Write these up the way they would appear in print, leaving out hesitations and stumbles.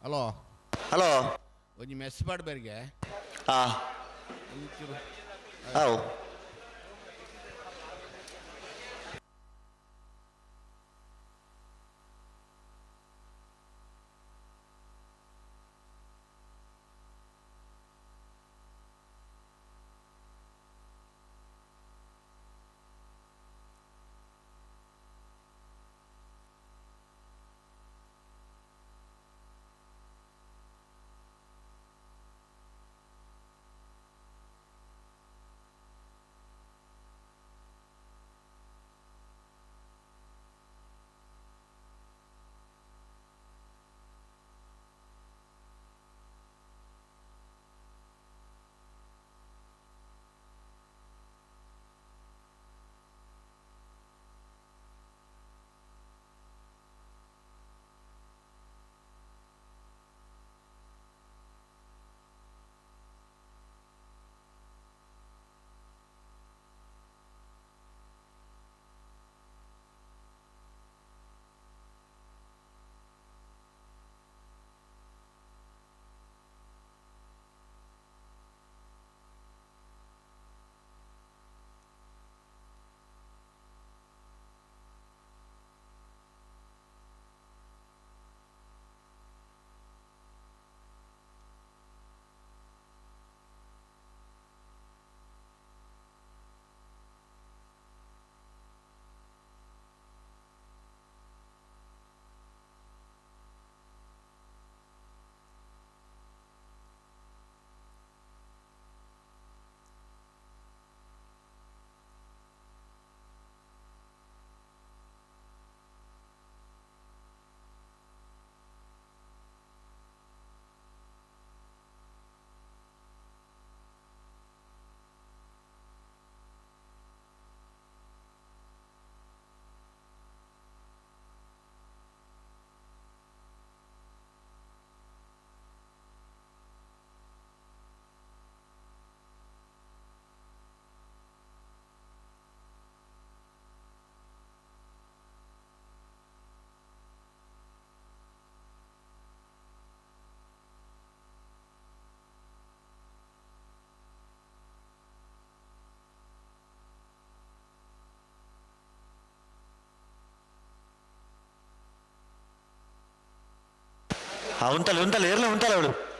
Hello. Hello. ಒಂಜಿ mess ಪಾಡ್ಬೇರಿಗೆ. ಆ. ಒಂಚೂರು. ಅವು. ಆ, ಉಂತಲ್ಲ ಉಂತಲ್ಲ, ಇರ್ಲ ಉಂತಲ್ಲ ಅವಳು.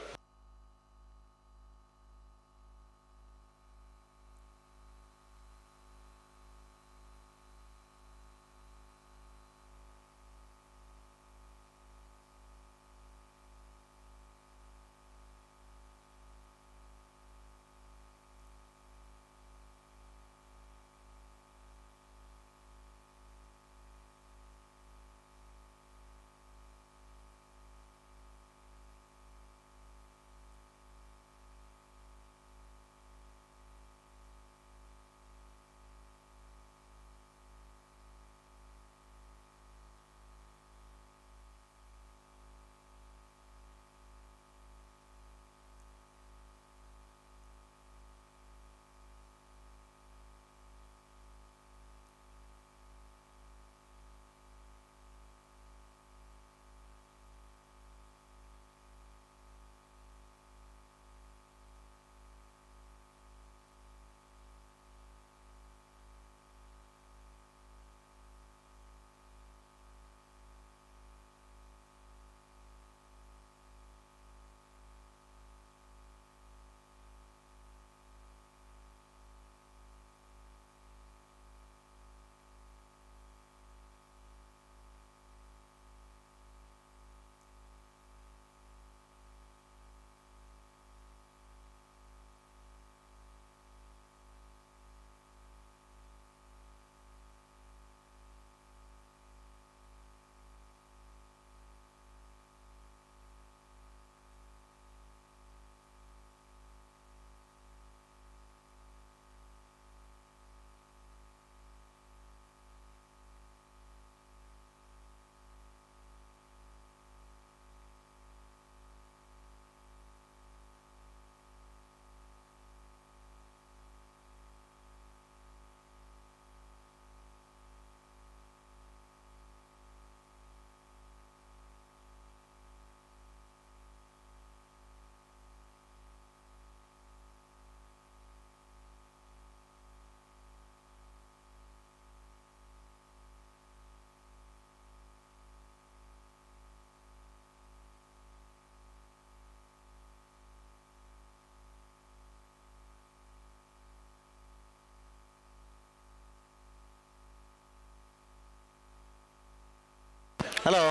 Hello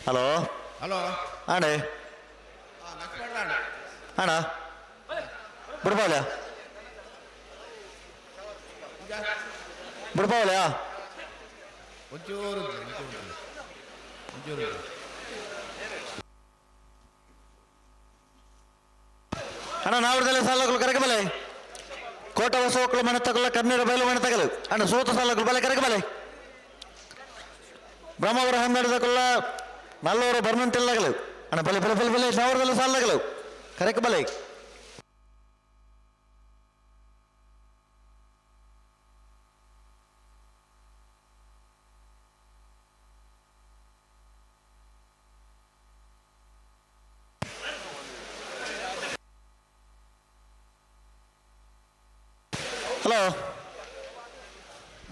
hello. ಹಲೋ. ಆಣೆ. ಮೆಸ್ ಮಾಡ್ದಾಣ. ಅಣ್ಣ, ಬಿಡ್ಪಾವಲ್ಯ? ಬಿಡ್ಪಾವಲ್ಯಾ? ಒಂಚೂರು ಉಂಟು, ಒಂಚೂರು ಉಂಟು. ಒಂಚೂರು ಉಂಟು. ಅಣ್ಣ, ನಾವ್ರದಲ್ಲ ಸಾಲಗಳು ಕರಕ ಬಲೆ. ಕೋಟ ಹೊಸ ಒಕ್ಕಲು ಮನೆ ತಗಲ್ಲ, ಕಣ್ಣೀರ ಬಯಲು ಮನೆ ತಗಲು. ಅಣ್ಣ, ಸೋತ ಸಾಲಗಳು ಬಲೆ, ಕರಕ ಬಲೆ. ಬ್ರಹ್ಮಾವರ ಹನ್ನೆರಡು ನಲ್ಲೂರು ಬರ್ಮಂತಿಲ್ಲಗಲು. ಅಣ್ಣ, ಬಲೆ ಬಲೆ ಬಲೆ ಬಲೆ. ನಾವ್ರದಲ್ಲ ಸಾಲಗಳು ಕರಕ ಬಲೆ. ಹಲೋ.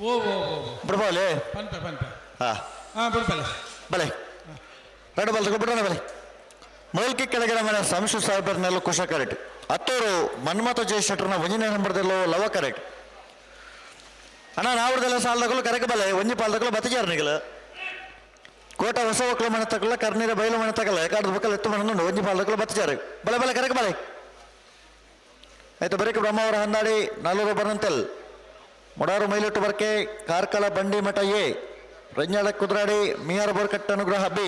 ಓ ಓ ಓ. ಬಿಡ್ಪಾವಲಿ? ಪನ್ಪೆ ಪನ್ಪೆ. ಹಾ. ಹಾ, ಬಿಡ್ಪಲ್ಲ. ಬಲೆ, ಎರಡು ಬಲ್ ಬಿಡೋಣ ಬಲೆ. ಮೇಲ್ಕಿ ಕೆಳಗಡೆ ಮನೆ ಸಂಶು ಸಾಹೇಬರ್ನೆಲ್ಲ ಕುಶ ಕರೆಕ್ಟ್. ಹತ್ತೂರು ಮನ್ಮಥ ಜಯ ಶೆಟ್ಟರ್ನ ಒಂಜನೇ ನಂಬರ್ದಲ್ಲೋ ಲವ ಕರೆಕ್ಟ್. ಅಣ್ಣ, ನಾವ್ರದೆಲ್ಲ ಸಾಲದಗಳು ಕರೆಕ ಬಲೆ. ಒಂಜಿ ಪಾಲ್ದಗಳು ಬತ್ತಜಾರ ನಿಗಲ. ಕೋಟ ಹೊಸ ಒಕ್ಕಲ ಮನೆ ತಗಲ, ಕರ್ನೀರ ಬಯಲು ಮನೆ ತಗಲ. ಕಾಡದ ಬಕ್ಕಲ್ ಎತ್ತು ಮನೆ. ಒಂಜಿ ಪಾಲ್ದಗಳು ಬತ್ತಜಾರು. ಬಲೆ ಬಲೆ, ಕರೆಕ ಬಲೆ. ಆಯ್ತು, ಬರೀಕ ಬ್ರಹ್ಮಾವರ ಹಂದಾಡಿ, ನಾಲ್ವರು ಬರಂತೆಲ್, ಮೊಡಾರು ಮೈಲಿಟ್ಟು ಬರ್ಕೆ, ಕಾರ್ಕಳ ಬಂಡಿ ಮಠ ಎ, ರಂಜಾಳ ಕುದ್ರಾಡಿ, ಮಿಯಾರ್ ಬೋರ್ಕಟ್ಟ ಅನುಗ್ರಹ ಬಿ.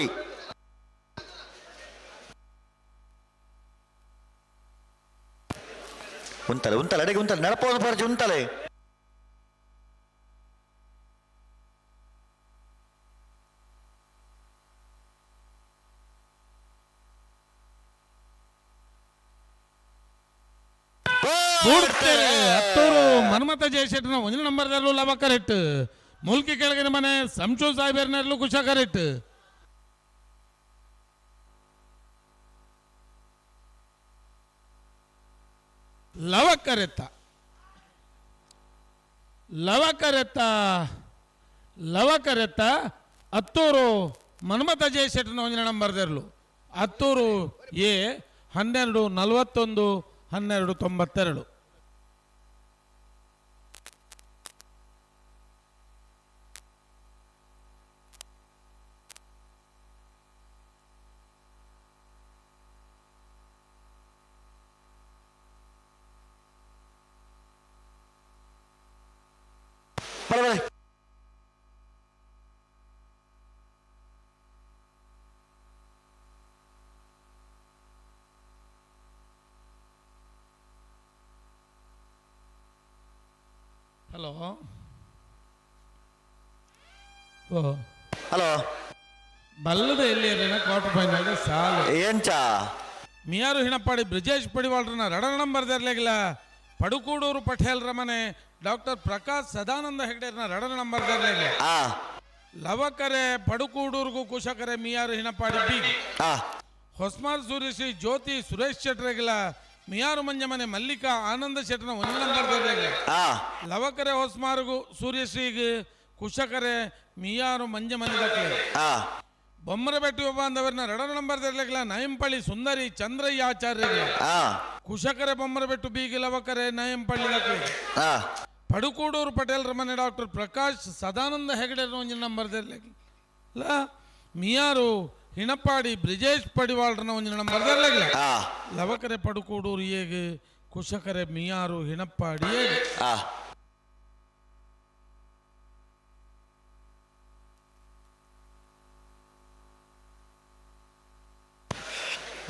ಉಂತಲೆ ಉಂತಲೆ, ಅಡಿಗೆ ಉಂತಲೆ. ನಡಪೋದು ಬರ್ಜಿ, ಉಂತಲೆ. ಬೂಡ್ತೇರೆ ಹತ್ತೂರು ಮನ್ಮಥ ಜಯಶೆಟ್ಟನ ಒಂದಿನ ನಂಬರ್ದಲ್ಲೂ ಲವ ಕರೆಕ್ಟ್. ಮುಲ್ಕಿ ಕೆಳಗಿನ ಮನೆ ಸಂಶು ಸಾಹೇಬರ್ನಲ್ಲೂ ಕುಶ ಕರೆಕ್ಟ್. ಲವ ಕರೆತ್ತ, ಲವ ಕರೆತ್ತ, ಲವ ಕರೆತ್ತ. ಹತ್ತೂರು ಮನ್ಮಥ ಜಯಶೆಟ್ಟನ ಒಂದಿನ ನಂಬರ್ದರ್ಲು. ಹತ್ತೂರು ಎ 12:41, 12:92. ಬಲೆ ಬಲೆ. ಹಲೋ, ಓ. ಹಲೋ. ಬಲ್ಲದ ಎಲ್ಲಿ ಕ್ವಾರ್ಟರ್ ಫೈನಲ್ ಸಾಲು. ಏಂಚ? ಮಿಯಾರು ಹಿಣಪ್ಪಾಡಿ ಬ್ರಿಜೇಶ್ ಪಡಿವಾಳ್ರನ ರಡ ನಂಬರ್ ದರ್ಲೆಗಿಲ್ಲ. ಪಡುಕೂಡೂರು ಪಠೇಲ್ರ ಮನೆ ಡಾಕ್ಟರ್ ಪ್ರಕಾಶ್ ಸದಾನಂದ ಹೆಗ್ಡೆರ್ನ ರಡ ನಂಬರ್ ದರ್ಲೆಗಿಲ್ಲ. ಲವಕರೆ ಪಡುಕೂಡೂರ್ಗು ಕುಶಕರೆ ಮಿಯಾರು ಹಿಣಪ್ಪಾಡಿ ಬಿ. ಹೊಸ್ಮಾರ್ ಸೂರ್ಯಶ್ರೀ ಜ್ಯೋತಿ ಸುರೇಶ್ ಶೆಟ್ರೆಗಿಲ್ಲ. ಮಿಯಾರು ಮಂಜಮನೆ ಮಲ್ಲಿಕಾ ಆನಂದ ಶೆಟ್ಟರ್ನ ಒಂದು ನಂಬರ್ ದರ್ಲೆಗಿಲ್ಲ. ಲವಕರೆ ಹೊಸ್ಮಾರ್ಗು ಸೂರ್ಯಶ್ರೀಗೆ ಕುಶಕರೆ ಮಿಯಾರು ಮಂಜಮನೆ ದಕ್ಲೆ. ಬೊಮ್ಮರಬೆಟ್ಟಿ ಒಬ್ಬಂದವರನ್ನ ರಡ ನಂಬರ್ ದರ್ಲೆಗಿಲ್ಲ. ನಯಂಪಳ್ಳಿ ಸುಂದರಿ ಚಂದ್ರಯ್ಯ ಆಚಾರ್ಯಗೆ. ಕುಶಕರೆ ಬೊಮ್ಮರಬೆಟ್ಟು ಬೀಗಿ, ಲವಕರೆ ನಯಂಪಳ್ಳಿ ದಕ್ಲೆ. ಪಡುಕೂಡೂರು ಪಟೇಲ್ರ ಮನೆ ಡಾಕ್ಟರ್ ಪ್ರಕಾಶ್ ಸದಾನಂದ ಹೆಗಡೆ ಒಂಜಿನ ನಂಬರ್ ದರ್ಲೆಗಿಲ್ಲ. ಮಿಯಾರು ಹಿಣಪಾಡಿ ಬ್ರಿಜೇಶ್ ಪಡಿವಾಳ್ರನ ಒಂಜಿನ ನಂಬರ್ ದರ್ಲೆಗಿಲ್ಲ. ಲವಕರೆ ಪಡುಕೂಡೂರು ಏಗೆ, ಕುಶಕರೆ ಮಿಯಾರು ಹಿಣಪ್ಪಾಡಿ ಏಗೆ.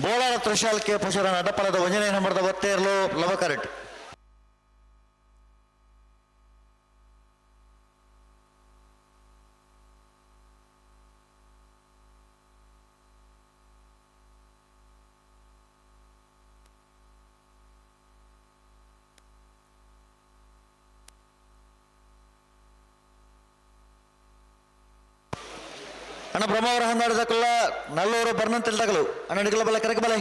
ಬೋಳಾರ ತ್ರಿಶಾಲ್ ಕೆ ಪುಷರನ ಅಡಪಲದ ಒಂಜನೇ ನಂಬರ್ದ ಒತ್ತೇರ್ಲು ಲವ ಕರೆಕ್ಟ್. ಅಣ್ಣ, ಬ್ರಹ್ಮಾವರ ಹಂದಾಡದಕ್ಕಲ್ಲ, ನಲ್ಲೂರು ಬರ್ನಂತಿಲ್ ತಗಲು. ಅಣ್ಣ, ನಿಗಲ ಬಲೆ, ಕರೆಕ ಬಲೆ.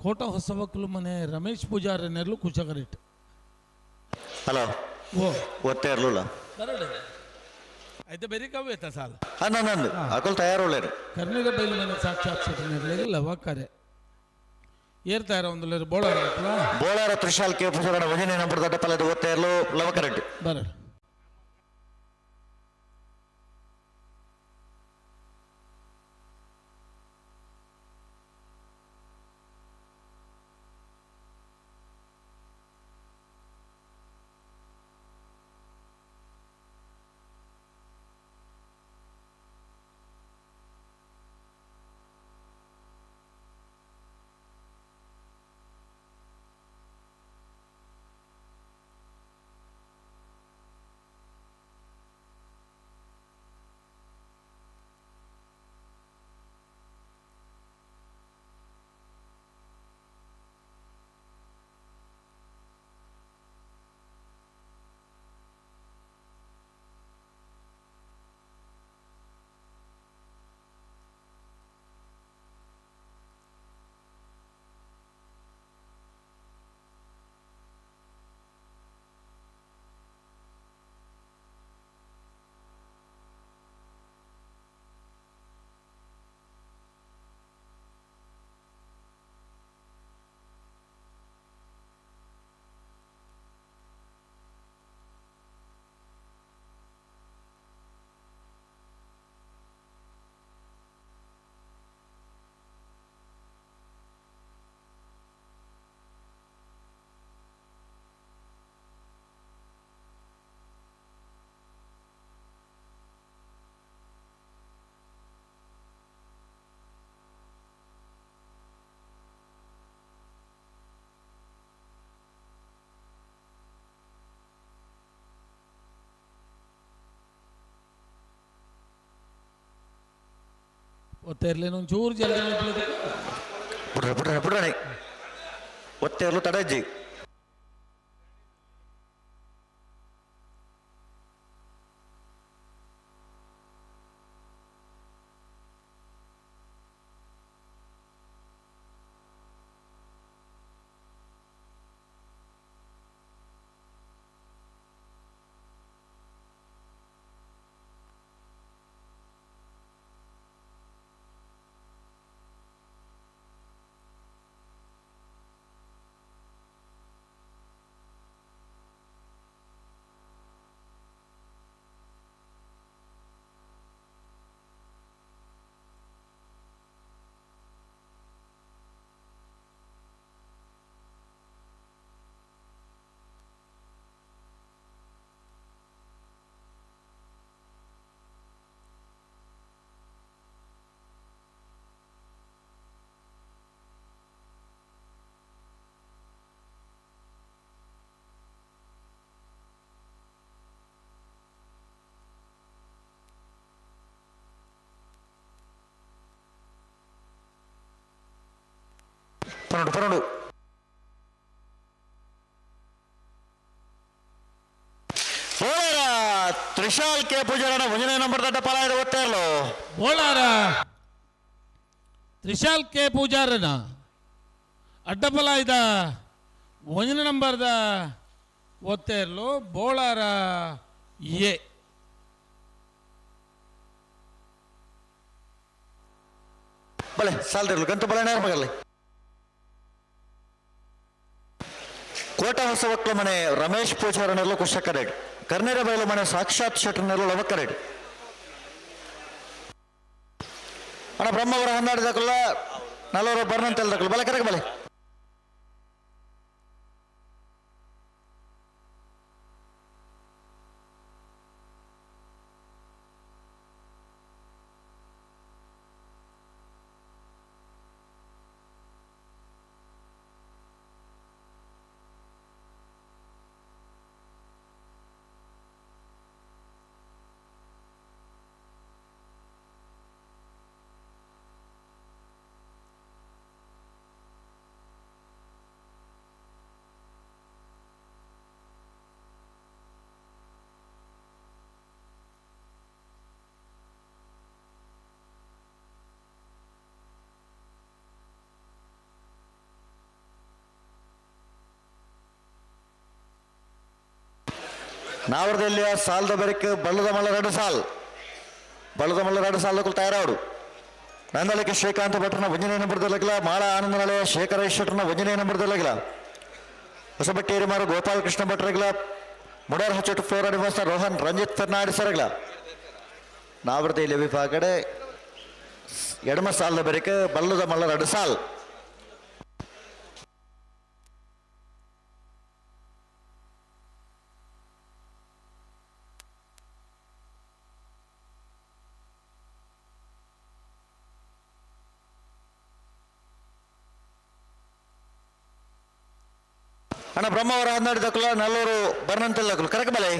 ಕೋಟ ಹೊಸಬಕ್ಲು ಮನೆ ರಮೇಶ್ ಪೂಜಾರಿ ನೆರ್ಲು ಕುಶಕರಿಟ್. ಹಲೋ. ಓ. ಒತ್ತೆ ಇರ್ಲಿಲ್ಲ. ಬರಡು అయితే ಬೆರಿ ಕವ್ವೇತ ಸಾಲ. ನಂದು ಅಕಲ್ ತಯಾರು. ಕರ್ನೀರ ಬೈಲು ಮನೆ ಸಾಕ್ಷಾತ್ ಶೆಟ್ಟರ್ನೆರ್ಲೆಗ್ ಲವಕರೆ ಏರ್ತಾರ ಒಂದು ಬೋಳ. ಬೋಳಾರ ತ್ರಿಶಾಲ್ ಕೆ ಪೂಜಾರಣ ಒಂಜನೇ ನಂಬರ್ ದಡ್ಡ ಪಲ್ಲದ ಒತ್ತೆ ಇರ್ಲು ಲವಕರೆಡ್ಡಿ. ಬರಡು. ಒತ್ತೆ ಇರ್ಲಿ, ಒಂಚೂರು ಜಲ್ದಿ ಮಲ್ಪುಲದ. ಪುಡ್ರ ಪುಡ್ರ ಪುಡ್ರಣೆ ಒತ್ತೆ ಇರ್ಲು ತಡಜ್ಜಿ. 12 12. ಬೋಳಾರ ತ್ರಿಶಾಲ್ ಕೆ ಪೂಜಾರಣ ಒಂಜನೇ ನಂಬರ್ ದಡ್ಡ ಪಲಾಯದ ಒತ್ತೆ ಇರ್ಲು. ಬೋಳಾರ ತ್ರಿಶಾಲ್ ಕೆ ಪೂಜಾರನ ಅಡ್ಡಪಲಾಯ್ದ ಒಂಜನೇ ನಂಬರ್ದ ಒತ್ತೇರ್ಲು ಬೋಳಾರ ಎ. ಬಲೆ ಸಾಲ್ದಿರ್ಲು ಗಂಟು ಬಲೆ ನೇರ ಮಗಲ್ಲಿ. ಕೋಟ ಹೊಸವಕ್ಲ ಮನೆ ರಮೇಶ್ ಪೂಜಾರನೆಲ್ಲ ಕುಶಕರೆಡ್, ಕರ್ನೇರ ಬಯಲು ಮನೆ ಸಾಕ್ಷಾತ್ ಶೆಟ್ಟರ್ನೆಲ್ಲ ಲವಕರೆಡ್. ಅಣ್ಣ ಬ್ರಹ್ಮವರ ಹೊಂದಾಡಿದಕ್ಕಲ್ಲ ನಲ್ಲವರು ಬರ್ನಂತ ಹೇಳ್ದಕ್ಕಲ್ಲ. ಬಲೆ ಕರೆಗೆ ಬಲೆ. ನಾವರದಲ್ಲಿಯ ಸಾಲದ ಬರಿಕ್ ಬಳ್ಳದ ಮಲ್ಲ ಎರಡು ಸಾಲ್, ಬಳ್ಳದ ಮಲ್ಲ ಎರಡು ಸಾಲ್ ತಯಾರಾವಡು. ನಂದಲಿಕ್ಕೆ ಶ್ರೀಕಾಂತ ಭಟ್ರನ ಒಂಜನೇ ನಂಬರ್ದಲ್ಲಗಿಲ್ಲ, ಮಾಳ ಆನಂದನಾಲಯ ಶೇಖರ ಶೆಟ್ಟರ್ನ ಒಂಜನೇ ನಂಬರ್ದಲ್ಲಗಿಲ್ಲ, ಹೊಸಬಟ್ಟೇರಿಮಾರು ಗೋಪಾಲಕೃಷ್ಣ ಭಟ್ರಗಿಲ್ಲ, ಮುಡಾರ್ ಹಚ್ಚೋಟು ಫ್ಲೋರಾ ನಿವಾಸ ರೋಹನ್ ರಂಜಿತ್ ಫೆರ್ನಾಂಡಿಸರಗಿಲ್ಲ. ನಾವರದೆಯಲ್ಲಿ ವಿಭಾಗಡೆ ಎಡಮ ಸಾಲದ ಬರಿಕ ಬಲ್ಲದ ಮಲ್ಲ ಎರಡು ಸಾಲ್. ಅಣ್ಣ ಬ್ರಹ್ಮಾವರ ಹನ್ನೆರಡು ದಕ್ಕಲ ನಲ್ಲೂರು ಬರ್ನಂತೆಲ್ಲ ಕರೆಕ್ ಬಲೆ.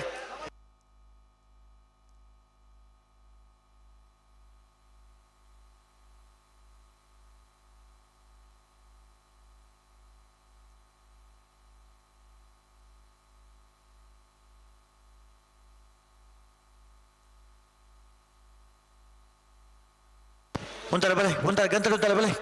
ಉಂತಾರೆ ಬಲೆ, ಉಂತಾರೆ ಗಂಟೆ ಉಂತಾರೆ ಬಲೆ.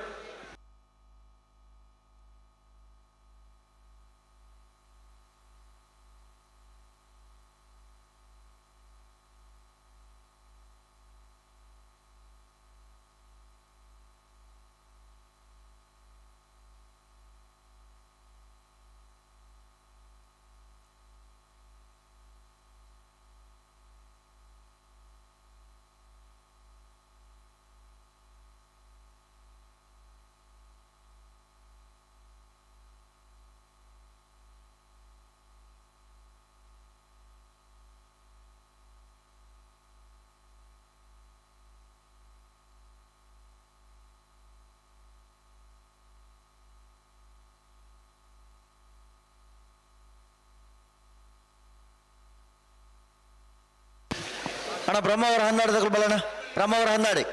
ಅಣ್ಣ ಬ್ರಹ್ಮಾವರ ಹನ್ನಾಡಿ ತಗೊಳ್ ಬಲ್ಲಣ್ಣ, ಬ್ರಹ್ಮಾವರ ಹನ್ನಾಡಿ.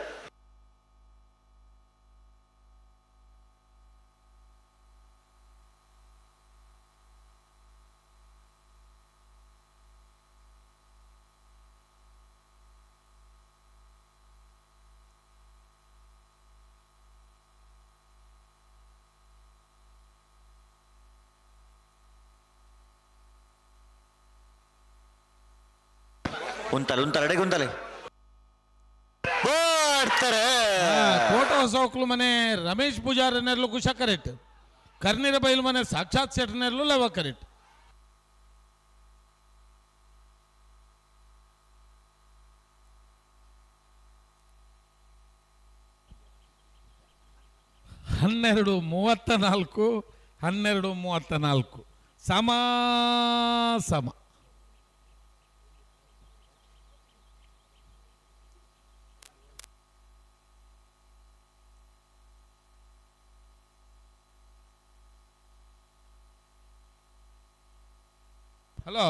ಉಂತಲೆ ಉಂತಲೆ ಅಡೆಗೆ ಉಂತಲೆ ಬರ್ತಾರೆ. ಕೋಟ ಹೊಸೋಕ್ಲು ಮನೆ ರಮೇಶ್ ಪೂಜಾರಿ ನೆರ್ಲು ಕುಶ ಕರೆಕ್ಟ್, ಕರ್ನೀರ ಬೈಲು ಮನೆ ಸಾಕ್ಷಾತ್ ಶೆಟ್ ನೆರ್ಲು ಲವ ಕರೆಕ್ಟ್. 12:34, 12:34 ಸಮ ಸಮ. ಹಲೋ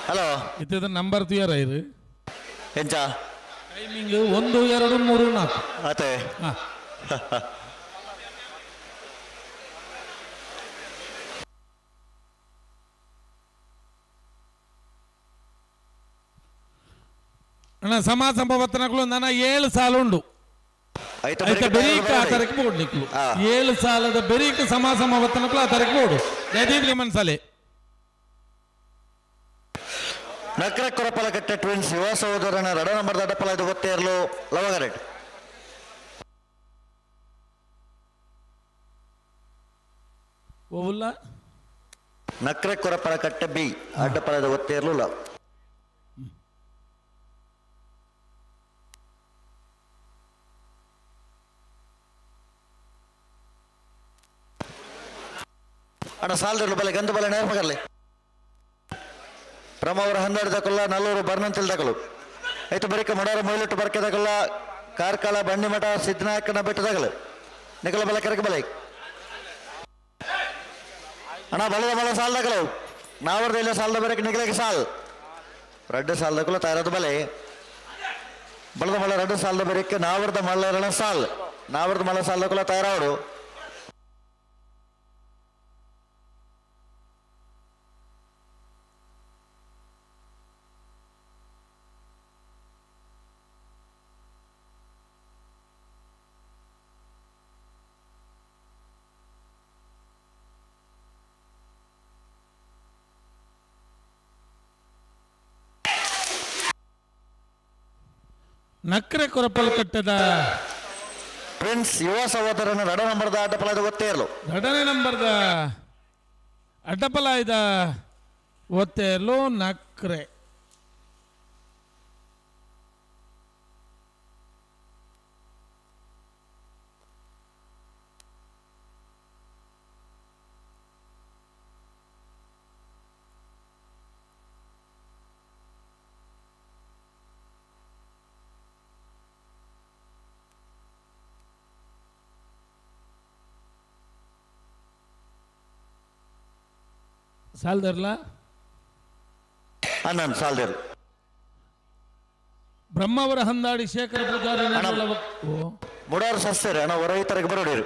ಹಲೋ, ಇದ್ದದ ನಂಬರ್ ತುಯರ ಇರು. ಎಂಚ ಟೈಮಿಂಗ್ 1 2 3 4. ಆತೆ. ಹಾ. ಅಣ್ಣ ಸಮ ಸಂಭವತ್ತನಗಳು ನನ್ನ 7 ಸಾಲ ಉಂಡು. ಆಯ್ತು. ಆಯ್ತಾ, ಬೆರೀಕ ಆ ತರಕ್ಕೆ ಬೋಡು ನಿಕ್ಲು. ಆ. 7 ಸಾಲದ ಬೆರೀಕ ಸಮ ಸಮವತ್ತನಕ್ಲು ಆ ತರಕ್ಕೆ ಬೋಡು ದಯದೀದ್ಲಿ ಮನ್ಸಲೆ. ನಕ್ರ ಕೊರಪಲಕಟ್ಟೆ ಟ್ವಿನ್ಸ್ ಯುವ ಸಹೋದರನ ರಡ ನಂಬರ್ ದಡ್ಡಪ್ಪಲ ಇದು ಗೊತ್ತೇ ಇರಲು ಲವಗರೆಟ್. ಓವುಲ್ಲ. ನಕ್ರ ಕೊರಪಲಕಟ್ಟೆ ಬಿ ಅಡ್ಡಪ್ಪಲದ ಗೊತ್ತೇ ಇರಲು ಲವ್. ಅಣ್ಣ ಸಾಲದಿರ್ಲು ಬಲೆ ಗಂಧ ಬಲೆ ನೇರ ಮಗರ್ಲಿ. ಬ್ರಹ್ಮಾವರ ಹನ್ನೆರಡು ದಕಲ್ಲ ನಲ್ಲೂರು ಬರ್ನಂತಿಲ್ ದಕಲು ಆಯ್ತು. ಬರಿಕ ಮಡಾರ ಮೊಯ್ಲುಟ್ಟು ಬರ್ಕೆ ದಕಲ್ಲ ಕಾರ್ಕಳ ಬಂಡಿಮಠ ಸಿದ್ದನಾಯಕನ ಬೆಟ್ಟದಾಗಲು ನಿಕಲ ಬಲೆ ಕರಕ ಬಲೆ. ಅಣ್ಣ ಬಲದ ಬಲ ಸಾಲ್ ದಕಲು ನಾವರ್ದ ಇಲ್ಲ ಸಾಲದ ಬರಕ ನಿಗಲಕ್ಕೆ ಸಾಲ್ ರಡ್ಡು ಸಾಲ್ ದಕಲು ತಯಾರದ ಬಲೆ ಬಲದ ಮಲ್ಲ ರಡ್ಡು ಸಾಲದ ಬರಕ್ಕೆ ನಾವರ್ದ ಮಲ್ಲರಣ ಸಾಲ್ ನಾವರ್ದ ಮಲ್ಲ ಸಾಲ್ ದಕಲ ತಯಾರಾವಡು. ನಕ್ರೆ ಕೊರಪಲ್ ಕಟ್ಟದ ಪ್ರಿನ್ಸ್ ಯುವ ಸಹೋದರನ ರಡ ನಂಬರ್ದ ಅಡ್ಡಪಲದ ಒತ್ತೇರ್ಲು. ಎರಡನೇ ನಂಬರ್ದ ಅಡ್ಡಪಲಾಯ್ದ ಒತ್ತೇರ್ಲು ನಕ್ರೆ. ಸಾಲ್ದರ್ಲ. ಅನ್ನನ್ ಸಾಲ್ದೇರು. ಬ್ರಹ್ಮಾವರ ಹಂದಾಡಿ ಶೇಖರ ಪೂಜಾರಿ ಓ. ಮುಡಾರ್ ಸಸ್ಯರು ಅಣ್ಣ ಹೊರೈತರಿಗೆ ಬರೋಡಿರು.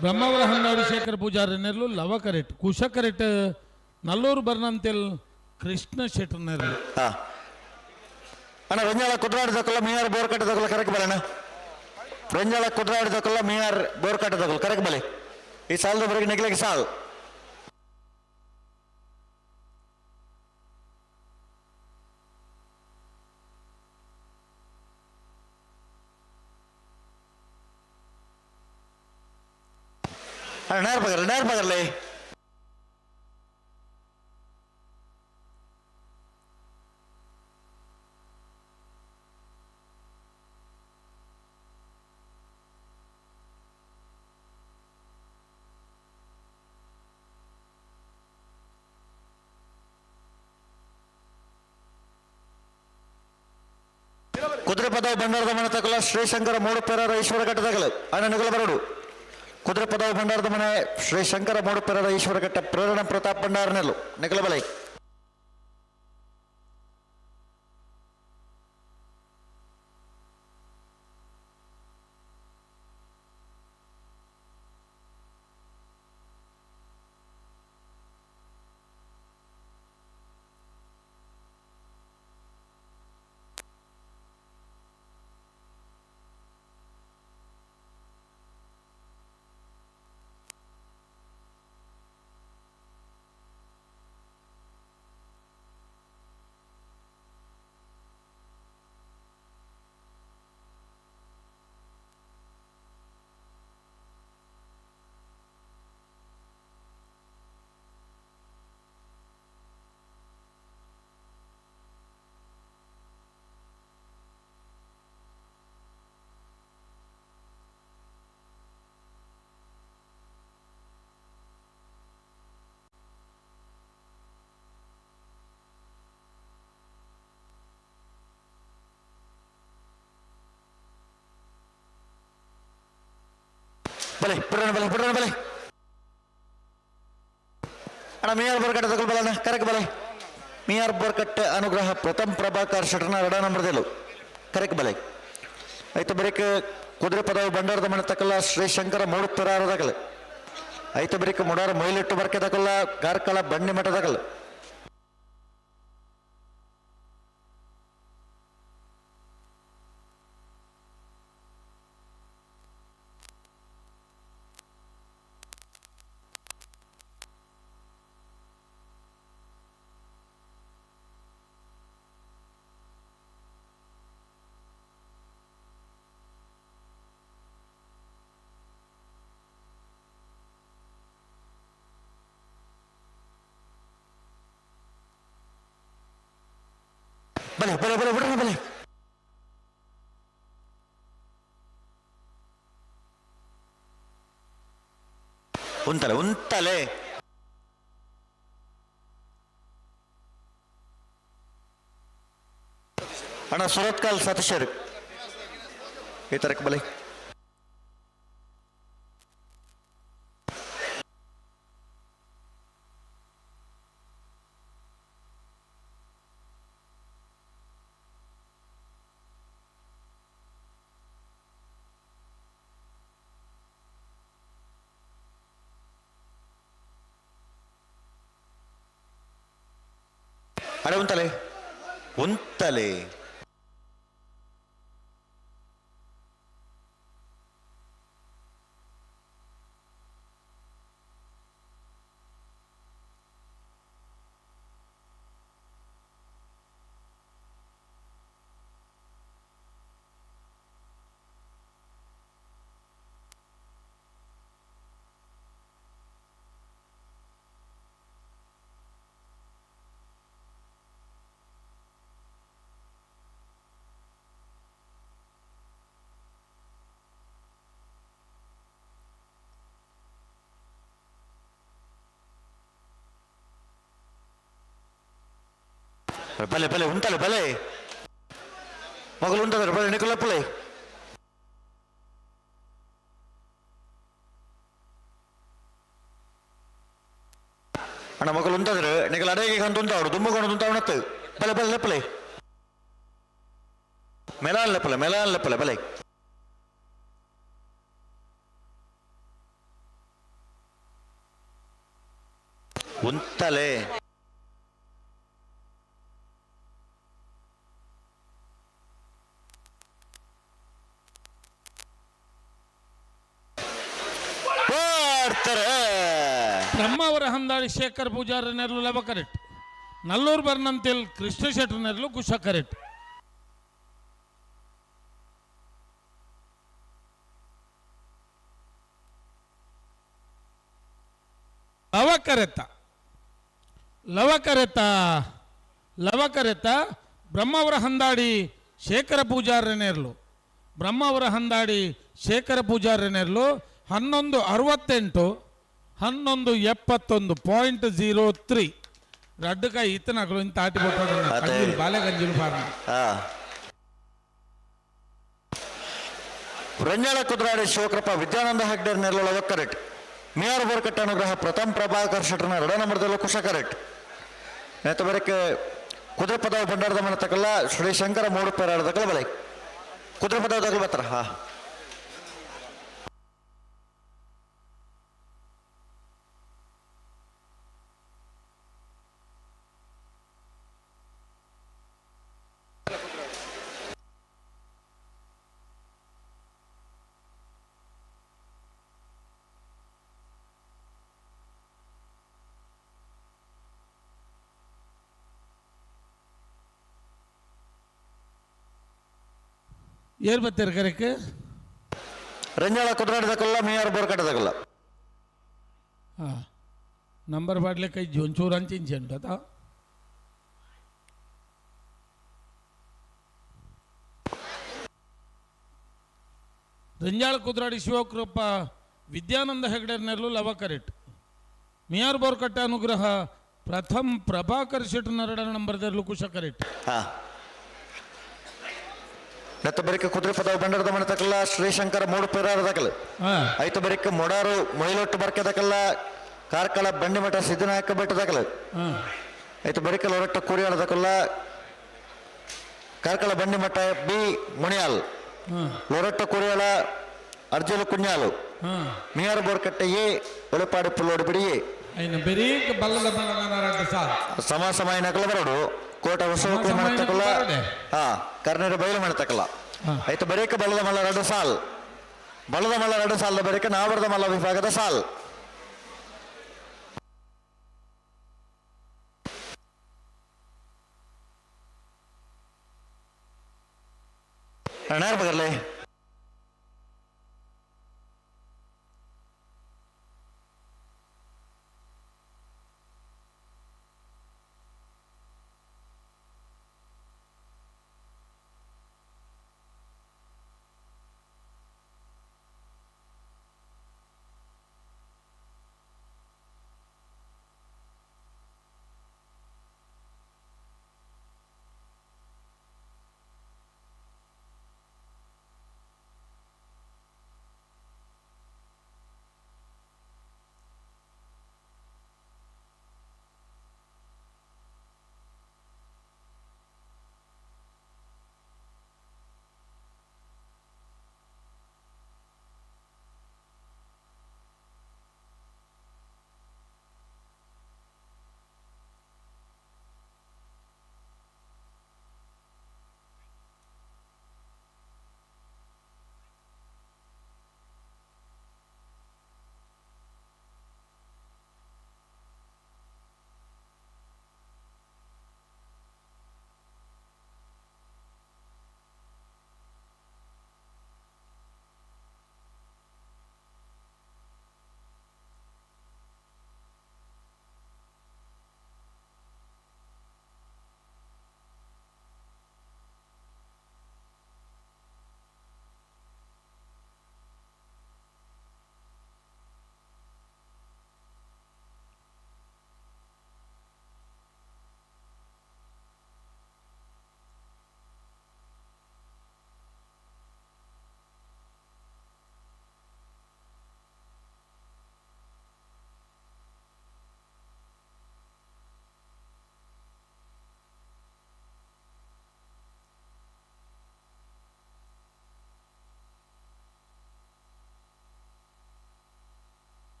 ಬ್ರಹ್ಮಾವರ ಹಂದಾಡಿ ಶೇಖರ ಪೂಜಾರಿ ನೆರ್ಲು ಲವಕರೆಟ್ ಕುಶಕರೆಟ್ ನಲ್ಲೂರು ಬರ್ನಂತೆಲ್ ಕೃಷ್ಣ ಶೆಟ್ಟರ್ ನೆರ್ಲು. ಹಾ ಅಣ್ಣ, ರಂಜಾಳ ಕುದ್ರಾಡಿದಕ್ಕಲ್ಲ ಮೀನಾರ್ ಬೋರ್ ಕಟ್ಟದಕ್ಕಲ್ಲ ಕರೆಕ್ ಬಲಣ್ಣ. ರಂಜಾಳ ಕುದ್ರಾಡಿದಕ್ಕಲ್ಲ ಮೀನಾರ್ ಬೋರ್ ಕಟ್ಟದಕ್ಕಲ್ಲ ಕರೆಕ್ ಬಲೆ. ಈ ಸಾಲದ ಬರೆಗೆ ನೆಗ್ಲಿಕ್ಕೆ ಸಾಲು. ಅಣ್ಣ ನೇರ್ ಬಗರ್ಲಿ, ನೇರ್ ಬಗರ್ಲಿ. ಕುದುರೆಪದವು ಭಂಡಾರದ ಮನೆ ತಕಲ ಶ್ರೀಶಂಕರ ಮೂಡುಪೆರರ ಈಶ್ವರ ಘಟ್ಟದಗಲು ಅಣ್ಣ ನಗಲ ಬರಡು. ಕುದುರೆಪದವು ಭಂಡಾರದ ಮನೆ ಶ್ರೀಶಂಕರ ಮೂಡುಪೆರರ ಈಶ್ವರ ಘಟ್ಟ ಪ್ರೇರಣ ಪ್ರತಾಪ್ ಭಂಡಾರನೆಲ್ಲು ನಿಗಲ ಬಲೈ. ಬಲೆ ಬಿಡೋಣ, ಬಲೆ ಬಿಡೋಣ, ಬಲೆ ಅಣ್ಣ. ಮೀಯಾರ್ ಬೋರ್ಕಟ್ಟೆ ತಗೊಳ್ ಬಲಣ್ಣ, ಕರೆಕ್ ಬಲೆ. ಮೀಯಾರ್ ಬೋರ್ಕಟ್ಟೆ ಅನುಗ್ರಹ ಪ್ರಥಮ್ ಪ್ರಭಾಕರ್ ಶಟರ್ನ ರಡ ನಂಬರ್ದೆಲು ಕರೆಕ್ ಬಲೆ. ಐತ ಬರಿಕ ಕುದುರೆ ಪದವು ಭಂಡಾರದ ಮನೆ ತಕಲ್ಲ ಶ್ರೀಶಂಕರ ಮೂಡುಪೆರಾರದಗಲು. ಐತ ಬರಿಕ ಮುಡಾರ ಮೈಲಿಟ್ಟು ಬರ್ಕೆ ತಕಲ್ಲ ಕಾರ್ಕಳ ಬಣ್ಣಿ ಮಠದಗಲು. ಬಲೆ ಬಲೆ ಬಲೆ ಬಿಡ್ರಿ ಬಲೆ ಉಂತಲೆ ಉಂತಲೆ. ಅಣ್ಣ ಸುರತ್ಕಲ್ ಸತೀಶರು ಈ ತರಕ್ ಬಲೆ. ಅಡೆ ಉಂತಲೆ ಉಂತಲೆ. ಬಲೆ ಬಲೆ ಉಂತಲೆ ಬಲೆ ಮಗಳು ಉಂಟದ್ರೆ ಬಲೆ ನಿಕುಲಪ್ಪಲೆ. ಅಣ್ಣ ಮಗಳು ಉಂಟದ್ರೆ ನಿಕಲ್ ಅಡೇಗೆ ಕಂತ ಉಂಟಾವಡು ದುಮ್ಮಕೊಂಡು ಉಂಟಾವಣತ್ತು. ಬಲೆ ಬಲೆ ಲೆಪ್ಪಲೆ ಮೆಲಾನ್ ಲೆಪ್ಪಲೆ ಮೆಲಾನ್ ಲೆಪ್ಪಲೆ ಬಲೆ. ಉಂತಲೆ ಪಾಡ್ತಾರೆ. ಬ್ರಹ್ಮಾವರ ಹಂದಾಳಿ ಶೇಖರ್ ಪೂಜಾರ ನೆರಳು ಲವ ಕರೆಕ್ಟ್. ನಲ್ಲೂರು ಬರ್ನಂತೇಲ್ ಕೃಷ್ಣ ಶೆಟ್ಟರ್ ನೆರಳು ಕುಶ ಕರೆಕ್ಟ್. ಲವ ಕರೆತ ಲವ ಕರೆತ ಲವ ಕರೆತ ಬ್ರಹ್ಮಾವರ ಹಂದಾಡಿ ಶೇಖರ ಪೂಜಾರ ನೆರಳು ಬ್ರಹ್ಮಾವರ ಹಂದಾಡಿ ಶೇಖರ ಪೂಜಾರ ನೆರಳು 11:68 11:71.03. ರಡ್ಡುಕ ಇತ್ತನಗಳು ಇಂತ ಆಟಿ ಕೊಟ್ಟರು. ಅದೇ. ಬಾಲೆ ಗಂಜಿಲು ಫಾರ್ಮ. ರಂಜಾಳ ಕುದ್ರಾಡಿ ಶಿವಕೃಪ ವಿದ್ಯಾನಂದ ಹೆಗ್ಡೇರ್ ನೆರಳು ಲವ ಕರೆಕ್ಟ್. ಮೇಯರ್ ಬೋರ್ಕಟ್ಟ ಅನುಗ್ರಹ ಪ್ರಥಮ್ ಪ್ರಭಾಕರ್ ಶೆಟ್ಟರ್ನ ಎರಡ ನಂಬರ್ದಲ್ಲೂ ಕುಶ ಕರೆಕ್ಟ್. ನೇತ ಬರಕ್ಕೆ ಕುದುರೆ ಪದವ ಭಂಡಾರದ ಮನೆ ತಕಲ್ಲ ಶ್ರೀ ಶಂಕರ ಮೂಡುಪೇರಾಡ ತಕಲ ಬಲೆ ಕುದುರೆ ಪದವ ತಕಲ್ ಬತ್ತರ. ಹಾ ಏರ್ ಬತ್ತೀರ ಕರೆಕ್? ರಂಜಾಳ ಕುದ್ರಾಡಿ ತಕಲ್ಲ ಮೇಯರ್ ಬೋರ್ಕಟ್ಟ ತಕಲ್ಲ. ಹಾಂ, ನಂಬರ್ ಬಾಡ್ಲಿಕ್ಕೆ ಕೈ ಒಂಚೂರು ಅಂಚಿಂಚಿ ಉಂಟು ಅತ. ರಂಜಾಳ ಕುದ್ರಾಡಿ ಶಿವಕೃಪ ವಿದ್ಯಾನಂದ ಹೆಗಡೆ ನೆರಳು ಲವ ಕರೆಕ್ಟ್. ಮಿಯಾರ್ ಬೋರ್ಕಟ್ಟೆ ಅನುಗ್ರಹ ಪ್ರಥಮ್ ಪ್ರಭಾಕರ್ ಶೆಟ್ಟರ್ ನರಡ ನಂಬರ್ ದರ್ಲು ಕುಶ ಕರೆಕ್ಟ್. ಹಾ ನೆತ್ತ ಬರಿಕ ಕುದುರೆ ಪದವ ಭಂಡಾರದ ಮನೆ ತಕಲ್ಲ ಶ್ರೀಶಂಕರ ಮೂಡುಪೇರಾಡ ತಕಲ. ಹಾಂ ಐತ ಬರಿಕ ಮೊಡಾರು ಮೊಯಿಲೊಟ್ಟು ಬರ್ಕೆ ತಕಲ್ಲ ಕಾರ್ಕಳ ಬಂಡಿಮಠ ಸಿದ್ದನಾಯಕ ಬೆಟ್ಟ ತಕಲ. ಹಾಂ ಐತ ಬರಿಕ ಲೊರಟ್ಟ ಕೂರಿಯಾಡ ತಕಲ್ಲ ಕಾರ್ಕಳ ಬಂಡಿಮಠ ಬಿ ಮುಣಿಯಾಲ್. ಹಾಂ ಲೊರಟ್ಟ ಕೂರಿಯಾಳ ಅರ್ಜುನ ಕುഞ്ഞಾಲು. ಹಾಂ ಮಿಯಾರ್ ಬೋರ್ಕಟ್ಟೆ ಎ ಒಳಪಾಡಿ ಪುಲ್ಲೋಡು ಬಿಡಿ ಎ. ಐನ ಬೆರೀಕ್ ಬಲ್ಲದ ಬಲ್ಲದ ಸಾಲ್. ಸಮ ಸಮಯ ನಕಲ ಬರೋಡು ಕೋಟ ಹೊಸ ಸಮ ಸಮಯ ಮಾಡತಕ್ಕಲ್ಲ. ಬರೋಡೆ. ಹಾ ಕರ್ನೀರು ಬಯಲು ಮಾಡತಕ್ಕಲ್ಲ. ಹಾ. ಆಯ್ತು ಬರೇಕ ಬಲ್ಲದ ಮಲ್ಲ ಎರಡು ಸಾಲ್ ಬಲ್ಲದ ಮಲ್ಲ ಎರಡು ಸಾಲದ ಬರೇಕ ನಾವರದ ಮಲ್ಲ ವಿಭಾಗದ ಸಾಲ್. ಅಣ್ಣ ಬಗರ್ಲೆ.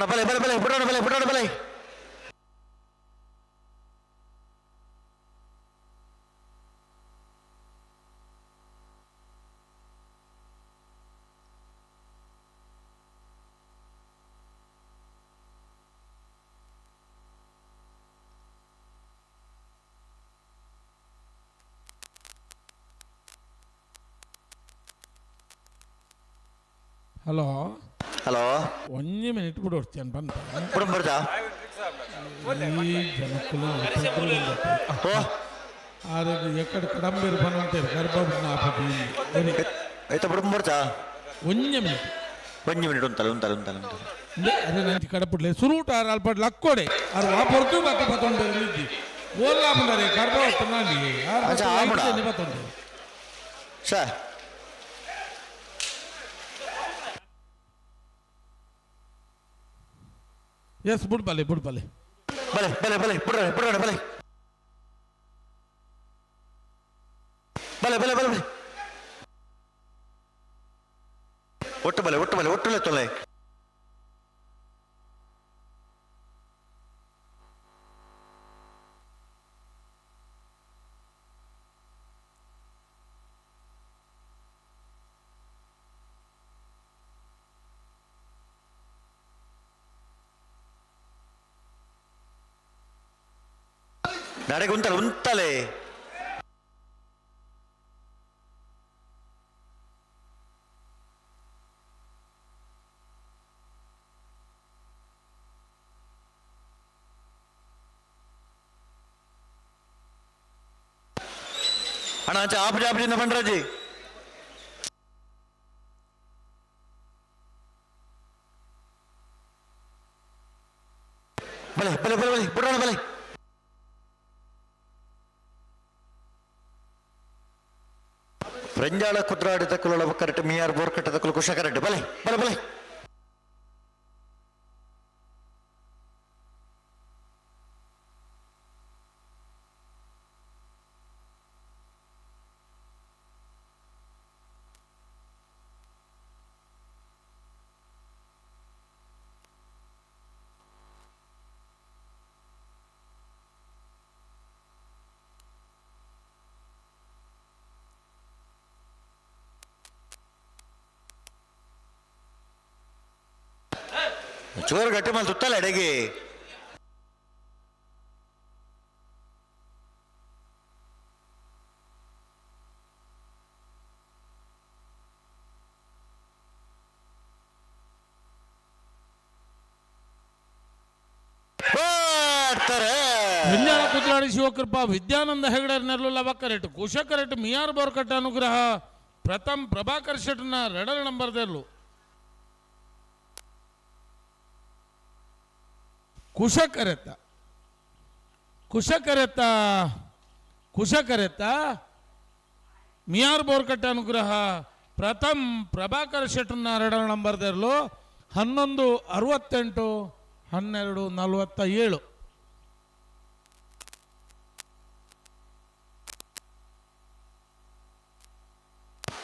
ಅಣ್ಣ ಬಲೆ ಬಲೆ ಬಲೆ ಬಿಡೋಣ ಬಲೆ ಬಿಡೋಣ ಬಲೆ. ಹಲೋ. ಹಲೋ. ಒಂಜಿ ಮಿನಿಟ್ ಬಿಡೋಡ್ತೇನೆ ಬಂತ. ಬಿಡು ಬರ್ಜಾ. ಈ ಜನಕ್ಕುಲು. ಓ. ಆರೋಗ್ಯ ಎಕ್ಕಡ ಕಡಂಬೀರ್ ಬನ್ನಂತೆ ಗರ್ಭ ಆಪತಿ. ಆಯ್ತಾ, ಬಿಡು ಬರ್ಜಾ. ಒಂಜಿ ಮಿನಿಟ್. ಒಂಜಿ ಮಿನಿಟ್ ಉಂತಲ್ಲ ಉಂತಲ್ಲ ಉಂತಲ್ಲ ಉಂತಲ್ಲ. ಅರೆ ನಂಚಿ ಕಡಪುಡ್ಲೆ ಸುರೂಟ ಆರು ಅಲ್ಪಡ್ ಲಕ್ಕೋಡೆ ಆರು ವಾ ಪೊರ್ತು ಬತ್ತ ಬತ್ತೊಂಡು ಇಜ್ಜಿ ಓಲ್ಲ ಬಂದರೆ ಗರ್ಭ ಹೊತ್ತನಾಗಿ. ಅಚ್ಚ, ಆಪುಡ. ಬತ್ತೊಂಡು. ಸರ್. ಎಸ್, ಬುಡ್ಬಲೆ ಬುಡ್ಬಲೆ. ಬಲೆ ಬಲೆ ಬಲೆ ಬಿಡ್ರ ಬಿಡ್ರಣ ಬಲೆ ಬಲೆ ಬಲೆ ಬಲೆ ಬಲೆ ಒಟ್ಟು ಬಲೆ ಒಟ್ಟು ಬಲೆ ಒಟ್ಟು ತೊಲೆ. ನಡೆಗೆ ಉಂತಲೆ ಉಂತಲೆ. ಅಣ್ಣ ಅಂಚೆ ಆಪಜಿ ಆಪಜಿಂದ ಬಂಡ್ರಾಜಿ. ಬಲೆ ಬಲೆ ಬಲೆ ಬಲೆ ಬಿಡೋಣ ಬಲೆ. ಪ್ರಂಜಾಳ ಕುದ್ರಾಡಿ ತಕ್ಕಲು ಕರೆಕ್ಟ್ ಮಿಯಾರ್ ಬೋರ್ ಕಟ್ಟ ತಕ್ಕಲು ಕುಶ ಕರೆಕ್ಟ್ ಬಲೆ ಬಲೆ ಬಲೆ. ಜೋರು ಗಟ್ಟಿ ಮೇಲೆ ತುತ್ತಲ್ಲ ಅಡಗಿ. ಮಾಡ್ತಾರೆ. ಕಲ್ಯಾಣ ಕುದ್ರಾಡಿ ಶಿವಕೃಪಾ ವಿದ್ಯಾನಂದ ಹೆಗಡೆ ನೆರಳು ಲವಕರೆಟ್ ಕುಶಕರೆಟ್ ಮಿಯಾರ್ ಬೋರ್ಕಟ್ಟ ಅನುಗ್ರಹ ಪ್ರಥಮ್ ಪ್ರಭಾಕರ್ ಶೆಟ್ನ ರೆಡರ್ ನಂಬರ್ ದೆರ್ಲು. ಕುಶಕರೆತ್ತ ಕುಶಕರೆತ್ತ ಕುಶಕರೆತ್ತ ಮಿಯಾರ್ ಬೋರ್ಕಟ್ಟ ಅನುಗ್ರಹ ಪ್ರಥಮ್ ಪ್ರಭಾಕರ್ ಶೆಟ್ನ ರೆಡರ್ ನಂಬರ್ ದೆರ್ಲು. 11:68, 12:47.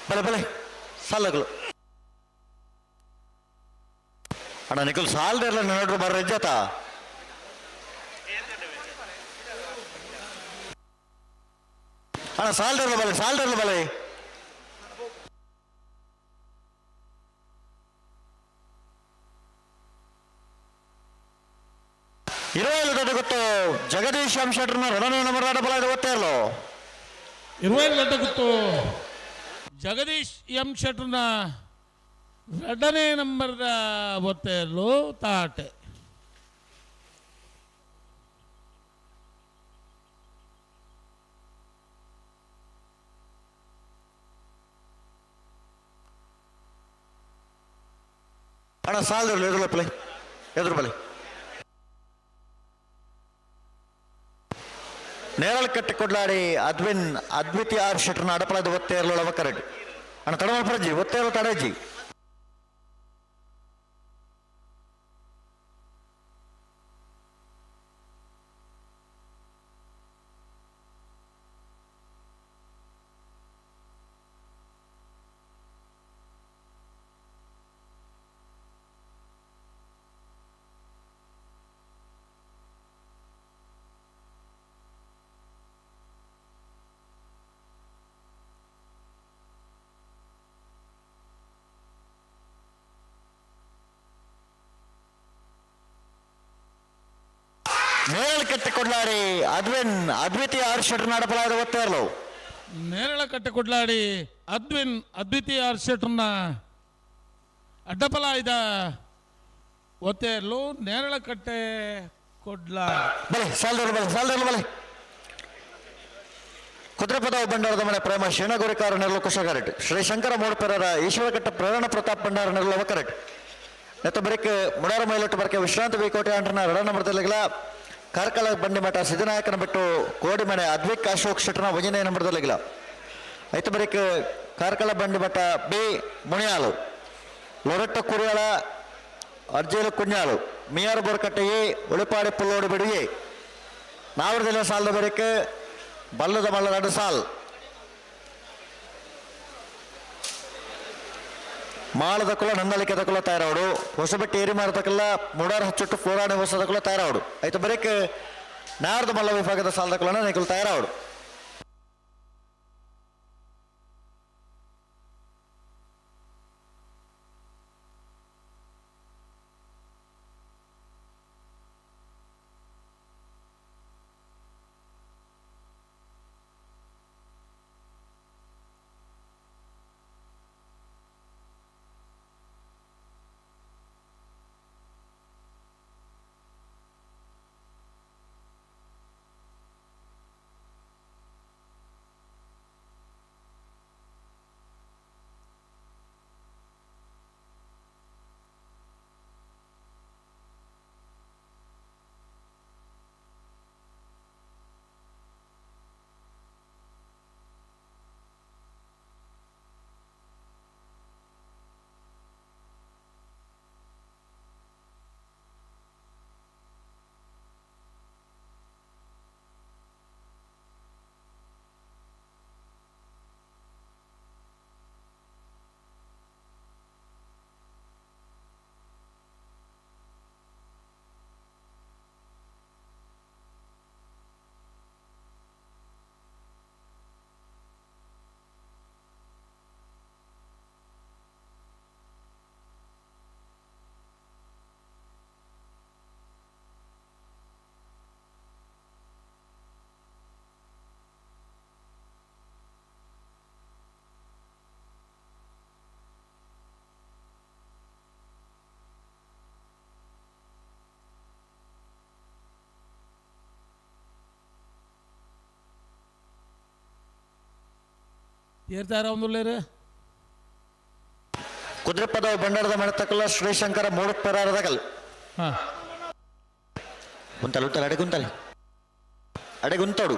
ಬಲೆ ಬಲೆ ಸಾಲಗಳು ಅಣ್ಣ ನಿಖಲ್ ಸಾಲದಿರಲ್ಲ ನೋಡ್ರು ಬರ್ರ ಇಜ್ಜಾತ. ಅಣ್ಣ ಸಾಲದಿರಲ್ಲ ಬಲೆ ಸಾಲದಿರಲ್ಲ ಬಲೆ. ಇರೋ ದೊಡ್ಡ ಗೊತ್ತು ಜಗದೀಶ್ ಶೆಟ್ರನ್ನ ರಣನ ನಂಬರ್ ಬಲ ಇದು ಗೊತ್ತೇ ಇರಲೋ. ಇರುವೈ ದೊಡ್ಡ ಗೊತ್ತು ಜಗದೀಶ್ ಎಂ ಶೆಟ್ರನ ಎರಡನೇ ನಂಬರ್ದ ಒತ್ತೆಯಲ್ಲೂ ತಾಟೆ. ಅಣ್ಣ ಸಾಲದಿರಲ್ಲ ಎದುರು ಬಲೆ ಎದುರು ಬಲೆ. ನೇರಳ ಕಟ್ಟಿ ಕೊಡ್ಲಾಡಿ ಅದ್ವಿನ್ ಅದ್ವಿತೀಯ ಆರ್ ಶೆಟ್ರನ್ನ ಅಡಪಳದ ಒತ್ತೆ ಇರಲೊಳವ ಕರೆಕ್ಟ್. ಅಣ್ಣ ತಡ ಮಾಡ್ಪರಜ್ಜಿ ಒತ್ತೆ ಇರೋ ತಡಜ್ಜಿ. ನೇರಳಕಟ್ಟೆ ಕೊಡ್ಲಾಡಿ ಅದ್ವಿನ್ ಅದ್ವಿತೀಯ ಆರ್ ಶೆಟ್ರ್ ನಾಡಪಲಾದ ಒತ್ತೇರ್ಲು. ನೇರಳಕಟ್ಟೆ ಕೊಡ್ಲಾಡಿ ಅದ್ವಿನ್ ಅದ್ವಿತೀಯ ಆರ್ ಶೆಟ್ರನ್ನ ಅಡ್ಡಪಲಾಯ್ದ ಒತ್ತೇರ್ಲು ನೇರಳಕಟ್ಟೆ ಕೊಡ್ಲಾಡಿ. ಬಲೆ ಸಾಲ್ದವರು ಬಲೆ ಸಾಲ್ದವರು ಬಲೆ. ಕುದುರೆಪದ ಭಂಡಾರದ ಮನೆ ಪ್ರೇಮ ಶೀನಗುರಿಕಾರ ನೆರಳು ಕುಶಗಾರೆಟ್ ಶ್ರೀಶಂಕರ ಮೋಡ್ಪೆರರ ಈಶ್ವರಕಟ್ಟ ಪ್ರೇರಣ ಪ್ರತಾಪ್ ಭಂಡಾರ ನೆರಳು ಅವಕರೆಟ್ ನೆತ್ತ ಬರಿಕ್ ಮುಡಾರ ಮೈಲೊಟ್ಟು ಬರಕೆ ವಿಶ್ರಾಂತಿ ಬೇಕೋಟೆ ಅಂಟನ ರಡ ನಂಬರ್ದಲ್ಲಿಗಲ ಕಾರ್ಕಳ ಬಂಡಿಮಠ ಸಿದ್ದನಾಯಕನ ಬಿಟ್ಟು ಕೋಡಿಮನೆ ಅದ್ವಿಕ್ ಅಶೋಕ್ ಶೆಟ್ಟರ್ನ ಒಂಜನೇ ನಂಬರ್ದಲ್ಲಿಗಲ ಐತ ಬರಿಕ್ ಕಾರ್ಕಳ ಬಂಡಿಮಠ ಬಿ ಮುಣಿಯಾಲು ಲೊರಟ್ಟ ಕುರಿಯಾಳ ಅರ್ಜೇಲು ಕುഞ്ഞാಲು ಮಿಯಾರು ಬೋರ್ಕಟ್ಟೆ ಎ ಉಳಿಪಾಡಿ ಪುಲ್ಲೋಡು ಬಿಡು ಎ ನಾವರದಿಲ್ಲ ಸಾಲದ ಬರಿಕ್ ಬಲ್ಲದ ಮಲ್ಲ ಎರಡು ಸಾಲ್ ಮಾಳದ ಕುಲ ನಂದಳಿಕೆದ ಕುಲ ತಯಾರಾವಡು ಹೊಸಬೆಟ್ಟಿ ಏರಿಮಾರದಕ್ಕೆಲ್ಲ ಮುಡಾರ ಹಚ್ಚುಟ್ಟು ಫ್ಲೋರಾಣಿ ಹೊಸದ ಕುಲ ತಯಾರಾವಡು ಆಯ್ತು ಬರೀಕ್ ನಾರದ ಮಲ್ಲ ವಿಭಾಗದ ಸಾಲದ ಕುಲನ ನಿಕುಲು ತಯಾರಾವಡು. ಏರ್ ತಯಾರಾವೊಂದುಲ್ಲೇರು? ಕುದುರೆಪದ ಭಂಡಾರದ ಮನೆ ತಕ್ಕಲ್ಲ ಶ್ರೀಶಂಕರ ಮೂಡುಪೆರಾರದಗಲ್. ಹಾಂ. ಗುಂತಲು ಉಂತಲು ಅಡೆ ಗುಂತಲು ಅಡೆ ಗುಂತೋಡು.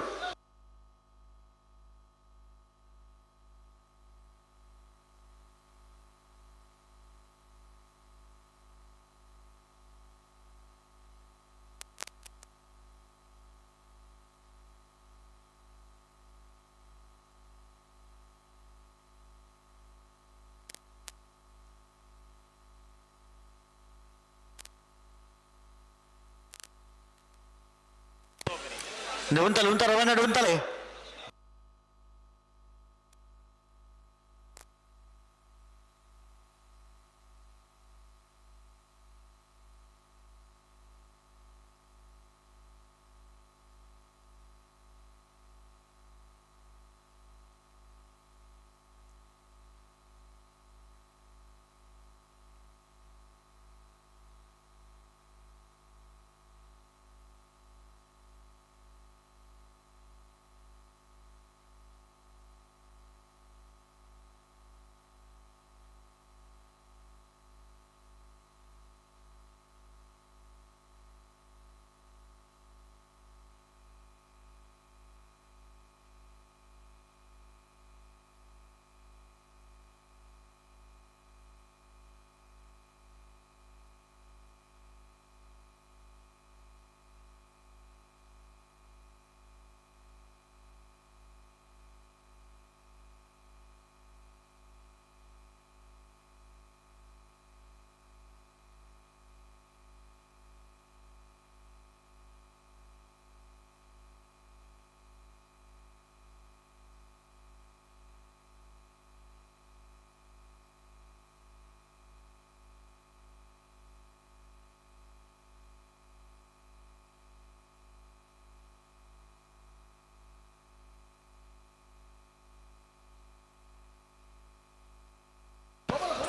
ಉಂತಲೆ ಉಂತಾರೆ ರವಣ್ಣ ಉಂತಲೆ.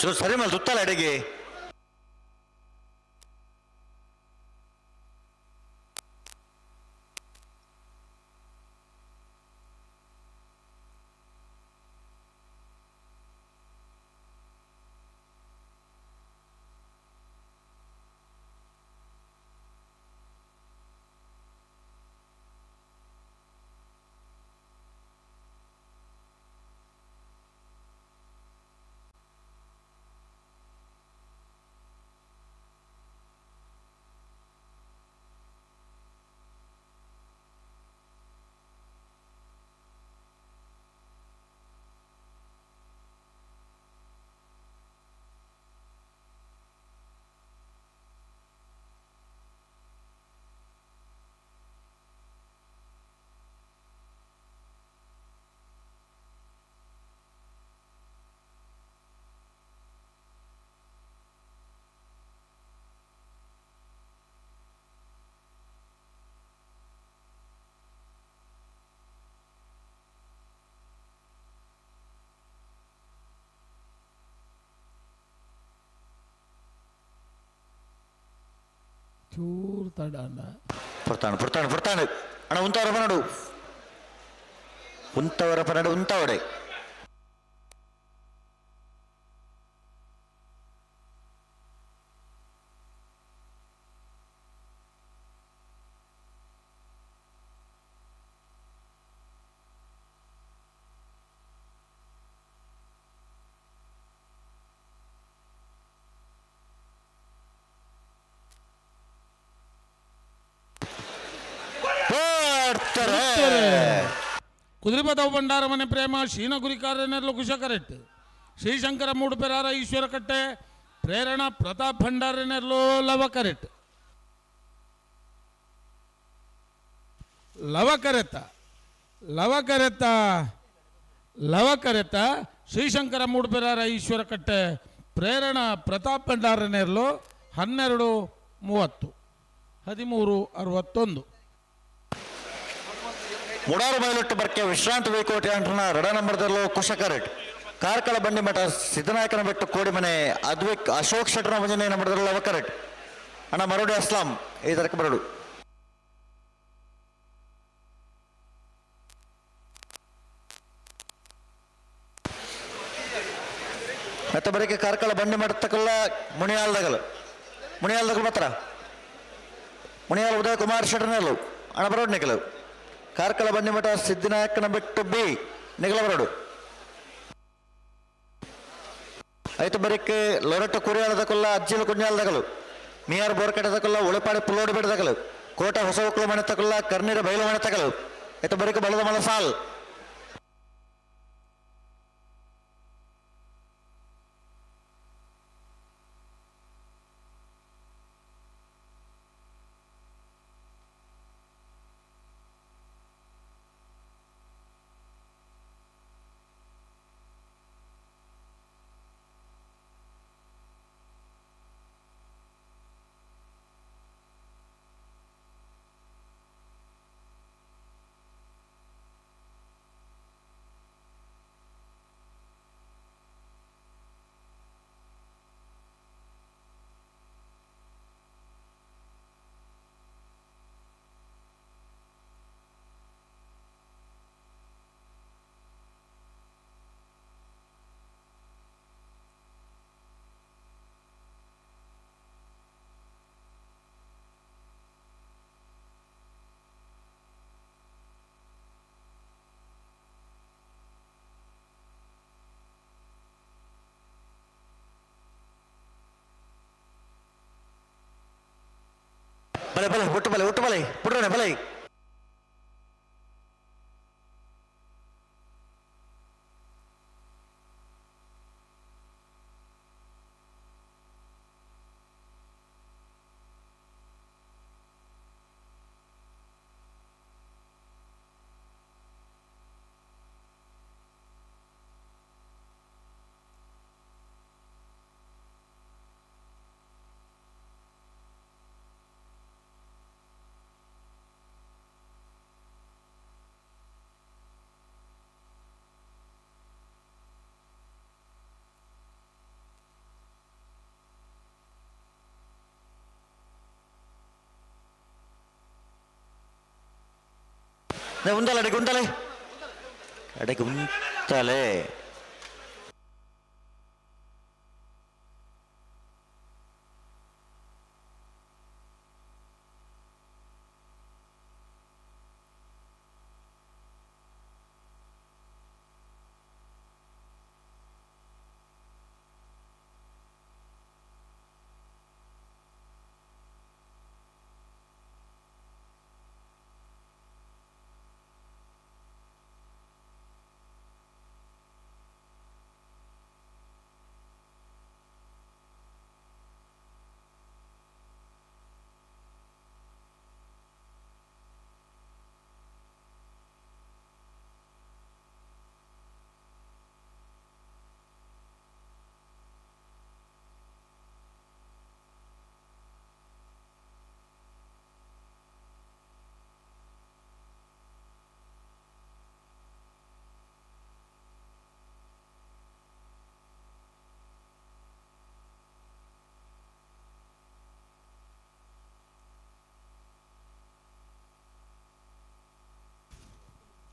ಚೂರು ಸರಿ ಮೇಲೆ ತುತ್ತಲ್ಲ ಅಡಿಗೆ. ಚೂರು ತಡ ಅಣ್ಣ. ಪುರ್ತಾನು ಪುರ್ತಾನು ಪುರ್ತಾನು ಅಣ್ಣ. ಉಂತವರ ಪನಡು, ಉಂತವರ ಪನಡು, ಉಂತವಡೆ. ಪಡ್ತಾರೆ. ಕುದುರೆಪದವು ಭಂಡಾರ ಮನೆ ಪ್ರೇಮ ಶೀನ ಗುರಿಕಾರನೆರ್ಲು ಕುಶಕರೆಟ್ ಶ್ರೀಶಂಕರ ಮೂಡುಪೆರಾರ ಈಶ್ವರಕಟ್ಟೆ ಪ್ರೇರಣಾ ಪ್ರತಾಪ್ ಭಂಡಾರನೆರ್ಲು ಲವಕರೆಟ್ ಲವಕರೆತ ಲವಕರೆತ ಲವಕರೆತ ಶ್ರೀಶಂಕರ ಮೂಡುಪೆರಾರ ಈಶ್ವರಕಟ್ಟೆ ಪ್ರೇರಣಾ ಪ್ರತಾಪ್ ಭಂಡಾರನೆರ್ಲು 12:30 13:61. ಮುಡಾರು ಮೈಲೊಟ್ಟು ಬರ್ಕೆ ವಿಶ್ರಾಂತಿ ವೈಕೋಟೆ ಅಂಟನ ರಡ ನಂಬರ್ದಲ್ಲೋ ಕುಶಕರೆಟ್ ಕಾರ್ಕಳ ಬಂಡಿಮಠ ಸಿದ್ದನಾಯಕನ ಬೆಟ್ಟು ಕೋಡಿಮನೆ ಅದ್ವಿಕ್ ಅಶೋಕ್ ಶೆಟ್ಟರ ಮಂಜನೆ ನಂಬರ್ದಲ್ಲೋ ಅವಕರೆಟ್. ಅಣ್ಣ ಮರೋಡಿ ಅಸ್ಲಾಂ ಈ ತರಕ ಬರಡು. ಮತ್ತೆ ಬರೀಕೆ ಕಾರ್ಕಳ ಬಂಡಿಮಠ ತಕಲ್ಲ ಮುಣಿಯಾಲ್ದಗಲ್ ಮುಣಿಯಾಲ್ದಗಲ್ ಮಾತ್ರ ಮುಣಿಯಾಲ್ ಉದಯ ಕುಮಾರ್ ಶೆಟ್ಟರ್ನಲ್ಲು ಅಣ್ಣ ಬರೋಡು ನಿಖಲು. ಕಾರ್ಕಳ ಬಂಡಿಮಠ ಸಿದ್ದಿನಾಯಕನ ಬೆಟ್ಟು ಬಿ ನಿಗಲ ಬರೋಡು. ಐತು ಬರೀಕೆ ಲೊರಟ ಕುರಿಯಾಳದಕೊಲ್ಲ ಅಜ್ಜಿಲ ಕುಂಜಾಲದಗಲು ಮಿಯಾರ್ ಬೋರ್ಕಟ್ಟದಕೊಲ್ಲ ಉಳಿಪಾಡಿ ಪುಲ್ಲೋಡಿ ಬೆಟ್ಟದಗಲು ಕೋಟ ಹೊಸ ಒಕ್ಕಲು ಮನೆ ತಕೊಲ್ಲ ಕರ್ನೀರ ಬೈಲು ಮನೆ ತಗಲು. ಐತು ಬರೀಕೆ ಬಳದ ಮಲ ಸಾಲ್. ಬಲೆ ಬಲೆ ಒಟ್ಟು ಬಲೆ ಒಟ್ಟು ಬಲೆ ಪುಡ್ರನೆ ಬಲೆ. ಉಂದಲ್ಲ ಅಡಿಗೆ ಉಂದಲೆ ಅಡಿಗೆ ಉಂತಲೆ.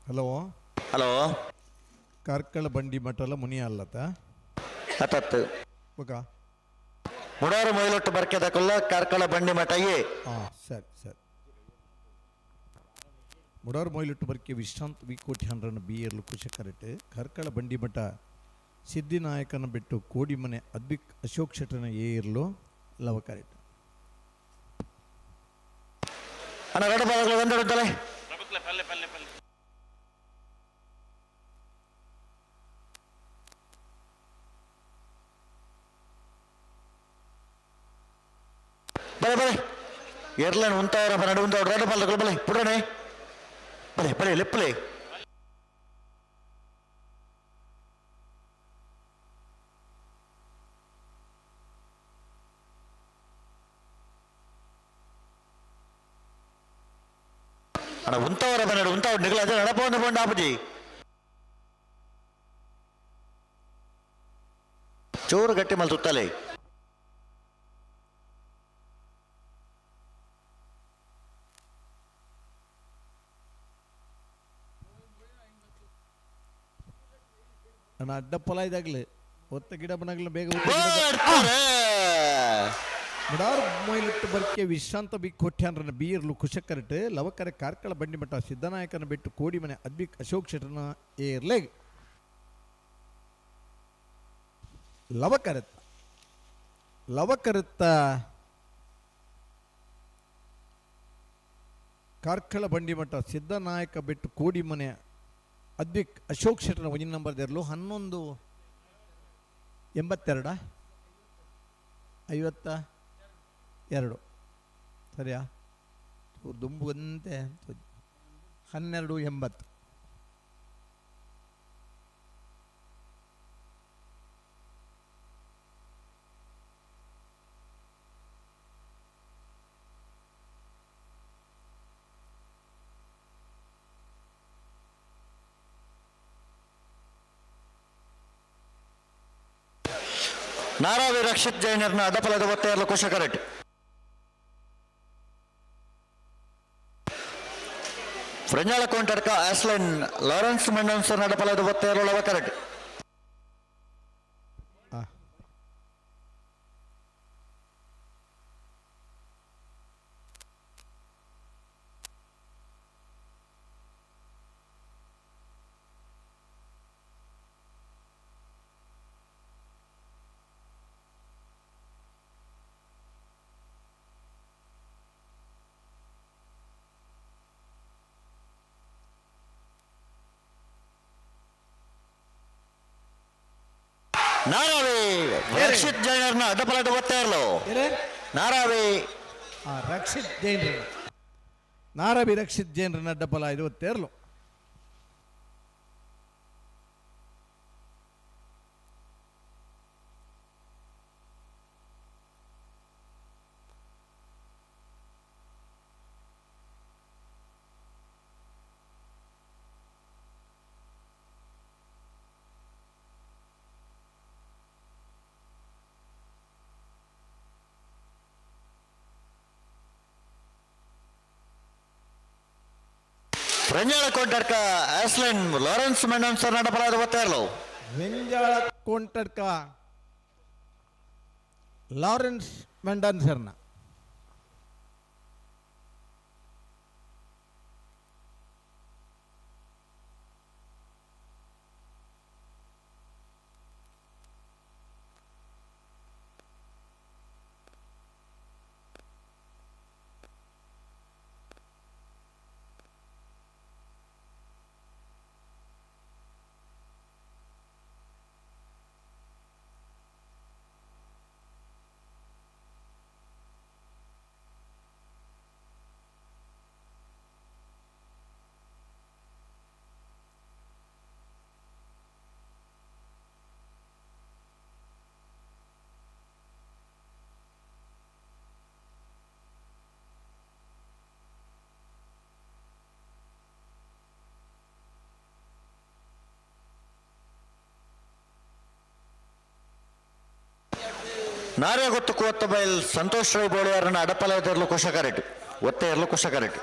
ಹಲೋ. ಹಲೋ. ಕಾರ್ಕಳ ಬಂಡಿ ಮಠಲ ಮುನಿಯ ಅಲ್ಲತ? ಹತ್ತತ್ತು. ಬೊಕ? ಮುಡಾರು ಮೊಯ್ಲೊಟ್ಟು ಬರ್ಕೆದ ಕೊಲ್ಲ ಕಾರ್ಕಳ ಬಂಡಿ ಮಠ ಎ. ಹಾಂ, ಸರಿ ಸರಿ. ಮುಡಾರ್ ಮೊಯ್ಲುಟ್ಟು ಬರ್ಕೆ ವಿಶ್ರಾಂತ್ ವಿ ಕೋಟಿ ಹಂಡ್ರನ್ ಬಿ ಎರ್ಲು ಕುಶಕರೆಟ್. ಕಾರ್ಕಳ ಬಂಡಿ ಮಠ ಸಿದ್ಧಿನಾಯಕನ ಬಿಟ್ಟು ಕೋಡಿಮನೆ ಅದ್ವಿಕ್ ಅಶೋಕ್ ಶೆಟ್ಟನ ಎ ಇರ್ಲು ಲವಕರೆಟ್. ಅಣ್ಣ, ಎರಡು ಭಾಗಗಳು ಒಂದೆರಡು ತಲೆ. ಬಲೆ ಬಲೆ, ಎರ್ಲನ್ ಉಂತಾವರ ನಡು ಉಂತಾವ್ರ. ಎರಡು ಪಾಲಗಳು ಬಲೆ ಪುಡಣೆ ಬಲೆ ಬಲೆ ಲೆಪ್ಪಲೆ. ಅಣ್ಣ, ಉಂತಾವರ ಬನ್ನಡು ಉಂತಾವ್ ನಿಗಲ ಅದೇ ನಡಪವನ್ನು ಕೊಂಡ ಆಪುಜಿ. ಚೂರು ಗಟ್ಟಿ ಮಲ್ ತುತ್ತಲೆ. ಅಣ್ಣ, ಅಡ್ಡ ಫಲ ಇದಾಗ್ಲಿ ಒತ್ತ ಗಿಡ ಬನಗ್ಲ ಬೇಗ. ಬರ್ತಾರೆ. ಮುಡಾರ್ ಮೊಯ್ಲುಟ್ಟು ಬರ್ಕೆ ವಿಶ್ರಾಂತ ಬಿ ಕೋಟ್ಯಾನ್ರನ ಬಿ ಇರ್ಲು ಕುಶಕರೆಟ್. ಲವಕರೆ ಕಾರ್ಕಳ ಬಂಡಿಮಠ ಸಿದ್ದನಾಯಕನ ಬಿಟ್ಟು ಕೋಡಿಮನೆ ಅದ್ವಿಕ್ ಅಶೋಕ್ ಶೆಟ್ಟನ ಎ ಇರ್ಲೆಗ್ ಲವಕರೆತ್ತ. ಲವಕರೆತ್ತ ಕಾರ್ಕಳ ಬಂಡಿಮಠ ಸಿದ್ದನಾಯಕ ಬೆಟ್ಟು ಕೋಡಿಮನೆ ಅದ್ವಿಕ್ ಅಶೋಕ್ ಶೆಟ್ಟನ ಒಂಜಿನ ನಂಬರ್ ದೇರ್ಲು. 11 82, 52, ಸರಿಯಾ? ದುಂಬುವಂತೆ 12 80. ನಾರಾವಿ ರಕ್ಷಿತ್ ಜೈನರ್ನ ಅಡಪಲದ ಒತ್ತೆಯರ್ಲ ಕುಶಕರೆಟ್. ಫ್ರೆಂಜಾಳ ಕೋಂಟರ್ಕ ಆಸ್ಲೆನ್ ಲಾರೆನ್ಸ್ ಮೆಂಡೋನ್ಸನ್ ಅಡಪಲದ ಒತ್ತೆಯರ್ಲ ಲವಕರೆಟ್. ಹಾಂ. ನಾರಾವಿ ರಕ್ಷಿತ್ ಜೈನರ್ನ ಅಡಪಲದ ಒತ್ತೆಯರ್ಲು. ಏನೇ? ನಾರಾವಿ. ಆ ರಕ್ಷಿತ್ ಜೈನ್ರನ್ನ, ನಾರಬಿ ರಕ್ಷಿತ್ ಜೈನ್ರನ್ನ ಡಬ್ಬಲ 50. ರೆಂಜಾಳ ಕೋಂಟಡ್ಕ ಆಸ್ಲೆನ್ ಲಾರೆನ್ಸ್ ಮೆಂಡನ್ ಸರ್ ನಡಪಲಾದ ಒತ್ತೇರ್ಲು. ರೆಂಜಾಳ ಕೋಂಟಡ್ಕ ಲಾರೆನ್ಸ್ ಮೆಂಡನ್ ಸರ್ನ. ನಾರೇ ಗೊತ್ತು ಕೂವತ್ತ ಬೈಲ್ ಸಂತೋಷ್ ರೈ ಬೋಳಿಯಾರನ್ನ ಅಡಪಲಯದಿರಲು ಕುಶಕರೆಟ್ ಒತ್ತೆ ಇರಲು ಕುಶಕರೆಟ್.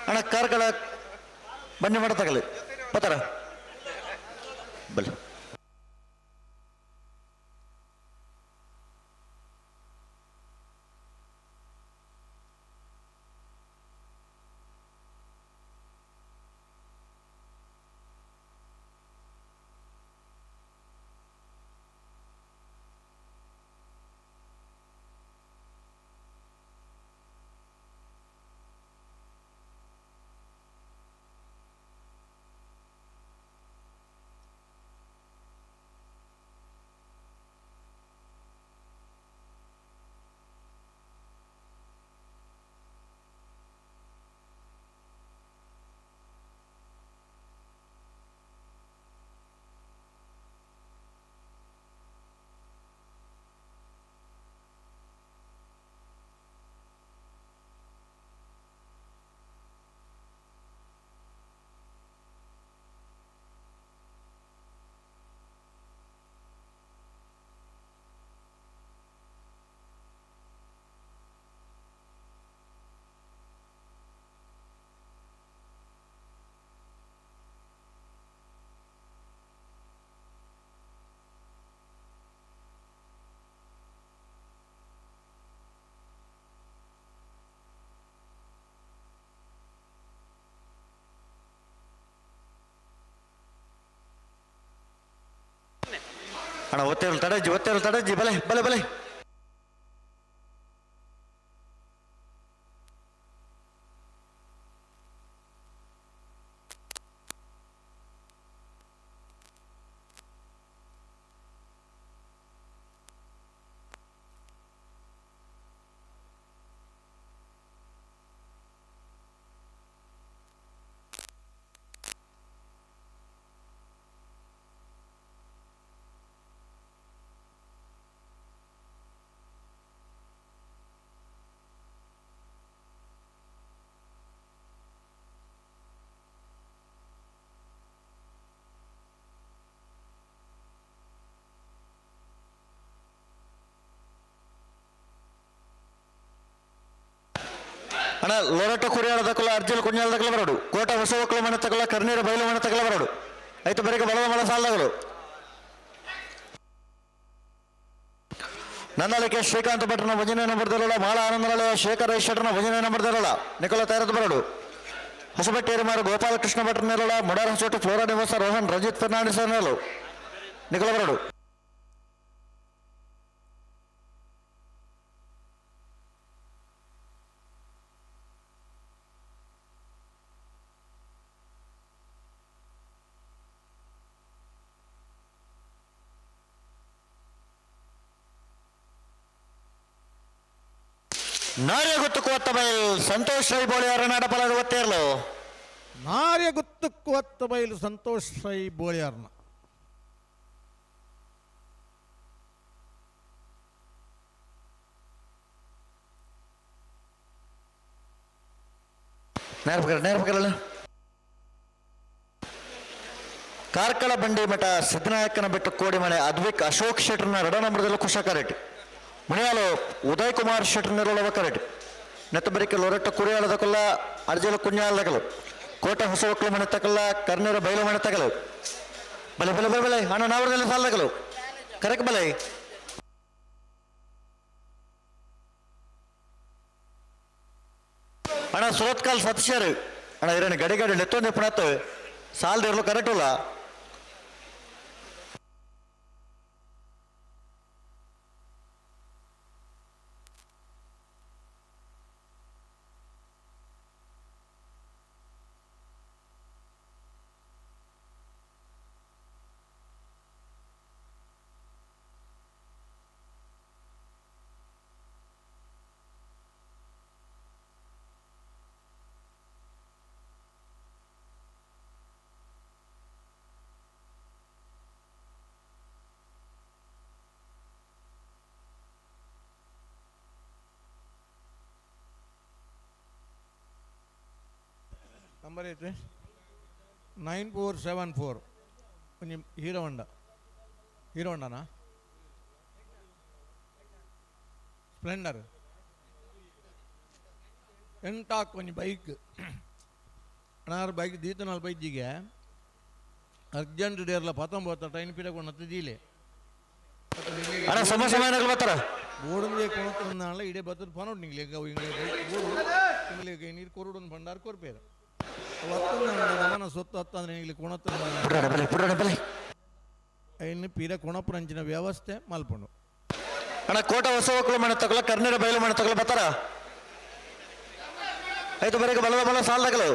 ಅಣ್ಣ ಕಾರ್ಕಳ ಬನ್ನಿ ಮಾಡತಗಲಿ ಪತ್ತರ ಬಲ್ಲಿ. ಅಣ್ಣ ಒತ್ತೇರು ತಡಜ್ಜಿ, ಒತ್ತೇರು ತಡಜ್ಜಿ, ಬಲೆ ಬಲೆ ಬಲೆ. ಅಣ್ಣ ಲೊರಟ ಕುರಿಯಾಳ ತಕಲ ಅರ್ಜಿಲ್ ಕುഞ്ഞಾಳ ತಕಲ ಬರೋಡು, ಕೋಟ ಹೊಸವಕ್ಕಲ ಮನೆ ತಕಲ ಕರ್ನೀರ ಬೈಲು ಮನೆ ತಕಲ ಬರೋಡು, ಐತ ಬರೀಗ ಬಲದ ಮಳ ಸಾಲದಗಳು. ನಂದಾಳಿಕೆ ಶ್ರೀಕಾಂತ ಭಟ್ರನ ಭಜನೆ ನಂಬರ್ದಿರಲ್ಲ, ಮಾಳ ಆನಂದನಾಲಯ ಶೇಖರ ಶೆಟ್ಟರ್ನ ಭಜನೆ ನಂಬರ್ದಿರಲ್ಲ, ನಿಕೋಲ ತಯಾರದ ಬರೋಡು. ಹೊಸಬೆಟ್ಟೇರಿ ಮಾರು ಗೋಪಾಲಕೃಷ್ಣ ಭಟ್ರನಿರಲ್ಲ, ಮುಡಾರ ಹೊಸೋಟು ಫ್ಲೋರಾ ನಿವಾಸ ರೋಹನ್ ರಂಜಿತ್ ಫರ್ನಾಂಡಿಸ್ ನಿಕೋಲ ಬರೋಡು. ನಾರ್ಯ ಗುತ್ತು ಕೊತ್ತ ಬೈಲ್ ಸಂತೋಷ್ ರೈ ಬೋಳಿಯಾರ ನಾಡಪಲದ ಒತ್ತೇರ್ಲು. ನಾರ್ಯ ಗುತ್ತು ಕೊತ್ತ ಬೈಲು ಸಂತೋಷ್ ರೈ ಬೋಳಿಯಾರನ. ನೇರ ನೇರ ಪಕ್ಕರಲ್ಲ. ಕಾರ್ಕಳ ಬಂಡಿ ಮಠ ಸಿದ್ದನಾಯಕನ ಬೆಟ್ಟ ಕೋಡಿಮನೆ ಅದ್ವಿಕ್ ಅಶೋಕ್ ಶೆಟ್ಟರ್ನ ರಡ ನಂಬರದಲ್ಲಿ ಕುಶಕರೆಟ್. ಮುನಿಯಾಲು ಉದಯ್ ಕುಮಾರ್ ಶೆಟ್ಟರ್ ನೆರಳವ ಕರೆಟ್. ನೆತ್ತಬರಿಕೆ ಲೊರಟ್ಟ ಕುರಿಯಾಳದ ಕೊಲ್ಲ ಅರ್ಜಲ ಕುഞ്ഞಾಲ್ದಕಲು ಕೋಟೆ ಹೊಸವಕ್ಲು ಮನೆ ತಕಲ್ಲ ಕರ್ನೂರ ಬೈಲು ಮನೆ ತಕಲು ಬಲೆ ಬಲೆ ಬಲೆ ಬಲೆ ಅಣ್ಣ ನಾವರದಲ್ಲಿ ಸಾಲದಕಲು ಕರೆಕ್ಟ್ ಬಲೆ ಅಣ್ಣ ಸುರತ್ಕಾಲ್ ಸತೀಶರು ಅಣ್ಣ ಇರಣ ಗಡಿ ಗಡಿ ನೆತ್ತೊಂದು ಪುಣತ್ ಸಾಲದಿರಲು ಕರೆಕ್ಟ್ ಅಲ್ಲ. ನಂಬರ್ ಐತೆ 9474 ಒಂಜಿ ಹೀರೋ ಹೊಂಡ, ಹೀರೋ ಹೊಂಡನಾ ಸ್ಪ್ಲೆಂಡರ್ ಎಂಟಾಕ್ ಒಂಜಿ ಬೈಕ್ ಅಣ್ಣಾರು ಬೈಕ್ ದೀತನಾಲ್ ಬೈಜಿಗೆ ಅರ್ಜೆಂಟ್ ಡೇರ್ಲ ಪತ್ತೊಂಬತ್ತ ಟ್ರೈನ್ ಪೀಡ ಕೊಣತ್ತು ದೀಲೆ. ಅಣ್ಣ ಸಮಸ್ಯೆ ಸಮಯ ಬರ್ತಾರ. ಬೋಡಂದೇ ಕೊಣತ್ತನಾಳ ಇಡೇ ಬತ್ತದ ಪನೋಡ್ ನಿಂಗ್ಲೆ ಇಂಗ್ಲೆ ಬೋಡು ನಿಂಗ್ಲೆ ನೀರು ಕೊರಡು ಭಂಡಾರ ಕೊರ್ಪೇರು ನಮನ ಸೊತ್ತು ಹತ್ತಂದ್ರೆ ನಿಂಗ್ಲೆ ಕೊಣತ್ತ. ಪುಡಣ ಬಲೆ ಪುಡಣ ಬಲೆ. ಇನ್ನು ಪೀರ ಕೊಣಪುರಂಚಿನ ವ್ಯವಸ್ಥೆ ಮಲ್ಪಂಡು. ಅಣ್ಣ ಕೋಟ ಹೊಸವಕ್ಲು ಮನೆ ತಗೊಲ್ಲ ಕರ್ನೀರ ಬೈಲು ಮನೆ ತಗೊಲ್ಲ ಬರ್ತಾರ. ಆಯ್ತು ಬರೀ ಬಲದ ಬಲ ಸಾಲದಕಲು.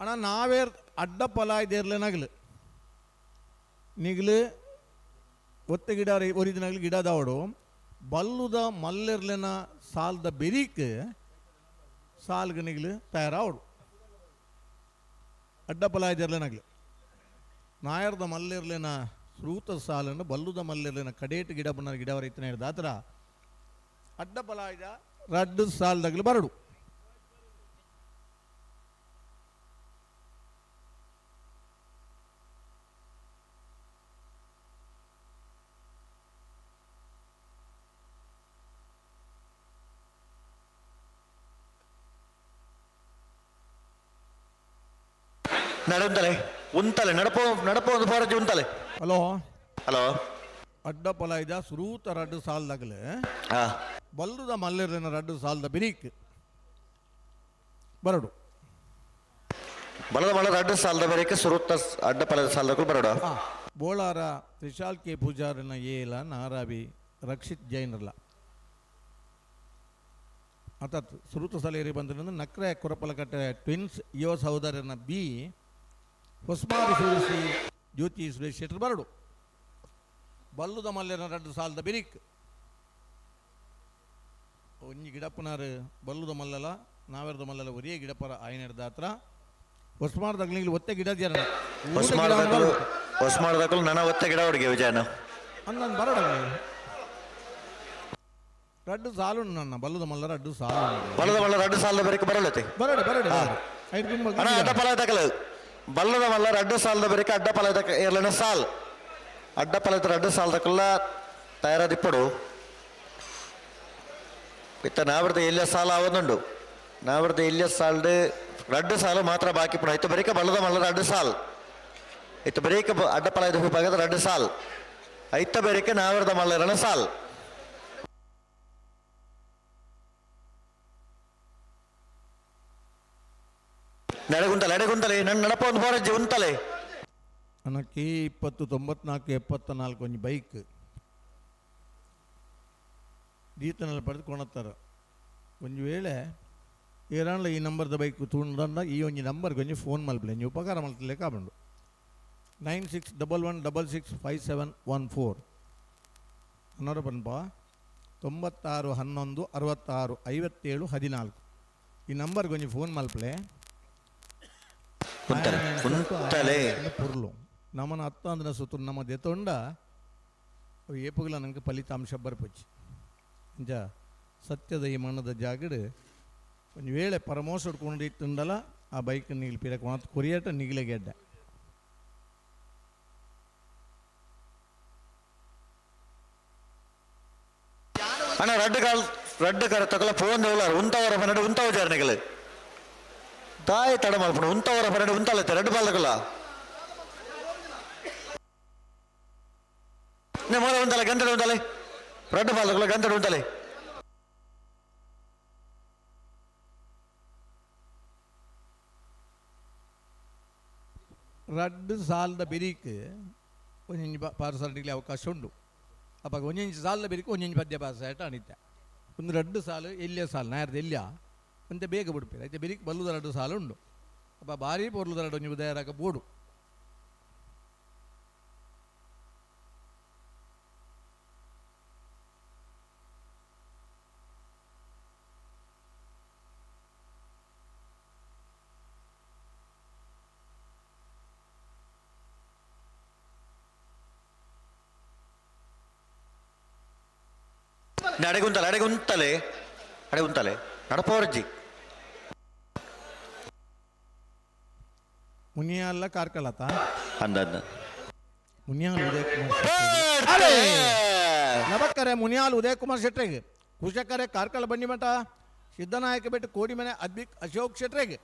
ಅಣ್ಣ ನಾವೇ ಅಡ್ಡ ಪಲಾಯ್ದೇರ್ಲೆ ನಗಲು ನಿಗ್ಲು ಒತ್ತೆ ಗಿಡ ಒರಿದ ನಗಲು ಗಿಡ ದಾವಡು ಬಲ್ಲುದ ಮಲ್ಲೆರ್ಲೆನ ಸಾಲ್ದ ಬೆರಿಕ್ ಸಾಲ್ಗ ನಿಗ್ಲು ತಯಾರಾವಡು. ಅಡ್ಡ ಪಲಾಯ್ದೇರ್ಲೆ ನಗಲು ನಾಯರ್ದ ಮಲ್ಲೆರ್ಲೆನ ಶ್ರೂತ ಸಾಲನ್ನು ಬಲ್ಲುದ ಮಲ್ಲೆರ್ಲೆನ ಕಡೇಟು ಗಿಡ ಬಣ್ಣ ಗಿಡ ರೈತನ ಹಿಡ್ದ ಆತರ ಅಡ್ಡ ಪಲಾಯ್ದ ರಡ್ಡು ಸಾಲ್ದಗ್ಲು ಬರಡು. ನಡುಂತಲೆ ಉಂತಲೆ ನಡಪೋ ನಡಪೋ ಒಂದು ಫಾರಜಿ ಉಂತಲೆ. ಹಲೋ. ಹಲೋ. ಅಡ್ಡ ಪಲಾಯ್ದ ಸುರೂತ ರಡ್ಡು ಸಾಲ್ದಾಗಲೇ ಹಾ. ಬಲ್ಲುದ ಮಲ್ಲೆರ್ಲೆನ ರಡ್ಡು ಸಾಲ್ದ ಬಿರಿಕ್ ಬರಡು. ಬಲದ ಬಲದ ಅಡ್ಡ ಸಾಲದ ಬರೀಕೆ ಸುರುತ್ತ ಅಡ್ಡ ಪಲದ ಸಾಲದಕ್ಕೂ ಬರಡು. ಬೋಳಾರ ತ್ರಿಶಾಲ್ ಕೆ ಪೂಜಾರನ ಏಲ ನಾರಾವಿ ರಕ್ಷಿತ್ ಜೈನರ್ಲ ಅರ್ಥಾತ್ ಸುರುತ ಸಲೇರಿ ಬಂದ್ರಿಂದ ನಕ್ರೆ ಕೊರಪಲಕಟ್ಟೆ ಟ್ವಿನ್ಸ್ ಯುವ ಸಹೋದರನ ಬಿ ಹೊಸ್ಮಾರಿ ಸುರೇಶಿ ಜ್ಯೋತಿ ಸುರೇಶ್ ಶೆಟ್ಟರ್ ಬರಡು. ಬಲ್ಲುದ ಮಲ್ಲೆನ ರಡ್ಡು ಸಾಲದ ಬಿರಿಕ್ ಒಂಜಿ ಗಿಡಪ್ಪನಾರು ಬಲ್ಲುದ ಮಲ್ಲಲ ನಾವೆರ್ದ ಮಲ್ಲಲ ಒರಿಯೇ ಗಿಡಪ್ಪರ ಆಯ್ನೆಡ್ದ ಹತ್ರ ಹೊಸ್ಮಾರ್ದಾಗ್ಲಿ ಒತ್ತೆ ಗಿಡ ಜನ. ಹೊಸ್ಮಾರ್ದಾಕಲು ಹೊಸ್ಮಾರ್ದಾಕಲು ನನ್ನ ಒತ್ತೆ ಗಿಡ ಹುಡುಗಿ ವಿಜಯನ. ಅಂದನ್ ಬರಡ ರಡ್ಡು ಸಾಲು ನನ್ನ ಬಲ್ಲದ ಮಲ್ಲ ರಡ್ಡು ಸಾಲು. ಬಲದ ಮಲ್ಲ ರಡ್ಡು ಸಾಲದ ಬರೀಕೆ ಬರಲತ್ತೆ. ಬರಡ ಬರಡ. ಅಣ್ಣ ಅಡ್ಡ ಪಲ ತಕಲು ಬಲ್ಲದ ಮಲ್ಲ ರಡ್ಡು ಸಾಲದ ಬರೀಕೆ ಅಡ್ಡ ಪಲ ತಕ ಎರಲನ ಸಾಲ್ ಅಡ್ಡ ಪಲದ ರಡ್ಡು ಸಾಲದಕ್ಕೆಲ್ಲ ತಯಾರಾದಿಪ್ಪಡು. ಇತ್ತ ನಾವರ್ದ ಎಲ್ಲ ಸಾಲ ಆವೊಂದುಂಡು ನಾವರ್ದ ಎಲ್ಲ ಸಾಲ್ಡ್ ರಡ್ಡು ಸಾಲು ಮಾತ್ರ ಬಾಕಿ ಪುಣ ಇತ್ತು ಬರೀಕ ಬಲ್ಲದ ಮಲ್ಲ ರಡ್ಡು ಸಾಲ್ ಇತ್ತು ಬರೀಕ ಅಡ್ಡ ಪಲ ವಿಭಾಗದ ರಡ್ಡು ಸಾಲ್ ಐತ ಬೇರಿಕೆ ನಾವರ್ದ ಮಲ್ಲರನ ಸಾಲ್. ನಡೆಗುಂತಲೆ ಎಡೆಗುಂತಲೆ ನನ್ನ ನಡಪ ಒಂದು ಫೋರಜ್ಜಿ ಉಂತಲೆ. ಅಣ್ಣ ಕೆ 20 94 74 ಒಂಜಿ ಬೈಕ್ ದೀತನಲ್ಲಿ ಪಡೆದು ಕೊಣತ್ತಾರ. ಒಂಜಿ ವೇಳೆ ಏರಾಂಡ್ಲ ಈ ನಂಬರ್ದ ಬೈಕ್ ತೂಂಡ ಈ ಒಂಜಿ ನಂಬರ್ಗೆ ಒಂಜಿ ಫೋನ್ ಮಲ್ಪಲೆ ಒಂಜಿ ಉಪಕಾರ ಮಲ್ತಲೆ ಕಾಬಂಡು. 9611665714. ಅನ್ನೋರ ಪನ್ಪ 96 11 66 57 14 ಈ ನಂಬರ್ಗೆ ಒಂಜಿ ಫೋನ್ ಮಲ್ಪಲೆ. ಉಂತಲೆ ಉಂತಲೆ. ಪೊರ್ಲು ನಮನ ಅತ್ತಂದ್ರೆ ಸುತ್ತು ನಮ್ಮ ದೆತೊಂಡ ಅವು ಏಪುಗಲ ನನಗೆ ಫಲಿತಾಂಶ ಬರ್ಪುಚ್ಚಿ. ಅಂಚ ಸತ್ಯದ ಈ ಮಣ್ಣದ ಜಾಗಡ್ ಒಂಜಿ ವೇಳೆ ಪರಮೋಸ ಇತ್ತುಂಡಲ ಆ ಬೈಕ್ ನೀಲ್ ಪಿರ ಕೊಣತ್ ಕೊರಿಯಟ ನಿಗಿಲೆ ಗೆಡ್ಡೆ. ಅಣ್ಣ ರಡ್ಡು ಕಾಲ್ ರಡ್ಡು ಕರ ತಕಲ ಫೋನ್ ಉಳ್ಳಾರ ಉಂತವರ ಪನ್ನಡು ಉಂತವ ಜಾರಣಿಗಳು ತಾಯಿ ತಡ ಮಲ್ಪಡು ಉಂತವರ ಪನ್ನಡು ಉಂತಲ್ಲ ರಡ್ಡು ಬಾಲ್ ತಕಲ ನೇ ಮೊದಲ ಉಂತಲೆ ಗಂಟೆ ಉಂತಲೆ ರಡ್ಡು ಬಾಲ್ ತಕಲ ಗಂಟೆ ಉಂತಲೆ. ರಡ್ಡು ಸಾಲದ ಬಿರಿಕ್ ಒಂಜೊಂಜಿ ಪಾರಸಾಟಿಗೆ ಅವಕಾಶ ಉಂಡು. ಅಪ್ಪ ಒಂಜೊಂಜಿ ಸಾಲದ ಬಿರಿಕ್ ಒಂಜೊಂಜಿ ಪದ್ಯ ಪಾಸಾಟ ಅಣಿತೆ ಒಂದು ರಡ್ಡು ಸಾಲು ಎಲ್ಲಿಯ ಸಾಲು ನಾಯರ್ದ ಎಲ್ಲಿಯ ಒಂತೆ ಬೇಗ ಬಿಡ್ಪೇರು ಐತೆ ಬಿರಿಕ್ ಬಲ್ಲುದ ರಡ್ಡು ಸಾಲು ಉಂಡು. ಅಪ್ಪ ಭಾರಿ ಪೊರ್ಲುದ ರಡ್ಡು ಒಂಜಿ ಉದಯರಾಗ ಬೋಡು. ಅಡೆಗೆ ಉಂತಲೆ ಅಡೆಗೆ ಉಂತಲೆ ಅಡೆ ಉಂತಲೆ ನಡಪವರಜ್ಜಿ. ಮುನಿಯಾಲ ಕಾರ್ಕಳತ ಅಂದ ಅಂದ ಮುನಿಯಾಲ್ ಉದಯ ಕುಮಾರ್ ನಬಕ್ಕರೆ ಮುನಿಯಾಲ್ ಉದಯ ಕುಮಾರ್ ಶೆಟ್ರೆಗೆ ಕುಶಕರೆ ಕಾರ್ಕಳ ಬನ್ನಿಮಠ ಸಿದ್ದನಾಯಕ ಬೆಟ್ಟು ಕೋಡಿಮನೆ ಅದ್ಬಿಕ್ ಅಶೋಕ್ ಶೆಟ್ರೆಗೆ.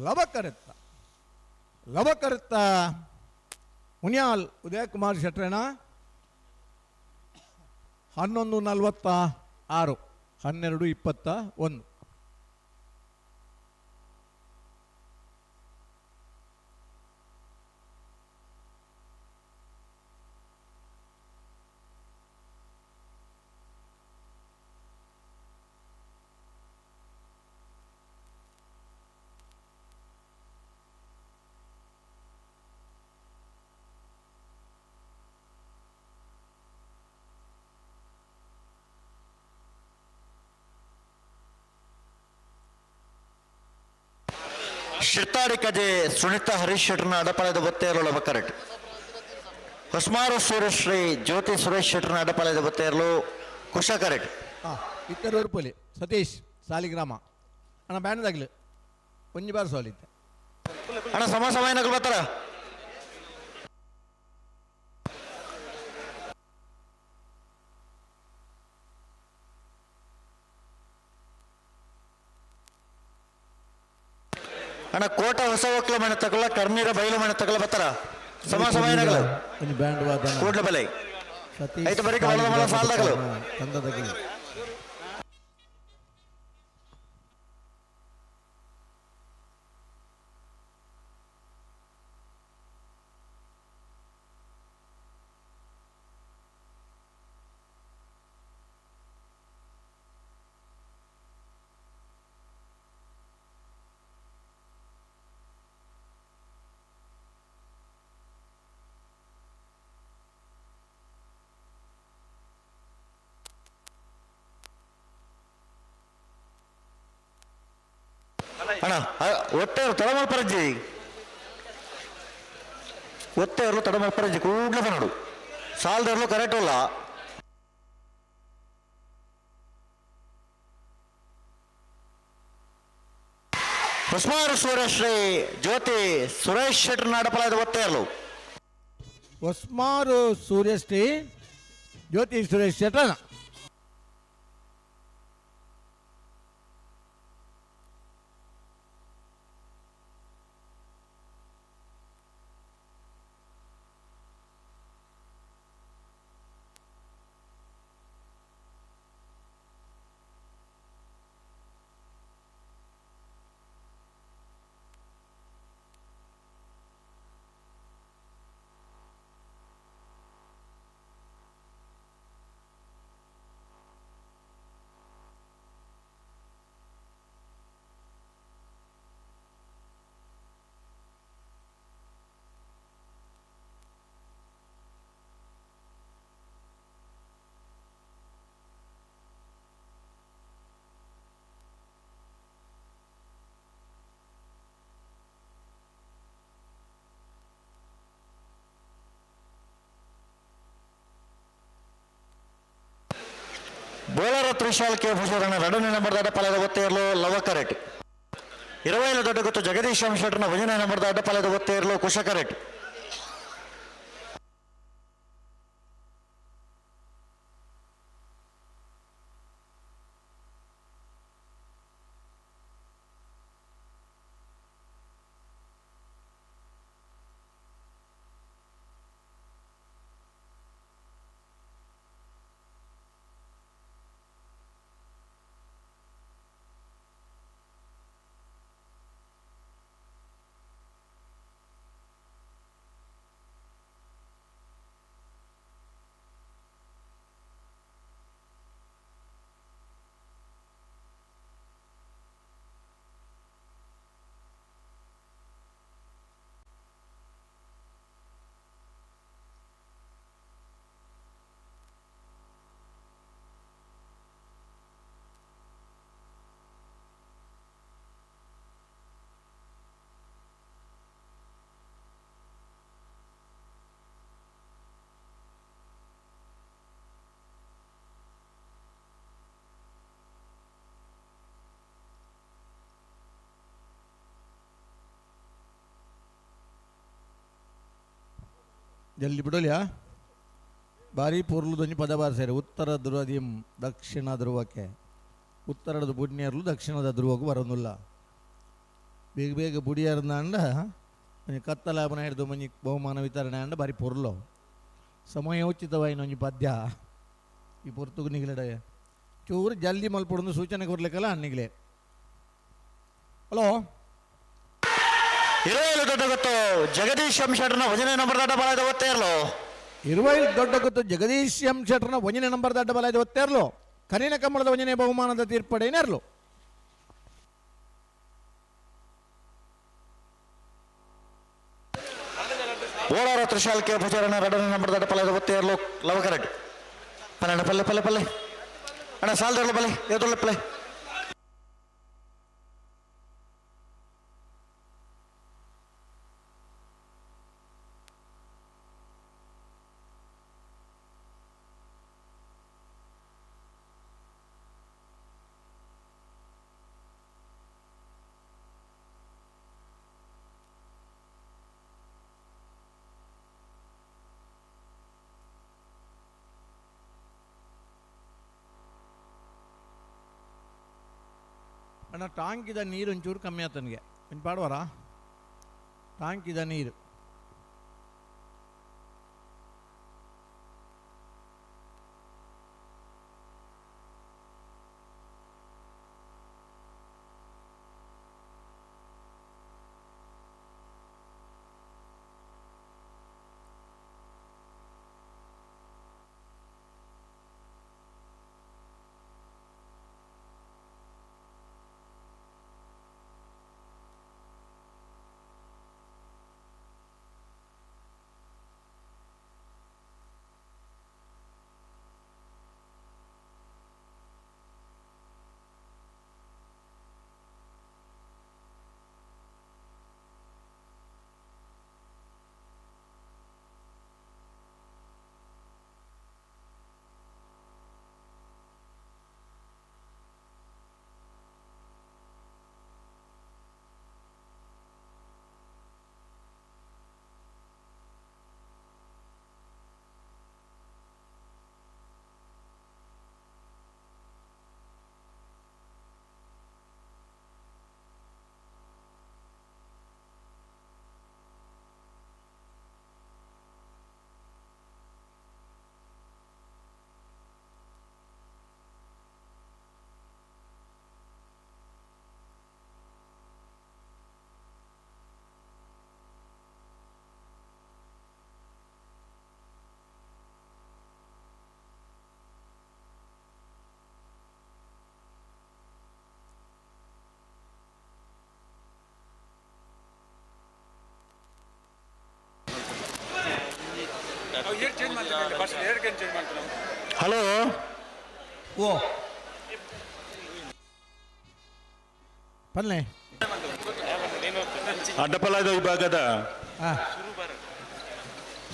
ಲವಕರೆತ್ತ ಲವಕರೆತ್ತ ಮುನಿಯಾಲ್ ಉದಯ ಕುಮಾರ್ ಶೆಟ್ರೇನ 11:46 12:21. ಶಿರ್ತಾಡಿ ಕಜೆ ಸುನಿತಾ ಹರೀಶ್ ಶೆಟ್ಟರ್ನ ಅಡಪಾಳ್ಯದ ಬತ್ತೇರಲು ಲಬಕರೆಟ್. ಹೊಸ್ಮಾರು ಸೂರ್ಯಶ್ರೀ ಜ್ಯೋತಿ ಸುರೇಶ್ ಶೆಟ್ಟರ್ನ ಅಡಪಾಳ್ಯದ ಬತ್ತೇರಲು ಕುಶ ಕರೆಟ್. ಹಾಂ ಇತ್ತರೂರು ಸತೀಶ್ ಸಾಲಿಗ್ರಾಮ ಅಣ್ಣ ಬ್ಯಾಂಡ್ದಾಗ್ಲು ಒಂಜಿ ಬಾರ್ ಸೋಲಿತ್ತೆ. ಅಣ್ಣ ಸಮ ಸಮಯ ನಗಲು ಬರ್ತಾರ. ಅಣ್ಣ ಕೋಟ ಹೊಸ ಒಕ್ಲ ಮನೆ ತಗೊಳ್ಳ ಕರ್ನೀರ ಬೈಲು ಮನೆ ತಗೊಳ್ಳ ಬರ್ತಾರ ಸಮ ಸಮಯ ನಗಲು ಒಂಜಿ ಬ್ಯಾಂಡ್ ವಾದನ ಕೂಡ್ಲ ಬಲೆ ಸತೀಶ್ ಐತ ಬರೀಕ ಬಲದ ಮಲ ಸಾಲ್ದಾಗಲು. ತಂದದಗಲು. ಅಣ್ಣ ಒಟ್ಟೆ ತಡ ಮಲ್ಪರಜ್ಜಿ ಒತ್ತೆಯರ್ಲು ತಡ ಮಲ್ಪರಜ್ಜಿ ಕೂಡ್ಲೆ ಬನ್ನಡು ಸಾಲದರ್ಲು ಕರೆಕ್ಟ್ ಅಲ್ಲ. ಹೊಸ್ಮಾರು ಸೂರ್ಯಶ್ರೀ ಜ್ಯೋತಿ ಸುರೇಶ್ ಶೆಟ್ಟರ್ ನಾಡಪಲಾದ ಒತ್ತೆಯರ್ಲು. ಹೊಸ್ಮಾರು ಸೂರ್ಯಶ್ರೀ ಜ್ಯೋತಿ ಸುರೇಶ್ ಶೆಟ್ಟರ್ನ. Trishal K ಭೂಷಣ ಎರಡನೇ ನಂಬರ್ದ ಅಡ್ಡಪಾಲದ ಒತ್ತೆಯರ್ಲು ಲವಕರೆಟ್. ಇರವೈಲ ದೊಡ್ಡ ಗೊತ್ತು ಜಗದೀಶ್ ಶೆಟ್ಟರ್ನ ಒಂದನೇ ನಂಬರ್ದ ಅಡ್ಡಪಾಲದ ಒತ್ತೆಯರ್ಲು ಕುಶಕರೆಟ್. ಜಲ್ದಿ ಬಿಡೋಲಿಯಾ ಭಾರಿ ಪೊರ್ಲುದೊಂಜಿ ಪದ ಬಾರಿಸಾರೆ. ಉತ್ತರ ಧ್ರುವದಿಂ ದಕ್ಷಿಣ ಧ್ರುವಕ್ಕೆ, ಉತ್ತರದ ಬುಡ್ನಿಯರ್ಲು ದಕ್ಷಿಣದ ಧ್ರುವಕ್ಕೂ ಬರೋದಿಲ್ಲ. ಬೇಗ ಬೇಗ ಬುಡಿಯರ್ನಾಂಡ ಒಂಜಿ ಕತ್ತಲಾಪನ ಹಿಡ್ದು ಒಂಜಿ ಬಹುಮಾನ ವಿತರಣೆ ಅಂಡ ಬಾರಿ ಪೊರ್ಲು ಸಮಯೋಚಿತವಾಯಿನ ಒಂಜಿ ಪದ್ಯ. ಈ ಪೊರ್ತುಗು ನಿಗಲೆಡ ಚೂರು ಜಲ್ದಿ ಮಲ್ಪೊಡೊಂದು ಸೂಚನೆ ಕೊರ್ಲಿಕ್ಕಲ್ಲ ನಿಗಲೆ. ಹಲೋ. ಇರುವೈಲು ದೊಡ್ಡ ಗೊತ್ತು ಜಗದೀಶ್ ಎಂ ಶೆಟ್ಟರ್ನ ಒಂದನೇ ನಂಬರ್ದ ಅಡ್ಡಪಾಲದ ಒತ್ತೆಯರ್ಲು. ಇರುವೈಲ್ ದೊಡ್ಡ ಗೊತ್ತು ಜಗದೀಶ್ ಎಂ ಶೆಟ್ಟರ್ನ ಒಂಜನೇ ನಂಬರ್ ದಡ್ಡ ಬಲ ಒತ್ತೆರ್ಲು ಕರಿನ ಕಮ್ಮಳದ ಒಂಜನೇ ಬಹುಮಾನದ ತೀರ್ಪಡೆನೇರ್ಲು. ಓಡಾರ ತ್ರಿಶಾಲ್ ಕೆ ಭುಜರಣ ಎರಡನೇ ನಂಬರ್ದ ಅಡ್ಡಪಾಲದ ಒತ್ತೆಯರ್ಲು ಲವಕರೆಟ್. ಪಲ್ಲೆ ಪಲ್ಲೆ ಪಲ್ಲೆ ಪಲ್ಲೆ ಅಣ್ಣ ಸಾಲ್ದರ್ಲ ಪಲ್ಲೆ ಏತೊಳ್ಳೆ ಪಲ್ಲೆ. ಅಣ್ಣ, ಟಾಂಕಿದ ನೀರು ಒಂಚೂರು ಕಮ್ಮಿ ಆತನಿಗೆ ಒಂದು ಪಾಡುವಾರ ಟಾಂಕಿದ ನೀರು. ಹಲೋ. ಓ ಪಲ್ಲೆ. ಅಡ್ಡಪಲಾದ ವಿಭಾಗದ ಹಾಂ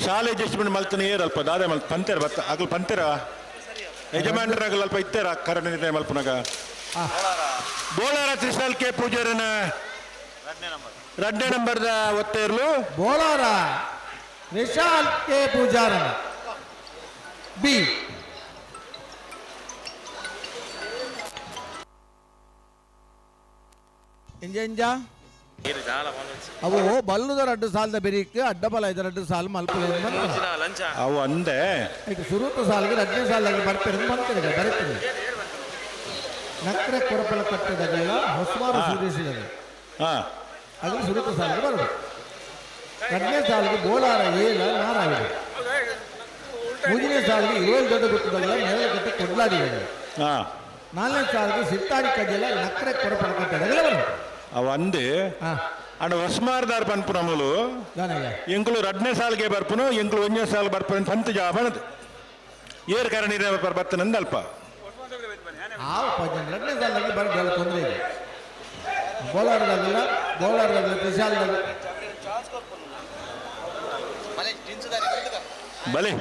ಶಾಲೆ ಅಡ್ಜಸ್ಟ್ಮೆಂಟ್ ಮಲ್ತನ ಏರಲ್ಪ ದಾದ ಮಲ್ ಪಂತೆರ ಬತ್ತ ಅಗಲ್ ಪಂತೆರ. ಯಜಮಾನರಾಗಲ್ಲ ಅಲ್ಪ ಇತ್ತೇರ ಕರ ನಿರ್ಣಯ ಮಲ್ಪುನಗ. ಬೋಳಾರ ತ್ರಿಸಾಲ್ ಕೆ ಪೂಜಾರನ ರಡ್ಡೆ ನಂಬರ್ದ ಒತ್ತೇರ್ಲು. ಬೋಳಾರ ವಿಶಾಲ್ ಕೆ ಪೂಜಾರನ ಬಿ. ಎಂಜ ಎಂಜ ಅವು ಬಲ್ಲುದ ರಡ್ಡು ಸಾಲದ ಬೆರಿಕ್ ಅಡ್ಡಬಲ ಐದ ರಡ್ಡು ಸಾಲು ಮಲ್ಪುಲೆ. ಅವು ಅಂದೆ. ಈಗ ಸುರುತ ಸಾಲಿಗೆ ರಡ್ಡನೇ ಸಾಲಾಗಿ ಬರ್ತಾರೆ ಬರ್ತದೆ ಬರುತ್ತದೆ. ನಕ್ರೆ ಕೊರಪಲ ಕಟ್ಟದಗಲ್ಲ ಹೊಸಮಾರು ಸೂರಿಸಿದಾಗ ಹಾ ಅದು ಸುರುತ ಸಾಲಿಗೆ ಬರೋದು. ಎರಡನೇ ಸಾಲಿಗೆ ಬೋಳಾರ ಏಲ ನಾರಾಯಣ. ಮೂರನೇ ಸಾಲಿಗೆ ಏಳು ದೊಡ್ಡ ಗುತ್ತದಲ್ಲ ಮೇಲಕಟ್ಟೆ ಕೊಡ್ಲಾಡಿದೆ. ಹಾ ನಾಲ್ಕನೇ ಸಾಲಿಗೆ ಸಿತ್ತಾಡಿ ಕಜ್ಜಲ ನಕ್ರೆ ಕೊರಪಲ ಕಟ್ಟದಗಲ್ಲ ಬರೋದು. ಅವು ಅಂದೆ. ಹಾ ಅಂಡ ಹೊಸ್ಮಾರ್ದಾರ್ ಪನ್ಪು ನಮ್ಮಲು. ದಾನಯ್ಯ. ಎಂಕುಲು ರಡ್ನೇ ಸಾಲ್ಗೆ ಬರ್ಪುನು, ಎಂಕುಲು ಒಂಜನೇ ಸಾಲ್ ಬರ್ಪುನು ಪಂತ ಜಾಬಣದು ಏರ್ ಕರ ನಿರ್ಣಯ ಬರ್ತನಂದ ಅಲ್ಪ. ಆ ಪಂಜನ್ ಎರಡನೇ ಸಾಲಿಗೆ ಬರೋದು ತೊಂದರೆ ಇದೆ. ಬೋಲಾರದಾಗಲ್ಲ ಬೋಲಾರದಾಗಲ್ಲ ತ್ರಿಶಾಲದಾಗ. ಬಲೆ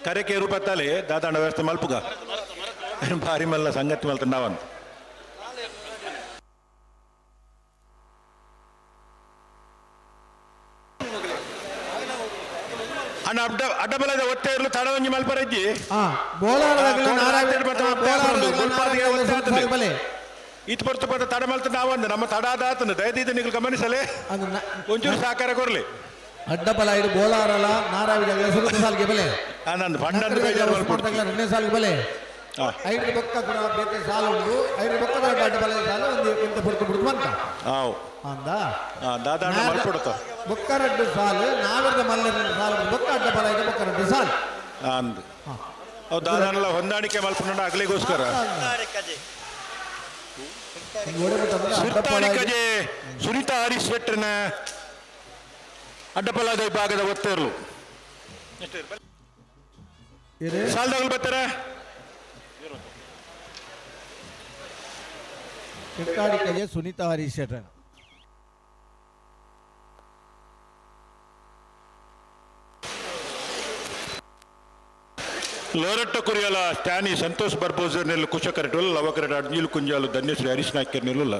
ಕರೆಕೆ ರೂಪತ್ತಾಲೆ ದಾದಾಂಡ ವ್ಯವಸ್ಥೆ ಮಲ್ಪುಗ ಭಾರಿ ಮಲ್ಲ ಸಂಗತಿ ಮಲ್ತ ನಾವಂತ. ಅಣ್ಣ ಅಡ್ಡ ಅಡ್ಡಬಲದ ಒತ್ತೆ ಇರಲು ತಡವಂಜಿ ಮಲ್ಪರಜ್ಜಿ. ಹಾ ಬೋಲಾರದಾಗಲ್ಲ ನಾರಾಯಣ. ಬೋಲಾರ ಬಲೆ. ಇತ್ತು ಪರ್ತು ಪದ ತಡ ಮಲ್ತ ನಾವಂದು ನಮ್ಮ ತಡ ಆದಾತನ ದಯದೀದ ನೀವು ಗಮನಿಸಲೇ. ಅದು ಒಂಚೂರು ಸಹಕಾರ ಕೊರ್ಲಿ. ಅಡ್ಡಬಲ ಇದು ಬೋಲಾರಲ್ಲ ನಾರಾವಿದಾಗಲ ಸುರುತ ಸಾಲಿಗೆ ಬಲೆ. ನಂದು ಫಂಡ್ ಬೇಜಾರು ಮಲ್ಪುಡ್ತು. ಎರಡನೇ ಸಾಲಿಗೆ ಬಲೆ. ಹಾ. ಐದು ಬೊಕ್ಕ ಕೂಡ ಬೇತೆ ಸಾಲು ಉಂಟು. ಐದು ಬೊಕ್ಕದ ಅಡ್ಡ ಬಲ ಸಾಲು ಒಂದು ಇಂತ ಪುಡ್ತು ಬಿಡ್ತು ಅಂತ. ಹಾವು. ಅಂದ. ದಾದಾಂಡ ಮಲ್ಪುಡ್ತು. ಬೊಕ್ಕರಡ್ಡು ಸಾಲು ನಾವರದ ಮಲ್ಲರ ಸಾಲು ಬೊಕ್ಕ ಅಡ್ಡ ಬಲ ಇದೆ ಬೊಕ್ಕರಡ್ಡು ಸಾಲು. ಅಂದು ಅವು ದಾದಾನೆಲ್ಲ ಹೊಂದಾಣಿಕೆ ಮಲ್ಪುಂಡ ಅಗ್ಲಿಗೋಸ್ಕರ. ಸುರ್ತಾಣಿಕಜೆ ಸುನೀತಾ ಹರೀಶ್ ಶೆಟ್ಟರ್ನ ಅಡ್ಡಪಲಾದ ವಿಭಾಗದ ಒತ್ತೇರ್ಲು ಸಾಲದಾಗಲು ಬರ್ತಾರೆ. ಚಿಟ್ಟಾಡಿಕೆಗೆ ಸುನೀತಾ ಹರೀಶ್ ಶೆಟ್ಟರ್. ಲೋರಟ್ಟ ಕುರಿಯಲ ಸ್ಟ್ಯಾನಿ ಸಂತೋಷ್ ಬರ್ಬೋಸರ್ ನೆಲ್ಲು ಕುಶ ಕರೆಟುಲ್ಲ ಲವ ಕರೆಟ ಅಡ್ಜಿಲ್ ಕುಂಜಾಲು ಧನ್ಯಶ್ರೀ ಹರೀಶ್ ನಾಯ್ಕರ್ ನಿಲ್ಲುಲ್ಲ.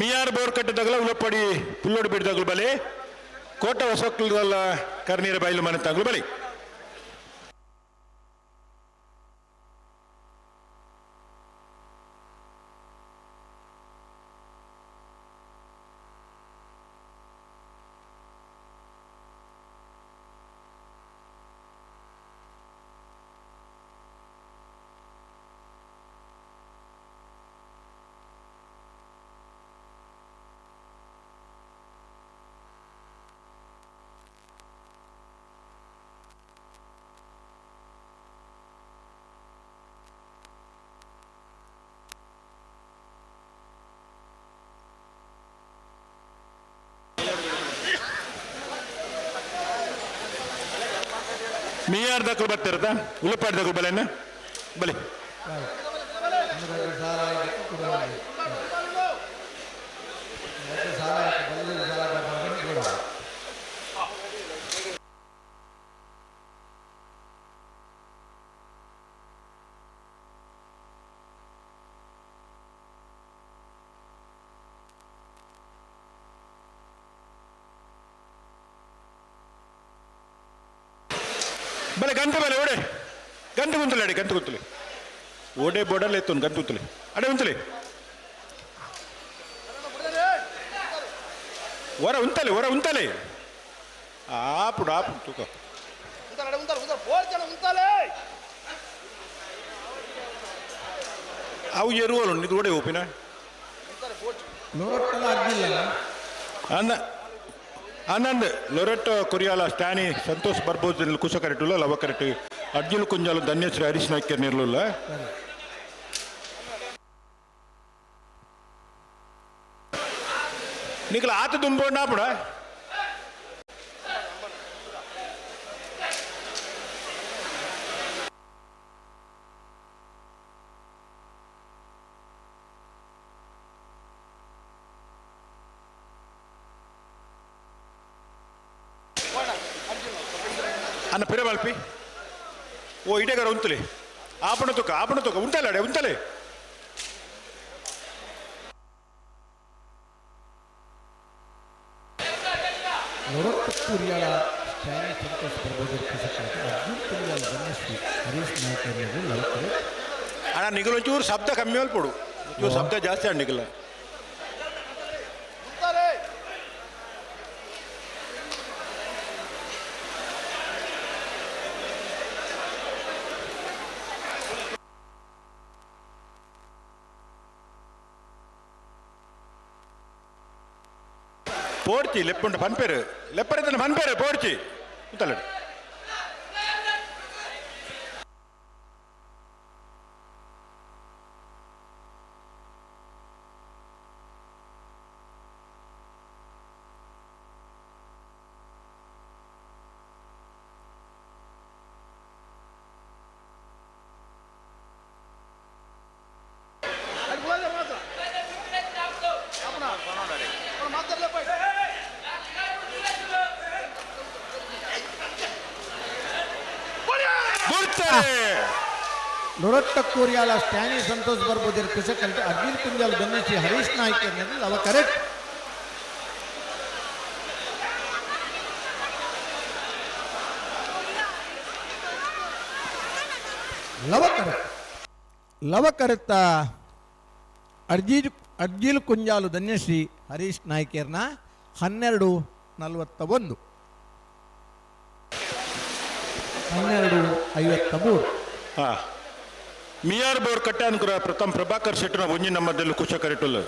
ಮಿಯಾರ್ ಬೋರ್ ಕಟ್ಟದಾಗಲ ಉಲಪ್ಪಡಿ ಪುಲ್ಲೋಡು ಬಿಡ್ದಾಗಲು ಬಲೆ ಕೋಟ ಹೊಸಕ್ಲದಲ್ಲ ಕರ್ನೀರ ಬೈಲು ಮನೆ ತಂಗ್ಲು ಬಲಿ. ಮಿಯಾರ್ ದಕ್ಕಲು ಬರ್ತಿರತ್ತ ಉಲಪ್ಪಾಡಿ ದಕ್ಕಲು ಬಲೆನ ಬಲೆ. ಬಲೆ ಗಂಟೆ ಬಲೆ ಓಡೆ ಗಂಟೆ ಗುಂತಲೆ ಅಡಿ ಗಂಟೆ ಗುಂತಲೆ ಓಡೆ ಬೋಡಲ್ಲಿ ಎತ್ತು ಗಂಟೆ ಗುಂತಲೆ ಅಡೆ ಉಂತಲೆ ಹೊರ ಉಂತಲೆ ಹೊರ ಉಂತಲೆ ಆಪುಡು ಆಪುಡು ತೂಕ. ಅವು ಎರುವಲು ಇದು ಓಡೆ ಓಪಿನ. ಲೋರಟ್ಟಲ ಅಡ್ಡಿಲ್ಲ. ಅಂದ ಆನಂದ್ ಲೊರೆಟ್ಟೋ ಕುರಿಯಾಲ ಸ್ಟ್ಯಾನಿ ಸಂತೋಷ್ ಬರ್ಬೋಜ್ ಕುಶ ಕರೆಟುಲ್ಲ ಲವ ಕರೆಟು ಅರ್ಜುನ್ ಕುಂಜಾಲು ಧನ್ಯಶ್ರೀ ಹರೀಶ್ ನಾಯ್ಕರ್ ನಿರ್ಲುಲ್ಲ. ನಿಖಲ ಆತ ದುಂಬೋಂಡ ಆಪುಡ. ಅನ್ನ ಪಿರ ಮಲ್ಪಿ ಓ ಇಡೆಗರ ಉಂತಲೆ ಆಪಣ ತುಕ್ಕ ಆಪಣ ತುಕ್ಕ ಉಂಟಲ್ಲ ಅಡೆ ಉಂತಲೆ. ಲೊರೊಟ್ಟು ಕುರಿಯಾಳ ಸ್ಟ್ಯಾನಿ ಸಂತೋಷ್ ಬರ್ಬೋಜರ್ ಕುಶಕರೆಟ್ ಅರ್ಜುನ್ ಕುರಿಯಾಳ ಧನ್ಯಶ್ರೀ ಹರೀಶ್ ನಾಯ್ಕರ್ನದು ಲವಕರೆ. ಅಣ್ಣ ನಿಗಲ್ ಒಂಚೂರು ಶಬ್ದ ಕಮ್ಮಿ ಅಲ್ಪಡು, ಒಂಚೂರು ಶಬ್ದ ಜಾಸ್ತಿ ಅಣ್ಣ ನಿಗಲ. ಪೋಡ್ಚಿ ಲೆಪ್ಪುಂಡು ಪನ್ಪೇರು ಲೆಪ್ಪರಿತನ ಪನ್ಪೇರು ಪೋಡ್ಚಿ ಉಂತಲ್ಲ. ಬರ್ತಾರೆ. ಲೊರೊಟ್ಟ ಕೂರಿಯಾಳ ಸ್ಟ್ಯಾನಿ ಸಂತೋಷ್ ಬರ್ಬೋಜರ್ ಕುಶಕರೆಟ್ ಅರ್ಜುನ್ ಕುಂಜಾಲ್ ಧನ್ಯಶ್ರೀ ಹರೀಶ್ ನಾಯ್ಕರ್ನದು ಲವಕರೆಟ್. ಲವಕರೆಟ್ ಲವಕರೆತ್ತ ಅರ್ಜಿಲ್ ಕುಂಜಾಲು ಧನ್ಯಶ್ರೀ ಹರೀಶ್ ನಾಯ್ಕರ್ನ 12:41, 12:53. ಹಾ ಮಿಯಾರ್ ಬೋರ್ ಕಟ್ಟಾನ್ಕುರ ಪ್ರಥಮ್ ಪ್ರಭಾಕರ್ ಶೆಟ್ಟನ ಒಂಜಿ ನಮ್ಮದಲ್ಲಿ ಕುಶ ಕರಿಟುಲ್ಲ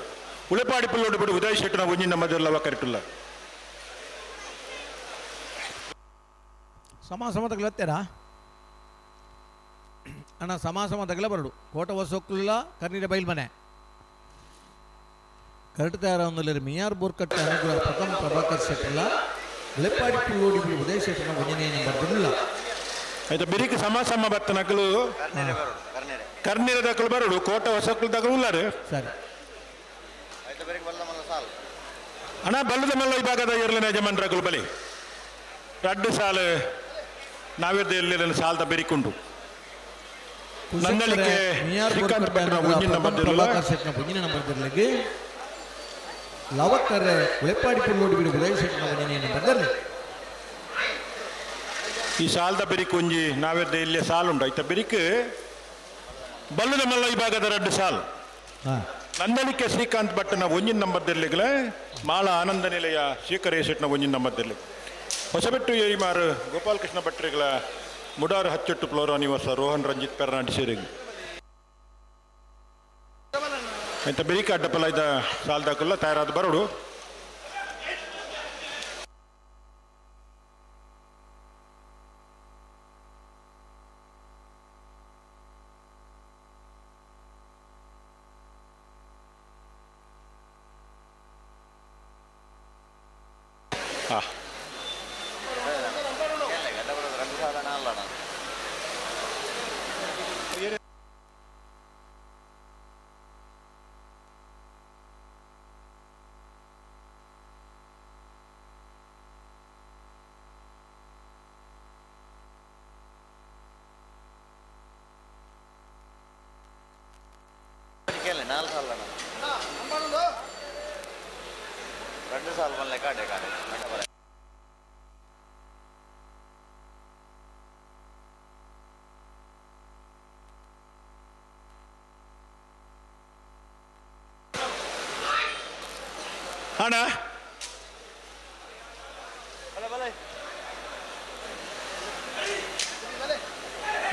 ಉಳೆಪಾಡಿ ಪುಲ್ಲೋಡು ಬಿಡು ಉದಯ್ ಶೆಟ್ಟನ ಒಂಜಿ ನಮ್ಮದಲ್ಲಿ ಅವ ಕರಿಟುಲ್ಲ. ಸಮ ಸಮ ತಗಲತ್ತೀರಾ ಅಣ್ಣ? ಸಮ ಸಮ ತಗಲ ಬರಡು ಕೋಟ ಹೊಸೊಕ್ಕಲ್ಲ ಕರ್ನೀರ ಬೈಲ್ ಮನೆ ಕರೆಕ್ಟ್ ತಯಾರ ಮಿಯಾರ್ ಬೋರ್ಕಟ್ಟೆ ಅನುಗ್ರಹ ಪ್ರಥಮ್ ಪ್ರಭಾಕರ್ ಶೆಟ್ಟಲ್ಲ ಉಳೆಪಾಡಿ ಪುಲ್ಲೋಡಿ ಬಿಡು ಉದಯ್ ಶೆಟ್ಟನ ಒಂಜನೇ ನಂಬರ್. ಆಯ್ತಾ ಬಿರಿಕ್ ಸಮ ಸಮ ಬತ್ತ ನಕಲು ಕರ್ನೀರ ದಕಲು ಬರಡು ಕೋಟ ಹೊಸಕ್ಲು ದಕಲು ಉಲ್ಲಾರು. ಸರಿ. ಅಣ್ಣ ಬಲ್ಲದ ಮಲ್ಲ ವಿಭಾಗದ ಇರ್ಲಿನ ಯಜಮಾನ್ರಕಲು ಬಲಿ ರಡ್ಡು ಸಾಲು ನಾವಿರ್ದ ಎಲ್ಲಿ ಸಾಲ್ದ ಬೆರಿಕುಂಡು. ನಂದಳಿಕೆ ಮಿಯಾರ್ ಶ್ರೀಕಾಂತ್ ಬೋರ್ಕಟ್ಟೆ ಭಟ್ನ ಅನುಗ್ರಹ ಒಂಜಿನ ಪ್ರಥಮ್ ನಂಬರ್ ಇರಲಿಲ್ಲ. ಪ್ರಭಾಕರ್ ಶೆಟ್ಟನ ಒಂಜನೇ ನಂಬರ್ ಇರಲಿಕ್ಕೆ ಲವಕರೆ ಉಳೆಪಾಡಿ ಪುಲ್ಲೋಡಿ ಬಿಡು ಉದಯ್ ಶೆಟ್ಟನ ಒಂಜನೇ ನಂಬರ್. ಈ ಸಾಲ್ದ ಬೆರಿಕ್ ಒಂಜಿ ನಾವಿರ್ದ ಇಲ್ಲಿ ಸಾಲುಂಡು ಆಯ್ತಾ ಬೆರಿಕ್ ಬಲ್ಲದ ಮಲ್ಲ ವಿಭಾಗದ ರಡ್ಡು ಸಾಲು. ಹಾಂ. ನಂದಳಿಕೆ ಶ್ರೀಕಾಂತ್ ಭಟ್ಟನ ಒಂಜಿನ ನಂಬರ್ ದಿರ್ಲಿಗ್ಲೆ ಮಾಳ ಆನಂದ ನಿಲಯ ಶ್ರೀಕರ ಶೆಟ್ನ ಒಂಜಿನ ನಂಬರ್ ದಿರ್ಲಿ ಹೊಸಬೆಟ್ಟು ಏರಿಮಾರು ಗೋಪಾಲಕೃಷ್ಣ ಭಟ್ರಿಗಳ ಮುಡಾರು ಹಚ್ಚೊಟ್ಟು ಫ್ಲೋರಾ ನಿವಾಸ ರೋಹನ್ ರಂಜಿತ್ ಪೆರ್ನಾಡಿ ಸೇರಿಗೆ ಆಯ್ತಾ ಬೆರಿಕ ಅಡ್ಡಪಲ ಇದ್ದ ಸಾಲ್ದಾಕಲ್ಲ ತಯಾರಾದ ಬರೋಡು. ಹಾ ನಾಲ್ಕು ಸಾಲ రెండు సార్లు మళ్ళీ కాడే కాడే. ಅಣ್ಣ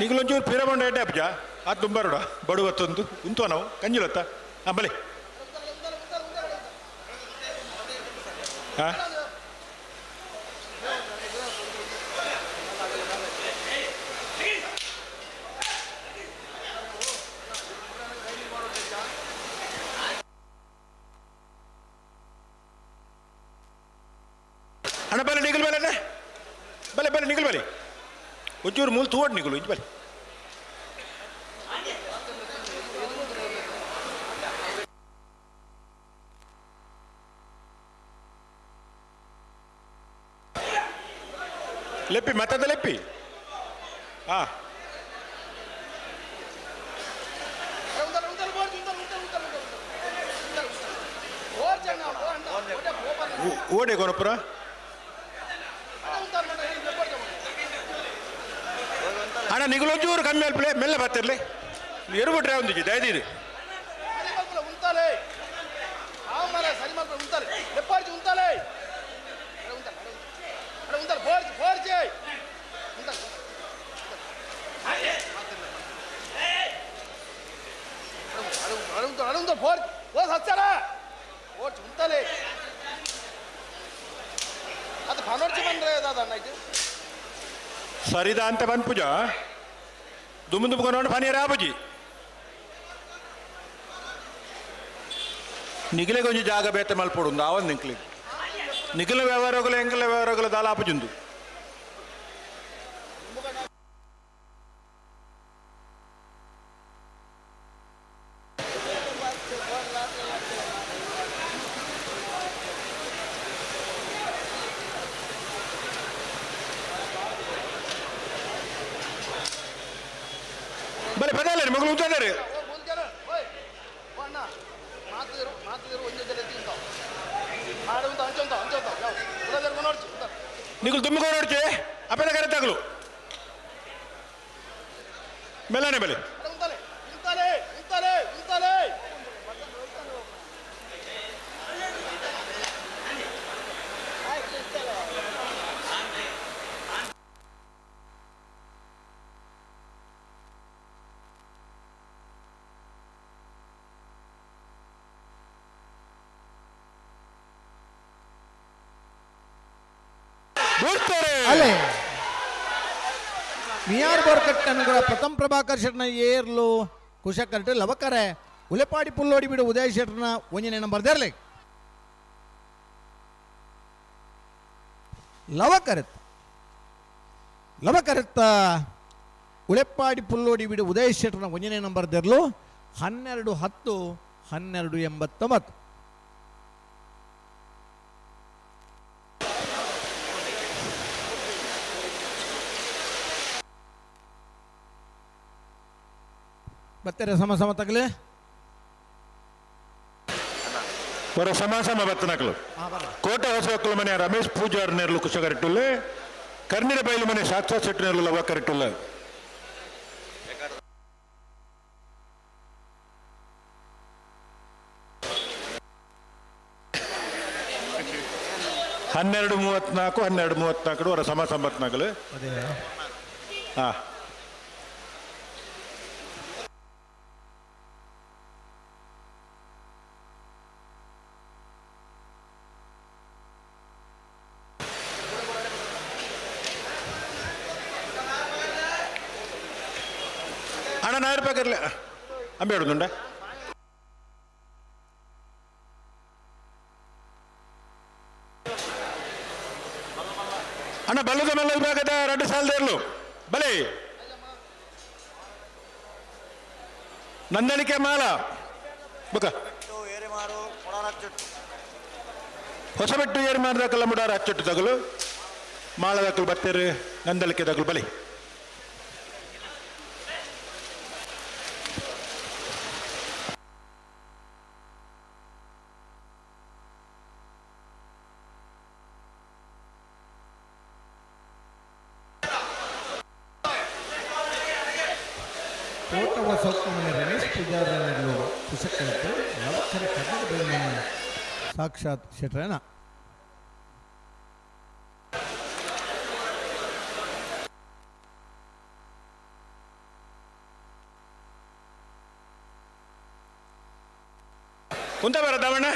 ಈಗಲೊಂಚೂರು ಪಿರಬಂಡ ಎಡ್ಡೆ ಅಪ್ಜ ಆ ತುಂಬಾರುಡ ಬಡುವತ್ತೊಂದು ಉಂತುವ ನಾವು ಕಂಜಿಲತ್ತ. ಹಾಂ ಬಲೆ ಹಾಂ ಅಣ್ಣ ಬಲೆ ನಿಗಲ್ ಬಲೆ ಅಣ್ಣ ಬಲೆ ಬಲೆ ನಿಗಲ್ ಬಲೆ ಒಂಚೂರು ಮೂಲ ತೂವಡ್ ನಿಗಲು ಇಂಚ್ ಬಲೆ ಲೆಪ್ಪಿ ಮತ್ತದ ಲೆಪ್ಪಿ. ಹಾ. ಓಡೆ ಕೊನಪುರ ಅಣ್ಣ, ನಿಗುಲೊಂಚೂರು ಕಮ್ಮಿ ಅಲ್ಪಲೆ ಮೆಲ್ಲ ಬರ್ತಿರ್ಲಿ. ಎರು ಬಿಟ್ರೆ ಒಂದಿಜಿ ದಯದೀರಿ. ಸರಿದ ಅಂತ ಪನ್ಪುಜ ದುಮ್ಮು ದುಮ್ಮು ಫನಿಯರ್ ಆಪುಜಿ. ನಿಗಿಲೆ ಕೊಂಚ ಜಾಗ ಬೇತೆ ಮಲ್ಪೊಡು ಆವನ್ ನಿಂಕ್ಲಿ ನಿಖಿಲ ವ್ಯವಹಾರಗಳು ಎಂಕಲ ವ್ಯವಹಾರಗಳು ದಾಲ ಆಪುಜುಂದು. ಬಲೆ ಪದಲ್ಲ ಮಗಳು ಉಂಟಾರೆ. ನಿಗುಲು ತುಂಬಿಕೊಂಡು ನೋಡ್ಚೆ ಅಪ್ಪದ ಕರೆ ತಗಲು ಮೆಲ್ಲನೆ ಬಲೆ. ಬಿಡ್ತಾರೆ. ಅಲೆ ಮಿಯಾರ್ ಬೋರ್ಕಟ್ಟನ್ ಕೂಡ ಪ್ರಥಮ್ ಪ್ರಭಾಕರ್ ಶೆಟ್ನ ಏರ್ಲು ಕುಶಕರ್ಟ್ ಲವಕರೆ ಉಲೆಪಾಡಿ ಪುಲ್ಲೋಡಿ ಬಿಡು ಉದಯ್ ಶೆಟ್ನ ಒಂಜನೇ ನಂಬರ್ ದೇರ್ಲೆ ಲವಕರೆತ್ ಲವಕರೆತ್ತ ಉಳೆಪ್ಪಾಡಿ ಪುಲ್ಲೋಡಿ ಬಿಡು ಉದಯ್ ಶೆಟ್ನ ಒಂಜನೇ ನಂಬರ್ ದೇರ್ಲು 12-10 12-89. ಬತ್ತಾರೆ ಸಮ ಸಮ ತಗಲೆ. ಬರೋ ಸಮ ಸಮ ಬತ್ತನಕಲು. ಕೋಟೆ ಹೊಸವಕ್ಕಲು ಮನೆ ರಮೇಶ್ ಪೂಜಾರ್ ನೇರ್ಲು ಕುಶಕರಿಟ್ಟುಲ್ಲೆ, ಕರ್ನಿರ ಬೈಲು ಮನೆ ಸಾಕ್ಷಾತ್ ಶೆಟ್ಟಿ ನೇರ್ಲು ಲವ ಕರಿಟ್ಟುಲ್ಲೆ. 12-34 12-34 ವರ ಸಮ ಸಂಬತ್ನಾಕಲು. ಹಾ, ಅಣ್ಣ ನಾಯರ್ ರೂಪಾಯಿ ಅಂಬೆ ಹಿಡಿದುಂಡ. ಅಣ್ಣ ಬಲ್ಲದ ಮೆಲ್ಲದ ಭಾಗದ 2 ಸಾಲದ ಇರಲು ಬಲೆ ನಂದಳಿಕೆ ಮಾಲ ಬುಕ ಹೊಸಬೆಟ್ಟು ಏರು ಮಾಡಿದ ಮುಡಾರ ಅಚ್ಚೊಟ್ಟು ತಗಲು ಮಾಳದಕ್ಕಲು ಬತ್ತೇರು ನಂದಳಿಕೆ ತಗಲು ಬಲಿ. ಕೋಟವ ಸೌಕ್ಯಮನೆ ರಮೇಶ್ ಪೂಜಾರನಲ್ಲೂ ಕುಶಕರಟ್ಟು ಲವಕರ ಕನ್ನಡ ಬೆಣ್ಣೆ ಸಾಕ್ಷಾತ್ ಶೆಟ್ರನ. ಕುಂತ ಬರ ದಾವಣ್ಣ.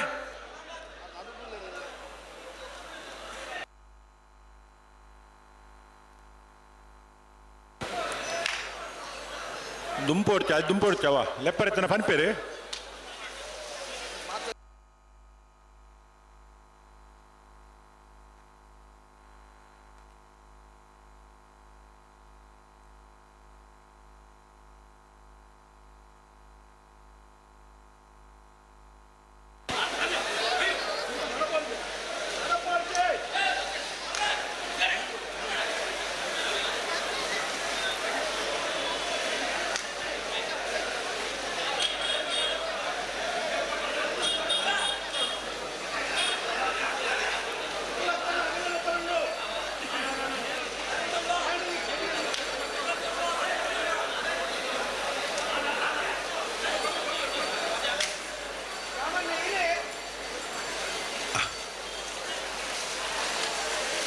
ದುಂಪೋಡ್ಚ ದುಂಪೋಡ್ಚವ ಲೆಪ್ಪರೆತ್ತನ ಪನ್ಪೇರು.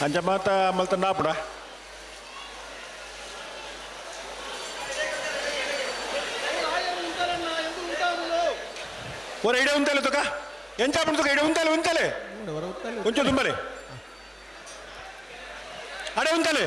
ಅಂಚ ಮಾತ ಮಲ್ತ ನಾಪುಡ ಒರ ಇಡೆ ಉಂತಲೆ ತುಕ ಎಂಚ ತುಕ ಇಡೆ ಉಂತಲೆ ಉಂತಲೆ ಒಂಚ ತುಂಬಲೆ ಅಡೆ ಉಂತಲೆ.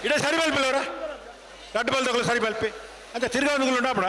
ಇಡೆ ಸರಿ ಬಲ್ಪಿಲ್ಲ ಅವರ ರಡ್ಡು ಬಲ್ ತಗೊಳ್ಳಿ ಸರಿ ಬಲ್ಪಿ ಅಂತ ತಿರ್ಗಾ ಉಂಟಾಪಣ.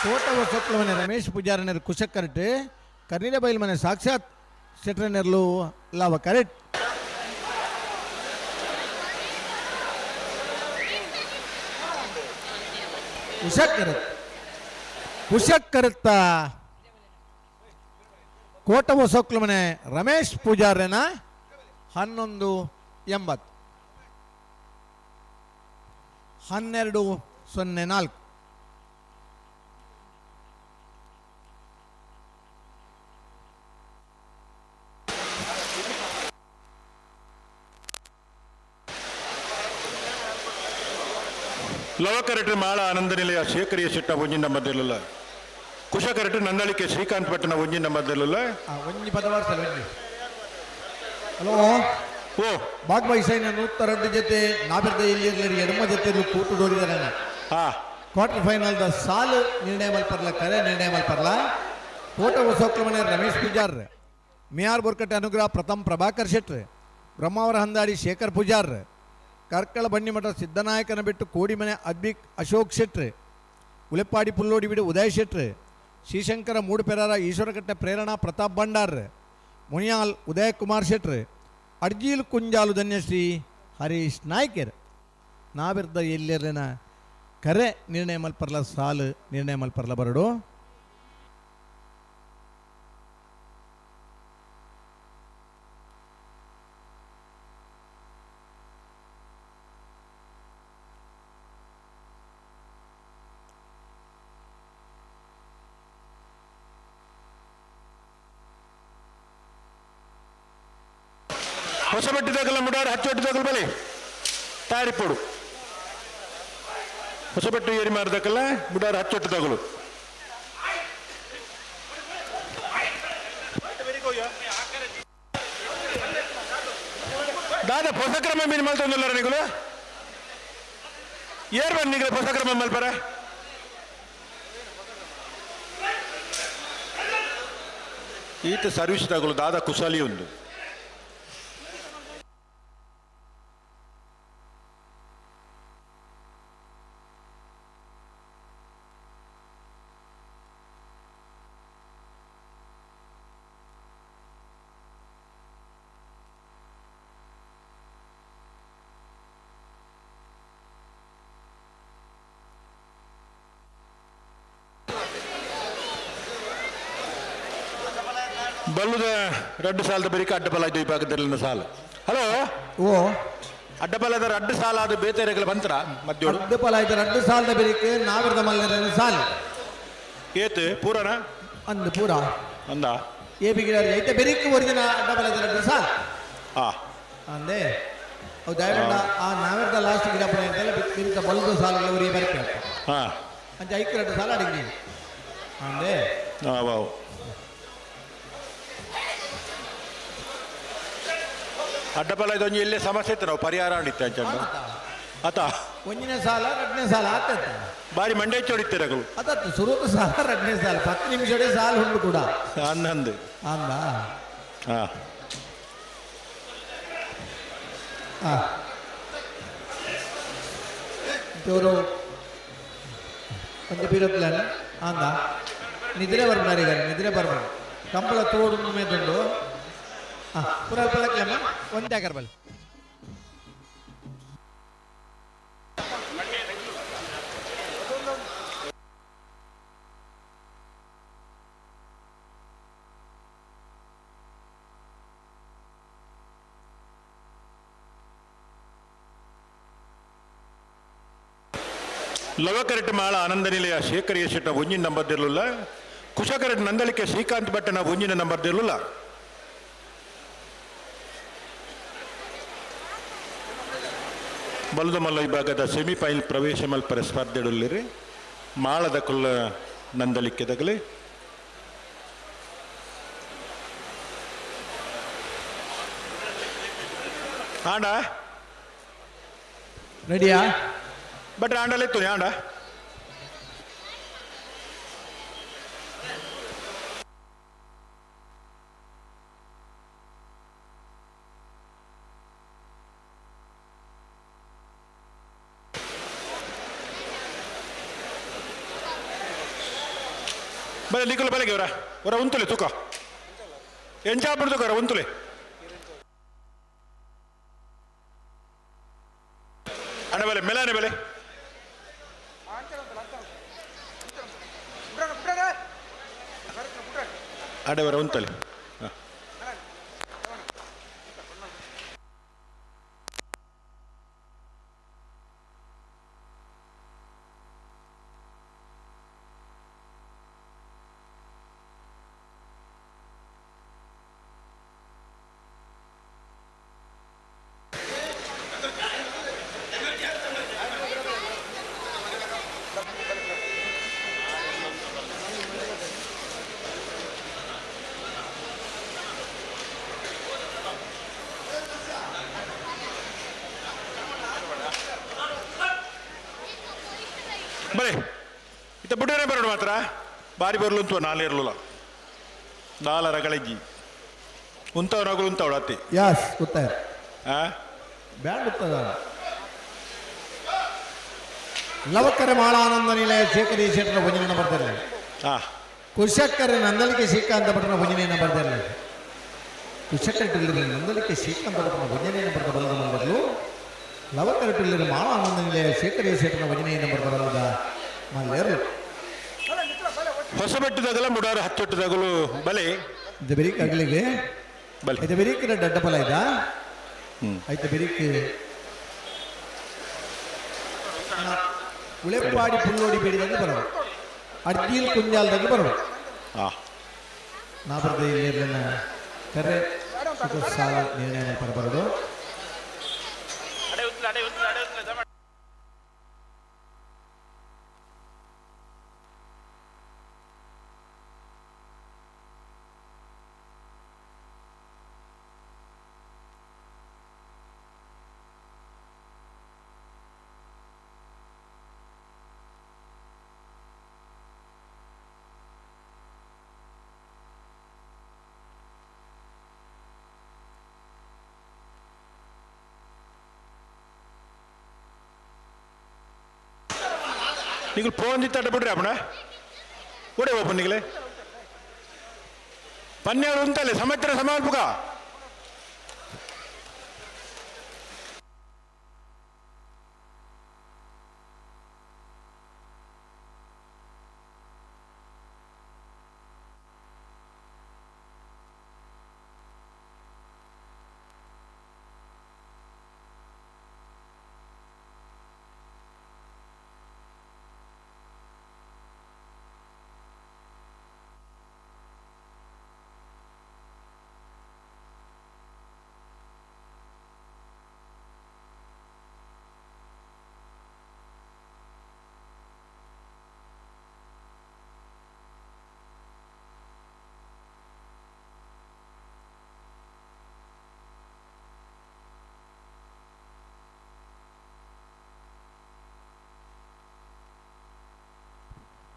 ಕೋಟ ಹೊಸಕ್ಲ ಮನೆ ರಮೇಶ್ ಪೂಜಾರನರು ಕುಶಕ್ ಕರೆಟ್, ಕರ್ನಿಲೆ ಬೈಲ್ ಮನೆ ಸಾಕ್ಷಾತ್ ಶೆಟ್ರನೆರ್ಲು ಲಾವ ಕರೆಟ್. ಕುಶಕ್ ಕರೆಟ್ ಕುಶಕ್ ಕರೆತ್ತ ಕೋಟ ಹೊಸಕ್ಲ ಮನೆ ರಮೇಶ್ ಪೂಜಾರನ 11.80 12.04. ಲವಕರೆಟ್ ಮಾಳ ಆನಂದ ನಿಲಯ ಶೇಖರಿಯ ಸಿಟ್ಟ ಒಂಜಿನ ಮಧ್ಯಲಲ್ಲ, ಕುಶಕರೆಟ್ ನಂದಳಿಕೆ ಶ್ರೀಕಾಂತ್ ಭಟ್ಟನ ಒಂಜಿನ ಮಧ್ಯಲಲ್ಲ. ಒಂಜಿ ಪದವಾರ್ಸಲ ಒಂಜಿ. ಹಲೋ. ಓ. ಬಾಗ್ಬೈ ಸೈನ ನೂತ್ತ 2 ಜೊತೆ ನಾಬಿರ್ದ ಎಲ್ಲಿ ಎಡಮ ಜೊತೆ ಕೂಟು ದೋರಿದಾರೆ. ಕ್ವಾರ್ಟರ್ ಫೈನಲ್ the ಸಾಲು ನಿರ್ಣಯ ಮಲ್ಪರ್ಲ, ಕರೆ ನಿರ್ಣಯ ಮಲ್ಪರ್ಲ. ಕೋಟ ಹೊಸೋಕ್ಲ ಮನೆ ರಮೇಶ್ ಪೂಜಾರ್, ಮಿಯಾರ್ ಬೋರ್ಕಟ್ಟೆ ಅನುಗ್ರಹ ಪ್ರಥಮ್ ಪ್ರಭಾಕರ್ ಶೆಟ್ರ್, ಬ್ರಹ್ಮಾವರ ಹಂದಾಡಿ ಶೇಖರ್ ಪೂಜಾರ್, ಕಾರ್ಕಳ ಬನ್ನಿಮಠ ಸಿದ್ದನಾಯಕನ ಬಿಟ್ಟು ಕೋಡಿಮನೆ ಅದ್ಬಿಕ್ ಅಶೋಕ್ ಶೆಟ್ರ್, ಉಲೆಪ್ಪಾಡಿ ಪುಲ್ಲೋಡಿ ಬಿಡು ಉದಯ್ ಶೆಟ್ರ್, ಶ್ರೀಶಂಕರ ಮೂಡುಪೆರಾರ ಈಶ್ವರಕಟ್ಟೆ ಪ್ರೇರಣಾ ಪ್ರತಾಪ್ ಭಂಡಾರ್, ಮುನಿಯಾಲ್ ಉದಯ್ ಕುಮಾರ್ ಶೆಟ್ರ್, ಅಡ್ಜೀಲ್ ಕುಂಜಾಲು ಧನ್ಯಶ್ರೀ ಹರೀಶ್ ನಾಯ್ಕರ್. ನಾವಿರ್ದ ಎಲ್ಲೆರ್ಲಿನ ಕರೆ ನಿರ್ಣಯ ಮಲ್ಪರ್ಲ, ಸಾಲು ನಿರ್ಣಯ ಮಲ್ಪರ್ಲ ಬರಡು. ಹೊಸಬೆಟ್ಟು ಮುಡಾರು ಹಚ್ಚೊಟ್ಟು ದಗಲ್ ಬಲೆ ತಾರಿಪೋಡು. ಹೊಸಬೆಟ್ಟು ಏರಿ ಮಾರದಕ್ಕಲ್ಲ ಮುಡಾರು ಹಚ್ಚೊಟ್ಟು ತಗಲು. ದಾದ ಹೊಸಕ್ರಮ ಮೀನು ಮಲ್ತೊಂದುಲ್ಲಾರ ನಿಗುಲು ಏರ್ ಬಂದು ನಿಗಲ ಹೊಸಕ್ರಮ ಮಲ್ಪರ. ಈತ ಸರ್ವಿಸ್ ತಗಲು ದಾದ ಕುಶಾಲಿ ಒಂದು. ಬಲ್ಲುದ ರಡ್ಡು ಸಾಲದ ಬರಿಕ ಅಡ್ಡಬಲ ಇದು ವಿಭಾಗದಲ್ಲಿ ಸಾಲ. ಹಲೋ. ಓ. ಅಡ್ಡಬಲದ ರಡ್ಡು ಸಾಲ ಅದು ಬೇತೆರೆಗಳ ಬಂತರ ಮಧ್ಯೋಡು. ಅಡ್ಡಪಲ ಆಯ್ತು, ರಡ್ಡು ಸಾಲದ ಬೆರಿಕ್ ನಾವಿರದ ಮಲ್ಲರ ಸಾಲ. ಏತ್ ಪೂರನ? ಅಂದು ಪೂರ. ಅಂದ. ಎ ಬಿ ಗಿಡ ಐತೆ ಬೆರಿಕ್ ಒರಿಜಿನ ಅಡ್ಡಪಲ ಆಯ್ತು ರಡ್ಡು ಸಾಲ. ಆ. ಅಂದೆ ಅವು ದಯವಿಟ್ಟ ಆ ನಾವಿರದ ಲಾಸ್ಟ್ ಗಿಡಪ್ಪನ ಅಂತಲ್ಲ ಬಿರಿತ ಬಲದ ಸಾಲಗಳ ಉರಿ ಬರ್ಕೆ. ಹಾ. ಅಂಚೆ ಐಕ್ ರಡ್ಡು ಸಾಲ ಅಡಿಗೆ ಅಂದೆ. ಹಾ ವಾವ್. ಅಡ್ಡಬಲ ಇದೊಂದು ಎಲ್ಲೇ ಸಮಸ್ಯೆ ಇತ್ತು, ನಾವು ಪರಿಹಾರ ಆಡಿತ್ತೆ ಅಂಚ ಆತ. ಒಂದನೇ ಸಾಲ ಎರಡನೇ ಸಾಲ ಆತತ್ತ. ಬಾರಿ ಮಂಡೆ ಚೋಡಿತ್ತೆ ರಗಳು. ಅದತ್ತು ಸುರುತ ಸಾಲ ಎರಡನೇ ಸಾಲ 10 ನಿಮಿಷ ಸಾಲ ಉಂಟು ಕೂಡ. ಅಂದಂದು. ಅಂದ. ಹಾ. ಹಾ ಇವರು ಒಂದು ಬೀರತ್ಲಾನ ಅಂದ ನಿದ್ರೆ ಬರ್ಬಾರ, ನಿದ್ರೆ ಬರ್ಬಾರ ಕಂಬಳ ತೋಡು ಮೇದುಂಡು. ಹಾಂ ಪುರ ಪಲಕ್ಲಮ್ಮ ಒಂದೇ ಕರ್ಬಲ್. ಲವಕರೆಟ್ ಮಾಳ ಆನಂದ ನಿಲಯ ಶೇಖರ್ ಯಶೆಟ್ನ ಒಂಜಿನ ನಂಬರ್ ದಿರಲಿಲ್ಲ. ಕುಶಕರೆಟ್ ನಂದಳಿಕೆ ಶ್ರೀಕಾಂತ್ ಭಟ್ಟನ ಒಂಜಿನ ನಂಬರ್ ದಿರಲಿಲ್ಲ. ಬಲದ ಮಲ್ಲ ವಿಭಾಗದ ಸೆಮಿಫೈನಲ್ ಪ್ರವೇಶ ಮಲ್ಪರ ಸ್ಪರ್ಧೆಡುಲ್ಲಿರಿ ಮಾಳದ ಕುಲ್ಲ ನಂದಳಿಕೆ ತಗಲಿ. ಆಂಡ. ರೆಡಿಯಾ? ಬಟ್ ಆಂಡಲೆತ್ತು ಆಂಡ. ಬಲೆ ನಿಕುಲು ಬಲೆಗೆ ಅವರ ಹೊರ ಉಂತುಲೆ ತೂಕ ಎಂಚಾಪುಡು ತೂಕ ಉಂತುಲೆ ಅಣ್ಣ ಬಲೆ ಮೆಲಾನೆ ಬಲೆ ಅಡವರ ಉಂತಲೆ. ಬಲೆ ಇತ್ತ ಬುಡ್ಡನೆ ಬರೋಣ ಮಾತ್ರ ಬಾರಿ ಬರ್ಲು ಉಂಟು ನಾಳೆ ಇರಲಿಲ್ಲ ನಾಲರ ಗಳಿಜ್ಜಿ ಉಂತವನಾಗಲು ಉಂತವಳು ಅತ್ತಿ. ಯಾಸ್ ಗೊತ್ತಾಯ. ಆ. ಬ್ಯಾಂಡ್ ಉತ್ತದ. ಲವಕರೆ ಮಾಳಾನಂದ ನಿಲಯ ಶೇಖರಿ ಶೆಟ್ಟರ ಭಜನೆಯನ್ನು ಬರ್ತಿರಲಿ. ಹಾ. ಕುಶಕ್ಕರೆ ನಂದಲಿಕೆ ಶ್ರೀಕಾಂತ ಭಟ್ರನ ಭಜನೆಯನ್ನು ಬರ್ತಿರಲಿ. ಕುಶಕ್ಕರೆ ಟಿಲ್ಲರಿ ನಂದಲಿಕೆ ಶ್ರೀಕಾಂತ ಭಟ್ರನ ಭಜನೆಯನ್ನು ಬರೆದ ಬಲ್ಲದ ಮಂದರ್ಲು. ಲವಕರೆ ಟಿಲ್ಲರಿ ಮಾಳಾನಂದ ನಿಲಯ ಶೇಖರಿ ಶೆಟ್ಟರ ಭಜನೆಯನ್ನು ಬರೆದ ಬಲ್ಲದ ಮಲ್ಲೇರ್ಲು. ಹೊಸಬೆಟ್ಟದಾಗಲ ಮುಡಾರು ಹಚ್ಚೊಟ್ಟದಾಗಲು ಬಲೆ. ಇದು ಬೆರಿಕ್ ಅಗಲಿಗೆ. ಬಲೆ. ಐತೆ ಬೆರಿಕ್ ದಡ್ಡಪಲ ಇದ ಐತೆ ಬೆರಿಕ್ ಉಳೆಪ್ಪಾಡಿ ಪುಲ್ಲೋಡಿ ಬೇಡಿದಾಗ ಬರೋದು ಅಡ್ಡೀಲ್ ಕುಂಜಾಲ್ದಾಗ ಬರೋದು. ಹಾ. ನಾ ಬರ್ದ ಇಲ್ಲಿ ಕರೆ ಸುಖ ಸಾಲ ನಿರ್ಣಯ ಬರಬಾರದು. ನೀವು ಫೋನ್ ದಿತ್ತಾಟ ಬಿಡ್ರಿ ಅಪ್ಪಣ ಓಡೆ ಓಪನ್ ನಿಗಲೆ ಪನ್ಯಾರು ಉಂಟಲ್ಲ ಸಮತ್ರ ಸಮಾಲ್ಪುಗ.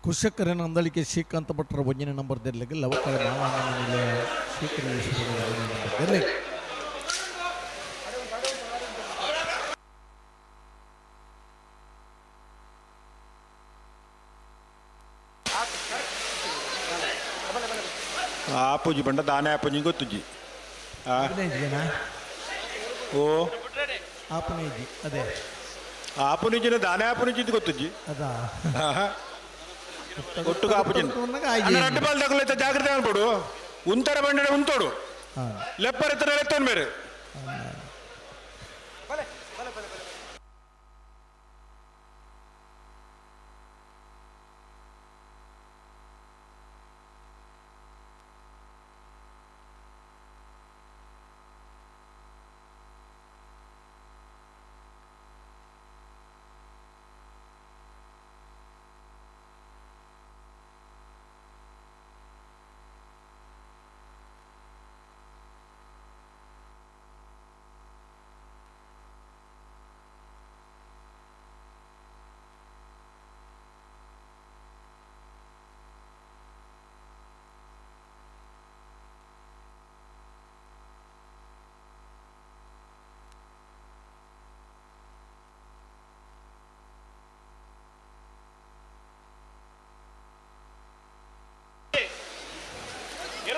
ಕುಶಕರ ನಂದಳಿಕೆ ಶ್ರೀಕಾಂತ ಭಟ್ರ ಒಂಜನೇ ನಂಬರ್ ದೆರ್ಲೆಗ್ ಲವಕರ ಮಾವಾನಂದ ಶ್ರೀಕರ ನಂಬರ್ ದೆರ್ಲೆಗ್. ಆಪುಜಿ ಬಂಡ ದಾನೆ ಆಪುಜಿ ಗೊತ್ತುಜಿ. ಆ. 15 ಜನ. ಓ. ಆಪನೇಜಿ ಅದೇ. ಆಪುನಿಜಿನ ದಾನೆ ಆಪುನಿಜಿ ಗೊತ್ತುಜಿ. ಅದಾ. ಒಟ್ಟುಗ ಆಪುಜಿ. ಅಣ್ಣ ರಡ್ಡು ಬಾಲ್ ತಗೊಳ್ಳ, ಜಾಗ್ರತೆ ಅನ್ಬೋಡು. ಉಂತರ ಬಂಡೆ ಉಂತೋಡು. ಲೆಪ್ಪರ್ ಇತ್ತರ ಲೆತ್ತೋನ್ ಬೇರೆ.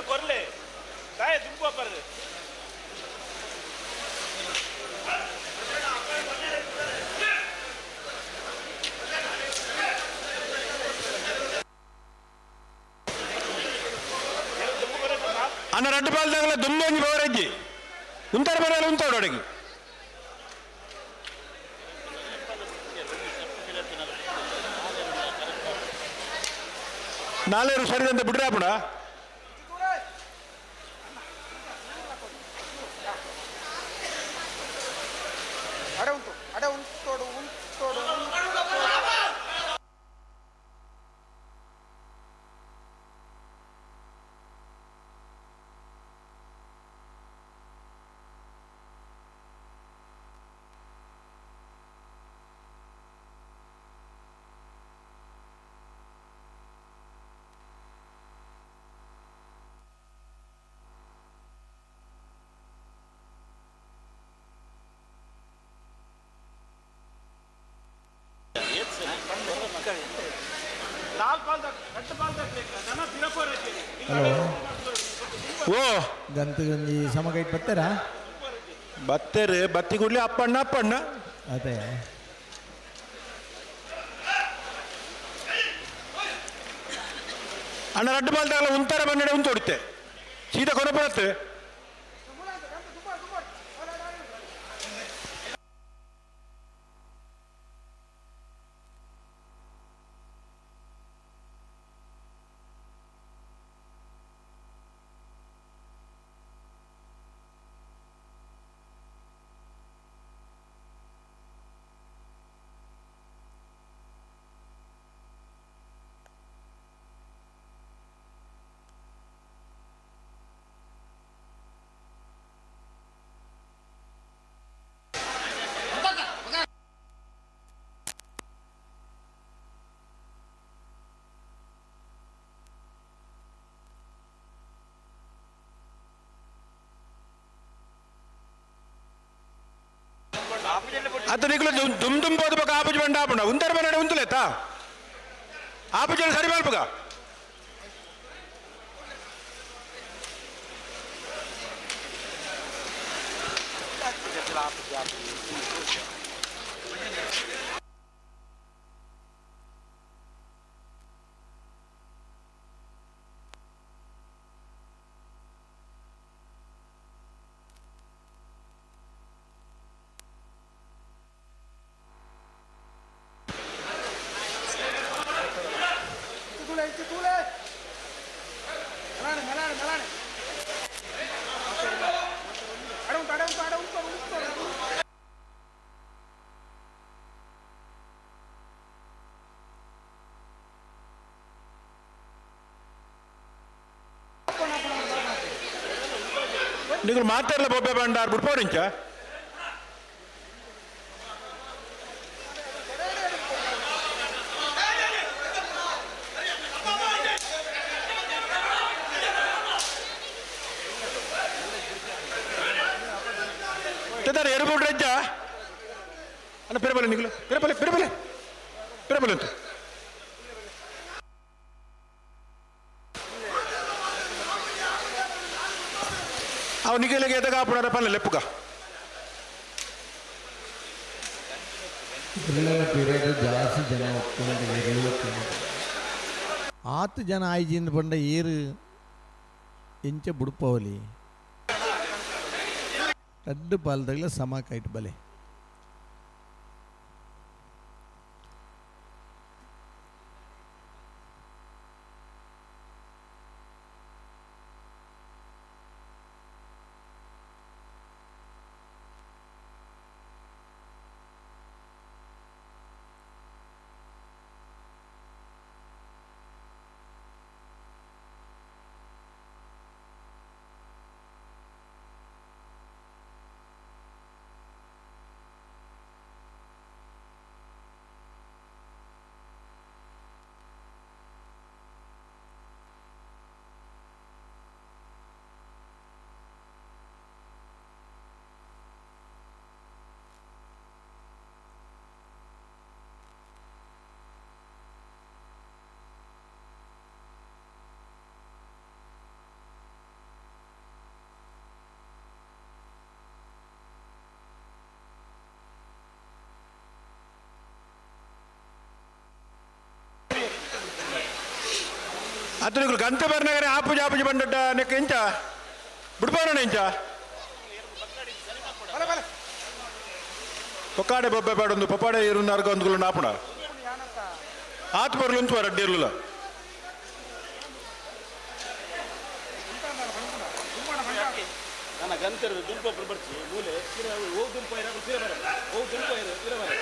ಕೊರ್ಲೆ ತಾಯ ದುಂಬು ಬರ್ತದೆ. ಅಣ್ಣ ರಡ್ಡು ಬಾಲ್ ತಗೊಳ್ಳ, ದುಂಬೊಂಜಿ ಬವರಜ್ಜಿ. ಉಂತರ ಬರಲ್ಲ, ಉಂತೋಡು ಅಡಗಿ. ನಾಲೇರು ಸರಿದಂತೆ ಬಿಡ್ರಿ ಆಪುಣ. ಅಡೆ ಉಂಟು, ಅಡೆ ಉಂಟೋಡು ಉಂಟೋಡು. ಹಲೋ. ಓ. ಗಂತುಗಂಜಿ ಸಮಗೈಟ್ ಬರ್ತಾರಾ? ಬತ್ತೇರಿ ಬತ್ತಿ ಕೂಡ್ಲಿ ಅಪ್ಪಣ್ಣ ಅಪ್ಪಣ್ಣ. ಅದೇ. ಅಣ್ಣ ರಡ್ಡು ಬಾಲ್ ತಗೊಳ್ಳ, ಉಂತರ ಬಂಡೆ ಉಂತೋಡಿತ್ತೆ. ಸೀದಾ ಕೊನೆ ಬರುತ್ತೆ. ಅತ್ತ ನಿಕ್ಲು ದುಮ್ ದುಮ್ ಪೋದು ಬೊಕ ಆಪುಜಿ ಬಂಡ ಆಪುಂಡ. ಉಂತರ ಬಂಡೆ ಉಂತುಲೆತ್ತಾ ಆಪುಜಿ ಸರಿ ಮಲ್ಪುಗ. ಅಡೆ ಉಂಟು, ಅಡೆ ಉಂಟು, ಅಡೆ ಉಂಟು, ಉಂಟು. ನಿಕ್ಲು ಮಾತಾಡ್ಲ ಬೊಬ್ಬೆ ಬಂಡಾರ್ ಬಿಡ್ಪೋರಿಂಚ. ಇತ್ತೆದಾರೆ ಎರಡು ರಜ್ಜ ಅಣ್ಣ ಪಿರಬಲೆ ನಿಗಲು ಪಿರಬಲೆ ಪಿರಬಲೆ ಪಿರಬಲೆ ಅಂತ ಅವು ನಿಗಲಿಗೆ ಎದಗ ಆಪುಣರ ಪಲ್ಲೆ ಲೆಪ್ಪುಗ ಪಿರಿಯಡ್ ಜಾಸ್ತಿ ಜನ ಒಪ್ಕೊಂಡು ಆತು ಜನ ಆಯ್ಜಿಂದ ಪಂಡ ಏರು ಎಂಚ ಬುಡ್ಪವಲಿ ರಡ್ಡು ಪಾಲ್ದಗ್ಲ ಸಮ ಕೈಟ್ ಬಲೆ. ಅದು ನೀವು ಗಂತೆ ಬರ್ನಗರೆ ಆಪುಜಿ ಆಪುಜಿ ಬಂದಡ್ಡ ನೆಕ್ ಇಂಚ ಬಿಡ್ಬೋಣ ಇಂಚ ಪೊಕ್ಕಾಡೆ ಬೊಬ್ಬೆ ಬೇಡೊಂದು ಪೊಪ್ಪಾಡೆ ಇರುನಾರ್ಗ ಒಂದು ನಾಪುಣ ಆತ್ ಬರ್ಲು ಉಂಟು ಅಡ್ಡಿ ಇರಲಿಲ್ಲ. ನನ್ನ ಗಂತೆರು ದುಂಪು ಬರ್ಚಿ ಮೂಲೆ ಹೋಗಿ ದುಂಪು ಐರ ಬರ ಹೋಗಿ ದುಂಪು ಐರ ಬರ.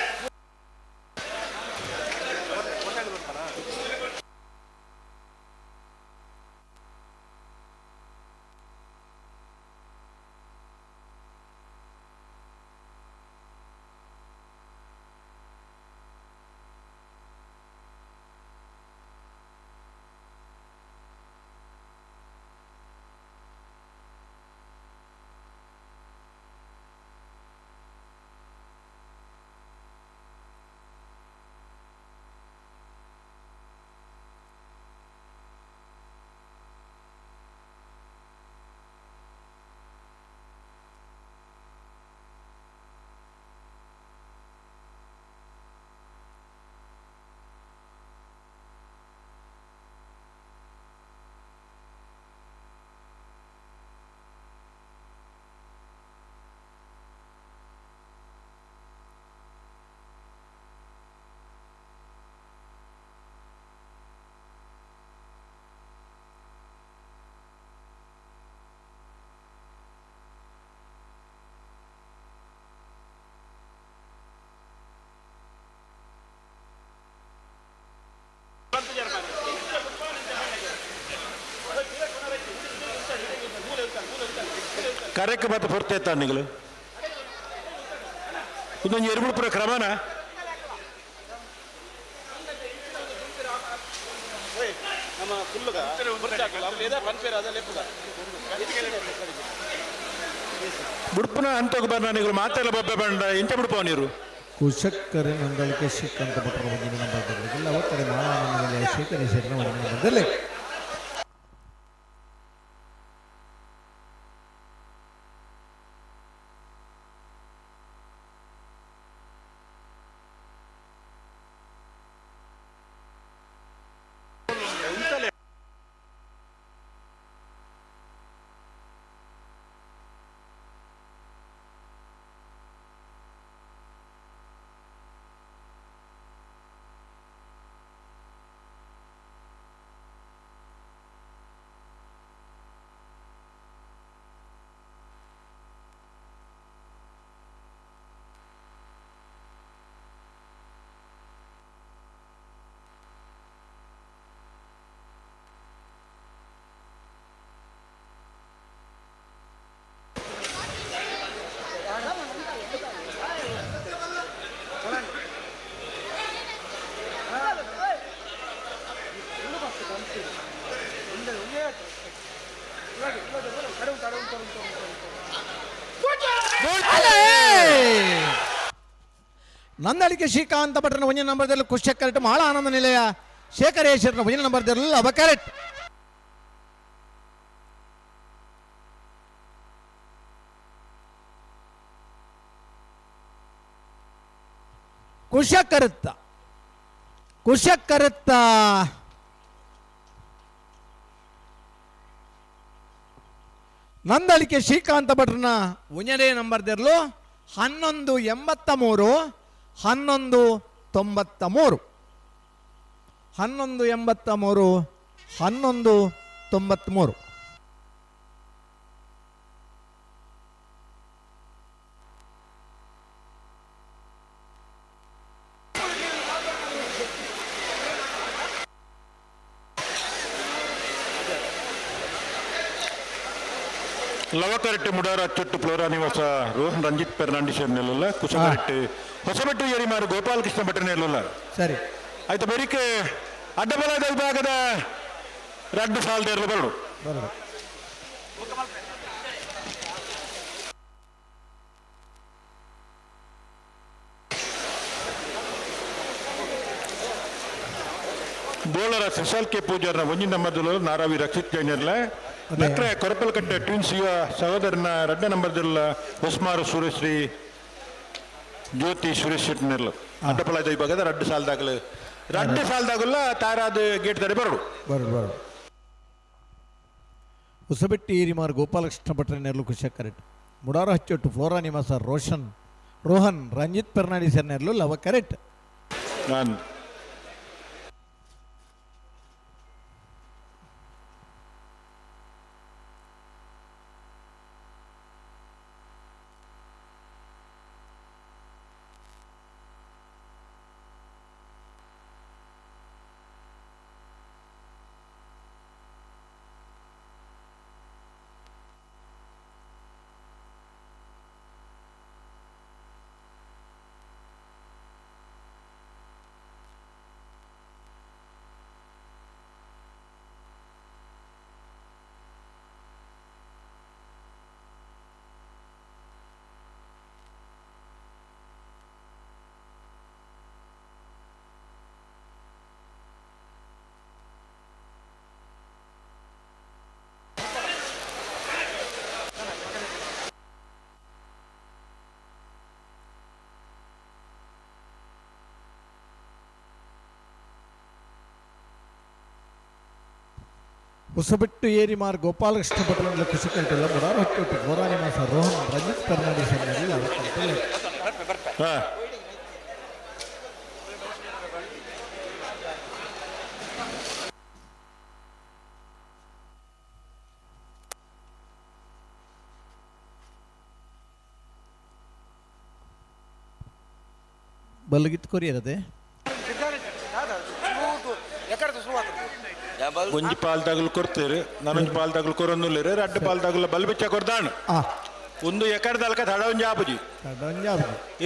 ಕರೆಕ್ ಮತ್ತೆ ಪೂರ್ತಿ ಆಯ್ತಾ ನಿಗಳು ಇದೊಂದು ಎರುಬುಳ್ಪುರ ಕ್ರಮನ ನಮ್ಮ ಫುಲ್ಲುಗ ಬುಡ್ಪುನ ಅಂತೋಗ ಬರ್ ನಿಗಳು ಮಾತೆಲ್ಲ ಬೊಬ್ಬೆ ಬಂಡ ಇಂಚ ಬಿಡ್ಪವ ನೀರು. ಕುಶಕ್ಕರೆ ನಂದಳಿಕೆ ಶ್ರೀಕಾಂತ ಭಟ್ರ ಒಂದಿನ ನಂಬರ್ ಅವತ್ತರೆ ಮಾಳಾನಂದ ಶೇಖರ ಶೆಟ್ಟರ ಒಂದಿನ ನಂಬರ್ದಲ್ಲಿ. ನಂದಳಿಕೆ ಶ್ರೀಕಾಂತ ಭಟ್ರನ ಒಂಜಿ ನಂಬರ್ದಲ್ಲಿ ಕುಶ ಕರೆಕ್ಟ್ ಮಾಳ ಆನಂದ ನಿಲಯ ಶೇಖರೇಶ್ವರನ ಒಂಜಿ ನಂಬರ್ದಲ್ಲಿ ಲವ ಕರೆಕ್ಟ್. ಕುಶ ಕರುತ್ತ ಕುಶ ಕರುತ್ತ ನಂದಳಿಕೆ ಶ್ರೀಕಾಂತ ಭಟ್ರನ ಒಂಜನೇ ನಂಬರ್ದಿರಲು 11.83, 11.93, 11.83, 11.93. ಲವಕರೆಟ್ಟಿ ಮುಡಾರ ಅಚ್ಚೊಟ್ಟು ಫ್ಲೋರಾ ನಿವಾಸ ರೋಹನ್ ರಂಜಿತ್ ಫೆರ್ನಾಂಡಿಸ್ ನೆಲ್ಲಲ್ಲ ಕುಶಕರೆಟ್ಟಿ ಹೊಸಬೆಟ್ಟು ಏರಿಮಾರು ಗೋಪಾಲಕೃಷ್ಣ ಭಟ್ಟ ನೆಲ್ಲಲ್ಲ. ಸರಿ. ಆಯ್ತು, ಬೆರಿಕೆ ಅಡ್ಡಬಲದ ವಿಭಾಗದ ರಡ್ಡು ಸಾಲದೇರ್ಲು ಬರಡು. ಬರೋದು. ಬೋಲರ ಸುಶಾಲ್ ಕೆ ಪೂಜಾರ್ನ ಒಂಜಿ ನಂಬರ್ದಲ್ಲ ನಾರಾವಿ ರಕ್ಷಿತ್ ಜೈನರ್ಲ. ನಕ್ರೆ ಕೊರಪಲಕಟ್ಟೆ ಟ್ವಿನ್ಸ್ ಯುವ ಸಹೋದರನ ರಡ್ಡ ನಂಬರ್ದಲ್ಲ ಹೊಸ್ಮಾರು ಸೂರ್ಯಶ್ರೀ ಜ್ಯೋತಿ ಸುರೇಶ್ ಶೆಟ್ಟಿನೆರ್ಲು. ಅಡ್ಡಪಲಾದ ವಿಭಾಗದ ರಡ್ಡು ಸಾಲದಾಗಲು, ರಡ್ಡು ಸಾಲದಾಗಲ್ಲ ತಾರಾದ ಗೇಟ್ ತಡೆ ಬರಡು. ಬರೋದು ಬರೋದು. ಹೊಸಬೆಟ್ಟಿ ಏರಿಮಾರು ಗೋಪಾಲಕೃಷ್ಣ ಭಟ್ರ ನೆರಳು ಕುಶ ಕರೆಕ್ಟ್. ಮುಡಾರ ಹಚ್ಚೊಟ್ಟು ಫ್ಲೋರಾ ನಿವಾಸ ರೋಷನ್ ರೋಹನ್ ರಂಜಿತ್ ಫೆರ್ನಾಂಡಿಸ್ ನೆರಳು ಲವ ಕರೆಕ್ಟ್. ನಾನು ಹೊಸಬೆಟ್ಟು ಏರಿಮಾರ್ ಗೋಪಾಲಕೃಷ್ಣ ಭಟ್ರ ನೆರಳು ಕುಶ ಕರೆಕ್ಟ್. ಮುಡಾರ ಹಚ್ಚೊಟ್ಟು ಫ್ಲೋರಾ ನಿವಾಸ ರೋಹನ್ ರಂಜಿತ್ ಫೆರ್ನಾಂಡಿಸ್ ನೆರಳು ಲವ ಕರೆಕ್ಟ್. ಹಾ. ಬಲ್ಗಿತ್ ಕೊರಿಯರದೆ. ಒಂಜಿ ಪಾಲ್ದಾಗಲು ಕೊಡ್ತೀರಿ, ನಾನೊಂಜಿ ಪಾಲ್ದಾಗಲು ಕೊರೊಂದುಲ್ಲೇರು, ರಡ್ಡು ಪಾಲ್ದಾಗಲು ಬಲ್ ಬಿಚ್ಚ ಕೊರ್ದಾಣ್. ಒಂದು ಎಕಡ್ದಲ್ಕ ತಡ ಒಂಜಿ ಆಪುಜಿ.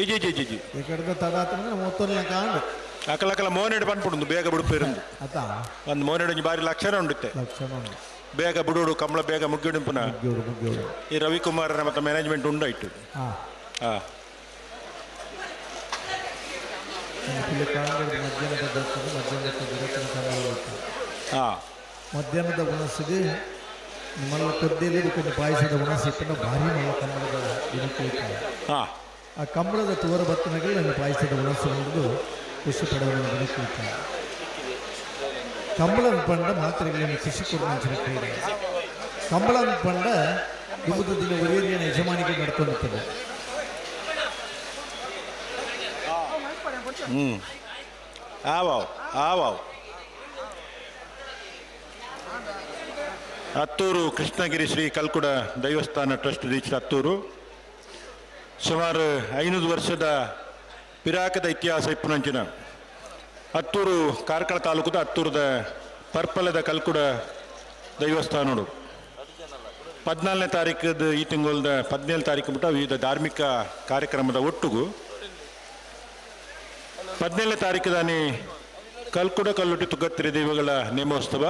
ಇಜಿ G G G. ಎಕಡ್ದ ತಡ ಆತಂದ್ರೆ ಮೂವತ್ತೊಂದು ಕಾಂಡು. ಅಕಲ ಅಕಲ ಮೋನೆಡ್ ಪನ್ಪುಂಡು, ಬೇಗ ಬಿಡುಪೇರುಂದು. ಅತ. ಒಂದು ಮೋನೆಡ್ ಒಂಜಿ ಬಾರಿ ಲಕ್ಷಣ ಉಂಡುತ್ತೆ. ಲಕ್ಷಣ ಉಂಡು. ಬೇಗ ಬಿಡೋಡು, ಕಮಲ ಬೇಗ ಮುಗ್ಗಿಡುಂಪುನ. ಮುಗ್ಯೋಡು ಮುಗ್ಯೋಡು. ಈ ರವಿಕುಮಾರನ ಮತ್ತು ಮ್ಯಾನೇಜ್ಮೆಂಟ್ ಉಂಡಾಯ್ತು. ಹಾ. ಮಧ್ಯಾಹ್ನದ ದರ್ಶನ, ಮಧ್ಯಾಹ್ನದ ದರ್ಶನ ಸಮಯ. ಮಧ್ಯಾಹ್ನದ ಉಣಸಿಗೆ ಮಲ್ಲ ಕೊದ್ದಿಯಲ್ಲಿ ಕೊಂಚ ಪಾಯಸದ ಉಣಸು ಇತ್ತು, ಭಾರಿ ಮಲ್ಲ ಕಂಬಳದ ದಿನಕ್ಕೆ. ಆ ಕಂಬಳದ ತುವರ ಬತ್ತನಗಳು ನನ್ನ ಪಾಯಸದ ಉಣಸು ಹಿಡಿದು ಖುಷಿ ಪಡೆಯುವ ದಿನಕ್ಕೆ. ಕಂಬಳ ಪಂಡ ಮಾತ್ರೆಗಳನ್ನು ಖುಷಿ ಕೊಡುವ ಕ್ರೀಡೆ. ಕಂಬಳ ಪಂಡ ದುಬುದ ದಿನ ಒರಿಯರಿಯ ಯಜಮಾನಿಗೆ ನಡ್ಕೊಂಡಿರ್ತದೆ. ಆವಾವ್ ಆವಾವ್. ಹತ್ತೂರು ಕೃಷ್ಣಗಿರಿ ಶ್ರೀ ಕಲ್ಕುಡ ದೈವಸ್ಥಾನ ಟ್ರಸ್ಟ್ ದೀಕ್ಷ ಹತ್ತೂರು ಸುಮಾರು 500 ವರ್ಷದ ಪಿರಾಕದ ಇತಿಹಾಸ ಇಪ್ಪುನಂಚಿನ ಹತ್ತೂರು ಕಾರ್ಕಳ ತಾಲೂಕುದ ಹತ್ತೂರದ ಪರ್ಪಲದ ಕಲ್ಕುಡ ದೈವಸ್ಥಾನಡು 14ನೇ ತಾರೀಕದ ಈ ತಿಂಗಳದ 17 ತಾರೀಕು ಬಿಟ್ಟ ವಿವಿಧ ಧಾರ್ಮಿಕ ಕಾರ್ಯಕ್ರಮದ ಒಟ್ಟುಗು 17ನೇ ತಾರೀಕು ದಾನಿ ಕಲ್ಕುಡ ಕಲ್ಲುಟಿ ತುಗತ್ತಿರಿ ದೈವಗಳ ನೇಮೋತ್ಸವ.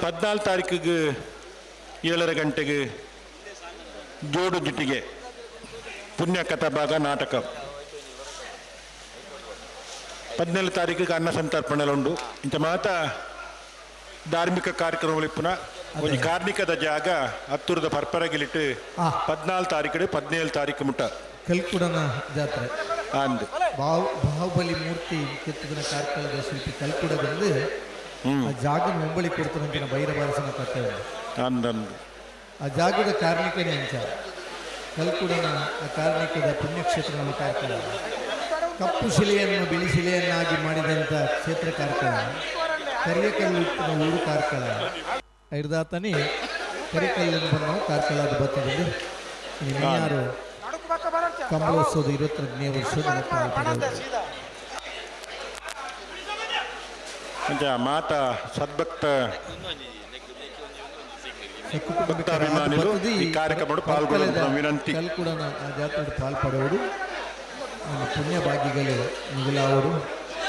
14 ತಾರೀಕಿಗೆ 7:30 ಗಂಟೆಗೆ ಜೋಡು ಜಿಟಿಗೆ ಪುಣ್ಯ ಭಾಗ ನಾಟಕ 17 ತಾರೀಕಿಗೆ ಅನ್ನ ಸಂತರ್ಪಣೆ ಉಂಡು. ಇಂಚ ಮಾತ ಧಾರ್ಮಿಕ ಕಾರ್ಯಕ್ರಮಗಳು ಇಪ್ಪುನ ಒಂಜಿ ಕಾರ್ಣಿಕದ ಜಾಗ ಹತ್ತುರದ ಪರ್ಪರಗಿಲಿಟ್ಟು 14 ತಾರೀಕು 17 ತಾರೀಕು ಮುಟ್ಟ ಕಲ್ಕುಡನ ಜಾತ್ರೆ ಅಂದು ಬಾಹುಬಲಿ ಮೂರ್ತಿ ಕೆತ್ತಿದ ಕಾರ್ಕಳದ ಶಿಲ್ಪಿ ಕಲ್ಕುಡದಂದು ಆ ಜಾಗ ಮುಂಬಳಿ ಕೊಡ್ತಾನಂತಿನ ಭೈರವಾರಸನ ಕಥೆ ಅಂದಂದು ಆ ಜಾಗದ ಕಾರ್ಣಿಕನೇ ಅಂಚ ಕಲ್ಕುಡನ ಆ ಕಾರ್ಣಿಕದ ಪುಣ್ಯಕ್ಷೇತ್ರ ನಮ್ಮ ಕಾರ್ಕಳ. ಕಪ್ಪು ಶಿಲೆಯನ್ನು ಬಿಳಿ ಶಿಲೆಯನ್ನಾಗಿ ಮಾಡಿದಂಥ ಕ್ಷೇತ್ರ ಕಾರ್ಕಳ. ಕರಿಯಕಲ್ಲು ಇಟ್ಟಿನ ಊರು ಕಾರ್ಕಳ. ಹಿಡ್ದಾತನೇ ಕರಿಕಲ್ಲನ್ನು ಬಂದು ಕಾರ್ಕಳದ ಬರ್ತದೆ. ಯಾರು ಕಂಬಳೋತ್ಸವದ 22ನೇ ವರ್ಷದ ಮಾತಾ ಸದ್ಭಕ್ತ ಭಕ್ತಾಭಿಮಾನಿಗಳು ಈ ಕಾರ್ಯಕ್ರಮ ಪಾಲ್ಗೊಳ್ಳುವ ವಿನಂತಿ. ಕಲ್ಕುಡನ ಆ ಜಾತ್ರೆ ಪಾಲ್ಪಡೋರು ನಮ್ಮ ಪುಣ್ಯ ಭಾಗ್ಯಗಳು ಮಿಗಿಲಾವರು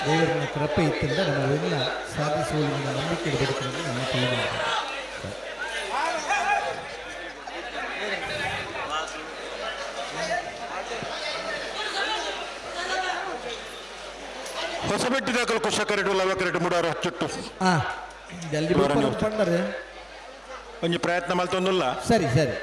ದೇವರನ್ನ ಕೃಪೆ ಇತ್ತಿಂದ ನಮ್ಮವೆಲ್ಲ ಸಾಧಿಸುವ ನಂಬಿಕೆ ಇಡಬೇಕು ನಮ್ಮ ತಿಳಿದ. ಹೊಸಬೆಟ್ಟಿದ ಕುಶಕರೆಡು ಲವಕರೆಡು ಮುಡಾರು ಹಚ್ಚುಟ್ಟು ಜಲ್ದಿ ಬಂದರೆ ಒಂಜಿ ಪ್ರಯತ್ನ ಮಲ್ತೊಂದುಲ್ಲ. ಸರಿ ಸರಿ.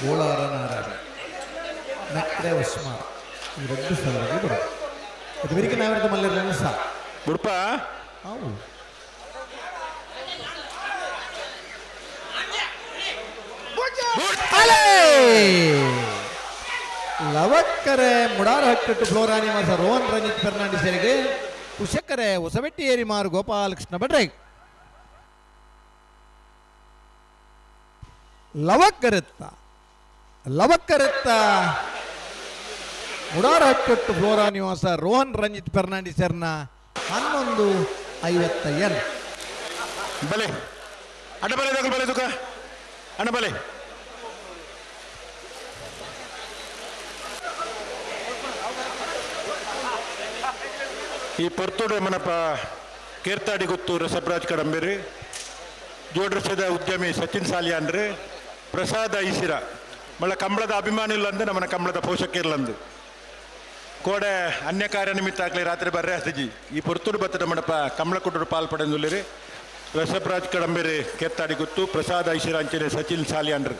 ಬೋಳಾರ ನಾರಾಯಣ ನಕ್ರೆ ಉಸ್ಮಾ ಈ రెండు ಸಾಲಲ್ಲಿ ಬರೋದು. ಅದು ಬೆರಿಕೆ ನಾವಿರದ ಮಲ್ಲಿರಲಿಲ್ಲ ಸಾ ಬುಡ್ಪ ಅವು ಲವಕ್ಕರೆ ಮುಡಾರ ಹಟ್ಟಟ್ಟು ಫ್ಲೋರಾ ನಿವಾಸ ರೋಹನ್ ರಂಜಿತ್ ಫೆರ್ನಾಂಡಿಸರಿಗೆ ಕುಶಕರೆ ಹೊಸಬೆಟ್ಟಿ ಏರಿಮಾರು ಗೋಪಾಲಕೃಷ್ಣ ಭಟ್ರೆ. ಲವಕ್ಕರೆತ್ತ ಲವಕ್ಕರೆತ್ತ ಮುಡಾರ ಹಟ್ಟಟ್ಟು ಫ್ಲೋರಾ ನಿವಾಸ ರೋಹನ್ ರಂಜಿತ್ ಫೆರ್ನಾಂಡಿಸರ್ನ 11:52. ಬಲೆ ಅಣ್ಣ ಬಲೆ ತಗಲ್ ಬಲೆ ತುಕ ಅಣ್ಣ ಬಲೆ. ಈ ಪೊರ್ತುಡು ಮನಪ ಕೇರ್ತಾಡಿ ಗುತ್ತು ರಸಬ್ರಾಜ್ ಕಡಂಬೇರಿ ಜೋಡ್ರಸದ ಉದ್ಯಮಿ ಸಚಿನ್ ಸಾಲಿಯಾನ್ರಿ ಪ್ರಸಾದ ಐಸಿರ ಮಳ್ಳ ಕಂಬಳದ ಅಭಿಮಾನಿ ಇಲ್ಲಂದು ನಮ್ಮನ ಕಂಬಳದ ಪೋಷಕ ಇರ್ಲಂದು ಕೋಡೆ ಅನ್ಯ ಕಾರ್ಯ ನಿಮಿತ್ತ ಆಗಲಿ ರಾತ್ರಿ ಬರ್ರೆ ಹಸಿಜಿ ಈ ಪೊರ್ತುಡು ಬತ್ತದ ಮಣಪ ಕಂಬಳ ಕುಟುರು ಪಾಲ್ ಪಡೆದುಲ್ಲಿರಿ ರಸಬ್ರಾಜ್ ಕಡಂಬೇರಿ ಕೇರ್ತಾಡಿ ಗುತ್ತು ಪ್ರಸಾದ ಐಸಿರ ಅಂಚನೆ ಸಚಿನ್ ಸಾಲಿಯಾನ್ರಿ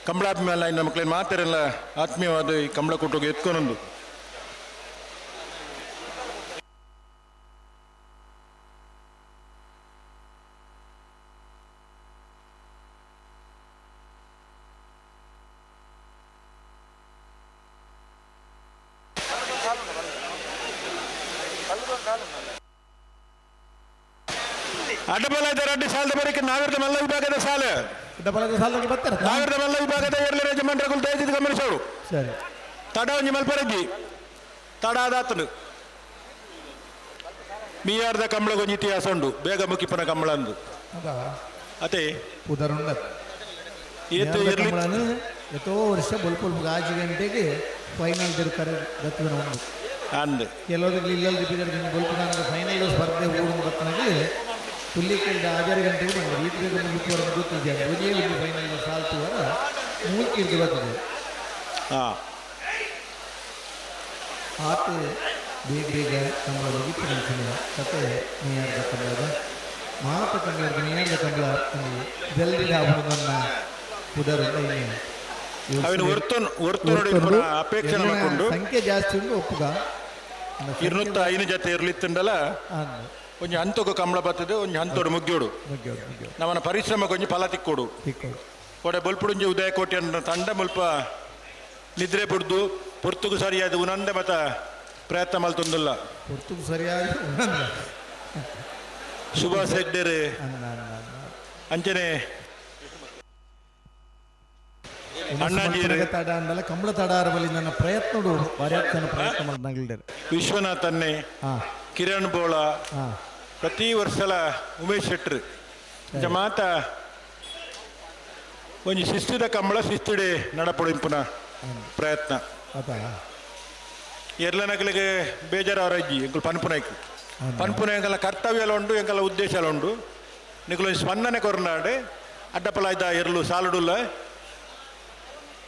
ಕಂಬಳಾಭಿಮಾನ ನಮ್ಮ ಮಕ್ಕಳಿನ ಮಾತಾರೆಲ್ಲ ಆತ್ಮೀಯವಾದ ಈ ಕಂಬಳ ಕುಟುಗೆ ಎತ್ಕೊನೊಂದು. ಅಡ್ಡಬಲ ರೆಡ್ಡಿ ಸಾಲದ ಬರೀಕೆ ನಾವಿರದ ಮಲ್ಲ ವಿಭಾಗದ ಸಾಲ ಡಬಲ್ ಸಾಲದಲ್ಲಿ ಬರ್ತಾರೆ ನಾವಿರದ ಮಲ್ಲ ವಿಭಾಗದ ಎರಡನೇ ಯಜಮಾನರುಗಳು ದಯವಿಟ್ಟು ಗಮನಿಸೋರು. ಸರಿ ತಡ ಒಂಜಿ ಮಲ್ಪರಜ್ಜಿ ತಡ ಆದಾತನು ಮೀಯಾರ್ದ ಕಂಬಳಗೊಂಜಿ ಇತಿಹಾಸ ಉಂಡು ಬೇಗ ಮುಗಿಪನ ಕಂಬಳ ಅಂದು ಅತೆ ಉದಾಹರಣೆ ಏತ್ ಇರ್ಲಿ ಕಂಬಳನು ಎತ್ತೋ ವರ್ಷ ಬೊಲ್ಪುಲ್ 5 ಗಂಟೆಗೆ ಫೈನಲ್ ತಿರುಕರೆ ದತ್ತದ ಉಂಡು ಅಂದು ಕೆಲವರಿಗೆ ಇಲ್ಲಲ್ಲಿ ಬೊಲ್ಪು ಫೈನಲ್ ಸ್ಪರ್ಧೆ ಊರು ಬತ್ತನಾಗಿ ಹುಲ್ಲಿಕಲ್ದ 6 ಗಂಟೆಗೆ ಬಂದರು. ಈತ ಬೇಗ ಮುಗಿಪುವರ ಗೊತ್ತಿದ್ದೆ ಒಂದೇ ಒಂದು ಫೈನಲ್ ಸಾಲ್ತುವರ ಮೂಲ್ಕಿರ್ದು ಬರ್ತದೆ. ಆತ ಬೇಗ ಬೇಗ ಕಂಬಳ ಮುಗಿಪು ಕತೆ ನೀಯಾರ್ದ ಕಂಬಳದ ಮಾತ ಕಂಬಳದ ನೀಯಾರ್ದ ಕಂಬಳ ಜಲ್ದಿ ಆವರಣ ಪುದರಿಂದ ಇನ್ನೇ ಅವಿನ ಒರ್ತೊನ್ ಅಪೇಕ್ಷೆ ನಮಕೊಂಡು ಸಂಖ್ಯೆ ಜಾಸ್ತಿ ಉಂಟು ಒಪ್ಪುಗ 205 ಜೊತೆ ಇರ್ಲಿತ್ತುಂಡಲ ಒಂಜಿ ಹಂತಕ್ಕೂ ಕಂಬಳ ಬರ್ತದೆ ಒಂಜಿ ಹಂತೋಡು ಮುಗ್ಯೋಡು ನಮ್ಮನ ಪರಿಶ್ರಮಕ್ಕೆ ಒಂಜಿ ಫಲ ತಿಕ್ಕೋಡು ಕೊಡೆ ಬೊಲ್ಪುಡುಂಜಿ ಉದಯಕೋಟೆ ಅನ್ನ ತಂಡ ಮುಲ್ಪ ನಿದ್ರೆ ಬುಡ್ದು ಪೊರ್ತುಗು ಸರಿಯಾದ ಉನಂದ ಮತ ಪ್ರಯತ್ನ ಮಲ್ತೊಂದುಲ್ಲ ಪೊರ್ತುಗು ಸರಿಯಾದ ಸುಭಾಷ್ ಹೆಗ್ಡೆರ್ ಅಂಚನೆ ಅಣ್ಣಾಜಿ ತಡ ಅಂದಲ್ಲ ಕಂಬಳ ತಡ ಬಲಿ ನನ್ನ ಪ್ರಯತ್ನಡು ಭಾರಿ ಪ್ರಯತ್ನ ಮಾಡ್ದಂಗಿಲ್ಡೇರು ವಿಶ್ವನಾಥನ್ನೇ. ಕಿರಣ್ ಬೋಳ, ಪ್ರತಿ ವರ್ಷಲ ಉಮೇಶ್ ಶೆಟ್ರು ಮಾತ ಒಂಜಿ ಶಿಸ್ತಿದ ಕಂಬಳ ಶಿಸ್ತಿಡೆ ನಡಪೊಡಿಂಪುನ ಪ್ರಯತ್ನ. ಎರ್ಲನಕಲಿಗೆ ಬೇಜಾರು ಎಂಕುಲು ಪನ್ಪುನೈಕ್ ಪನ್ಪುನ ಎಂಕಲ ಕರ್ತವ್ಯ ಉಂಡು, ಎಂಕಲ ಉದ್ದೇಶ ಉಂಡು. ನಿಕುಲು ಒಂಜಿ ಸ್ಪಂದನೆ ಕೊರ್ನಾಡೆ ಅಡ್ಡಪಲಾಯ್ದ ಎರ್ಲು ಸಾಲುಡುಲ್ಲ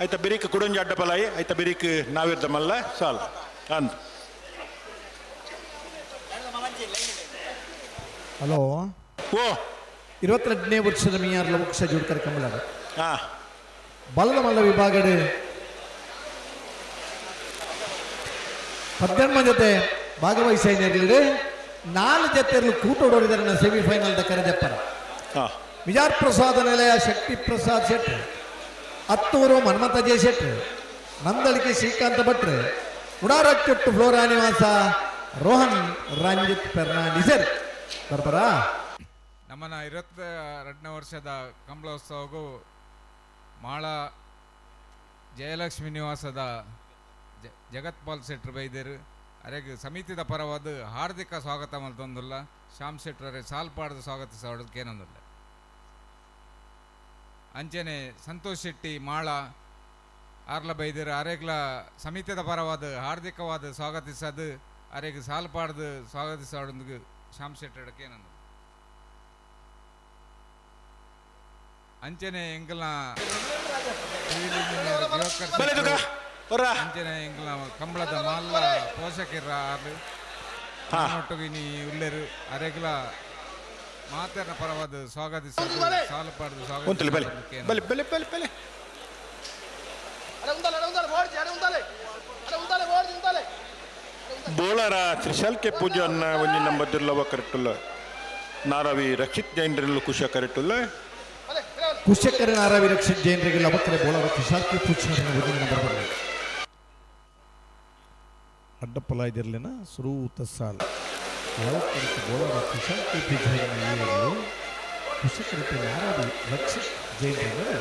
ಐತ ಬಿರಿಕ್ ಕುಡೊಂಜಿ ಅಡ್ಡಪಲಾಯಿ ಐತ ಬಿರಿಕ್ ನಾವಿರ್ದ ಮಲ್ಲ ಸಾಲು ಅಂದ್. ಹಲೋ. ಓ 22ನೇ ವರ್ಷದ ಮಿಯಾರ್ ಲವಕ್ಷ ಜೋಡ್ಕರ್ ಕಂಬಳಾಡ ಬಲ್ಲ ಮಲ್ಲ ವಿಭಾಗಡು 18 ಜೊತೆ ಭಾಗವಹಿಸಿರಲಿ 4 ಜೊತೆಯಲ್ಲೂ ಕೂಟೋಡೋರಿದ್ದಾರೆ ಸೆಮಿಫೈನಲ್ the ಕರೆದೆಪ್ಪರ. ವಿಜಾರ್ ಪ್ರಸಾದ ನಿಲಯ ಶಕ್ತಿ ಪ್ರಸಾದ್ ಶೆಟ್ಟಿ, ಅತ್ತೂರು ಮನ್ಮಥ ಜೆ ಶೆಟ್ಟಿ, ನಂದಳಿಕೆ ಶ್ರೀಕಾಂತ ಭಟ್ರು, ಉಡಾರಚ್ಚೊಟ್ಟು ಫ್ಲೋರಾ ನಿವಾಸ ರೋಹನ್ ರಂಜಿತ್ ಫೆರ್ನಾಂಡಿಸರ್ ಬರ್ಬರಾ. ನಮ್ಮನ 22ನೇ ವರ್ಷದ ಕಂಬಳೋತ್ಸವಗೂ ಮಾಳ ಜಯಲಕ್ಷ್ಮಿ ನಿವಾಸದ ಜಗತ್ಪಾಲ್ ಶೆಟ್ರು ಬೈದರು. ಅರೆಗ್ ಸಮಿತಿದ ಪರವಾದ ಹಾರ್ದಿಕ ಸ್ವಾಗತ ಮಲ್ತೊಂದುಲ್ಲ. ಶ್ಯಾಮ್ ಶೆಟ್ರರೆ ಸಾಲ್ಪಾಡ್ದು ಸ್ವಾಗತಿಸೋದಕ್ಕೇನೊಂದುಲ್ಲ. ಅಂಚನೆ ಸಂತೋಷ್ ಶೆಟ್ಟಿ ಮಾಳ ಆರ್ಲ ಬೈದರು. ಅರೆಗ್ಲ ಸಮಿತಿದ ಪರವಾದ ಹಾರ್ದಿಕವಾದ ಸ್ವಾಗತಿಸದು ಅರೆಗ್ ಸಾಲ್ಪಾಡ್ದು ಸ್ವಾಗತಿಸೋದಕ್ಕೆ ಶ್ಯಾಮ್ ಶೆಟ್ಟರಕ್ಕೇನೊಂದು. ಅಂಚನೆ ಎಂಕಲ್ನ ಸಿವಿಲ್ ಇಂಜಿನಿಯರ್ ದಿವಾಕರ್ ಶೆಟ್ರು, ಅಂಚನೆ ಎಂಕಲ್ನ ಕಂಬಳದ ಮಾಲ್ಲ ಪೋಷಕಿರ ಆರ್ಲು ಒಟ್ಟಿಗೆ ನೀ ಉಲ್ಲೇರು. ಅರೆಗ್ಲ ಮಾತೆರ್ನ ಪರವಾದ ಸ್ವಾಗತಿಸದು ಸಾಲುಪಾಡ್ದು ಉಂತಲಿ ಬಲೆ ಸ್ವಾಗತಿಸೋದಕ್ಕೆ ಬಲೆ ಬಲೆ ಬಲೆ ಬಲೆ. ಬೋಳರ ತ್ರಿಶಾಲ್ಕೆ ಪೂಜೆ ಅನ್ನ ಒಂಜಿ ನಂಬರ್ ದುರ್ಲಭ ಕರೆಕ್ಟುಲ್ಲ ನಾರವಿ ರಕ್ಷಿತ್ ಜೈನರಲ್ಲೂ ಖುಷಿ ಕರೆಕ್ಟುಲ್ಲ. ಕುಶಕರ ನಾರವಿ ರಕ್ಷಿತ್ ಜೈನರಿಗೆ ಲವಕರೆ ಬೋಳರ ತ್ರಿಶಾಲ್ಕೆ ಪೂಜೆ ಒಂದಿನ ನಂಬರ್ ಬರಲಿ ಅಡ್ಡಪ್ಪಲಾಯ್ದಿರ್ಲಿನ ಸುರೂತ ಸಾಲ ಲವಕರಿಕೆ ಬೋಳರ ತ್ರಿಶಾಲ್ಕೆ ಪೂಜೆ ಕುಶಕರಿಕೆ ನಾರವಿ ರಕ್ಷಿತ್ ಜೈನರಿಗೆ.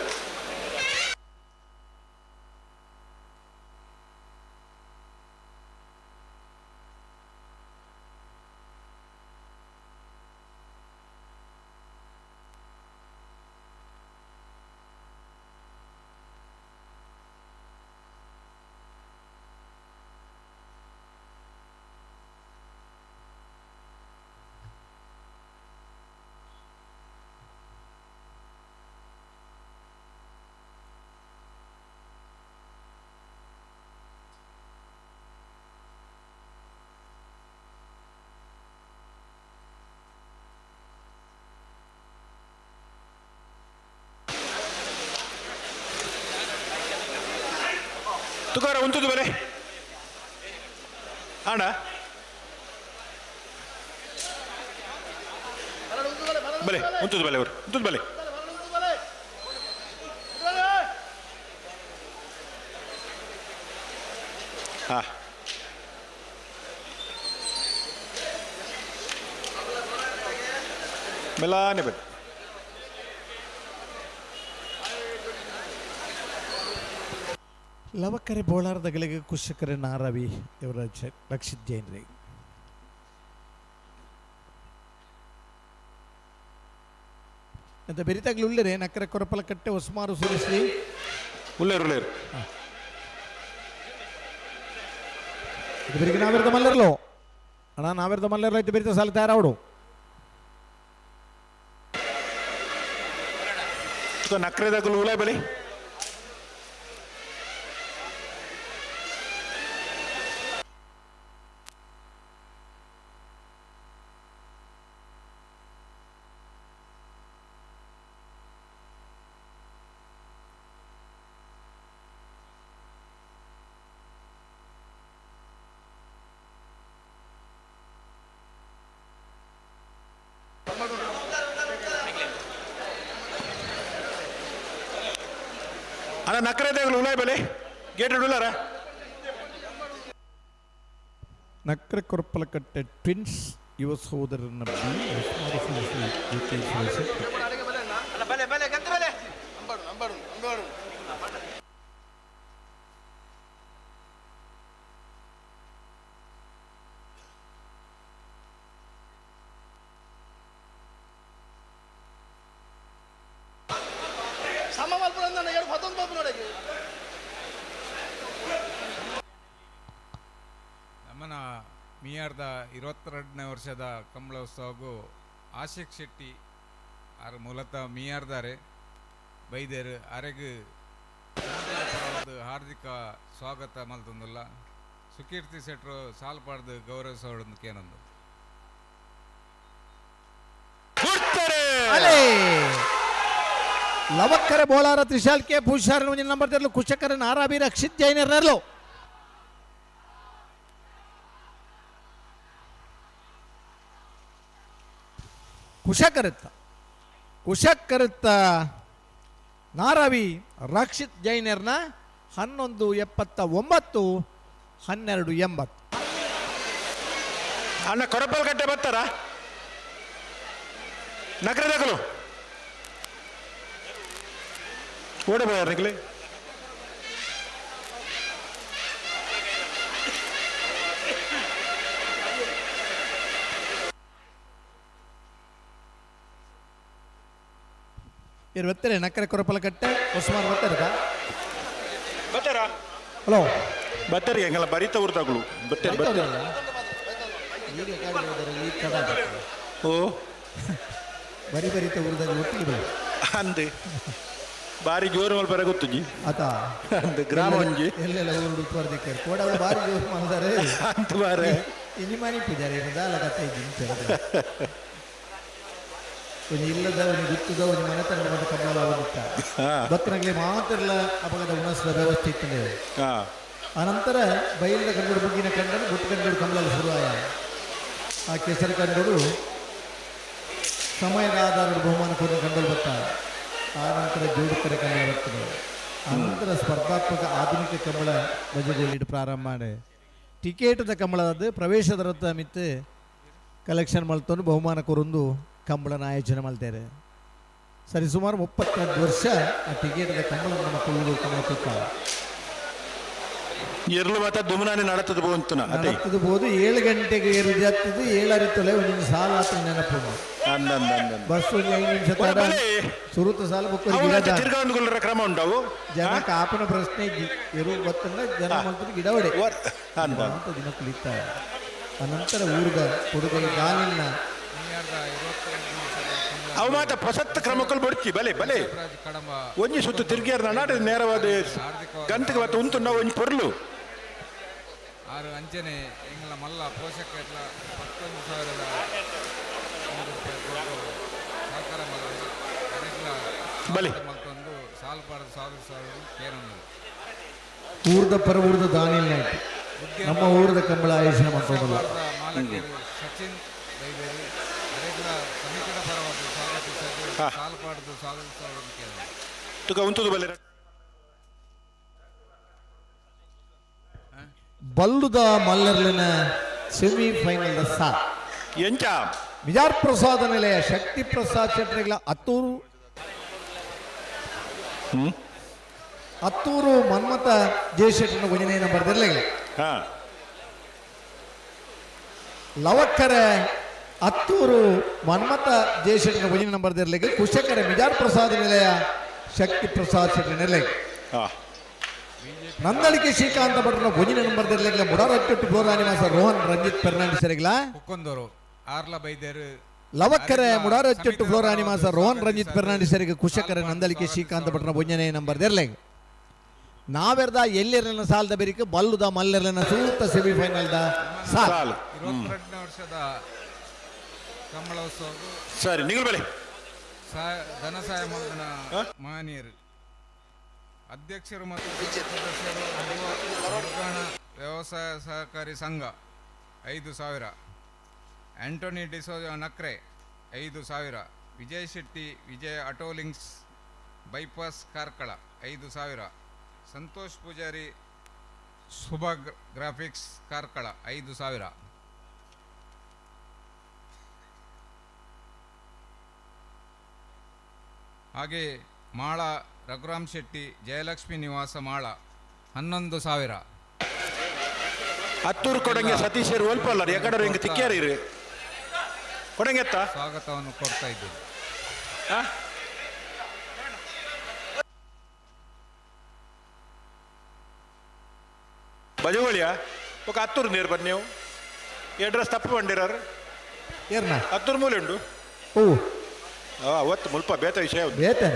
ತುಕಾರ ಉಂತುದು ಬಲೆ ಅಣ್ಣ ಬಲೆ ಉಂತುದು ಬಲೆ ಅವರು ಉಂತುದು ಬಲೆ. ಹಾ ಮೆಲ್ಲಾನೆ ಬಲೆ. ಲವಕರೆ ಬೋಳಾರದಗಳಿಗೆ ಕುಶಕರೆ ನಾರವಿ ಇವರ ರಕ್ಷಿತ್ ಜೈನ್ರಿ. ಅಂತ ಬೆರಿತಾಗ್ಲಿ ಉಳ್ಳರೆ ನಕ್ಕರೆ ಕೊರಪಲ ಕಟ್ಟೆ ಹೊಸ್ಮಾರು ಸುರಿಸಿ ಉಲ್ಲೇರು ಉಲ್ಲೇರು ಇದು ಬೆರಿಗೆ ನಾವಿರ್ದ ಮಲ್ಲರ್ಲೋ ಅಣ್ಣ ನಾವಿರ್ದ ಮಲ್ಲರ್ಲೋ ಇತ್ತು ಬೆರಿತ ಸಾಲ ತಯಾರಾವಡು. ನಕ್ರೆದಾಗಲು ಉಲಾಯ್ ಬಲಿ. ಅಣ್ಣ ನಕ್ರೆದಾಗಲು ಉಲಾಯ್ ಬಲೆ ಗೇಟ್ ಉಳ್ಳಾರ. ನಕ್ರೆ ಕೊರಪಲಕಟ್ಟೆ ಟ್ವಿನ್ಸ್ ಯುವ ಸಹೋದರನ ಬಿ ಹೊಸ್ಮಾರು ಸುರಿಸಿ ಜ್ಯೋತಿ ಸುರೇಶ್ ಶೆಟ್ಟಿ. ಮಿಯಾರ್ದ 22ನೇ ವರ್ಷದ ಕಂಬಳೋತ್ಸವಗೂ ಆಶಿಕ್ ಶೆಟ್ಟಿ ಆರ್ ಮೂಲತಃ ಮಿಯಾರ್ದಾರೆ ಬೈದೇರು ಅರೆಗ್ ಹಾರ್ದಿಕ ಸ್ವಾಗತ ಮಲ್ತೊಂದುಲ್ಲ. ಸುಕೀರ್ತಿ ಶೆಟ್ರು ಸಾಲ್ಪಾಡ್ದು ಗೌರವಿಸೋಡು ಕೇನೊಂದು. ಅಲೆ ಲವಕ್ಕರೆ ಬೋಲಾರ ತ್ರಿಶಾಲ್ ಕೆ ಪೂಷಾರ್ ನಂಬರ್ ತೆರಲು ಕುಶಕರ ನಾರಾಬಿ ರಕ್ಷಿತ್ ಜೈನರ್ ನೆರಲು. ಕುಶಕರತ್ತ ಕುಶಕರತ್ತ ನಾರಾವಿ ರಕ್ಷಿತ್ ಜೈನರ್ನ 11.79 12.80. ಅಣ್ಣ ಕೊರಪಲ್ ಕಟ್ಟೆ ಬರ್ತಾರ ನಗರದಾಗಲು ಓಡ ಬಾಯಾರ ನಿಗಲಿ. ಇರು ನಕ್ಕರೆ ಕೊರಪಲ ಕಟ್ಟೆ ಉಸ್ಮಾನ್ ಬರ್ತಾರ. ಬರ್ತಾರ. ಹಲೋ. ಬರ್ತಾರೆ, ಹೆಂಗಲ್ಲ ಬರೀತ ಊರ್ದಾಗಲು ಬರ್ತಾರೆ ಬರ್ತಾರೆ. ಓ. ಬರಿ ಬರಿತ ಊರ್ದಾಗ ಒಟ್ಟಿಗೆ ಬರಿ. ಅಂದೆ ಬಾರಿ ಜೋರು ಮಲ್ಪ ಗೊತ್ತುಜಿ. ಆತ. ಅಂದ್ ಗ್ರಾಮ ಒಂಜಿ. ಎಲ್ಲೆಲ್ಲ ಊರು ಉತ್ವಾರ್ದಿಕ್ಕರು ಕೋಡ ಬಾರಿ ಜೋರು ಮಾಡ್ತಾರೆ. ಅಂತ ಬಾರೆ. ಇನಿ ಮನಿ ಪೂಜಾರಿ ದಾಲ ಕತ್ತೆ ಇದ್ದೀನಿ. ಒಂಜಿ ಇಲ್ಲದ ಒಂಜಿ ಗುತ್ತದ ಒಂಜಿ ಮನೆತನ ಬಂದ ಕಮ್ಮಲ ಹೋಗುತ್ತ ಭಕ್ತನಾಗಲಿ ಮಾತ್ರ ಅಪಗದ ಉಣಸುವ ವ್ಯವಸ್ಥೆ ಇತ್ತು. ಅನಂತರ ಬೈಲದ ಕಂಡೋಡು ಬುಗ್ಗಿನ ಕಂಡರು ಗುಟ್ಟು ಕಂಡೋಡು ಕಮಲಲ್ಲಿ ಶುರುವಾಯ. ಆ ಕೆಸರು ಕಂಡೋಡು ಸಮಯದ ಆಧಾರದ ಬಹುಮಾನ ಕೊಟ್ಟು ಕಂಡೋಡು ಬರ್ತಾರೆ. ಆ ನಂತರ ಜೋಡುಕರೆ ಕಮಲ ಬರ್ತದೆ. ಆನಂತರ ಸ್ಪರ್ಧಾತ್ಮಕ ಆಧುನಿಕ ಕಂಬಳ ಬಜಗೋಲಿಟ್ಟು ಪ್ರಾರಂಭ ಮಾಡಿ ಟಿಕೆಟ್ದ ಕಂಬಳದ ಪ್ರವೇಶ ದರದ ಮಿತ್ತು ಕಲೆಕ್ಷನ್ ಮಲ್ತೊಂದು ಬಹುಮಾನ ಕೊರೊಂದು ಕಂಬಳನ ಆಯೋಜನೆ ಮಾಡ್ತಾರೆ. ಸರಿ ಸುಮಾರು 32 ವರ್ಷ ಆ ಟಿಕೆಟ್ದ ಕಂಬಳ ನಮ್ಮ ಕುಳ್ಳು ಕಂಬಳ ತುತ್ತ. ಎರ್ಲು ಮಾತ ದುಮನಾನೆ ನಡತದ ಬೋಂತನ ಅದೇ. ನಡತದ ಬೋದು 7 ಗಂಟೆಗೆ ಏರು ಜಾತದ ಏಳರಿ ತೊಲೆ ಒಂದೊಂದು ಸಾಲ ಆತ ನೆನಪು. ಅಂದ ಅಂದ ಅಂದ ಅಂದ. ಬಸ್ ಒಂದು 5 ನಿಮಿಷ ತಡ ಸುರುತ ಸಾಲ ಬುಕ್ಕ ಅವು ತಿರ್ಗಾಂದುಗೊಳ್ಳರ ಕ್ರಮ ಉಂಟವು. ಜನ ಕಾಪನ ಪ್ರಶ್ನೆ ಎರು ಗೊತ್ತಂದ ಜನ ಮಂತ್ರ ಗಿಡವಡೆ ಅಂದ. ಅಂತ ದಿನ ಕುಳಿತಾರೆ. ಅನಂತರ ಊರ್ಗ ಕೊಡುಗೈ ಗಾಲಿನ ಮಿಯಾರ್ದ 22ನೇ ವರ್ಷದ ಕಂಬಳ ಅವು ಮಾತ ಹೊಸತ್ ಕ್ರಮಕ್ಕಲ್ಲಿ ಬಡ್ಚಿ ಬಲೆ ಬಲೆ. ರಾಜ್ ಕಡಂಬ. ಒಂಜಿ ಸುತ್ತು ತಿರ್ಗಿಯಾರ ನಡ ನೇರವಾದ ಗಂತಕ್ಕೆ ಮತ್ತೆ ಉಂಟು ನಾವು ಒಂಜಿ ಪೊರ್ಲು. ಆರು ಅಂಚನೆ ಎಂಗಳ ಮಲ್ಲ ಪೋಷಕ ಎಟ್ಲ 11,000 ರೂಪಾಯಿ ಕೊಟ್ಟು ಸಹಕಾರ ಮಲ್ತೊಂದು ಅರೆಗ್ಲ ಬಲೆ. ಮಲ್ತೊಂದು ಸಾಲ್ಪಾಡ ಸಾವಿರ ಸಾವಿರ ಕೇರೊಂದು. ಊರ್ದ ಪರ ಊರ್ದ ದಾನಿಲ್ ನಾಯ್ತು ನಮ್ಮ ಊರ್ದ ಕಂಬಳ ಆಯೋಜನೆ ಮಾಡ್ಕೊಂಡಲ್ಲ. ಮಾಲಕರು ಸಚಿನ್ ಬೈದೇರಿ ಅರೆಗ್ಲ ಸಮಿತಿಯ ಪರವಾಗಿ ಸ್ವಾಗತಿಸಲು ಸಾಲ್ಪಾಡದು ಸಾವಿರ ಸಾವಿರ ಕೇರೊಂದು. ತುಕ ಉಂತುದು ಬಲೆ. ಬಲ್ಲುದ ಮಲ್ಲರ್ಲಿನ ಸೆಮಿಫೈನಲ್ the ಸಾ ಎಂಚ ವಿಜಾರ್ ಪ್ರಸಾದ ನಿಲಯ ಶಕ್ತಿ ಪ್ರಸಾದ್ ಶೆಟ್ಟರ್ಗಳ ಅತ್ತೂರು ಅತ್ತೂರು ಮನ್ಮಥ ಜಯಶೆಟ್ಟನ ಒಂಜನೇ ನಂಬರ್ ದಿರ್ಲಿಲ್ಲ. ಲವಕ್ಕರೆ ಅತ್ತೂರು ಮನ್ಮಥ ಜಯಶೆಟ್ಟನ ಒಂಜನೇ ನಂಬರ್ ದಿರ್ಲಿಗೆ ಕುಶಕರೆ ಮಿಜಾರ್ ಪ್ರಸಾದ ನಿಲಯ ಶಕ್ತಿ ಪ್ರಸಾದ್ ಶೆಟ್ಟರ್ ನಿಲಯ. ನಂದಳಿಕೆ ಶ್ರೀಕಾಂತ ಭಟ್ರನ ಒಂಜನೇ ನಂಬರ್ ದಿರ್ಲಿಗೆ ಮುಡಾರಟ್ಟೆಟ್ಟು ಫ್ಲೋರಾ ನಿವಾಸ ರೋಹನ್ ರಂಜಿತ್ ಫೆರ್ನಾಂಡಿಸ್ ಸರಿಗ್ಲ. ಕುಕ್ಕೊಂದವರು ಆರ್ಲ ಬೈದೇರು. ಲವಕ್ಕರೆ ಮುಡಾರಚ್ಚೆಟ್ಟು ಫ್ಲೋರಾ ನಿವಾಸ ರೋಹನ್ ರಂಜಿತ್ ಫೆರ್ನಾಂಡಿಸ್ ಸರಿಗೆ ಕುಶಕರೆ ನಂದಳಿಕೆ ಶ್ರೀಕಾಂತ ಭಟ್ರನ ಒಂಜನೇ ನಂಬರ್ ದಿರ್ಲಿಗೆ. ನಾವೆರ್ದ ಎಲ್ಲಿರಲಿನ ಸಾಲದ ಬೆರಿಕೆ ಬಲ್ಲುದ ಮಲ್ಲೆರ್ಲಿನ ಸೂಕ್ತ ಸೆಮಿಫೈನಲ್ the ಸಾಲ್. ಸಾಲು. 22ನೇ ವರ್ಷದ ಕಂಬಳೋತ್ಸವ. ಸರಿ ನಿಗಲ್ ಬಲೆ. ಧನಸಹಾಯ ಮಲ್ದಿನ ಮಹನೀಯರು ಅಧ್ಯಕ್ಷರು ಮತ್ತು ಸದಸ್ಯರು ನಿರ್ವಹಣ ವ್ಯವಸಾಯ ಸಹಕಾರಿ ಸಂಘ 5,000, Antony D'Souza Nakre 5,000, Vijay Shetty Vijaya auto links bypass Karkala 5,000, Santosh Poojary Shubha graphics Karkala 5,000. ಹಾಗೆ ಮಾಳ ರಘುರಾಮ್ ಶೆಟ್ಟಿ ಜಯಲಕ್ಷ್ಮಿ ನಿವಾಸ ಮಾಳ 11,000. ಹತ್ತೂರು ಕೊಡಂಗೆ ಸತೀಶರು ಒಲ್ಪಲ್ಲ ಯಾಕಡೆ ಹಿಂಗೆ ತಿಕ್ಕ್ಯಾರ ಇರು ಕೊಡಂಗೆ ಎತ್ತ ಸ್ವಾಗತವನ್ನು ಕೊಡ್ತಾ ಇದ್ದೀನಿ. ಬಜಗೋಳಿಯ ఒక ಹತ್ತೂರು ನೀರು ಬನ್ನಿ ನೀವು. ಅಡ್ರೆಸ್ ತಪ್ಪು ಬಂಡಿರಾರು. ಏರ್ನ? ಹತ್ತೂರು ಮೂಲೆ ಉಂಡು. ಓ. ಅವತ್ತು ಮುಲ್ಪ ಬೇತ ವಿಷಯ. ಬೇತನ.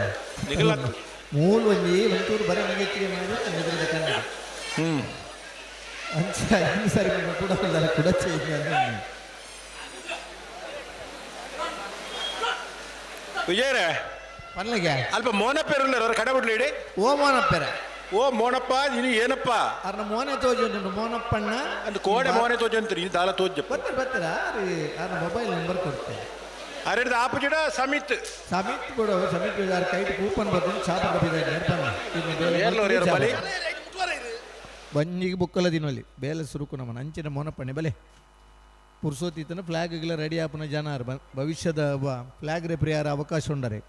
ನಿಗಲತ್ತು. ಮೂಲ ಒಂಜಿ ಒಂಚೂರು ಬರೀ ನಂಗೆ ಮಾಡಿ ನಿದ್ರದ ಕನ್ನಡ. ಅಂಚ ಇನ್ನು ಸರಿ ಕೂಡ ಕೂಡ ಚೇಂಜ್. ವಿಜಯರೇ. ಪನ್ಲಿಗೆ. ಅಲ್ಪ ಮೋನಪ್ಪೇರುಲ್ಲಾರ ಅವ್ರ ಕಡೆ ಬಿಡ್ಲಿ. ಓ ಮೋನಪ್ಪೆರ. ಓ ಮೋನಪ್ಪ, ನೀನು ಏನಪ್ಪ? ಅರ್ನ ಮೋನೆ ತೋಜು ಮೋನಪ್ಪಣ್ಣ. ಅಂದ್ ಕೋಡೆ ಮೋನೆ ತೋಜು ಅಂತೀರಿ, ನೀನು ದಾಲ ತೋಜಪ್ಪ. ಬರ್ತಾರೆ ಬರ್ತಾರ, ಅರ್ನ ಮೊಬೈಲ್ ನಂಬರ್ ಕೊಡ್ತೆ. ಅರೆಡ್ದ ಆಪೋಸಿಟ್ ಸಮಿತ್. ಸಮಿತ್ ಕೊಡು, ಸಮಿತ್ ಯಾರು ಕೈಟ್ ಕೂಪನ್ ಬರ್ತೀನಿ ಚಾಪ. ಏರ್ಲೋರು ಏರ್ ಬಲಿ. ಬಂಜಿಗೆ ಬುಕ್ಕಲ ದಿನವಲ್ಲಿ ಬೇಲೆ ಸುರುಕು ನಮ್ಮನ ಅಂಚಿನ ಮೋನಪ್ಪಣ್ಣೆ ಬಲೆ ಪುರ್ಸೋತಿತ್ತನ ಫ್ಲಾಗ್ಗೆಲ್ಲ ರೆಡಿ ಆಪನ ಜನ ಭವಿಷ್ಯದ ಫ್ಲಾಗ್ ರೆಫ್ರಿ ಯಾರ ಅವಕಾಶ ಉಂಡರೆ.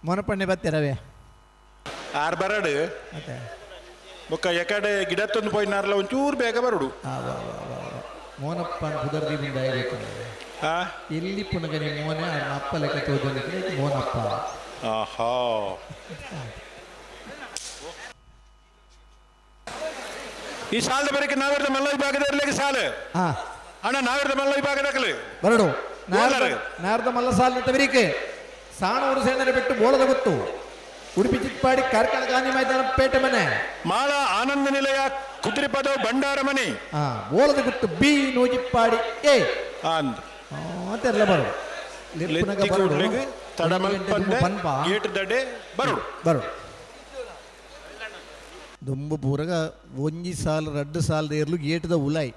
ಮೋನಪ್ಪಣ್ಣೆ ಬತ್ತಿರವೇ. ಆರ್ ಬರಡು. ಮತ್ತೆ. ಬೊಕ್ಕ ಎಕಡೆ ಗಿಡತ್ತೊಂದು ಪೋಯಿನಾರ್ಲ ಒಂಚೂರು ಬೇಗ ಬರಡು. ಆ ವಾ ವಾ ವಾ ವಾ. ಮೋನಪ್ಪ ಪುದರ್ದಿ ಮುಂದೆ. ಆ. ಎಲ್ಲಿ ಪುನಗ ನಿಮ್ಮ ಮೋನೆ ಅವ್ರ ಅಪ್ಪ ಲೆಕ್ಕ ತೋಜೊಂದಿದ್ರೆ ಮೋನಪ್ಪ. ಆಹಾ, ಈ ಸಾಲದ ಬರಕ್ಕೆ ನಾವಿರ್ದ ಮಲ್ಲ ವಿಭಾಗದ ಇರ್ಲಿಕ್ಕೆ ಸಾಲ. ಹಾ. ಅಣ್ಣ, ನಾವಿರ್ದ ಮಲ್ಲ ವಿಭಾಗದಕ್ಕಲು. ಬರಡು. ಬೋಲರು. ನಾರ್ದ ಮಲ್ಲ ಸಾಲ ತವರಿಕೆ ಸಾಣೂರು ಸೇನರೆ ಬಿಟ್ಟು ಬೋಳದ ಗೊತ್ತು ಉಡುಪಿ ಚಿಕ್ಪಾಡಿ ಕಾರ್ಕಳ ಗಾಂಧಿ ಮೈದಾನ ಪೇಟೆ ಮನೆ. ಮಾಳ ಆನಂದ ನಿಲಯ ಕುದುರೆಪದ ಭಂಡಾರ ಮನೆ. ಹಾ, ಬೋಳದ ಗುತ್ತು ಬಿ ನೂಜಿಪ್ಪಾಡಿ ಎ. ಅಂದ್. ಅಂತೆಲ್ಲ ಬರಡು. ಲೆಪ್ಪುನಗ ಲೆತ್ತಿ ಬರಡು. ಕೂಡ್ಲಿಗೆ ತಡಮಲ್ಪಂದೆ. ಪನ್ಪ. ಗೇಟ್ ದಡೆ ಬರಡು. ಬರಡು. ದುಂಬು ಪೂರಗ ಒಂಜಿ ಸಾಲ ರಡ್ಡು ಸಾಲದ ಏರ್ಲು ಗೇಟ್ದ ಉಲಾಯ್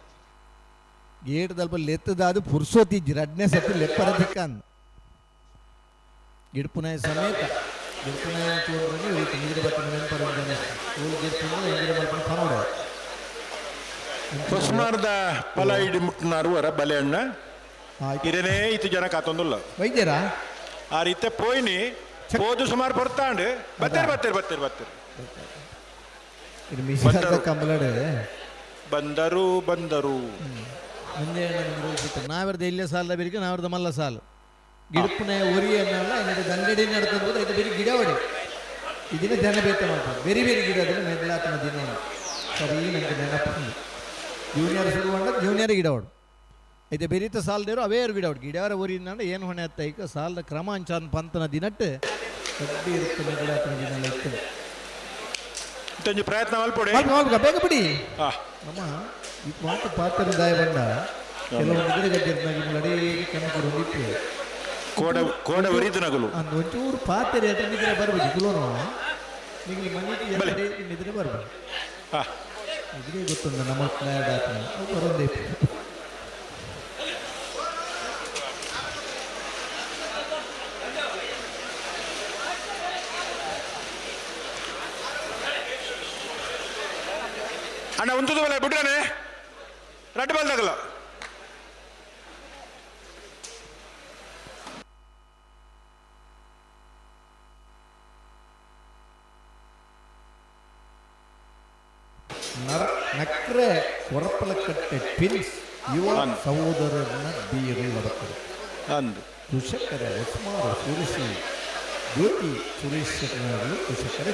ಗೇಟ್ ದಲ್ಪ ಲೆತ್ತದಾದು ಪುರ್ಸೋತಿಜ್ಜಿ ರಡ್ನೇ ಸತಿ ಲೆಪ್ಪರ ದಿಕ್ಕಂದ್ ಗಿಡ್ಪುನಾಯ ಸಮೇತ ಗಿಡ್ಪುನಾಯ ಚೂಡ್ರೆ ಇವ್ರು ನೀರು ಬತ್ತಿನ ನೆನಪರ ಜನ ಇವ್ರು ಗಿಡ್ಪುನ ಎಂಗಿರ ಮಲ್ಪನ ಪನೋಡು. ಹೊಸ್ಮಾರ್ದ ಫಲ ಇಡಿ ಮುಟ್ಟನಾರು ವರ ಬಲೆ ಅಣ್ಣ. ಆಯ್ತು. ಇರನೇ ಇತ್ತು ಜನ ಕಾತೊಂದುಲ್ಲ. ವೈದ್ಯರಾ. ಆ ರೀತಿ ಪೋಯಿನಿ ಪೋದು ಸುಮಾರು ಬರ್ತಾಂಡು ಬತ್ತೇರು ಬತ್ತೇರು ಬತ್ತೇರು ಬತ್ತೇರು. ಇದು ಮಿಸಿದ ಬಂದರು. ಕಂಬಲಡು. ಬಂದರು ಬಂದರು. ಮುಂದೆ ನಾವಿರ್ದ ಇಲ್ಲೇ ಸಾಲದ ಬೇರಿಗೆ ನಾವಿರ್ದ ಮಲ್ಲ ಸಾಲು ಗಿಡಪುನ ಒರಿ ಅನ್ನಲ್ಲ ಇನ್ನೊಂದು ದಂಡಡಿ ನಡ್ತಂದ್ರೆ ಇದು ಬೇರೆ ಗಿಡ ಹೊಡಿ ಇದನ್ನ ಜನ ಬೇತ ಮಾಡ್ತಾರೆ ಬೇರೆ ಬೇರೆ ಗಿಡ ಅದನ್ನ ಮೆದ್ಲಾತನ ದಿನ ಸರಿ ನನಗೆ ನೆನಪು. ಜೂನಿಯರ್ ಶುರು ಜೂನಿಯರ್ ಗಿಡ ಹೊಡು ಐತೆ ಬೆರೀತ ಸಾಲದೇರು ಅವೇ ಗಿಡ ಹೊಡು ಗಿಡವರ ಒರಿ ಏನು ಹೊಣೆ ಅತ್ತ ಈಗ ಸಾಲದ ಕ್ರಮ ಅಂಚಾನ್ ಪಂತನ ದಿನಟ್ಟು ಕಡ್ಡಿ ಇರುತ್ತೆ ಮೆದ್ಲಾತನ ದಿನ ಇತ್ತು. ಇಂತೊಂಜಿ ಪ್ರಯತ್ನ ಮಲ್ಪೊಡೆ. ಮಲ್ಪ, ಬೇಗ ಬಿಡಿ. ಆ. ನಮ್ಮ ಈ ಮಾತು ಪಾತ್ರ ದಾಯ ಬಂದ ಕೆಲವೊಂದು ಗಿಡ ಗಜ್ಜರ್ನಾಗಿ ಲಡೇ ಕಣಕರು ಇತ್ತು. ಕೋಡ ಕೋಡ ಒರಿದು ನಗಲು. ಅಂದ್ ಒಂಚೂರು ಪಾತ್ರೆ ಅದ್ರ ನಿದ್ರೆ ಬರ್ಬೇಕು ಕುಲೋನು ನಿಮಗೆ ಮನೆಗೆ ಬಲೆ. ನಿದ್ರೆ ಬರ್ಬೇಕು. ಆ. ನಿದ್ರೆ ಗೊತ್ತುಂಡ ನಮ್ಮ ಆತನ ಬರೋದೇ. ಅಣ್ಣ ಉಂತುದು ಬಲೆ ಬಿಡ್ರಾನೆ ರಡ್ಡು ಬಲ್ದಾಗಲ್ಲ. ನರ ನಕ್ರೆ ಕೊರಪಲಕಟ್ಟೆ ಟ್ವಿನ್ಸ್ ಯುವ ಅಂದ್. ಸಹೋದರರನ್ನ ಬೀರು ಬರ್ತದೆ. ಅಂದು. ಕೃಷಕರ ಉಸ್ಮಾರು ಸುರಿಸಿ ಜ್ಯೋತಿ ಸುರೇಶ್ ಶೆಟ್ಟರು ಕೃಷಕರ.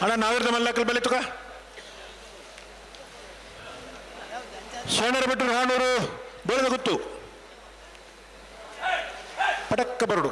ಅಣ್ಣ ನಾವಿರ್ದ ಮಲ್ಲಕ್ಕಲ್ ಬಲೆ ತುಕ. ಶರಣರ ಭಟ್ರು ಹಾನೂರು ಬೆಳೆದ ಗುತ್ತು ಪಟಕ್ಕ ಬರಡು.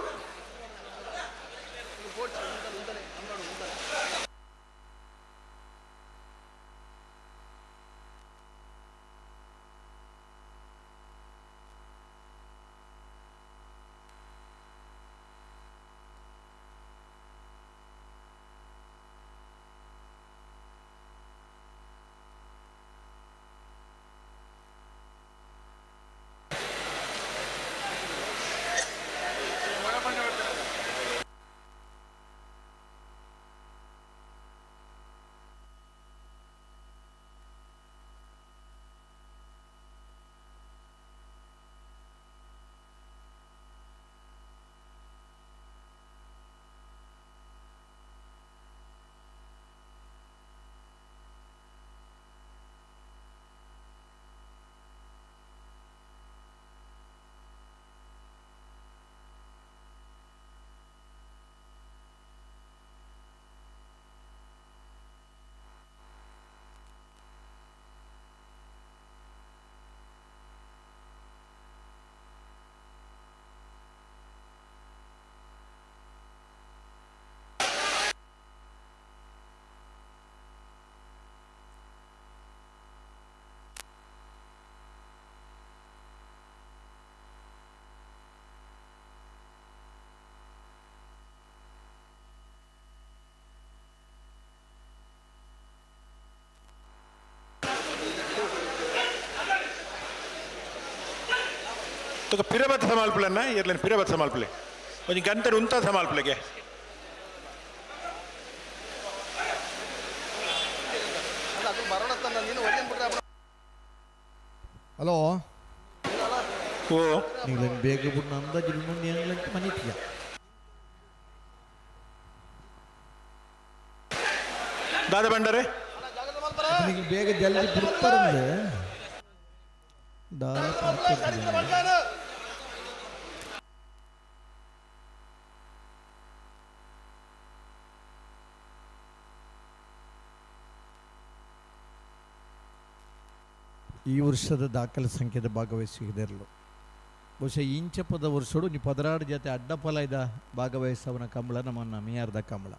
ತುಕ ಪಿರಬತ್ ಸಮಾಲ್ಪುಲನ್ನ ಇರ್ಲೇನು ಪಿರಬತ್ ಸಮಾಲ್ಪುಲೆ ಒಂಜಿ ಗಂಟೆ ಉಂತ ಸಮಾಲ್ಪುಲೆಗೆ. ಹಲೋ. ಓ. ನೀವು ಬೇಗ ಬಿಟ್ಟು ಅಂದಾಜು ಮುಂದೆ ಹೆಂಗ್ಲಂತ ಮನಿತೀಯ. ದಾದ ಬಂಡರೆ. ನೀವು ಬೇಗ ಜಲ್ದಿ ಬಿಡ್ತಾರಂದ್ರೆ ದಾರ. ಈ ವರ್ಷದ ದಾಖಲೆ ಸಂಖ್ಯೆದ ಭಾಗವಹಿಸಿದೆರಲು ಬಹುಶಃ ಇಂಚಪದ ವರ್ಷಡು ನೀ ಪದರಾಡು ಜೊತೆ ಅಡ್ಡಫಲ ಇದ ಭಾಗವಹಿಸವನ ಕಂಬಳ ನಮ್ಮನ್ನ ಮಿಯಾರ್ದ ಕಂಬಳ.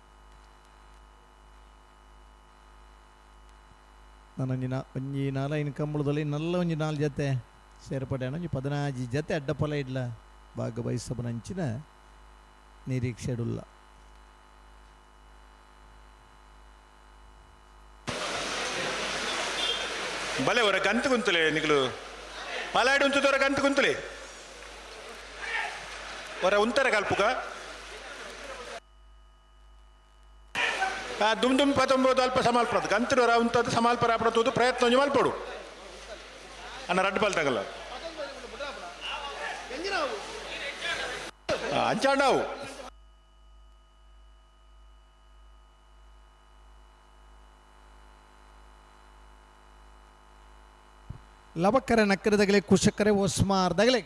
ನನ್ನ ಒಂಜಿ ಒಂಜಿ ನಾಲೈನ್ ಕಂಬಳದಲ್ಲಿ ನಲ್ಲ ಒಂಜಿ ನಾಲ್ ಜೊತೆ ಸೇರ್ಪಡೆ ಒಂಜಿ 15 ಜೊತೆ ಅಡ್ಡಫಲ ಇಡ್ಲ ಭಾಗವಹಿಸವನ ಅಂಚಿನ ನಿರೀಕ್ಷೆಡುಲ್ಲ. ಬಲೆ ಹೊರ ಗಂತು ಕುಂತಲೆ ನಿಗಲು ಪಲಾಡಿ ಉಂತದವರ ಗಂತು ಕುಂತಲೆ ಹೊರ ಉಂತರ ಕಲ್ಪುಗ ಆ ದುಮ್ ದುಮ್ ಪತ್ತೊಂಬತ್ತು ಅಲ್ಪ ಸಮಾಲ್ಪದ ಗಂತರು ಉಂತದ್ದು ಸಮಾಲ್ಪರ ಆಪಡತೋದು ಪ್ರಯತ್ನ ಒಂಜಿ ಮಲ್ಪಡು ಅಣ್ಣ ರಡ್ಡು ಬಾಲ್ ತಗಲ್ಲ ಅಂಚಾಂಡವು. ಲಬಕ್ಕರೆ ನಕ್ಕರದಗಲೆ ಕುಶಕ್ಕರೆ ಒಸ್ಮಾರ್ದಗಲೆ.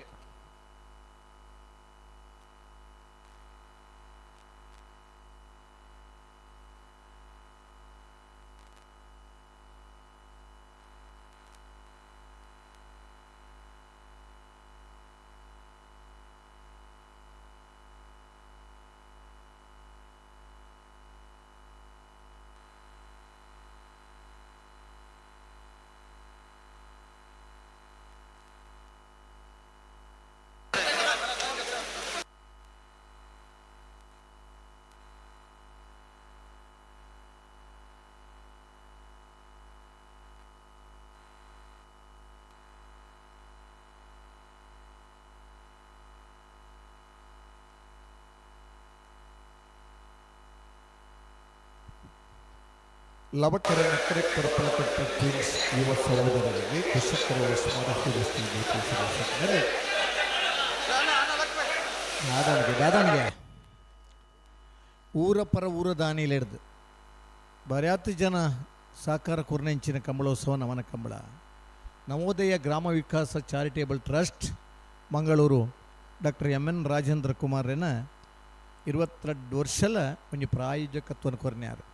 ಲವಕರ ನಕ್ಕರೆ ಕೊರಪಲಕಟ್ಟ ಟ್ವಿನ್ಸ್ ಯುವ ಸಹೋದರರಿಗೆ ಕುಶಕ್ಕರ ಒಸ್ಮಾರ ದಾದಾನಿಗೆ ದಾದಾನಿಗೆ ಊರ ಪರ ಊರ ದಾನಿಲಿಡ್ದು ಬರ್ಯಾತು ಜನ ಸಾಕಾರ ಕುರ್ನೆಂಚಿನ ಕಂಬಳೋತ್ಸವ ನವನ Kambala. Navodaya Grama Vikasa charitable trust Mangaluru doctor M N Rajendra ಕುಮಾರನ 22 ವರ್ಷಲ ಒಂಜಿ ಪ್ರಾಯೋಜಕತ್ವನ ಕೊರ್ನ್ಯಾರು.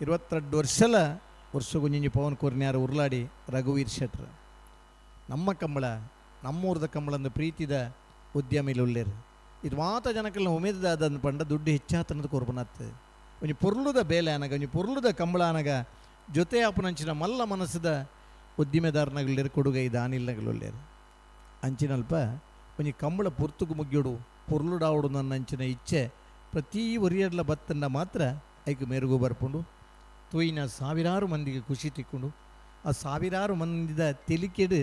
22 ವರ್ಷಲ ವರ್ಷಗೊಂಜಿ ಪವನ್ ಕೊರ್ನ್ಯಾರು ಉರ್ಲಾಡಿ ರಘುವೀರ್ ಶೆಟ್ರ್. ನಮ್ಮ ಕಂಬಳ ನಮ್ಮೂರದ ಕಂಬಳಂದು ಪ್ರೀತಿದ ಉದ್ಯಮಿಲುಲ್ಲೇರು ಇದು ಮಾತ ಜನಕ್ಕೆಲ್ಲ ಉಮೇದದ ಪಂಡ ದುಡ್ಡು ಹೆಚ್ಚಾತನದ ಕೊರ್ಬನತ್ತು ಒಂಜಿ ಪೊರ್ಲುದ ಬೇಲೆ ಆನಗ ಒಂಜಿ ಪೊರ್ಲುದ ಕಂಬಳ ಆನಗ ಜೊತೆ ಆಪುನಂಚಿನ ಮಲ್ಲ ಮನಸ್ಸುದ ಉದ್ದಿಮೆದಾರನಗಲ್ಲೇರು ಕೊಡುಗೈ ದಾನಿಲ್ನಗಲುಲ್ಲೇರು ಅಂಚಿನಲ್ಪ ಒಂಜಿ ಕಂಬಳ ಪೊರ್ತುಗು ಮುಗ್ಯೋಡು ಪೊರ್ಲುಡಾವಡು ನನ್ನ ಅಂಚಿನ ಇಚ್ಛೆ ಪ್ರತಿ ಒರಿಯರ್ಲ ಬತ್ತಂಡ ಮಾತ್ರ ಐಕ್ ಮೆರುಗು ಬರ್ಪುಂಡು. ತೂಯಿನ ಸಾವಿರಾರು ಮಂದಿಗೆ ಖುಷಿ ತಿಕ್ಕೊಂಡು ಆ ಸಾವಿರಾರು ಮಂದಿದ ತೆಲಿಕೆಡು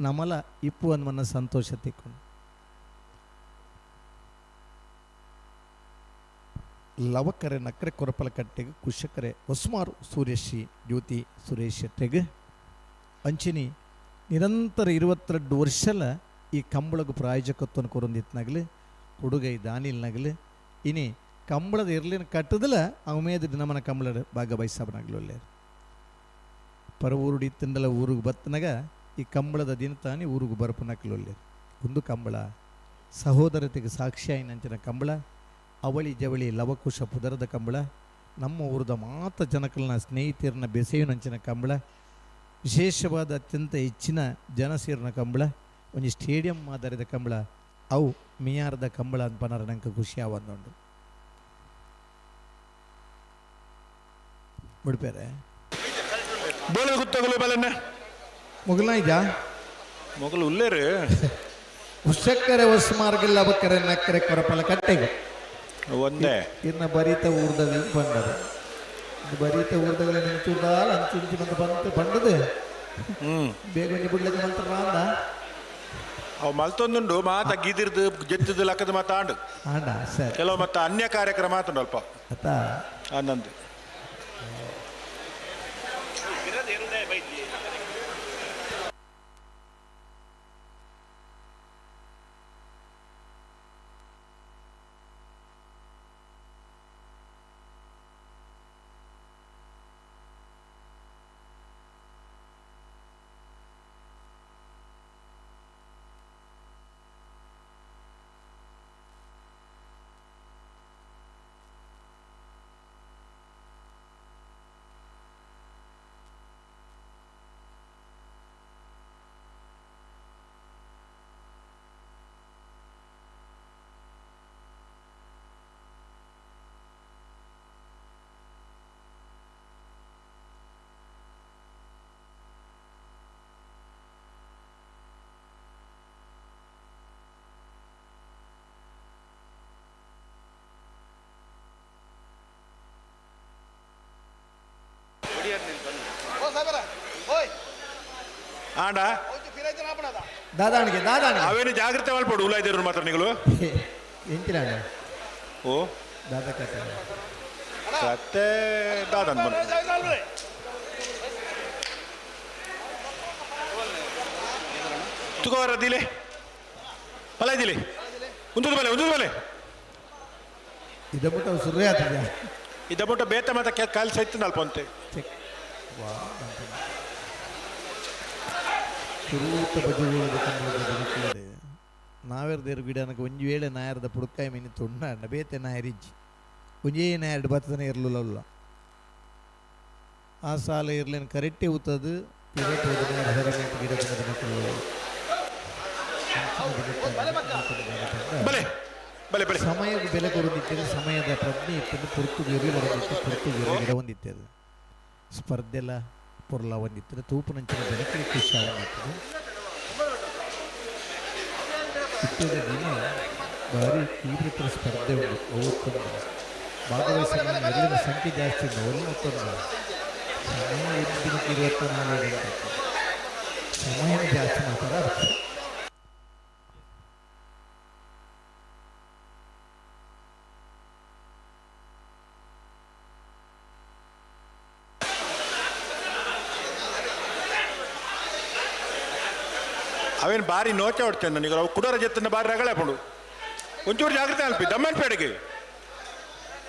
ನಮಲ ಇಪ್ಪು ಅನ್ಮನ್ನ ಸಂತೋಷ ತಿಕ್ಕೊಂಡು. ಲವಕರೆ ನಕ್ರೆ ಕೊರಪಲ ಕಟ್ಟೆಗೆ ಕುಶಕರೆ ಹೊಸ್ಮಾರು ಸೂರ್ಯಶ್ರೀ ಜ್ಯೋತಿ ಸುರೇಶ್ ಶೆಟ್ಟೆಗೆ ಅಂಚಿನಿ ನಿರಂತರ 22 ವರ್ಷಲ ಈ ಕಂಬಳಗು ಪ್ರಾಯೋಜಕತ್ವನ ಕೊರೊಂದಿತ್ನಾಗಲಿ ಕೊಡುಗೈ ದಾನಿಲ್ನಾಗಲಿ ಇನಿ ಕಂಬಳದ ಇರ್ಲಿನ ಕಟ್ಟದಲ ಉಮೇದ ನಮನ ಕಂಬಳದ ಭಾಗವಹಿಸಬನಾಗಲಿ ಪರ ಊರುಡಿ ಇತ್ತಂಡಲ ಊರಿಗೆ ಬತ್ತನಾಗ ಈ ಕಂಬಳದ ದಿನ ತಾನೇ ಊರಿಗೆ ಬರಪುನಕ್ಲೊಲ್ಲೆ. ಒಂದು ಕಂಬಳ ಸಹೋದರತೆಗೆ ಸಾಕ್ಷಿಯಾಯಿನಂಚಿನ ಕಂಬಳ, ಅವಳಿ ಜವಳಿ ಲವಕುಶ ಪುದರದ ಕಂಬಳ, ನಮ್ಮ ಊರದ ಮಾತ ಜನಕಲ್ನ ಸ್ನೇಹಿತರನ್ನ ಬೆಸೆಯುನಂಚಿನ ಕಂಬಳ, ವಿಶೇಷವಾದ ಅತ್ಯಂತ ಹೆಚ್ಚಿನ ಜನಸೇರಿನ ಕಂಬಳ, ಒಂದು ಸ್ಟೇಡಿಯಂ ಮಾದರಿದ ಕಂಬಳ, ಅವು ಮಿಯಾರದ ಕಂಬಳ ಅನ್ಪನಾರ ನಂಗೆ ಖುಷಿ ಆವಂದುಂಡು. ಬಿಡ್ಪೇರೆ ಬೋಲ ಗುತ್ತಗಲು ಬಲನ್ನ ಮೊಗಲ ಇದ್ಯಾ ಮೊಗಲು ಉಲ್ಲೇರು ಉಷಕ್ಕರೆ ಹೊಸ್ಮಾರ್ಗಿಲ್ಲ ಅವಕ್ಕರೆ ನಕ್ಕರೆ ಕೊರಪಲ ಕಟ್ಟೆಗೆ ಒಂದೇ ಇನ್ನು ಬರೀತ ಊರ್ದಾಗ ಬಂದದ ಬರೀತ ಊರ್ದಾಗ ನಿಂಚುದಾಲ ಅಂಚುಂಚಿ ಬಂದು ಬಂತು ಬಂಡದು ಬೇಗ ಒಂಜಿ ಬಿಡ್ಲಿಕ್ಕೆ ಮಂತ್ರ ಅಂದ ಅವು ಮಲ್ತೊಂದುಂಡು ಮಾತ ಗಿದಿರ್ದು ಜೆತ್ತದು ಲಕ್ಕದ ಮಾತ ಆಂಡು ಆಂಡ ಸರಿ ಕೆಲವು ಮತ್ತೆ ಅನ್ಯ ಕಾರ್ಯಕ್ರಮ ಆತುಂಡು ಅಲ್ಪ ಅತ್ತ ಆನಂದ್ ಆಂಡ ದಾದಾಣಿಗೆ ದಾದಾಣಿಗೆ ಅವೇನು ಜಾಗ್ರತೆ ಮಲ್ಪಡು ಉಲಾಯ್ದಿರು ಮಾತ್ರ ನೀವು ಎಂಚಿನಾಡ ಓ ದಾದ ಕತೆ ಕತೆ ದಾದನ್ ಬಂತು ತುಗೋರ ದಿಲೆ ಬಲ ದಿಲೆ ಉಂದುದು ಬಲೆ ಉಂದುದು ಬಲೆ ಇದಬಿಟ್ಟು ಸುರ್ರೆ ಆತದ್ಯಾ ಇದಬಿಟ್ಟು ಬೇತ ಮಾತ ಕಾಲು ಸೈತು ನಲ್ಪಂತೆ ಚೆಕ್ ವಾ ಸುರೂತ ಬಜುಗಳು ಕಂಬಳದ ನಾವೆರ್ದೇರು ಗಿಡನಕ್ಕೆ ಒಂಜಿ ವೇಳೆ ನಾಯರ್ದ ಪುಡ್ಕಾಯಿ ಮೀನು ತುಂಡ ಬೇತೆ ನಾಯರಿಜ್ಜಿ ಒಂಜೇ ನಾಯರ್ಡು ಬತ್ತನೆ ಇರಲಿಲ್ಲ ಆ ಸಾಲ ಇರ್ಲೇನು ಕರೆಕ್ಟೇ ಊತದು ಗಿಡ ಬಲೆ ಬಲೆ ಬಲೆ ಸಮಯದ ಬೆಲೆ ಕೊರದಿತ್ತದು ಸಮಯದ ಪ್ರಜ್ಞೆ ಇತ್ತದು ಪುರ್ತು ಗಿರಿ ಬರೋದಿತ್ತು ಪುರ್ತು ಗಿರಿ ಗಿಡ ಹೊಂದಿತ್ತದು ಸ್ಪರ್ಧೆಲ್ಲ ಪೊರ್ಲ ಹೊಂದಿತ್ತದು ತೂಪುನಂಚಿನ ಬೆನಕಿಗೆ ಖುಷಿ ಆವಂದಿತ್ತದು ಇತ್ತದ ದಿನ ಭಾರಿ ತೀವ್ರತರ ಸ್ಪರ್ಧೆ ಉಂಟು ಅವತ್ತೊಂದು ಭಾಗವಹಿಸಿದ ಎಲ್ಲಿನ ಸಂಖ್ಯೆ ಜಾಸ್ತಿ ಉಂಟು ಒಳ್ಳೆ ಮತ್ತೊಂದು ಸಮಯ ಒಂದು ದಿನಕ್ಕೆ 24 ಗಂಟೆ ಸಮಯ ಜಾಸ್ತಿ ಮಾಡ್ತಾರೆ ಅದಕ್ಕೆ. ಅವೇನು ಬಾರಿ ನೋಚೆ ಹೊಡ್ತೇನೆ ನನಗೆ ಅವು ಕುಡೋರ ಜೊತೆ ಬಾರಿ ರಗಳೆ ಪುಂಡು ಒಂಚೂರು ಜಾಗ್ರತೆ ಅಲ್ಪಿ ದಮ್ಮನ್ ಪೇಡಿಗೆ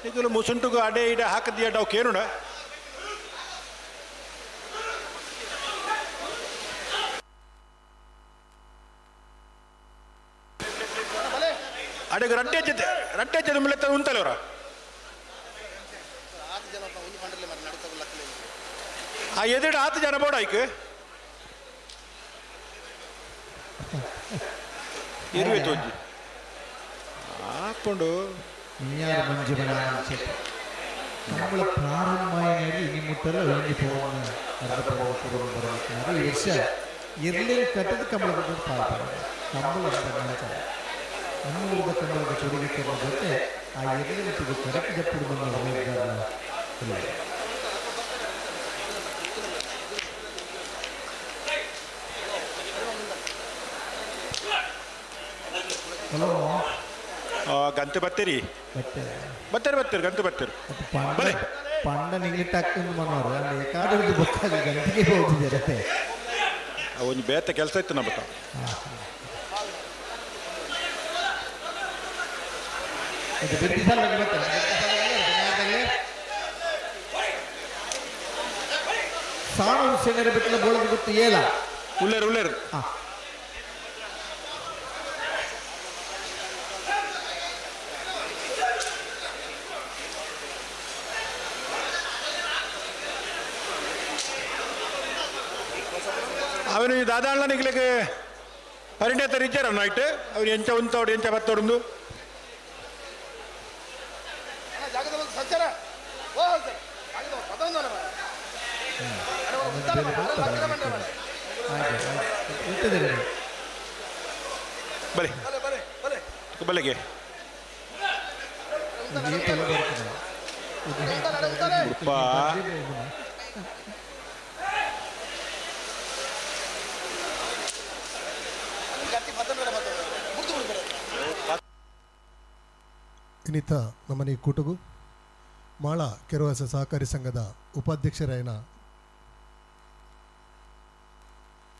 ಈಗಲೂ ಮುಸುಂಟುಗು ಅಡೆ ಇಡೆ ಹಾಕದಿಯ ಡಾವ್ ಕೇರುಣ ಅಡೆಗೆ ರಡ್ಡೆ ಜೊತೆ ರಡ್ಡೆ ಜೊತೆ ಮುಳ್ಳೆತ್ತ ಉಂಟಲ್ಲ ಅವರ ಆ ಎದುರು ಆತು ಜನ ಬೋಡ ಆಯ್ಕೆ. ಇರುವೆ ತೋಜಿ ಆಪುಂಡು ಮಿಯಾರು ಮಂಜು ಮನ ಚೆಟ್ಟಿ ಕಂಬಳ ಪ್ರಾರಂಭ ಇನಿ ಮುಟ್ಟಲ್ಲ ಒಂಜಿ ಪೋವನ ಅರ್ಧ ಪೋವ ಬರಬೇಕು. ಈ ವರ್ಷ ಇರ್ಲಿಂಗ್ ಕಟ್ಟದ ಕಂಬಳ ಪಾಲ್ಪಡ ಕಂಬಳ ಅಂತ ನಮ್ಮೂರದ ಕಂಬಳದ ಕೊಡುಗೆ ಜೊತೆ ಆ ಇರ್ಲಿಂಗ್ ಕರೆಕ್ಟ್ ಜಪ್ಪುಡು ಬಂದ. ಹಲೋ. ಗಂತೆ ಬತ್ತೀರಿ? ಬತ್ತೆ. ಬತ್ತೀರಿ ಬತ್ತೀರಿ, ಗಂತೆ ಬತ್ತೀರಿ. ಪಂಡ ಬಲೆ. ಪಂಡ ನಿಗ್ಲಿಟ್ಟಾಕೊಂಡು ಮನೋರು ಅಂದ್ರೆ ಏಕಾದ್ರದ್ದು ಗೊತ್ತಾಗ ಗಂಟಿಗೆ ಹೋಗಿದ್ದಾರೆ. ಒಂಜಿ ಬೇತೆ ಕೆಲಸ ಇತ್ತು ನಮ್ಮ. ಇದು ಬಿದ್ದಿ ಸಲ ಬರ್ತದೆ. ಸಾಣು ಸೆಣೆರ ಬಿಟ್ಟಲ ಬೋಳದ ಗೊತ್ತು ಏಲ. ಉಳ್ಳೇರು ಉಳ್ಳೇರು. ಆ. ಅವನು ದಾದಾಳ್ನ ನಿಗ್ಲಿಕ್ಕೆ ಪರಿಣತ ಇಚ್ಚಾರ ನೈಟ್ ಅವ್ರು ಎಂಚ ಉಂತವಡು ಎಂಚ ಬತ್ತೋಡುಂದು. ಜಾಗದ ಬಂದು ಸಂಚಾರ ಓ ಸರ್ ಜಾಗದ ಪದೊಂದಲ್ಲ. ಹಾಗೆ ಇರ್ತದೆ. ಬಲೆ. ಬಲೆ ಬಲೆ ಬಲೆ. ಬಲೆಗೆ. ಏತೆಲ್ಲ ಬರ್ತದೆ. ಉಪ್ಪ. ಗಟ್ಟಿ ಪದೊಂದಲ್ಲ ಮುರ್ದು ಬಿಡ್ತಾರೆ. ಇನ್ನಿತ ನಮ್ಮನಿ ಕೂಟಗು ಮಾಳ ಕೆರವಾಸ ಸಹಕಾರಿ ಸಂಘದ ಉಪಾಧ್ಯಕ್ಷರಾಯನ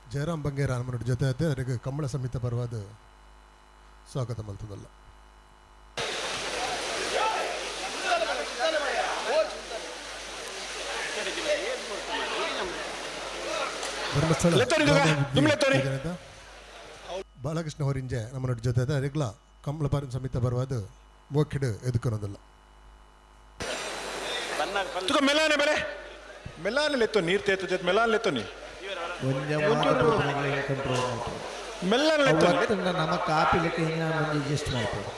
ಜಯರಾಮ್ ಬಂಗೇರ ನಮ್ಮನೊಟ್ಟು ಜೊತೆ ಆತೆ ಅವರಿಗೆ ಕಂಬಳ ಸಮಿತ ಪರವಾದ ಸ್ವಾಗತ ಮಲ್ತದಲ್ಲ. ಧರ್ಮಸ್ಥಳ ಲೆತ್ತೋರಿ ಇದುಗ, ಗ್ರಾಮಾಭಿವೃದ್ಧಿ ದುಮ್ಮ್ ಲೆತ್ತೋರಿ. ಯೋಜನೆದ ಬಾಲಕೃಷ್ಣ ಹೊರಿಂಜೆ ನಮ್ಮನೊಟ್ಟು ಜೊತೆ ಆತೆ ಅವರಿಗ್ಲ ಕಂಬಳ ಪರ ಸಮಿತ ಪರವಾದ ಮೋಕಿಡು ಎದುಕೊನೋದಲ್ಲ. ತುಕ ಮೆಲಾನೆ ಬಲೆ ಮೆಲಾನೆ ಲೆತ್ತೋ ನೀರು ತೇತು ಜೊತೆ ಮೆಲಾನೆ ಲೆತ್ತೋ ನೀ. ಒಂಜ ಕಂಟ್ರೋಲ್ ಮಾಡ್ತಾರೆ. ಮೆಲ್ಲನೆ ಲೆತ್ತೋ. ಅವತ್ತನ್ನ ನಮ್ಮ ಕಾಪಿ ಲೆಕ್ಕ ಹಿಂಗೆ ನಾನು ಒಂಜಿ ಅಡ್ಜಸ್ಟ್ ಮಾಡ್ತೇವೆ.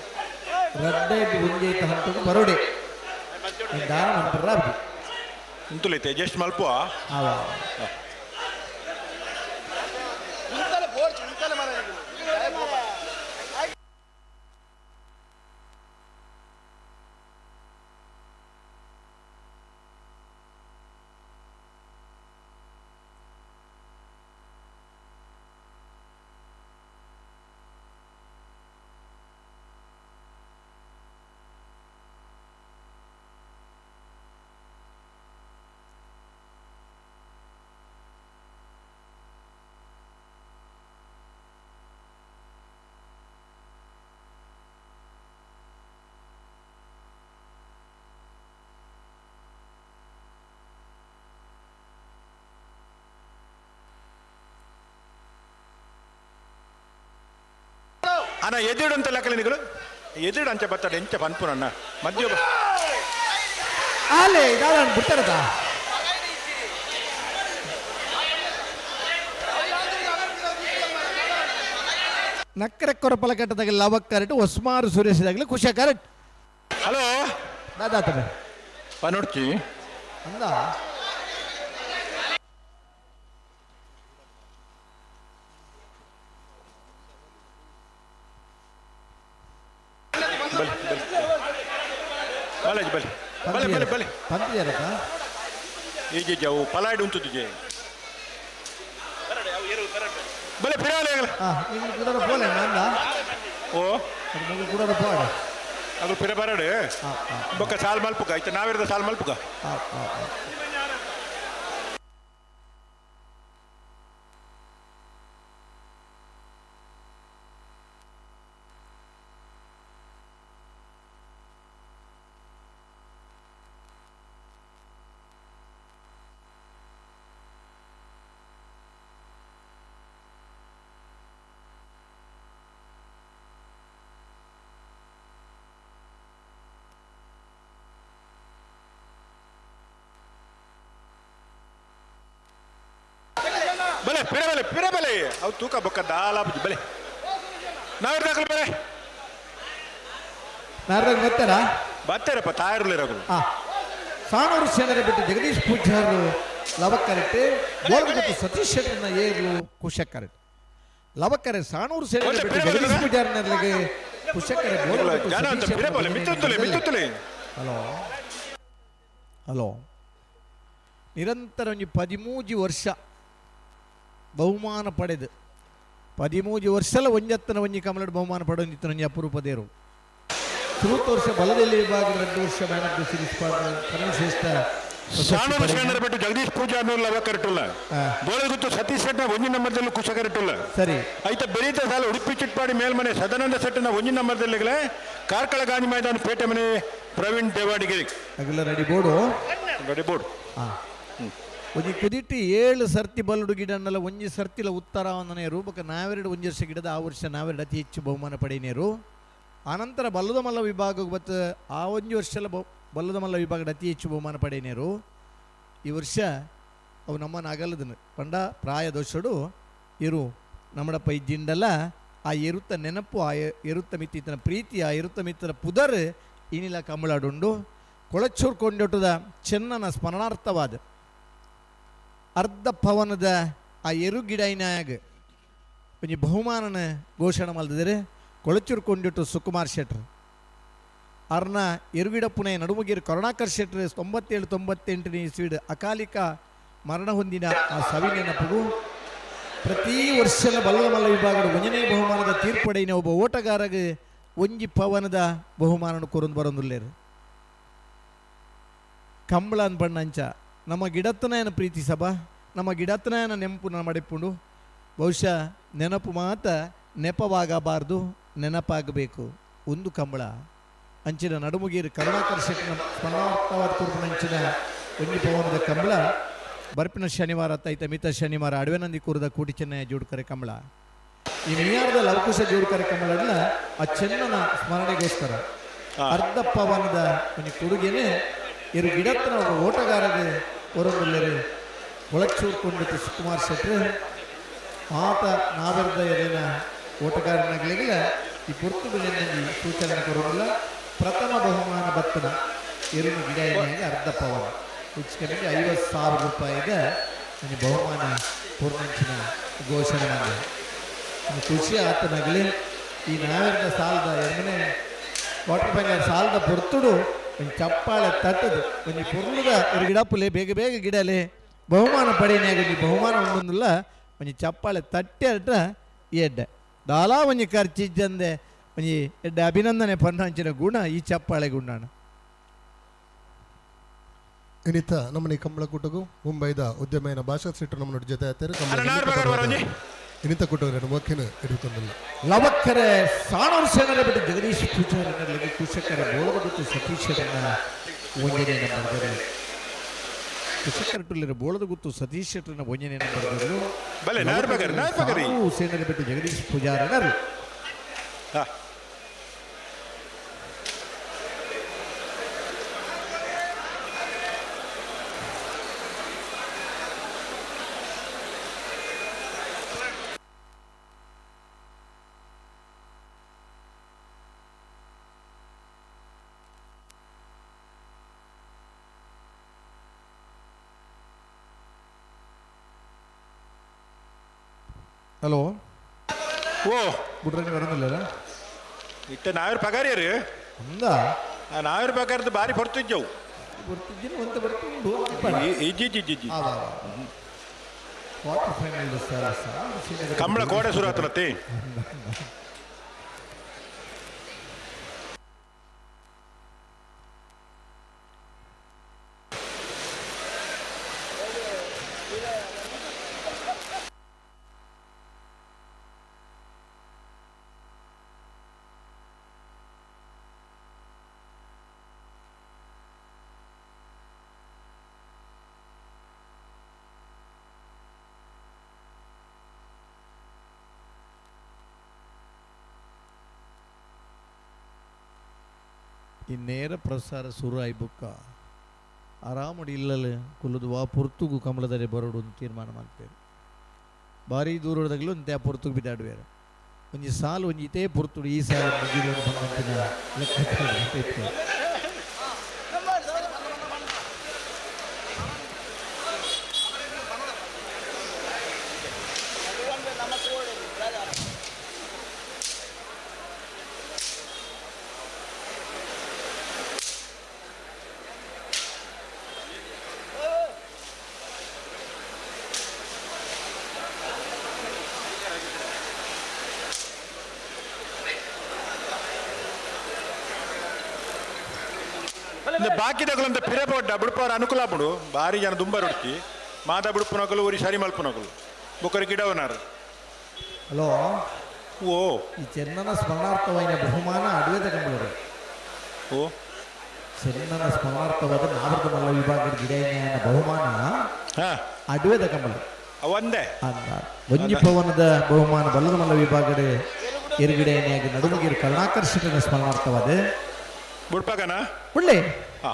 ರಡ್ಡೆ ಒಂಜಿ ಐತ ಹಂತದ ಬರೋಡೆ ದಾನ ಮಂತ್ರ ಅಬ್ಜಿ. ಉಂತುಲೈತೆ ಅಡ್ಜಸ್ಟ್ ಮಲ್ಪುವ. ಆವ. ಉಂತಲೆ ಬೋರ್ಚ್ ಉಂತಲೆ ಮರ. ಅಣ್ಣ ಎದಿಡು ಅಂತ ಲೆಕ್ಕಲೆ ನಿಗಳು ಎದಿಡು ಅಂಚೆ ಬತ್ತಾಡ ಎಂಚ ಪನ್ಪುನಣ್ಣ ಮಧ್ಯ ಆಲೆ ದಾದ ಬಿಡ್ತಾರದಾ. ನಕ್ಕರೆ ಕೊರಪಲ ಕಟ್ಟದಾಗ ಲವಕ್ ಕರೆಕ್ಟ್ ಹೊಸ್ಮಾರು ಸುರೇಶದಾಗಲಿ ಖುಷಿ ಕರೆಕ್ಟ್. ಹಲೋ. ದಾದಾತನೆ. ಪನೊಡ್ಚಿ. ಅಂದ. ಬಲೆ ಬಲೆ ಬಲೆ ಬಲೆ ಬಲೆ ಬಲೆ. ಪಂತಿಯಾರಪ್ಪ. ಈಜೆ ಅವು ಪಲಾಯ್ಡ್ ಉಂಟು ಬಲೆ ಪಿರಾಲೆ. ಹಾಂ ನಿಮ್ಗೆ ಕೂಡ ಪೋಲೆ ನಂದ. ಓ. ಅದು ಮಗು ಕೂಡ ಪೋಡ. ಅದು ಪಿರ ಬರಡು. ಹಾಂ ಹಾಂ. ಬೊಕ್ಕ ಸಾಲ್ ಮಲ್ಪುಕ ಆಯ್ತು ನಾವಿರದ ಸಾಲ್ ಮಲ್ಪುಕ. ಹಾಂ ಹಾಂ ಹಾಂ. ಬಲೆ ಪಿರ ಬಲೆ ಪಿರ ಬಲೆ ಅವು ತೂಕ ಬೊಕ್ಕ ದಾಲ ಬಲೆ ನಾವ್ ದಾಖಲೆ ಬೇರೆ ನಾರ್ದಾಗ ಬರ್ತಾರಾ? ಬರ್ತಾರಪ್ಪ ತಾಯರ್ಲಿರೋಗಳು. ಸಾಣೂರು ಸೇನರ ಬಿಟ್ಟು ಜಗದೀಶ್ ಪೂಜಾರು ಲವಕರೆಟ್ ಬೋಲ್ಗುತ್ತು ಸತೀಶ್ ಶೆಟ್ಟರ್ನ ಏರ್ಲು ಕುಶಕರೆಟ್ ಲವಕರೆ ಸಾಣೂರು ಸೇನರ ಬಿಟ್ಟು ಜಗದೀಶ್ ಪೂಜಾರ್ನಲ್ಲಿಗೆ ಕುಶಕರೆ ಬೋಲ್ಗುತ್ತು ಜನ ಅಂತ ಸತೀಶ್ ಪಿರೆ ಬೋಲೆ ಮಿತ್ತುತ್ತಲೆ ಮಿತ್ತುತ್ತಲೆ. ಹಲೋ ಹಲೋ ನಿರಂತರ ಒಂಜಿ 13 ವರ್ಷ ಬಹುಮಾನ ಪಡೆದು 13 ವರ್ಷಲ ಒಂಜತ್ತನ ಒಂಜಿ ಕಮಲಡ್ ಬಹುಮಾನ ಪಡೆದಿತ್ತು ಒಂಜಿ ಅಪರೂಪದೇರು. ಸುರುತ್ತ ವರ್ಷ ಬಲದಲ್ಲಿ ವಿಭಾಗದ 2 ವರ್ಷ ಮ್ಯಾನ್ ಆಫ್ the series ಶ್ರೇಷ್ಠ ಸಾಣೂರು ಶರಣರ ಬಿಟ್ಟು ಜಗದೀಶ್ ಪೂಜಾರ್ ಲವಕರೆಟ್ಟುಲ್ಲ ಬೋಳಗುತ್ತು ಸತೀಶ್ ಶೆಟ್ಟನ ಒಂಜಿ ನಂಬರ್ದಲ್ಲಿ ಕುಶಕರೆಟ್ಟುಲ್ಲ. ಸರಿ ಐತ ಬೆರೀತ ಸಾಲ ಉಡುಪಿ ಚಿಟ್ಪಾಡಿ ಮೇಲ್ಮನೆ ಸದಾನಂದ ಶೆಟ್ಟನ ಒಂಜಿ ನಂಬರ್ದಲ್ಲಿಗಲೇ ಕಾರ್ಕಳ ಗಾಂಧಿ ಮೈದಾನ ಪೇಟೆ ಮನೆ ಪ್ರವೀಣ್ ದೇವಾಡಿಗಿರಿ. ಅಗಲ ರೆಡಿ ಬೋರ್ಡು ರೆಡಿ ಬೋರ್ಡ್. ಒಂಜಿ ಕುದಿಟ್ಟು 7 ಸರ್ತಿ ಬಲ್ಲುಡು ಗಿಡನ್ನೆಲ್ಲ ಒಂಜಿ ಸರ್ತಿಲ ಉತ್ತರವನ್ನನೇ ರೂಪಕ ನಾವೆರಡು ಒಂಜಿ ವರ್ಷ ಗಿಡದ ಆ ವರ್ಷ ನಾವೆರಡು ಅತಿ ಹೆಚ್ಚು ಬಹುಮಾನ ಪಡೆಯನೇರು. ಆನಂತರ ಬಲ್ಲದ ಮಲ್ಲ ವಿಭಾಗಕ್ಕೆ ಬತ್ತ ಆ ಒಂಜಿ ವರ್ಷಲ ಬಲ್ಲದ ಮಲ್ಲ ವಿಭಾಗದ ಅತಿ ಹೆಚ್ಚು ಬಹುಮಾನ ಪಡೆಯನೇರು. ಈ ವರ್ಷ ಅವು ನಮ್ಮನ್ನು ಅಗಲದನು ಪಂಡ ಪ್ರಾಯ ದೋಷಡು ಇರು ನಮ್ಮಡಪ್ಪ ಇಜ್ಜಿಂಡಲ್ಲ ಆ ಎರುತ್ತ ನೆನಪು ಆ ಎರುತ್ತ ಮಿತ್ತಿತನ ಪ್ರೀತಿ ಆ ಎರುತ್ತ ಮಿತ್ತಿನ ಪುದರ್ ಇನಿಲ ಕಮಲಾಡುಂಡು ಕೊಳಚೂರು ಕೊಂಡೊಟ್ಟದ ಚೆನ್ನನ ಸ್ಮರಣಾರ್ಥವಾದ ಅರ್ಧ ಪವನದ ಆ ಎರು ಗಿಡೈನಾಗ ಒಂಜಿ ಬಹುಮಾನನ ಘೋಷಣೆ ಮಲ್ದಿದ್ದಾರೆ ಕೊಳಚೂರು ಕೊಂಡಿಟ್ಟು ಸುಕುಮಾರ್ ಶೆಟ್ರ್ ಅರ್ನ ಎರುಗಿಡ ಪುಣೆ ನಡುಮುಗಿರು ಕರುಣಾಕರ್ ಶೆಟ್ರ್ 97 98ನೇ ಇಸ್ವಿಡ್ ಅಕಾಲಿಕ ಮರಣ ಹೊಂದಿನ ಆ ಸವಿ ನೆನಪಿಗೂ ಪ್ರತಿ ವರ್ಷದ ಬಲ್ಲದ ಮಲ್ಲ ವಿಭಾಗದ ಒಂಜನೇ ಬಹುಮಾನದ ತೀರ್ಪಡೆಯಿನ ಒಬ್ಬ ಓಟಗಾರಗೆ ಒಂಜಿ ಪವನದ ಬಹುಮಾನನ ಕೊರೊಂದು ಬರೊಂದುಲ್ಲೇರು. ಕಂಬಳ ಬಣ್ಣಂಚ ನಮ್ಮ ಗಿಡತ್ತನ ಪ್ರೀತಿ ಸಭಾ ನಮ್ಮ ಗಿಡತ್ತನ ನೆನಪು ಮಡಿಪುಂಡು ಬಹುಶಃ ನೆನಪು ಮಾತ ನೆಪವಾಗಬಾರ್ದು ನೆನಪಾಗಬೇಕು. ಒಂದು ಕಂಬಳ ಅಂಚಿನ ನಡುಮುಗೀರು ಕರುಣಾಕರ್ ಶೆಟ್ಟನ ಸ್ಮರಣಾರ್ಥವಾದ ಕುರುಪಿನ ಅಂಚಿನ ಒಂಜಿ ಪವನದ ಕಂಬಳ ಬರ್ಪಿನ ಶನಿವಾರ ತೈತ ಮಿತ ಶನಿವಾರ ಅಡವೆನಂದಿ ಕೂರದ ಕೂಟಿ ಚೆನ್ನಯ್ಯ ಜೋಡ್ಕರೆ ಕಂಬಳ ಈ ಮಿಯಾರದ ಲವಕುಶ ಜೋಡ್ಕರೆ ಕಂಬಳಲ್ಲ ಆ ಚೆನ್ನನ ಸ್ಮರಣೆಗೋಸ್ಕರ ಅರ್ಧ ಪವನದ ಒಂಜಿ ಕೊಡುಗೆನೆ ಇರು ಗಿಡತ್ತನ ಒಬ್ಬ ಓಟಗಾರಗೆ ಹೊರಬಲ್ಲೆರು ಒಳಚೂರು ಕೊಂಡಿತ್ತು ಸುಕುಮಾರ್ ಶೆಟ್ರು ಆತ ನಾವೆರ್ದ ಎರೆನ ಓಟಗಾರನಾಗಲಿಲ್ಲ ಈ ಪುರ್ತು ಬೆಲೆಯಲ್ಲಿ ಸೂಚನೆ ಕೊರೋಲ್ಲ. ಪ್ರಥಮ ಬಹುಮಾನ ಬತ್ತನ ಎರುನು ಗಿಡ ಎಣ್ಣೆಗೆ ಅರ್ಧ ಪವನ ಹೆಚ್ಚು ಕಡಿಮೆ 50,000 ರೂಪಾಯಿಗೆ ನನ್ನ ಬಹುಮಾನ ಪೂರ್ಣಂಚಿನ ಘೋಷಣೆ ಮಾಡಿದೆ. ಖುಷಿ ಆತನಾಗಲಿ ಈ ನಾವೆರ್ದ ಸಾಲದ ಎರಡನೇ ವಾಟರ್ ಫೈನಲ್ ಸಾಲದ ಪೊರ್ತುಡು ಒಂದು ಚಪ್ಪಾಳೆ ತಟ್ಟದು ಒಂಜಿ ಪೊರ್ಲುದ ഒരു ಗಿಡಪುಲೆ ಬೇಗ ಬೇಗ ಗಿಡಲೆ ಬಹುಮಾನ ಪಡೆಯನಾಗ ಒಂಜಿ ಬಹುಮಾನ ಒಂದೊಂದುಲ್ಲ ಒಂಜಿ ಚಪ್ಪಾಳೆ ತಟ್ಟಿ ಅಟ್ಟ ಎಡ್ಡೆ ದಾಲಾ ಒಂಜಿ ಖರ್ಚಿಜ್ಜಂದೆ ಒಂಜಿ ಎಡ್ಡೆ ಅಭಿನಂದನೆ ಪನ್ನಂಚಿನ ಗುಣ ಈ ಚಪ್ಪಾಳೆ ಗುಂಡಾಣ. ಇನ್ನಿತ ನಮ್ಮನೆ ಕಂಬಳ ಕೂಟಗೂ ಮುಂಬೈದ ಉದ್ಯಮನ ಭಾಷಾ ಸೀಟು ನಮ್ಮ ಜೊತೆ ಆಯ್ತಾರೆ. ಇನ್ನಿತ ಕೂಟಗಾರರು ಮೋಖಿನ ಇರುತ್ತೊಂದಿಲ್ಲ. ಲವಕ್ಕರೆ ಸಾಣೂರು ಸೇನರ ಬಿಟ್ಟು ಜಗದೀಶ್ ಪೂಜಾರನಲ್ಲಿ ಕುಶಕರ ಬೋಳಗುತ್ತು ಸತೀಶರನ್ನ ಒಂಜನೇ ನಂಬರ್ ಕುಶಕರ ಟುಲ್ಲಿರ ಬೋಳದಗುತ್ತು ಸತೀಶ್ ಶೆಟ್ಟರನ್ನ ಒಂಜನೇ ನಂಬರ್ ಬಲೆ ನಾರ್ ಬಗರಿ ನಾರ್ ಬಗರಿ ಸೇನರ ಬಿಟ್ಟು ಜಗದೀಶ್ ಪೂಜಾರನರು. ಹಲೋ ಓ ಬುಡ್ರನಿ ಬರೋದಿಲ್ಲ ಇತ್ತ ನಾವಿರ್ ಪಗಾರಿಯರು ಅಂದ ನಾವಿರ್ ಪಗಾರದ ಬಾರಿ ಹೊರ್ತಿದ್ದೆವು ಬರ್ತಿದ್ದೀನಿ ಅಂತ ಬರ್ತುಂಡು ಇಜ್ಜಿ ಇಜ್ಜಿ ಇಜ್ಜಿ ಕ್ವಾರ್ಟರ್ ಫೈನಲ್ ಕಂಬಳ ಕೋಡೆ ಶುರು ಆತನತ್ತಿ. ಈ ನೇರ ಪ್ರಸಾರ ಶುರು ಆಯಿ ಬುಕ್ಕ ಆರಾಮಡಿ ಇಲ್ಲಲ್ಲ ಕುಲ್ಲದು ವಾ ಪುರ್ತುಗು ಕಮಲದರೆ ಬರೋಡು ಅಂತ ತೀರ್ಮಾನ ಮಾಡ್ತೇವೆ. ಭಾರಿ ದೂರದಾಗಲೂ ಅಂತ ಆ ಪುರ್ತುಗು ಬಿದ್ದಾಡುವೇರು. ಒಂಜಿ ಸಾಲು ಒಂಜಿ ಇತೇ ಪೊರ್ತುಡು ಈ ಸಾಲು ಮುಗಿದು ಬಂದಂತಿನ ಲೆಕ್ಕಾಚಾರ ಇತ್ತು. ಬಾಕಿದಕುಲಂತ ಪಿರೆ ಪೊಡ್ಡ ಬುಡ್ಪವರ ಅನುಕೂಲ ಆಪುಂಡು ಬಾರಿ ಜನ ದುಂಬ ರೊಡ್ಚಿ ಮಾದ ಬುಡ್ಪುನಕುಲು ಊರಿ ಸರಿ ಮಲ್ಪುನಕುಲು ಬೊಕ್ಕರಿ ಗಿಡವನಾರು. ಹಲೋ. ಓ. ಈ ಚೆನ್ನನ ಸ್ಮರಣಾರ್ಥವಾದ ಬಹುಮಾನ ಅಡುವೆದ ಕಂಬಳರು. ಓ. ಚೆನ್ನನ ಸ್ಮರಣಾರ್ಥವಾದ ನಾವರ್ದ ಮಲ್ಲ ವಿಭಾಗದ ಗಿಡೈನ ಬಹುಮಾನ ಹಾ. ಅಡುವೆದ ಕಂಬಳ. ಒಂದೇ. ಅಂದ ಒಂಜಿ ಪವನದ ಬಹುಮಾನ ಬಲ್ಲದ ಮಲ್ಲ ವಿಭಾಗದ ಎರುಗಿಡೆಯನ್ನಾಗಿ ನಡುಮಗಿರು ಕರುಣಾಕರ್ ಶೆಟ್ಟನ ಸ್ಮರಣಾರ್ಥವಾದ ಬುಡ್ಪಗನ ಒಳ್ಳೆ. ಹಾ.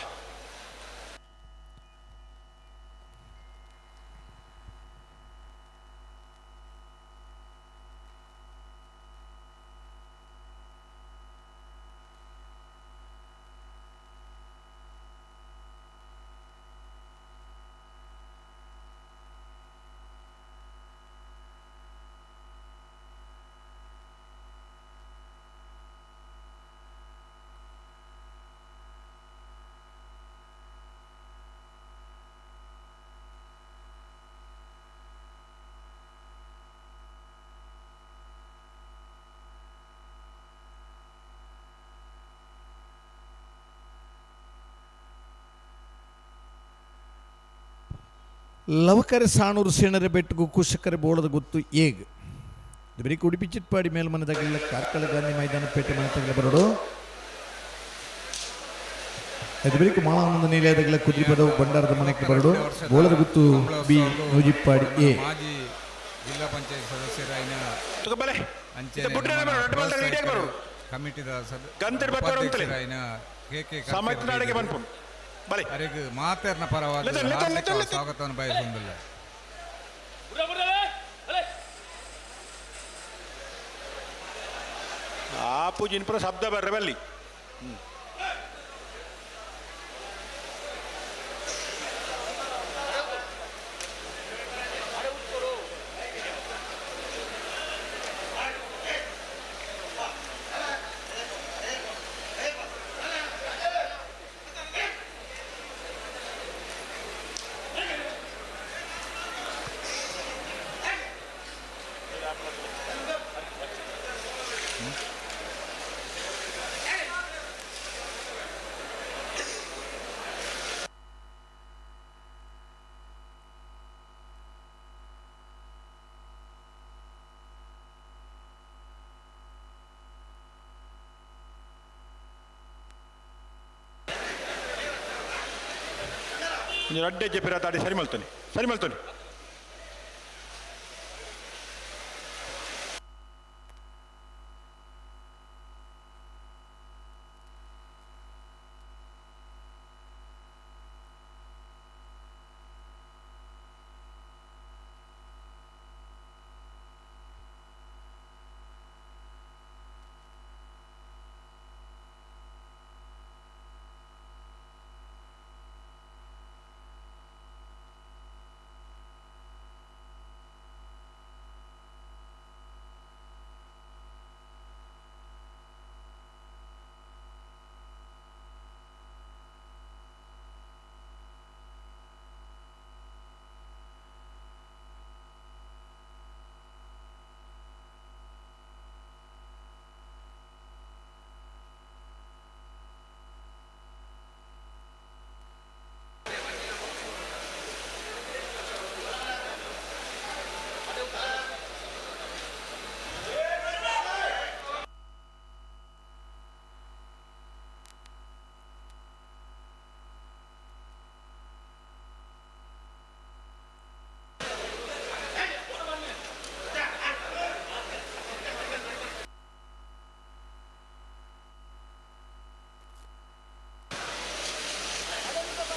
ಲವಕರೆ ಸಾಣೂರು ಸೇಣರೆ ಬೆಟ್ಟಗು ಕುಶಕರೆ ಬೋಳದ ಗೊತ್ತು ಏಗ್ ಬರೀ ಉಡುಪಿ ಚಿಟ್ಪಾಡಿ ಮೇಲ್ಮನದಾಗಲಿಲ್ಲ ಕಾರ್ಕಳ ಗಾಂಧಿ ಮೈದಾನ ಪೇಟೆ ಮನೆ ತಗಲ ಬರೋಡು ಅದು ಬರೀ ಮಾಳಾನಂದ ನಿಲಯದಾಗಲ ಕುದ್ರಿಪದವು ಭಂಡಾರದ ಮನೆಗೆ ಬರಡು ಬೋಳದ ಗುತ್ತು ಬಿ ನೂಜಿಪ್ಪಾಡಿ ಎ. ಮಾಜಿ ಜಿಲ್ಲಾ ಪಂಚಾಯತ್ ಸದಸ್ಯರಾಯಿನ ಬಲೆ. ಅಂಚೆ ಬುಡ್ರೆ ಬರೋಡು, ಅಡ್ಡ ಬಲ್ದಾಗ ಇಡಿಯಾಗಿ ಬರೋಡು. ಕಮಿಟಿದ ಗಂತಡ್ ಬತ್ತವರು ಅಂತಲೇ. ಉಪಾಧ್ಯಕ್ಷರಾಯಿನ ಕೆ ಕೆ ಸಾಮರ್ಥ್ಯ ಅಡಿಗೆ ಬಂದ್ಪುಂಡು ಬಲೆ. ಅರೆಗ್ ಮಾತೆರ್ನ ಪರವಾದ ಲೆತ್ತೊನ್, ಲೆತ್ತೊನ್, ಲೆತ್ತೊನ್, ಲೆತ್ತೊನ್. ಸ್ವಾಗತವನ್ನು ಬಯಸುವುದಿಲ್ಲ. ಆ ಪೂಜಿನ ಪೂರ ಶಬ್ದ ಬರ್ರೆ ಬಲ್ಲಿ. ಒಂಜಿ ರಡ್ಡೆ ಜೆಪಿರ ತಾಡಿ ಸರಿ ಮಲ್ತಾನೆ ಸರಿ ಮಲ್ತಾನೆ.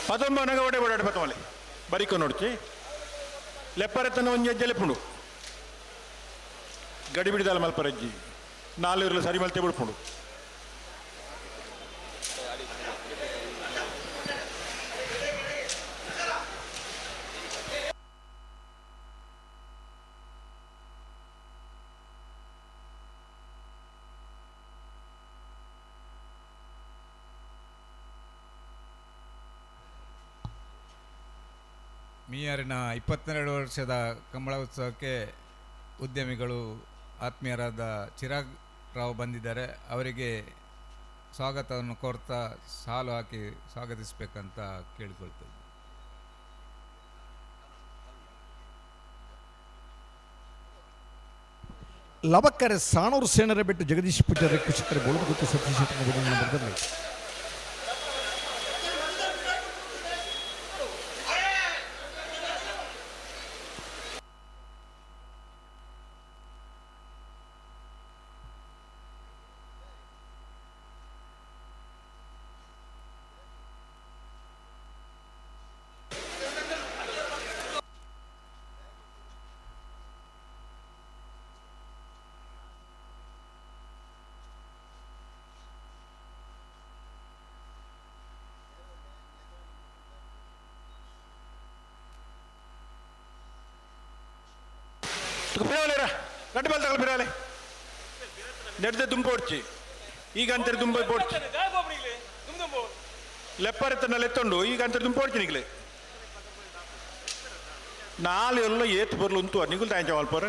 ಪದೊಂಬನಗ ಒಡೆ ಓಡಾಡ ಪತ್ತಮಲೆ ಬರಿಕೊ ನೋಡ್ಚಿ ಲೆಪ್ಪರೆತ್ತನ ಒಂಜಿ ಹೆಜ್ಜೆ ಲೆಪ್ಪುಂಡು ಗಡಿ ಬಿಡಿದಾಲ ಮಲ್ಪರಜ್ಜಿ. ನಾಲ್ ಇರಲು ಸರಿ ಮಲ್ತೆ ಬಿಡ್ಪುಂಡು. ಮೀಯಾರಿನ 22 ವರ್ಷದ ಕಂಬಳ ಉತ್ಸವಕ್ಕೆ ಉದ್ಯಮಿಗಳು ಆತ್ಮೀಯರಾದ ಚಿರಾಗ್ ರಾವ್ ಬಂದಿದ್ದಾರೆ. ಅವರಿಗೆ ಸ್ವಾಗತವನ್ನು ಕೋರ್ತಾ ಸಾಲು ಹಾಕಿ ಸ್ವಾಗತಿಸಬೇಕಂತ ಕೇಳಿಕೊಳ್ತೇವೆ. ಲವಕ್ಕರೆ ಸಾಣೂರು ಸೇನರ ಬಿಟ್ಟು ಜಗದೀಶ್ ಪೂಜಾರಿ ಕುಶಕರೆ ಬೋಳಗುತ್ತು ಸತೀಶ್ ನಂಬರ್ದಲ್ಲಿ. ಪಿರಾವಲೇರ ರಡ್ಡು ಬಾಲ್ ತಗೊಳ್ಳಿ ಪಿರಾವಲೆ ನೆಡ್ದೆ ದುಂಬ ಓಡ್ಚಿ ಈಗ ಅಂತಾರೆ ದುಂಬ ಪೋಡ್ಚಿ ಲೆಪ್ಪರೆತ್ತನ ಲೆತ್ತೊಂಡು ಈಗ ಅಂತಾರೆ ದುಂಬ ಓಡ್ಚಿ ನಿಗ್ಲೆ ನಾಲ್ ಎಲ್ಲ ಏತ್ ಬರ್ಲು ಉಂತು ನಿಗುಲ್ ತಾಂಚ ಮಲ್ಪರ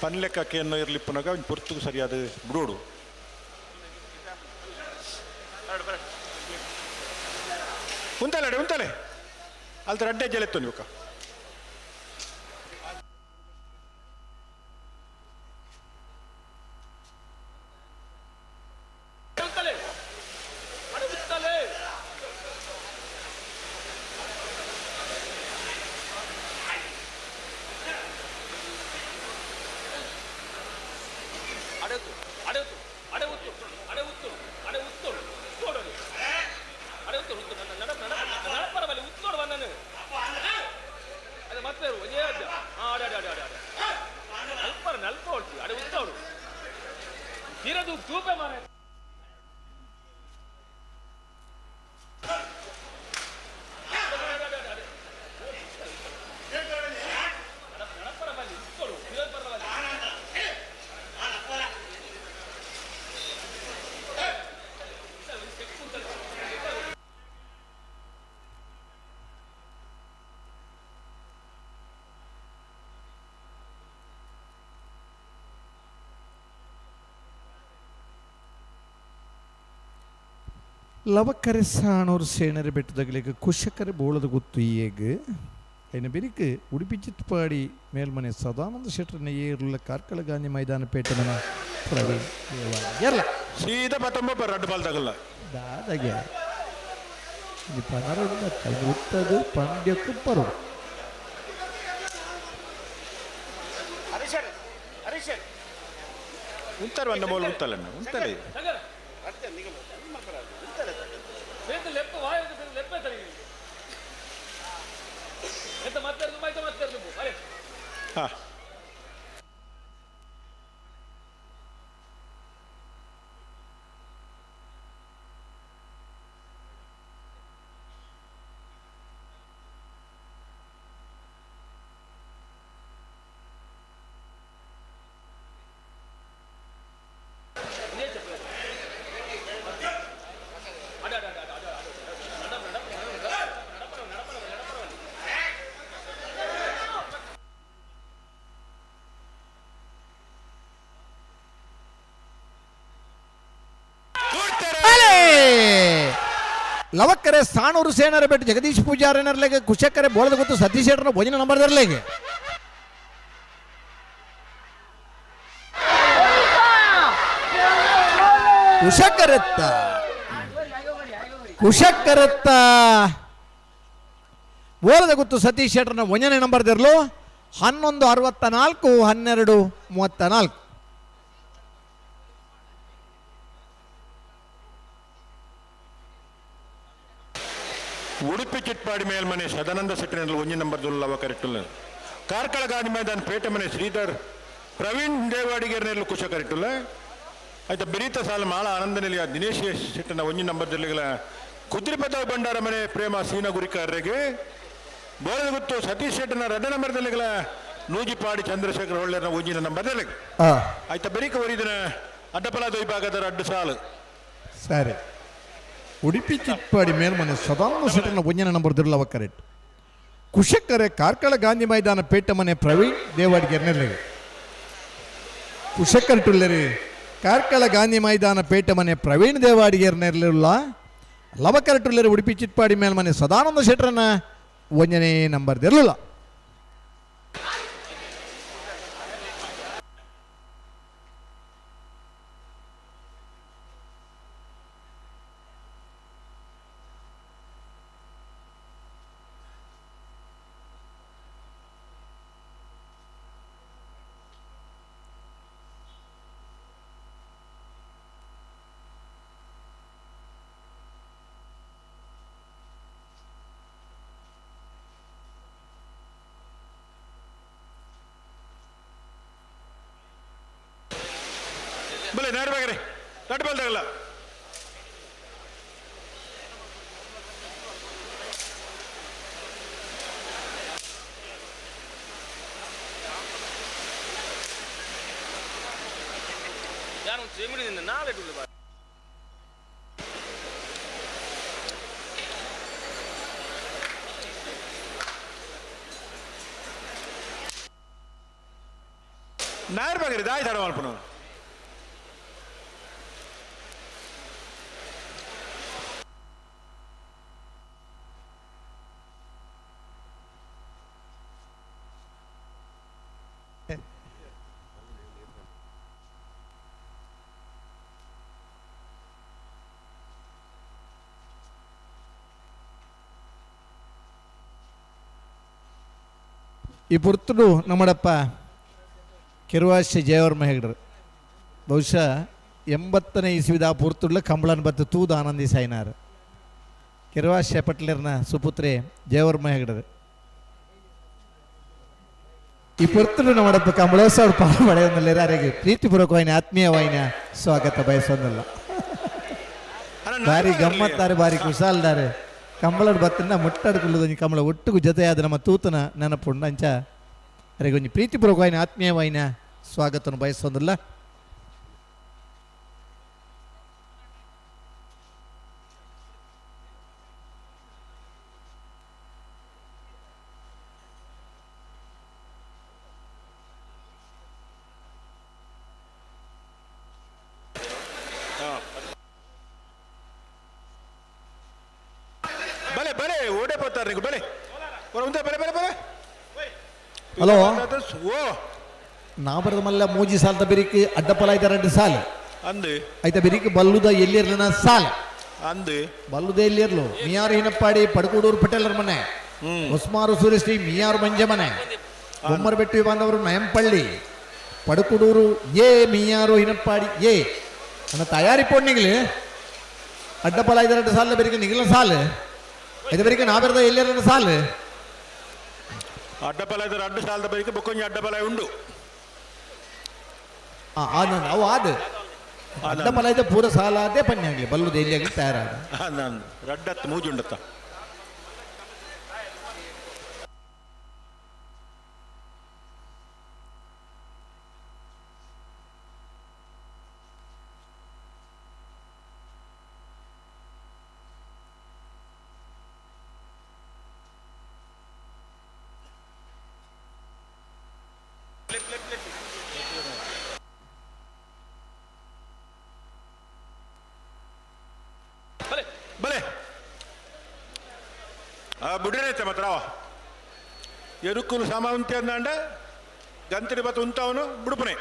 ಪನ್ಲೆಕ್ಕಕ್ಕೆ ಏನೋ ಇರ್ಲಿ ಪುನಗ ಪೊರ್ತುಗು ಸರಿಯಾದ ಬಿಡೋಡು ಉಂತಲೆ ಅಡೆ ಉಂತಲೆ ಅಲ್ತ ರಡ್ಡೆ ಜಲೆತ್ತು ನೀವು ಲವಕ್ಕರೆ ಸಾಣೂರು ಸೇನರೆ ಬೆಟ್ಟದಗಲಿಗೆ ಕುಶಕರೆ ಬೋಳದ ಗೊತ್ತು ಏಗ್ ಐನ ಬಿರಿಕ್ ಉಡುಪಿ ಚಿತ್ಪಾಡಿ ಮೇಲ್ಮನೆ ಸದಾನಂದ ಶೆಟ್ಟರ್ನ ಏರ್ಲ ಕಾರ್ಕಳ ಗಾಂಧಿ ಮೈದಾನ ಪೇಟೆ ಮನೆ ಪ್ರವೀಣ್ ಎಲ್ಲ ಸೀದಾ ಪತ್ತೊಂಬ ರಡ್ಡು ಬಾಲ್ ತಗಲ್ಲ ದಾದಾಗೆ ಇದು ಪನರುಂಡ ಉತ್ತದು ಪಂಡ್ಯಕ್ಕೂ ಬರು ಉಂತಾರೆ ಒಂದ ಬೋಲ್ ಉಂತಲ್ಲ ಉಂತಲೆ ಹಾ ಲವಕ್ಕರೆ ಸಾಣೂರು ಸೇನರ ಬೆಟ್ಟು ಜಗದೀಶ್ ಪೂಜಾರನರ್ಲೆಗೆ ಕುಶಕ್ಕರೆ ಬೋಳದ ಗೊತ್ತು ಸತೀಶ್ ಶೆಟ್ಟರ್ನ ಭೋಜನ ನಂಬರ್ದರ್ಲೆಗೆ ಕುಶಕರತ್ತ ಕುಶಕರತ್ತ ಬೋಳದ ಗೊತ್ತು ಸತೀಶ್ ಶೆಟ್ಟರ್ನ ಒಂದನೇ ನಂಬರ್ದಿರ್ಲು 11:64 12:34. ಉಡುಪಿ ಚಿಟ್ಪಾಡಿ ಮೇಲ್ಮನೆ ಸದಾನಂದ ಸೆಟ್ಟಿನಲ್ಲಿ ಒಂಜಿ ನಂಬರ್ ದುಲ್ಲವ ಕರೆಕ್ಟ್ ಕಾರ್ಕಳ ಗಾಂಧಿ ಮೈದಾನ ಪೇಟೆ ಮನೆ ಶ್ರೀಧರ್ ಪ್ರವೀಣ್ ದೇವಾಡಿಗರ್ನೆಲ್ಲ ಕುಶ ಕರೆಕ್ಟುಲ್ಲ. ಆಯ್ತಾ ಬಿರಿತ ಸಾಲ ಮಾಳ ಆನಂದ ನಿಲಯ ದಿನೇಶ್ ಶೆಟ್ಟನ ಒಂಜಿ ನಂಬರ್ ಜಿಲ್ಲೆಗಳ ಕುದ್ರಿಪದ ಭಂಡಾರ ಮನೆ ಪ್ರೇಮ ಸೀನ ಗುರಿಕಾರರಿಗೆ ಬೋಳದ ಗುತ್ತು ಸತೀಶ್ ಶೆಟ್ಟನ ರಡ್ಡ ನಂಬರ್ ಜಿಲ್ಲೆಗಳ ನೂಜಿಪಾಡಿ ಚಂದ್ರಶೇಖರ್ ಹೊಳ್ಳೆರ್ನ ಒಂಜಿನ ನಂಬರ್ ಜಿಲ್ಲೆಗೆ. ಆಯ್ತಾ ಬೆರಿಕ ಒರಿದಿನ ಅಡ್ಡಪಲಾದ ವಿಭಾಗದ ಅಡ್ಡ ಸಾಲು. ಸರಿ, ಉಡುಪಿ ಚಿಟ್ಪಾಡಿ ಮೇಲ್ಮನೆ ಸದಾನಂದ ಶೆಟ್ಟನ ಒಂಜನ ನಂಬರ್ ದಿರ್ಲವ ಕರೆಕ್ಟ್. ಕುಶಕ್ಕರೆ ಕಾರ್ಕಳ ಗಾಂಧಿ ಮೈದಾನ ಪೇಟ ಮನೆ ಪ್ರವೀಣ್ ದೇವಾಡಿಗೆ ನೆರಳಿಗೆ. ಕುಶಕ್ಕರ್ ಟುಲ್ಲರಿ ಕಾರ್ಕಳ ಗಾಂಧಿ ಮೈದಾನ ಪೇಟ ಮನೆ ಪ್ರವೀಣ್ ದೇವಾಡಿಗೆರ್ ನೆರಳಿಲ್ಲ. ಲವಕರ ಟುಲ್ಲರಿ ಉಡುಪಿ ಚಿಟ್ಪಾಡಿ ಮೇಲ್ಮನೆ ಸದಾನಂದ ಶೆಟ್ಟರನ ಒಂಜನೇ ನಂಬರ್ ದಿರಲಿಲ್ಲ. ಬಲೆ ನೇರ ಬೇಗರೆ ದಡ್ಡ ಬಲ್ದಾಗಲ್ಲ. ಯಾರು ಚೆಮಿಡಿದಿಂದ ನಾಳೆ ಬಾ. ನಾಯರ್ ಬೇಗರೆ ದಾಯಿ ತಡ ಮಲ್ಪನು. ಈ ಪುರ್ತುಡು ನಮ್ಮಡಪ್ಪ ಕಿರುವಾಸಿ ಜಯವರ್ಮ ಹೆಗಡ್ರು ಬಹುಶಃ 80ನೇ ಇಸ್ವಿದ ಆ ಪುರ್ತುಡ್ಲ ಕಂಬಳನ್ ಬತ್ತು ತೂದು ಆನಂದಿ ಸಾಯಿನಾರ್. ಕಿರುವಾಸ್ಯ ಪಟ್ಲೇರ್ನ ಸುಪುತ್ರೆ ಜಯವರ್ಮ ಹೆಗಡರು. ಈ ಪುರ್ತುಡು ನಮ್ಮಡಪ್ಪ ಕಂಬಳೋತ್ಸವ ಪಾಲ್ ಪಡೆಯೊಂದಿಲ್ಲ. ಅರೆಗೆ ಪ್ರೀತಿಪೂರ್ವಕವಾಯಿನ ಆತ್ಮೀಯವಾಯಿನ ಸ್ವಾಗತ ಬಯಸೊಂದಿಲ್ಲ. ಬಾರಿ ಗಮ್ಮತ್ತಾರೆ, ಬಾರಿ ಕುಶಾಲ್ದಾರೆ. ಕಂಬಳಡ್ ಬತ್ತನ್ನ ಮುಟ್ಟಾಡ್ಕೊಳ್ಳೋದು ಕಂಬಳ ಒಟ್ಟಿಗೂ ಜೊತೆಯಾದ ನಮ್ಮ ತೂತನ ನೆನಪುಂಡು. ಅಂಚ ಅರೆಗೆ ಒಂಜಿ ಪ್ರೀತಿಪೂರ್ವಕವಾಯಿನ ಆತ್ಮೀಯವಾಯಿನ ಸ್ವಾಗತವನ್ನು ಬಯಸೊಂದಿಲ್ಲ. ಬಲೆ ಬಲೆ ಓಡೆ పోతారు నీకు ಬಲೆ ఉందా ಬಲೆ ಬಲೆ ಬಲೆ. ಹಲೋ. ಓ ನಾ ಬರದ ಮಲ್ಲ ಮೂಜಿ ಸಾಲ್ತ ಬಿರಿಕ್ ಅಡ್ಡಪಲ ಐತ ಎರಡು ಸಾಲ್. ಅಂದು ಐತ ಬಿರಿಕ್ ಬಲ್ಲುದ ಎಲ್ಲಿರ್ಲಿನ ಸಾಲ್. ಅಂದು ಬಲ್ಲುದ ಎಲ್ಲಿರ್ಲು ಮಿಯಾರು ಹಿನಪ್ಪಾಡಿ ಪಡಕೂಡೂರು ಪಟೇಲರ ಮನೆ, ಹೊಸ್ಮಾರು ಸೂರ್ಯಶ್ರೀ ಮಿಯಾರು ಮಂಜೆ ಮನೆ, ಬೊಮ್ಮರಬೆಟ್ಟು ಬಾಂಧವರು ನಯಂಪಳ್ಳಿ ಪಡಕುಡೂರು ಎ ಮಿಯಾರು ಹಿನಪ್ಪಾಡಿ ಎ ನನ್ನ ತಯಾರಿ ಪೊಣ್ಣಿಗ್ಲಿ ಅಡ್ಡಪಲ ಐದ ಎರಡು ಸಾಲ ಬೆರಿಕೆ ನಿಗಿಲ ಸಾಲ್ ಐದ ಬೆರಿಕೆ ನಾ ಬೆರೆದ ಎಲ್ಲಿರ ಸಾಲ್. ಅಡ್ಡಪಲ ಇದ್ರೆ ಅಡ್ಡ ಸಾಲದ ಬೈಕ್ ಬೊಕ್ಕೊಂಜಿ ಅಡ್ಡಪಲ ಉಂಡು. ಅವು ಆದ ಅಡ್ಡಪಲ ಐದ ಪೂರ ಸಾಲ ಆದೇ ಪನ್ನೆ ಆಗಲಿ ಬಲ್ಲುದ ಎಲ್ಲಿ ಆಗಲಿ ತಯಾರಾದ. ಅಂದು ರಡ್ಡತ್ತು ಮೂಜುಂಡತ್ತ. ಬಲೆ ಆ ಬುಡಿರೈತೆ ಮಾತ್ರ ಅವ ಎರುಕುಲು ಸಮ ಉಂತೆ ಅಂದಾಂಡ ಗಂತರಿ ಬತ್ತ ಉಂತವನು ಬಿಡುಪನೆ.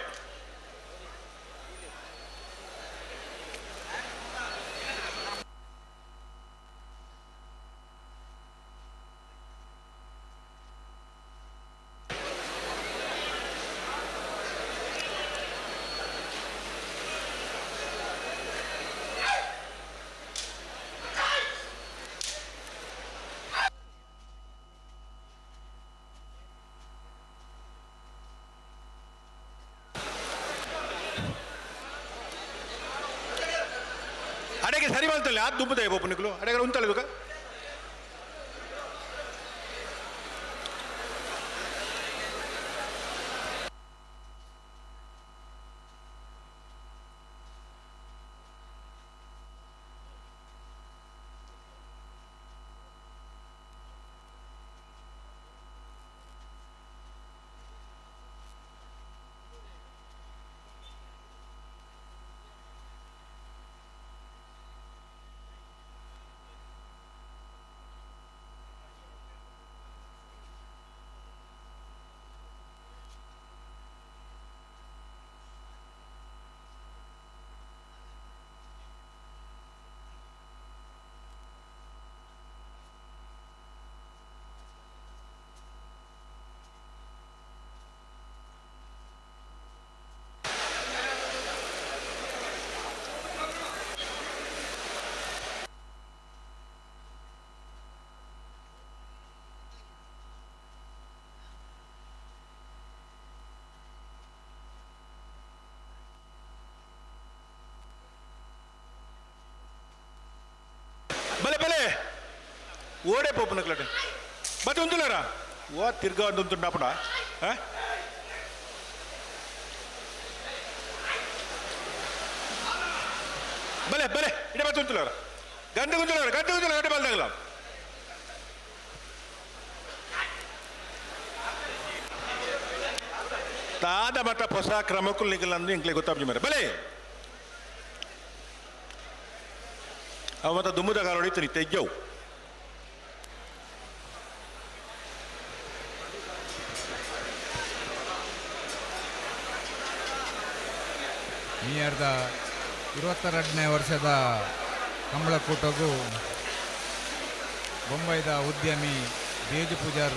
ಬತ್ತಲ್ಲ ಆತ್ ದುಂಬುದ ಬೋಪು ನಿಕ್ಲು ಅಡೆಗರ ಉಂತಲೆ ದುಕ. ಬಲೆ ಬಲೆ ಓಡೆ ಪೋಪುನಕ್ಲಟ ಮತ್ತೆ ಉಂತುಲಾರ ಓ ತಿರ್ಗಾ ಒಂದು ಉಂಟುಂಡಾಪುಣ. ಬಲೆ ಬಲೆ ಇಡೆ ಮತ್ತೆ ಉಂತುಲಾರ ಗಂಡು ಗುಂತುಲಾರ ಗಂಡು ಗುಂತುಲಾರ ಗಂಟೆ ಬಲ್ದಾಗಲ. ತಾದ ಮಟ್ಟ ಹೊಸ ಕ್ರಮಕ್ಕೂ ನಿಗಲ್ಲ ಅಂದ್ರೆ ಇಂಕ್ಲೆ ಗೊತ್ತಾಪ್ಜಿ ಮರೆ ಬಲೆ ಅವ ಮತ್ತೆ ದುಮ್ಮದ ಕಾಲ ಹೊಡಿತೀನಿ ತೆಗ್ಯವು. ಮೀಯರ್ದ 22ನೇ ವರ್ಷದ ಕಂಬಳಕೂಟಗೂ ಬೊಂಬೈದ ಉದ್ಯಮಿ ದೇಜು ಪೂಜಾರ್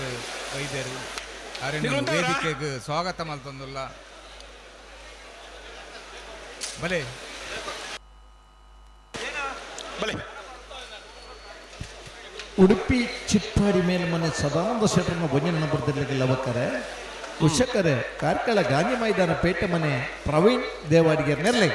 ವೈದ್ಯರು ಅರೆನ ವೇದಿಕೆಗೆ ಸ್ವಾಗತ ಮಲ್ತೊಂದುಲ್ಲ. ಬಲೆ ಬಲೆ ಉಡುಪಿ ಚಿಟ್ಪಾಡಿ ಮೇಲ್ಮನೆ ಸದಾನಂದ ಶೆಟ್ಟರನ್ನ ಒಂಜನ ನಂಬರ್ದಲ್ಲಿ ಲವಕರೆ ಕುಶಕರೆ ಕಾರ್ಕಳ ಗಾಂಧಿ ಮೈದಾನ ಪೇಟೆ ಮನೆ ಪ್ರವೀಣ್ ದೇವಾಡಿಗೆ ನೆಲ್ಲೆ.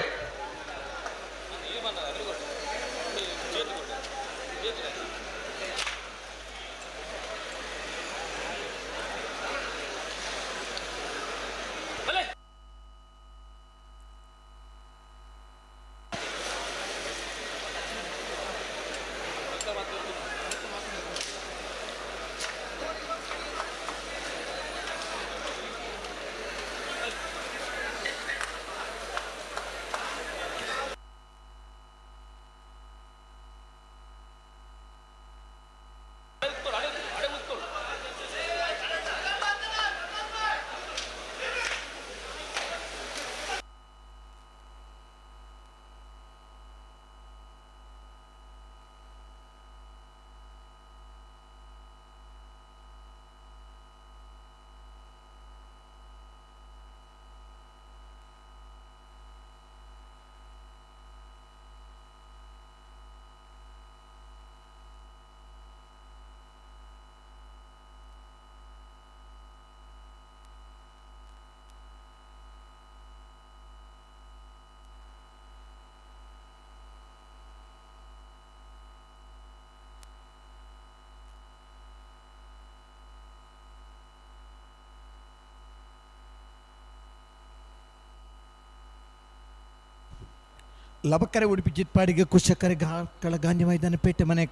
ಲಬಕರೆ ಉಡುಪಿ ಚಿಟ್ಪಾಡಿಗೆ ಕುಶಕರೆ ಕಾರ್ಕಳ ಗಾಂಧಿ ಮೈದಾನ ಪೇಟೆ ಮನೆ.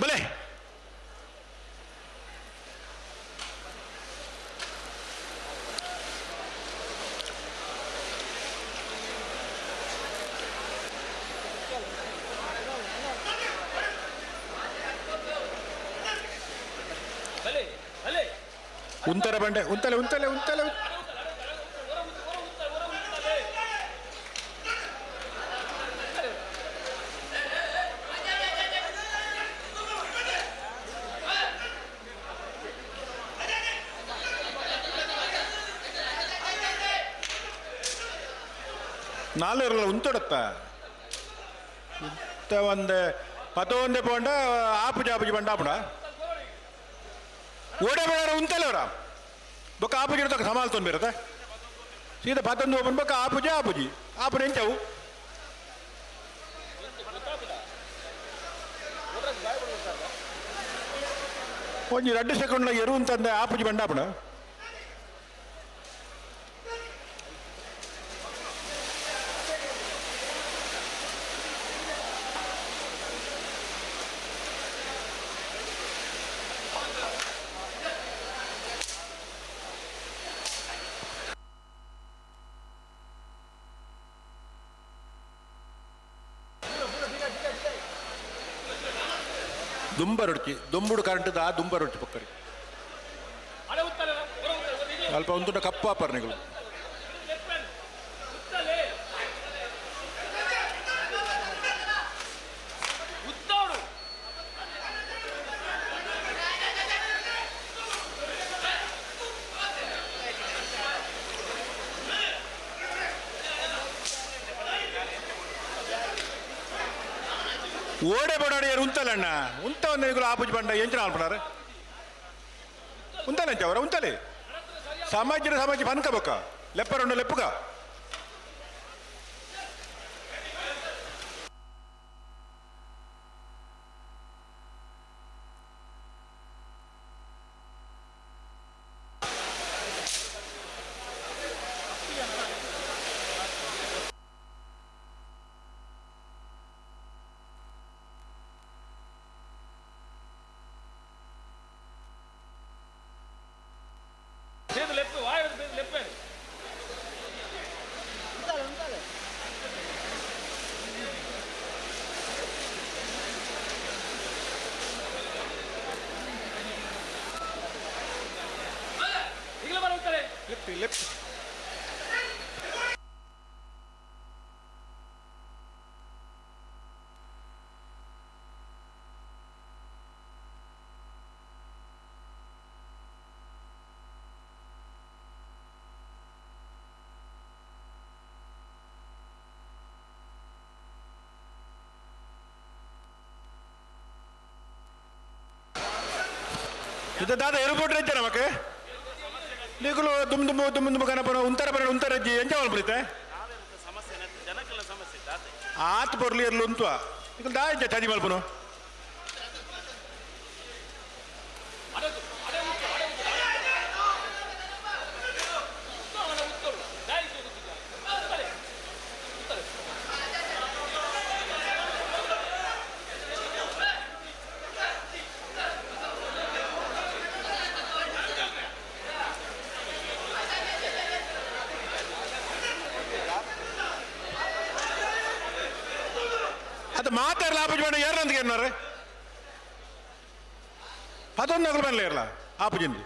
ಬಲೆ ಉಂತರ ಬಂಡೆ ಉಂತಲೆ ಉಂತಲೆ ಉಂತಲೆ. ನಾಲ್ವರೆಲ್ಲ ಉಂತೊಡತ್ತ ಉಂತ ಒಂದೆ ಪತ್ತೊಂದೆ ಪೋಂಡ ಆಪುಜ ಆಪುಜಿ ಬಂಡ ಆಪುಣ ಓಡೆ ಬೇಡ ಉಂತಲೆ ಅವರ ಬೊಕ್ಕ ಆಪುಜಿ ತಕ್ಕ ಸಮಾಲ್ ತೊಂಬಿರತ್ತೆ. ಸೀದಾ ಪತ್ತೊಂದು ಓಪನ್ ಬೊಕ್ಕ ಆಪುಜಿ ಆಪುಜಿ ಆಪುನ ಎಂಚವು ಒಂಜಿ 2 ಸೆಕೆಂಡ್ಲ ಎರು ಅಂತಂದೆ ಆಪುಜಿ ಬಂಡಾಪಣ ದುಂಬ ರೊಟ್ಟಿ ದುಂಬುಡು ಕರೆಂಟ್ದ ಆ ದುಂಬ ರೊಟ್ಟಿ ಪಕ್ಕರಿ ಅಲ್ಪ ಒಂದು ಕಪ್ಪ ಪರ್ಣಿಗಳು ಓಡೆ ಬಡಾಡಿ ಉಂತಲಣ್ಣ ಉಂತ ಒಂದು ಆಪುಜಿ ಬಂಡ ಎಂಚಿನ ಆಲ್ಪನಾರ ಉಂತಲೆ ಅವರ ಉಂತಲೆ ಸಮಾಜ ಸಮಾಜ ಪನ್ಕಬೇಕ ಲೆಪ್ಪರುಂಡು ಲೆಪ್ಪುಗ ಇದು ದಾದ ಎರುಬೋಟ್ರೆ ಇದ್ದಾನೆ ನಮಕ್ ನೀಗುಲು ದುಮ್ ದುಮ್ ದುಮ್ ದುಮ್ ಕನಪನ ಉಂತರ ಬರ ಉಂತರ ಅಜ್ಜಿ ಎಂಚ ಮಲ್ಪಡಿತೆ ಆತ್ ಪೊರ್ಲಿ ಎರ್ಲು ಉಂತ್ವ ನಿಕುಲು ದಾ ಎಂಚ ಚದಿ ಮಲ್ಪನು ಅದು ಮಾತಾಡಲ್ಲ ಆಪುಜಿ ಬಂಡ ಯಾರು ಅಂತ ಏನಾರೆ ಪದೊಂದು ನಗಲು ಬರಲೇ ಇರಲ್ಲ ಆಪುಜಿಂದು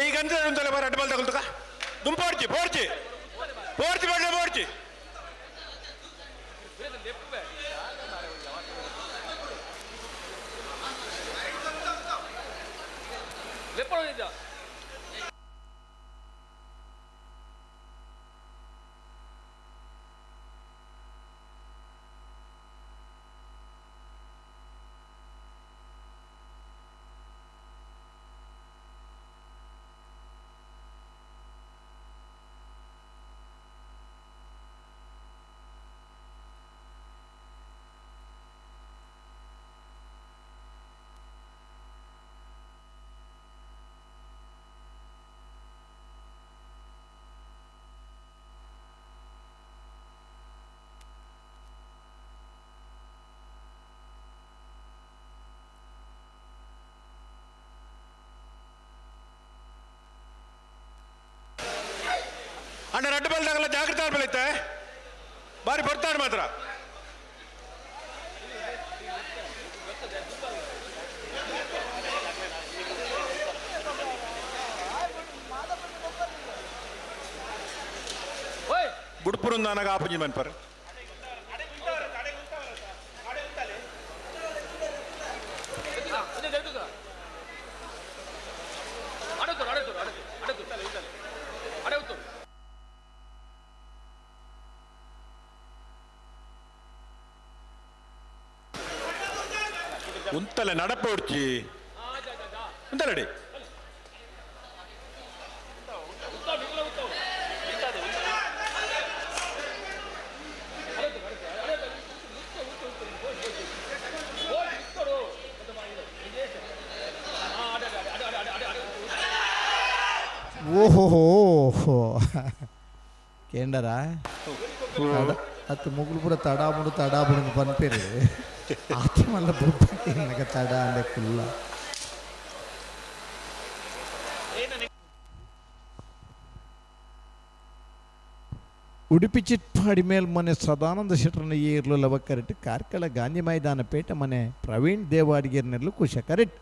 ಈಗ ಅಂತ ಉಂಟಲ್ಲ ಬರ ಅಡ್ಡ ಬಾಲ್ ತಗೊಳ್ತಕ ದುಮ್ ಪೋರ್ಚಿ ಪೋರ್ಚಿ ಪೋರ್ಚಿ ಬಡ್ಲೆ ಪೋರ್ಚಿ ಅಣ್ಣ ರಡ್ಡು ಬಲ್ದಾಗಲ್ಲ ಜಾಗೃತಿ ಆಡ್ಬಲೈತೆ ಬಾರಿ ಬರ್ತಾರೆ ಮಾತ್ರ. ಬುಡ್ಪುರಂದಾನಾಗ ಆಪುಂಜಿ ಮನ್ಪರ್. ಉಂತಲೆ ನಡಪ ಉಡ್ಚಿ ಉಂತಲಡಿ. ಓಹೋ ಕೇಂಡರ ಅತ್ತು ಮುಗುಲು ಪೂರ ತಡಾಬುಡು ತಡಾಬುಡು ಪನ್ಪೇರು ಆತ ಮಲ್ಲ ಬುಡ್ಪಕ್ಕೆ ತಡ ಅಂದೆ ಕುಲ್ಲ. ಉಡುಪಿ ಚಿಟ್ಪಾಡಿ ಮೇಲ್ಮನೆ ಸದಾನಂದ ಶೆಟ್ಟರನ ಏರ್ಲು ಲವಕರೆಟ್ ಕಾರ್ಕಳ ಗಾಂಧಿ ಮೈದಾನ ಪೇಟೆ ಮನೆ ಪ್ರವೀಣ್ ದೇವಾಡಿಗೇರ್ನೆರ್ಲು ಕುಶ ಕರೆಟ್.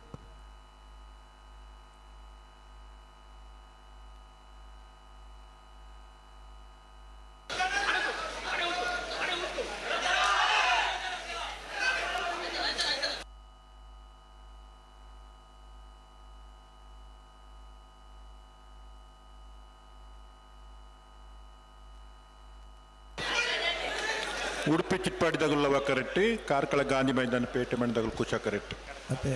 ಉಡುಪಿ ಚಿಟ್ಪಾಡಿದಾಗಲು ಲವ ಕರೆಕ್ಟ್, ಕಾರ್ಕಳ ಗಾಂಧಿ ಮೈದಾನ ಪೇಟೆ ಮನೆದಾಗಲು ಕುಶ ಕರೆಕ್ಟ್. ಮತ್ತೆ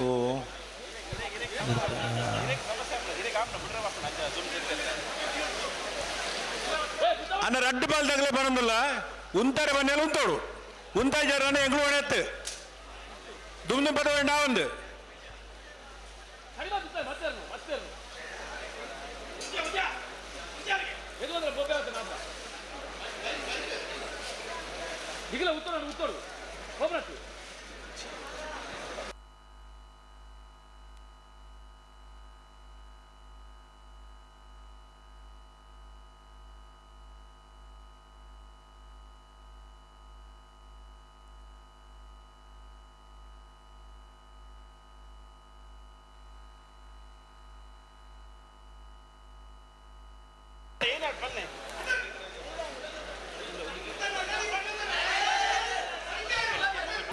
ಓ ಅನ್ನ ರಡ್ಡು ಬಾಲ್ದಾಗಲೇ ಬರೋದಿಲ್ಲ. ಉಂತಾರೆ ಬನ್ನೆಲ್ಲ ಉಂತೋಡು ಉಂತಾಯಿ ಜರ ಎಂಗ್ಳು ಒಣೆತ್ತು ದುಮ್ ದುಮ್ ಪದ ಒಂದು.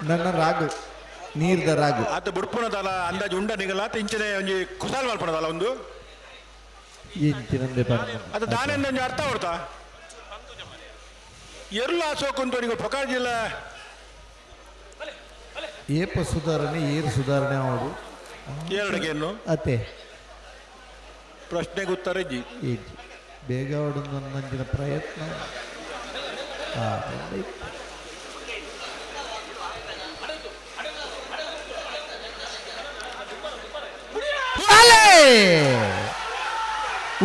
ನನ್ನ ರಾಗು ನೀರ್ದ ರಾಗು. ಆತ ಬುಡ್ಪುನದಲ್ಲ ಅಂದಾಜು ಉಂಡ ನಿಗಲ ಆತ ಇಂಚನೆ ಒಂಜಿ ಕುಸಾಲ್ ಮಲ್ಪುನದಲ್ಲ ಒಂದು. ಇಂಚಿನಂದೆ. ಅದು ದಾನೆಂದ ಒಂಜಿ ಅರ್ಥ ಹೊಡ್ತಾ ಎರ್ಲು ಆಸೋಕುಂತು ನಿಗು ಪೊಕಾರ ಜಿಲ್ಲ. ಏಪ ಸುಧಾರಣೆ ಏರು ಸುಧಾರಣೆ ಅವಡು. ಎರಡಿಗೇನು ಅತೆ. ಪ್ರಶ್ನೆಗೆ ಉತ್ತರ ಇಜ್ಜಿ. ಇಜ್ಜಿ ಬೇಗ ಅವಡು ನಂಜಿನ ಪ್ರಯತ್ನ.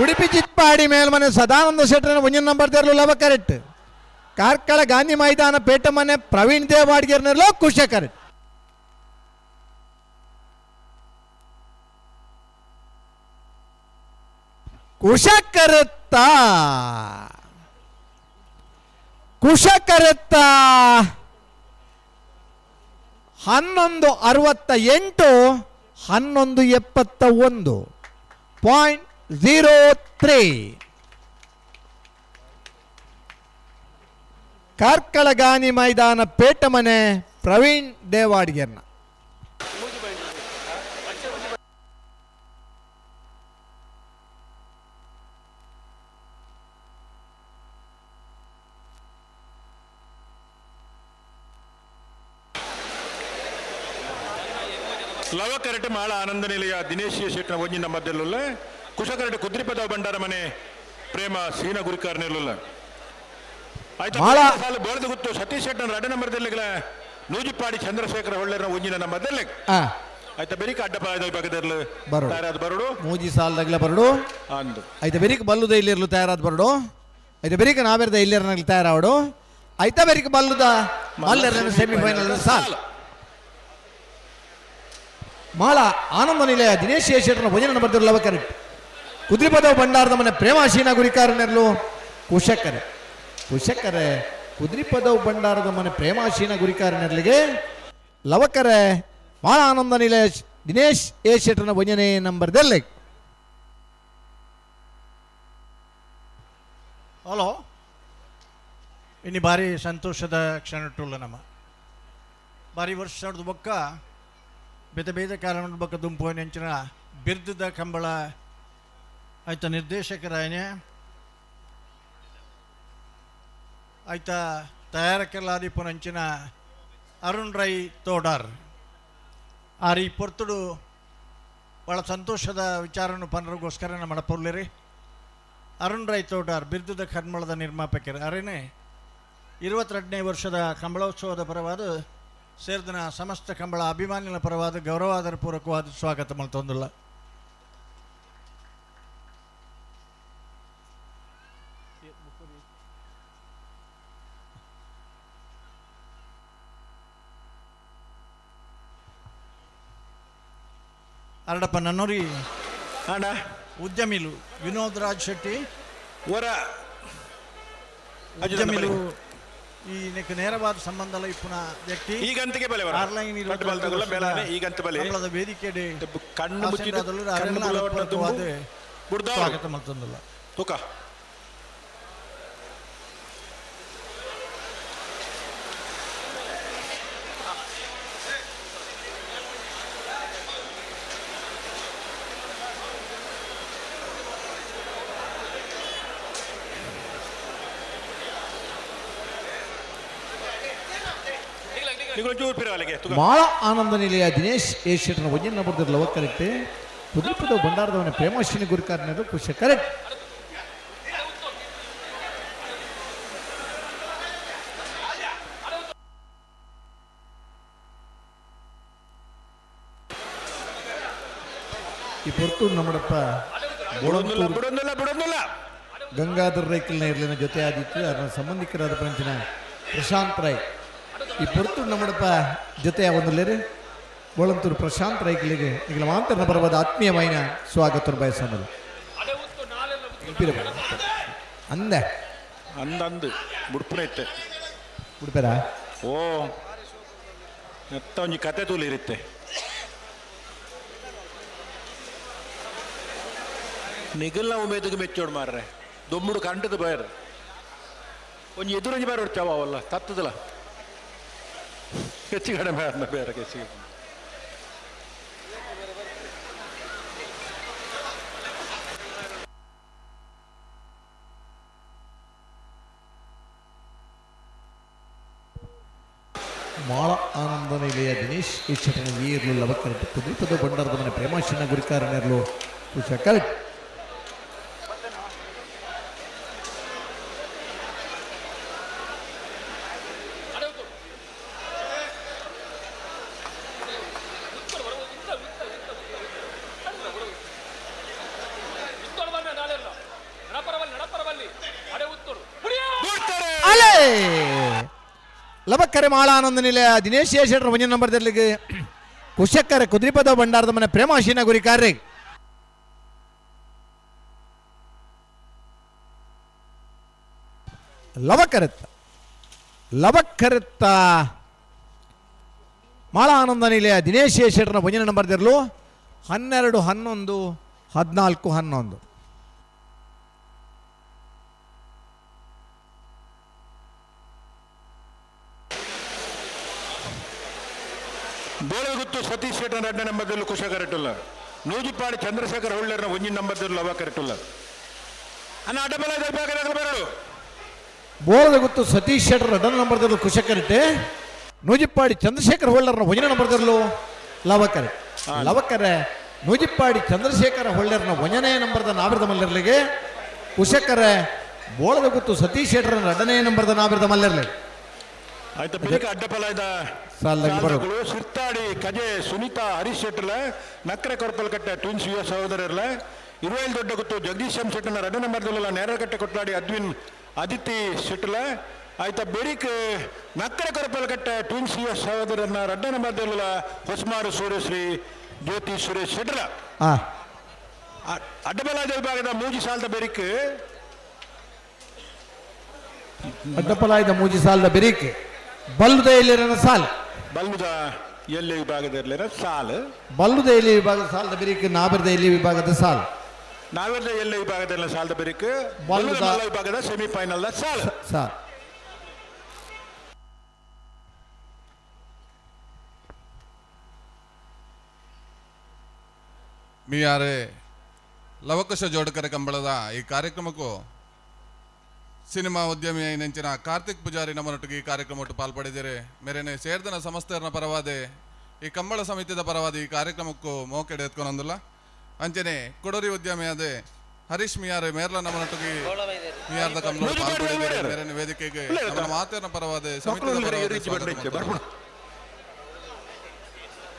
ಉಡುಪಿ ಚಿತ್ಪಾಡಿ ಮೇಲ್ಮನೆ ಸದಾನಂದ ಶೆಟ್ಟರನ ಮುಂದಿನ ನಂಬರ್ ತೇರಲು ಲವ ಕರೆಕ್ಟ್. ಕಾರ್ಕಳ ಗಾಂಧಿ ಮೈದಾನ ಪೇಟೆ ಮನೆ ಪ್ರವೀಣ್ ದೇವಾಡ್ಗೇರ್ನೆಲ್ಲೋ ಕುಶ ಕರೆಕ್ಟ್. ಕುಶಕರತ್ತ ಕುಶಕರತ್ತ 11.68, 11.71.03. ಕಾರ್ಕಳ ಗಾಂಧಿ ಮೈದಾನ ಪೇಟಮನೆ ಪ್ರವೀಣ್ ದೇವಾಡಿಗೆರ್ನ. ಲವ ಕರೆಟ್ ಮಾಳ ಆನಂದ ನಿಲಯ ದಿನೇಶ್ ಶೆಟ್ಟಿನ ಒಂಜಿನ ಮಧ್ಯಲ್ಲುಲ್ಲ ಕುಶ ಕರೆಟ್ ಕುದ್ರಿಪದ ಭಂಡಾರ ಮನೆ ಪ್ರೇಮ ಸೀನ ಗುರಿಕಾರ್ ನಿಲ್ಲುಲ್ಲ. ಆಯ್ತಾ? ಸಾಲು ಬೋಳದ ಗುತ್ತು ಸತೀಶ್ ಶೆಟ್ಟನ ರಡ ನಂಬರ್ ದೆಲ್ಲಿಗಲ ನೂಜಿಪ್ಪಾಡಿ ಚಂದ್ರಶೇಖರ ಹೊಳ್ಳೆರ್ನ ಒಂಜಿನ ನಂಬರ್ ದೆಲ್ಲೆ. ಆಯ್ತಾ? ಬೆರಿಕ ಅಡ್ಡಪಾಯದ ವಿಭಾಗದಲ್ಲಿ ಬರೋಡು. ತಯಾರಾದ ಬರೋಡು. ಮೂಜಿ ಸಾಲದಾಗಲ ಬರಡು. ಅಂದು. ಐತ ಬೆರಿಕ ಬಲ್ಲುದ ಇಲ್ಲಿರ್ಲು ತಯಾರಾದ ಬರಡು. ಐತ ಬೆರಿಕ ನಾವೆರ್ದ ಇಲ್ಲಿರ್ನಾಗ್ಲಿ ತಯಾರಾವಡು. ಐತ ಬೆರಿಕ ಬಲ್ಲುದ ಮಲ್ಲೆರ್ನ ಸೆಮಿಫೈನಲ್ ಸಾಲ್. ಮಾಳ ಆನಂದ ನಿಲಯ ದಿನೇಶ್ ಶೆಟ್ಟರ್ನ ಭೋಜನ ನಂಬರ್ ಲವ ಕರೆಕ್ಟ್. ಕುದ್ರಿಪದವು ಭಂಡಾರದ ಮನೆ ಪ್ರೇಮಾಶೀನ ಗುರಿಕಾರನೆರ್ಲು ಕುಶಕರೆ. ಕುಶಕರೆ ಕುದ್ರಿಪದವು ಭಂಡಾರದ ಮನೆ ಪ್ರೇಮಾಶೀನ ಗುರಿಕಾರನೆರ್ಲಿಗೆ ಲವಕರೆ ಮಾಳ ಆನಂದ ನಿಲೇಶ್ ದಿನೇಶ್ ಎ ಶೆಟ್ಟರ್ನ ಒಂಜನೇ ನಂಬರ್ ದೆಲ್ಲೆ. ಹಲೋ, ಇನ್ನು ಭಾರಿ ಸಂತೋಷದ ಕ್ಷಣ ನಮ್ಮ ಭಾರಿ ವರ್ಷದ ಬೊಕ್ಕ ಬೇತೆ ಬೇತೆ ಕಾರಣ ಬೊಕ್ಕ ದುಂಪು ನೆಂಚಿನ ಬಿರ್ದದ ಕಂಬಳ ಆಯ್ತ ನಿರ್ದೇಶಕರಾಯನೆ ಆಯ್ತ ತಯಾರಕಲಾದಿಪುನಂಚಿನ ಅರುಣ್ ರೈ ತೋಡಾರ್ ಆರ್ ಈ ಪೊರ್ತುಡು ಭಾಳ ಸಂತೋಷದ ವಿಚಾರವನ್ನು ಪನರಿಗೋಸ್ಕರ ನಮ್ಮ ಪೊರ್ಲಿರಿ. ಅರುಣ್ ರೈ ತೋಡಾರ್ ಬಿರ್ದದ ಕನ್ಮಳದ ನಿರ್ಮಾಪಕರು ಅರೇನೆ 22ನೇ ವರ್ಷದ ಕಂಬಳೋತ್ಸವದ ಪರವಾದ ಸೇರ್ದನ ಸಮಸ್ತ ಕಂಬಳ ಅಭಿಮಾನಿಗಳ ಪರವಾದ ಗೌರವಾದರ ಪೂರ್ವಕವಾದ ಸ್ವಾಗತ ಮಲ್ತೊಂದುಲ್ಲ. ಅರಡಪ್ಪ ನನ್ನೋರಿ ಅಣ್ಣ ಉದ್ಯಮಿಲು ವಿನೋದ್ ರಾಜ್ ಶೆಟ್ಟಿ ವರ ಉದ್ಯಮಿಲು ಈ ನೆಕ್ ನೇರವಾದ ಸಂಬಂಧ ಇಪ್ಪುನ ವ್ಯಕ್ತಿ ಈಗಂತಿಗೆ ಬಲೆ ಆರ್ಲೈನ್ ಈಗಂತ ಬಲೆ ಕಂಬಳದ ವೇದಿಕೆ ಕಣ್ಣು ಮುಚ್ಚಿದ ಸ್ವಾಗತ ಮಲ್ತೊಂದುಲ್ಲ. ತುಕ ಮಾಳ ಆನಂದ ನಿಲಯ ದಿನೇಶ್ ಎ ಶೆಟ್ಟರ್ನ ಒಂಜನೇ ನಂಬರ್ ಲವ ಕರೆಕ್ಟ್. ಕುದುಪದ ಭಂಡಾರದವನ ಪ್ರೇಮಾಶಿನಿ ಗುರುಕಾರನದು ಖುಷಿ ಕರೆಕ್ಟ್. ಈ ಪೊರ್ತು ನಮ್ಮಡಪ್ಪ ಗಂಗಾಧರ್ ರೈಕಲ್ನ ಇರ್ಲಿನ ಜೊತೆ ಆದಿತ್ತು ಅದರ ಸಂಬಂಧಿಕರಾದ ಪಂಚಿನ ಪ್ರಶಾಂತ್ ರೈ ಈ ಪೊರ್ತು ನಮ್ಮಡಪ್ಪ ಜೊತೆ ಒಂದುಲೇರು ಬೋಳಂತೂರು ಪ್ರಶಾಂತ್ ರೈಕಲಿಗೆ ಈಗ ಮಾಂತರನ ಬರವಾದ ಆತ್ಮೀಯವಾಯಿನ ಸ್ವಾಗತ ಬಯಸೋದು ಅಂದೆ ಅಂದಂದು ಬುಡ್ಪುನ ಇತ್ತೆ ಉಡುಪೆರ ಓ ಎತ್ತ ಒಂಜಿ ಕತೆ ತೂಲಿರುತ್ತೆ ನಿಗಲ್ನ ಉಮೇದಿಗೆ ಮೆಚ್ಚೋಡು ಮಾರ್ರೆ ದೊಮ್ಮುಡು ಕಂಟದ ಬಯರ್ ಒಂಜಿ ಎದುರೊಂಜಿ ಬಾರ ಹೊಡ್ಚಾವ ಅವಲ್ಲ ತತ್ತದಲ್ಲ ಹೆಚ್ಚು ಕಡಿಮೆ ಆದ್ನ ಬೇರೆ ಹೆಚ್ಚಿಗೆ. ಮಾಳ ಆನಂದ ನಿಲಯ ದಿನೇಶ್ ಈ ವೀರ್ಲು ಲವ ಕರೆಕ್ಟ್. ಕುದ್ರಿಪದ ಭಂಡಾರದ ಮನೆ ಪ್ರೇಮಾಶಿನ ಗುರಿಕಾರನೆರ್ಲು ಖುಷ ಕರೆಕ್ಟ್. ಅಲೆ ಲಬಕ್ಕರೆ ಮಾಳಾನಂದ ನಿಲಯ ದಿನೇಶ್ ಶೆಟ್ಟರ್ ಒಂಜನೇ ನಂಬರ್ ದಲ್ಲಿಗೆ ಕುಶಕ್ಕರೆ ಕುದ್ರಿಪದ ಭಂಡಾರದ ಮನೆ ಪ್ರೇಮಾಶಿನ ಗುರಿಕಾರ್ರೆ. ಲವಕರೆತ್ತ ಲವಕರೆತ್ತ ಮಾಳಾನಂದ ನಿಲಯ ದಿನೇಶ್ ಶೆಟ್ಟರ್ನ ಒಂಜನೇ ನಂಬರ್ ದಿರಲು 12 11 14 11. ಬೋಳಗುತ್ತು ಸತೀಶ್ ಶೆಟ್ಟರ್ ಎರಡನೇ ನಂಬರ್ದಲ್ಲಿ ಕುಶ ಕರೆಟುಲ್ಲ. ನೂಜಿಪಾಡಿ ಚಂದ್ರಶೇಖರ್ ಹೊಳ್ಳರ್ನ ಒಂಜಿನ ನಂಬರ್ದಲ್ಲಿ ಲವ ಕರೆಟುಲ್ಲ. ಅನ್ನ ಅಡ್ಡಬಲ ಬರಡು ಬೋಳದಗುತ್ತು ಸತೀಶ್ ಶೆಟ್ಟರ್ ಎರಡನೇ ನಂಬರ್ದಲ್ಲಿ ಕುಶ ಕರೆಟೆ. ನೂಜಿಪ್ಪಾಡಿ ಚಂದ್ರಶೇಖರ್ ಹೊಳ್ಳರ್ನ ಒಂದನೇ ನಂಬರ್ದಲ್ಲೂ ಲವಕರೆ. ಲವಕರೆ ನೂಜಿಪ್ಪಾಡಿ ಚಂದ್ರಶೇಖರ ಹೊಳ್ಳರ್ನ ಒಂದನೇ ನಂಬರ್ದ ನಾವಿರದ ಮಲ್ಲರ್ಲಿಗೆ ಕುಶಕರೆ ಬೋಳದಗುತ್ತು ಸತೀಶ್ ಶೆಟ್ಟರ್ನ ಎರಡನೇ ನಂಬರ್ದ ನಾವಿರದ ಮಲ್ಲರ್ಲಿ. ಆಯ್ತು ಬಿಳಿಕ ಅಡ್ಡಪಲ ಇದ್ದ ಸಾಲಾಗಿ ಸಿರ್ತಾಡಿ ಕಜೆ ಸುನೀತಾ ಹರೀಶ್ ಶೆಟ್ಟರ್ಲ ನಕ್ಕರೆ ಕೊರಪಲ್ಕಟ್ಟೆ ಟ್ವಿನ್ಸ್ ಯುವ ಸಹೋದರರ್ಲ ಇರುವೈಲ್ ದೊಡ್ಡ ಗುತ್ತು ಜಗದೀಶ್ ಎಂ ಶೆಟ್ಟರ್ನ ಎರಡನೇ ನಂಬರ್ದಲ್ಲ ನೇರಕಟ್ಟೆ ಕೊಟ್ಲಾಡಿ ಅದ್ವಿನ್ ಅದಿತಿ ಶೆಟ್ಟರ್ಲ ಆಯ್ತಾ ಬೆರಿಕ್ ನಕ್ಕರೆ ಕೊರಪಲ್ಕಟ್ಟೆ ಟ್ವಿನ್ಸ್ ಯುವ ಸಹೋದರನ ಎರಡನೇ ನಂಬರ್ದಲ್ಲ ಹೊಸ್ಮಾರು ಸೂರ್ಯಶ್ರೀ ಜ್ಯೋತಿ ಸುರೇಶ್ ಶೆಟ್ಟರ್ಲ. ಅಡ್ಡಬಲಾದ ವಿಭಾಗದ ಮೂಜಿ ಸಾಲದ ಬೆರಿಕ್ ಅಡ್ಡಪಲಾಯದ ಮೂಜಿ ಸಾಲದ ಬೆರಿಕ್ ಬಲ್ಲುದ ಎಲ್ಲಿರನ ಸಾಲ್ ಬಲ್ಲುದ ಎಲ್ಲಿ ವಿಭಾಗದ ಸಾಲ್ ಬಲ್ಲುದ ಎಲ್ಲಿ ವಿಭಾಗದ ಸಾಲದ ಬೆರಿಕ್ ನಾಬರದ ಎಲ್ಲಿ ವಿಭಾಗದ ಸಾಲ್ ನಾವೆಲ್ಲ ಎಲ್ಲಿ ವಿಭಾಗದ ಸಾಲದ ಬೆರಿಕ್ ಬಲ್ಲುದ ಬಲ್ಲುದ ವಿಭಾಗದ ಸೆಮಿಫೈನಲ್ ಸಾಲ್ ಸಾಲ್. ಮಿಯಾರೆ ಲವಕುಶ ಜೋಡಕರ ಕಂಬಳದ ಈ ಕಾರ್ಯಕ್ರಮಕ್ಕೂ ಸಿನಿಮಾ ಉದ್ಯಮಿ ನೆಂಚಿನ ಕಾರ್ತಿಕ್ ಪೂಜಾರಿ ನಮ್ಮನೊಟ್ಟಿಗೆ ಈ ಕಾರ್ಯಕ್ರಮಟ್ಟು ಪಾಲ್ಪಡಿದ್ದೀರಿ. ಮೇರೆನೆ ಸೇರ್ದನ ಸಂಸ್ಥೆಯರ್ನ ಪರವಾದೆ ಈ ಕಂಬಳ ಸಮಿತಿದ ಪರವಾದ ಈ ಕಾರ್ಯಕ್ರಮಕ್ಕೂ ಮೋಕೆಡೆ ಎತ್ಕೊಂಡೊಂದಿಲ್ಲ. ಅಂಚನೆ ಕೊಡೋರಿ ಉದ್ಯಮಿಯಾದೆ ಹರೀಶ್ ಮಿಯಾರೆ ಮೇರ್ಲ ನಮ್ಮನೊಟ್ಟಿಗೆ ಮಿಯಾರ್ದ ಕಂಬಳ ಪಾಲ್ಪಡಿದ್ದೀರಿ. ಮೇರೆನೆ ವೇದಿಕೆಗೆ ನಮ್ಮ ಮಾತೆಯರ್ನ ಪರವಾದೆ ಸಮಿತಿದ ಪರವಾದೆ ಸ್ವಾಗತ.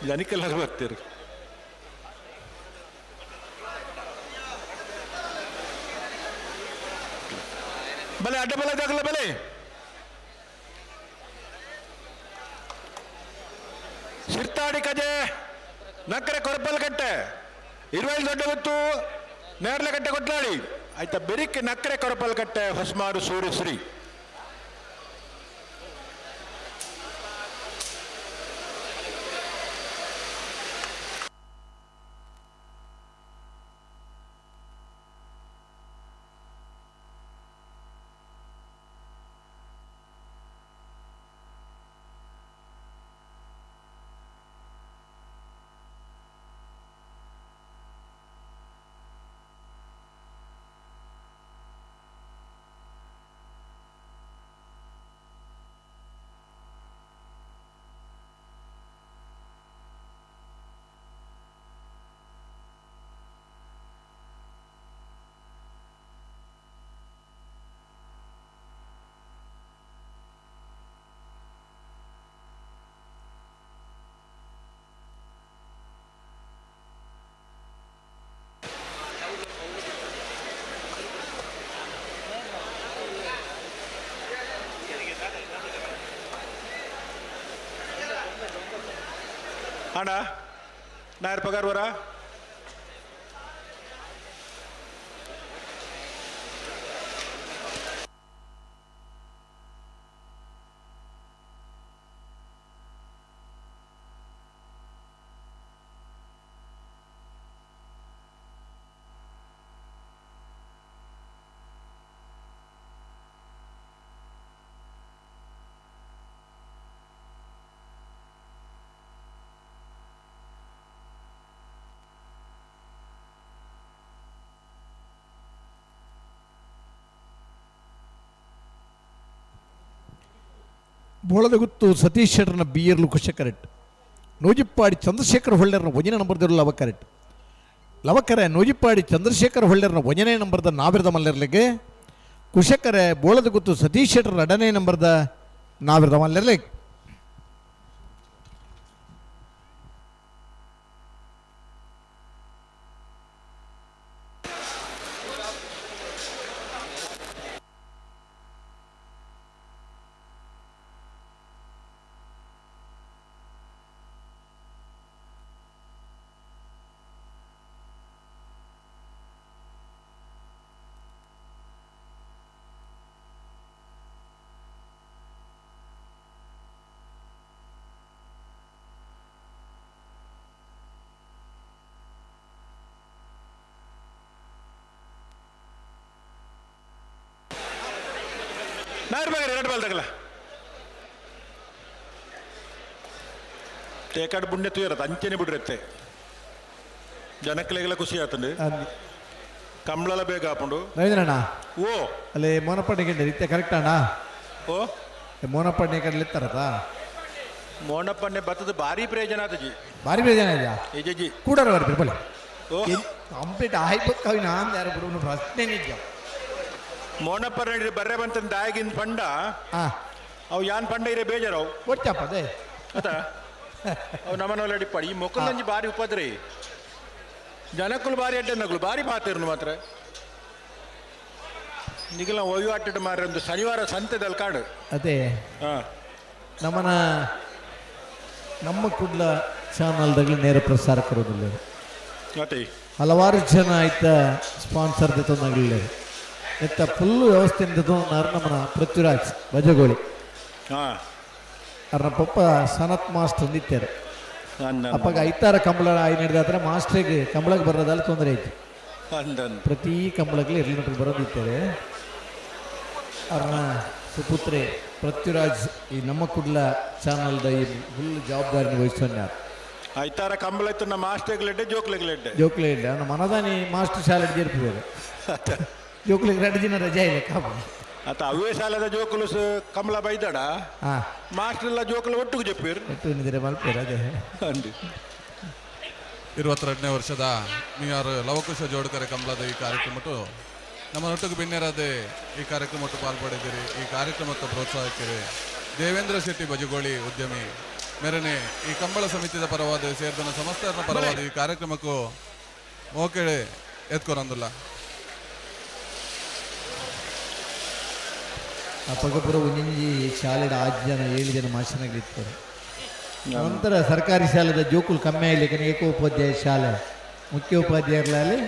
ಜನಕ್ಕೆಲ್ಲ ಬರ್ತೀರಿ. ಬಲೆ ಅಡ್ಡ ಬಲ ದಾಖಲೆ ಬಲೆ ಸಿರ್ತಾಡಿ ಕಜೆ ನಕ್ಕರೆ ಕೊರಪಲ್ ಕಟ್ಟೆ ಇರುವೈಲ್ ದೊಡ್ಡ ಗೊತ್ತು ನೇರ್ಲಕಟ್ಟೆ ಕೊಟ್ಲಾಡಿ ಆಯ್ತಾ ಬೆರಿಕ್ ನಕ್ಕರೆ ಕೊರಪಲ್ ಕಟ್ಟೆ ಹೊಸ್ಮಾರು ಸೂರ್ಯಶ್ರೀ. ಅಣ್ಣ ನಾಯರ್ ಪಗಾರ್ ವರ ಬೋಳದಗುತ್ತು ಸತೀಶ್ ಶೆಟ್ಟರ್ನ ಬಿಯರ್ಲು ಕುಶ ಕರೆಕ್ಟ್. ನೂಜಿಪ್ಪಾಡಿ ಚಂದ್ರಶೇಖರ್ ಹೊಳ್ಳೆರ್ನ ಒಂಜನೇ ನಂಬರ್ದಿರು ಲವ ಕರೆಕ್ಟ್. ಲವಕರೆ ನೂಜಿಪ್ಪಾಡಿ ಚಂದ್ರಶೇಖರ್ ಹೊಳ್ಳೆರ್ನ ಒಂಜನೇ ನಂಬರ್ದ ನಾವಿರದ ಮಲ್ಲೆರ್ಲಿಗೆ ಕುಶಕರೆ ಬೋಳದಗುತ್ತು ಸತೀಶ್ ಶೆಟ್ಟರ್ ಎರಡನೇ ನಂಬರ್ದ ನಾವಿರದ ಮಲ್ಲೆರ್ಲಿಗೆ. ನಾಯರ್ ಬಗ್ರೆ ಎರಡು ಬಾಲ್ ತಗಲ ತೇಕಾಡು ಬುಂಡೆ ತೂಯರತ್ತ ಅಂಚೆನೆ ಬಿಡ್ರತ್ತೆ ಜನಕ್ಲೆಗೆಲ್ಲ ಖುಷಿ ಆತಂಡು ಕಂಬಳಲ ಬೇಗ ಆಪುಂಡು. ರವೀಂದ್ರಣ್ಣ ಓ ಅಲ್ಲಿ ಮೋನಪ್ಪಣ್ಣೆ ಗೆಂಡೆ ಇತ್ತೆ ಕರೆಕ್ಟ್ ಅಣ್ಣ? ಓ ಮೋನಪ್ಪಣ್ಣೆ ಕಡಲೆ ಇತ್ತಾರತ ಮೋನಪ್ಪಣ್ಣೆ ಬತ್ತದ ಭಾರಿ ಪ್ರಯೋಜನ ಆತಜಿ. ಭಾರಿ ಪ್ರಯೋಜನ ಇದೆಯಾ? ಇಜಿ ಕೂಡ ಬರ್ತೀರಿ ಬಲೆ ಓ ಕಂಪ್ಲೀಟ್ ಆಯ್ಬೇಕು ಕವಿ ನಾನು ಯಾರು ಬಿಡು ಪ್ರಶ್ನೆ ನಿಜ. ಮೋನಪ್ಪ ಬರ್ರೆ ಬಂತ ದಾಯಗಿನ ಪಂಡ ಅವು ಯಾನ್ ಪಂಡ ಇರೇ ಬೇಜಾರವು ಒಟ್ಟಪ್ಪ ಅದೇ ಅತ ಅವು ನಮ್ಮನೊಲ್ಲ ಡಿಪ್ಪಾಡಿ ಈ ಮೊಕ್ಕಲಂಜಿ ಭಾರಿ ಉಪದ್ರಿ ಜನಕ್ಕಲು ಭಾರಿ ಅಡ್ಡನಗಳು ಭಾರಿ ಪಾತಿರ್ನು ಮಾತ್ರ ನಿಗಲ ಒಯ್ಯು ಅಟ್ಟಡ ಮಾರ್ರೆ ಒಂದು ಶನಿವಾರ ಸಂತೆದಲ್ಲಿ ಕಾಡು. ಅದೇ ನಮ್ಮನ ನಮ್ಮ ಕುಡ್ಲ ಚಾನಲ್ದಾಗಲಿ ನೇರ ಪ್ರಸಾರ ಕೊಡೋದಿಲ್ಲ. ಮತ್ತೆ ಹಲವಾರು ಜನ ಆಯ್ತ ಸ್ಪಾನ್ಸರ್ ದೆತ್ತೊಂದಾಗಲಿಲ್ಲ ಎತ್ತ ಫುಲ್ ವ್ಯವಸ್ಥೆ ನಮ್ಮನ ಪೃಥ್ವಿರಾಜ್ ಬಜಗೋಳಿ ಅರ್ನ ಪಪ್ಪ ಸನತ್ ಮಾಸ್ಟರ್ ಅಂದಿತ್ತಾರೆ. ಅಪ್ಪಾಗ ಐತಾರ ಕಂಬಳ ಆಯ್ ನಡೆದಾದ್ರೆ ಮಾಸ್ಟ್ರಿಗೆ ಕಂಬಳಕ್ಕೆ ಬರೋದಲ್ಲ ತೊಂದರೆ ಐತಿ. ಪ್ರತಿ ಕಂಬಳಕ್ಕೆ ಇರ್ಲಿ ಮಟ್ಟಿಗೆ ಬರೋದಿತ್ತಾರೆ. ಅವ್ರನ್ನ ಸುಪುತ್ರೆ ಪೃಥ್ವಿರಾಜ್ ಈ ನಮ್ಮ ಕುಡ್ಲ ಚಾನಲ್ದ ಈ ಫುಲ್ ಜವಾಬ್ದಾರಿನ ವಹಿಸ್ಕೊಂಡಾರ. ಐತಾರ ಕಂಬಳ ಇತ್ತು ನಮ್ಮ ಮಾಸ್ಟರ್ಗ್ಲೆಡ್ಡೆ ಜೋಕ್ಲೆಗ್ಲೆಡ್ಡೆ ಜೋಕ್ಲೆ ಇಲ್ಲ ನಮ್ಮ ಮನದಾನಿ ಮಾಸ್ಟರ್ ಶಾಲೆ ಜೇರ್ಪುವೇರು ಜೋಕ್ಲಿಗೆ 2 ದಿನ ರಜೆ ಇಲ್ಲ ಕಾಬ. ಆತ ಅವೇ ಶಾಲೆದ ಜೋಕುಲು ಕಮಲ ಬೈದಾಡ ಮಾಸ್ಟರ್ ಎಲ್ಲ ಜೋಕುಲು ಒಟ್ಟಿಗೆ ಜಪ್ಪಿರ್ ಒಟ್ಟು ಮಲ್ಪೇರು ಅದೇ. ಅಂದು 22ನೇ ವರ್ಷದ ಮಿಯಾರು ಲವಕುಶ ಜೋಡ್ಕರೆ ಕಂಬಳದ ಈ ಕಾರ್ಯಕ್ರಮಟ್ಟು ನಮ್ಮ ಒಟ್ಟಿಗೆ ಬಿನ್ನೆರಾದೆ ಈ ಕಾರ್ಯಕ್ರಮಟ್ಟು ಪಾಲ್ಪಡಿದ್ದೀರಿ. ಈ ಕಾರ್ಯಕ್ರಮಕ್ಕೆ ಪ್ರೋತ್ಸಾಹಕ್ಕಿರಿ ದೇವೇಂದ್ರ ಶೆಟ್ಟಿ ಬಜಗೋಳಿ ಉದ್ಯಮಿ ಮೇರನೆ ಈ ಕಂಬಳ ಸಮಿತಿದ ಪರವಾದ ಸೇರ್ದನ ಸಮಸ್ತರ ಪರವಾದ ಈ ಕಾರ್ಯಕ್ರಮಕ್ಕೂ ಮೋಕೆಳೆ ಎತ್ಕೊರಂದಿಲ್ಲ. ಅಪಗಪುರ ಒಂಜಿ ಶಾಲೆದ 6 ಜನ 7 ಜನ ಮಾಸ್ಟರ್ನಾಗಿರ್ತಾರೆ. ನಂತರ ಸರ್ಕಾರಿ ಶಾಲೆದ ಜೋಕುಲು ಕಮ್ಮಿ ಆಗಲಿಕ್ಕೆ ಏಕೋಪಾಧ್ಯಾಯ ಶಾಲೆ ಮುಖ್ಯೋಪಾಧ್ಯಾಯರಲ್ಲಿ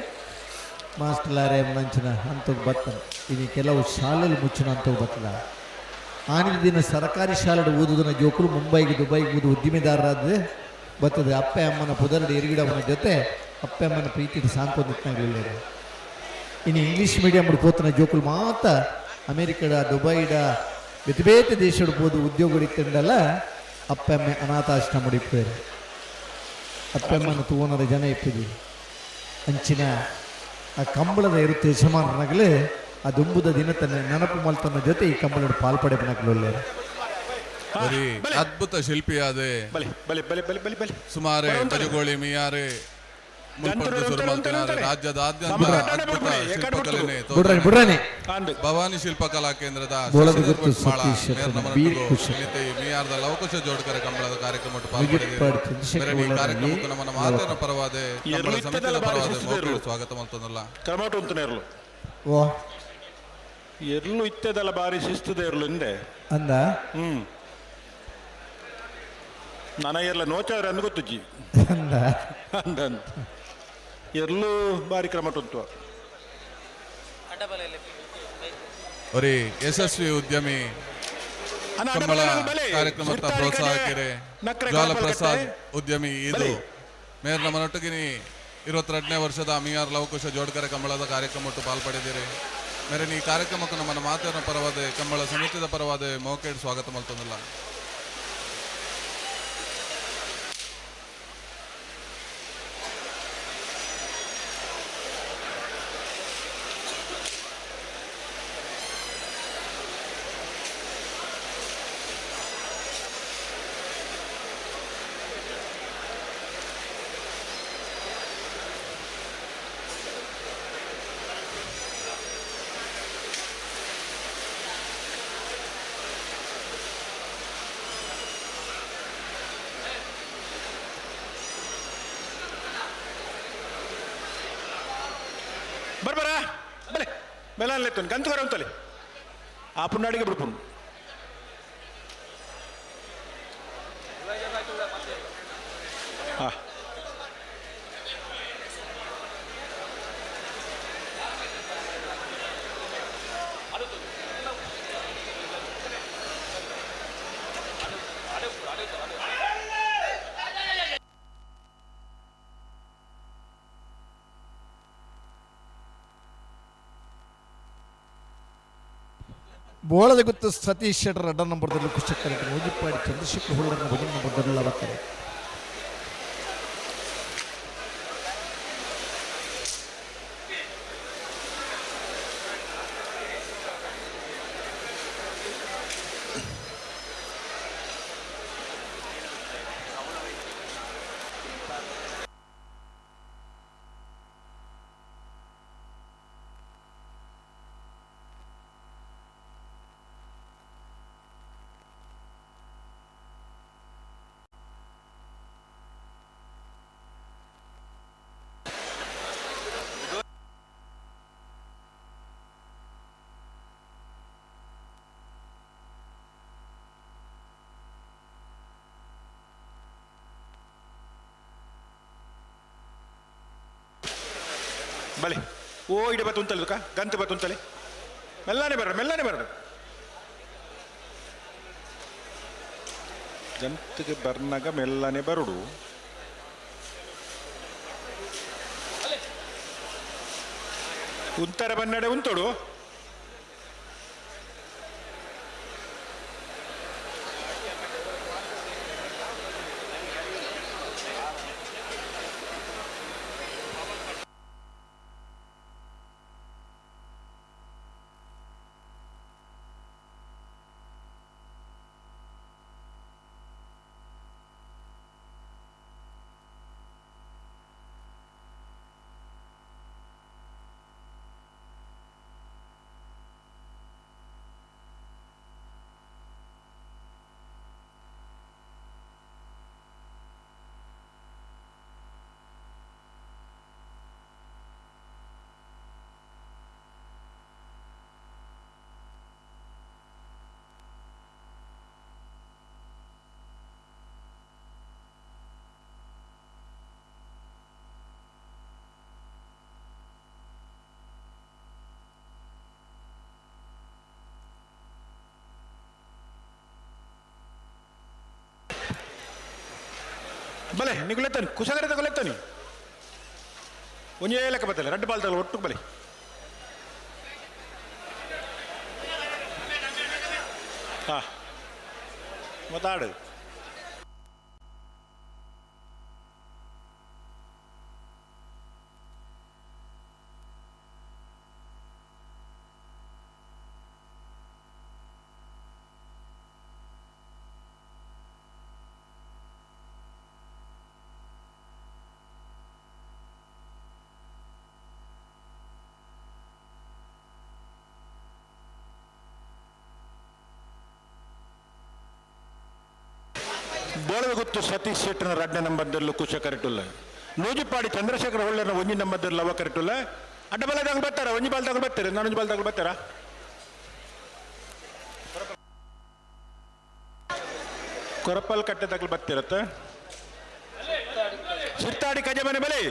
ಮಾಸ್ಟರ್ಲಾರೆ ನಂಚಿನ ಅಂತೋಗಿ ಬರ್ತದೆ. ಇನ್ನು ಕೆಲವು ಶಾಲೆಯಲ್ಲಿ ಮುಚ್ಚಿನ ಅಂತೋಗಿ ಬರ್ತದ. ಆನಿನ ದಿನ ಸರ್ಕಾರಿ ಶಾಲೆ ಓದುವುದನ್ನ ಜೋಕುಲು ಮುಂಬೈಗೆ ದುಬೈಗೆ ಓದು ಉದ್ದಿಮೆದಾರರಾದ ಬರ್ತದೆ. ಅಪ್ಪೆ ಅಮ್ಮನ ಪುದರಡು ಎರುಗಿಡವನ ಜೊತೆ ಅಪ್ಪೆ ಅಮ್ಮನ ಪ್ರೀತಿ ಸಾಂತ್ವನಿಟ್ನಾಗಲಿಲ್ಲ. ಇನ್ನು ಇಂಗ್ಲೀಷ್ ಮೀಡಿಯಂ ಪೋತನ ಜೋಕುಲು ಮಾತ್ರ ಅಮೇರಿಕದ ದುಬೈಡ ಬೇತೆ ಬೇತೆ ದೇಶಡ್ ಪೋದು ಉದ್ಯೋಗ ಇತ್ತಂಡಲ್ಲ ಅಪ್ಪೆಮ್ಮೆ ಅನಾಥಾಶ್ರಮ ಇಪ್ಪೇರು. ಅಪ್ಪೆಮ್ಮನ ತೂವನರ ಜನ ಇಪ್ಪಿದಿ ಅಂಚಿನ ಆ ಕಂಬಳದ ಇರುತ್ತೆ ಯಜಮಾನನಾಗಲೇ ಆ ದುಂಬುದ ದಿನ ತನ್ನ ನೆನಪು ಮಲ್ತನ ಜೊತೆ ಈ ಕಂಬಳದ ಪಾಲ್ಪಡೆಪನಾಗಲೊಳ್ಳೆ ಅದ್ಭುತ ಶಿಲ್ಪಿಯಾದೆ ಸುಮಾರು ಬಜಗೋಳಿ ಮಿಯಾರೆ ರಾಜ್ಯದಾದ್ಯಂತ ಅದ್ಭುತ ಶಿಲ್ಪಕಲೆ ಭವಾನಿ ಶಿಲ್ಪಕಲಾ ಕೇಂದ್ರದ ಮಿಯಾರದ ಲವಕುಶ ಜೋಡ್ಕರೆ ಕಂಬಳದ ಕಾರ್ಯಕ್ರಮಕ್ಕೆ ಪಾಲ್ಪಡೆದಿದ್ದಾರೆ. ಈ ಕಾರ್ಯಕ್ರಮಕ್ಕೆ ನಮ್ಮನ್ನ ಮಾತಿನ ಪರವಾದ ಕಂಬಳ ಸಮಿತಿಯ ಪರವಾದ ಮೋಕಳು ಸ್ವಾಗತ ಮಲ್ತೊಂದಲ್ಲ. ಓ ಎರ್ಲು ಇತ್ತದಲ್ಲ ಬಾರಿ ಶಿಸ್ತದ ಎರ್ಲು ಹಿಂದೆ ಅಂದ ನನ್ನ ಎರ್ಲ ನೋಚಾರ ಅಂದ್ ಗೊತ್ತುಜ್ಜಿ ಅಂದ ಅಂದ ಎರ್ಲು ಬಾರಿ ಕ್ರಮಟುಂತು. ಒರಿ ಯಶಸ್ವಿ ಉದ್ಯಮಿ ಕಂಬಳ ಕಾರ್ಯಕ್ರಮದ ಪ್ರೋತ್ಸಾಹಕಿರೆ ಜ್ವಾಲ ಪ್ರಸಾದ್ ಉದ್ಯಮಿ ಇದು ಮೇರ್ ನಮ್ಮ ನೊಟ್ಟುಗಿನಿ 22ನೇ ವರ್ಷದ ಮಿಯಾರ್ ಲವಕುಶ ಜೋಡ್ಕರೆ ಕಂಬಳದ ಕಾರ್ಯಕ್ರಮಟ್ಟು ಪಾಲ್ಪಡೆದಿರಿ. ಮೇರೆ ಈ ಕಾರ್ಯಕ್ರಮಕ್ಕೆ ನಮ್ಮನ್ನ ಮಾತಿನ ಪರವಾದ ಕಂಬಳ ಸಮಿತಿಯ ಪರವಾದ ಮೋಕೇಡ್ ಸ್ವಾಗತ ಮಲ್ತೊಂದಿಲ್ಲ. ಬರ್ಬರ ಬಲೆ ಬೆಲಾನ್ಲೆತ್ತುನ್ ಗಂತುಗರ ಅಂತಲೆ ಆ ಪುಣ್ಣಾಡಿಗೆ ಬಿಡ್ಪುನ್ ಬೋಳದ ಗುತ್ತು ಸತೀಶ್ ಶೆಟ್ಟರ್ ಅಡ್ಡ ನಂಬರ್ದಲ್ಲಿ ಕುಶಕ್ಕರೆ ಮುಜಿಪ್ಪಾಡಿ ಚಂದ್ರಶೇಖರ್ ಹುಳ್ಳರನ್ನ ಭಜನೆ ನಂಬರ್ದಲ್ಲಿ ಬರ್ತಾರೆ. ಬಲೆ ಓ ಇಡೆ ಬತ್ತು ಉಂತಲೆ ದುಕ ಗಂತು ಬತ್ತು ಉಂತಲೆ ಮೆಲ್ಲನೆ ಬರ್ರ ಮೆಲ್ಲನೆ ಬರ್ರ ಗಂತಿಗೆ ಬರ್ನಾಗ ಮೆಲ್ಲನೆ ಬರುಡು ಉತ್ತರ ಬನ್ನಡೆ ಉಂತೋಡು ಬಲೆ ನಿಗುಲೆತ್ತಾನೆ ಕುಶಗರ ತಗೊಲೆತ್ತಾನೆ ಒಂಜೇ ಲೆಕ್ಕ ಬತ್ತಲ್ಲ ರಡ್ಡು ಬಾಲ್ ತಗಲ ಒಟ್ಟು ಬಲೆ ಹಾ ಮಾತಾಡು ಬೋಳಗುತ್ತು ಸತೀಶ್ ಶೆಟ್ಟನ ರಡ್ಡ ನಂಬರ್ದಲ್ಲೂ ಕುಶ ಕರೆಟುಲ್ಲ ನೂಜಿಪಾಡಿ ಚಂದ್ರಶೇಖರ ಹೊಳ್ಳೆನ ಒಂಜಿ ನಂಬರ್ದಲ್ಲಿ ಅವ ಕರೆಟುಲ್ಲ ಅಡ್ಡ ಬಲ ತಗೊಂಡು ಬರ್ತಾರ ಒಂಜಿ ಬಾಲ್ ತಗೊಂಡು ಬರ್ತಾರೆ ನಾನೊಂಜಿ ಬಾಲ್ ತಗೊಂಡು ಬರ್ತಾರ ಕೊರಪಲ್ ಕಟ್ಟೆ ತಗಲು ಬರ್ತಿರತ್ತ ಸಿರ್ತಾಡಿ ಕಜಮನೆ ಬಲೆ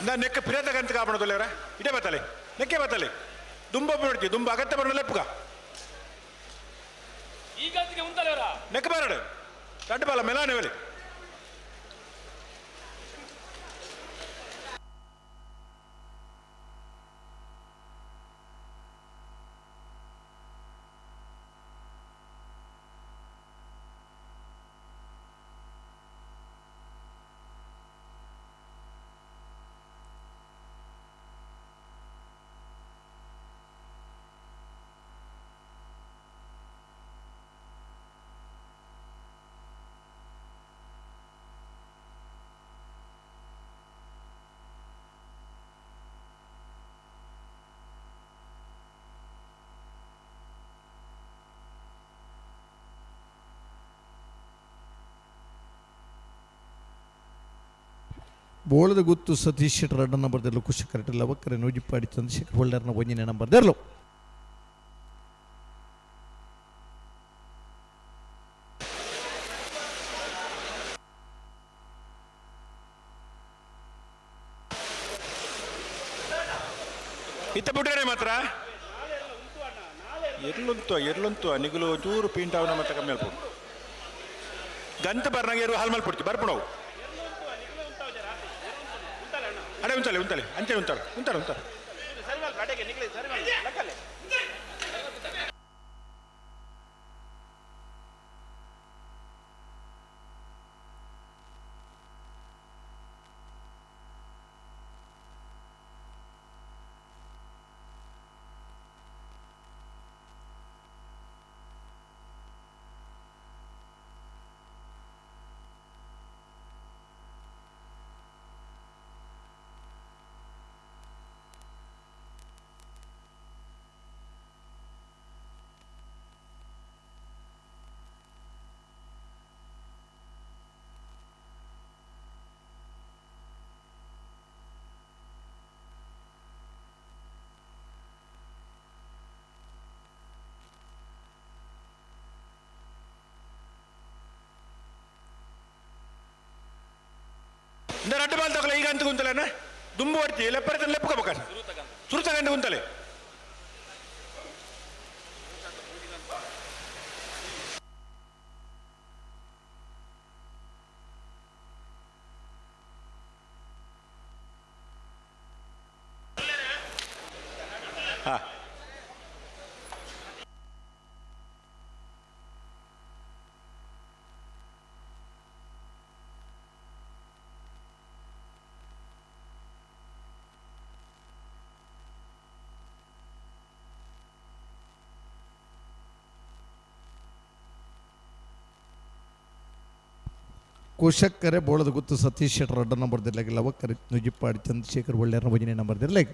ನಾ ನೆಕ್ಕ ಪಿರೇತ ಗಂತ ಕಾಪಣದಲ್ಲ ಇದೇ ಬತ್ತಲೆ ನೆಕ್ಕೆ ಬತ್ತಲೆ ದುಂಬ ನೋಡ್ತಿ ದುಂಬ ಅಗತ್ಯ ಬರೋಣ ಲೆಪ್ಪುಗ ನೆಕ್ಕ ಬರಡು ದಡ್ಡ ಬಾಲ ಮೆಲಾನೆ ಬಲಿ ಬೋಳದ ಗುತ್ತು ಸತೀಶ್ ಶೆಟ್ಟರ್ ರಡ್ಡ ನಂಬರ್ ದೆರ್ಲು ಕುಶಕರೆಟ್ ಲವಕ್ಕರೆ ನೂಜಿಪ್ಪಾಡಿ ಚಂದ್ರಶೇಖರ್ ಹೊಳ್ಳರ್ನ ಒಂಜನೇ ನಂಬರ್ ದೆರ್ಲು. ಇತ್ತ ಬಿಟ್ಟರೆ ಮಾತ್ರ ಎರ್ಲುಂತು ಎರ್ಲುಂತು ನಿಗುಲು ಚೂರು ಪೀಂಟಾವನ ಮತ್ತೆ ಕಮ್ಮಿ ಅಲ್ಪ ಗಂತ ಬರ್ನಾಗ ಎರು ಹಾಲು ಮಲ್ ಪುಡ್ತಿ ಬರ್ಪುಣವು ಅಡೆ ಉಂತಲೆ ಉಂತಲೆ ಅಂಚೆ ಉಂತಾಳೆ ಉಂತಾಳೆ ಉಂತಾಳೆ. ರಡ್ಡು ಬಾಲ್ ತಗೊಳ್ಳ ಈಗ ಅಂತ ಕುಂತಲೇನ ದುಂಬು ಹೊಡ್ತಿ ಲೆಪ್ಪರ ಲೆಪ್ಪಕೋಬೇಕ ಸುರು ತಗೊಂಡು ಕುಂತಲೆ. ಹಾ ಕುಶಕ್ಕರೆ ಬೋಳದ ಗುತ್ತು ಸತೀಶ್ ಶೆಟ್ಟರ್ ರಡ್ಡ ನಂಬರ್ ದಿರ್ಲಾಗ ಲವಕ್ಕರೆ ನುಜಿಪ್ಪಾಡಿ ಚಂದ್ರಶೇಖರ್ ಒಳ್ಳೆಯರ್ನ ಒಂಜನೇ ನಂಬರ್ ದಿರ್ಲಾಗ.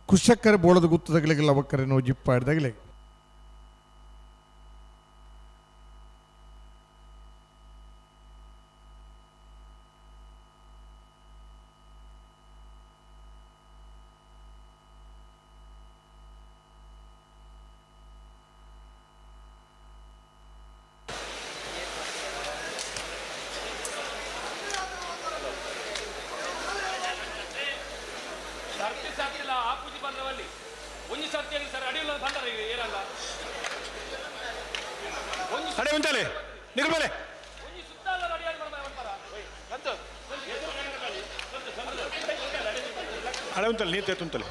ಕುಶಕ್ಕರೆ ಬೋಳದ ಗುತ್ತದಗಳಿಗೆ ಲವಕ್ಕರೆ ನೋಜಿಪ್ಪಾಡಿದಾಗಲೇ. ಅಡೆ ಉಂಟಲೆ ನಿಗಲ್ ಮೇಲೆ ಅಡೆ ಉಂಟಲ್ಲ ನೀರು ತೇತು ಉಂಟಲೆ.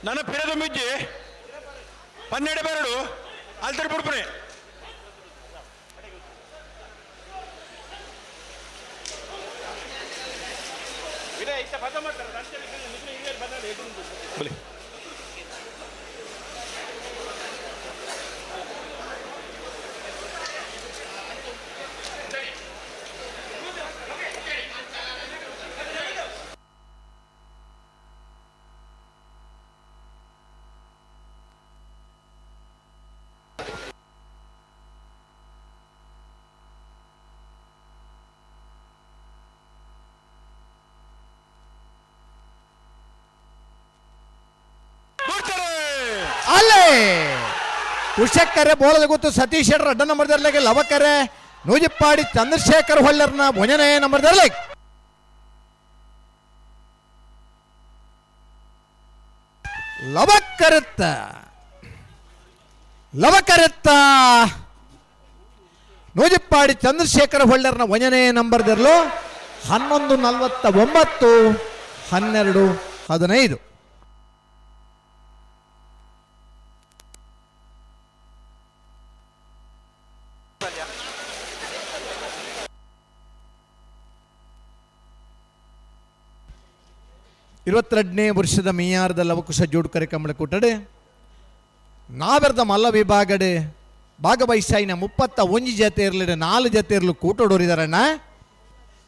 ನನ್ನ ಪಿರದ ಮಿಜ್ಜಿ 12 ಬರಡು ಅಲ್ತರ್ ಬುಡ್ಪಣೆ. ಬಲಿ. ಅಲ್ಲೇ ಉಷಕ್ಕರೆ ಬೋಳದ ಗೊತ್ತು ಸತೀಶ್ ಶೆಟ್ಟರ್ ಅಡ್ಡ ನಂಬರ್ ದರ್ಲೆಗೆ ಲವಕರೆ ನೂಜಿಪ್ಪಾಡಿ ಚಂದ್ರಶೇಖರ್ ಹೊಳ್ಳರ್ನ ಭುಜನೆ ನಂಬರ್ ದರ್ಲೆ. ಲವಕರೆತ್ತ ಲವಕರೆತ್ತ ನೂಜಿಪ್ಪಾಡಿ ಚಂದ್ರಶೇಖರ್ ಹೊಳ್ಳರ್ನ ಒಂಜನೇ ನಂಬರ್ ದರ್ಲು 11:49 12:15. 22ನೇ ವರ್ಷದ ಮಿಯಾರದ ಲವಕುಶ ಜೋಡ್ಕರೆ ಕಂಬಳ ಕೂಟಡೆ ನಾವೆರ್ದ ಮಲ್ಲ ವಿಭಾಗಡೆ ಭಾಗವಹಿಸಾಯಿನ 31 ಜತೆ ಇರಲಿ 4 ಜತೆ ಇರಲು ಕೂಟೋಡೋರಿದಾರಣ್ಣ.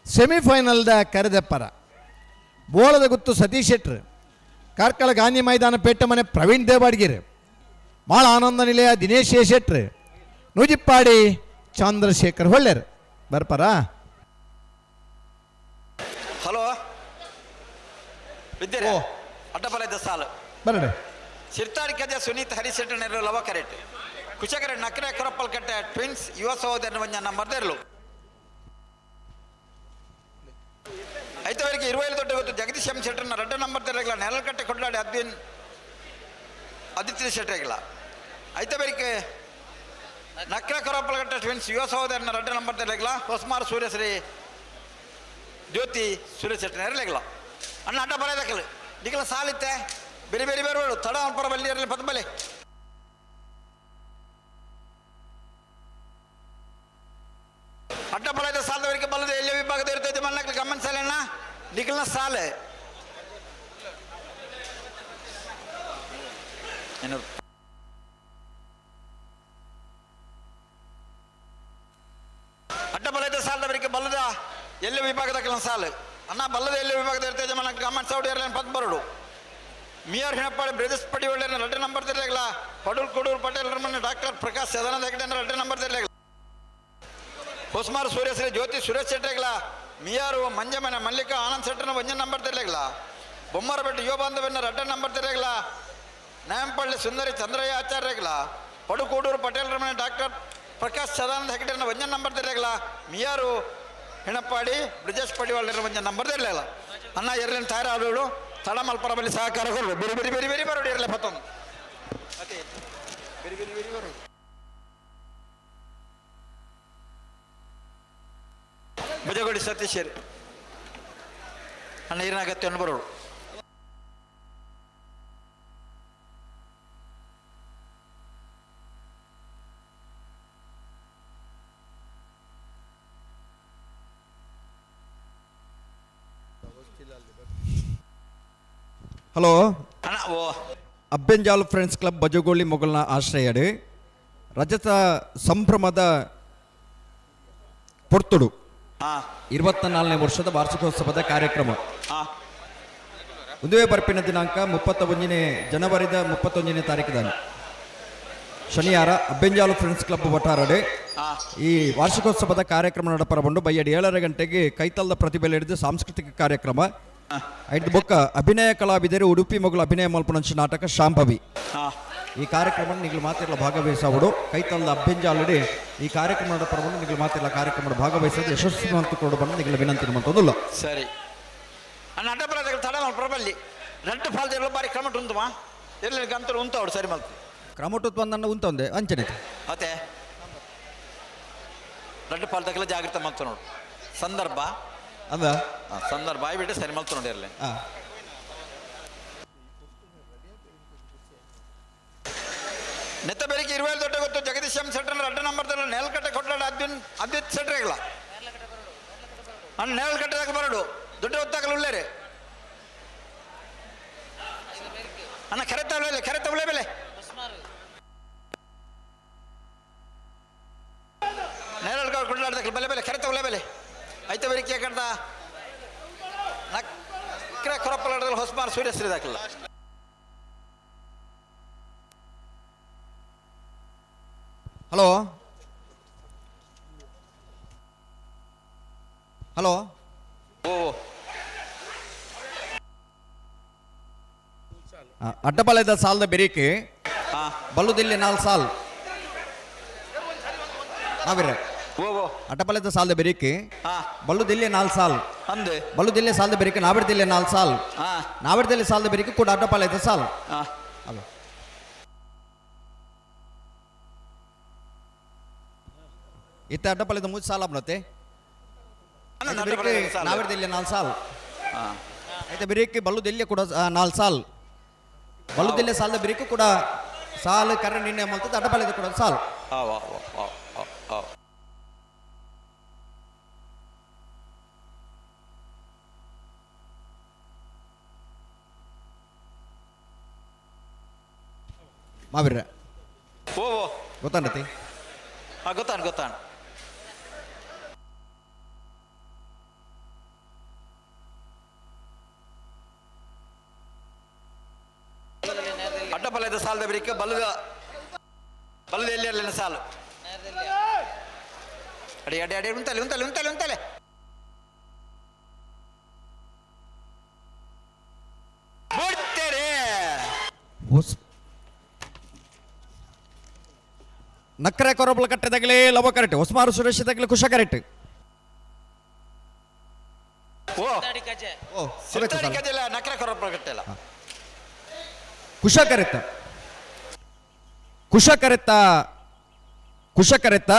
ಸೆಮಿಫೈನಲ್ದ ಕರೆದೆಪ್ಪರ ಬೋಳದ ಗುತ್ತು ಸತೀಶ್ ಶೆಟ್ರ್, ಕಾರ್ಕಳ ಗಾಂಧಿ ಮೈದಾನ ಪೇಟೆ ಮನೆ ಪ್ರವೀಣ್ ದೇವಾಡ್ಗಿರ್, ಮಾಳ ಆನಂದ ನಿಲಯ ದಿನೇಶ್ ಎ ಶೆಟ್ರ್, ನೂಜಿಪ್ಪಾಡಿ ಚಂದ್ರಶೇಖರ್ ಹೊಳ್ಳೇರ್ ಬರ್ಪಾರಾ. ಹಲೋ ವಿದ್ಯೆ ಅಡ್ಡಬಲ ಇದ್ದ ಸಾಲು ಬರಡೆ. ಸಿರ್ತಾಡಿ ಕಜ ಸುನೀತ್ ಹರಿಶೆಟ್ಟ ನೆರಳು ಲವ ಕರೆಟ್ ಕುಶಕರೆ ನಕ್ರೆ ಕೊರಪ್ಪಲ್ ಕಟ್ಟೆ ಟ್ವಿನ್ಸ್ ಯುವ ಸಹೋದರನ ಒಂಜ ನಂಬರ್ ದೆರಳು. ಐತವರೆಗೆ 20 ದೊಡ್ಡ ಗೊತ್ತು ಜಗದೀಶ್ ಎಂ ಶೆಟ್ಟರ್ನ ರಡ್ಡ ನಂಬರ್ ತೆರಗಿಲ್ಲ ನೆಲಕಟ್ಟೆ ಕೊಡ್ಲಾಡಿ ಅದ್ವಿನ್ ಆದಿತ್ಯ ಶೆಟ್ಟರ್ಗಿಲ್ಲ. ಐತವರೆಗೆ ನಕ್ರೆ ಕೊರಪ್ಪಲ್ ಕಟ್ಟೆ ಟ್ವಿನ್ಸ್ ಯುವ ಸಹೋದರನ ರಡ್ಡ ನಂಬರ್ ತೆರಗಿಲ್ಲ ಹೊಸ್ಮಾರ್ ಸೂರ್ಯಶ್ರೀ ಜ್ಯೋತಿ ಸೂರ್ಯ ಶೆಟ್ಟರ್ ಇರಲಿಲ್ಲ. ಅಣ್ಣ ಅಡ್ಡ ಬರೋದಕ್ಕಲ್ಲ ನಿಖಲ ಸಾಲಿತ್ತೆ ಬೇರೆ ಬೇರೆ ಬೇರೆ ಬೇಡ ತಡ ಅನ್ಪರ ಬಲ್ಲಿ ಇರಲಿ ಪದ ಬಲೆ. ಅಡ್ಡ ಬಲದ ಸಾಲದವರಿಗೆ ಬಲ್ಲದ ಎಲ್ಲಿ ವಿಭಾಗದ ಇರ್ತೈತೆ ಮನ್ನಕ್ಕೆ ಗಮನ ಸಾಲೆ ಅಣ್ಣ ನಿಖಲ್ನ ಸಾಲೆ ಏನು ಅಡ್ಡ ಬಲದ ಸಾಲದವರಿಗೆ ಬಲ್ಲದ ಎಲ್ಲಿ ವಿಭಾಗದ ಸಾಲು ಅಣ್ಣ ಬಲ್ಲದ ಎಲ್ಲಿ ವಿಭಾಗದ ಇರ್ತೈತೆ ಮನ್ನಕ್ಕೆ ಗಮನ ಸೌಡಿ ಇರಲಿ ಪದ್ ಬರೋಡು. ಮಿಯರ್ ಹಿಣಪ್ಪಾಡಿ ಬ್ರದರ್ಸ್ ಪಡಿ ಒಳ್ಳೆ ರಡ್ಡ ನಂಬರ್ ತಿರ್ಲಿಲ್ಲ ಪಡೂರ್ ಕೊಡೂರು ಪಟೇಲ್ ಮನೆ ಡಾಕ್ಟರ್ ಪ್ರಕಾಶ್ ಸದಾನಂದ ಹೆಗಡೆ ರಡ್ಡ ನಂಬರ್ ತಿರ್ಲಿಲ್ಲ. ಹೊಸ್ಮಾರ್ ಸೂರ್ಯಶ್ರೀ ಜ್ಯೋತಿ ಸುರೇಶ್ ಶೆಟ್ಟರ್ಗಿಲ್ಲ. ಮಿಯಾರು ಮಂಜಮನೆ ಮಲ್ಲಿಕಾ ಆನಂದ್ ಶೆಟ್ಟರ್ನ ಒಂಜ ನಂಬರ್ ತಿರ್ಲಿಲ್ಲ. ಬೊಮ್ಮರಬೆಟ್ಟು ಯುವ ಬಾಂಧವನ್ನ ರಡ್ಡ ನಂಬರ್ ತಿರ್ಲಿಲ್ಲ. ನಾಯಂಪಳ್ಳಿ ಸುಂದರಿ ಚಂದ್ರಯ್ಯ ಆಚಾರ್ಯಗಿಲ್ಲ. ಪಡುಕೋಡೂರು ಪಟೇಲ್ ಮನೆ ಡಾಕ್ಟರ್ ಪ್ರಕಾಶ್ ಸದಾನಂದ ಹೆಗಡೆನ ಒಂಜ ನಂಬರ್ ತಿರ್ಲಿಲ್ಲ. ಮಿಯಾರು ಹಿಣಪ್ಪಾಡಿ ಬ್ರಿಜೇಶ್ ಪಡಿವಾಳರ ಒಂಜ ನಂಬರ್ ತಿರ್ಲಿಲ್ಲ. ಅಣ್ಣ ಎರಲಿನ ತಯಾರಾದವಳು ತಡ ಮಲ್ಪರ ಬಳಿ ಸಹಕಾರ ಕೊಡು. ಬೇರೆ ಬೇರೆ ಬೇರೆ ಬೇರೆ ಬರೋಡು ಇರಲಿ ಪತ್ತೊಂದು ಅದೇ ಬೇರೆ ಬೇರೆ ಬೇರೆ ಬರೋಡು. ಭುಜಗೋಡಿ ಸತೀಶ್ ಅಣ್ಣ ಇರಿನ ಅಗತ್ಯವನ್ನು ಬರೋಡು. ಹಲೋ ಅಣ್ಣ ಓ ಅಬ್ಬೆಂಜಾಲ್ ಫ್ರೆಂಡ್ಸ್ ಕ್ಲಬ್ ಬಜಗೋಳಿ ಮೊಗಲ್ನ ಆಶ್ರಯಡು ರಜತ ಸಂಭ್ರಮದ ಪೊರ್ತುಡು 24ನೇ ವರ್ಷದ ವಾರ್ಷಿಕೋತ್ಸವದ ಕಾರ್ಯಕ್ರಮ ಒಂದುವೇ ಬರ್ಪಿನ ದಿನಾಂಕ 31ನೇ ಜನವರಿದ 31ನೇ ತಾರೀಕಿದಾನೆ ಶನಿವಾರ ಅಬ್ಬೆಂಜಾಲು ಫ್ರೆಂಡ್ಸ್ ಕ್ಲಬ್ ವಠಾರಡೆ ಈ ವಾರ್ಷಿಕೋತ್ಸವದ ಕಾರ್ಯಕ್ರಮ ನಡಪರ ಬಂಡು ಬೈಯಡಿ 7:30 ಗಂಟೆಗೆ ಕೈತಲ್ದ ಪ್ರತಿಭೆ ಹಿಡಿದು ಸಾಂಸ್ಕೃತಿಕ ಕಾರ್ಯಕ್ರಮ ಐದು ಬೊಕ್ಕ ಅಭಿನಯ ಕಲಾವಿದರು ಉಡುಪಿ ಮಗಳು ಅಭಿನಯ ಮಲ್ಪನಂಚು ನಾಟಕ ಶಾಂಭವಿ ಈ ಕಾರ್ಯಕ್ರಮ ನಿಗಳು ಮಾತಿರಲ ಭಾಗವಹಿಸವಡು ಕೈತಲ್ದ ಅಬ್ಬೆಂಜಾಲಡಿ ಈ ಕಾರ್ಯಕ್ರಮ ನಡಪರ ನಿಗಳು ಮಾತಿರಲ ಕಾರ್ಯಕ್ರಮ ಭಾಗವಹಿಸೋದು ಯಶಸ್ವಿ ಕೊಡು ಬಂದು ನಿಗಳ ವಿನಂತಿ ನಮ್ಮಂತೊಂದುಲ್ಲ. ಸರಿ ಅಣ್ಣ ಅಡ್ಡಬಲ ತಡ ಪ್ರಬಲ್ಲಿ ರಡ್ಡು ಫಾಲ್ದ ಬಾರಿ ಕ್ರಮಟು ಉಂಟುಮಾ ಎಲ್ಲಿ ಗಂತರು ಉಂಟವಡು ಸರಿ ಮಲ್ತು ಕ್ರಮಟು ಬಂದನ್ನ ಉಂಟೊಂದೆ ಅಂಚನೆ ಅತ್ತೆ ರಡ್ಡು ಫಾಲ್ದಕ್ಕೆಲ್ಲ ಜಾಗ್ರತೆ ಮಲ್ತು ನೋಡು ಸಂದರ್ಭ ಅಂದ ಸಂದರ್ಭ ಆಯ್ಬಿಟ್ಟು ಸರಿ ಮಲ್ತು ನೋಡಿ ಇರಲಿ. ನೆತ್ತ ಬೆಳಿಗ್ಗೆ ಇರುವೇಲ್ ದೊಡ್ಡ ಗೊತ್ತು ಜಗದೀಶ್ ಎಂ ಸೆಟ್ರನ ರಡ್ಡ ನಂಬರ್ ನೆಲಕಟ್ಟೆ ಕೊಟ್ಲಾಡ ಅದ್ವಿನ್ ಅದ್ವಿತ್ ಸೆಟ್ರೆಗಳ ಅಣ್ಣ ನೆಲಕಟ್ಟೆದಾಗ ಬರಡು ದೊಡ್ಡ ಹೊತ್ತಾಗಲು ಉಳ್ಳೇರಿ ಅಣ್ಣ ಕೆರೆತ ಉಳ್ಳೇಲೆ ಕೆರೆತ ಉಳ್ಳೇ ಬೆಲೆ ನೇರಳೆ ಕೊಡ್ಲಾಡ್ದಕ್ಕೆ ಬೆಲೆ ಬೆಲೆ ಕೆರೆತ ಉಳ್ಳೇ ಬೆಲೆ ಐತ ಬೆರಿಕೆ ಕಡ್ದ ನಕ್ರೆ ಕೊರಪ್ಪಲಾಡದಲ್ಲಿ ಹೊಸಮಾರ್ ಸೂರ್ಯಶ್ರೀ ದಾಖಲ. ಹಲೋ ಹಲೋ ಓ ಅಡ್ಡಬಲದ ಸಾಲದ ಬೆರಿಕೆ ಬಲ್ಲುದಿಲ್ಲಿ ನಾಲ್ ಸಾಲ್ ನಾವಿರ ಅಡ್ಡಬಲದ ಸಾಲದ ಬೆರಿಕೆ ಬಲ್ಲುದಿಲ್ಲಿ ನಾಲ್ ಸಾಲ್ ಅಂದೆ ಬಲ್ಲುದಿಲ್ಲಿ ಸಾಲದ ಬೆರಿಕೆ ನಾವಿರ್ದಿಲ್ಲ ನಾಲ್ ಸಾಲ್ ನಾವಿರ್ದಿಲ್ಲಿ ಸಾಲದ ಬೆರಿಕೆ ಕೂಡ ಅಡ್ಡಪಾಲದ ಸಾಲ್ ಅಲ್ಲ. ಇತ್ತ ಅಡ್ಡಪಾಲದ ಮೂರು ಸಾಲ ಬರುತ್ತೆ ನಾವಿರ್ದಿಲ್ಲ ನಾಲ್ ಸಾಲ್ అయితే ಬಿರಿಕೆ ಬಲ್ಲುದೆಲ್ಲಿ ಕೂಡ ನಾಲ್ ಸಾಲ್ ಬಲ್ಲುದೆಲ್ಲಿ ಸಾಲದ ಬಿರಿಕು ಕೂಡ ಸಾಲು ಕರ್ರ ನಿನ್ನೆ ಮಲ್ತದ ಅಡ್ಡಪಾಲದ ಕೂಡ ಸಾಲ್. ಮಾವಿರ್ರೆ ಓ ಗೊತ್ತಾಂಡತಿ? ಗೊತ್ತಾಣ ಗೊತ್ತಾಣ. ಅಡ್ಡಪಲ್ಲದ ಸಾಲದ ಬರಿಕ ಬಲ್ಲದ ಬಲ್ಲದ ಎಲ್ಲಿ ಅಲ್ಲಿನ ಸಾಲು ಅಡಿ ಅಡಿ ಅಡಿ ಉಂತಲೆ ಉಂತಲೆ ಉಂತಲೆ ಉಂತಲೆ ಬಿಡ್ತೇರೆ. ನಕ್ಕರೆ ಕೊರಬಲ ಕಟ್ಟೆದಾಗಲೇ ಲವ ಕರೆಕ್ಟ್ ಹೊಸಮಾರು ಸುರೇಶ್ ತಗಲೆ ಕುಶ ಕರೆಕ್ಟ್. ಓ ಓ ಸಿರ್ತಾಡಿ ಕಜೆಲ್ಲ ನಕ್ಕರೆ ಕೊರಬಲ ಕಟ್ಟೆಲ್ಲ ಕುಶ ಕರೆತ್ತ ಕುಶ ಕರೆತ್ತ ಕುಶ ಕರೆತ್ತ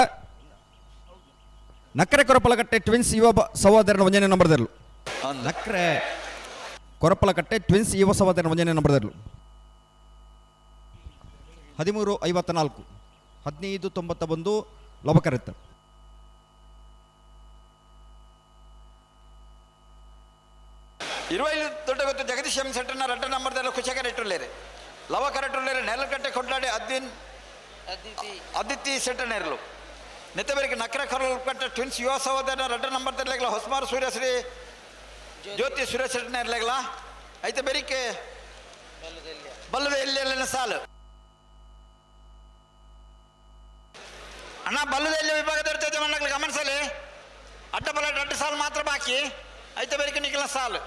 ನಕ್ಕರೆ ಕೊರಪಲಕಟ್ಟೆ ಟ್ವಿನ್ಸ್ ಯುವ ಸಹೋದರನ ಒಂದನೇ ನಂಬರ್ದಲ್ಲೂ ನಕ್ಕರೆ ಕೊರಪಲಕಟ್ಟೆ ಟ್ವಿನ್ಸ್ ಯುವ ಸಹೋದರನ ಒಂದನೇ ನಂಬರ್ದಲ್ಲೂ 13:54 15:91 ಲವಕರೆತ್ತ. ಇರುವೈಲು ದೊಡ್ಡ ಗೊತ್ತು ಜಗದೀಶ್ ಎಂ ಸೆಟ್ಟರ್ನ ರಡ್ಡ ನಂಬರ್ದಲ್ಲ ಕುಶ ಕರೆಕ್ಟ್ ಲವ ಕರೆಕ್ಟ್ ನೆಲಕಟ್ಟೆ ಕೊಡ್ಲಾಡಿ ಅದ್ವಿನ್ ಅದಿತಿ ಸೆಟ್ಟನೇರ್ಲು ನೆತ್ತಬೆರಿಗೆ ನಕ್ರ ಕಟ್ಟೆ ಟ್ವಿನ್ಸ್ ಯುವ ಸಹೋದರನ ರಡ್ಡ ನಂಬರ್ ತೆರಲಾಗಲ ಹೊಸಮಾರು ಸೂರ್ಯಶ್ರೀ ಜ್ಯೋತಿ ಸುರೇಶ್ ಸೆಟ್ಟನೇರ್ಲಾಗಲ ಐತೆ ಬೆರಿಕೆ ಬಲ್ಲದ ಎಲ್ಲಿ ಸಾಲು ಅಣ್ಣ ಬಲ್ಲದ ಎಲ್ಲಿ ವಿಭಾಗದ ಇರ್ತೈತೆ ಮಣ್ಣಗ್ಲಿ ಗಮನಿಸಲಿ ಅಡ್ಡ ಬಲ ಅಡ್ಡ ಸಾಲು ಮಾತ್ರ ಬಾಕಿ ಐತೆ ಬೆರಿಕೆ ನಿಖಿಲ ಸಾಲು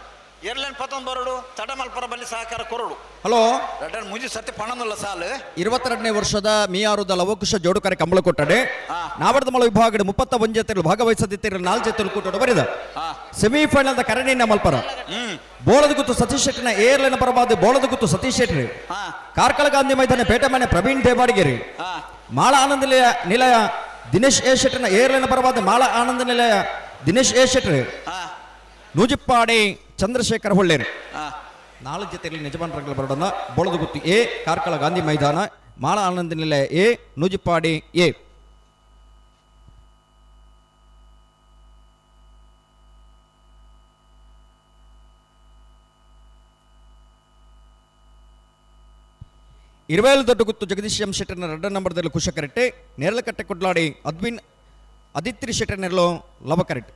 ಎರಡ್ಲೇನ್ ಪತ್ತೊಂದು ಬರಡು ತಡಮಲ್ಪರ ಬಲ್ಲಿ ಸಹಕಾರ ಕೊರಡು. ಹಲೋ ರಡ್ಡನ್ ಮುಂಜಿ ಸತ್ಯ ಪಣನುಲ್ಲ ಸಾಲು. 22ನೇ ವರ್ಷದ ಮಿಯಾರುದ ಲವಕುಶ ಜೋಡುಕರೆ ಕಂಬಳ ಕೊಟ್ಟಡೆ ನಾವರ್ದಮಳ ವಿಭಾಗದ 31 ಜೊತೆಗಳು ಭಾಗವಹಿಸದಿತ್ತಿರ 4 ಜೊತೆಗಳು ಕೂಟೋಡು ಬರಿದ ಸೆಮಿಫೈನಲ್ ಕರಣಿನ ಮಲ್ಪರ ಬೋಳದ ಗುತ್ತು ಸತೀಶ್ ಶೆಟ್ಟಿನ ಏರ್ಲನ ಪರವಾದ ಬೋಳದ ಗುತ್ತು ಸತೀಶ್ ಶೆಟ್ಟಿ ಕಾರ್ಕಳ ಗಾಂಧಿ ಮೈದಾನ ಪೇಟೆಮನೆ ಪ್ರವೀಣ್ ದೇವಾಡಿಗೆರಿ ಮಾಳ ಆನಂದ ನಿಲಯ ದಿನೇಶ್ ಎ ಶೆಟ್ಟಿನ ಏರ್ಲನ ಪರವಾದ ಮಾಳ ಆನಂದ ನಿಲಯ ದಿನೇಶ್ ಎ ಶೆಟ್ಟಿ ನೂಜಿಪ್ಪಾಡಿ ಚಂದ್ರಶೇಖರ್ ಹೊಳ್ಳೇರಿ 4 ಜೊತೆಯಲ್ಲಿ ನಿಜಮಾನರಂಗಲ ಬರೋಣ ಬೋಳದಗುತ್ತಿ ಎ ಕಾರ್ಕಳ ಗಾಂಧಿ ಮೈದಾನ ಮಾಳ ಆನಂದ ನಿಲಯ ಎ ನೂಜಿಪ್ಪಾಡಿ ಎ. ಇರುವೇಲು ದೊಡ್ಡ ಗುತ್ತು ಜಗದೀಶ್ ಎಂ ಶೆಟ್ಟರ್ನ ರಡ್ಡ ನಂಬರ್ದಲ್ಲಿ ಕುಶ ಕರೆಕ್ಟೆ ನೇರಳಕಟ್ಟೆ ಕೊಡ್ಲಾಡಿ ಅದ್ವಿನ್ ಅದಿತ್ರಿ ಶೆಟ್ಟರ್ ನೆರಳು ಲವ ಕರೆಕ್ಟ್.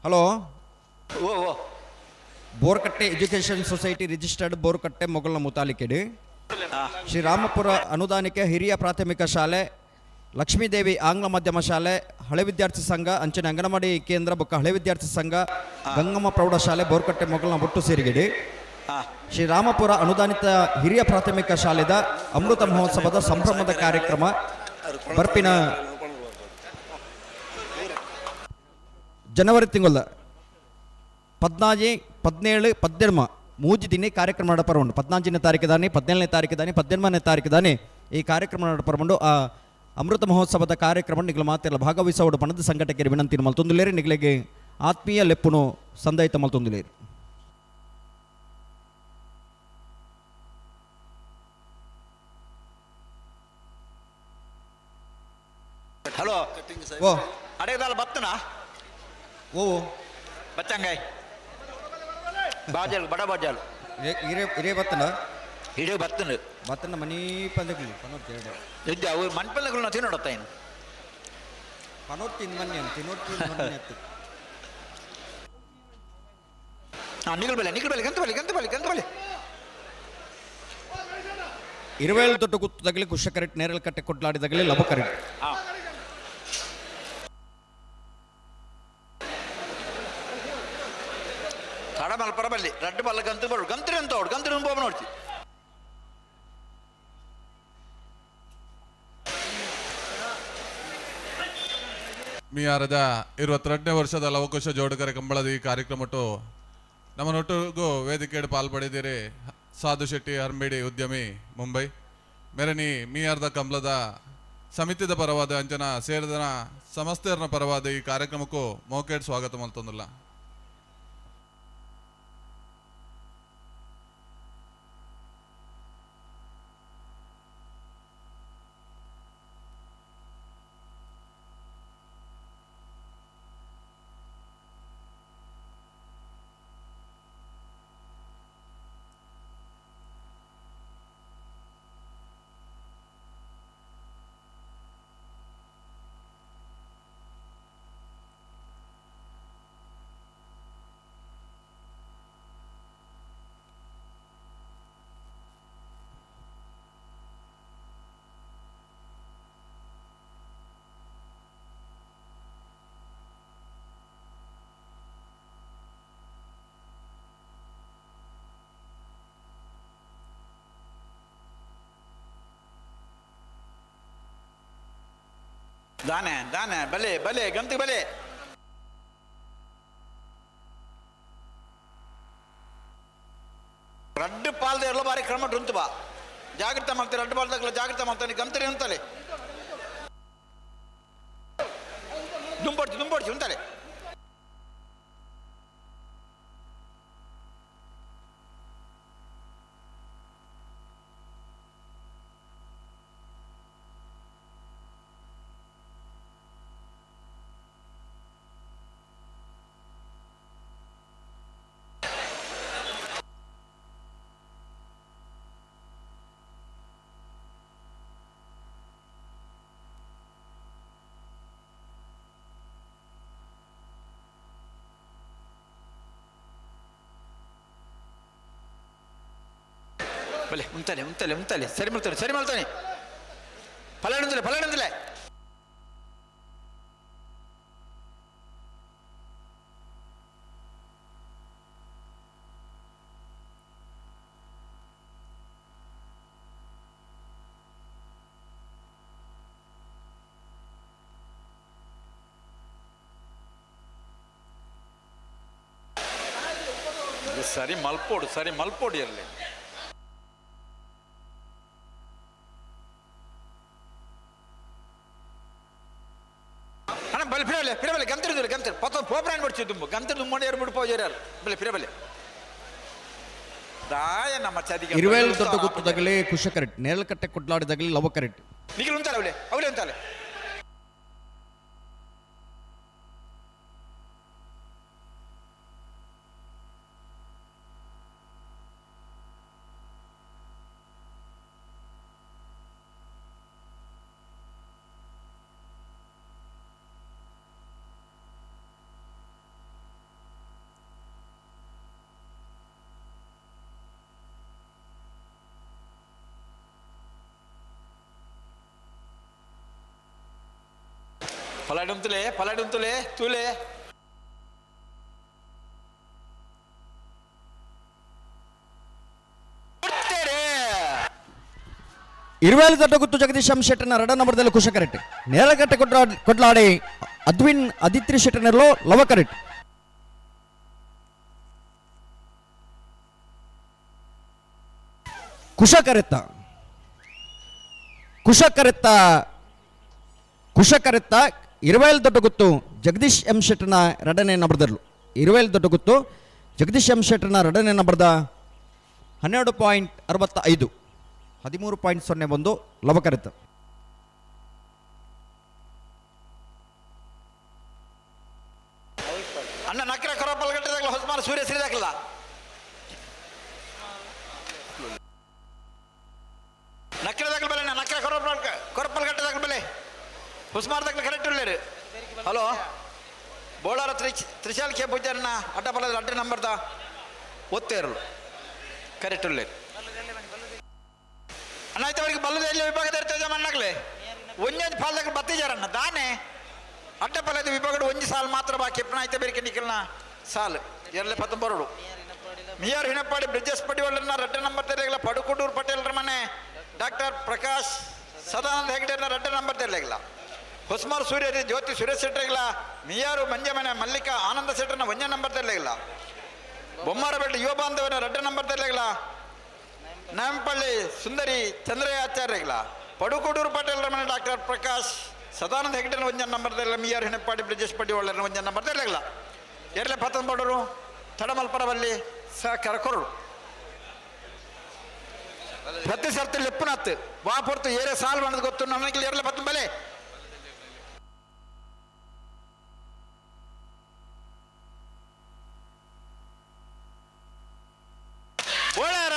Hello ಓ ಓ ಬೋರ್ಕಟ್ಟೆ ಎಜುಕೇಷನ್ ಸೊಸೈಟಿ ರಿಜಿಸ್ಟರ್ಡ್ ಬೋರ್ಕಟ್ಟೆ ಮೊಗಲ್ನ ಮುತಾಲಿಕೆಡು ಶ್ರೀರಾಮಪುರ ಅನುದಾನಿಕ ಹಿರಿಯ ಪ್ರಾಥಮಿಕ ಶಾಲೆ, ಲಕ್ಷ್ಮೀದೇವಿ ಆಂಗ್ಲ ಮಾಧ್ಯಮ ಶಾಲೆ, ಹಳೆ ವಿದ್ಯಾರ್ಥಿ ಸಂಘ, ಅಂಚಿನ ಅಂಗನವಾಡಿ ಕೇಂದ್ರ ಬೊಕ್ಕ ಹಳೆ ವಿದ್ಯಾರ್ಥಿ ಸಂಘ, ಗಂಗಮ್ಮ ಪ್ರೌಢಶಾಲೆ ಬೋರ್ಕಟ್ಟೆ ಮೊಗಲ್ನ ಒಟ್ಟು ಸೇರಿಗೆಡಿ ಶ್ರೀರಾಮಪುರ ಅನುದಾನಿತ ಹಿರಿಯ ಪ್ರಾಥಮಿಕ ಶಾಲೆದ ಅಮೃತ ಮಹೋತ್ಸವದ ಸಂಭ್ರಮದ ಕಾರ್ಯಕ್ರಮ ಬರ್ಪಿನ ಜನವರಿ ತಿಂಗಳ 14, 17, 18 ಮೂಜಿ ದಿನ ಕಾರ್ಯಕ್ರಮ ನಡಪರ ಉಂಡು. 14ನೇ ತಾರೀಕು ದಾನಿ, 17ನೇ ತಾರೀಕು ದಾನಿ, 18ನೇ ತಾರೀಕು ದಾನಿ ಈ ಕಾರ್ಯಕ್ರಮ ನಡಪರ ಆ ಅಮೃತ ಮಹೋತ್ಸವದ ಕಾರ್ಯಕ್ರಮ ನಿಗಲ ಮಾತೆಲ್ಲ ಭಾಗವಹಿಸೋಡು ಪಣದ ಸಂಘಟಕರು ವಿನಂತಿ ಮಲ್ತೊಂದುಲೇರಿ. ನಿಗಲಿಗೆ ಆತ್ಮೀಯ ಲೆಪ್ಪುನು ಸಂದಯಿತ ಮಲ್ತೊಂದುಲೇರಿ. ಹಲೋ ಓ ಅಡೇದಾಲ ಬತ್ತನಾ? ಓ ಬಚ್ಚಂಗಾಯ್ ಬಾಜಲ್ ಬಡ ಬಾಜಲ್ ಇರೇ ಇರೇ ಬತ್ತನ? ಇಡೇ ಬತ್ತನ. ಬತ್ತನ ಮನಿ ಪಂದಗ್ಲಿ ಪನೋತ್ ಎರಡು ಇದ್ದ ಅವು ಮನ್ಪಲ್ಲಗಳನ್ನ ತಿನ್ನೋಡತ್ತ ಏನು ಪನೋತ್ ತಿಂದು ಮನ್ಯ ತಿನ್ನೋಟ್ ತಿಂದು ಮನ್ಯ ಅತ್ತು. ಹಾಂ, ನಿಗಲ್ ಬಲೆ ನಿಗಲ್ ಬಲೆ ಗಂತ ಬಲೆ ಗಂತ ಬಲೆ ಗಂತ ಬಲೆ. ಇರುವೇಳು ದೊಡ್ಡ ಗುತ್ತದಾಗಲಿ ಕುಶ ಕರೆಕ್ಟ್ ನೇರಳೆ ಕಟ್ಟೆ ಕೊಡ್ಲಾಡಿದಾಗಲಿ ಲಭ ಕರೆಕ್ಟ್. ಹಾಂ ತಡ ಮಲ್ಪರ ಬಲ್ಲಿ ರಡ್ಡು ಬಲ್ಲ ಗಂತು ಬರು ಗಂತ್ರಿ ಅಂತ ಅವಡು ಗಂತ್ರಿ ತುಂಬ ನೋಡ್ತಿ. ಮಿಯಾರದ 22ನೇ ವರ್ಷದ ಲವಕುಶ ಜೋಡುಕರೆ ಕಂಬಳದ ಈ ಕಾರ್ಯಕ್ರಮಟ್ಟು ನಮ್ಮನೊಟ್ಟಿಗೂ ವೇದಿಕೆಡು ಪಾಲ್ಪಡಿದ್ದೀರಿ ಸಾಧು ಶೆಟ್ಟಿ ಹರ್ಮಿಡಿ ಉದ್ಯಮಿ ಮುಂಬೈ ಮೆರನಿ ಮಿಯಾರ್ದ ಕಂಬಳದ ಸಮಿತಿದ ಪರವಾದ ಅಂಚನ ಸೇರಿದನ ಸಮಸ್ತೆಯರ್ನ ಪರವಾದ ಈ ಕಾರ್ಯಕ್ರಮಕ್ಕೂ ಮೋಕೇಡ್ ಸ್ವಾಗತ ಮಲ್ತೊಂದಿಲ್ಲ. ದಾನೆ ದಾನೆ ಬಲೆ ಬಲೆ ಗಂತಿ ಬಲೆ. ರಡ್ಡು ಪಾಲ್ದ ಎಲ್ಲ ಬಾರಿ ಕ್ರಮ ಉಂಟು ಬಾ ಜಾಗ್ರತೆ ಮಾಡ್ತಾರೆ. ರಡ್ಡು ಪಾಲ್ದಾಗಲ್ಲ ಜಾಗ್ರತೆ ಮಾಡ್ತಾನೆ ಗಂತರಿ ಅಂತಲೆ ದುಂಬೊಡ್ಚಿ ದುಂಬೊಡ್ಚಿ ಉಂತಲೆ. ಬಲೆ ಉಂತಲೆ ಉಂತಲೆ ಉಂತಲೆ ಸರಿ ಮಾಡ್ತಾನೆ ಸರಿ ಮಾಡ್ತಾನೆ ಫಲಾಣಂದಿಲ್ಲ ಫಲಾಣಂದಿಲ್ಲ. ಸರಿ ಮಲ್ಪೋಡು ಸರಿ ಮಲ್ಪೋಡು ಇರಲಿ. ಅಣ್ಣ ಬಲೆ ಫಿರಬಲೆ ಫಿರಬಲೆ ಗಂತಿರ್ದಿಲ್ಲ ಗಂತಿರ್ ಪತ್ತ ಪೋಪ್ರಾನ್ ಬಿಡ್ಸಿ ದುಂಬು ಗಂತಿರ್ ದುಂಬು ಏರು ಬಿಡು ಪೋಜಾರ ಬಲೆ ಫಿರಬಲೆ ದಾಯ ನಮ್ಮ ಚದಿಗೆ. ಇರುವೇಳು ದೊಡ್ಡ ಗುತ್ತದಾಗಲಿ ಕುಶ ಕರೆಕ್ಟ್ ನೇರಳಕಟ್ಟೆ ಕೊಡ್ಲಾಡಿದಾಗಲಿ ಲವ ಕರೆಕ್ಟ್. ನಿಖಿಲ್ ಉಂತಾಲೆ ಅವಳೆ ಅವಳೆ ಉಂತಾಲೆ. ಪಲಾಡುಂತುಲೆ ಪಲಾಡುಂತುಲೆ ತೂಲೆ. ಇರುವೇಲು ದೊಡ್ಡ ಗುತ್ತು ಜಗದೀಶ್ ಎಂ ಶೆಟ್ಟರ್ನ ಎರಡ ನಂಬರ್ದಲ್ಲಿ ಕುಶ ಕರೆಕ್ಟ್. ನೇರಗಟ್ಟೆ ಕೊಡ್ಲಾಡಿ ಅದ್ವಿನ್ ಅದಿತ್ರಿ ಶೆಟ್ಟರ್ನಲ್ಲೋ ಲವ ಕರೆಕ್ಟ್. ಕುಶ ಕರೆತ್ತ ಕುಶ ಕರೆತ್ತ ಕುಶ ಕರೆತ್ತ ಇರುವೇಲು ದೊಡ್ಡ ಗುತ್ತು ಜಗದೀಶ್ ಎಂ ಶೆಟ್ಟರ್ನ ಎರಡನೇ ನಂಬರ್ದಲ್ಲೂ. ಇರುವೇಲು ದೊಡ್ಡ ಗುತ್ತು ಜಗದೀಶ್ ಎಂ ಶೆಟ್ಟರ್ನ ಎರಡನೇ ನಂಬರ್ದ 12.65 13.01 ಲವಕರಿತ. ಅಣ್ಣ ನಕ್ರ ಕೊರಪಲ್ ಗಟ್ಟದಾಗಲ ಹೊಸಮಾನ ಸೂರ್ಯ ಸಿರಿದಾಕಲ್ಲ. ನಕ್ರದಾಗಲ ಬೆಲೆ ನಕ್ರ ಕೊರಪಲ್ ಕೊರಪಲ್ ಗಟ್ಟದಾಗಲ ಬೆಲೆ ಹೊಸಮಾರದಾಗಲ correct ಉಳ್ಳೇರು. Hello Bolar Trishal K ಪೂಜಾರನ್ನ ಅಡ್ಡ ಬಲದ ಅಡ್ಡ ನಂಬರ್ದ ಒತ್ತೇರಲು ಕರೆಕ್ಟ್ ಉಳ್ಳೇರು. ಅಣ್ಣ ಆಯ್ತು ಅವರಿಗೆ ಬಲ್ಲದ ಎಲ್ಲಿ ವಿಭಾಗದ ಇರ್ತದೆ ಮಣ್ಣಾಗ್ಲೆ ಒಂಜೊಂದು ಫಾಲ್ದಾಗ ಬತ್ತಿಜಾರಣ್ಣ ದಾನೆ ಅಡ್ಡ ಪಲದ ವಿಭಾಗದ ಒಂಜಿ ಸಾಲು ಮಾತ್ರ ಬಾಕಿ ಎಪ್ಪನ ಆಯ್ತು ಬೇರೆ ನಿಖಲ್ನ ಸಾಲು ಎರಡನೇ ಪತ್ತೊಂಬರಡು. ಮಿಯಾರ್ ಹಿನಪ್ಪಾಡಿ ಬ್ರಿಜೇಶ್ ಪಡಿವಳ್ಳನ್ನ ರಡ್ಡ ನಂಬರ್ ತೆರಲಿಲ್ಲ. ಪಡುಕುಡೂರು ಪಟೇಲ್ರ ಮನೆ ಡಾಕ್ಟರ್ ಪ್ರಕಾಶ್ ಸದಾನಂದ ಹೆಗಡೆನ ರಡ್ಡ ನಂಬರ್ ತೆರಲಿಲ್ಲ. ಹೊಸ್ಮಾರ್ ಸೂರ್ಯ ಜ್ಯೋತಿ ಸುರೇಶ್ ಶೆಟ್ಟರ್ಗಿಲ್ಲ. ಮಿಯಾರು ಮಂಜಮನೆ ಮಲ್ಲಿಕಾ ಆನಂದ ಶೆಟ್ಟರ್ನ ಒಂಜ ನಂಬರ್ ತೆರಲಿಲ್ಲ. ಬೊಮ್ಮಾರಬೆಟ್ಟ ಯುವ ಬಾಂಧವನ ರಡ್ಡ ನಂಬರ್ ತೆರಲಿಲ್ಲ. ನಾಂಪಳ್ಳಿ ಸುಂದರಿ ಚಂದ್ರಯ್ಯ ಪಡುಕೋಡೂರು ಪಟೇಲ್ರ ಮನೆ ಡಾಕ್ಟರ್ ಪ್ರಕಾಶ್ ಸದಾನಂದ ಹೆಗಡೆನ ಒಂಜ ನಂಬರ್ ತೆರಲಿಲ್ಲ. ಮಿಯಾರ್ ಹಿನಪ್ಪಾಡಿ ಬ್ರಿಜೇಶ್ ಪಡಿವಳ್ಳನ ಒಂಜ ನಂಬರ್ ತೆರಲಿಲ್ಲ. ಎರಡನೇ ಪತ್ತೊಂಬಡರು ತಡಮಲ್ಪರವಲ್ಲಿ ಸಹಕಾರ ಕೊರಡು ಪ್ರತಿ ಸರ್ತಿ ಲೆಪ್ಪುನತ್ತು ವಾ ಪೊರ್ತು ಏರೆ ಸಾಲ್ ಬಂದದ ಗೊತ್ತು ನನಗೆ ಎರಲೆ ಪತ್ತೊಂಬಲೆ. ಬೋಳಾರ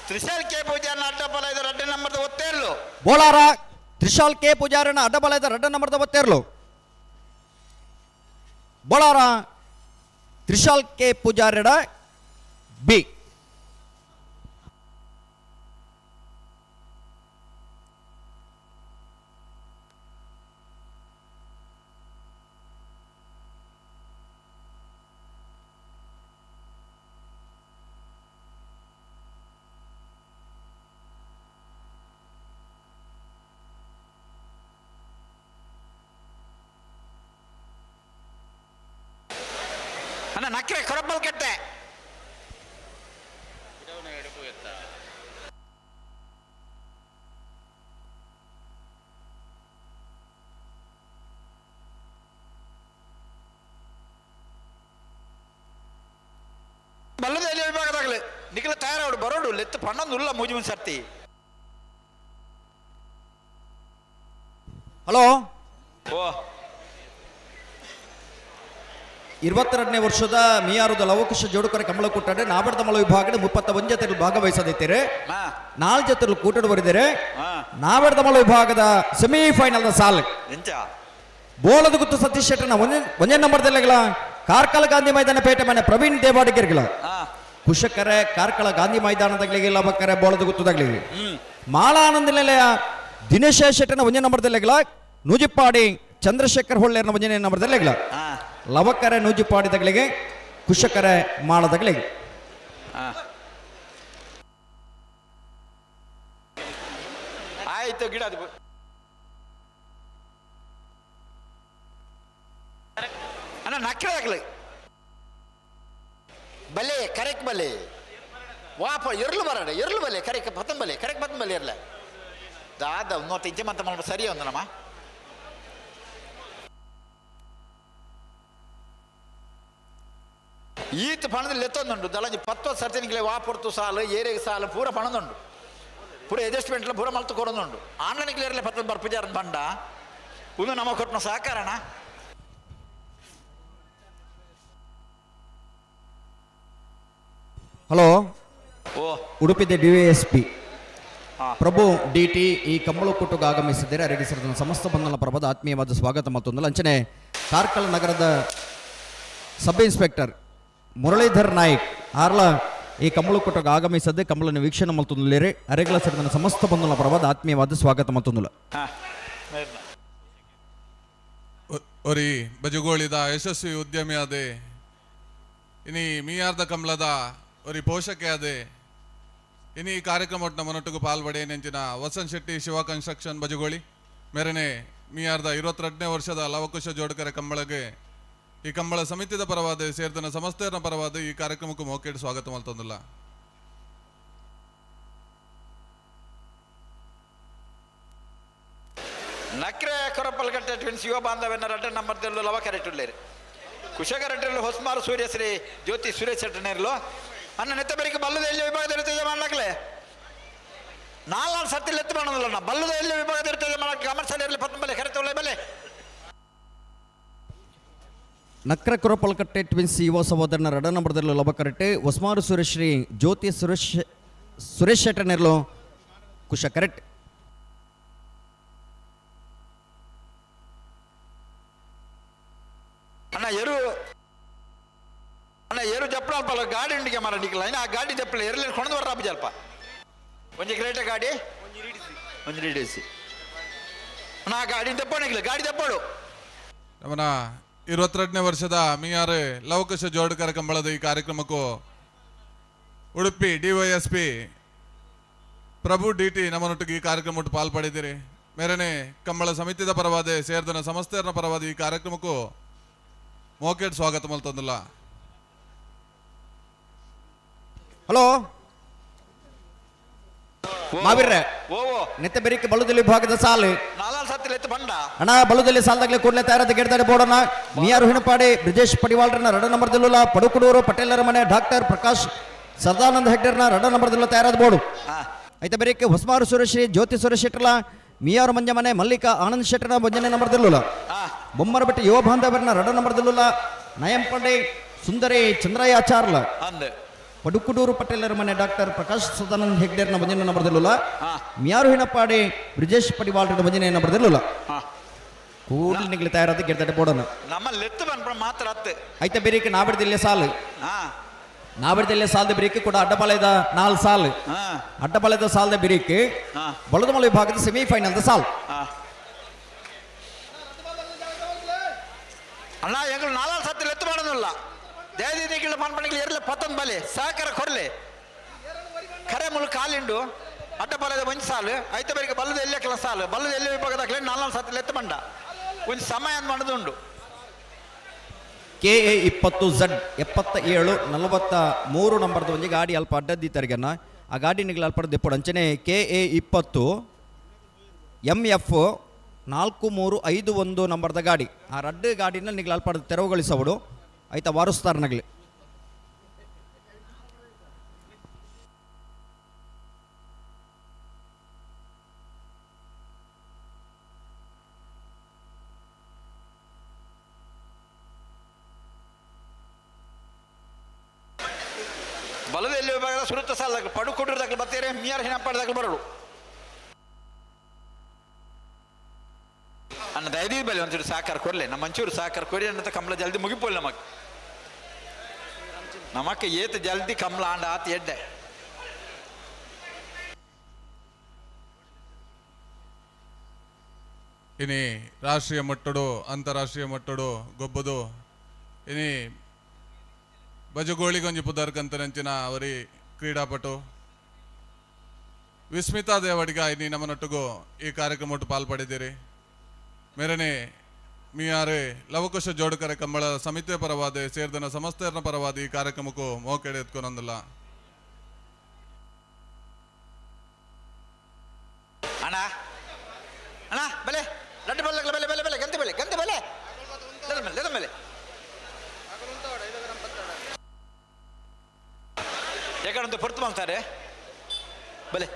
ತ್ರಿಶಾಲ್ ಕೆ ಪೂಜಾರನ ಅಡ್ಡ ಫಲ ಇದು ರಡ್ಡ ನಂಬರ್ದ ಒತ್ತೇರ್ಲು. ಬೋಳಾರ ತ್ರಿಶಾಲ್ ಕೆ ಪೂಜಾರನ ಅಡ್ಡ ಬಲದ ರಡ್ಡ ನಂಬರ್ದ ಒತ್ತೇರ್ಲು. ಬೋಳಾರ ತ್ರಿಶಾಲ್ ಕೆ ಪೂಜಾರಡ ಬಿ. ಅಣ್ಣ ನಕ್ರೆ ಕೊರಬ್ಬಲ್ ಕಟ್ಟೆ ಬಲ್ಲದ ಎಲ್ಲಿ ವಿಭಾಗದಾಗಲಿ ನಿಖಲ ತಯಾರಾಡು ಬರೋಡು ಲೆತ್ತು ಪಣ್ಣೊಂದು ಉಲ್ಲ ಮೂಜಿ ಸರ್ತಿ. ಹಲೋ ಓ 22ನೇ ವರ್ಷದ ಮಿಯಾರುದ ಲವಕುಶ ಜೋಡುಕರ ಕಮಲ ಕೂಟಾಡೆ ನಾಬರ್ದ ಮಳ ವಿಭಾಗದ 31 ಜೊತೆ ಭಾಗವಹಿಸದಿದ್ದೀರಿ. 4 ಜೊತೆ ಕೂಟಡು ಬರಿದ್ದಾರೆ. ನಾಬರ್ದ ಮಳ ವಿಭಾಗದ ಸೆಮಿಫೈನಲ್ ಸಾಲ್ ಬೋಲದ ಗುತ್ತು ಸತೀಶ್ ಶೆಟ್ಟರ್ನ ಒಂದೇ ನಂಬರ್ದಲ್ಲಿಗಳ ಕಾರ್ಕಳ ಗಾಂಧಿ ಮೈದಾನ ಪೇಟೆ ಮನೆ ಪ್ರವೀಣ್ ದೇವಾಡಿಗರ್ಗಳ ಕುಶಕರೆ ಕಾರ್ಕಳ ಗಾಂಧಿ ಮೈದಾನದಾಗಲಿಗೆ ಲವಕರೆ ಬೋಳದ ಗುತ್ತದಾಗಲಿಗೆ ಮಾಲಾನಂದ ನಿಲಯ ದಿನೇಶ ಶೆಟ್ಟರ್ನ ಒಂದೇ ನಂಬರ್ದಲ್ಲಿಗಳ ನೂಜಿಪ್ಪಾಡಿ ಚಂದ್ರಶೇಖರ್ ಹೊಳ್ಳೇರ್ನ ಒಂದನೇ ನಂಬರ್ದಲ್ಲಿಗಳ ಲವಕರೆ ನೂಜಿಪಾಡಿದಗಳಿಗೆ ಕುಶಕರೆ ಮಾಳದಗಳಿಗೆ. ಆಯ್ತು ಗಿಡ ಅಣ್ಣ ನಕ್ರೆ ಬಲೆ ಕರೆಕ್ಟ್ ಬಲೆ ವಾಪ ಎರ್ಲು ಬರಡ ಎರ್ಲು ಬಲೆ ಕರೆಕ್ಟ್ ಪತ್ತಂಬಲೆ ಕರೆಕ್ಟ್ ಪತ್ತಂಬಲೆ ಇರಲ ದಾದ ನೋಟ ಇಂಚೆ ಮತ್ತೆ ಸರಿ ಒಂದು ನಮ್ಮ ಈತ ಪಣದಲ್ಲಿ ಎತ್ತೊಂದುಂಡು ದಳಂಜಿ ಪತ್ತು ಸರ್ತಿನಿಗೆ ವಾ ಪೊರ್ತು ಸಾಲು ಏರಿಗೆ ಸಾಲು ಪೂರ ಪಣದುಂಡು ಪೂರ ಅಡ್ಜಸ್ಟ್ಮೆಂಟ್ಲ ಪೂರ ಮಲ್ತು ಕೊರೊಂದುಂಡು ಆನ್ಲೈನ್ ಕ್ಲಿಯರ್ಲೆ ಪತ್ತ ಬರ್ಪುಜಾರ ಬಂಡ ಉಂದು ನಮ್ಮ ಕೊಟ್ಟನ ಸಹಕಾರಣ. ಹಲೋ ಓ ಉಡುಪಿದ D S P Prabhu D T ಈ ಕಂಬಳಕೂಟಕ್ಕೆ ಆಗಮಿಸಿದ್ದಾರೆ. ಅರಗಿಸರದ ಸಮಸ್ತ ಬಂಧನ ಪ್ರಭದ ಆತ್ಮೀಯವಾದ ಸ್ವಾಗತ ಮತ್ತೊಂದು ಅಂಚನೆ ಕಾರ್ಕಳ ನಗರದ ಸಬ್ ಇನ್ಸ್ಪೆಕ್ಟರ್ ಮುರಳೀಧರ್ ನಾಯ್ಕ್ ಆರ್ಲ ಈ ಕಂಬಳಕೂಟಕ್ಕೆ ಆಗಮಿಸದೆ ಕಂಬಳನ್ನು ವೀಕ್ಷಣೆ ಮಲ್ತೊಂದುಲ್ಲೇರಿ. ಅರೆಗಳ ಸರದನ ಸಮಸ್ತ ಬಂಧನ ಪ್ರಭದ ಆತ್ಮೀಯವಾದ ಸ್ವಾಗತ ಮತ್ತೊಂದುಲ್ಲ. ಒರಿ ಬಜುಗೋಳಿದ ಯಶಸ್ವಿ ಉದ್ಯಮಿ ಆದೆ, ಇನಿ ಮೀಯಾರ್ದ ಕಮ್ಲದ ಒರಿ ಪೋಷಕೆ ಆದೆ, ಇನಿ ಈ ಕಾರ್ಯಕ್ರಮ ನಮ್ಮನೊಟ್ಟಿಗೆ ಪಾಲ್ಪಡೆ ನೆಂಚಿನ ವಸಂತ್ ಶೆಟ್ಟಿ ಶಿವ ಕನ್ಸ್ಟ್ರಕ್ಷನ್ ಬಜುಗೋಳಿ ಮೇರನೆ ಮೀಯಾರ್ದ 22ನೇ ವರ್ಷದ ಲವಕುಶ ಜೋಡ್ಕರ ಕಂಬಳಗೆ ಈ ಕಂಬಳ ಸಮಿತಿದ ಪರವಾದ ಸೇರ್ದನ ಸಮಸ್ತೆಯರ ಪರವಾದ ಈ ಕಾರ್ಯಕ್ರಮಕ್ಕೆ ಮೋಕೇಡ್ ಸ್ವಾಗತ ಮಲ್ತೊಂದಿಲ್ಲ. ನಕ್ರೆ ಕೊರಪಲ್ಗಟ್ಟೆ ಟ್ವಿನ್ಸ್ ಯುವ ಬಾಂಧವ್ಯನ ರಡ್ಡ ನಂಬರ್ ದೆಲ್ಲು ಲವ ಕರೆಟುಲ್ಲೇರು ಕುಶಗರಟ್ಟೆಲ್ಲು ಹೊಸ್ಮಾರು ಸೂರ್ಯಶ್ರೀ ಜ್ಯೋತಿ ಸುರೇಶ್ ಶೆಟ್ಟನೇರ್ಲು ಅನ್ನ ನೆತ್ತಬರಿಗೆ ಬಲ್ಲದ ಎಲ್ಲಿ ವಿಭಾಗದ ಇರ್ತದೆ ಮಾಡ್ಲಾಕ್ಲೆ ನಾಲ್ಕು ಸರ್ತಿ ಲೆತ್ತು ಮಾಡೋದಿಲ್ಲ ಬಲ್ಲದ ಎಲ್ಲಿ ವಿಭಾಗದ ಇರ್ತದೆ ಮಾಡಕ್ಕೆ ಕಮರ್ಷಿಯಲ್ ಇರಲಿ ಪತ್ತಂಬಲೆ ಕರೆತೊಳ್ಳೆ ಬಲೆ. ನಕ್ರ ಕೊರಪಲ್ಕಟ್ಟೆ ಟ್ವಿನ್ಸ್ ಯುವ ಸಹೋದರನ ರಡ ನಂಬರ್ದಲ್ಲೂ ಲವ ಕರೆಟೆ ಹೊಸ್ಮಾರು ಸುರೇಶ್ರೀ ಜ್ಯೋತಿ ಸುರೇಶ್ ಸುರೇಶ್ ಶೆಟ್ಟನೇರ್ಲು ಕುಶ ಕರೆಕ್ಟ್. ಅಣ್ಣ ಎರು ಅಣ್ಣ ಎರು ಜಪ್ಪಲ ಅಲ್ಪ ಗಾಡಿ ಉಂಡಿಗೆ ಮರ ನಿಕ್ಲ ಆ ಗಾಡಿ ಜಪ್ಪಲ ಎರಲಿ ಕೊಂಡು ಬರ್ರ ಜಲ್ಪ ಒಂಜಿ ಗ್ರೇಟ ಗಾಡಿ ಒಂಜಿ ಡಿಡಿಸಿ ಅಣ್ಣ ಆ ಗಾಡಿ ದಪ್ಪಣಿಗ್ಲ ಗಾಡಿ ದಪ್ಪಡು. ನಮ್ಮನ 22ನೇ ವರ್ಷದ ಮಿಯಾರೆ ಲವಕುಶ ಜೋಡ್ಕರ ಕಂಬಳದ ಈ ಕಾರ್ಯಕ್ರಮಕ್ಕೂ ಉಡುಪಿ ಡಿವೈಎಸ್ಪಿ ಪ್ರಭು ಡಿ ಟಿ ನಮ್ಮನೊಟ್ಟಿಗೆ ಈ ಕಾರ್ಯಕ್ರಮ ಪಾಲ್ಪಡಿದ್ದೀರಿ. ಮೇರನೆ ಕಂಬಳ ಸಮಿತಿದ ಪರವಾದ ಸೇರ್ದನ ಸಂಸ್ಥೆಯರ ಪರವಾದ ಈ ಕಾರ್ಯಕ್ರಮಕ್ಕೂ ಮೋಕೆಟ್ ಸ್ವಾಗತ ಮಲ್ತೊಂದಿಲ್ಲ. ಹಲೋ ಮಾವಿರ್ರೆ ನೆತ್ತೆ ಬೆರಿಕೆ ಬಳುದಲ್ಲಿ ವಿಭಾಗದ ಸಾಲು ಅಣ್ಣ ಬಳುದಲ್ಲಿ ಸಾಲದಾಗಲೇ ಕೂಡಲೇ ತಯಾರಾದ ಗೆಡ್ದಾಡಿ ಬೋರ್ಡನ್ನ ಮಿಯಾರು ಹಿಣಪಾಡಿ ಬ್ರಿಜೇಶ್ ಪಡಿವಾಳ್ರನ್ನ ರಡ ನಂಬರ್ ದಿಲ್ಲುಲ ಪಡುಕುಡೂರು ಪಟೇಲರ ಮನೆ ಡಾಕ್ಟರ್ ಪ್ರಕಾಶ್ ಸದಾನಂದ ಹೆಗ್ಡರ್ನ ರಡ ನಂಬರ್ ದಿಲ್ಲ ತಯಾರಾದ ಬೋರ್ಡು. ಐತ ಬೆರಿಕೆ ಹೊಸ್ಮಾರು ಸುರೇಶ್ರೀ ಜ್ಯೋತಿ ಸುರೇಶ್ ಶೆಟ್ಟರ್ಲ ಮಿಯಾರು ಮಂಜ ಮನೆ ಮಲ್ಲಿಕಾ ಆನಂದ್ ಶೆಟ್ಟರ್ನ ಒಂದನೇ ನಂಬರ್ ದಿಲ್ಲುಲ ಬೊಮ್ಮರಬೆಟ್ಟ ಯುವ ಬಾಂಧವರನ್ನ ರಡ ನಂಬರ್ ದಿಲ್ಲುಲ ನಯಂಪಂಡೆ ಸುಂದರಿ ಚಂದ್ರಯ್ಯ ಆಚಾರ್ಲ ಪಡುಕುಡೂರು ಪಟೇಲರ ಮನೆ ಡಾಕ್ಟರ್ ಪ್ರಕಾಶ್ ಸದಾನಂದ ಹೆಗ್ಡೇರ್ನ ಒಂದನೇ ನಂಬರ್ ದಿಲ್ಲುಲ ಮಿಯಾರು ಹಿಣಪಾಡಿ ಬ್ರಿಜೇಶ್ ಪಡಿವಾಳ್ರನ ಒಂದನೇ ನಂಬರ್ ದಿಲ್ಲುಲ ಕೂಡಲೇ ನಿಗ್ಲಿ ತಯಾರಾದ ಗೆಡ್ದಾಡಿ ಬೋರ್ಡನ್ನ ನಮ್ಮ ಲೆತ್ತು ಬಂದ್ಬಿಡ ಮಾತ್ರ ಹತ್ತು ಐತ ಬೇರಿಕೆ ನಾಬಿಡ್ದಿಲ್ಲ ಸಾಲು ನಾಬಿಡ್ದಿಲ್ಲ ಸಾಲದ ಬಿರಿಕೆ ಕೂಡ ಅಡ್ಡಪಾಳ್ಯದ 4 ಸಾಲು ಅಡ್ಡಪಾಳ್ಯದ ಸಾಲದ ಬಿರಿಕೆ ಬಲದಮಲ ವಿಭಾಗದ ಸೆಮಿಫೈನಲ್ ಸಾಲು. ಅಣ್ಣ ಎಂಗಳು 4 ಸತಿ ಲೆತ್ತು ಮಾಡೋದಿಲ್ಲ ದೇದಿನಿಗಳ ಪನ್ಪಣಿಗಳು ಎರಲೆ ಪತ್ತೊಂದು ಬಲೆ ಸಹಕಾರ ಕೊರಲೆ ಕರೆ ಮುಳು ಕಾಲಿಂಡು ಅಡ್ಡಪಾಳ್ಯದ ಒಂದು ಸಾಲು ಐತ ಬೇರಿಗೆ ಬಲ್ಲದ ಎಲ್ಲಿ ಸಾಲು ಬಲ್ಲದ ಎಲ್ಲಿ ವಿಭಾಗದ 4 ಸತಿ ಲೆತ್ತು ಬಂಡ ಒಂದು ಸಮಯ ಮಾಡೋದುಂಡು. ಕೆ ಎ 20 Z 77 43 ನಂಬರ್ದ ಒಂಜಿ ಗಾಡಿ ಅಲ್ಪ ಅಡ್ಡದ್ದಿ ತರಿಗನ್ನ ಆ ಗಾಡಿ ನಿಗ್ಲ ಅಲ್ಪ ದಿಪ್ಪಡು ಅಂಚನೆ ಕೆ ಎ 20 ಎಂ ಎಫ್ 4351 ನಂಬರ್ದ ಗಾಡಿ ಆ ರಡ್ಡು ಗಾಡಿನ ನಿಗ್ಲ ಅಲ್ಪ ತೆರವುಗೊಳಿಸವಡು ಆಯ್ತಾ ವಾರಸ್ತಾರ ನಗಲಿ. ಬಲದ ಎಲ್ಲಿ ವಿಭಾಗದ ಸುರುತ್ತ ಸಾಲ ಪಡು ಕೊಟ್ಟಿರ್ದಾಗಲಿ ಬತ್ತೀರಿ ಮಿಯಾರ್ ಹಿಣಪ್ಪಾಡ್ದಾಗಲಿ ಬರಡು ಅನ್ನ ದಯದೀದ ಬಲ್ಲಿ ಒಂಚೂರು ಸಹಕಾರ ಕೊರ್ಲೆ ನಮ್ಮ ಒಂಚೂರು ಸಹಕಾರ ಕೊರಿ ಅನ್ನಂತ ಕಂಬಳ ಜಲ್ದಿ ಮುಗಿಪೋಲ್ ನಮಕ್ ನಮಕ್ ಏತ್ ಜಲ್ದಿ ಕಂಬಳ ಆಂಡ ಆತ ಎಡ್ಡೆ. ಇನಿ ರಾಷ್ಟ್ರೀಯ ಮಟ್ಟಡು ಅಂತಾರಾಷ್ಟ್ರೀಯ ಮಟ್ಟಡು ಗೊಬ್ಬದು ಇನಿ ಬಜಗೋಳಿಗೊಂಜಿ ಪುದರ್ಕಂತನಂಚಿನ ಅವರಿ ಕ್ರೀಡಾಪಟು ವಿಸ್ಮಿತಾ ದೇವಡಿಗ ಇನಿ ನಮ್ಮನೊಟ್ಟಿಗೂ ಈ ಕಾರ್ಯಕ್ರಮ ಪಾಲ್ಪಡಿದ್ದೀರಿ. ಮೇರನೆ ಮಿಯಾರೆ ಲವಕುಶ ಜೋಡ್ಕರ ಕಂಬಳ ಸಮಿತಿಯ ಪರವಾದ ಸೇರ್ದನ ಸಮಸ್ತೆಯರ ಪರವಾದ ಈ ಕಾರ್ಯಕ್ರಮಕ್ಕೂ ಮೋಕೆಡೆ ಎತ್ಕೊನೊಂದಿಲ್ಲ. ಅಣ್ಣ ಅಣ್ಣ ಬಲೆ ಲಡ್ಡು ಬಲ್ಲ ಬೆಲೆ ಬೆಲೆ ಬೆಲೆ ಗಂತೆ ಬೆಲೆ ಗಂತೆ ಬೆಲೆ ಮೇಲೆ ಮೇಲೆ ಯಾಕಂತ ಪೊರ್ತು ಮಾಡ್ತಾರೆ ಬಲೆ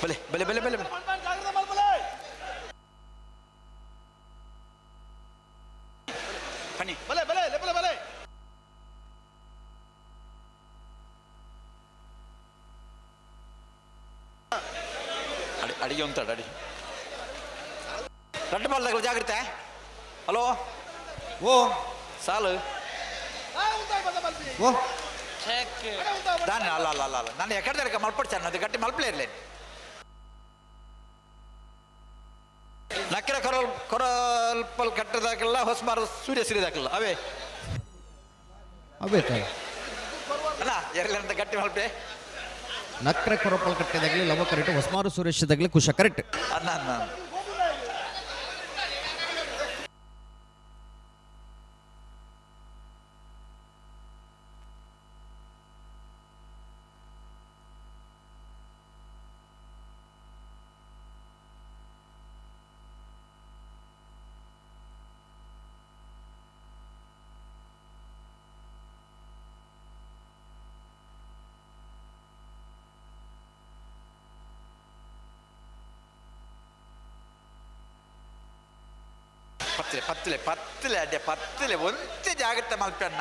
ಬಲೆ ಬಲೆ ಬಲೆ ಬಲೆ ಬನ್ನಿ ಬಲೆ ಬಲೆ ಬಲೆ ಬಲೆ. ಅಡಿಗೆ ಉಂತಾಡ ಅಡಿ ರಡ್ಡು ಬಾಲ್ದಾಗಲು ಜಾಗ್ರತೆ. ಹಲೋ ಓ ಸಾಲು ಓ ದಾನ್ ಅಲ್ಲ ಅಲ್ಲ ಅಲ್ಲ ಅಲ್ಲ ನಾನು ಎಕ್ಕಡ ಮಲ್ಪಡ್ಚಾను ಅದು ಗಟ್ಟಿ ಮಲ್ಪಲೇ ಇರಲಿ. ನಕ್ಕರೆ ಕೊರಲ್ ಕೊರಲ್ಪಲ್ ಕಟ್ಟದಾಕಲ್ಲ ಹೊಸಮಾರ ಸೂರ್ಯ ಸಿರಿದಾಕಲ್ಲ ಅವೇ ಅವೇ ಅಲ್ಲ ಎರಲೆಂತ ಗಟ್ಟಿ ಮಲ್ಪೆ. ನಕ್ರೆ ಕೊರಪಲ್ ಕಟ್ಟೆದಾಗಲಿ ಲವ ಕರೆಕ್ಟ್, ಹೊಸಮಾರು ಸುರೇಶದಾಗಲಿ ಕುಶ ಕರೆಕ್ಟ್. ಅನ್ನ ಅನ್ನ ಪತ್ಲೆ ಪತ್ಲೆ ಪತ್ಲೆ ಅಡ್ಡೆ ಪತ್ಲೆ ಒಂತೆ ಜಾಗ್ರತೆ ಮಲ್ಪಣ್ಣ.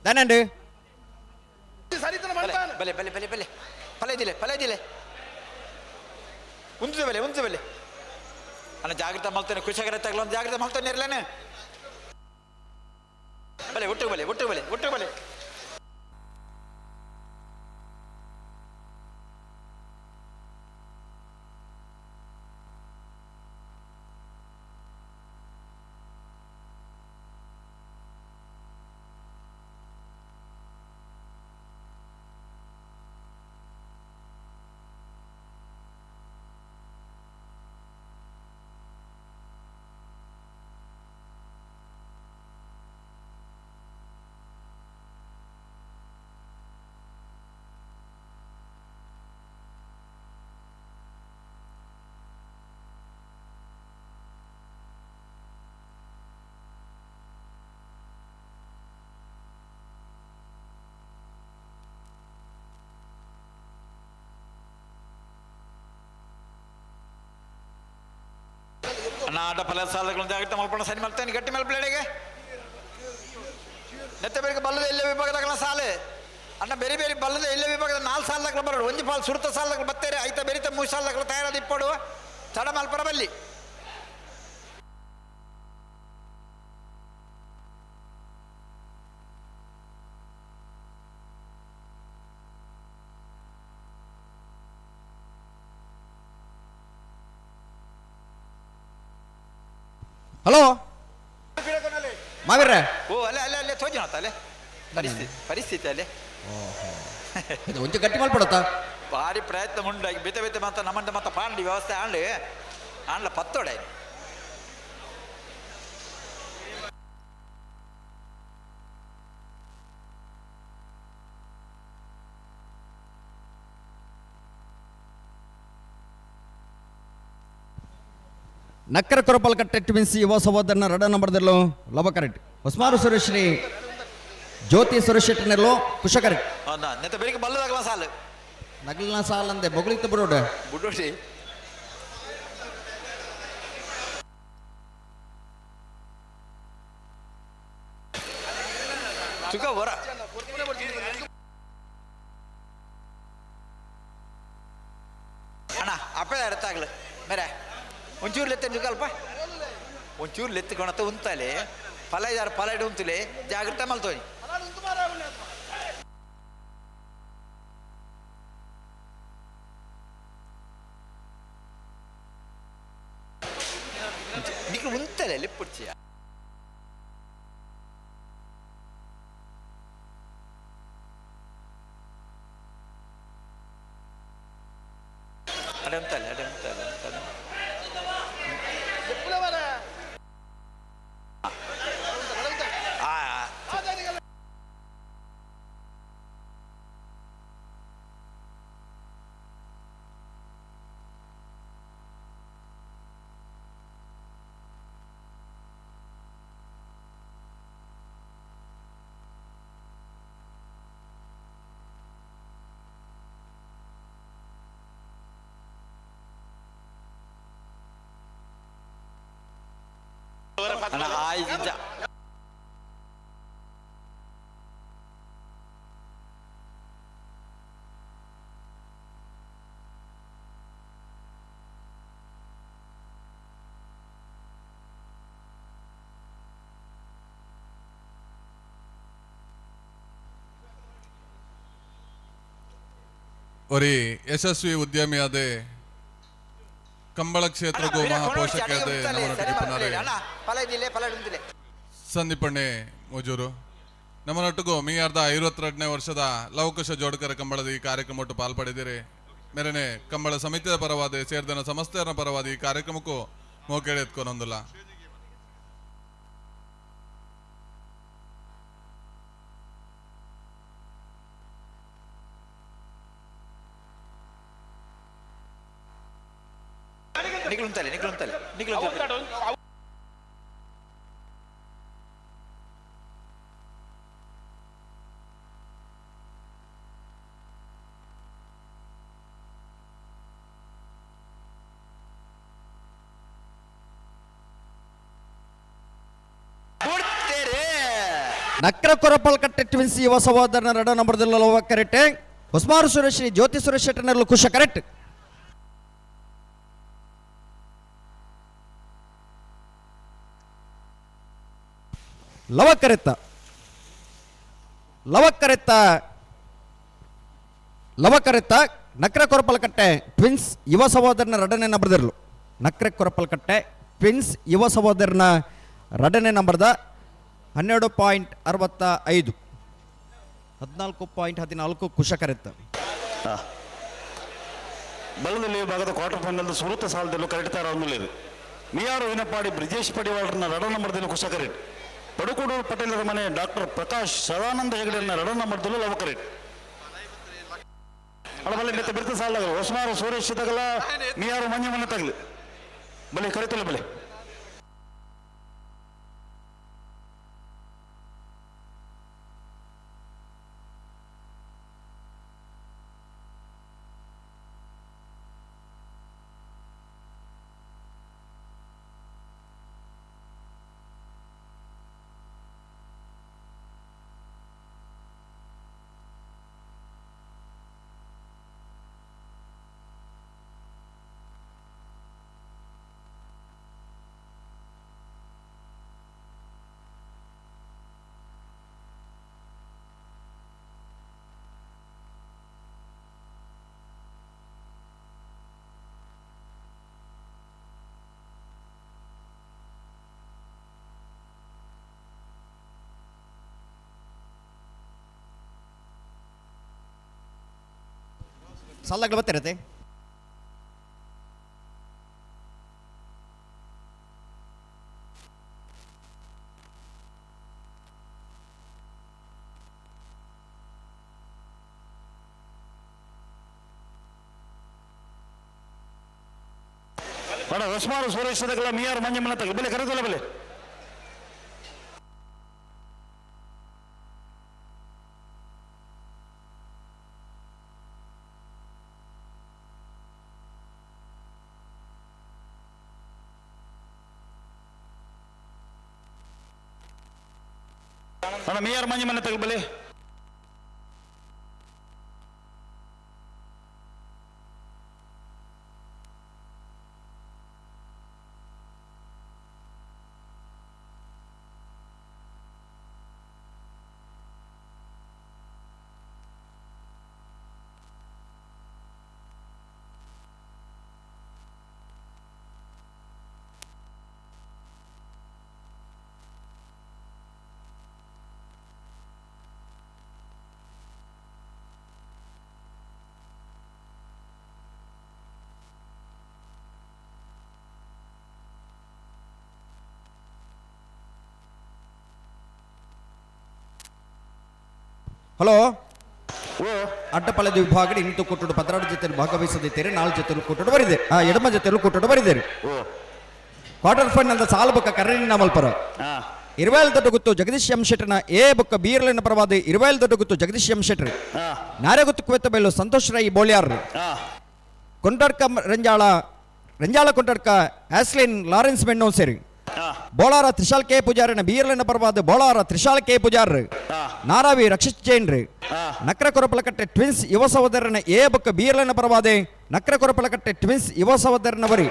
ದಾನಂಡು ಬಲೆ ಬಲೆ ಬಲೆ ಬಲೆ ಪಲೆ ದಿಲೆ ಪಲೆ ದಿಲೆ ಉಂಚು ಬೆಲೆ ಉಂಚು ಬೆಲೆ ಅಣ್ಣ ಜಾಗ್ರತೆ ಮಲ್ತಾನೆ ಖುಷಿಯಾಗಿರ ತಗಲ ಜಾಗ್ರತೆ ಮಲ್ತಾನೆ ಇರ್ಲೇನೆ ಬಲೆ ಒಟ್ಟು ಬಲೆ ಒಟ್ಟು ಬಲೆ ಒಟ್ಟು ಬಲೆ. ಅಣ್ಣ ಆಟ ಫಲ ಸಾಲಗಳನ್ನು ಜಾಗ್ರತೆ ಮಲ್ಪಣ ಸರಿ ಮಲ್ತಾನೆ ಗಟ್ಟಿ ಮಲ್ಪಲೇಡಿಗೆ ನೆತ್ತ ಬೇರೆ ಬಲ್ಲದ ಎಲ್ಲ ವಿಭಾಗದಾಗಲ ಸಾಲೆ ಅಣ್ಣ ಬೇರೆ ಬೇರೆ ಬಲ್ಲದ ಎಲ್ಲ ವಿಭಾಗದ ನಾಲ್ಕು ಸಾಲದಾಗಲ ಬರೋಡು ಒಂಜಿ ಪಾಲ್ ಸುರುತ ಸಾಲದಾಗಲ ಬತ್ತೇರೆ ಐತ ಬೆರಿತ ಮೂರು ಸಾಲದಾಗಲ ತಯಾರಾದ ಇಪ್ಪಡು ತಡ ಮಲ್ಪರ ಬಲ್ಲಿ. ಹಲೋ ಮಾವೀರ್ರೆ. ಓ ಅಲ್ಲೇ ಅಲ್ಲೇ ಅಲ್ಲೇ ತೋಜಿ ಅಲ್ಲೇ ಪರಿಸ್ಥಿತಿ ಪರಿಸ್ಥಿತಿ ಅಲ್ಲೇ ಇದು ಒಂಚೂರು ಗಟ್ಟಿ ಮಲ್ಪಡತ್ತ ಭಾರಿ ಪ್ರಯತ್ನ ಉಂಡಾಗಿ ಬಿತೆ ಬಿತೆ ಮತ್ತೆ ನಮ್ಮಂಡ ಮತ್ತೆ ಪಾಂಡಿ ವ್ಯವಸ್ಥೆ ಆಂಡಿ ಆಂಡ್ಲ ಪತ್ತೋಡೆ. ನಕ್ಕರ ಕೊರಪಲ್ ಕಟ್ಟೆ ಟ್ವಿನ್ಸ್ ಯುವ ಸಹೋದರನ ರಡ ನಂಬರ್ದಲ್ಲೋ ಲವ ಕರೆಕ್ಟ್, ಹೊಸ್ಮಾರು ಸುರೇಶ್ರೀ ಜ್ಯೋತಿ ಸುರೇಶ್ ಶೆಟ್ಟರ್ನೆಲ್ಲೋ ಕುಶ ಕರೆಕ್ಟ್. ನೆತ್ತ ಬೆಳಿಗ್ಗೆ ಬಲ್ಲದಾಗಲ ಸಾಲು ನಗಲಿನ ಸಾಲ ಅಂದೆ ಬೊಗಳಿತ್ತು ಬರೋಡೆ ಬುಡೋಡಿ. ತುಕ ಹೊರ ಅಣ್ಣ ಅಪ್ಪದ ಅರ್ಥ ಮೇರೆ ಒಂಚೂರು ಲೆತ್ತ ಅಲ್ಪ ಒಂಚೂರು ಲೆತ್ತುಕೊಳತ್ತ ಉಂತಲೆ ಫಲ ಇದಾರೆ ಫಲ ಇಡು ಉಂತಲೆ ಜಾಗ್ರತೆ ಮಲ್ತೋನಿ. ನಿಕ್ಲು ಉಂತಲೆ ಲಿಪ್ಪುಡ್ಚಿಯ. ಅಡೆಂತಲ್ಲ ಅಡೆಂತಲ್ಲ ಒರಿ ಯಶಸ್ವಿ ಉದ್ಯಮಿಯಾದ ಕಂಬಳ ಕ್ಷೇತ್ರಕ್ಕೂ ಮಹಾಪೋಷಕಿಯಾದ ಸಂದೀಪಣ್ಣೆ ಮುಜೂರು ನಮ್ಮನೊಟ್ಟಿಗೂ ಮೀಯಾರ್ದ 52ನೇ ವರ್ಷದ ಲವಕುಶ ಜೋಡ್ಕರ ಕಂಬಳದ ಈ ಕಾರ್ಯಕ್ರಮಟ್ಟು ಪಾಲ್ಪಡಿದಿರಿ. ಮೇರೆನೆ ಕಂಬಳ ಸಮಿತಿಯ ಪರವಾದ ಸೇರಿದನ ಸಂಸ್ಥೆಯ ಪರವಾದ ಈ ಕಾರ್ಯಕ್ರಮಕ್ಕೂ ಮೋಕೇಳಿ ಎತ್ಕೊನೊಂದಿಲ್ಲ. ನಿಗ್ಲುಂತಲೆ ನಿಗ್ಲುಂತಲೆ ನಿಗ್ಲುಂತಲೆ ನಕ್ರ ಕೊರಪಲ್ಕಟ್ಟೆ ಟ್ವಿನ್ಸ್ ಯುವ ಸಹೋದರನ ರಡ ನಂಬರ್ದಲ್ಲಿ ಕರೆಕ್ಟ್. ಹೊಸ್ಮಾರು ಸುರೇಶ್ ಜ್ಯೋತಿ ಸುರೇಶ್ ಶೆಟ್ಟರ್ನಲ್ಲಿ ಕುಶ ಕರೆಕ್ಟ್. ಲವಕರೆತ್ತ ಲವಕರೆತ್ತ ಲವಕರೆತ್ತ ನಕ್ರ ಕೊರಪಲ್ಕಟ್ಟೆ ಟ್ವಿನ್ಸ್ ಯುವ ಸಹೋದರನ ರಡನೆ ನಂಬರ್ದಿರಲು. ನಕ್ರ ಕೊರಪಲ್ಕಟ್ಟೆ ಟ್ವಿನ್ಸ್ ಯುವ ಸಹೋದರನ ರಡನೆ ನಂಬರ್ದ 12.65 14.14 ಕುಶಕರೆತ್ತ. ಬಲದಲ್ಲಿ ಭಾಗದ ಕ್ವಾರ್ಟರ್ ಫೈನಲ್ ಸುರುತ್ತ ಸಾಲದಲ್ಲೂ ಕರೆಕ್ಟ್ ತಾರ ಮಿಯಾರು ವಿನಪಾಡಿ ಬ್ರಿಜೇಶ್ ಪಡಿವಾಳರನ್ನ ರಡ ನಂಬರ್ದಲ್ಲೂ ಕುಶ ಕರೆಕ್ಟ್. ಪಡುಕೋಡೂರು ಪಟೇಲರ ಮನೆ ಡಾಕ್ಟರ್ ಪ್ರಕಾಶ್ ಸದಾನಂದ ಹೆಗಡೆಯನ್ನ ರಡ ನಂಬರ್ದಲ್ಲೂ ಲವ ಕರೆಕ್ಟ್. ಅಡಬಲ್ಲಿ ಮೆತ್ತೆ ಬಿರ್ತ ಸಾಲದಾಗ ಹೊಸಮಾರು ಸುರೇಶ್ ತಗಲ ಮಿಯಾರು ಮಂಜು ಮನೆ ತಗಲಿ ಬಲೆ ಕರೆತಲ್ಲ ಬಲೆ. ಸಾಲಾಗ್ಲ ಬರ್ತಿರತ್ತೆ. ಬಡ ಹೊಸ್ಮಾರು ಸುರೇಶ್ ತಗಲ ಮಿಯಾರು ಮಂಜಮ್ಮನ ತಗಲ ಬೆಲೆ ಕರೆದಲ್ಲ ಬೆಲೆ. ಅಣ್ಣ ಮಿಯಾರು ಮಂಜಮ್ಮನ ತಗಲ ಬೆಲೆ. ಹಲೋ ಅಡ್ಡಪಲದ ವಿಭಾಗ ಇಂತು ಕೊಟ್ಟುಡು 16 ಜೊತೆಯಲ್ಲಿ ಭಾಗವಹಿಸದಿದ್ದೀರಿ 4 ಜೊತೆಲು ಕೊಟ್ಟುಡು ಬರಿದೆ ಎಡಮ ಜೊತೆಲು ಕೊಟ್ಟುಡು ಬರಿದೇರಿ ಕ್ವಾರ್ಟರ್ ಫೈನಲ್ ಸಾಲು ಬೊಕ್ಕ ಕರ್ರಿನ ಮಲ್ಪರ ಇರುವೇಲ್ ದೊಡ್ಡ ಗುತ್ತು ಜಗದೀಶ್ ಎಂ ಶೆಟ್ಟರ್ನ ಎ ಬೊಕ್ಕ ಬೀರ್ಲಿನ ಪರವಾದ ಇರುವೇಲ್ ದೊಡ್ಡ ಗುತ್ತು ಜಗದೀಶ್ ಎಂ ಶೆಟ್ಟರ್ ನಾರೆಗುತ್ತು ಕುವೆತ್ತ ಬೈಲು ಸಂತೋಷ್ ರೈ ಬೋಳ್ಯಾರ್ ಕೊಂಡಡ್ಕ ರಂಜಾಳ ರಂಜಾಳ ಕೊಂಡಡ್ಕ ಆಸ್ಲಿನ್ ಲಾರೆನ್ಸ್ ಮೆಣ್ಣೋ ಸೇರಿ ಬೋಳಾರ ತ್ರಿಶಾಲ್ ಕೆ ಪೂಜಾರಿನ ಬೀರ್ಲಿನ ಪರವಾದ ಬೋಳಾರ ತ್ರಿಶಾಲ್ ಕೆ ಪೂಜಾರ್ ನಾರಾವಿ ರಕ್ಷಿತ್ ಜೈನ್ರಿ ನಕ್ರ ಕೊರಪಲಕಟ್ಟೆ ಟ್ವಿನ್ಸ್ ಯುವ ಸಹೋದರನ ಎ ಬೊಕ್ಕ ಬೀರ್ಲಿನ ಪರವಾದೆ ನಕ್ರ ಕೊರಪಲಕಟ್ಟೆ ಟ್ವಿನ್ಸ್ ಯುವ ಸಹೋದರನವರಿ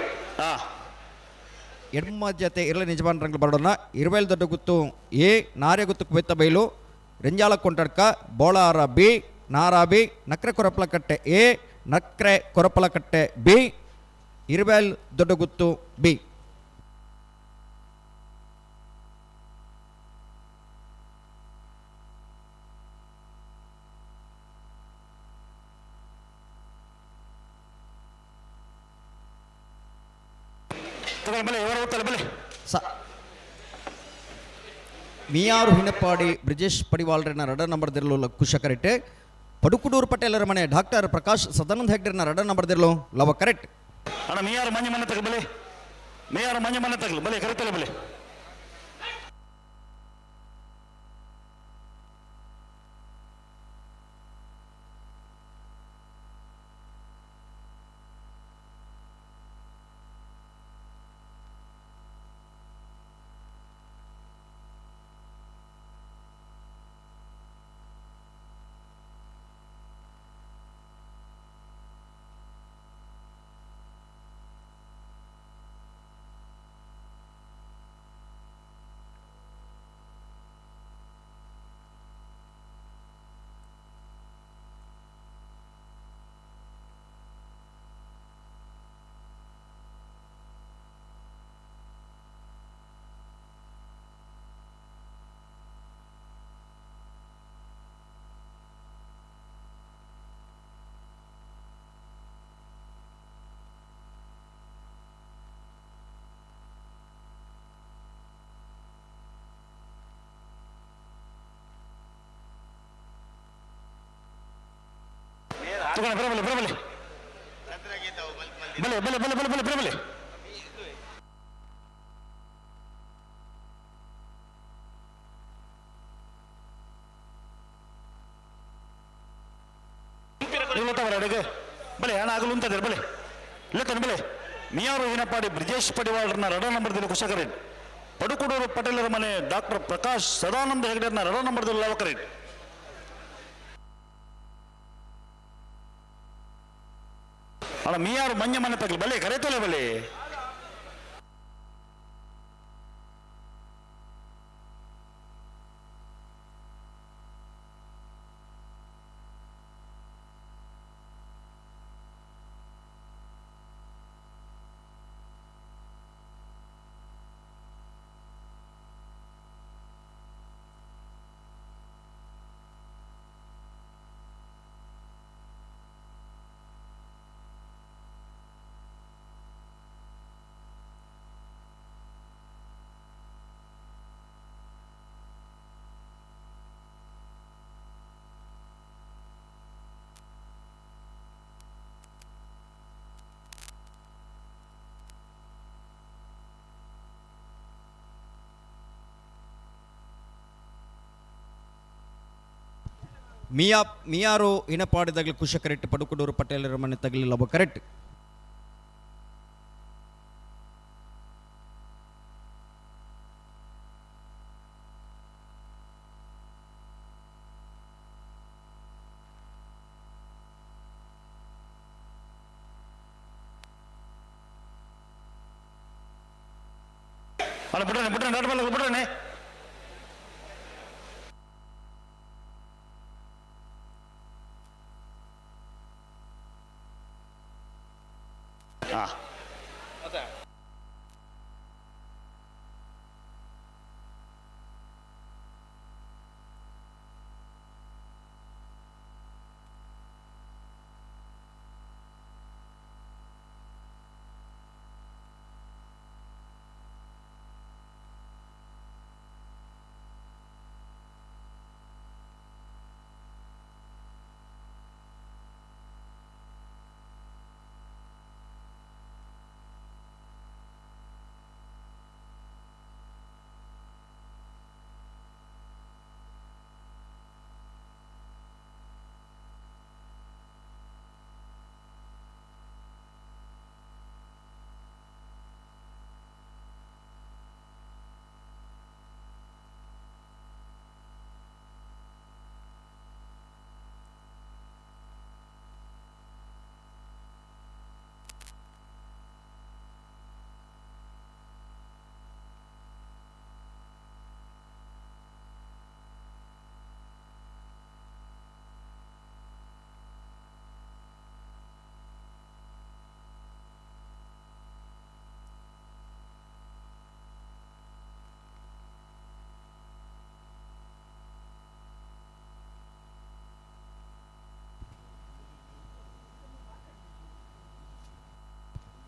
ಎಡಮ ಜೊತೆ ಇರಲಿ ನಿಜವಾನ್ ಬರೋಣ ಇರುವೇಲ್ ದೊಡ್ಡ ಗುತ್ತು ಎ ನಾರ್ಯಗುತ್ತು ಕುವೆತ್ತ ಬೈಲು Renjala Kontadka Bolara B Naravi Nakre Korapalakatte A Nakre Korapalakatte B Iruvel Doddaguttu B. Miyaru Hinappadi Brijesh ಪಡಿವಾಳ್ರನ್ನ ರಡ ನಂಬರ್ ದಿರಲು ಕುಶ ಕರೆಕ್ಟ್. ಪಡುಕುಡೂರು ಪಟೇಲರ ಮನೆ ಡಾಕ್ಟರ್ ಪ್ರಕಾಶ್ ಸದಾನಂದ ಹೆಗ್ಡೆರ್ನ ರಡ ನಂಬರ್ ದಿರಲು ಲವ ಕರೆಕ್ಟ್. ಅಣ್ಣ ಮಿಯಾರು ಮಂಜು ಮನೆ ತಗಲು ಬಲೆ, ಮಿಯಾರು ಮಂಜು ಮನೆ ತಗಲು ಬಲೆ ಕರೆಕ್ಟ್ ಬಲೆ. ಬರಬಲೆ ಬರಬಲೆ ಬಲೆ ಬಲೆ ಬಲೆ ಬಲೆ ಬಲೆ ಬರಬಲೆ. ಬಲೆ ಹಣ ಆಗಲು ಅಂತಂದ್ರೆ ಬಲೆ ಲೆಕ್ಕನ ಬಲೆ. ಮಿಯಾರು ಹಿನಪಾಡಿ ಬ್ರಿಜೇಶ್ ಪಡಿವಾಳ್ರನ್ನ ರಡ ನಂಬರ್ದಲ್ಲಿ ಕುಶಕರೇನ್. ಪಡುಕುಡೂರು ಪಟೇಲರ ಮನೆ ಡಾಕ್ಟರ್ ಪ್ರಕಾಶ್ ಸದಾನಂದ ಹೆಗಡೆರ್ನ ರಡ ನಂಬರ್ದಲ್ಲಿ ಲವಕರೇನ್. ಅಲ್ಲ ಮಿಯಾರು ಮಂಜ ಮನೆ ತಗಲು ಬಲೆ ಕರೆತಲೆ ಬಲೆ. ಮಿಯಾರು ಇನಪಾಡಿದಾಗಲಿ ಕುಶ ಕರೆಕ್ಟ್. ಪಡುಕುಡೂರು ಪಟೇಲರ ಮನೆ ತಗಲಿಲ್ಲ ಒಬ್ಬ ಕರೆಕ್ಟ್. ಅಲ್ಲ ಬಿಡ್ರಣೆ ಬಿಡ್ರಣೆ ನಡ್ಬಲ್ಲ ಬಿಡ್ರಣೆ.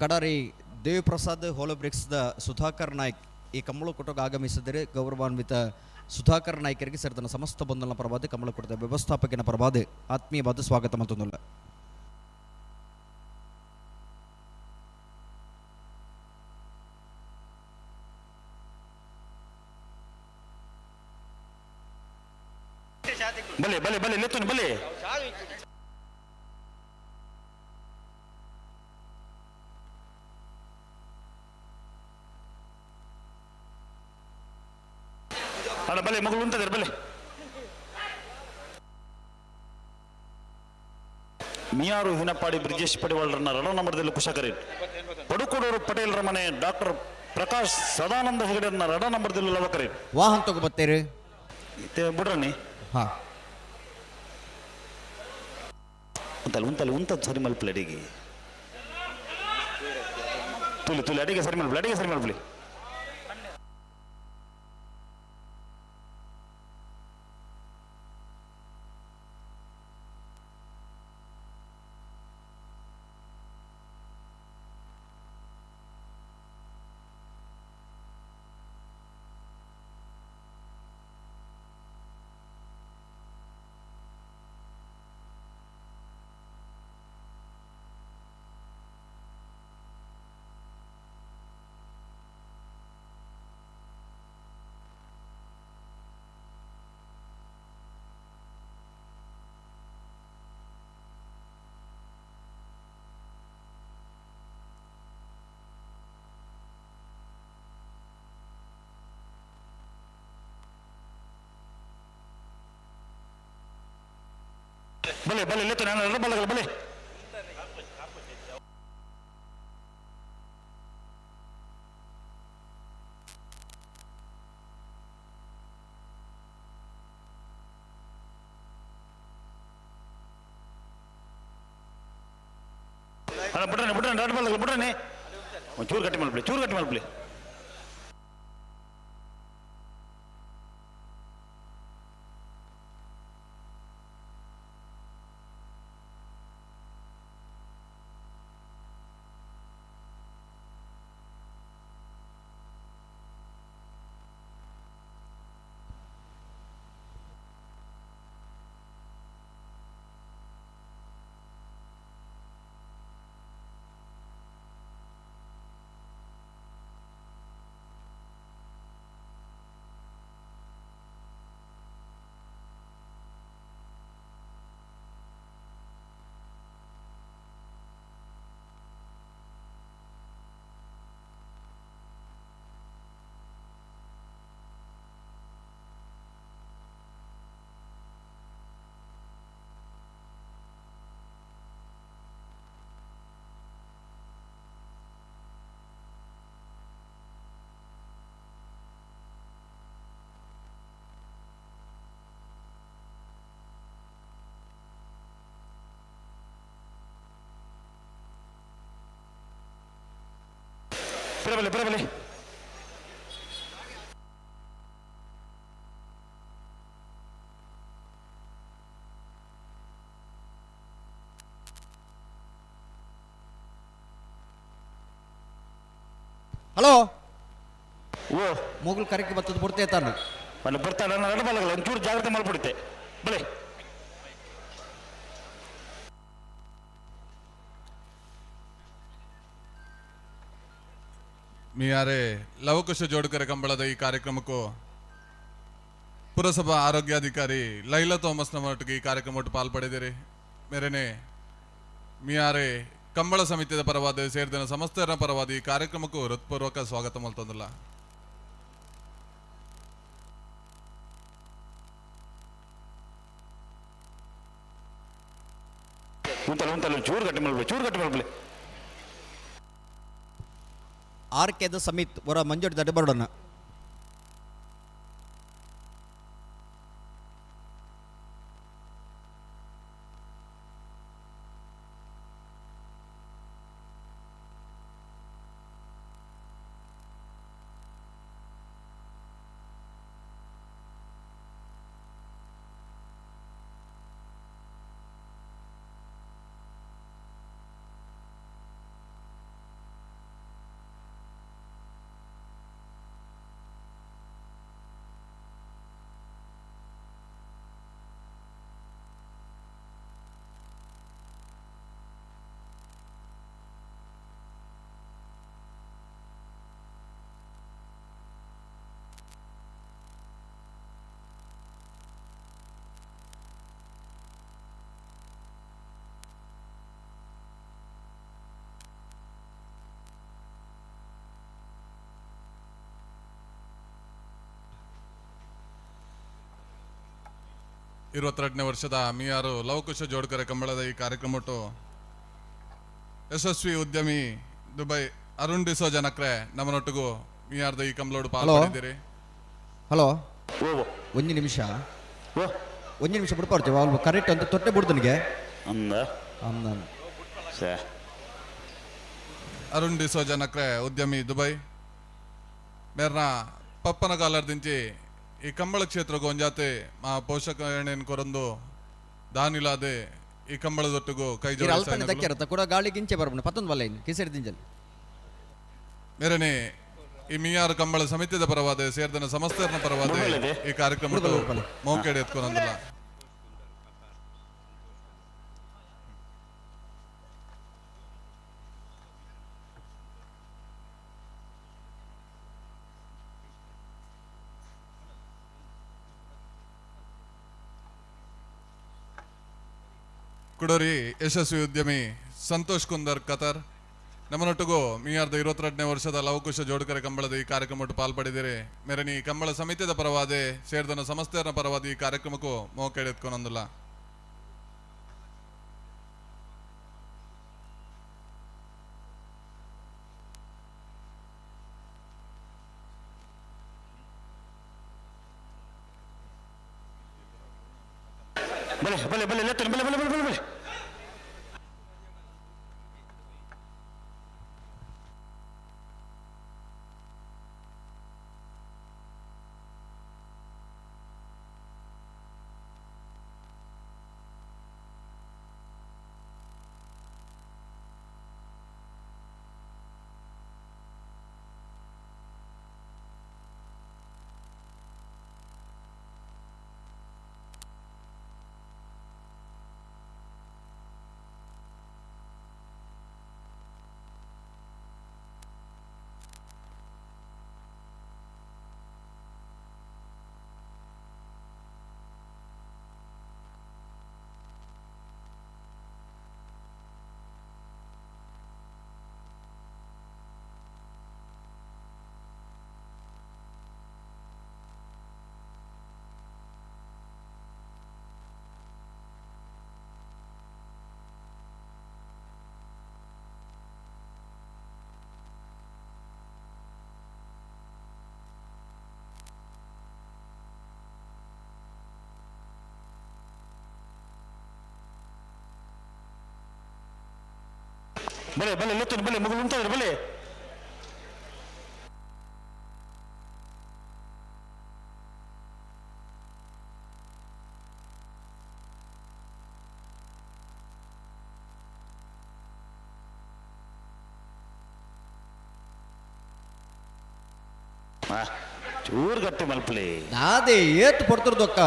ಕಡಾರಿ ದೇವಿಪ್ರಸಾದ್ ಹೋಲೋಬ್ರಿಕ್ಸ್ದ ಸುಧಾಕರ್ ನಾಯ್ಕ್ ಈ ಕಂಬಳಕೂಟಕ್ಕೆ ಆಗಮಿಸಿದರೆ ಗೌರವಾನ್ವಿತ ಸುಧಾಕರ್ ನಾಯ್ಕರಿಗೆ ಸೇರಿದ ಸಮಸ್ತ ಬಂಧನ ಪರವಾದ ಕಂಬಳಕೂಟದ ವ್ಯವಸ್ಥಾಪಕನ ಪರವಾದ ಆತ್ಮೀಯವಾದ ಸ್ವಾಗತ ಮತ್ತೊಂದಲ್ಲ. ಬಲೆ ಬಲೆ ಬಲೆ ಲೆತ್ತನು ಬಲೆ. ಅಣ್ಣ ಬಲೆ ಮಗಳು ಉಂಟದ ಬಲೆ. ಮಿಯಾರು ಹಿನಪಾಡಿ ಬ್ರಿಜೇಶ್ ಪಡಿವಾಳ್ರನ್ನ ರಣ ನಂಬರ್ದಲ್ಲಿ ಕುಶಕರಿ ಪಡುಕೋಡೂರು ಪಟೇಲ್ರ ಮನೆ ಡಾಕ್ಟರ್ ಪ್ರಕಾಶ್ ಸದಾನಂದ ಹೆಗಡೆರನ್ನ ರಣ ನಂಬರ್ದಲ್ಲಿ ಲವಕರಿ. ವಾಹನ ತಗೋಬತ್ತೀರಿ ಬಿಡ್ರನಿ. ಹಾಂ ಉಂತಲ್ಲ ಉಂತಲ್ಲ ಉಂತದ್ದು ಸರಿ ಮಲ್ಪಲಿ ಅಡಿಗೆ ತುಲಿ ತುಲಿ ಅಡಿಗೆ ಸರಿ ಮಲ್ಪಲಿ ಅಡಿಗೆ ಸರಿ ಮಲ್ಪಲಿ. ಬಲೆ ಬಲೆ ಲೆತ್ತು ನಾನು ಬಲ್ಲ ಬಲೆ. ಅಣ್ಣ ಬಿಡ್ರನೆ ಬಿಡ್ರನೆ ರಡ್ ಬಲ್ಲ ಬಿಡ್ರನೆ. ಚೂರು ಗಟ್ಟಿ ಮಲ್ಪಲಿ ಚೂರು ಗಟ್ಟಿ ಮಲ್ಪಲಿ. ಬರಬಲೆ ಬರಬಲೆ. ಹಲೋ ಓ ಮೊಗಲ್ ಕರೆಕ್ಕೆ ಬರ್ತದ ಬರ್ತೇ ತಾನು ಮನೆ ಬರ್ತಾಳೆ ನಾನು ಬಲ್ಲಗಲ್ಲ ಒಂಚೂರು ಜಾಗ್ರತೆ ಮಾಡ್ಬಿಡುತ್ತೆ ಬಲೆ. ಮಿಯಾರೆ ಲವಕುಶ ಜೋಡುಕರ ಕಂಬಳದ ಈ ಕಾರ್ಯಕ್ರಮಕ್ಕೂ ಪುರಸಭಾ ಆರೋಗ್ಯಾಧಿಕಾರಿ ಲೈಲಾ ಥಾಮಸ್ ನಮ್ಮೊಟ್ಟಿಗೆ ಈ ಕಾರ್ಯಕ್ರಮ ಪಾಲ್ಪಡೆದಿರಿ. ಮೇರೆನೆ ಮಿಯಾರೆ ಕಂಬಳ ಸಮಿತಿಯ ಪರವಾದ ಸೇರಿದ ಸಮಸ್ತರ ಪರವಾದ ಈ ಕಾರ್ಯಕ್ರಮಕ್ಕೂ ಹೃತ್ಪೂರ್ವಕ ಸ್ವಾಗತ ಮಲ್ತಂದಿಲ್ಲ. ಉಂತಲ್ಲ ಉಂತಲ್ಲ ಚೂರು ಗಟ್ಟಿ ಮಲ್ಪಲಿ ಚೂರು ಗಟ್ಟಿ ಮಲ್ಪಲಿ. ಆರ್ ಕೆದ ಸಮಿತ್ ವರ ಮಂಜೋಡಿ ದಡ್ಡ ಬರೋಣ. 22ನೇ ವರ್ಷದ ಮಿಯಾರು ಲವಕುಶ ಜೋಡ್ಕರೆ ಕಂಬಳದ ಈ ಕಾರ್ಯಕ್ರಮಟ್ಟು ಯಶಸ್ವಿ ಉದ್ಯಮಿ ದುಬೈ ಅರುಣ್ ಡಿಸೋಜ ನಕ್ರೆ ನಮ್ಮನೊಟ್ಟಿಗೂ ಮಿಯಾರ್ದ ಈ ಕಂಬಳೋಡು ಪಾಲ್ಪಡಿದ್ದೀರಿ. ಹಲೋ, ಒಂದು ನಿಮಿಷ, ಒಂದು ನಿಮಿಷ ಬಿಡ್ಪಾರ್ತೀವಿ ಅವ್ರು ಕರೆಕ್ಟ್ ಅಂತ ತೊಟ್ಟೆ ಬಿಡ್ತನಿಗೆ ಅಂದ ಅಂದ. ಅರುಣ್ ಡಿಸೋಜ ನಕ್ರೆ ಉದ್ಯಮಿ ದುಬೈ ಮೇರ್ನ ಪಪ್ಪನ ಕಾಲರ್ದಿಂಚಿ ಈ ಕಂಬಳ ಕ್ಷೇತ್ರಕ್ಕೆ ಒಂಜಾತೆ ಮಾ ಪೋಷಕ ಎಣ್ಣೆನ್ ಕೊರಂದು ದಾನಿಲಾದೆ ಈ ಕಂಬಳದೊಟ್ಟಿಗೂ ಕೈ ಅಲ್ಪನೆ ಜೋಡಿಸ ದಕ್ಕಿರತ್ತ ಕೂಡ ಗಾಳಿ ಗಿಂಚೆ ಬರ್ಬಂಡು ಪತ್ತೊಂದು ಬಲ್ಲ ಇನ್ನು ಕಿಸೆಡ್ ದಿಂಜಲ್. ಮೇರನೆ ಈ ಮಿಯಾರು ಕಂಬಳ ಸಮಿತಿದ ಪರವಾದ ಸೇರ್ದನ ಸಮಸ್ತರನ ಪರವಾದ ಈ ಕಾರ್ಯಕ್ರಮ ಮೋಕೆಡೆ ಎತ್ಕೊಂಡಲ್ಲ. ಕುಡೋರಿ ಯಶಸ್ವಿ ಉದ್ಯಮಿ ಸಂತೋಷ್ ಕುಂದರ್ ಕತರ್ ನಮ್ಮನೊಟ್ಟಿಗೂ ಮಿಯಾರ್ದ 22ನೇ ವರ್ಷದ ಲವಕುಶ ಜೋಡ್ಕರೆ ಕಂಬಳದ ಈ ಕಾರ್ಯಕ್ರಮಕ್ಕೆ ಪಾಲ್ಪಡಿದ್ದೀರಿ. ಮೇರನಿ ಕಂಬಳ ಸಮಿತಿದ ಪರವಾದೆ ಸೇರ್ದನ ಸಮಸ್ತೆಯರ ಪರವಾದ ಈ ಕಾರ್ಯಕ್ರಮಕ್ಕೂ ಮೋಕೆಡೆ ಎತ್ಕೊಂಡೊಂದಿಲ್ಲ. ಬಲೆ ಬಲೆ ಬಲೆ ಲೆತ್ತನೆ ಬಲೆ ಬಲೆ ಬಲೆ ಬಲೆ ಬಲೆ. ಬಲೆ ಬಲೆ ಲೆತ್ತನೆ ಬಲೆ ಮಗಳು ಉಂಟಾದ್ರೆ ಬಲೆ. ಚೂರು ಗಟ್ಟಿ ಮಲ್ಪಲಿ ಅದೇ ಏತ್ ಪಡ್ತಿರ್ದೊಕ್ಕ.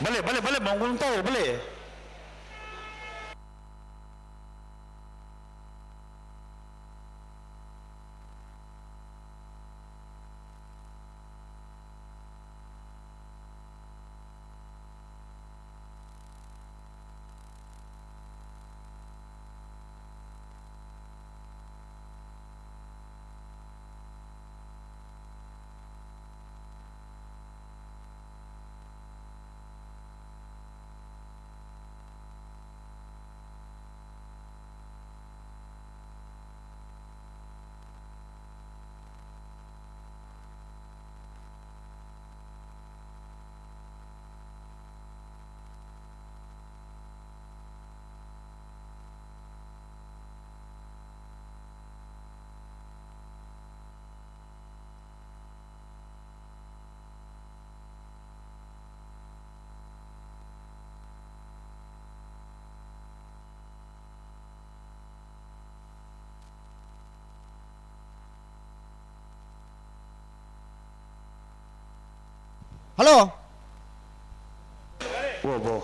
ಬಲೆ ಬಲೆ ಬಲೆ ಮಂಗುಂತ ಬಲೆ. ಹಲೋ ಓ ಬೋ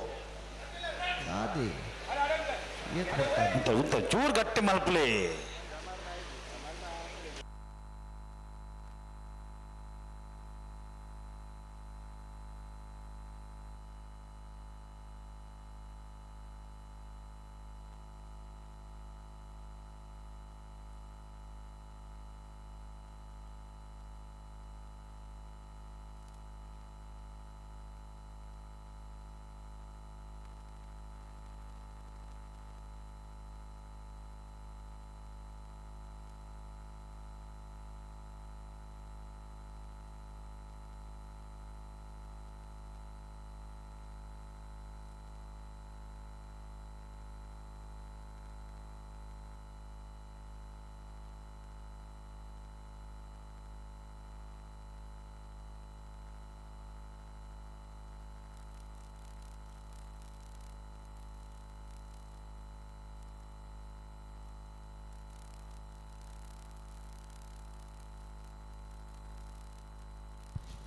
ಅದೇ ಉಂತ ಚೂರು ಗಟ್ಟಿ ಮಲ್ಪಲಿ.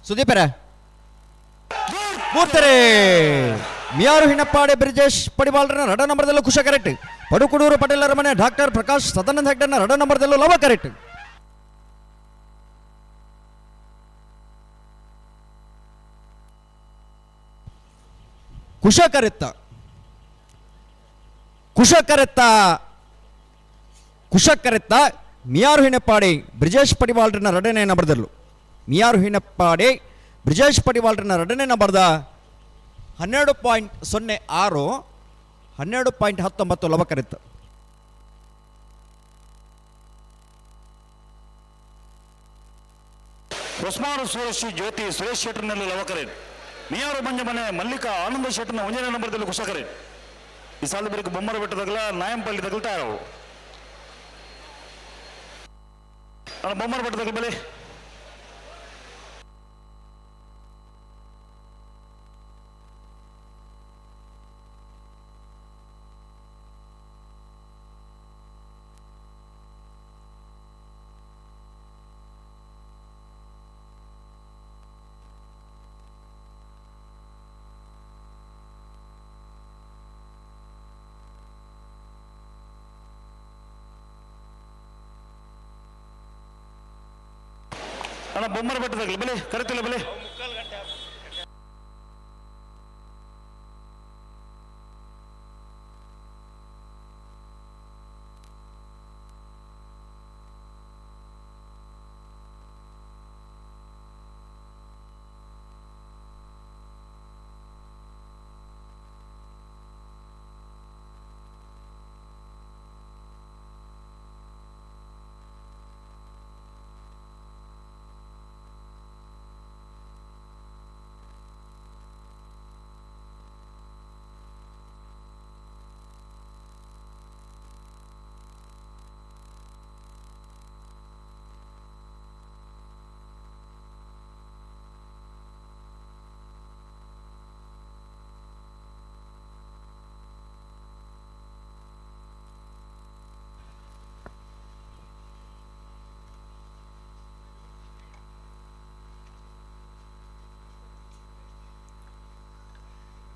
ಸುದೀಪರ ಮೂರ್ತಾರೆ ಮಿಯಾರು ಹಿಣಪ್ಪಾಡೆ ಬ್ರಿಜೇಶ್ ಪಡಿವಾಳ್ರನ ರಡ ನಂಬರ್ದಲ್ಲೂ ಕುಶ ಕರೆಕ್ಟ್. ಪಡುಕುಡೂರು ಪಟೇಲರ ಮನೆ ಡಾಕ್ಟರ್ ಪ್ರಕಾಶ್ ಸದಾನಂದ ಹೆಗ್ಡನ ರಡ ನಂಬರ್ದಲ್ಲೂ ಲವ ಕರೆಕ್ಟ್. ಕುಶ ಕರೆತ್ತ ಕುಶ ಕರೆತ್ತ ಕುಶ ಕರೆತ್ತ ಮಿಯಾರು ಹಿಣಪ್ಪಾಡೆ ಬ್ರಿಜೇಶ್ ಪಡಿವಾಳ್ರನ ರಡನೇ ನಂಬರ್ದಲ್ಲೂ ಮಿಯಾರು ಹಿಣಪ್ಪಾಡೆ ಬ್ರಿಜೇಶ್ ಪಡಿವಾಳ್ರನ ರಡನೇ ನಂಬರ್ದ 12.06 12.19 ಲವಕರಿತ್ತು. ಹೊಸ್ಮಾರು ಸುರೇಶ್ ಜ್ಯೋತಿ ಸುರೇಶ್ ಶೆಟ್ಟರ್ನಲ್ಲಿ ಲವಕರೇನ್. ಮಿಯಾರು ಮಂಜಮನೆ ಮಲ್ಲಿಕಾ ಆನಂದ ಶೆಟ್ಟರ್ನ ಒಂದನೇ ನಂಬರ್ದಲ್ಲಿ ಕುಶಕರೇನ್. ಈ ಸಾಲ ಬೆರಕು ಬೊಮ್ಮರ ಬೆಟ್ಟದಾಗಲ ನಾಯಂಪಳ್ಳಿ ತಗಲ್ತಾರವು. ಅಣ್ಣ ಬೊಮ್ಮರ ಬೆಟ್ಟದಾಗ ಬಲೆ. ಅಣ್ಣ ಬೊಮ್ಮರ ಬೆಟ್ಟದಾಗಲಿ ಬಲೆ ಕರೆತಿಲ್ಲ ಬಲೆ.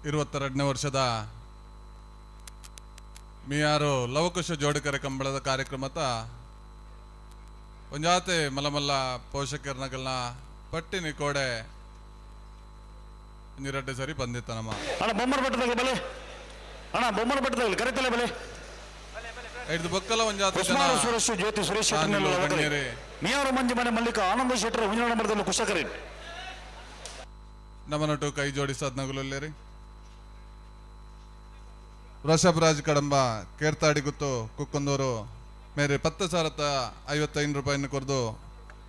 ಇರುವತ್ತೆರಡನೇ ವರ್ಷದ ಮಿಯಾರು ಲವಕುಶ ಜೋಡಿಕರೆ ಕಂಬಳದ ಕಾರ್ಯಕ್ರಮದ ಒಂಜಾತೆ ಮಲಮಲ್ಲ ಪೋಷಕರ್ನಗಲ್ನ ಪಟ್ಟಿನಿ ಕೋಡೆ ನೀರಡ್ಡೆ ಸರಿ ಬಂದಿತ್ತ ನಮ್ಮ. ಅಣ್ಣ ಬೊಮ್ಮರ ಬೆಟ್ಟದಾಗ ಬಲೆ. ಅಣ್ಣ ಬೊಮ್ಮರ ಬೆಟ್ಟದಾಗ ಕರೆತಿಲ್ಲ ಬಲೆ. ಐದು ಬೊಕ್ಕಲ ಒಂಜಾತೆ ಜನ ಸುರೇಶ್ ಜ್ಯೋತಿ ಸುರೇಶ್ ಶೆಟ್ಟರ್ ಮಿಯಾರು ಮಂಜು ಮನೆ ಮಲ್ಲಿಕಾ ಆನಂದ ಶೆಟ್ಟರ್ ಮುಂದಿನ ನಂಬರ್ದಲ್ಲಿ ಕುಶಕರಿ. ನಮ್ಮನೊಟ್ಟು ಕೈ ಜೋಡಿಸದ್ ನಗುಲಲ್ಲಿ ವೃಷಭ್ ರಾಜ್ ಕಡಂಬ ಕೇರ್ತಾಡಿ ಗುತ್ತು ಕುಕ್ಕಂದೂರು ಮೇರೆ 10,055 ರೂಪಾಯಿಯನ್ನು ಕೊರದು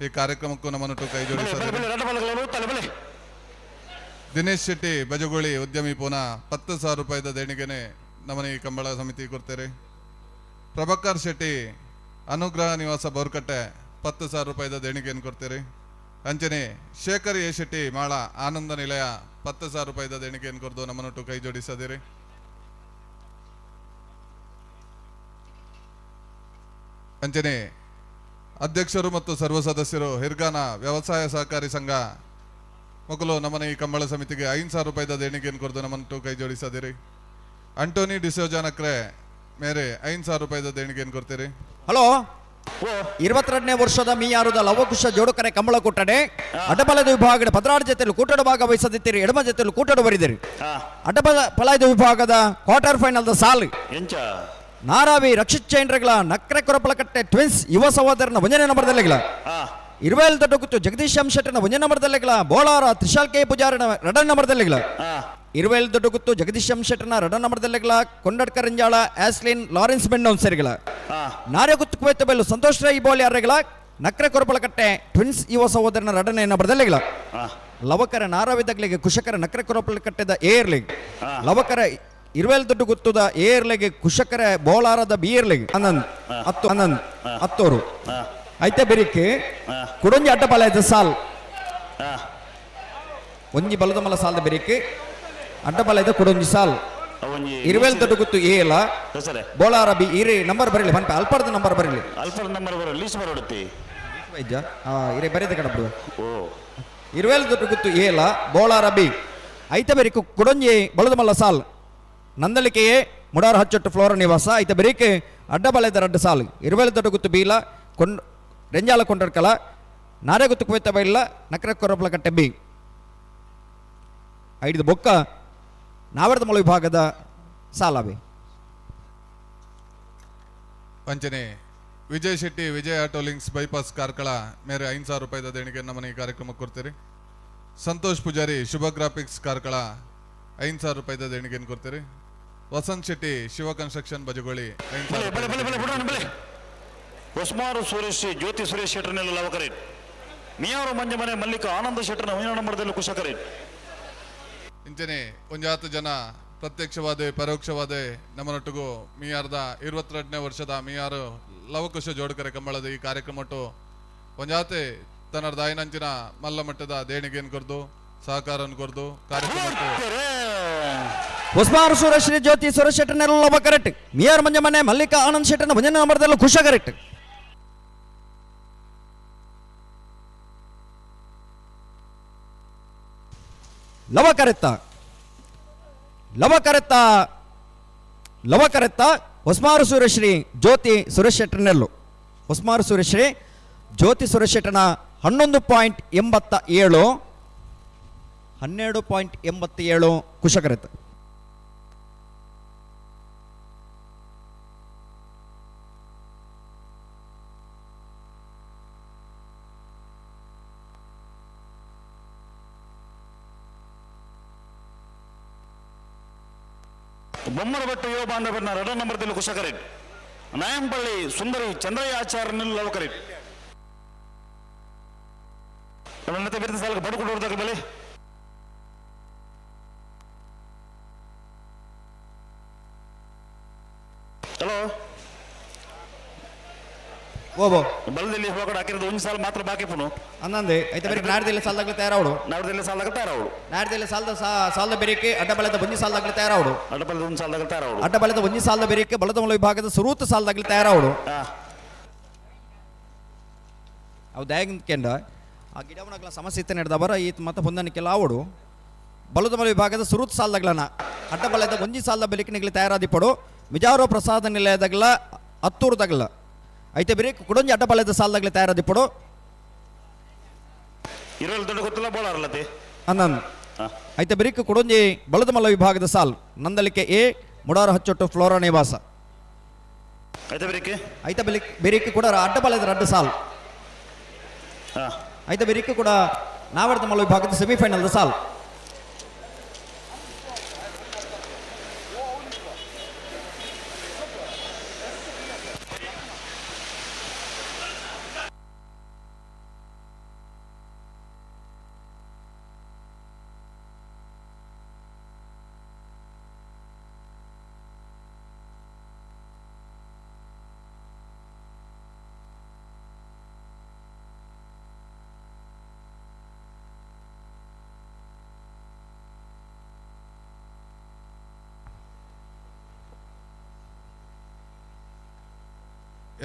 ಈ ಕಾರ್ಯಕ್ರಮಕ್ಕೂ ನಮ್ಮನೊಟ್ಟು ಕೈ ಜೋಡಿಸಿದ್ದಾರೆ. ದಿನೇಶ್ ಶೆಟ್ಟಿ ಬಜಗೋಳಿ ಉದ್ಯಮಿ ಪೂನಾ 10,000 ರೂಪಾಯಿದ ದೇಣಿಗೆನೆ ನಮ್ಮನೆ ಈ ಕಂಬಳ ಸಮಿತಿ ಕೊಡ್ತಾರೆ. ಪ್ರಭಾಕರ್ ಶೆಟ್ಟಿ ಅನುಗ್ರಹ ನಿವಾಸ ಬೋರ್ಕಟ್ಟೆ 10,000 ರೂಪಾಯಿದ ದೇಣಿಗೆಯನ್ನು ಕೊಡ್ತೀರಿ. ಅಂಚನೆ ಶೇಖರ್ ಎ ಶೆಟ್ಟಿ ಮಾಳ ಆನಂದ ನಿಲಯ 10,000 ರೂಪಾಯಿದ ದೇಣಿಗೆಯನ್ನು ಕೊರದು ನಮ್ಮನೊಟ್ಟು ಕೈ ಜೋಡಿಸದಿರಿ. ಅಂಚನೆ ಅಧ್ಯಕ್ಷರು ಮತ್ತು ಸರ್ವ ಸದಸ್ಯರು ಹಿರ್ಗಾನ ವ್ಯವಸಾಯ ಸಹಕಾರಿ ಸಂಘ ಮೊಕಲು ನಮ್ಮನೆ ಈ ಕಂಬಳ ಸಮಿತಿಗೆ 5,000 ರೂಪಾಯಿದ ದೇಣಿಗೆಯನ್ನು ಕೊರದು ನಮ್ಮನ್ನು ಕೈ ಜೋಡಿಸದಿರಿ. ಅಂಟೋನಿ ಡಿಸೋಜಾನಕ್ರೆ ಮೇರೆ 5,000 ರೂಪಾಯಿದ ದೇಣಿಗೆಯನ್ನು ಕೊಡ್ತೀರಿ. ಹಲೋ, 22ನೇ ವರ್ಷದ ಮೀಯಾರುದ ಲವಕುಶ ಜೋಡುಕರೆ ಕಂಬಳ ಕೂಟಡೆ ಅಡ್ಡಬಲದ ವಿಭಾಗದ 16 ಜೊತೆಯಲ್ಲಿ ಕೂಟದ ಭಾಗವಹಿಸದಿತ್ತೀರಿ, ಎಡಮ ಜೊತೆಯಲ್ಲಿ ಕೂಟದ ಬರಿದಿರಿ. ಅಡ್ಡಬಲ ಫಲಾಯದ ವಿಭಾಗದ ಕ್ವಾರ್ಟರ್ ಫೈನಲ್ದ ಸಾಲು ನಾರಾವಿ ರಕ್ಷಿತ್ ಚೈಂಡ್ರಗಳ ನಕ್ರೆ ಕೊರಪಲಕಟ್ಟೆ ಟ್ವಿನ್ಸ್ ಯುವ ಸಹೋದರನ ಒಂದನೇ ನಂಬರ್ದಲ್ಲಿಗಳ, ಇರುವೇಲ್ ದೊಡ್ಡಗುತ್ತು ಜಗದೀಶ್ ಎಂ ಶೆಟ್ಟರ್ನ ಒಂದನೇ ನಂಬರ್ದಲ್ಲಿಗಳ, ಬೋಳಾರ ತ್ರಿಶಾಲ್ ಕೆ ಪೂಜಾರನ ಎರಡನೇ ನಂಬರ್ದಲ್ಲಿಗಳ, ಇರುವೇಲ್ ದೊಡ್ಡಗುತ್ತು ಜಗದೀಶ್ ಎಂ ಶೆಟ್ಟರ್ನ ಎರಡನೇ ನಂಬರ್ದಲ್ಲಿಗಳ, ಕೊಂಡಡ್ಕ ರಂಜಾಳ ಆಸ್ಲಿನ್ ಲಾರೆನ್ಸ್ ಬೆಂಡೋನ್ ಸರಿಗಳ, ನಾರ್ಯಗುತ್ತು ಕುವೆತ್ತ ಬೆಲ್ಲು ಸಂತೋಷ್ ರೈ ಬೋಲಿ ಅರ್ರೆಗಳ ನಕ್ರೆ ಕೊರಪಲಕಟ್ಟೆ ಟ್ವಿನ್ಸ್ ಯುವ ಸಹೋದರನ ಎರಡನೇ ನಂಬರ್ದಲ್ಲಿಗಳ, ಲವಕರ ನಾರಾವಿದಗ್ಲಿಗೆ ಕುಶಕರ ನಕ್ರೆ ಕೊರಪಲಕಟ್ಟೆದ ಏರ್ಲಿಗ್, ಲವಕರ ಇರುವೇಲ್ ದೊಡ್ಡ ಗುತ್ತದ ಏರ್ಲೆಗೆ ಕುಶಕರ ಬೋಲಾರದ ಬಿಯರ್ಲೆಗೆ ಆನಂದ್ ಹತ್ತು ಆನಂದ್ ಹತ್ತೋರು ಐತೆ ಬೆರಿಕೆ ಕುಡೊಂಜಿ ಅಡ್ಡಪಾಲ ಸಾಲ್ ಒಂಜಿ ಬಲದ ಮಲ ಸಾಲದ ಬೆರಿಕೆ ಅಡ್ಡಪಾಲ ಕುಡೊಂಜಿ ಸಾಲ್ ಇರುವೇಲ್ ದೊಡ್ಡ ಗುತ್ತು ಏಲ ಬೋಲಾರ ಬಿ ಇರಿ ನಂಬರ್ ಬರಲಿ ಪನ್ಪ ಅಲ್ಪರ್ದ ನಂಬರ್ ಬರಲಿ ಅಲ್ಪರ್ದ ನಂಬರ್ ಬರಲಿ ಲೀಸ್ಟ್ ಬರೋಡುತ್ತಿ ವೈದ್ಯ ಇರೇ ಬರೀದ ಕಡಬ್ರು ಇರುವೇಲ್ ದೊಡ್ಡ ಗುತ್ತು ಏಲ ಬೋಲಾರ ಬಿ ಐತೆ ಬೆರಿಕು ಕುಡೊಂಜಿ ಬಲದ ಮಲ್ಲ ಸಾಲ್ ನಂದಳಿಕೆಯೇ ಮುಡಾರ ಹಚ್ಚೊಟ್ಟು ಫ್ಲೋರ ನಿವಾಸ ಐತ ಬೆರಿಕೆ ಅಡ್ಡಬಲೆದ ರಡ್ಡು ಸಾಲು ಇರುವೇಲ್ ದೊಡ್ಡ ಗುತ್ತು ಬೀಲ ಕೊಂಡ್ ರೆಂಜಾಲ ಕೊಂಡರ್ಕಲ ನಾರೆಗುತ್ತು ಕುವೆತ್ತ ಬೈಲ ನಕ್ರ ಕೊರಪಲ ಕಟ್ಟೆ ಬಿ ಐದು ಬೊಕ್ಕ ನಾವರದ ಮಳ ವಿಭಾಗದ ಸಾಲಾಬಿ. ಪಂಚನೆ Vijay Shetty Vijay auto links bypass Karkala ಮೇರೆ 5,000 ರೂಪಾಯಿದ ದೇಣಿಗೆ ನಮ್ಮನೆ ಈ ಕಾರ್ಯಕ್ರಮಕ್ಕೆ ಕೊಡ್ತೀರಿ. ಸಂತೋಷ್ ಪೂಜಾರಿ ಶುಭ ಗ್ರಾಫಿಕ್ಸ್ ಕಾರ್ಕಳ 5,000 ರೂಪಾಯಿದ ದೇಣಿಗೆಯನ್ನು ಕೊಡ್ತೀರಿ. ವಸಂತ್ ಶೆಟ್ಟಿ ಶಿವ ಕನ್ಸ್ಟ್ರಕ್ಷನ್ ಬಜಗೋಳಿ 5,000. ಹೊಸ್ಮಾರು ಸುರೇಶ್ ಜ್ಯೋತಿ ಸುರೇಶ್ ಶೆಟ್ಟರ್ನೆಲ್ಲ ಲವಕರೇಟ್ ಮಿಯಾರು ಮಂಜಮನೆ ಮಲ್ಲಿಕ ಆನಂದ ಶೆಟ್ಟರ್ನ ಒಂದನೇ ನಂಬರ್ದಲ್ಲಿ ಕುಶಕರೇಟ್. ಇಂಚನೆ ಒಂಜಾತು ಜನ ಪ್ರತ್ಯಕ್ಷವಾದ ಪರೋಕ್ಷವಾದ ನಮ್ಮನೊಟ್ಟಿಗೂ ಮೀಯಾರ್ದ 22ನೇ ವರ್ಷದ ಮೀಯಾರು ಲವಕುಶ ಜೋಡುಕರೆ ಕಂಬಳದ ಈ ಕಾರ್ಯಕ್ರಮಟ್ಟು ಒಂಜಾತೆ ತನ್ನ ದಾಯಿನಂಚಿನ ಮಲ್ಲ ಮಟ್ಟದ ದೇಣಿಗೆಯನ್ನು ಕೊರ್ದು ಸಹಕಾರವನ್ನು ಕೊರ್ದು ಕಾರ್ಯಕ್ರಮಕ್ಕೆ ಹೊಸ್ಮಾರು ಸುರೇಶ್ ಜ್ಯೋತಿ ಸುರೇಶ್ ಶೆಟ್ಟರ್ನೆಲ್ಲ ಕರೆಕ್ಟ್ ಮಿಯಾರ್ ಮಂಜಮನೆ ಮಲ್ಲಿಕಾ ಆನಂದ್ ಶೆಟ್ಟರ್ನ ಒಂದನೇ ನಂಬರ್ದಲ್ಲೂ ಖುಷ ಕರೆಕ್ಟ್. ಲವಕರೆತ್ತ ಲವಕರೆತ್ತ ಲವಕರೆತ್ತ ಹೊಸ್ಮಾರು ಸೂರ್ಯಶ್ರೀ ಜ್ಯೋತಿ ಸುರೇಶ್ ಶೆಟ್ಟರ್ನೆಲ್ಲು ಹೊಸ್ಮಾರು ಸೂರ್ಯಶ್ರೀ ಜ್ಯೋತಿ ಸುರೇಶ್ ಶೆಟ್ಟರ್ನ 11.87 12.87 ಕುಶಕರೆತ್ತ. ಬೊಮ್ಮನಬೆಟ್ಟು ಯುವ ಬಾಂಧವರನ್ನ ಎರಡನೇ ನಂಬರ್ದಲ್ಲಿ ಕುಶಕರೇಟ್ ನಾಯಂಪಳ್ಳಿ ಸುಂದರಿ ಚಂದ್ರಯ್ಯ ಆಚಾರ್ಯನಲ್ಲಿ ಲವಕರೇಟ್ ಮತ್ತೆ ಬೇರೆ ಸಾಲ ಬಡ್ಕೊಂಡು ಬೆಲೆ ಹಲೋ ಓಬೋ ಬಲದಲ್ಲಿ ಹೋಗಡ ಹಾಕಿರೋದು ಒಂದು ಸಾಲ ಮಾತ್ರ ಬಾಕಿ ಪುನು ಅನ್ನಂದೆ ಐತೆ ಬೇರೆ ನಾಡ್ದಿಲ್ಲ ಸಾಲದಾಗ್ಲಿ ತಯಾರಾವಡು ನಾಡ್ದಿಲ್ಲ ಸಾಲದಾಗ ತಯಾರಾವಡು ನಾಡ್ದಿಲ್ಲ ಸಾಲದ ಸಾಲದ ಬೆರಿಕೆ ಅಡ್ಡಬಲದ ಒಂಜಿ ಸಾಲದಾಗ್ಲಿ ತಯಾರಾವಡು ಅಡ್ಡಬಲದ ಒಂದು ಸಾಲದಾಗ ತಯಾರಾವಡು ಅಡ್ಡಬಲದ ಒಂಜಿ ಸಾಲದ ಬೆರಿಕೆ ಬಲದ ಮೂಲ ವಿಭಾಗದ ಸುರೂತ ಸಾಲದಾಗ್ಲಿ ತಯಾರಾವಡು. ಅವು ದಾಯಕೆಂಡ ಆ ಗಿಡವನಗ್ಲ ಸಮಸ್ಯೆ ಇತ್ತ ನಡೆದ ಬರ ಈತ ಮತ್ತೆ ಹೊಂದಾಣಿಕೆಲ್ಲ ಆವಡು ಬಲದ ಮೂಲ ವಿಭಾಗದ ಸುರೂತ ಸಾಲದಾಗ್ಲನ ಅಡ್ಡಬಲದ ಒಂಜಿ ಸಾಲದ ಬೆರಿಕೆ ನಿಗ್ಲಿ ತಯಾರಾದಿಪಡು ಮಿಜಾರೋ ಪ್ರಸಾದ ನಿಲಯದಾಗಲ ಹತ್ತೂರ್ದಾಗಲ ಐತೆ ಬೇರೆ ಕುಡೊಂಜಿ ಅಡ್ಡಬಲದ ಸಾಲದಾಗ್ಲಿ ತಯಾರಾದಿಪಡು ಇರೋಲ್ ದೊಡ್ಡ ಗೊತ್ತಿಲ್ಲ ಬೋಳಾರಲ್ಲತೆ ಅನ್ನನ್ ಐತೆ ಬೆರಿಕ್ ಕುಡೊಂಜಿ ಬಲದಮಲ್ಲ ವಿಭಾಗದ ಸಾಲ್ ನಂದಲಿಕೆ ಎ ಮುಡಾರ ಹಚ್ಚೊಟ್ಟು ಫ್ಲೋರಾ ನಿವಾಸ ಐತೆ ಬೆರಿಕೆ ಐತೆ ಬೆಲಿಕ್ ಬೆರಿಕ್ ಕೂಡ ಅಡ್ಡಬಲದ ರಡ್ಡು ಸಾಲ್ ಐತೆ ಬೆರಿಕ್ ಕೂಡ ನಾವರ್ದ ಮಲ್ಲ ವಿಭಾಗದ ಸೆಮಿಫೈನಲ್ ಸಾಲ್.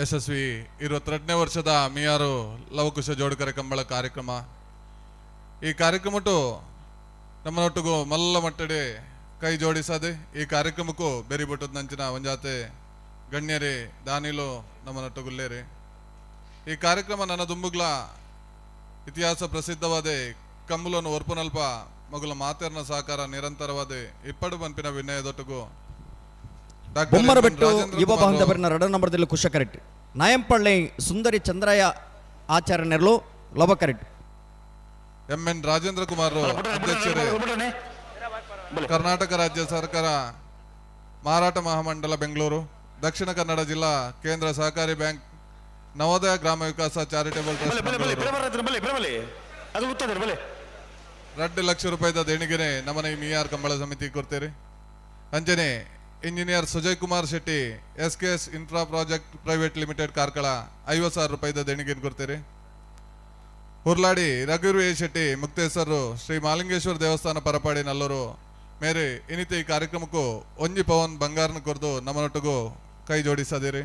ಯಶಸ್ವಿ 22ನೇ ವರ್ಷದ ಮಿಯಾರು ಲವಕುಶ ಜೋಡುಕರೆ ಕಂಬಳ ಕಾರ್ಯಕ್ರಮ. ಈ ಕಾರ್ಯಕ್ರಮಟ್ಟು ನಮ್ಮನೊಟ್ಟಿಗೂ ಮಲ್ಲ ಮಟ್ಟಡೆ ಕೈ ಜೋಡಿಸದೆ ಈ ಕಾರ್ಯಕ್ರಮಕ್ಕೂ ಬೆರಿ ಬಟ್ಟದ ನಂಚಿನ ಒಂಜಾತೆ ಗಣ್ಯರೇ ದಾನಿಲು ನಮ್ಮನೊಟ್ಟುಗುಲ್ಲೇರಿ. ಈ ಕಾರ್ಯಕ್ರಮ ನನ್ನ ದುಂಬುಗ್ಲ ಇತಿಹಾಸ ಪ್ರಸಿದ್ಧವಾದ ಕಂಬುಲನ್ನು ಒರ್ಪುನಲ್ಪ ಮಗುಲ ಮಾತೆರ್ನ ಸಹಕಾರ ನಿರಂತರವಾದ ಇಪ್ಪಡು ಬಂಪಿನ ವಿನಯದೊಟ್ಟಿಗೂ ಬೊಮ್ಮರಬೆಟ್ಟು ಯುವ ಬಾಂಧವರನ್ನ ರಡ ನಂಬರ್ದಲ್ಲಿ ಕುಶಕರೆಟ್ ನಾಯಂಪಳ್ಳಿ ಸುಂದರಿ ಚಂದ್ರಯ್ಯ ಆಚಾರ್ಯನೆರಳು ಲವಕರೆಟ್ ಎಂ ಎನ್ ರಾಜೇಂದ್ರ ಕುಮಾರ್ ಅಧ್ಯಕ್ಷರೇ, ಕರ್ನಾಟಕ ರಾಜ್ಯ ಸರ್ಕಾರ ಮಾರಾಟ ಮಹಾಮಂಡಲ ಬೆಂಗಳೂರು, ದಕ್ಷಿಣ ಕನ್ನಡ ಜಿಲ್ಲಾ ಕೇಂದ್ರ ಸಹಕಾರಿ ಬ್ಯಾಂಕ್, ನವೋದಯ ಗ್ರಾಮ ವಿಕಾಸ ಚಾರಿಟೇಬಲ್ ಟ್ರಸ್ಟ್ 2 ಲಕ್ಷ ರೂಪಾಯಿದ ದೇಣಿಗೆನೆ ನಮ್ಮನೆ ಮಿಆರ್ ಕಂಬಳ ಸಮಿತಿ ಕೊಡ್ತೀರಿ. ಅಂಜನೆ engineer Sujay Kumar Shetty S K S infra project private limited Karkala 50,000 ರೂಪಾಯಿದ ದೇಣಿಗೆ ಕೊಡ್ತೀರಿ. ಹುರ್ಲಾಡಿ ರಘುವೀರ್ ಎ ಶೆಟ್ಟಿ ಮುಕ್ತೇಸರು ಶ್ರೀ ಮಾಲಿಂಗೇಶ್ವರ ದೇವಸ್ಥಾನ ಪರಪಾಡಿ ನಲ್ಲೂರು ಮೇರೆ ಇನ್ನಿತ ಈ ಕಾರ್ಯಕ್ರಮಕ್ಕೂ ಒಂಜಿ ಪವನ್ ಬಂಗಾರನ ಕೊರ್ದು ನಮ್ಮನೊಟ್ಟಿಗೂ ಕೈ ಜೋಡಿಸದಿರಿ.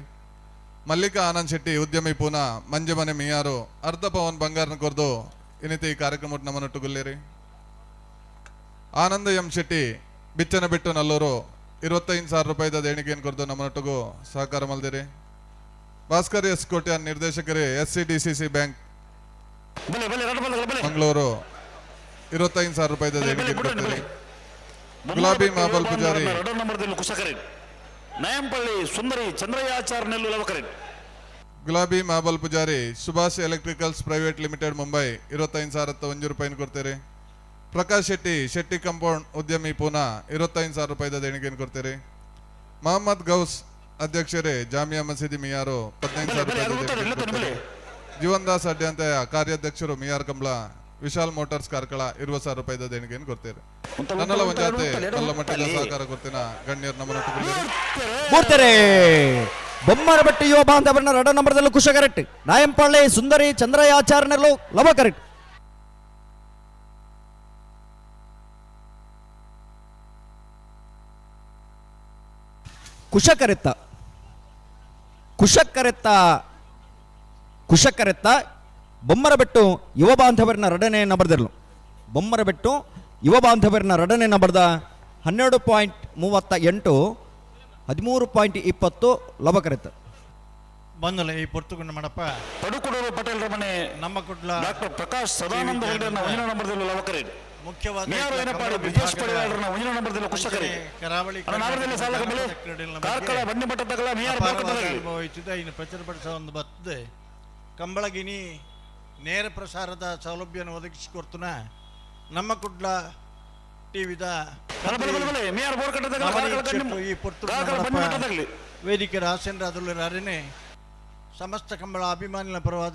ಮಲ್ಲಿಕಾ ಆನಂದ್ ಶೆಟ್ಟಿ ಉದ್ಯಮಿ ಪೂನಾ ಮಂಜಮನೆ ಮಿಯಾರು ಅರ್ಧ ಪವನ್ ಬಂಗಾರನ ಕೊರ್ದು ಇನ್ನಿತ ಈ ಕಾರ್ಯಕ್ರಮ ನಮ್ಮನೊಟ್ಟುಗುಲ್ಲೇರಿ. ಆನಂದ ಎಂ ಶೆಟ್ಟಿ ಬಿಚ್ಚನ ಬಿಟ್ಟು ನಲ್ಲೂರು 25,000 ರೂಪಾಯಿದ ದೇಣಿಗೆಯನ್ನು ಕೊರ್ದು ನಮ್ಮನೊಟ್ಟಿಗೂ ಸಹಕಾರ ಮಲ್ದಿರಿ. ಭಾಸ್ಕರ್ ಎಸ್ ಕೋಟ್ಯಾನ್ ನಿರ್ದೇಶಕರೇ S C D C C bank Mangaluru 25,000 ರೂಪಾಯಿದ ದೇಣಿಗೆ ಕೊಡ್ತೀರಿ. ಗುಲಾಬಿ ಮಾಬಲ್ ಪೂಜಾರಿ ನಯಂಪಳ್ಳಿ ಸುಂದರಿ ಚಂದ್ರಯ್ಯಾಚಾರ್ನೆಲ್ಲು ಲವಕರೆಡ್ Gulabi Mabal Pujari Subhash electricals private limited Mumbai 25,001 ರೂಪಾಯಿನ ಕೊಡ್ತೀರಿ. ಪ್ರಕಾಶ್ ಶೆಟ್ಟಿ ಶೆಟ್ಟಿ ಕಾಂಪೌಂಡ್ ಉದ್ಯಮಿ ಪೂನಾ 25,000 ರೂಪಾಯಿದ ದೇಣಿಗೆಯನ್ನು ಕೊಡ್ತೀರಿ. ಮೊಹಮ್ಮದ್ ಗೌಸ್ ಅಧ್ಯಕ್ಷರೇ ಜಾಮಿಯಾ ಮಸೀದಿ ಮಿಯಾರು 15,000 ರೂಪಾಯಿದ ದೇಣಿಗೆ ಕೊಡ್ತೀರಿ. ಜೀವನ್ ದಾಸ್ ಅಡ್ಯಂತೆಯ ಕಾರ್ಯಾಧ್ಯಕ್ಷರು ಮಿಯಾರ್ ಕಂಬ್ಳ ವಿಶಾಲ್ ಮೋಟಾರ್ಸ್ ಕಾರ್ಕಳ 20,000 ರೂಪಾಯಿದ ದೇಣಿಗೆಯನ್ನು ಕೊಡ್ತೀರಿ. ನನ್ನೆಲ್ಲ ಒಂಜಾತೆ ನಲ್ಲ ಮಟ್ಟದ ಸಹಕಾರ ಕೊಡ್ತೀನ ಗಣ್ಯರು ನಮ್ಮನ್ನು ಮೂರ್ತಾರೆ. ಬೊಮ್ಮರಬಟ್ಟಿ ಯುವ ಬಾಂಧವರನ್ನ ರಡ ನಂಬರ್ದಲ್ಲೂ ಕುಶಕರೆಟ್ ನಾಯಂಪಳ್ಳಿ ಸುಂದರಿ ಚಂದ್ರಯ್ಯಾಚಾರ್ಯನಲ್ಲೂ ಲವಕರೆಟ್ ಕುಶಕರೆತ್ತ ಕುಶಕರೆತ್ತ ಕುಶಕರೆತ್ತ ಬೊಮ್ಮರಬೆಟ್ಟು ಯುವ ಬಾಂಧವರನ್ನ ರಡನೆ ನಂಬರ್ದಿರಲು ಬೊಮ್ಮರಬೆಟ್ಟು ಯುವ ಬಾಂಧವರನ್ನ ರಡನೆ ನಂಬರ್ದ 12.38 13.20 ಲವಕರೆತ್ತ ಬಂದಲ್ಲ ಈ ಪೊರ್ತುಗುಂಡ ಮಾಡಪ್ಪ ಪಡುಕುಡೂರು ಪಟೇಲ್ ಮನೆ ನಮ್ಮ ಕುಡ್ಲ ಡಾಕ್ಟರ್ ಪ್ರಕಾಶ್ ಸದಾನಂದ ಹೆಗಡೆನ ಒಂದಿನ ನಂಬರ್ದಲ್ಲಿ ಲವಕರೆಡ್ ಮುಖ್ಯವಾದ ಕರಾವಳಿ ಅನುಭವಿಸಿದ ಇನ್ನು ಪ್ರಚುರಪಡಿಸುವ ಒಂದು ಬರ್ತದೆ ಕಂಬಳಗಿನಿ ನೇರ ಪ್ರಸಾರದ ಸೌಲಭ್ಯವನ್ನು ಒದಗಿಸಿಕೊಡ್ತುನ ನಮ್ಮ ಕುಡ್ಲ ಟಿವಿದ ಈ ಪೊರ್ತು ವೇದಿಕೆ ರಾಸೇಂದ್ರ ಸಮಸ್ತ ಕಂಬಳ ಅಭಿಮಾನಿಗಳ ಪರವಾದ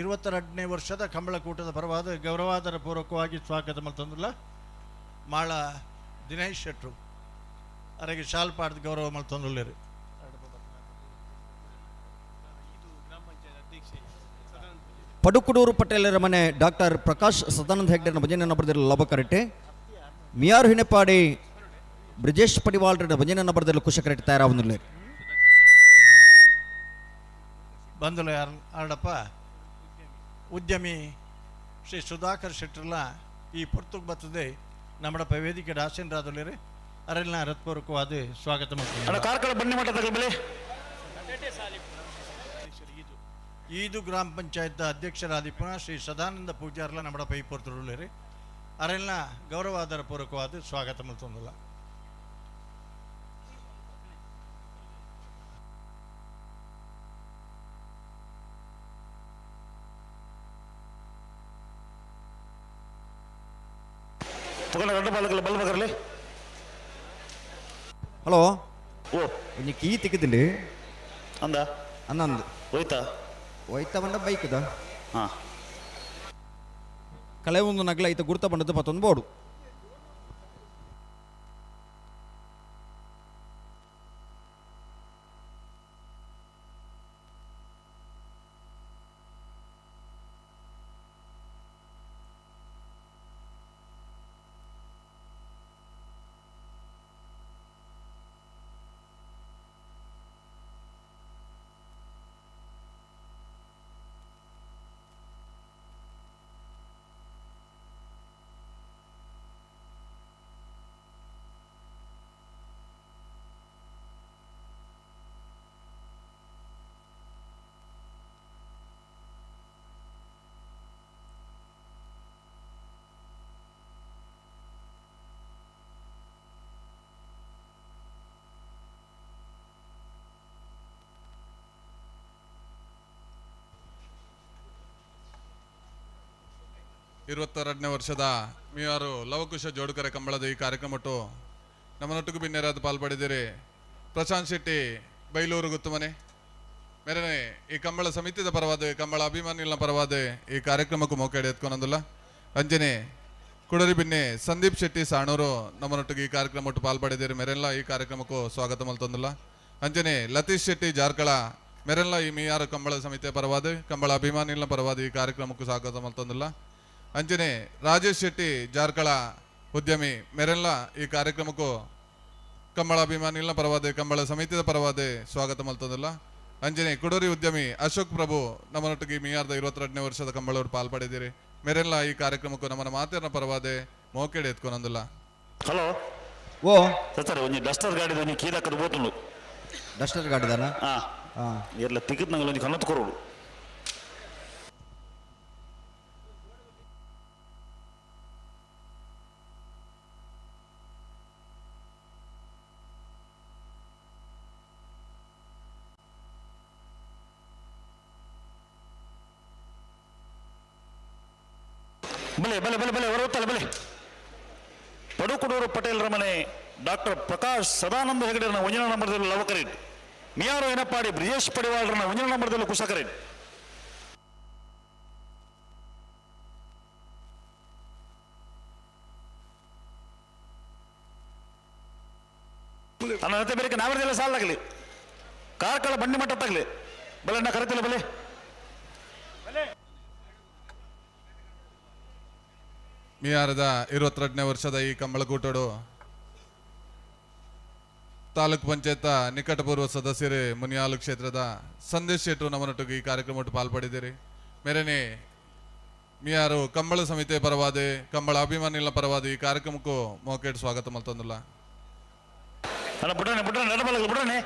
22ನೇ ವರ್ಷದ ಕಂಬಳಕೂಟದ ಪರವಾದ ಗೌರವಾದರ ಪೂರ್ವಕವಾಗಿ ಸ್ವಾಗತ ಮಲ್ತಂದುಲ್ಲ ಮಾಳ ದಿನೇಶ್ ಶೆಟ್ರು ಅರೆಗೆ ಶಾಲ್ ಪಾಡ್ದ ಗೌರವ ಮಲ್ತಂದುಲ್ಲೇರು. ಪಡುಕುಡೂರು ಪಟೇಲರ ಮನೆ ಡಾಕ್ಟರ್ ಪ್ರಕಾಶ್ ಸದಾನಂದ ಹೆಗ್ಡೆನ ಭಜನೆಯನ್ನು ಬರೆದಿರಲು ಲಭಕರೆಟ್ಟೆ ಮಿಯಾರು ಹಿಣೆಪಾಡಿ ಬ್ರಿಜೇಶ್ ಪಡಿವಾಳ್ರ ಭಜನೆಯನ್ನು ಬರೆದಿರಲು ಕುಶಕರೆಟ್ಟೆ ತಯಾರಾಗುವುದಿಲ್ಲ. ಬಂದಲು ಯಾರು ಆಡಪ್ಪ ಉದ್ಯಮಿ ಶ್ರೀ ಸುಧಾಕರ್ ಶೆಟ್ಟರ್ಲ ಈ ಪೊರ್ತುಗ್ ಬರ್ತದೆ ನಮ್ಮಡಪ್ಪ ವೇದಿಕೆ ರಾಸೇಂದ್ರಾದುಲೇರಿ ಅರೆಲ್ನ ಹೃತ್ಪೂರ್ವಕವಾದ ಸ್ವಾಗತ ಮಾಡ್ತೀನಿ. ಕಾರ್ಕಳ ಬನ್ನಿ ಮಠದ ಬೆಲೆ ಈದು ಗ್ರಾಮ ಪಂಚಾಯತ್ ಅಧ್ಯಕ್ಷರಾದಿಪುನ ಶ್ರೀ ಸದಾನಂದ ಪೂಜಾರ್ಲ ನಮ್ಮಡಪ್ಪ ಈ ಪೊರ್ತುಡುಲೇರಿ ಅರೆಲ್ನ ಗೌರವಾದರ ಪೂರ್ವಕವಾದ ಸ್ವಾಗತ ಮಾಡ್ತಂದಲ್ಲ. ಹಲೋ ಓ ಒಂಜಿ ಕೀ ತಿಕ್ಕಿದ್ದಿಂಡಿ ಅಂದ ಅಂದ ಹೋಯ್ತಾ ಹೋಯ್ತಾ ಬಂಡ ಬೈಕ್ದ ಹಾಂ ಕಳೆ ಒಂದು ನಗಲ ಐತ ಗುರ್ತ ಬಂಡದ್ದು ಮತ್ತೊಂದು ಬೋರ್ಡು. 22ನೇ ವರ್ಷದ ಮೀಯಾರು ಲವಕುಶ ಜೋಡುಕರೆ ಕಂಬಳದ ಈ ಕಾರ್ಯಕ್ರಮಟ್ಟು ನಮ್ಮನೊಟ್ಟಿಗೂ ಬಿನ್ನೆರಾದ ಪಾಲ್ಪಡಿದ್ದೀರಿ ಪ್ರಶಾಂತ್ ಶೆಟ್ಟಿ ಬೈಲೂರು ಗುತ್ತುಮನೆ ಮೇರನೆ ಈ ಕಂಬಳ ಸಮಿತಿದ ಪರವಾದ ಕಂಬಳ ಅಭಿಮಾನಿಗಳ ಪರವಾದ ಈ ಕಾರ್ಯಕ್ರಮಕ್ಕೂ ಮೋಕೇಡಿ ಎತ್ಕೊಂಡಂದಿಲ್ಲ. ಅಂಜನೆ ಕುಡರಿ ಬಿನ್ನೆ ಸಂದೀಪ್ ಶೆಟ್ಟಿ ಸಾಣೂರು ನಮ್ಮನೊಟ್ಟಿಗೆ ಈ ಕಾರ್ಯಕ್ರಮಟ್ಟು ಪಾಲ್ಪಡಿದ್ದೀರಿ ಮೆರೆಲ್ಲ ಈ ಕಾರ್ಯಕ್ರಮಕ್ಕೂ ಸ್ವಾಗತ ಮಲ್ತೊಂದಿಲ್ಲ. ಅಂಜನೆ ಲತೀಶ್ ಶೆಟ್ಟಿ ಜಾರ್ಕಳ ಮೆರೆಲ್ಲ ಈ ಮೀಯಾರು ಕಂಬಳ ಸಮಿತಿಯ ಪರವಾದ ಕಂಬಳ ಅಭಿಮಾನಿಗಳ ಪರವಾದ ಈ ಕಾರ್ಯಕ್ರಮಕ್ಕೂ ಸ್ವಾಗತ ಮಲ್ತೊಂದಿಲ್ಲ. ಅಂಜನೆ ರಾಜೇಶ್ ಶೆಟ್ಟಿ ಜಾರ್ಕಳ ಉದ್ಯಮಿ ಮೆರೆಲ್ಲ ಈ ಕಾರ್ಯಕ್ರಮಕ್ಕೂ ಕಂಬಳ ಅಭಿಮಾನಿಗಳ ಪರವಾದ ಕಂಬಳ ಸಮಿತಿಯ ಪರವಾದ ಸ್ವಾಗತ ಮಲ್ತೊಂದಿಲ್ಲ. ಅಂಜನೆ ಕುಡೂರಿ ಉದ್ಯಮಿ ಅಶೋಕ್ ಪ್ರಭು ನಮ್ಮನೊಟ್ಟಿಗೆ ಮೀಯಾರ್ದ 22ನೇ ವರ್ಷದ ಕಂಬಳವರು ಪಾಲ್ಪಡಿದ್ದೀರಿ ಮೇರೆಲ್ಲ ಈ ಕಾರ್ಯಕ್ರಮಕ್ಕೂ ನಮ್ಮನ ಮಾತಿನ ಪರವಾದೆ ಮೋಕೆಡೆ ಎತ್ಕೊನಂದಿಲ್ಲ. ಹಲೋ ಓ ಸರ್ ಒಂಜಿ ಡಸ್ಟರ್ ಗಾಡಿ ಒಂಜಿ ಕೀಲಕ್ಕದ ಬೋತುಂಡು. ಡಸ್ಟರ್ ಗಾಡಿದಾನ? ಹಾಂ ಹಾಂ ಎಲ್ಲ ತಿಕ್ಕತ್ ನಂಗೆ ಒಂಜಿ ಕನ್ನತ್ ಕೊರೋಡು. ಬಲೆ ಬಲೆ ಬಲೆ ಬಲೆ ಹೊರಗುತ್ತಲ್ಲ ಬಲೆ. ಪಡುಕುಡೂರು ಪಟೇಲರ ಮನೆ ಡಾಕ್ಟರ್ ಪ್ರಕಾಶ್ ಸದಾನಂದ ಹೆಗಡೆರನ ಒಂಜಿನ ನಂಬರ್ದಲ್ಲಿ ಲವಕರೇಟ್ ಮಿಯಾರು ಏನಪ್ಪಾಡಿ ಬ್ರಿಜೇಶ್ ಪಡಿವಾಳರನ ಒಂಜಿನ ನಂಬರ್ದಲ್ಲಿ ಕುಶಕರೇಟ್. ನನ್ನ ಜೊತೆ ಬೇರೆ ನಾವರದೆಲ್ಲ ಸಾಲಾಗಲಿ ಕಾರ್ಕಳ ಬಂಡಿ ಮಟ್ಟ ತಗಲಿ ಬಲೆ ನಾ ಕರೆತಿಲ್ಲ ಬಲೆ. ಮಿಯಾರದ 22ನೇ ವರ್ಷದ ಈ ಕಂಬಳಕೂಟಡು ತಾಲೂಕು ಪಂಚಾಯತ್ ನಿಕಟಪೂರ್ವ ಸದಸ್ಯರೇ ಮುನಿಯಾಲು ಕ್ಷೇತ್ರದ ಸಂದೇಶ್ ಶೆಟ್ಟರು ನಮ್ಮನೊಟ್ಟಿಗೆ ಈ ಕಾರ್ಯಕ್ರಮಟ್ಟು ಪಾಲ್ಪಡಿದ್ದೀರಿ ಮೇರೆನೆ ಮಿಯಾರು ಕಂಬಳ ಸಮಿತಿಯ ಪರವಾದ ಕಂಬಳ ಅಭಿಮಾನಿಗಳ ಪರವಾದ ಈ ಕಾರ್ಯಕ್ರಮಕ್ಕೂ ಮೋಕೇಟ್ ಸ್ವಾಗತ ಮಲ್ತೊಂದಿಲ್ಲ. ಅಲ್ಲ ಬುಡನೆ ಬುಡನೆ ನಡಬಲ್ಲ ಬುಡನೆ.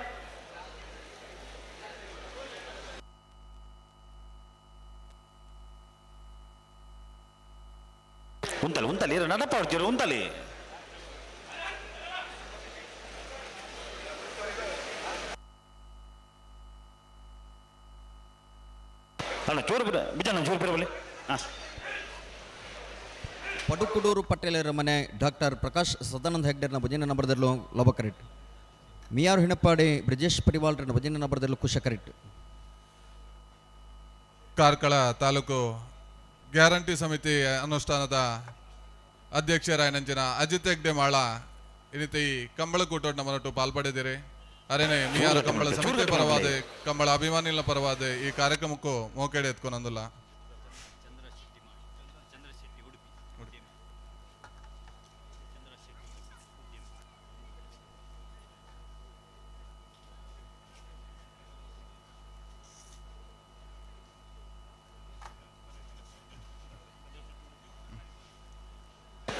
ಉಂತಲಿ ಉಂತಲಿ ಇರ ನಡಪ ಹೊಡ್ತೀರಿ ಉಂತಲಿ. ಅಣ್ಣ ಚೂರು ಬಿಡ ಬಿಜಣ್ಣ ಚೂರು ಬಿಡಬಲ್ಲಿ. ಹಾಂ ಪಡುಕುಡೂರು ಪಟೇಲರ ಮನೆ ಡಾಕ್ಟರ್ ಪ್ರಕಾಶ್ ಸದಾನಂದ ಹೆಗ್ಡೆರ್ನ ಭಜನೆ ನಂಬರ್ದಲ್ಲೂ ಲೋಬಕರೆಟ್ ಮಿಯಾರು ಹಿಣಪ್ಪಾಡಿ ಬ್ರಿಜೇಶ್ ಪಡಿವಾಳ್ರನ ಭಜನೆ ನಂಬರ್ದಲ್ಲೂ ಕುಶಕರೆಟ್. ಕಾರ್ಕಳ ತಾಲೂಕು ಗ್ಯಾರಂಟಿ ಸಮಿತಿ ಅನುಷ್ಠಾನದ ಅಧ್ಯಕ್ಷರಾಯನಂಚಿನ ಅಜಿತ್ ಹೆಗ್ಡೆ ಮಾಳ ಈ ರೀತಿ ಕಂಬಳಕೂಟೋಟ್ ನಮ್ಮನೊಟ್ಟು ಪಾಲ್ಪಡಿದ್ದೀರಿ. ಅರೇನೆ ಮಿಯಾರು ಕಂಬಳ ಸಮಿತಿ ಪರವಾದ ಕಂಬಳ ಅಭಿಮಾನಿಗಳ ಪರವಾದ ಈ ಕಾರ್ಯಕ್ರಮಕ್ಕೂ ಮೋಕೇಡೆ ಎತ್ಕೊಂಡಂದಿಲ್ಲ.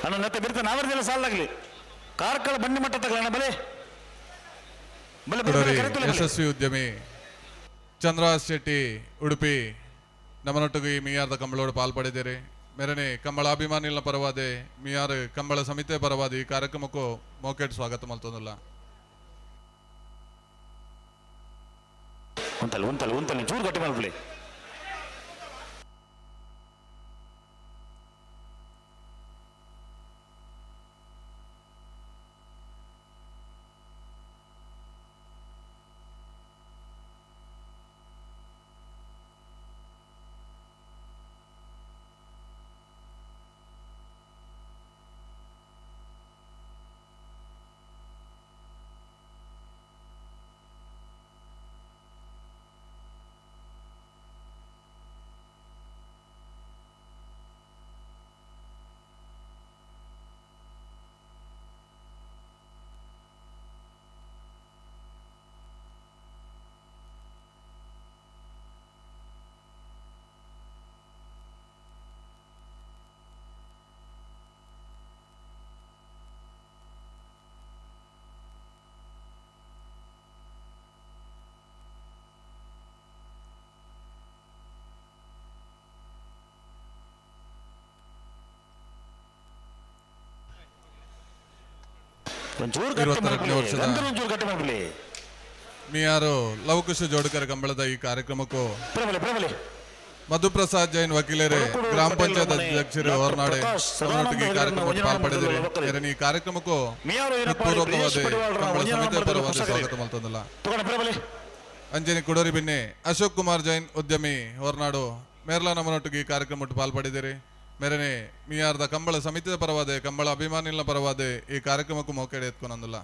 ಅಣ್ಣ ನತ್ತೆ ಬಿರ್ತ ನಾವರದೆಲ್ಲ ಸಾಲಾಗಲಿ ಕಾರ್ಕಳ ಬಂಡಿ ಮಟ್ಟ ತಗಲ ಅಣ್ಣ ಬಲೆ ಬಲೆ ಬಲೆ ಕುಡರಿ ಬಲೆ ಕರೆತಿಲ್ಲ ಬಲೆ. ಯಶಸ್ವಿ ಉದ್ಯಮಿ ಚಂದ್ರಹಾಸ್ ಶೆಟ್ಟಿ ಉಡುಪಿ ನಮ್ಮನೊಟ್ಟಿಗೆ ಈ ಮಿಯಾರ್ದ ಕಂಬಳೋಡು ಪಾಲ್ಪಡಿದ್ದೀರಿ ಮೇರನೆ ಕಂಬಳ ಅಭಿಮಾನಿಗಳ ಪರವಾದೆ ಮಿಯಾರ್ ಕಂಬಳ ಸಮಿತಿಯ ಪರವಾದ ಈ ಕಾರ್ಯಕ್ರಮಕ್ಕೂ ಮೋಕೆಟ್ ಸ್ವಾಗತ ಮಲ್ತೊಂದಿಲ್ಲ. ಉಂತಲಿ ಉಂತಲಿ ಉಂತಲಿ ಚೂರು ಗಟ್ಟಿ ಮಾಡ್ಬಿಡಿ. ಒಂಚೂರು ಗಟ್ಟಿ 22ನೇ ಮಾಡ್ಬಿಡಿ. ವರ್ಷದ ಗಂಧದ ಒಂಚೂರು ಗಟ್ಟಿ ಮಾಡ್ಬಿಡಿ. ಮಿಯಾರು ಲವಕುಶ ಜೋಡುಕರ ಕಂಬಳದ ಈ ಕಾರ್ಯಕ್ರಮಕ್ಕೂ ಪ್ರಬಲೆ ಪ್ರಬಲೆ. ಮಧುಪ್ರಸಾದ್ ಜೈನ್ ವಕೀಲರೇ ಗ್ರಾಮ ಪಂಚಾಯತ್ ಅಧ್ಯಕ್ಷರು ಹೊರನಾಡೆ ನಮ್ಮೊಟ್ಟಿಗೆ ಈ ಕಾರ್ಯಕ್ರಮಕ್ಕೆ ಪಾಲ್ಪಡೆದಿರಿ. ಮೇರೆನ ಈ ಕಾರ್ಯಕ್ರಮಕ್ಕೂ ಪೂರ್ವಕವಾದ ಕಂಬಳ ಸಮಿತಿಯ ಪರವಾದ ಸ್ವಾಗತ ಮಲ್ತೊಂದಲ್ಲ. ಅಂಜನಿ ಕುಡೋರಿ ಬಿನ್ನೆ ಅಶೋಕ್ ಕುಮಾರ್ ಜೈನ್ ಉದ್ಯಮಿ ಹೊರನಾಡು ಮೇರ್ಲಾ ನಮ್ಮನೊಟ್ಟಿಗೆ ಈ ಕಾರ್ಯಕ್ರಮಕ್ಕೆ ಪಾಲ್ಪಡೆದಿರಿ. ಮೇರೆನೆ ಮಿಯಾರ್ದ ಕಂಬಳ ಸಮಿತಿಯ ಪರವಾದ ಕಂಬಳ ಅಭಿಮಾನಿಗಳ ಪರವಾದ ಈ ಕಾರ್ಯಕ್ರಮಕ್ಕೂ ಮೌಕೆಡೆ ಎತ್ಕೊಂಡಲ್ಲ.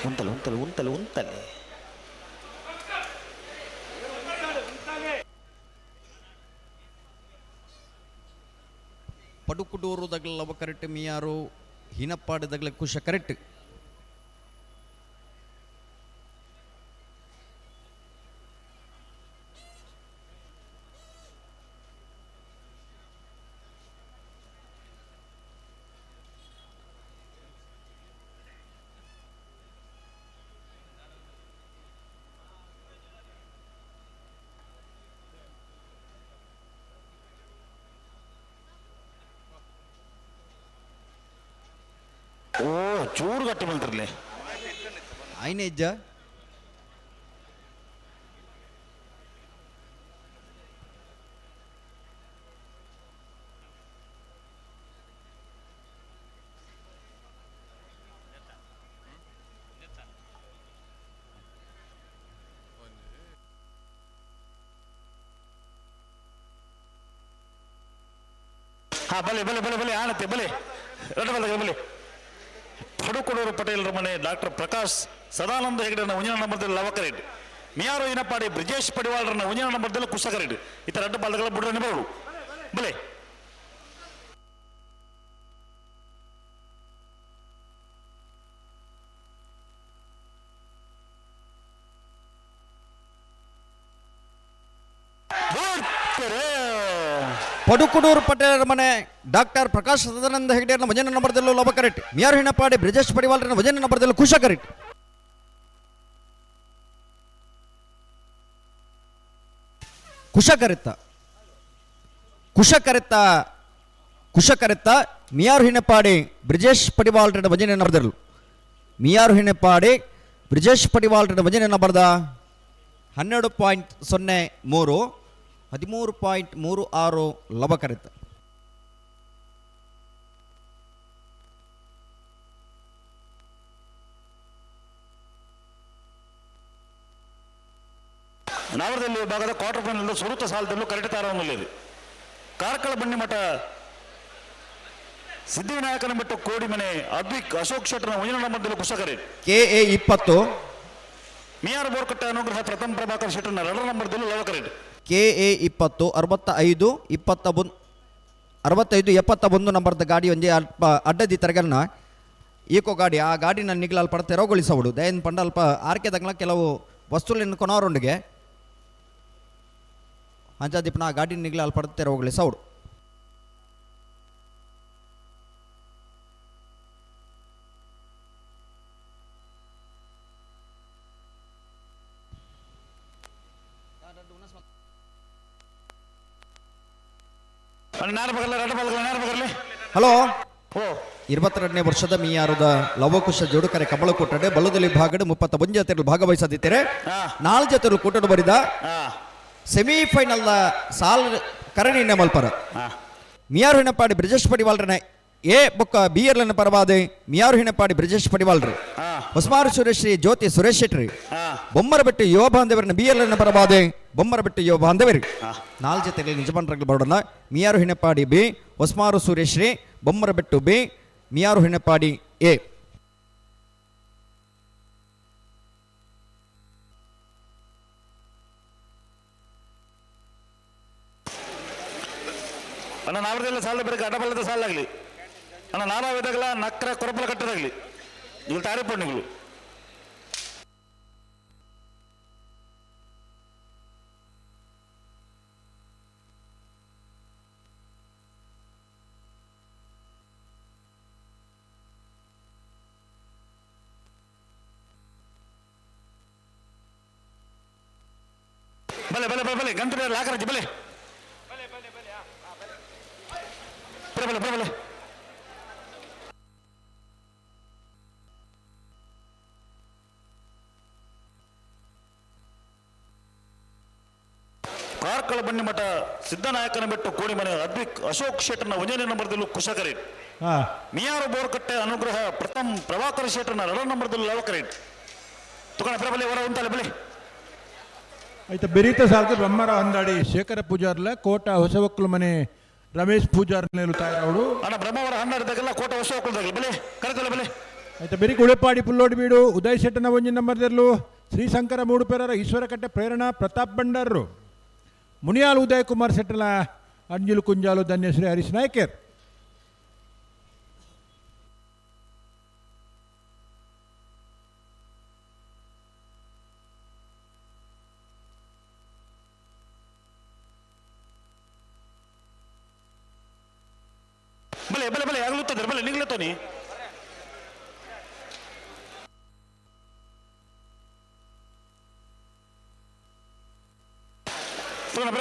ಉಂತಲೆ ಉಂತಲೆ ಉಂತಲೆ ಉಂತಲೆ ಪಡುಕುಡೂರು ದಗ್ಲ ಕರೆಕ್ಟ್ ಮಿಯಾರು ಹಿನಪ್ಪಾಡು ದಗ್ಲ ಕುಶ ಕರೆಕ್ಟ್. ಓ ಚೂರು ಗಟ್ಟಿ ಬಂತಿರ್ಲಿ ಆಯ್ನೆ ಇಜ್ಜ ಹಾ ಬಲೆ ಬಲೆ ಬಲೆ ಬಲೆ ಆಣತೆ ಬಲೆ ರಡ್ಡ ಬಲೆ ಬಲೆ. ಪಡುಕೊಡೂರು ಪಟೇಲರ ಮನೆ ಡಾಕ್ಟರ್ ಪ್ರಕಾಶ್ ಸದಾನಂದ ಹೆಗಡೆನ ಒಂಜಿನ ನಂಬರ್ದಲ್ಲಿ ಲವಕರೆಡ್ ಮಿಯಾರು ಇನಪಾಡಿ ಬ್ರಿಜೇಶ್ ಪಡಿವಾಳರನ್ನ ಒಂಜಿನ ನಂಬರ್ದಲ್ಲಿ ಕುಶಕರೆಡ್ ಇತರ ಅಡ್ಡ ಬಾಲ್ದಗಳ ಬುಡ್ರನೆ ಬರೋಡು ಬಲೆ. ಪಡುಕುಡೂರು ಪಟೇಲರ ಮನೆ ಡಾಕ್ಟರ್ ಪ್ರಕಾಶ್ ಸದಾನಂದ ಹೆಗಡೆಯರ ಭಜನೆ ನಂಬರ್ದಲ್ಲೂ ಲವಕರೆಟ್ ಮಿಯಾರು ಹಿಣಪಾಡಿ ಬ್ರಿಜೇಶ್ ಪಡಿವಾಳರನ್ನ ಭಜನೆ ನಂಬರ್ದಲ್ಲೂ ಕುಶಕರೆಟ್. ಕುಶಕರಿತ ಕುಶಕರಿತ ಕುಶಕರಿತ ಮಿಯಾರು ಹಿಣಪಾಡಿ ಬ್ರಿಜೇಶ್ ಪಡಿವಾಳರನ್ನ ಭಜನೆ ನಂಬರ್ದಲ್ಲೂ ಮಿಯಾರು ಹಿಣಪಾಡಿ ಬ್ರಿಜೇಶ್ ಪಡಿವಾಳರನ್ನ ಭಜನೆ ನಂಬರ್ದ 12.03 13.36 ಲವಕರಿತ. ನಾವರದಲ್ಲಿ ವಿಭಾಗದ ಕ್ವಾರ್ಟರ್ ಫೈನಲ್ ಸುರುತ ಸಾಲದಲ್ಲೂ ಕರೆಕ್ಟ್ ತಾರವನ್ನಲ್ಲಿದೆ. ಕಾರ್ಕಳ ಬನ್ನಿಮಠ ಸಿದ್ಧಿವಿನಾಯಕನ ಬೆಟ್ಟು ಕೋಡಿಮನೆ ಅದ್ವಿಕ್ ಅಶೋಕ್ ಶೆಟ್ಟರ್ನ ಒಂಜಿನ ನಂಬರ್ದಲ್ಲಿ ಕುಶಕರೆ ಕೆ ಎ 20 ಮಿಯಾರ್ ಬೋರ್ಕಟ್ಟೆ ಅನುಗ್ರಹ ಪ್ರಥಮ ಪ್ರಭಾಕರ್ ಶೆಟ್ಟರ್ನ ಎರಡರ ನಂಬರ್ದಲ್ಲೂ ಲವಕರೆಡ್ ಕೆ ಎ 20 65 21 65 71 ನಂಬರ್ದ ಗಾಡಿ ಒಂಜಿ ಅಲ್ಪ ಅಡ್ಡದಿ ತರಗಲ್ನ ಈಕೋ ಗಾಡಿ ಆ ಗಾಡಿನ ನಿಗ್ಲ ಅಲ್ಪ ತೆರವುಗೊಳಿಸವಡು ದಯನ್ ಪಂಡ ಅಲ್ಪ ಆರ್ಕೆ ದಂಗ್ಲ ಕೆಲವು ವಸ್ತುಗಳನ್ನು ಕೊನವರೊಂಡಿಗೆ ಅಂಚಾದಿಪ್ಪನ ಆ ಗಾಡಿ ನಿಗ್ಲ ಅಲ್ಪ ತೆರವುಗೊಳಿಸವಡು. ಹಲೋ 22ನೇ ವರ್ಷದ ಮೀಯಾರದ ಲವಕುಶ ಜೋಡುಕರೆ ಕಮಲಕೂಟಡೆ ಬಲ್ಲದಲ್ಲಿ ಭಾಗಡು 31 ಜೊತೆಗಳು ಭಾಗವಹಿಸದಿದ್ದರೆ 4 ಜೊತೆಗಳು ಕೂಟಡು ಬರಿದ ಸೆಮಿಫೈನಲ್ ಸಾಲ್ ಕರಣಿನ ಮಲ್ಪರ ಮಿಯಾರು ಹಿಣಪಾಡಿ ಬ್ರಿಜೇಶ್ ಪಡಿವಾಲ್ರನ ಎ ಬೊಕ್ಕ ಬಿ ಎರ್ಲನ ಪರವಾದೆ ಮಿಯಾರು ಹಿಣಪಾಡಿ ಬ್ರಿಜೇಶ್ ಪಡಿವಾಲ್ರು ಹೊಸಮಾರು ಸುರೇಶ್ ಶ್ರೀ ಜ್ಯೋತಿ ಸುರೇಶ್ ಶೆಟ್ರಿ ಬೊಮ್ಮರಬೆಟ್ಟು ಯುವ ಬಾಂಧವರನ್ನ ಬಿ ಎರ್ಲನ ಪರವಾದೆ ಬೊಮ್ಮರಬೆಟ್ಟು ಯುವ ಬಾಂಧವರು 4 ಜೊತೆಗಳಲ್ಲಿ ನಿಜಮಂಡ್ರಗಳು ಬರೋಣ. Miyaru Hinapadi B Hosamaru Suryashree Bommarabettu B Miyaru Hinapadi A. ಅಣ್ಣ ನಾವ್ರದೆಲ್ಲ ಸಾಲ ಬರಕ್ಕೆ ಅಡಬಲ್ಲದ ಸಾಲಾಗಲಿ ಅಣ್ಣ ನಾರಾವಿದಾಗಲ ನಕ್ರ ಕೊರಪಲ ಕಟ್ಟದಾಗಲಿ ನೀವು ತಾರಿಪಣ್ಣುಗಳು. ಬಲೆ ಬಲೆ ಬಲೆ ಬಲೆ ಗಂಟೆ ಬೇರೆ ಲಾಕರಜ್ಜಿ ಬಲೆ ಬಲೆ ಬಲೆ ಬಲೆ. ಕಾರ್ಕಳ ಬನ್ನಿಮಠ ಸಿದ್ದನಾಯಕನ ಬೆಟ್ಟು ಕೋಡಿಮನೆ ಅದ್ವಿಕ್ ಅಶೋಕ್ ಶೆಟ್ಟರ್ನ ಒಂದನೇ ನಂಬರ್ದಲ್ಲೂ ಕುಶಕರೇಟ್. ಮಿಯಾರು ಬೋರ್ಕಟ್ಟೆ ಅನುಗ್ರಹ ಪ್ರಥಮ್ ಪ್ರಭಾಕರ್ ಶೆಟ್ಟರ್ನ ಎರಡನೇ ನಂಬರ್ದಲ್ಲೂ ಲವಕರೇಟ್. ತುಕಣ ಪ್ರಬಲೆ ಹೊರ ಉಂಟಲ್ಲ ಬಲೆ. ಆಯ್ತು ಬೆರೀತ ಸಾಲ್ಗೆ ಬ್ರಹ್ಮರ ಹೊಂದಾಡಿ ಶೇಖರ ಪೂಜಾರ್ಲ ಕೋಟ ಹೊಸವಕ್ಕಲು ಮನೆ ರಮೇಶ್ ಪೂಜಾರ್ ನೇಲು ತಾಯರವಳು. ಅಣ್ಣ ಬ್ರಹ್ಮವರ ಹನ್ನಾಡಿದಾಗೆಲ್ಲ ಕೋಟ ಹೊಸವಕ್ಕಲದಾಗಲಿ ಬಲೆ ಕರೆತಲ್ಲ ಬಲೆ. ಆಯ್ತು ಬೆರಿ ಗುಳೆಪಾಡಿ ಪುಲ್ಲೋಡಿ ಬೀಡು ಉದಯ್ ಶೆಟ್ಟನ ಒಂಜಿನ ನಂಬರ್ದಲ್ಲೂ ಶ್ರೀಶಂಕರ ಮೂಡುಪೆರರ ಈಶ್ವರಕಟ್ಟೆ ಪ್ರೇರಣಾ ಪ್ರತಾಪ್ ಭಂಡಾರರು ಮುನಿಯಾಲ್ ಉದಯ್ ಕುಮಾರ್ ಶೆಟ್ಟಲ ಅಂಜುಲು ಕುಂಜಾಲು ಧನ್ಯಶ್ರೀ ಹರೀಶ್ ನಾಯ್ಕರ್. ಬಲೆ ಬಲೆ ಬಲೆ ಆಗಲುತ್ತದೆ ಬಲೆ ನಿಗ್ಲತ್ತೋನಿ.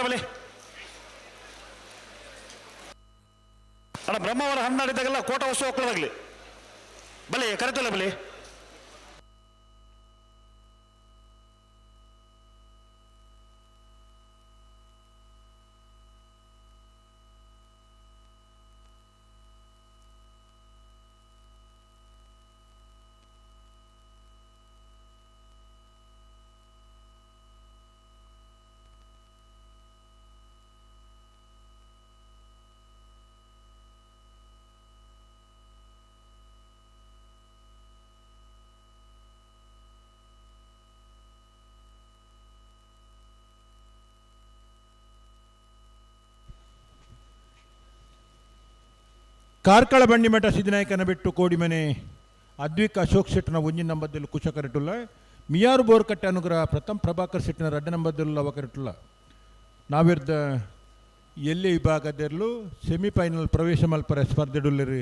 ಬಲೆ ಅಣ್ಣ ಬ್ರಹ್ಮವರ ಹಣ್ಣಾಡಿದಾಗೆಲ್ಲ ಕೋಟ ಹೊಸ ಒಕ್ಕಲದಾಗಲಿ ಬಲೆ ಕರೆತಲ್ಲ ಬಲೆ. ಕಾರ್ಕಳ ಬಂಡಿಮಠ ಸಿದ್ದನಾಯಕನ ಬಿಟ್ಟು ಕೋಡಿಮನೆ ಅದ್ವಿಕ್ ಅಶೋಕ್ ಶೆಟ್ಟನ ಒಂಜಿನ ನಂಬರ್ದಲ್ಲಿ ಕುಶಕರಿಟುಲ್ಲ ಮಿಯಾರು ಬೋರ್ಕಟ್ಟೆ ಅನುಗ್ರಹ ಪ್ರಥಮ್ ಪ್ರಭಾಕರ್ ಶೆಟ್ಟಿನ ರಡ್ಡ ನಂಬರ್ದಲ್ಲೂ ಅವಕರಿಟುಲ್ಲ. ನಾವಿರ್ದ ಎಲ್ಲಿ ವಿಭಾಗದಲ್ಲೂ ಸೆಮಿಫೈನಲ್ ಪ್ರವೇಶ ಮಲ್ಪರ ಸ್ಪರ್ಧೆಡುಲ್ಲಿರಿ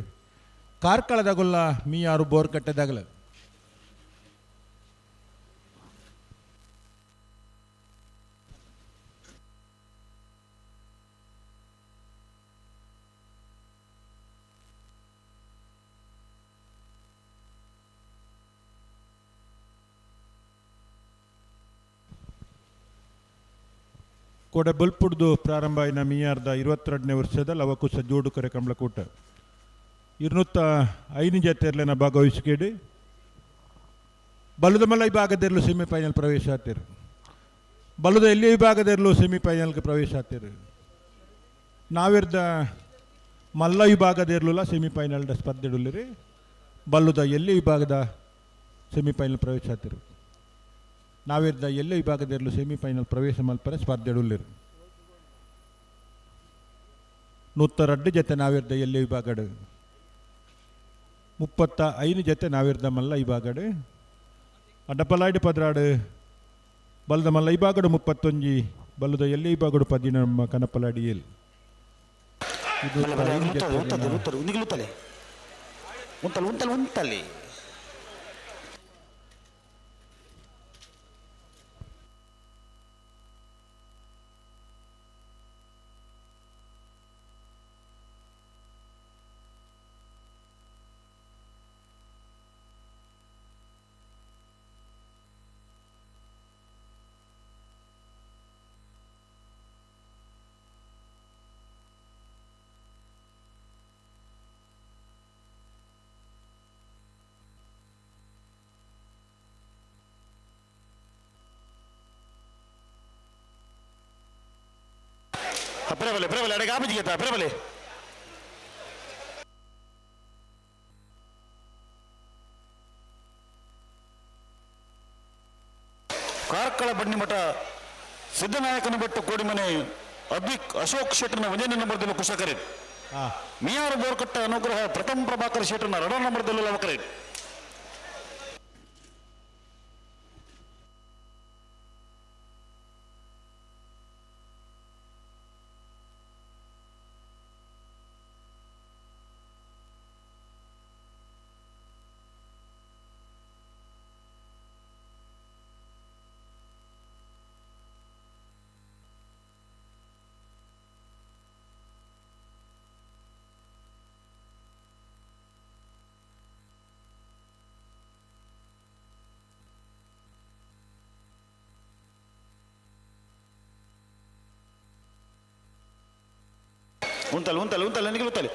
ಕಾರ್ಕಳದಾಗುಲ್ಲ ಮಿಯಾರು ಬೋರ್ಕಟ್ಟೆದಾಗಲ. ಕೋಡೆ ಬಲ್ಪುಡ್ದು ಪ್ರಾರಂಭ ಆಯಿನ ಮಿಯಾರ್ದ 22ನೇ ವರ್ಷದ ಲವಕುಶ ಜೋಡುಕರೆ ಕಂಬಳಕೂಟ 205 ಜತೆರ್ಲೆನ ಭಾಗವಹಿಸಿಕೇಡಿ ಬಲದ ಮಲ್ಲ ವಿಭಾಗದಲ್ಲೂ ಸೆಮಿಫೈನಲ್ ಪ್ರವೇಶ ಆಗ್ತಿರು. ಬಲದ ಎಲ್ಲಿ ವಿಭಾಗದಲ್ಲೂ ಸೆಮಿಫೈನಲ್ಗೆ ಪ್ರವೇಶ ಆಗ್ತಿರು. ನಾವಿರ್ದ ಮಲ್ಲ ವಿಭಾಗದಿರಲಿಲ್ಲ ಸೆಮಿಫೈನಲ್ ಸ್ಪರ್ಧೆಡುಲ್ಲಿರಿ ಬಲ್ಲುದ ಎಲ್ಲಿ ವಿಭಾಗದ ಸೆಮಿಫೈನಲ್ ಪ್ರವೇಶ ಆಗ್ತಿರು. ನಾವಿರ್ದ ಎಲ್ಲ ವಿಭಾಗದಲ್ಲೂ ಸೆಮಿಫೈನಲ್ ಪ್ರವೇಶ ಮಲ್ಪರೆ ಸ್ಪರ್ಧೆಡುಲ್ಲಿರು. 102 ಜೊತೆ ನಾವಿರ್ದ ಎಲ್ಲಿ ವಿಭಾಗಡು 35 ಜೊತೆ ನಾವಿರ್ದ ಮಲ್ಲ ವಿಭಾಗಡು ಅಡ್ಡಪಲಾಯ್ಡು ಪದ್ರಾಡು ಬಲದ ಮಲ್ಲ ವಿಭಾಗಡು 31 ಬಲ್ಲದ ಎಲ್ಲಿ ವಿಭಾಗಡು 18 ಕನಪಲಾಡಿ ಎಲ್. ಉಂತಲೆ ಪ್ರಬಲೆ ಪ್ರಬಲೆ ಅಡಗೆ ಆಪಜಿಗೆ ಪ್ರಬಲೆ. ಕಾರ್ಕಳ ಬನ್ನಿಮಠ ಸಿದ್ದನಾಯಕನ ಬೆಟ್ಟು ಕೋಡಿಮನೆ ಅದ್ವಿಕ್ ಅಶೋಕ್ ಶೆಟ್ಟರ್ನ ಒಂದನೇ ನಂಬರ್ದಲ್ಲಿ ಕುಶಕರೇಟ್. ಮಿಯಾರು ಬೋರ್ಕಟ್ಟ ಅನುಗ್ರಹ ಪ್ರಥಮ್ ಪ್ರಭಾಕರ್ ಶೆಟ್ಟರ್ನ ಎರಡನೇ ನಂಬರ್ದಲ್ಲಿ ಲವಕರೇಟ್. ಉಂತಲ್ಲ ಉಂತಲ್ಲ ಉಂತಲ್ಲ ನಿಗಿಲು ಉತ್ತಲೆ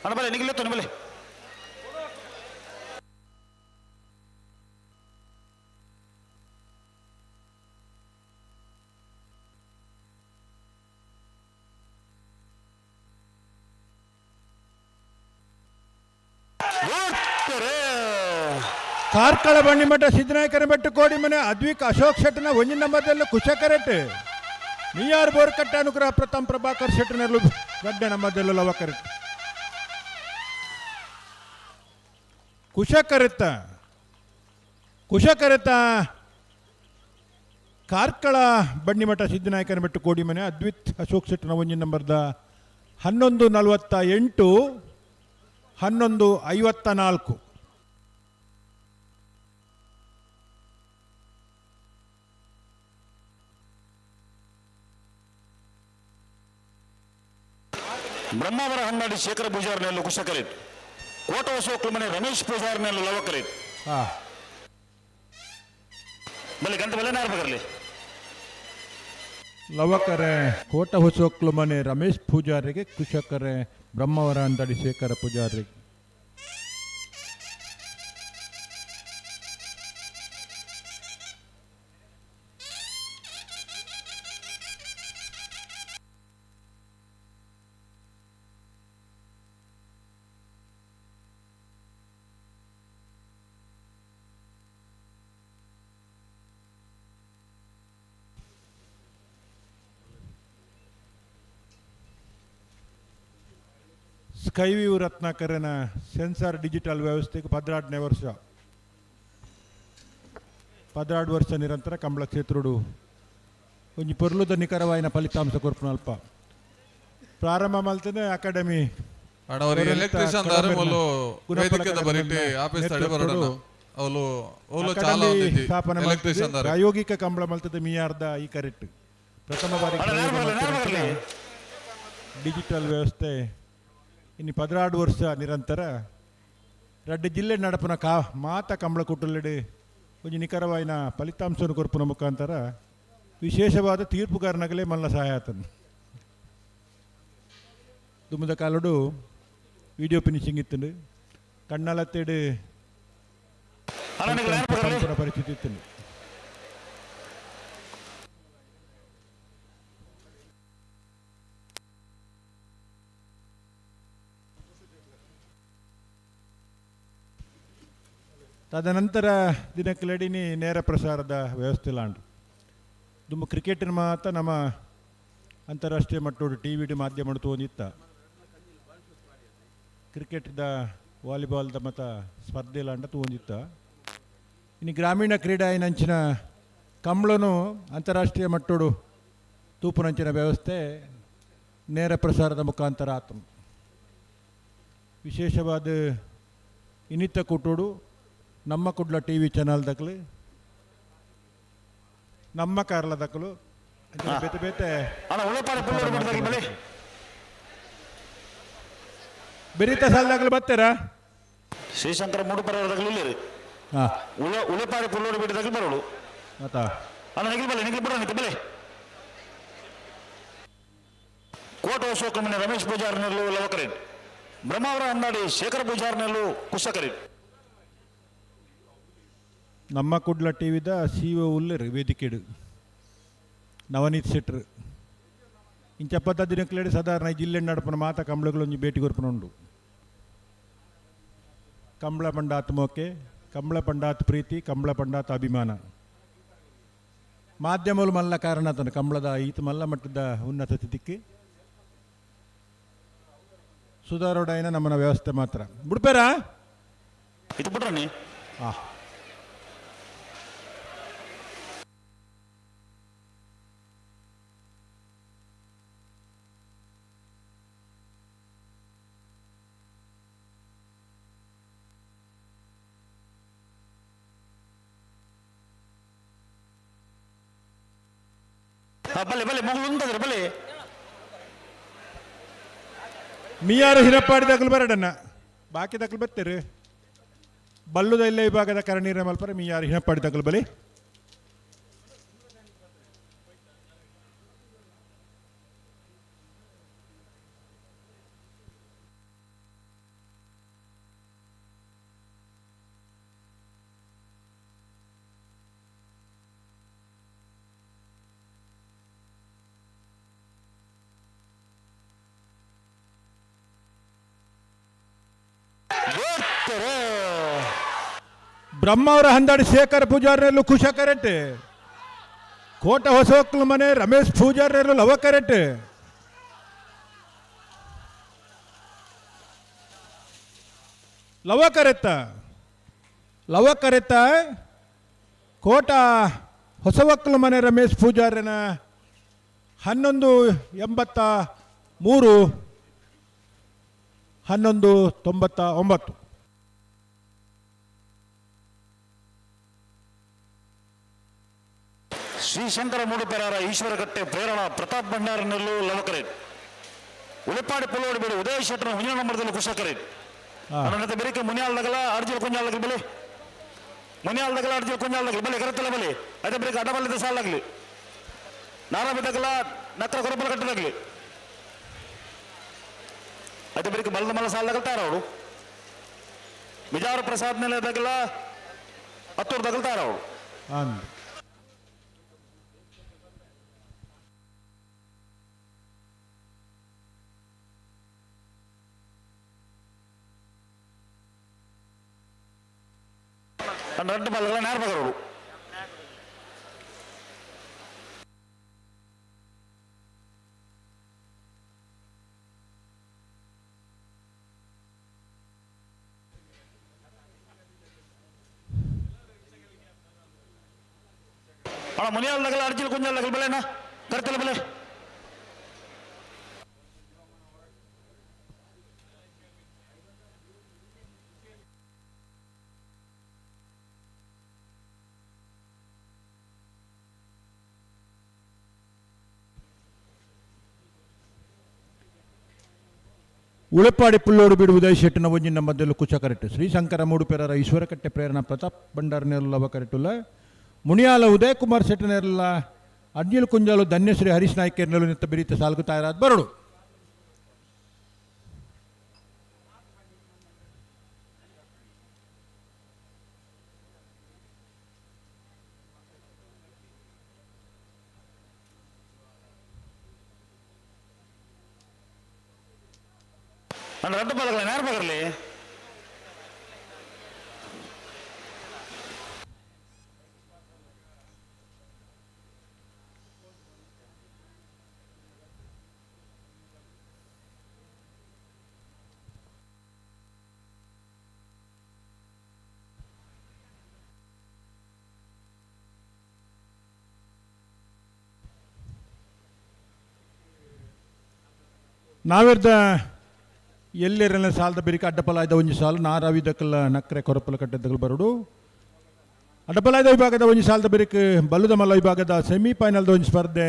ಅಣ್ಣ ಬಲೆ ನಿಗಿಲು ಬಲೆ. ಕಾರ್ಕಳ ಬಂಡಿಮಠ ಸಿದ್ದನಾಯಕನ ಬೆಟ್ಟು ಕೋಡಿಮನೆ ಅದ್ವಿಕ್ ಅಶೋಕ್ ಶೆಟ್ಟನ ಒಂಜಿ ನಂಬರ್ದಲ್ಲಿ ಕುಶಕರೆಟ್. ಮಿಯಾರ್ ಬೋರ್ಕಟ್ಟ ಅನುಗ್ರಹ ಪ್ರಥಮ್ ಪ್ರಭಾಕರ್ ಶೆಟ್ಟನಲ್ಲೂ ಗಡ್ಡೆ ನಮ್ಮದೆಲ್ಲ ಲವಕರೆಟ್. ಕುಶಕರೆತ್ತ ಕುಶಕರೆತ್ತ ಕಾರ್ಕಳ ಬಂಡಿಮಠ ಸಿದ್ದನಾಯಕನ ಬೆಟ್ಟು ಕೋಡಿಮನೆ ಅದ್ವಿತ್ ಅಶೋಕ್ ಶೆಟ್ಟನ ಒಂಜಿ ನಂಬರ್ದ 11:48 11:54. ಬ್ರಹ್ಮಾವರ ಹನ್ನಾಡಿ ಶೇಖರ ಪೂಜಾರ್ನೆಲ್ಲ ಕುಶಕರೇಟ್. ಕೋಟ ಹೊಸೋಕ್ಲು ಮನೆ ರಮೇಶ್ ಪೂಜಾರ್ನೆಲ್ಲ ಲವಕರೇಟ್. ಬಲೆ ಗಂಟೆ ಬಲೆ ನಾರ್ಬಗರ್ಲಿ. ಲವಕರೆ ಕೋಟ ಹೊಸೋಕ್ಲು ಮನೆ ರಮೇಶ್ ಪೂಜಾರಿಗೆ ಕುಶಕರೆ ಬ್ರಹ್ಮಾವರ ಅಂದಾಡಿ ಶೇಖರ ಪೂಜಾರಿ. ಸ್ಕೈವ್ಯೂ ರತ್ನಾಕರನ ಸೆನ್ಸಾರ್ ಡಿಜಿಟಲ್ ವ್ಯವಸ್ಥೆಗೆ 12ನೇ ವರ್ಷ 12 ವರ್ಷ ನಿರಂತರ ಕಂಬಳ ಕ್ಷೇತ್ರುಡು ಒಂಜಿ ಪೊರ್ಲುದ ನಿಖರವಾಯಿನ ಫಲಿತಾಂಶ ಕೊರ್ಪುನಲ್ಪ ಪ್ರಾರಂಭ ಮಲ್ತನೆ ಅಕಾಡೆಮಿ ಪ್ರಾಯೋಗಿಕ ಕಂಬಳ ಮಲ್ತದೆ ಮಿಯಾರ್ದ ಈ ಕರೆಕ್ಟ್ ಪ್ರಥಮ ಬಾರಿ ಡಿಜಿಟಲ್ ವ್ಯವಸ್ಥೆ ಇನ್ನು 12 ವರ್ಷ ನಿರಂತರ ರಡ್ಡು ಜಿಲ್ಲೆ ನಡಪುನ ಕಾ ಮಾತ ಕಂಬಳ ಕುಟುಂಬ ಒಂಜಿ ನಿಖರವಾಯಿನ ಫಲಿತಾಂಶವನ್ನು ಕೊರ್ಪುನ ಮುಖಾಂತರ ವಿಶೇಷವಾದ ತೀರ್ಪುಗಾರನಾಗಲೇ ಮಲ್ಲ ಸಹಾಯ ಆತನು. ದುಮ್ಮದ ಕಾಲಡು ವಿಡಿಯೋ ಫಿನಿಶಿಂಗ್ ಇತ್ತು, ಕಣ್ಣಲತ್ತೇಡು ಪರಿಸ್ಥಿತಿ ಇತ್ತು. ತದನಂತರ ದಿನಕ್ಲೆಡಿನಿ ನೇರ ಪ್ರಸಾರದ ವ್ಯವಸ್ಥೆ ಲಾಂಡು ದುಮ್ಮ ಕ್ರಿಕೆಟಿನ ಮಾತ್ರ ನಮ್ಮ ಅಂತಾರಾಷ್ಟ್ರೀಯ ಮಟ್ಟೋಡು ಟಿ ವಿ ಮಾಧ್ಯಮ ತೋಂದಿತ್ತ ಕ್ರಿಕೆಟ್ದ ವಾಲಿಬಾಲ್ದ ಮತ ಸ್ಪರ್ಧೆ ಲಾಂಡ ತೋಂದಿತ್ತ. ಇನ್ನು ಗ್ರಾಮೀಣ ಕ್ರೀಡಾ ಏನಂಚಿನ ಕಂಬಳನು ಅಂತಾರಾಷ್ಟ್ರೀಯ ಮಟ್ಟೋಡು ತೂಪುನಂಚಿನ ವ್ಯವಸ್ಥೆ ನೇರ ಪ್ರಸಾರದ ಮುಖಾಂತರ ಆತು. ವಿಶೇಷವಾದ ಇನ್ನಿತ ಕೂಟೋಡು ನಮ್ಮ ಕುಡ್ಲ ಟಿ ವಿ ಚಾನಲ್ ದಕ್ಕಲು ನಮ್ಮ ಕಾರ್ಲ ದಕ್ಕಲು ಬೇತೆ ಬೇತೆ ಬೆರೀತ ಸಾಲದಾಗಲು ಬರ್ತೀರಾ ಶ್ರೀಶಂಕರ ಮೂಡುಪರದಾಗಲು ಇಲ್ಲ ಉಳೆಪಾಡಿ ಪುಲ್ಲೋಡು ಬಿಟ್ಟದಾಗಲು ಬರೋಳು ಮತ್ತಾ ಅಣ್ಣ ನಿಗಿಲ್ ಬಲೆ ನಿಗಿಲ್ ಬರೋಣ ಬಲೆ. ಕೋಟ ಹೊಸೋಕಮನೆ ರಮೇಶ್ ಪೂಜಾರ್ನಲ್ಲೂ ಲವಕರೇಟ್. ಬ್ರಹ್ಮಾವರ ಅಂದಾಡಿ ಶೇಖರ ಪೂಜಾರ್ನಲ್ಲೂ ಕುಶಕರೇಟ್. ನಮ್ಮ ಕುಡ್ಲ ಟಿ ವಿದ ಸಿ ಒ ಉಲ್ಲೆರ್ ವೇದಿಕೆಡು ನವನೀತ್ ಶೆಟ್ರು ಇಂಚಪ್ಪತ್ತ ದಿನಕ್ಲೇಡಿ ಸಾಧಾರಣ ಜಿಲ್ಲೆ ನಡಪನ ಮಾತ ಕಂಬಳಗಳೊಂಜಿ ಭೇಟಿ ಕೊರ್ಪನ ಉಂಡು. ಕಂಬಳ ಪಂಡಾತ್ ಮೋಕೆ, ಕಂಬಳ ಪಂಡಾತ್ ಪ್ರೀತಿ, ಕಂಬಳ ಪಂಡಾತ್ ಅಭಿಮಾನ. ಮಾಧ್ಯಮಲು ಮಲ್ಲ ಕಾರಣ ತನ್ನ ಕಂಬಳದ ಈತ ಮಲ್ಲ ಮಟ್ಟದ ಉನ್ನತ ಸ್ಥಿತಿಕ್ಕೆ ಸುಧಾರೋಡೈನ ನಮ್ಮನ ವ್ಯವಸ್ಥೆ ಮಾತ್ರ ಬಿಡ್ಪೇರಾ ಇದು ಬಿಡ್ರನಿ. ಹಾಂ. ಬಲೆ ಬಲೆ ಮಗಳು ಉಂಟದ್ರೆ ಬಲೆ. ಮಿಯಾರು ಹಿರಪ್ಪಾಡಿ ದಖಲು ಬರಡನ್ನ ಬಾಕಿ ದಖಲು ಬರ್ತೀರಿ ಬಲ್ಲುದ ಇಲ್ಲೇ ವಿಭಾಗದ ಕರಣೀರ ಮಲ್ಪರ ಮಿಯಾರು ಹಿರಪ್ಪಾಡಿ ದಖಲು ಬಲಿ. ಬ್ರಹ್ಮ ಅವರ ಹಂದಾಡಿ ಶೇಖರ್ ಪೂಜಾರನೆಲ್ಲೂ ಖುಷ ಕರೆಂಟ್, ಕೋಟ ಹೊಸಕ್ಲು ಮನೆ ರಮೇಶ್ ಪೂಜಾರನೆಲ್ಲೂ ಲವ ಕರೆಂಟ್. ಲವ ಕರೆತ್ತ ಲವ ಕರೆತ್ತ ಕೋಟ ಹೊಸವಕ್ಲು ಮನೆ ರಮೇಶ್ ಪೂಜಾರನ 11.83 11.99. ಶ್ರೀಶಂಕರ ಮೂಡುಪೆರಾರ ಈಶ್ವರಕಟ್ಟೆ ಪ್ರೇರಣಾ ಪ್ರತಾಪ್ ಭಂಡಾರನಲ್ಲೂ ಲವಕರೇಟ್ ಉಳಿಪಾಡಿ ಪುಲೋಡಿ ಬೇಡಿ ಉದಯ ಶೆಟ್ಟರ ಮುಂದಿನ ನಂಬರ್ದಲ್ಲಿ ಕುಶಕರೇಟ್ ನನ್ನ ಬೆರಿಕೆ ಮುನಿಯಾಲ್ದಗಲ ಅರ್ಜಿಲ್ ಕೊಂಜಾಲ್ದಗಲ ಬಲಿ ಮುನಿಯಾಲ್ದಗಲ ಅರ್ಜಿಲ್ ಕೊಂಜಾಲ್ದಗಲ ಬಲಿ ಕರತ್ತಲ ಬಲಿ ಅದೇ ಬೆರಿಕೆ ಅಡಬಲ್ಲಿದ್ದ ಸಾಲಾಗ್ಲಿ ನಾರಾಬಿದ್ದಗಲ ನತ್ರ ಕೊರಪಲ ಕಟ್ಟದಾಗ್ಲಿ ಅದೇ ಬೆರಿಕೆ ಬಲ್ದ ಮಲ್ಲ ಸಾಲದಗಲ್ ತಾರ ಅವರು ಬಿಜಾರು ಪ್ರಸಾದ್ ಮೇಲೆ ದಗಲ ಹತ್ತೂರು ದಗಲ್ತಾರ ಅವರು. రెండు బల్లగల నేర్పగలరు. ಅಣ್ಣ ಮುನಿಯಾಲ್ ನಗಲ ಅರ್ಜಿಲ್ ಕುಂಜಾಲ್ ನಗಲ್ ಬಲೇನಾ ಕರ್ತಲ ಬಲೆ. ಉಳಪಾಡಿ ಪುಲ್ಲೋಡು ಬೀಡು ಉದಯ ಶೆಟ್ಟಿನ ಒಂಜಿನ ಮಧ್ಯಲು ಕುಚ ಕರೆಕ್ಟ್ ಶ್ರೀಶಂಕರ ಮೂಡುಪೆರರ ಈಶ್ವರಕಟ್ಟೆ ಪ್ರೇರಣಾ ಪ್ರತಾಪ್ ಭಂಡಾರ ನೇರಲವ ಕರೆಟುಲ್ಲ ಮುನಿಯಾಲ ಉದಯ ಕುಮಾರ್ ಶೆಟ್ಟನೇರಲ್ಲ ಅಡ್ಜಿಲ್ ಕುಂಜಾಲು ಧನ್ಯಶ್ರೀ ಹರೀಶ್ ನಾಯ್ಕರ್ನೆಲ್ಲ ನಿತ್ತ ಬಿರಿತ ಸಾಲ್ಗು ತಯಾರಾದ ಬರಡು. ನನ್ನ ರಡ್ಡು ಬಲಗಳ ನೇರ ಬಗರ್ಲಿ. ನಾವಿರ್ದ ಎಲ್ಲೆರಲ್ಲ ಸಾಲದ ಬೆರಿಕ ಅಡ್ಡಪಲಾಯ್ದ ಒಂಜಿ ಸಾಲು ನಾರಾವಿದಕ್ಕಲ್ಲ ನಕ್ರೆ ಕೊರಪಲ ಕಟ್ಟೆದ್ದಗಳು ಬರಡು. ಅಡ್ಡಪಲಾಯ್ದ ವಿಭಾಗದ ಒಂಜಿ ಸಾಲದ ಬೆರಿಕ ಬಲ್ಲುದ ಮಲ್ಲ ವಿಭಾಗದ ಸೆಮಿಫೈನಲ್ದ ಒಂಜಿ ಸ್ಪರ್ಧೆ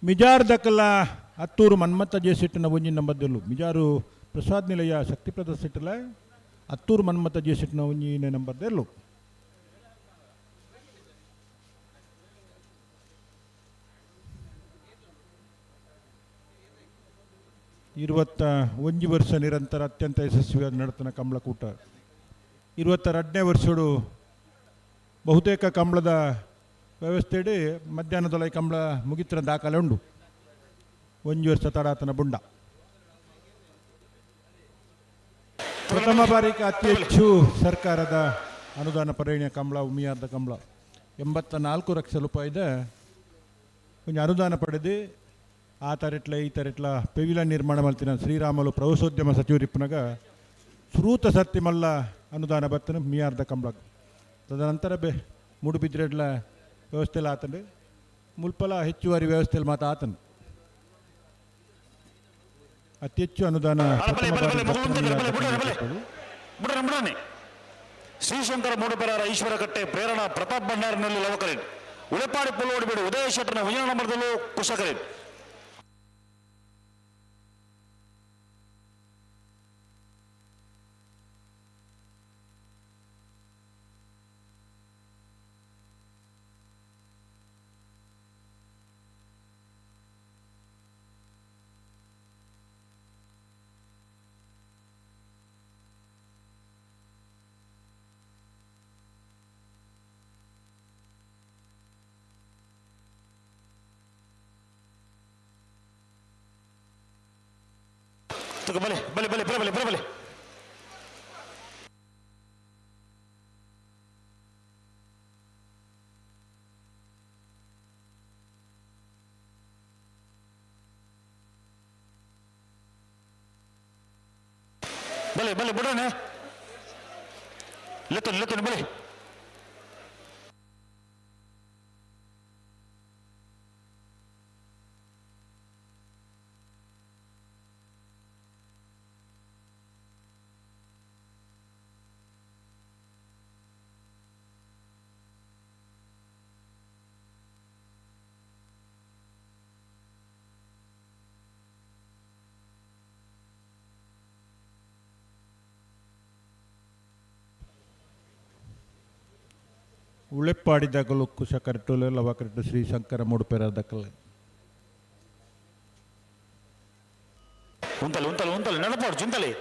ಮಿಜಾರ್ ದಕ್ಕಲ್ಲ ಹತ್ತೂರು ಮನ್ಮತ್ತ ಜೇಸಿಟ್ಟಿನ ಒಂಜಿ ನಂಬದ್ದೆಲ್ಲು ಮಿಜಾರು ಪ್ರಸಾದ್ ನಿಲಯ ಶಕ್ತಿಪ್ರದ ಸಿಟ್ಟಲ ಹತ್ತೂರು ಮನ್ಮತ್ತ ಜೇಸಿಟ್ಟಿನ ಒಂಜಿನ ನಂಬರ್ದೆಲ್ಲು. 21 ವರ್ಷ ನಿರಂತರ ಅತ್ಯಂತ ಯಶಸ್ವಿಯಾಗಿ ನಡತನ ಕಂಬಳಕೂಟ. 22ನೇ ವರ್ಷಡು ಬಹುತೇಕ ಕಂಬಳದ ವ್ಯವಸ್ಥೆಯಡಿ ಮಧ್ಯಾಹ್ನದೊಳಗೆ ಕಂಬಳ ಮುಗಿತ್ರ ದಾಖಲೆ ಉಂಡು. ಒಂಜಿ ವರ್ಷ ತಡಾತನ ಬುಂಡ. ಪ್ರಥಮ ಬಾರಿಗೆ ಅತಿ ಹೆಚ್ಚು ಸರ್ಕಾರದ ಅನುದಾನ ಪಡೆಯ ಕಂಬಳ ಉಮಿಯಾರ್ದ ಕಂಬಳ. 84 ಲಕ್ಷ ರೂಪಾಯಿದ ಒಂಜಿ ಅನುದಾನ ಪಡೆದು ಆ ತರೆಟ್ಲ ಈ ತರೆಟ್ಲ ಪೆವಿಲನ್ ನಿರ್ಮಾಣ ಮಲ್ತಿನ ಶ್ರೀರಾಮಲು ಪ್ರವಾಸೋದ್ಯಮ ಸಚಿವರಿಪ್ಪನಾಗ ಸುರೂತ ಸತ್ತಿ ಮಲ್ಲ ಅನುದಾನ ಬತ್ತನ ಮಿಯಾರ್ದ ಕಂಬಳಕ್. ತದನಂತರ ಬೆ ಮೂಡುಬಿದ್ರೆಡ್ಲ ವ್ಯವಸ್ಥೆಲ್ಲ ಆತಂಡು ಮುಲ್ಪಲ ಹೆಚ್ಚುವರಿ ವ್ಯವಸ್ಥೆಯಲ್ಲಿ ಮಾತ್ರ ಆತನು ಅತಿ ಹೆಚ್ಚು ಅನುದಾನ. ಶ್ರೀಶಂಕರ ಮೂಡುಪೆರಾರ ಈಶ್ವರಕಟ್ಟೆ ಪ್ರೇರಣಾ ಪ್ರತಾಪ್ ಭಂಡಾರನಲ್ಲಿ ಲವಕರೇಟ್ ಉಳೆಪಾಡಿ ಪುಲ್ಲೋಡಿಬೇಡು ಉದಯ ಶೆಟ್ಟರ್ನ ವಿಜಯ ನಂಬರ್ದಲ್ಲೂ ಕುಶಕರೇಟ್. ಬಲೆ ಬಲೆ ಬಲೆ ಬಲೆ ಬಲೆ ಬಲೆ ಬಲೆ ಬಲೆ ಬಿಡೋಣ ಲೆತ್ತೋನಿ ಲೆತ್ತೋನಿ ಬಲೆ. ಉಳೆಪ್ಪಾಡಿದಾಗಲೂ ಕುಶ ಕರೆಟುಲು ಲವ ಕರೆಟು ಶ್ರೀ ಶಂಕರ ಮೂಡುಪೆರ ದಕ್ಕಲೆ. ಉಂತಲೆ ಉಂತಲೆ ಉಂತಲೆ ನಡಪಾಡು ಚಿಂತಲೆ.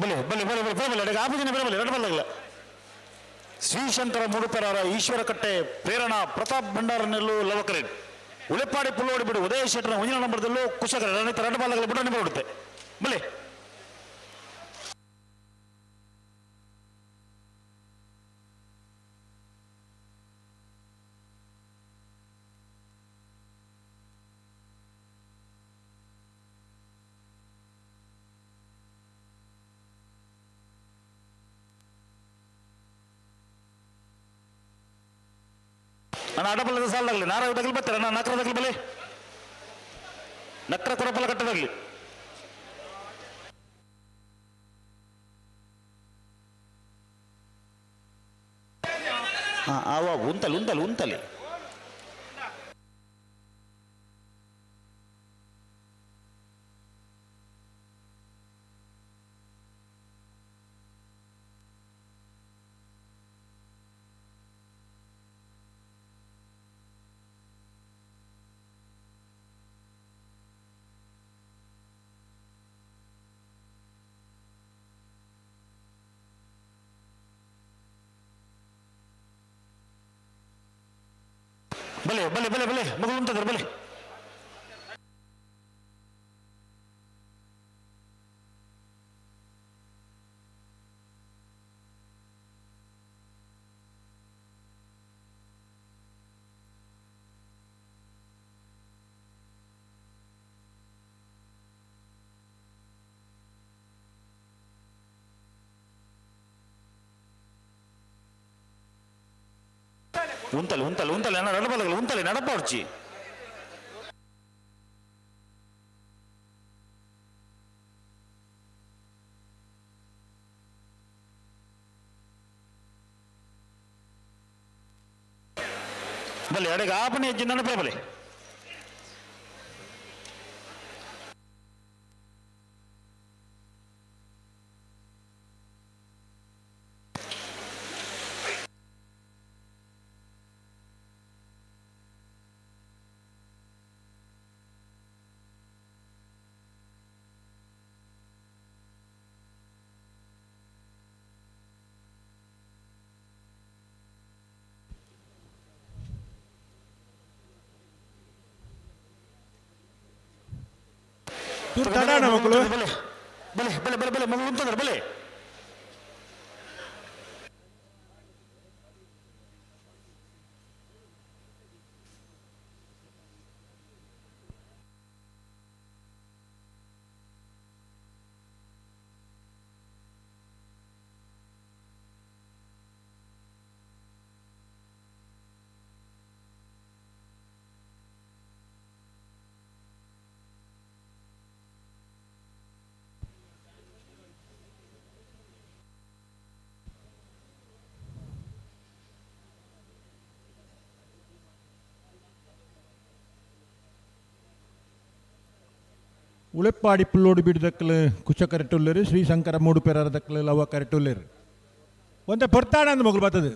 ಬಲೆ ಬಲೆ ಬಲೆ ಬಲೆ ಬಲೆ ಬಲೆ ಆಪುಜಿನ ಬಲೆ ಬಲೆ ಎರಡು ಬಲ್ಲಗಲ. ಶ್ರೀಶಂಕರ ಮೂಡುಪೆರಾರ ಈಶ್ವರಕಟ್ಟೆ ಪ್ರೇರಣಾ ಪ್ರತಾಪ್ ಭಂಡಾರನೆಲ್ಲೂ ಲವಕರೇಟ್ ಉಳೆಪಾಡಿ ಪುಲ್ಲೋಡಿ ಬಿಡು ಉದಯ ಶೆಟ್ಟರ ಒಂದಿನ ನಂಬರ್ದಲ್ಲೂ ಕುಶಕರ ಎರಡು ಬಲ್ಲಗಲ ಬುಡನೆ ಬರುತ್ತೆ ಬಲೆ. ನಾನು ಅಡಬಲ್ಲದ ಸಾಲದಾಗಲಿ ನಾರಾಯಣದಾಗಲಿ ಬರ್ತಾರೆ ನಾನು ನಕ್ರದಾಗಲಿ ಬಲೆ ನಕ್ರ ಕೊರಪಲ ಕಟ್ಟದಾಗಲಿ. ಹಾಂ ಆವ ಉಂತಲಿ ಉಂತಲಿ ಉಂತಲಿ. ಬಲೆ ಬಲೆ ಬಲೆ ಬಲೆ ಮಗಳು ಉಂಟದ್ರ ಬಲೆ. ಉಂತಲೆ ಉಂತಲೆ ಉಂತಲೆ ನಡಬಲ್ಲ ಉಂತಲೆ ನಡಪಾಡ್ಚಿ. ಬಲೆ ಅಡೆಗೆ ಆಪಣೆ ಹೆಜ್ಜೆ ನಡಪ ಬಲೆ. ಚೂರು ತಡಾಣ ಮಕ್ಕಳು. ಬಲೆ ಬಲೆ ಬಲೆ ಬಲೆ ಬಲೆ ಮಗಳು ಉಂತಂದ್ರೆ ಬಲೆ. ಉಳೆಪ್ಪಾಡಿ ಪುಲ್ಲೋಡು ಬಿಡ್ದಕ್ಕಲು ಕುಚ ಕರೆಟುಲ್ಲೇರು, ಶ್ರೀಶಂಕರ ಮೂಡುಪೆರದಕ್ಕಲು ಲವ ಕರೆಟುಲ್ಲೇರು. ಒಂತೆ ಪೊರ್ತಾಣ ಅಂದ್ ಮಗಳು ಬರ್ತದೆ.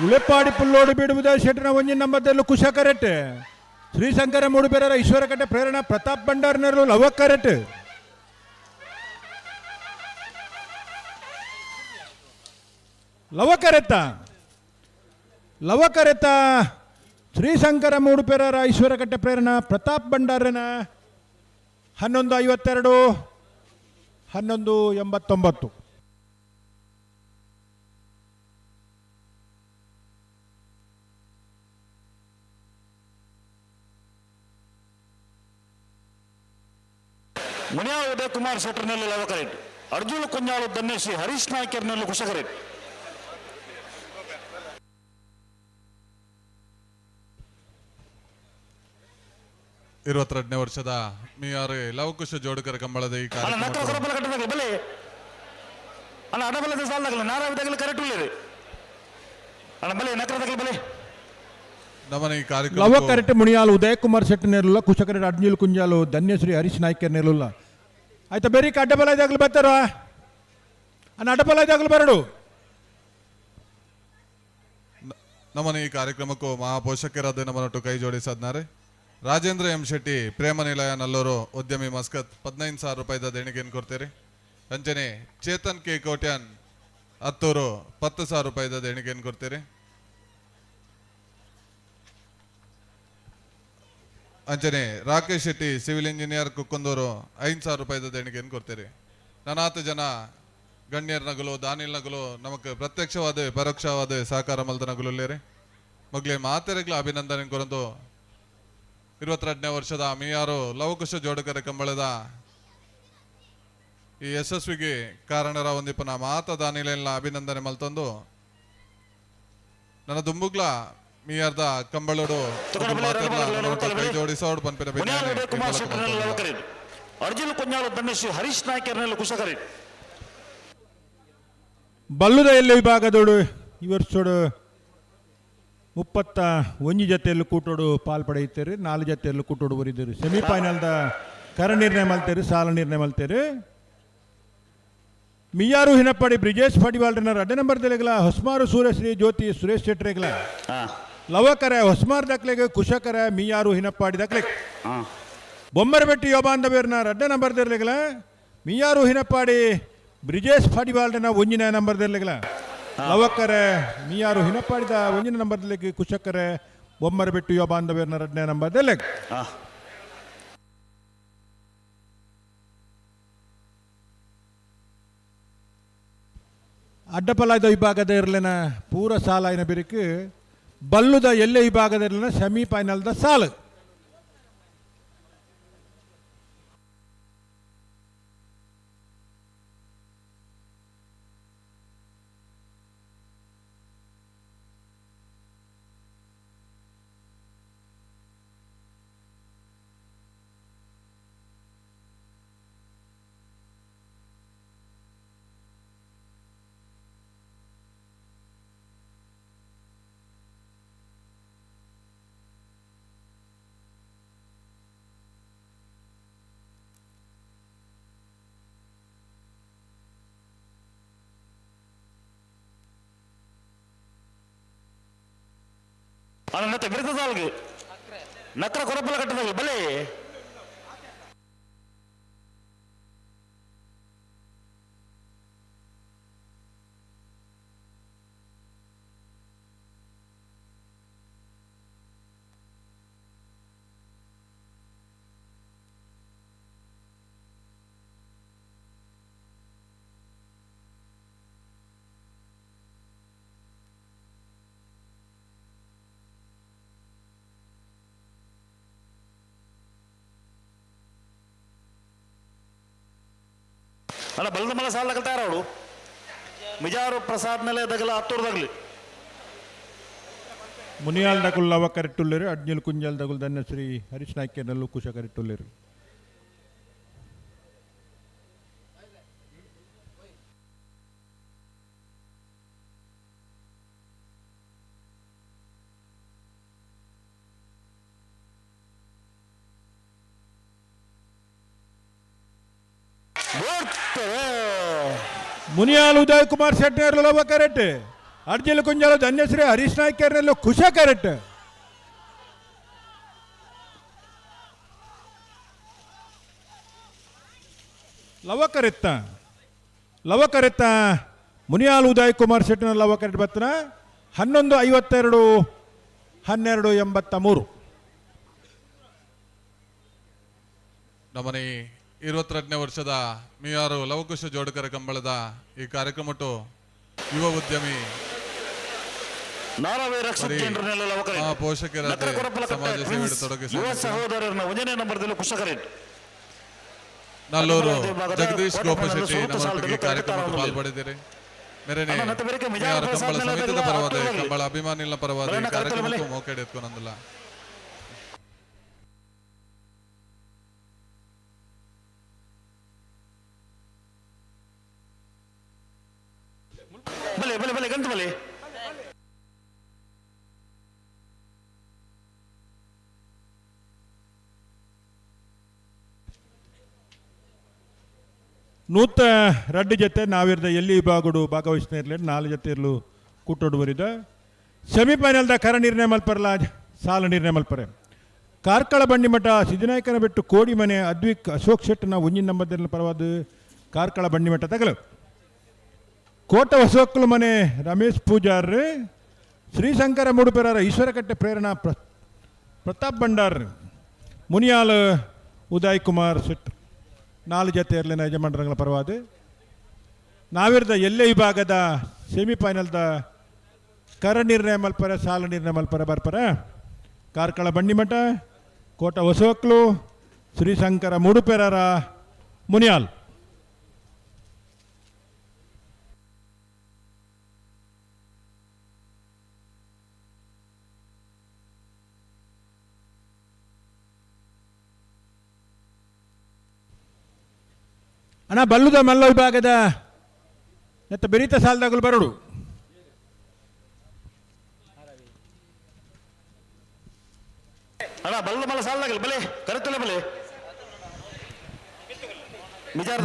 ಉಳೆಪ್ಪಾಡಿ ಪುಲ್ಲೋಡು ಬಿಡುವುದ ಶೆಟ್ಟನ ಒಂಜಿನ ನಂಬರ್ದಲ್ಲೂ ಕುಶ ಕರೆಟ್, ಶ್ರೀಶಂಕರ ಮೂಡುಬೆರರ ಈಶ್ವರಕಟ್ಟೆ ಪ್ರೇರಣಾ ಪ್ರತಾಪ್ ಭಂಡಾರ್ನರು ಲವ ಕರೆಟ್. ಲವ ಕರೆತ ಲವ ಕರೆತ ಶ್ರೀಶಂಕರ ಮೂಡುಪೆರರ ಈಶ್ವರಕಟ್ಟೆ ಪ್ರೇರಣಾ ಪ್ರತಾಪ್ ಭಂಡಾರನ 11:52 11:89. ಮುನಿಯಾಳ ಉದಯಕುಮಾರ್ ಶೆಟ್ಟರ್ನಲ್ಲಿ ಲವ ಕರೆಟ್, ಅರ್ಜುನ ಕುಂಜಾಳು ಧನ್ಯಶ್ರೀ ಹರೀಶ್ ನಾಯ್ಕರ್ನಲ್ಲಿ ಕುಶ ಕರೆಟ್. 22ನೇ ವರ್ಷದ ಮಿಯಾರು ಲವಕುಶ ಜೋಡುಕರ ಕಂಬಳದ ಈ ಅಣ್ಣ ನಕ್ಕ ಕಾರ್ಯಕ್ರಮ ಕೊರಬಲ ಕಟ್ಟದಾಗಲಿ ಬಲೆ ಅಣ್ಣ ಅಡಬಲದ ಸಾಲದಾಗಲಿ ನಾರಾವಿದಾಗಲಿ ಕರೆಕ್ಟ್ ಉಳ್ಳೇರಿ ಅಣ್ಣ ಬಲೆ ನಕರದಾಗಲಿ ಬಲೆ. ನಮ್ಮನ ಈ ಲವ ಕಾರ್ಯಕ್ರಮ ಕರೆಟ್ ಮುಣಿಯಾಲು ಉದಯಕುಮಾರ್ ಶೆಟ್ಟಿ ನೇರಲ್ಲ, ಕುಶ ಕರೆಟ್ ಅಡ್ನಿಲ್ ಕುಂಜಾಲು ಧನ್ಯಶ್ರೀ ಹರೀಶ್ ನಾಯ್ಕರ್ ನೇರಲ್ಲ. ಆಯ್ತಾ ಬೇರೆ ಅಡ್ಡಬಲ ಇದಾಗಲಿ ಬರ್ತಾರ ಅಣ್ಣ, ಅಡ್ಡಬಲ ಇದಾಗಲಿ ಬರಡು. ನಮ್ಮನ ಈ ಕಾರ್ಯಕ್ರಮಕ್ಕೂ ಮಹಾಪೋಷಕರಾದ ನಮ್ಮನೊಟ್ಟು ಕೈ ಜೋಡಿಸದ್ನಾರೆ ರಾಜೇಂದ್ರ ಎಂ ಶೆಟ್ಟಿ ಪ್ರೇಮ ನಿಲಯ ನಲ್ಲೂರು ಉದ್ಯಮಿ ಮಸ್ಕತ್ 15,000 ರೂಪಾಯಿದ ದೇಣಿಗೆಯನ್ನು ಕೊಡ್ತೀರಿ. ಅಂಚನೆ ಚೇತನ್ ಕೆ ಕೋಟ್ಯಾನ್ ಹತ್ತೂರು 10,000 ರೂಪಾಯಿದ ದೇಣಿಗೆಯನ್ನು ಕೊಡ್ತೀರಿ. ಅಂಚನೆ ರಾಕೇಶ್ ಶೆಟ್ಟಿ ಸಿವಿಲ್ ಇಂಜಿನಿಯರ್ ಕುಕ್ಕಂದೂರು 5,000 ರೂಪಾಯಿದ ದೇಣಿಗೆಯನ್ನು ಕೊಡ್ತೀರಿ. ನಾನಾತು ಜನ ಗಣ್ಯರ ನಗಲು ದಾನಿಲ್ ನಗಲು ನಮಕ್ ಪ್ರತ್ಯಕ್ಷವಾದ ಪರೋಕ್ಷವಾದ ಸಹಕಾರ ಮಲ್ದ ನಗಲುಲ್ಲೇರಿ ಮಗ್ಲೆ ಮಾತೆರೆಗ್ಲ ಅಭಿನಂದನೆ ಕೊರಂದು 22ನೇ ವರ್ಷದ ಮಿಯಾರು ಲವಕುಶ ಜೋಡುಕರ ಕಂಬಳದ ಈ ಯಶಸ್ವಿಗೆ ಕಾರಣರ ಒಂದಿಪ್ಪನ ಮಾತ ದಾನಿಲೆಲ್ಲ ಅಭಿನಂದನೆ ಮಲ್ತಂದು ನನ್ನ ದುಂಬುಗ್ಲ ಮಿಯಾರ್ದ ಕಂಬಳೋಡು ಕೈ ಜೋಡಿಸೋಡು ಪನ್ಪಿನ ಮುನಿಯಾಳ ಉದಯಕುಮಾರ್ ಶೆಟ್ಟರ್ನಲ್ಲಿ ಲವ ಕರೆಟ್, ಅರ್ಜುನ ಕುಂಜಾಳು ಧನ್ಯಶ್ರೀ ಹರೀಶ್ ನಾಯ್ಕರ್ನಲ್ಲಿ ಕುಶ ಕರೆಟ್. ಬಲ್ಲುದ ಎಲ್ಲ ವಿಭಾಗದೋಡು ಈ ವರ್ಷೋಡು 31 ಜೊತೆಯಲ್ಲಿ ಕೂಟೋಡು ಪಾಲ್ ಪಡೆಯುತ್ತಾರೆ, 4 ಜೊತೆಯಲ್ಲಿ ಕೂಟೋಡು ಬರಿದ್ದೀರಿ. ಸೆಮಿಫೈನಲ್ದ ಕರ ನಿರ್ಣಯ ಮಲ್ತೇರಿ, ಸಾಲ ನಿರ್ಣಯ ಮಲ್ತೇರಿ. ಮಿಯಾರು ಹಿನಪ್ಪಾಡಿ ಬ್ರಿಜೇಶ್ ಪಡಿವಾಲ್ರನ 2 ನಂಬರ್ ದೆಲೆಗಲ ಹೊಸ್ಮಾರು ಸೂರ್ಯಶ್ರೀ ಜ್ಯೋತಿ ಸುರೇಶ್ ಶೆಟ್ರೆಗಲ ಲವಕರೆ ಹೊಸ್ಮಾರ್ ದಾಖಲೆಗೆ ಕುಶಕರೆ ಮಿಯಾರು ಹಿನಪ್ಪಾಡಿ ದಾಖಲೆ. ಬೊಮ್ಮರಬೆಟ್ಟಿ ಯೋಬಾಂಧವೇರ್ನ 2 ನಂಬರ್ ದೆಲೆಗಲ ಮಿಯಾರು ಹಿನಪ್ಪಾಡಿ ಬ್ರಿಜೇಶ್ ಪಡಿವಾಲ್ರನ 1ನೇ ನಂಬರ್ ದೆಲೆಗಲ ಲವಕರೆ ಮಿಯಾರು ಹಿನಪ್ಪಾಡಿದ 1ನೇ ನಂಬರ್ ದೆಲೆಗೆ ಕುಶಕರೆ ಬೊಮ್ಮರಬೆಟ್ಟು ಯೋಬಾಂಧವೇರ್ನ 2ನೇ ನಂಬರ್ ದೆಲೆಗ್. ಅಡ್ಡಪಲಾಯ್ದ ವಿಭಾಗದ ಇರಲಿನ ಪೂರ ಸಾಲಾಯಿನ ಬಿರುಕು ಬಲ್ಲುದ ಎಲ್ಲೆ ವಿಭಾಗದಲ್ಲಿನ ಸೆಮಿಫೈನಲ್ದ ಸಾಲು. ಅನ್ನತ್ತೆ ಬಿರುದು ಸಾಲ್ಗೆ ನಕ್ರ ಕೊರಪಲ ಕಟ್ಟದಾಗ ಬಲೆ ಅಲ್ಲ ಬಲದ ಮಲ ಸಾಲ ತಗಲ್ತಾರ ಅವಳು ಮಿಜಾರು ಪ್ರಸಾದ್ ಮೇಲೆ ದಗಲ ಹತ್ತೂರ್ದಾಗ್ಲಿ ಮುನಿಯಾಲ್ ದಗುಲ್ ಲವ ಕರೆಟ್ಟುಲ್ಲೇರು ಅಡ್ನಿಲ್ ಕುಂಜಾಲ್ ದಗುಲ್ ಧನ್ಯಶ್ರೀ ಹರೀಶ್ ನಾಯ್ಕನಲ್ಲೂ ಕುಶ ಕರೆಟ್ಟುಲ್ಲೇರು. ಮುನಿಯಾಲ್ ಉದಯ್ ಕುಮಾರ್ ಶೆಟ್ಟರ್ ಲವ ಕರೆಕ್ಟ್, ಅರ್ಜಿಲ್ ಕುಂಜಾಲ ಧನ್ಯಶ್ರೀ ಹರೀಶ್ ನಾಯ್ಕರ್ನಲ್ಲೂ ಖುಷ ಕರೆಕ್ಟ್. ಲವ ಕರೆತ್ತ ಲವ ಕರೆತ್ತ ಮುನಿಯಾಲ್ ಉದಯ್ ಕುಮಾರ್ ಶೆಟ್ಟರ್ ಲವ ಕರೆಕ್ಟ್ ಬತ್ತನ 11:52 12:83. ನಮ್ಮನೆ 22ನೇ ವರ್ಷದ ಮಿಯಾರು ಲವಕುಶ ಜೋಡಕರ ಕಂಬಳದ ಈ ಕಾರ್ಯಕ್ರಮಟ್ಟು ಯುವ ಉದ್ಯಮಿ ಪೋಷಕರ ಸಮಾಜ ಸೇವೆ ತೊಡಗಿಸಿ ನಲ್ಲೂರು ಜಗದೀಶ್ ಗೋಪಶೆಟ್ಟಿ ನಮ್ಮೊಟ್ಟಿಗೆ ಕಾರ್ಯಕ್ರಮಕ್ಕೆ ಪಾಲ್ಪಡಿದ್ದೀರಿ. ಮೇರೆನೆ ಮಿಯಾರು ಕಂಬಳ ಸಮಿತಿದ ಪರವಾದ ಕಂಬಳ ಅಭಿಮಾನಿಗಳ ಪರವಾದ ಈ ಕಾರ್ಯಕ್ರಮಕ್ಕೂ ಮೋಕೆಡ್ ಎತ್ಕೊಂಡಂದಿಲ್ಲ. ಬಲೆ ಬಲೆ ಬಲೆ ಗಂಟು ಬಲೆ ನೂತ ರಡ್ಡು ಜೊತೆ ನಾವಿರ್ದ ಎಲ್ಲಿ ವಿಭಾಗಡು ಭಾಗವಹಿಸ್ತಾ ಇರಲಿ 4 ಜೊತೆ ಇರಲು ಕೂಟೋಡು ಬರಿದ ಸೆಮಿಫೈನಲ್ದ ಕರ ನಿರ್ಣಯ ಮಲ್ಪರಲ ಸಾಲ ನಿರ್ಣಯ ಮಲ್ಪರೆ. ಕಾರ್ಕಳ ಬಂಡಿಮಠ ಸಿದ್ದನಾಯಕನ ಬೆಟ್ಟು ಕೋಡಿಮನೆ ಅದ್ವಿಕ್ ಅಶೋಕ್ ಶೆಟ್ಟನ ಒಂಜಿನ ನಂಬರ್ದಲ್ಲಿ ಪರವಾದ ಕಾರ್ಕಳ ಬಂಡಿಮಠ ತಗಲು. ಕೋಟ ಹೊಸಕ್ಕಲು ಮನೆ ರಮೇಶ್ ಪೂಜಾರ್, ಶ್ರೀಶಂಕರ ಮೂಡುಪೆರರ ಈಶ್ವರಕಟ್ಟೆ ಪ್ರೇರಣಾ ಪ್ರತಾಪ್ ಭಂಡಾರ್, ಮುನಿಯಾಲ್ ಉದಯ್ ಕುಮಾರ್ ಶೆಟ್ 4 ಜೊತೆ ಇರಲಿನ ಯಜಮಾನರಂಗಳ ಪರವಾದ. ನಾವಿರ್ದ ಎಲ್ಲೆ ವಿಭಾಗದ ಸೆಮಿಫೈನಲ್ದ ಕರ ನಿರ್ಣಯ ಮಲ್ಪರ ಸಾಲ ನಿರ್ಣಯ ಮಲ್ಪರ ಬರ್ಪರ ಕಾರ್ಕಳ ಬಂಡಿಮಠ, ಕೋಟ ಹೊಸವಕ್ಲು, ಶ್ರೀಶಂಕರ ಮೂಡುಪೆರರ ಮುನಿಯಾಲ್. ಅಣ್ಣ ಬಲ್ಲುದ ಮಲ್ಲ ವಿಭಾಗದ ನೆತ್ತ ಬೆರೀತ ಸಾಲದಾಗಲು ಬರಡು. ಅಣ್ಣ ಬಲ್ಲ ಮಲ್ಲ ಸಾಲದಾಗಲಿ ಬಲೆ ಕರೆತಲೆ ಬಲೆ.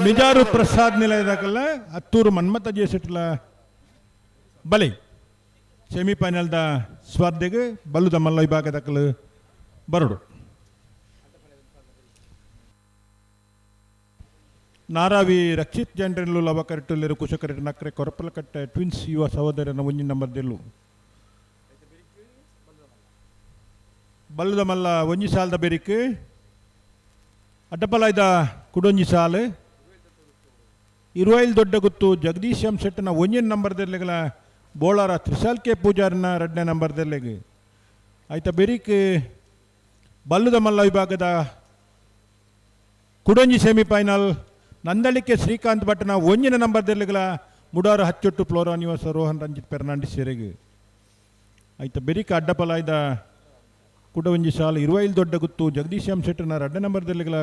ಮಿಜಾರು ಪ್ರಸಾದ್ ನಿಲಯದಾಕಲ್ಲ ಹತ್ತೂರು ಮನ್ಮಥ ಜೇಸಿಟ್ಲ ಬಲೆ ಸೆಮಿಫೈನಲ್ದ ಸ್ಪರ್ಧೆಗೆ ಬಲ್ಲುದ ಮಲ್ಲ ವಿಭಾಗದಾಕಲು ಬರಡು. ನಾರಾವಿ ರಕ್ಷಿತ್ ಜಂಡ್ರೆಲ್ಲು ಲವ ಕರೆಟ್ಟುಲ್ಲೇರು ಕುಶ ಕರೆಟ್ಟು ನಕ್ರೆ ಕೊರಪಲಕಟ್ಟೆ ಟ್ವಿನ್ಸ್ ಯುವ ಸಹೋದರನ ಒಂಜಿನ ನಂಬರ್ದೆಲ್ಲು. ಬಲ್ಲದ ಮಲ್ಲ ಒಂಜಿ ಸಾಲದ ಬೆರಿಕ್ ಅಡ್ಡಪಲಾಯ್ದ ಕುಡೊಂಜಿ ಸಾಲು ಇರುವೈಲ್ ದೊಡ್ಡ ಗುತ್ತು ಜಗದೀಶ್ ಎಂ ಶೆಟ್ಟನ ಒಂಜಿನ ನಂಬರ್ದೆರ್ಲೆಗಳ ಬೋಳಾರ ತ್ರಿಶಾಲ್ ಕೆ ಪೂಜಾರಿನ 2ನೇ ನಂಬರ್ದಲ್ಲಿಗೆ. ಆಯ್ತ ಬೆರಿಕ್ ಬಲ್ಲುದ ಮಲ್ಲ ವಿಭಾಗದ ಕುಡೊಂಜಿ ಸೆಮಿಫೈನಲ್ ನಂದಳಿಕೆ ಶ್ರೀಕಾಂತ್ ಭಟ್ನ 1ನೇ ನಂಬರ್ದಲ್ಲಿಗಳ ಮುಡಾರ ಹಚ್ಚೊಟ್ಟು ಫ್ಲೋರಾ ನಿವಾಸ ರೋಹನ್ ರಂಜಿತ್ ಫೆರ್ನಾಂಡಿಸ್ ಸೇರೆಗೆ. ಆಯ್ತ ಬೆರಿಕ್ ಅಡ್ಡಪಲಾಯ್ದ ಕುಡವಂಜಿ ಸಾಲು ಇರುವೈಲ್ ದೊಡ್ಡ ಗುತ್ತು ಜಗದೀಶ್ ಎಂ ಶೆಟ್ಟರ್ನ 2ನೇ ನಂಬರ್ದಲ್ಲಿಗಳ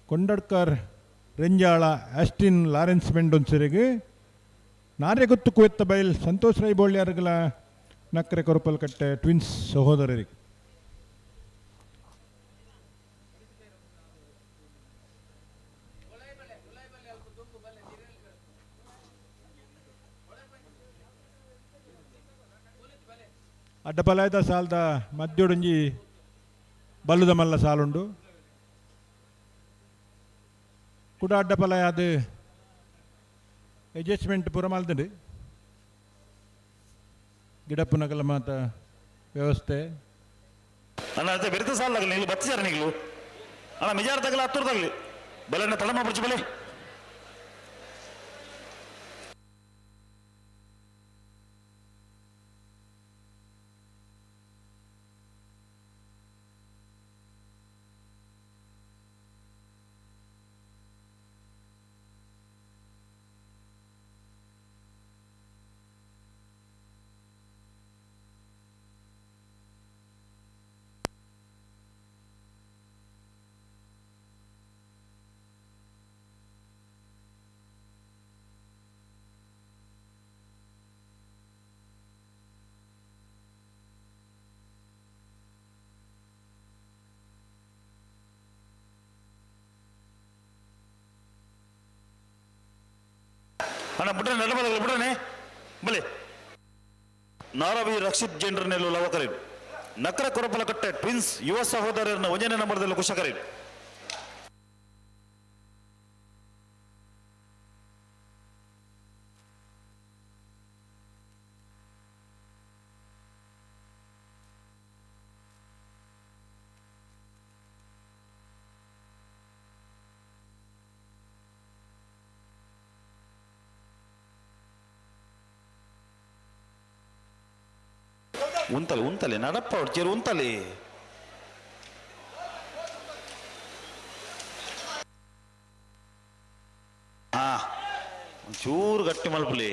ಕೊಂಡಡ್ಕರ್ ರೆಂಜಾಳ ಆಸ್ಟಿನ್ ಲಾರೆನ್ಸ್ ಮೆಂಡೊನ್ ಸೆರೆಗೆ. ನಾರೆಗುತ್ತು ಕುವೆತ್ತ ಬೈಲ್ ಸಂತೋಷ್ ರೈ ಬೋಳ್ಯಾರ್ಗಳ ನಕ್ರೆ ಕೊರಪಲ್ಕಟ್ಟೆ ಟ್ವಿನ್ಸ್ ಸಹೋದರರಿಗೆ. ಅಡ್ಡಪಲಾಯ್ದ ಸಾಲದ ಮಧ್ಯೋಡೊಂಜಿ ಬಲ್ಲುದ ಮಲ್ಲ ಸಾಲುಂಡು. ಕುಡ ಅಡ್ಡಪಲಾಯ ಅದು ಅಡ್ಜಸ್ಟ್ಮೆಂಟ್ ಪೂರ ಮಲ್ತಂಡು ಗಿಡಪ್ಪುನಗಲ ಮಾತ ವ್ಯವಸ್ಥೆ. ಅಣ್ಣ ಅದೇ ಬೆರಿತ ಸಾಲಾಗಲಿ ನೀವು ಬತ್ತಿಸಾರ ನೀವು ಅಣ್ಣ ಮಿಜಾರ್ ತಗಲ ಹತ್ತೂರು ತಗಲಿ ಬಲೆ ತಡಮ ಬಿಡ್ಚು ಬಲೆ. ಅಣ್ಣ ಬಿಡ್ರೆ ನಡಬಲ್ಲ ಬಿಡ್ರನೆ ಬಲೆ. ನಾರವಿ ರಕ್ಷಿತ್ ಜೈನ್ರನೆಲ್ಲೂ ಲವಕರಿ ನಕರ ಕೊರಪಲಕಟ್ಟೆ ಟ್ವಿನ್ಸ್ ಯುವ ಸಹೋದರರನ್ನ 1ನೇ ನಂಬರ್ದಲ್ಲಿ ಕುಶಕರಿ. ಉಂತಲೆ ಉಂತಲೆ ನಡಪ್ಪ ಅವ್ರು ಚೇರು ಉಂತಲೆ. ಹಾ ಒಂಚೂರು ಗಟ್ಟಿ ಮಲ್ಪುಲಿ.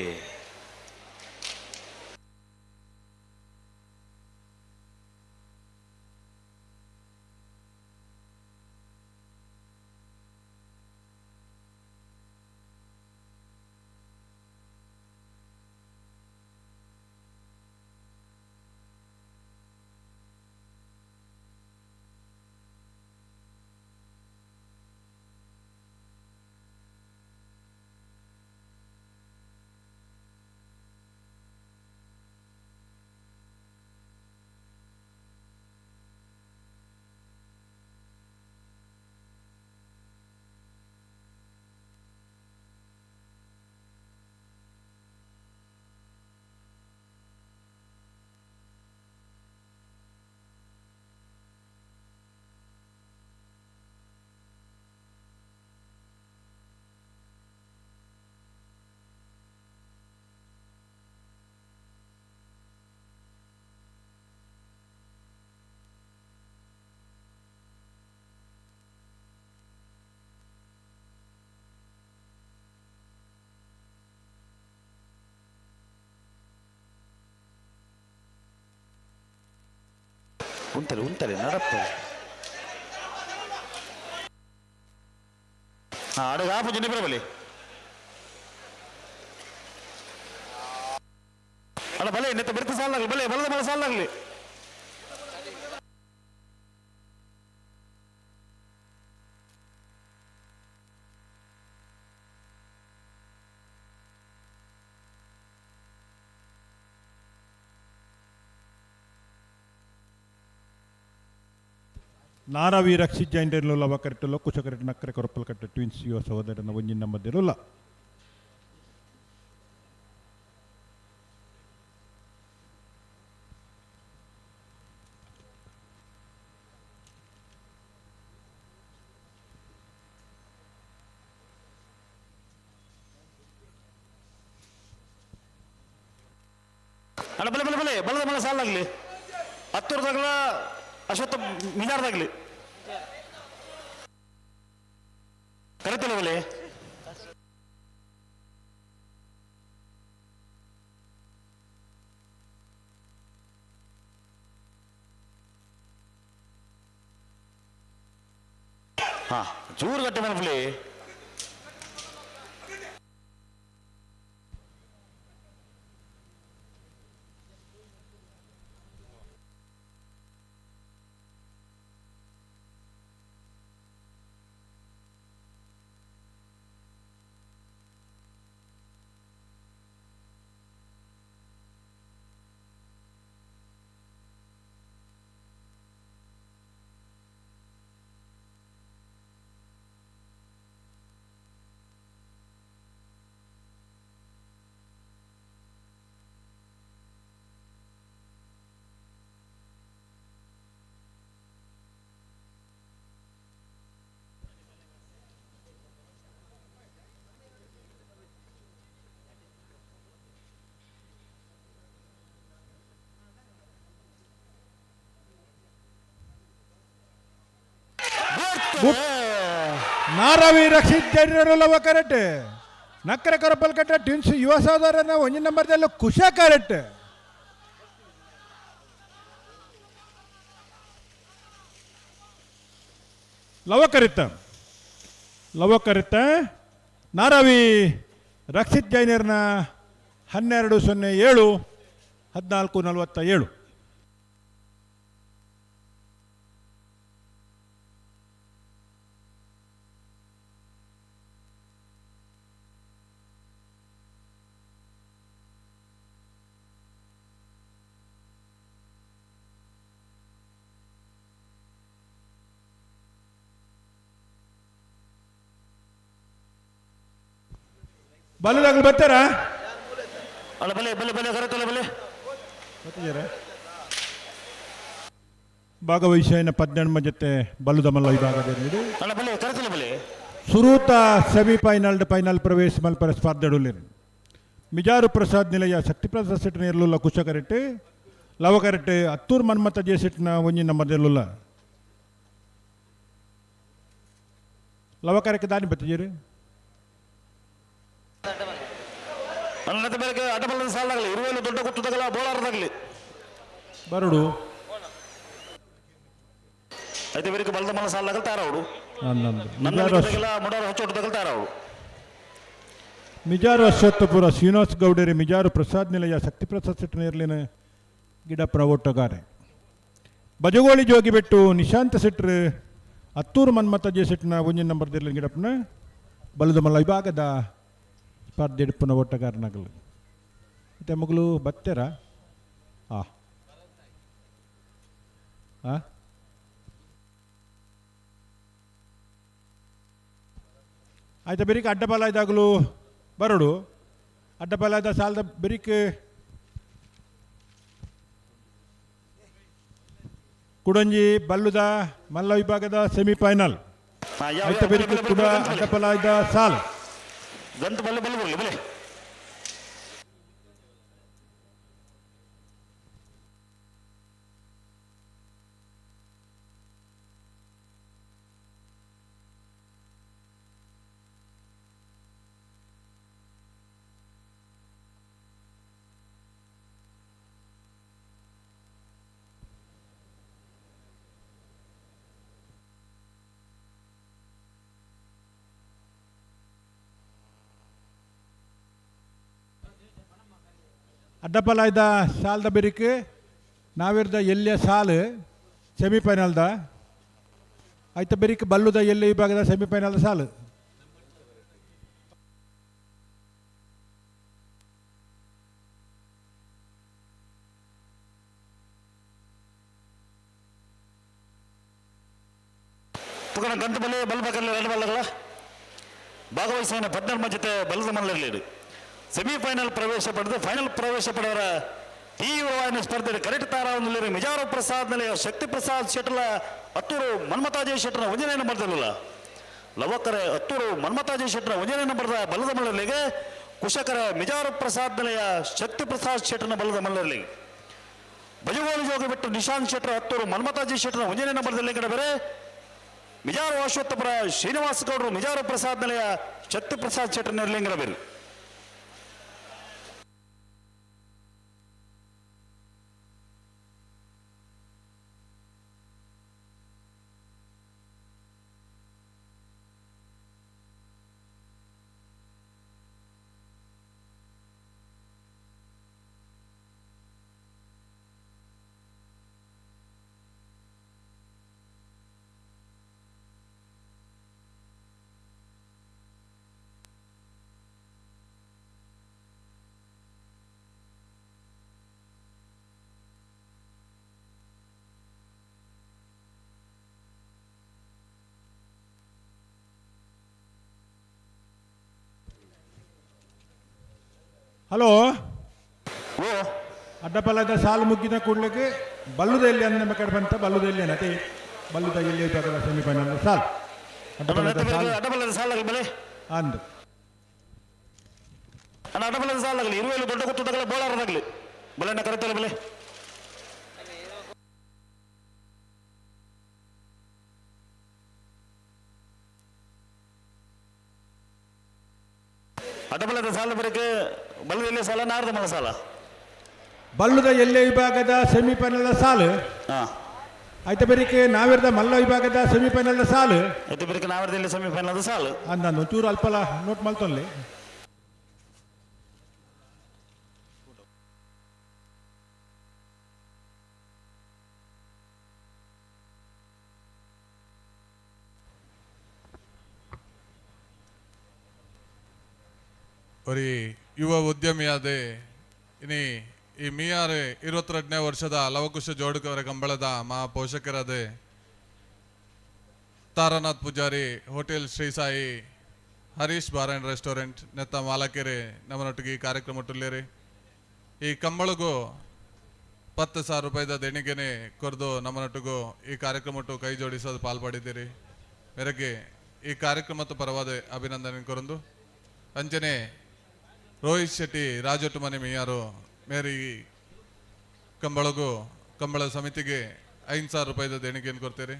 ಉಂತಲೆ ಉಂತಲೆ ನಡಪ್ಪ. ಹಾಂ ಅಡುಗೆ ಆಪು ಜನ ಬರಬಲಿ ಅಣ್ಣ ಬಲೆ ನೆತ್ತ ಬೆರ್ತ ಸಾಲಾಗಲಿ ಬಲೆ ಬಲದ ಬಲ ಸಾಲಾಗಲಿ. ನಾರವಿ ರಕ್ಷಿತ್ ಜೈಂಡರ್ಲುಲ್ಲ ಅವಕರೆಟ್ಟು ಕುಶಕರೆಟ್ಟು ನಕ್ಕರೆ ಕೊರಪಲ್ ಕಟ್ಟೆ ಟ್ವಿನ್ಸ್ ಯುವ ಸಹೋದರನ ಒಂಜಿನ ಮಧ್ಯರುಲ್ಲ. ಅಣ್ಣ ಬಲೆ ಬಲೆ ಬಲೆ ಬಲದ ಮಲ್ಲ ಸಾಲಾಗ್ಲಿ ಹತ್ತೂರ್ದಾಗಲ ಅಶ್ವತ್ಥ ಮಿಜಾರ್ದಾಗ್ಲಿ ಕರಿತಲ್ಲ ಬಲೆ. ಹಾ ಚೂರು ಗಟ್ಟೆ ಮನಪುಲಿ. ನಾರವಿ ರಕ್ಷಿತ್ ಜೈನರು ಲವ ಕರೆಕ್ಟ್ ನಕ್ಕರೆ ಕರಪಲ್ ಕಟ್ಟ ಟ್ವಿನ್ಸ್ ಯುವ ಸಹೋದರನ ಒಂಜಿ ನಂಬರ್ದಲ್ಲಿ ಕುಶ ಕರೆಕ್ಟ್. ಲವ ಕರಿತ ಲವ ಕರಿತ ನಾರವಿ ರಕ್ಷಿತ್ ಜೈನರ್ನ 12:07 14:47. ಬಲ್ಲದಾಗಲು ಬರ್ತಾರಾ? ಅಲ್ಲ ಬಲೆ ಬಲೆ ಬಲೆ ಕರೆತಲ್ಲ ಬಲೆ. ಭಾಗವಹಿಸಿನ 18 ಜೊತೆ ಬಲ್ಲುದ ಮಲ್ಲ ವಿಭಾಗದಲ್ಲಿ ಅಲ್ಲ ಬಲೆ ಕರೆತಲ್ಲ ಬಲೆ. ಸುರೂತ ಸೆಮಿಫೈನಲ್ ಫೈನಲ್ ಪ್ರವೇಶ ಮಲ್ಪರ ಸ್ಪರ್ಧೆಡುಲ್ಲೇರು ಮಿಜಾರು ಪ್ರಸಾದ್ ನಿಲಯ ಶಕ್ತಿಪ್ರಸಾದ್ ಸೆಟ್ನ ಇರಲಿಲ್ಲ ಕುಶ ಕರೆಕ್ಟ್ ಲವ ಕರೆಕ್ಟ್ ಅತ್ತೂರು ಮನ್ಮಥ ಜೆ ಸೆಟ್ನ ಒಂಜಿ ನಂಬರ್ ಇರಲಿಲ್ಲ ಲವ ಕರೆಕ್ಟ್ ದಾನಿ ಬತ್ತಿಜೀರಿ. ನನ್ನ ಬೆಳಗ್ಗೆ ಅಡ್ಡಬಲ್ಲದ ಸಾಲಾಗಲಿ ಇರುವೆಲ್ಲ ದೊಡ್ಡ ಗುತ್ತದಾಗಲ ಬೋಳಾರದಾಗಲಿ ಬರಡು అయితే వీరికి బలద మన సాలాగలు తయారవుడు ಮುಡಾರು ಹಚ್ಚೋಟದಾಗಲು ತಯಾರవుడు. ಮಿಜಾರು ಅಶ್ವತ್ಥಪುರ ಶ್ರೀನಿವಾಸ್ ಗೌಡರಿ ಮಿಜಾರು ಪ್ರಸಾದ್ ನಿಲಯ ಶಕ್ತಿಪ್ರಸಾದ್ ಸೆಟ್ನ ಇರಲಿನ ಗಿಡ ಪ್ರವೋಟಗಾರೆ ಬಜಗೋಳಿ ಜೋಗಿಬೆಟ್ಟು ನಿಶಾಂತ ಸೆಟ್ರು ಅತ್ತೂರು ಮನ್ಮಥ ಜೆ ಸೆಟ್ನ ಒಂಜಿನ ನಂಬರ್ ಇರಲಿನ ಗಿಡಪ್ಪನ ಬಲದ ಮಲ್ಲ ವಿಭಾಗದ ಸ್ಪರ್ಧೆ ಇಡ್ಪುನ ಓಟಗಾರನಾಗಲು ಮತ್ತೆ ಮಗಳು ಬತ್ತೆರ ಆ ಆಯ್ತಾ ಬೆರಿಕ್ ಅಡ್ಡಬಲ ಇದಾಗಲು ಬರಡು ಅಡ್ಡಬಲ ಇದ್ದ ಸಾಲದ ಬೆರಿಕ್ ಕುಡಂಜಿ ಬಲ್ಲುದ ಮಲ್ಲ ವಿಭಾಗದ ಸೆಮಿಫೈನಲ್ ಆಯ್ತಾ ಬೆರಿಕ್ ಕುಡ ಅಡ್ಡಬಲ ಇದ್ದ ಸಾಲ್ ಗಂಟು ಬಲ್ಲೆ ಬಲ್ಲೆ ಬರಲಿ ಬಲೆ. ಅಡ್ಡಪಲಾಯ್ದ ಸಾಲ್ದ ಬೆರಿಕ್ ನಾವಿರ್ದ ಎಲ್ಲಿಯ ಸಾಲು ಸೆಮಿಫೈನಲ್ದ ಆಯ್ತ ಬೆರಿಕ್ ಬಲ್ಲುದ ಎಲ್ಲಿ ವಿಭಾಗದ ಸೆಮಿಫೈನಲ್ದ ಸಾಲು. ತುಕನ ಗಂಟು ಬಲೆ ಬಲ್ಬಕರ್ಲಿ ಎರಡು ಬಲ್ಲಗಳ ಭಾಗವಹಿಸಿದ 14 ಜೊತೆ ಬಲ್ಲದ ಮಲ್ಲಲ್ಲಿ ಸೆಮಿಫೈನಲ್ ಪ್ರವೇಶ ಪಡೆದು ಫೈನಲ್ ಪ್ರವೇಶ ಪಡೆದವರ ತೀವ್ರವಾದ ಸ್ಪರ್ಧೆ ಕರೆಕ್ಟ್ ತಾರಾವಲ್ಲಿ ಮಿಜಾರು ಪ್ರಸಾದ್ ನಿಲಯ ಶಕ್ತಿ ಪ್ರಸಾದ್ ಶೆಟ್ಟಲ ಅತ್ತೂರು ಮನ್ಮಥಾಜಯ ಶೆಟ್ಟರ ಒಂದನೇ ನಂಬರ್ದಲ್ಲ ಲವಕರೆ ಅತ್ತೂರು ಮನ್ಮಥಾಜಯ ಶೆಟ್ಟರ ಒಂದನೇ ನಂಬರ್ದ ಬಲದ ಮಲ್ಲಲ್ಲಿಗೆ ಕುಶಕರ ಮಿಜಾರು ಪ್ರಸಾದ್ ನಿಲಯ ಶಕ್ತಿ ಪ್ರಸಾದ್ ಶೆಟ್ಟರ್ನ ಬಲದ ಮಲ್ಲರಲ್ಲಿ. ಬಜಗೋಳಿ ಜೋಗಿ ಬಿಟ್ಟು ನಿಶಾಂತ್ ಶೆಟ್ಟರ್ ಹತ್ತೂರು ಮನ್ಮತಾಜಿ ಶೆಟ್ಟರ್ನ ಒಂದನೇ ನಂಬರ್ದಲ್ಲಿ ಕಡೆ ಬೇರೆ ಮಿಜಾರು ಅಶ್ವತ್ಥಪುರ ಶ್ರೀನಿವಾಸ ಗೌಡರು ಮಿಜಾರು ಪ್ರಸಾದ್ ನಿಲಯ ಶಕ್ತಿ ಪ್ರಸಾದ್ ಶೆಟ್ಟರ್ ನಿರ್ಲಿಂಗಡ ಬೇರೆ. ಹಲೋ ಓ ಅಡ್ಡಪಲ್ಲದ ಸಾಲು ಮುಗ್ಗಿದ ಕೂಡಲಿಕ್ಕೆ ಬಲ್ಲುದ ಎಲ್ಲಿ ಅಂದ್ರೆ ನಮ್ಮ ಕಡೆ ಬಂತ ಬಲ್ಲುದ ಎಲ್ಲಿ ಅನ್ನತೆ ಬಲ್ಲುದ ಎಲ್ಲಿ ವಿಭಾಗದ ಸೆಮಿಫೈನಲ್ ಸಾಲು ಅಡ್ಡಪಲ್ಲದ ಸಾಲು ಅಡ್ಡಪಲ್ಲದ ಸಾಲು ಬಲೆ ಅಂದು ಅಣ್ಣ ಅಡ್ಡಪಲ್ಲದ ಸಾಲಾಗಲಿ ಇರುವೆಲು ದೊಡ್ಡ ಗೊತ್ತದಾಗಲಿ ಬೋಳಾರದಾಗಲಿ ಬಲೆಣ್ಣ ಕರೆತಲ್ಲ ಬಲೆ. ಅಡ್ಡಪಲ್ಲದ ಸಾಲ ಬರಕ್ಕೆ ಬಲ್ಲದ ಎಲ್ಲಿ ಸಾಲ ನಾರದ ಮಲ ಸಾಲ ಬಲ್ಲುದ ಎಲ್ಲೆ ವಿಭಾಗದ ಸೆಮಿಫೈನಲ್ ಸಾಲು ಆಯ್ತ ಬೆರಿಕೆ ನಾವಿರದ ಮಲ್ಲ ವಿಭಾಗದ ಸೆಮಿಫೈನಲ್ ಸಾಲು ಆಯ್ತು ಬೆರಿಕೆ ನಾವಿರದ ಎಲ್ಲಿ ಸೆಮಿಫೈನಲ್ ಸಾಲು ಅಂದ ಒಂಚೂರು ಅಲ್ಪಲ ನೋಟ್ ಮಲ್ತೊಲ್ಲಿ. ಒರಿ ಯುವ ಉದ್ಯಮಿಯಾದೆ ಇನಿ ಈ ಮಿಯಾರೆ 22ನೇ ವರ್ಷದ ಲವಕುಶ ಜೋಡುಕವರ ಕಂಬಳದ ಮಹಾ ಪೋಷಕರಾದೆ Taranath Pujari hotel Shri Sai Harish bar and restaurant ನೆತ್ತ ಮಾಲಕೆರೆ ನಮ್ಮನೊಟ್ಟಿಗೆ ಈ ಕಾರ್ಯಕ್ರಮ ಟುಲ್ಲೇರಿ. ಈ ಕಂಬಳಗೂ 10,000 ರೂಪಾಯಿದ ದೇಣಿಗೆನೆ ಕೊರ್ದು ನಮ್ಮನೊಟ್ಟಿಗೂ ಈ ಕಾರ್ಯಕ್ರಮಟ್ಟು ಕೈ ಜೋಡಿಸೋದು ಪಾಲ್ಪಡಿದ್ದೀರಿ. ಮೇರೆಗೆ ಈ ಕಾರ್ಯಕ್ರಮದ ಪರವಾದ ಅಭಿನಂದನೆ ಕೊರಂದು ಅಂಚನೆ ರೋಹಿತ್ ಶೆಟ್ಟಿ ರಾಜೊಟ್ಟು ಮನೆ ಮಿಯಾರು ಮೇರಿ ಕಂಬಳಗೂ ಕಂಬಳ ಸಮಿತಿಗೆ 5,000 ರೂಪಾಯಿದ ದೇಣಿಗೆಯನ್ನು ಕೊಡ್ತೀರಿ.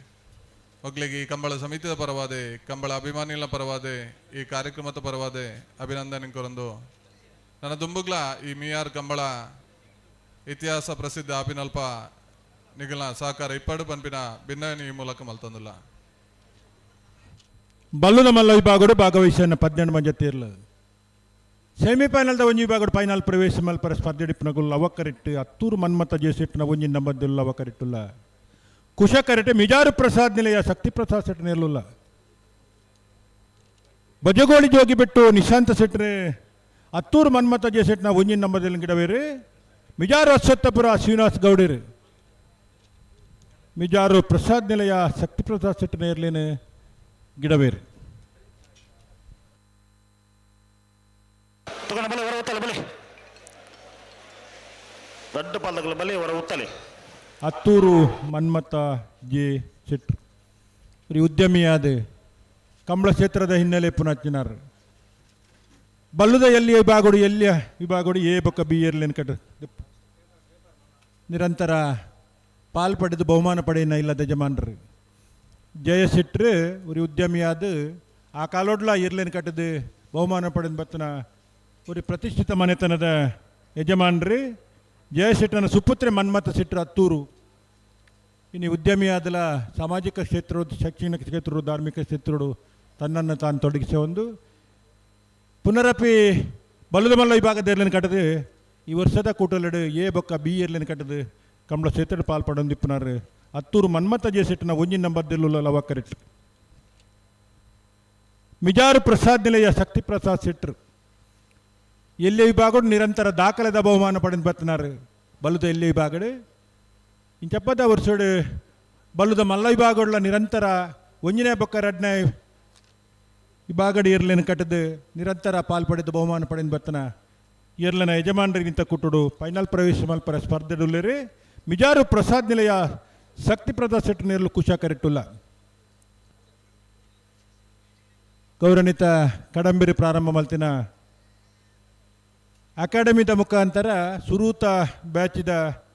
ಮೊದಲಿಗೆ ಈ ಕಂಬಳ ಸಮಿತಿಯ ಪರವಾದೆ ಕಂಬಳ ಅಭಿಮಾನಿಗಳ ಪರವಾದೆ ಈ ಕಾರ್ಯಕ್ರಮದ ಪರವಾದೆ ಅಭಿನಂದನೆ ಕೊರಂದು ನನ್ನ ದುಂಬುಗ್ಲ ಈ ಮಿಯಾರ್ ಕಂಬಳ ಇತಿಹಾಸ ಪ್ರಸಿದ್ಧ ಆಪಿನಲ್ಪ ನಿಗಲ ಸಹಕಾರ ಇಪ್ಪಡು ಪನ್ಪಿನ ಭಿನ್ನ ಈ ಮೂಲಕ ಮಲ್ತಂದಿಲ್ಲ. ಬಲ್ಲುದ ಮಲ್ಲ ವಿಭಾಗಡು ಭಾಗವಹಿಸಿದ 18 ಮಂದಿ ತೀರ್ಲು. ಸೆಮಿಫೈನಲ್ದ ಒಂಜಿ ವಿಭಾಗಡು ಫೈನಲ್ ಪ್ರವೇಶ ಮಲ್ಪರ ಸ್ಪರ್ಧೆ ಅವಕರಿಟ್ಟು ಅತ್ತೂರು ಮನ್ಮತ ಜೇಸಿಟ್ಟಿನ ಒಂಜಿ ನಂಬದ್ದುಲ್ಲ ಅವಕರಿಟ್ಟುಲ್ಲ ಕುಶಕರಿಟೆ ಮಿಜಾರು ಪ್ರಸಾದ್ ನಿಲಯ ಶಕ್ತಿ ಪ್ರಸಾದ್ ಸೆಟ್ ನೇರ್ಲುಲ್ಲ ಬಜಗೋಳಿ ಜೋಗಿ ಬಿಟ್ಟು ನಿಶಾಂತ ಸೆಟ್ರೆ ಅತ್ತೂರು ಮನ್ಮತ ಜೇಸೆಟ್ನ ಒಂಜಿ ನಂಬದಲ್ಲಿ ಗಿಡವೇರು ಮಿಜಾರು ಅಶ್ವತ್ಥಪುರ ಶ್ರೀನಿವಾಸ್ ಗೌಡರು ಮಿಜಾರು ಪ್ರಸಾದ್ ನಿಲಯ ಶಕ್ತಿ ಪ್ರಸಾದ್ ಸೆಟ್ ನೇರ್ಲೇನು ಗಿಡವೇರು. ತಗೊಂಡ ಬಲೆ ಹೊರ ಉತ್ತಲೆ ಬಲೆ ದೊಡ್ಡ ಪಾಲ್ದಗಳ ಬಲೆ ಹೊರ ಉತ್ತಲೆ. ಅತ್ತೂರು ಮನ್ಮಥ ಜೆ ಶೆಟ್ರು ಈ ಉದ್ಯಮಿಯಾದ ಕಂಬಳ ಕ್ಷೇತ್ರದ ಹಿನ್ನೆಲೆ ಪುನಃ ಬಲ್ಲುದ ಎಲ್ಲಿ ವಿಭಾಗಡು ಎಲ್ಲಿಯ ವಿಭಾಗಡು ಎ ಬೊಕ್ಕ ಬಿ ಎರ್ಲೇನು ಕಟ್ಟ ನಿರಂತರ ಪಾಲ್ ಪಡೆದು ಬಹುಮಾನ ಪಡೆಯನ ಇಲ್ಲದ ಯಜಮಾನರು ಜಯ ಶೆಟ್ರು ஒரு ಉದ್ಯಮಿಯಾದ ಆ ಕಾಲೋಡ್ಲ ಇರ್ಲೇನು ಕಟ್ಟದು ಬಹುಮಾನ ಪಡೆದು ಬತ್ತನ ஒரு ಪ್ರತಿಷ್ಠಿತ ಮನೆತನದ ಯಜಮಾನ್ರಿ ಜಯ ಶೆಟ್ಟನ ಸುಪುತ್ರೆ ಮನ್ಮಥ ಶೆಟ್ಟರು ಅತ್ತೂರು. ಇನ್ನು ಉದ್ಯಮಿಯಾದಲ ಸಾಮಾಜಿಕ ಕ್ಷೇತ್ರ ಶೈಕ್ಷಣಿಕ ಕ್ಷೇತ್ರ ಧಾರ್ಮಿಕ ಕ್ಷೇತ್ರಡು ತನ್ನನ್ನು ತಾನು ತೊಡಗಿಸೋ ಒಂದು ಪುನರಪಿ ಬಲ್ಲದ ಮಲ್ಲ ವಿಭಾಗದ ಎರ್ಲೇನು ಕಟ್ಟದು ಈ ವರ್ಷದ ಕೂಟಲೆಡು ಎ ಬೊಕ್ಕ ಬಿ ಎರ್ಲೇನು ಕಟ್ಟದು ಕಂಬಳ ಕ್ಷೇತ್ರ ಪಾಲ್ಪಡೊಂದಿಪ್ಪುನಾರು ಅತ್ತೂರು ಮನ್ಮಥ ಜಯ ಶೆಟ್ಟನ ಒಂಜಿನ ನಂಬರ್ ದಿಲ್ಲುಲ್ಲ ಲವಕರಿಟ್ ಮಿಜಾರು ಪ್ರಸಾದ್ ನಿಲಯ ಶಕ್ತಿ ಪ್ರಸಾದ್ ಶೆಟ್ಟರು ಎಲ್ಲಿ ವಿಭಾಗಡು ನಿರಂತರ ದಾಖಲೆದ ಬಹುಮಾನ ಪಡೆದು ಬರ್ತನಾರು ಬಲ್ಲುದ ಎಲ್ಲಿ ವಿಭಾಗಡು ಇಂಚಪ್ಪದ ವರ್ಷಡು ಬಲ್ಲುದ ಮಲ್ಲ ವಿಭಾಗಗಳ ನಿರಂತರ ಒಂಜನೇ ಬೊಕ್ಕ ಎರಡನೇ ವಿಭಾಗಡು ಇರ್ಲೇನು ಕಟ್ಟದು ನಿರಂತರ ಪಾಲ್ ಪಡೆದು ಬಹುಮಾನ ಪಡೆದು ಬರ್ತನ ಇರ್ಲನ ಯಜಮಾನರಿಗಿಂತ ಕುಟ್ಟುಡು ಫೈನಲ್ ಪ್ರವೇಶ ಮಲ್ಪರ ಸ್ಪರ್ಧೆಡುಲ್ಲೇರಿ ಮಿಜಾರು ಪ್ರಸಾದ್ ನಿಲಯ ಶಕ್ತಿ ಪ್ರಸಾದ್ ಶೆಟ್ಟರ್ ನೇರ್ಲು ಕುಶ ಕರೆಟ್ಟುಲ್ಲ. ಗೌರವನ್ವಿತ ಕಡಂಬಿರಿ ಪ್ರಾರಂಭ ಮಲ್ತಿನ ಅಕಾಡೆಮಿದ ಮುಖಾಂತರ ಸುರೂತ ಬ್ಯಾಚಿದ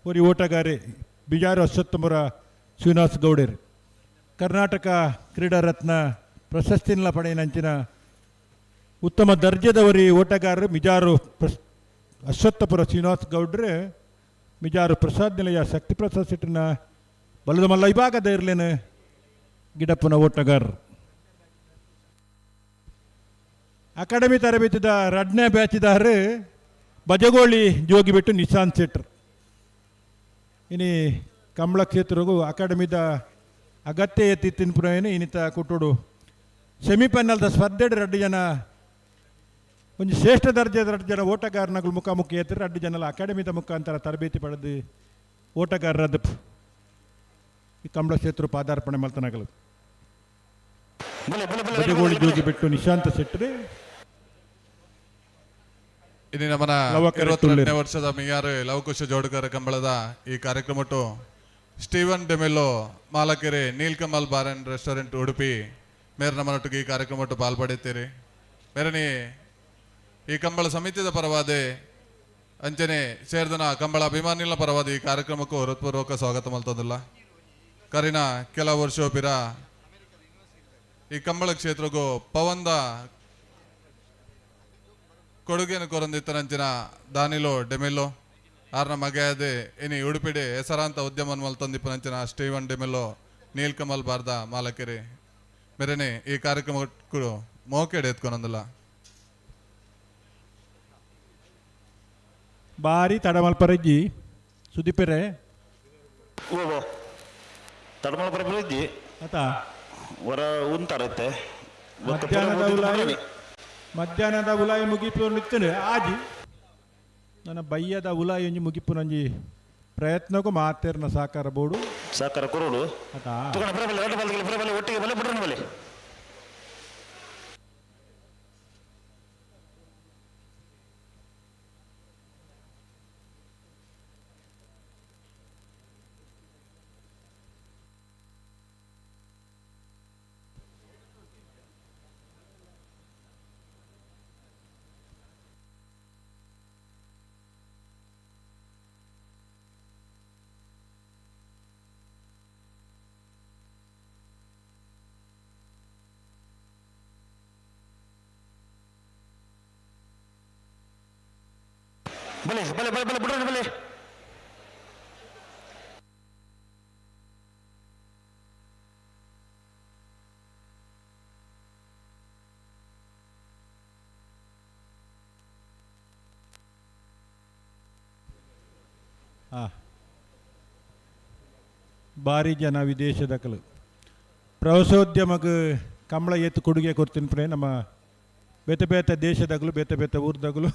ಒರಿ ಓಟಗಾರೆ ಬಿಜಾರು ಅಶ್ವತ್ಥಮುರ ಶ್ರೀನಿವಾಸ್ ಗೌಡೇರ್ ಕರ್ನಾಟಕ ಕ್ರೀಡಾರತ್ನ ಪ್ರಶಸ್ತಿನ ಪಡೆಯಿನಂಚಿನ ಉತ್ತಮ ದರ್ಜೆದವರಿ ಓಟಗಾರರು ಮಿಜಾರು ಅಶ್ವತ್ಥಪುರ ಶ್ರೀನಿವಾಸ್ ಗೌಡ್ರೆ ಮಿಜಾರು ಪ್ರಸಾದ್ ನಿಲಯ ಶಕ್ತಿ ಪ್ರಸಾದ್ ಸಿಟ್ಟಿನ ಬಲದ ಮಲ್ಲ ಇಭಾಗದ ಇರಲೇನು ಗಿಡಪ್ಪನ ಓಟಗಾರರು. ಅಕಾಡೆಮಿ ತರಬೇತಿದ ರಡ್ನೇ ಬ್ಯಾಚಿದಾರು ಬಜಗೋಳಿ ಜೋಗಿಬಿಟ್ಟು ನಿಶಾಂತ್ ಶೆಟ್ರ್. ಇನಿ ಕಂಬಳ ಕ್ಷೇತ್ರಗೂ ಅಕಾಡೆಮಿದ ಅಗತ್ಯ ಎತ್ತಿ ತಿನ್ಪುನ ಇನ್ನಿತ ಕುಟ್ಟುಡು ಸೆಮಿಫೈನಲ್ದ ಸ್ಪರ್ಧೆ ರಡ್ಡು ಜನ ಒಂಜಿ ಶ್ರೇಷ್ಠ ದರ್ಜೆದ ರಡ್ಡು ಜನ ಓಟಗಾರನಗಳು ಮುಖಾಮುಖಿ ಎತ್ತಿ ರಡ್ಡು ಜನಲ ಅಕಾಡೆಮಿದ ಮುಖಾಂತರ ತರಬೇತಿ ಪಡೆದು ಓಟಗಾರರದ್ದು ಈ ಕಂಬಳ ಕ್ಷೇತ್ರ ಪಾದಾರ್ಪಣೆ ಮಲ್ತನಗಲು. ಬಜಗೋಳಿ ಜೋಗಿ ಬಿಟ್ಟು ನಿಶಾಂತ ಶೆಟ್ಟರು. ಇನ್ನು ನಮ್ಮನ 22ನೇ ವರ್ಷದ ಮಿಯಾರು ಲವಕುಶ ಜೋಡ್ಕರ್ ಕಂಬಳದ ಈ ಕಾರ್ಯಕ್ರಮಟ್ಟು Steven D'Mello Malakere Neelkamal bar and restaurant Udupi ಮೇರೆ ನಮ್ಮನೊಟ್ಟಿಗೆ ಈ ಕಾರ್ಯಕ್ರಮಟ್ಟು ಪಾಲ್ಪಡೆಯುತ್ತೀರಿ. ಮೇರನಿ ಈ ಕಂಬಳ ಸಮಿತಿದ ಪರವಾದೆ ಅಂಚನೆ ಸೇರ್ದನ ಕಂಬಳ ಅಭಿಮಾನಿಗಳ ಪರವಾದ ಈ ಕಾರ್ಯಕ್ರಮಕ್ಕೂ ಹೃತ್ಪೂರ್ವಕ ಸ್ವಾಗತ ಮಲ್ತದಿಲ್ಲ. ಕರಿನ ಕೆಲ ವರ್ಷ ಪಿರ ಈ ಕಂಬಳ ಕ್ಷೇತ್ರಕ್ಕೂ ಪವಂದ ಕೊಡುಗೆಯನ್ನು ಕೊರಂದಿತ್ತನಂಚಿನ ದಾನಿಲೋ ಡೆಮೆಲ್ಲೋ ಆರ್ನ ಮಗೆಯಾದೆ ಇನಿ ಉಡುಪಿಡೆ ಹೆಸರಾಂತ ಉದ್ಯಮ ಮಲ್ತಂದಿಪ್ಪನಂಚಿನ ಸ್ಟೀವನ್ ಡೆಮೆಲ್ಲೋ ನೀಲ್ಕಮಲ್ ಬಾರ್ದ ಮಾಲಕೆರೆ ಮೇರೆನೆ ಈ ಕಾರ್ಯಕ್ರಮಕ್ಕೂ ಮೋಕೆಡೆ ಎತ್ಕೊನಂದಿಲ್ಲ. ಬಾರಿ ತಡಮಲ್ಪರಜ್ಜಿ ಸುದೀಪರೆ ತಡಮಲ್ಪರಜ್ಜಿ ಆತ ವರ ಉಂತಾರತ್ತೆ ಮಧ್ಯಾಹ್ನದ ಉಲಾಯಿ ಮುಗಿಪು ನಿತ್ತನೆ ಆಜಿ ನನ್ನ ಬಯ್ಯದ ಉಲಾಯಿ ಒಂಜಿ ಮುಗಿಪು ನಂಜಿ ಪ್ರಯತ್ನಕ್ಕೂ ಮಾತೇರ್ನ ಸಾಕಾರ ಬೋಡು ಸಾಕಾರ ಕೊರೋಡು ಆತಾ ಒಟ್ಟಿಗೆ ಬಲೆ ಬಿಡ್ರಣ ಬಲೆ. ಬಲೆ ಬಲೆ ಬಲೆ ಬಲೆ ಬಿಡ್ರಣ ಬಲೆ. ಭಾರಿ ಜನ ವಿದೇಶದಕಲು ಪ್ರವಾಸೋದ್ಯಮಕ್ಕೆ ಕಂಬಳ ಏತು ಕೊಡುಗೆ ಕೊಡ್ತೀನಿ ನಮ್ಮ ಬೇತೆ ಬೇತೆ ದೇಶದಾಗಲು ಬೇತೆ ಬೇತೆ ಊರ್ದಾಗಲು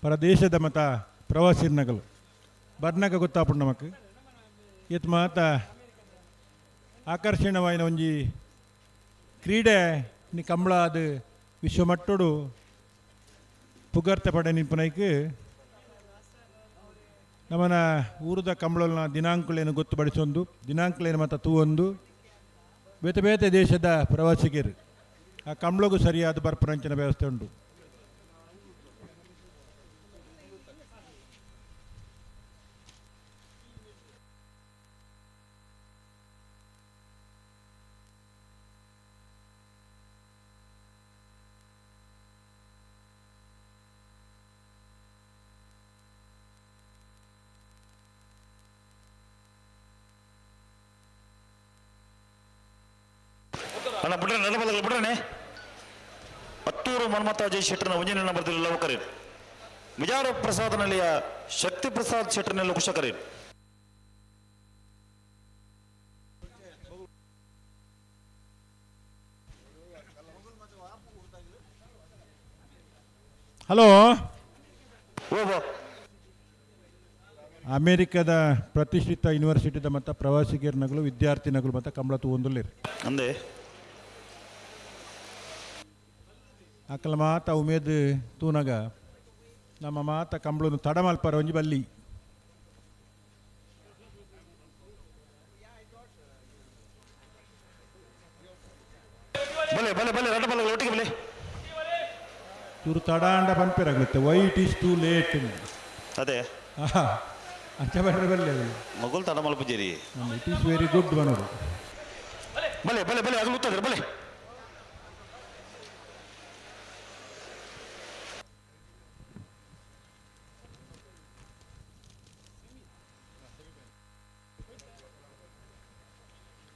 ಪರದೇಶದ ಮತ ಪ್ರವಾಸಿರ್ನಗಲು ಬರ್ನಾಗ ಗೊತ್ತಾಪುಂಡು ನಮಕ್ ಏತ್ ಮಾತ ಆಕರ್ಷಣವಾಯಿನ ಒಂಜಿ ಕ್ರೀಡೆ ನಿ ಕಂಬಳ ಅದು ವಿಶ್ವಮಟ್ಟೋಡು ಪುಗರ್ತೆ ಪಡೆ ನಿಂಪುನೈಕ್ ನಮ್ಮನ ಊರದ ಕಂಬಳನ ದಿನಾಂಕಲೇನು ಗೊತ್ತುಪಡಿಸೊಂದು ದಿನಾಂಕಲೇನು ಮತ್ತು ತೂವೊಂದು ಬೇತೆ ಬೇತೆ ದೇಶದ ಪ್ರವಾಸಿಗರು ಆ ಕಂಬಳಗೂ ಸರಿಯಾದ ಬರ್ಪುನಂಚಿನ ವ್ಯವಸ್ಥೆ ಉಂಟು. ಅಣ್ಣ ಬಿಡ್ರೆ ನಡಬಲ್ಲ ಬಿಡ್ರಣೆ. ಹತ್ತೂರು ಮನ್ಮಥ ಅಜಯ್ ಶೆಟ್ಟರ್ನ ಒಂಜಿನ ನಂಬರ್ದಲ್ಲಿ ಲವಕರೇನ್ ವಿಜಾರ ಪ್ರಸಾದ್ನಲ್ಲಿಯ ಶಕ್ತಿ ಪ್ರಸಾದ್ ಶೆಟ್ಟರ್ನೆಲ್ಲ ಕುಶಕರೇನ್. ಹಲೋ, ಅಮೇರಿಕದ ಪ್ರತಿಷ್ಠಿತ ಯೂನಿವರ್ಸಿಟಿದ ಮತ್ತು ಪ್ರವಾಸಿಗರ್ನಗಳು ವಿದ್ಯಾರ್ಥಿನಗಳು ಮತ್ತು ಕಂಬಳ ತೂವೊಂದುಲ್ಲೇರು ಅಂದೆ ಅಕಲ ಮಾತ ಉಮೇದ್ ತೂನಗ ನಮ್ಮ ಮಾತ ಕಂಬಳನು ತಡಮಲ್ಪರ ಒಂಜಿ ಬಲ್ಲಿ. ಬಲೆ ಬಲೆ ಬಲೆ ರಡ್ಡ ಬಲ್ಲ ಒಟ್ಟಿಗೆ ಬಲೆ. ಚೂರು ತಡಾಂಡ ಪನ್ಪೆರಾಗುತ್ತೆ, why it is too late. ಅದೇ. ಅಂಚ ಬಟ್ಟೆ ಬರಲಿ. ಮಗುಲ್ ತಡ ಮಲ್ಪುಜೇರಿ. It is very good ಬನೋಡು. ಬಲೆ ಬಲೆ ಬಲೆ, ಅದು ಮುತ್ತದ್ರೆ ಬಲೆ.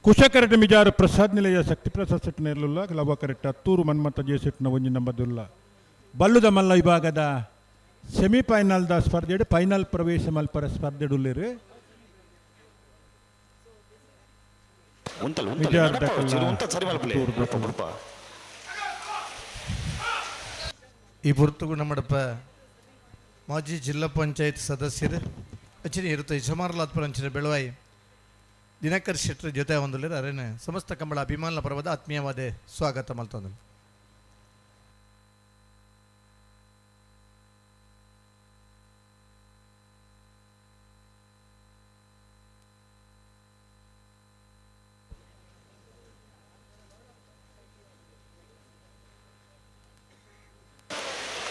ಕುಶಕರಟ ಮಿಜಾರು ಪ್ರಸಾದ್ ನಿಲಯ ಶಕ್ತಿ ಪ್ರಸಾದ್ ಸೆಟ್ನ ಇರಲಿಲ್ಲ. ಲವ ಕರೆಕ್ಟ್ ಹತ್ತೂರು ಮನ್ಮಥ ಜೆ ಸೆಟ್ನ ಒಂಜಿ ನಂಬದುಲ್ಲ. ಬಲ್ಲುದ ಮಲ್ಲ ವಿಭಾಗದ ಸೆಮಿಫೈನಲ್ದ ಸ್ಪರ್ಧೆಡು ಫೈನಲ್ ಪ್ರವೇಶ ಮಲ್ಪರ ಸ್ಪರ್ಧೆಡುಲ್ಲೇರು. ಉಂತಲ್ ಉಂತಲ್. ಮಿಜಾರ್ ನಡಪ ದಕಲ್ಲ ಚಿರು ಉಂತಲ್ ಸರಿ ಮಲ್ಪಲೆ. ಹತ್ತೂರು ಬುಡ್ಪ ಬುಡ್ಪ. ಈ ಪುರ್ತುಗು ನಮ್ಮಡಪ್ಪ ಮಾಜಿ ಜಿಲ್ಲಾ ಪಂಚಾಯತ್ ಸದಸ್ಯರು ಅಚ್ಚಿನ ಇರುತ್ತೆ ಯಜಮಾನಲಾತ್ಪರ ಅಂಚಿನ ಬೆಳವಾಯಿ ದಿನಕರ್ ಶೆಟ್ಟರ್ ಜೊತೆ ಹೊಂದಲಿರ ಅರೇನೆ ಸಮಸ್ತ ಕಂಬಳ ಅಭಿಮಾನ ಪರ್ವದ ಆತ್ಮೀಯವಾದ ಸ್ವಾಗತ ಮಲ್ತೊಂದು.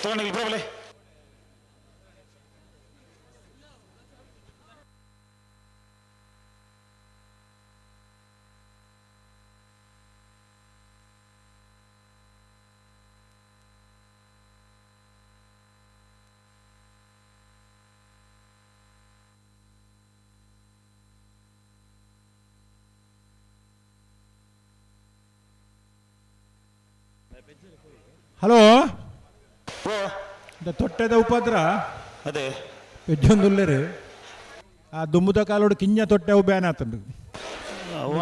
ತಗೊಂಡು ಇಬ್ರು ಬಲೆ. ಹಲೋ. ಓ. ತೊಟ್ಟೆದ ಉಪದ್ರ. ಅದೇ. ಪೆಜ್ಜೊಂದುಲ್ಲೇರು ಆ ದುಮ್ಮುದ ಕಾಲೋಡು ಕಿಂಜ ತೊಟ್ಟೆ ಅವು ಬ್ಯಾನ್ ಆತಂಡು.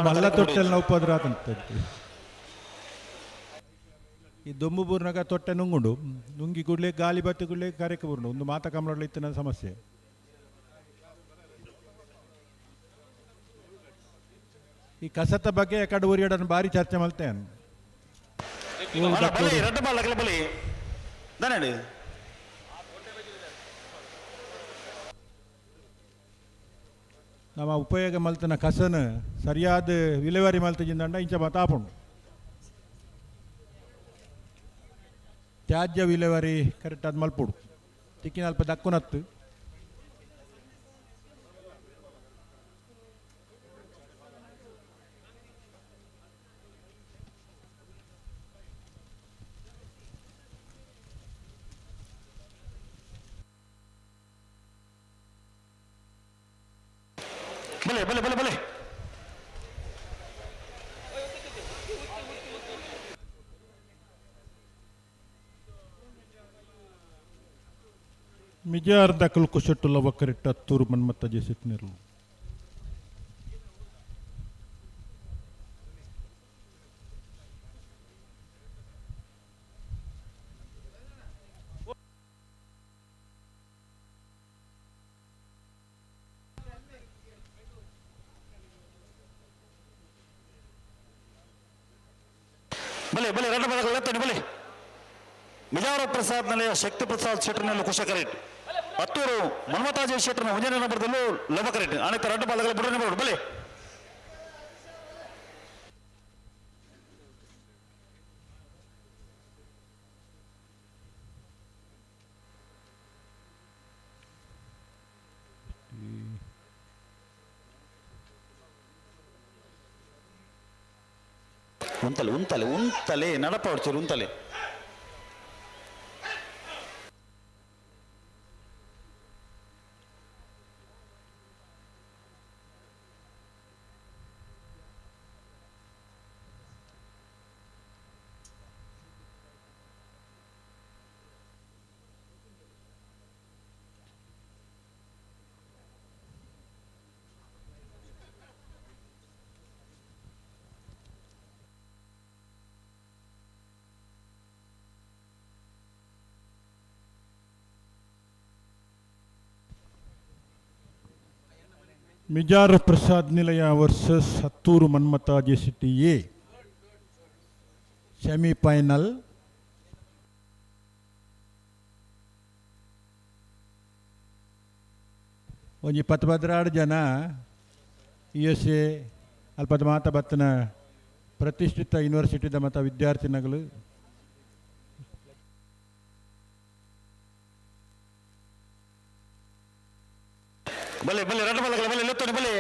ಮಲ್ಲ ತೊಟ್ಟೆಲ್ನ ಉಪದ್ರ ಆತಂತ. ಈ ದೊಂಬು ಬೂರ್ನಾಗ ತೊಟ್ಟೆ ನುಂಗುಂಡು ನುಂಗಿ ಕೂಡಲೇ ಗಾಲಿ ಬತ್ತಿ ಕೂಡಲೇ ಕರೆಕ್ ಬೂರ್ನು ಒಂದು ಮಾತ ಕಮಲಲ್ಲಿ ಇತ್ತಿನ ಸಮಸ್ಯೆ. ಈ ಕಸತ ಬಗ್ಗೆ ಕಡೆ ಊರಿಡನ್ನು ಭಾರಿ ಚರ್ಚೆ ಮಲ್ತೇನೆ. ಬಲೆ ರಡ್ಡ ಬಾಲ್ ಅಗಲ ಬಲೆ ದಾನೇಡು. ನಮ್ಮ ಉಪಯೋಗ ಮಲ್ತನ ಕಸನ ಸರಿಯಾದ ವಿಲೇವಾರಿ ಮಲ್ತಜಿಂದಂಡ ಇಂಚ ಮತಾಪುಂಡು. ತ್ಯಾಜ್ಯ ವಿಲೇವಾರಿ ಕರೆಕ್ಟ್ ಅದು ಮಲ್ಪುಡು ತಿಕ್ಕಿನ ಅಲ್ಪ ದಕ್ಕುನತ್ತು. ಬಲೆ ಬಲೆ ಬಲೆ ಬಲೆ. ಮಿಜಾರ್ ದಕಲ್ ಕುಶಟ್ಟುಲ್ಲ ಒಕ್ಕರಿಟ್ಟ ಹತ್ತೂರು ಮನ್ಮತ್ತ ಜೆಸಿಟ್ನಿರ್ಲು. ಬಲೆ ಬಲೆ ರಡ್ಡ ಬಾಲ್ ಎತ್ತಣಿ ಬಲೆ. ಮಿಜಾರ ಪ್ರಸಾದ್ ನಿಲಯ ಶಕ್ತಿ ಪ್ರಸಾದ್ ಶೆಟ್ಟರ್ನಲ್ಲಿ ಕುಶಕರೇಟ್ ಹತ್ತೂರು ಮನ್ಮತಾಜಿ ಶೆಟ್ಟರ್ನ ಒಂಜನೇ ನಂಬರ್ದಲ್ಲೂ ಲವಕರೇಟ್ ಅನೇಕ ರಡ್ಡ ಬಾಲಗಳ ಬುಡನೆ ಬರೋಡು ಬಲೆ. ಉಂತಲೆ ಉಂತಲೆ ಉಂತಲೆ ನಡಪ ಹೊಡ್ತೀರಿ ಉಂತಲೆ. Mijar Prasad Nilaya versus Hattur Manmatha J C T A semifinal. ಒಂಜಿ ಪತ್ತು ಪದ್ರಾಡು ಜನ ಯು ಎಸ್ ಎ ಅಲ್ಪದ ಮಾತ ಬತ್ತನ ಪ್ರತಿಷ್ಠಿತ ಯೂನಿವರ್ಸಿಟಿದ ಮತ ವಿದ್ಯಾರ್ಥಿನಗಳು. ಬಲೆ ಬಲೆ ರಡ್ಡು ಬಲಗಲ ಬಲೆ ಲೆತ್ತೋನಿ ಬಲೆ.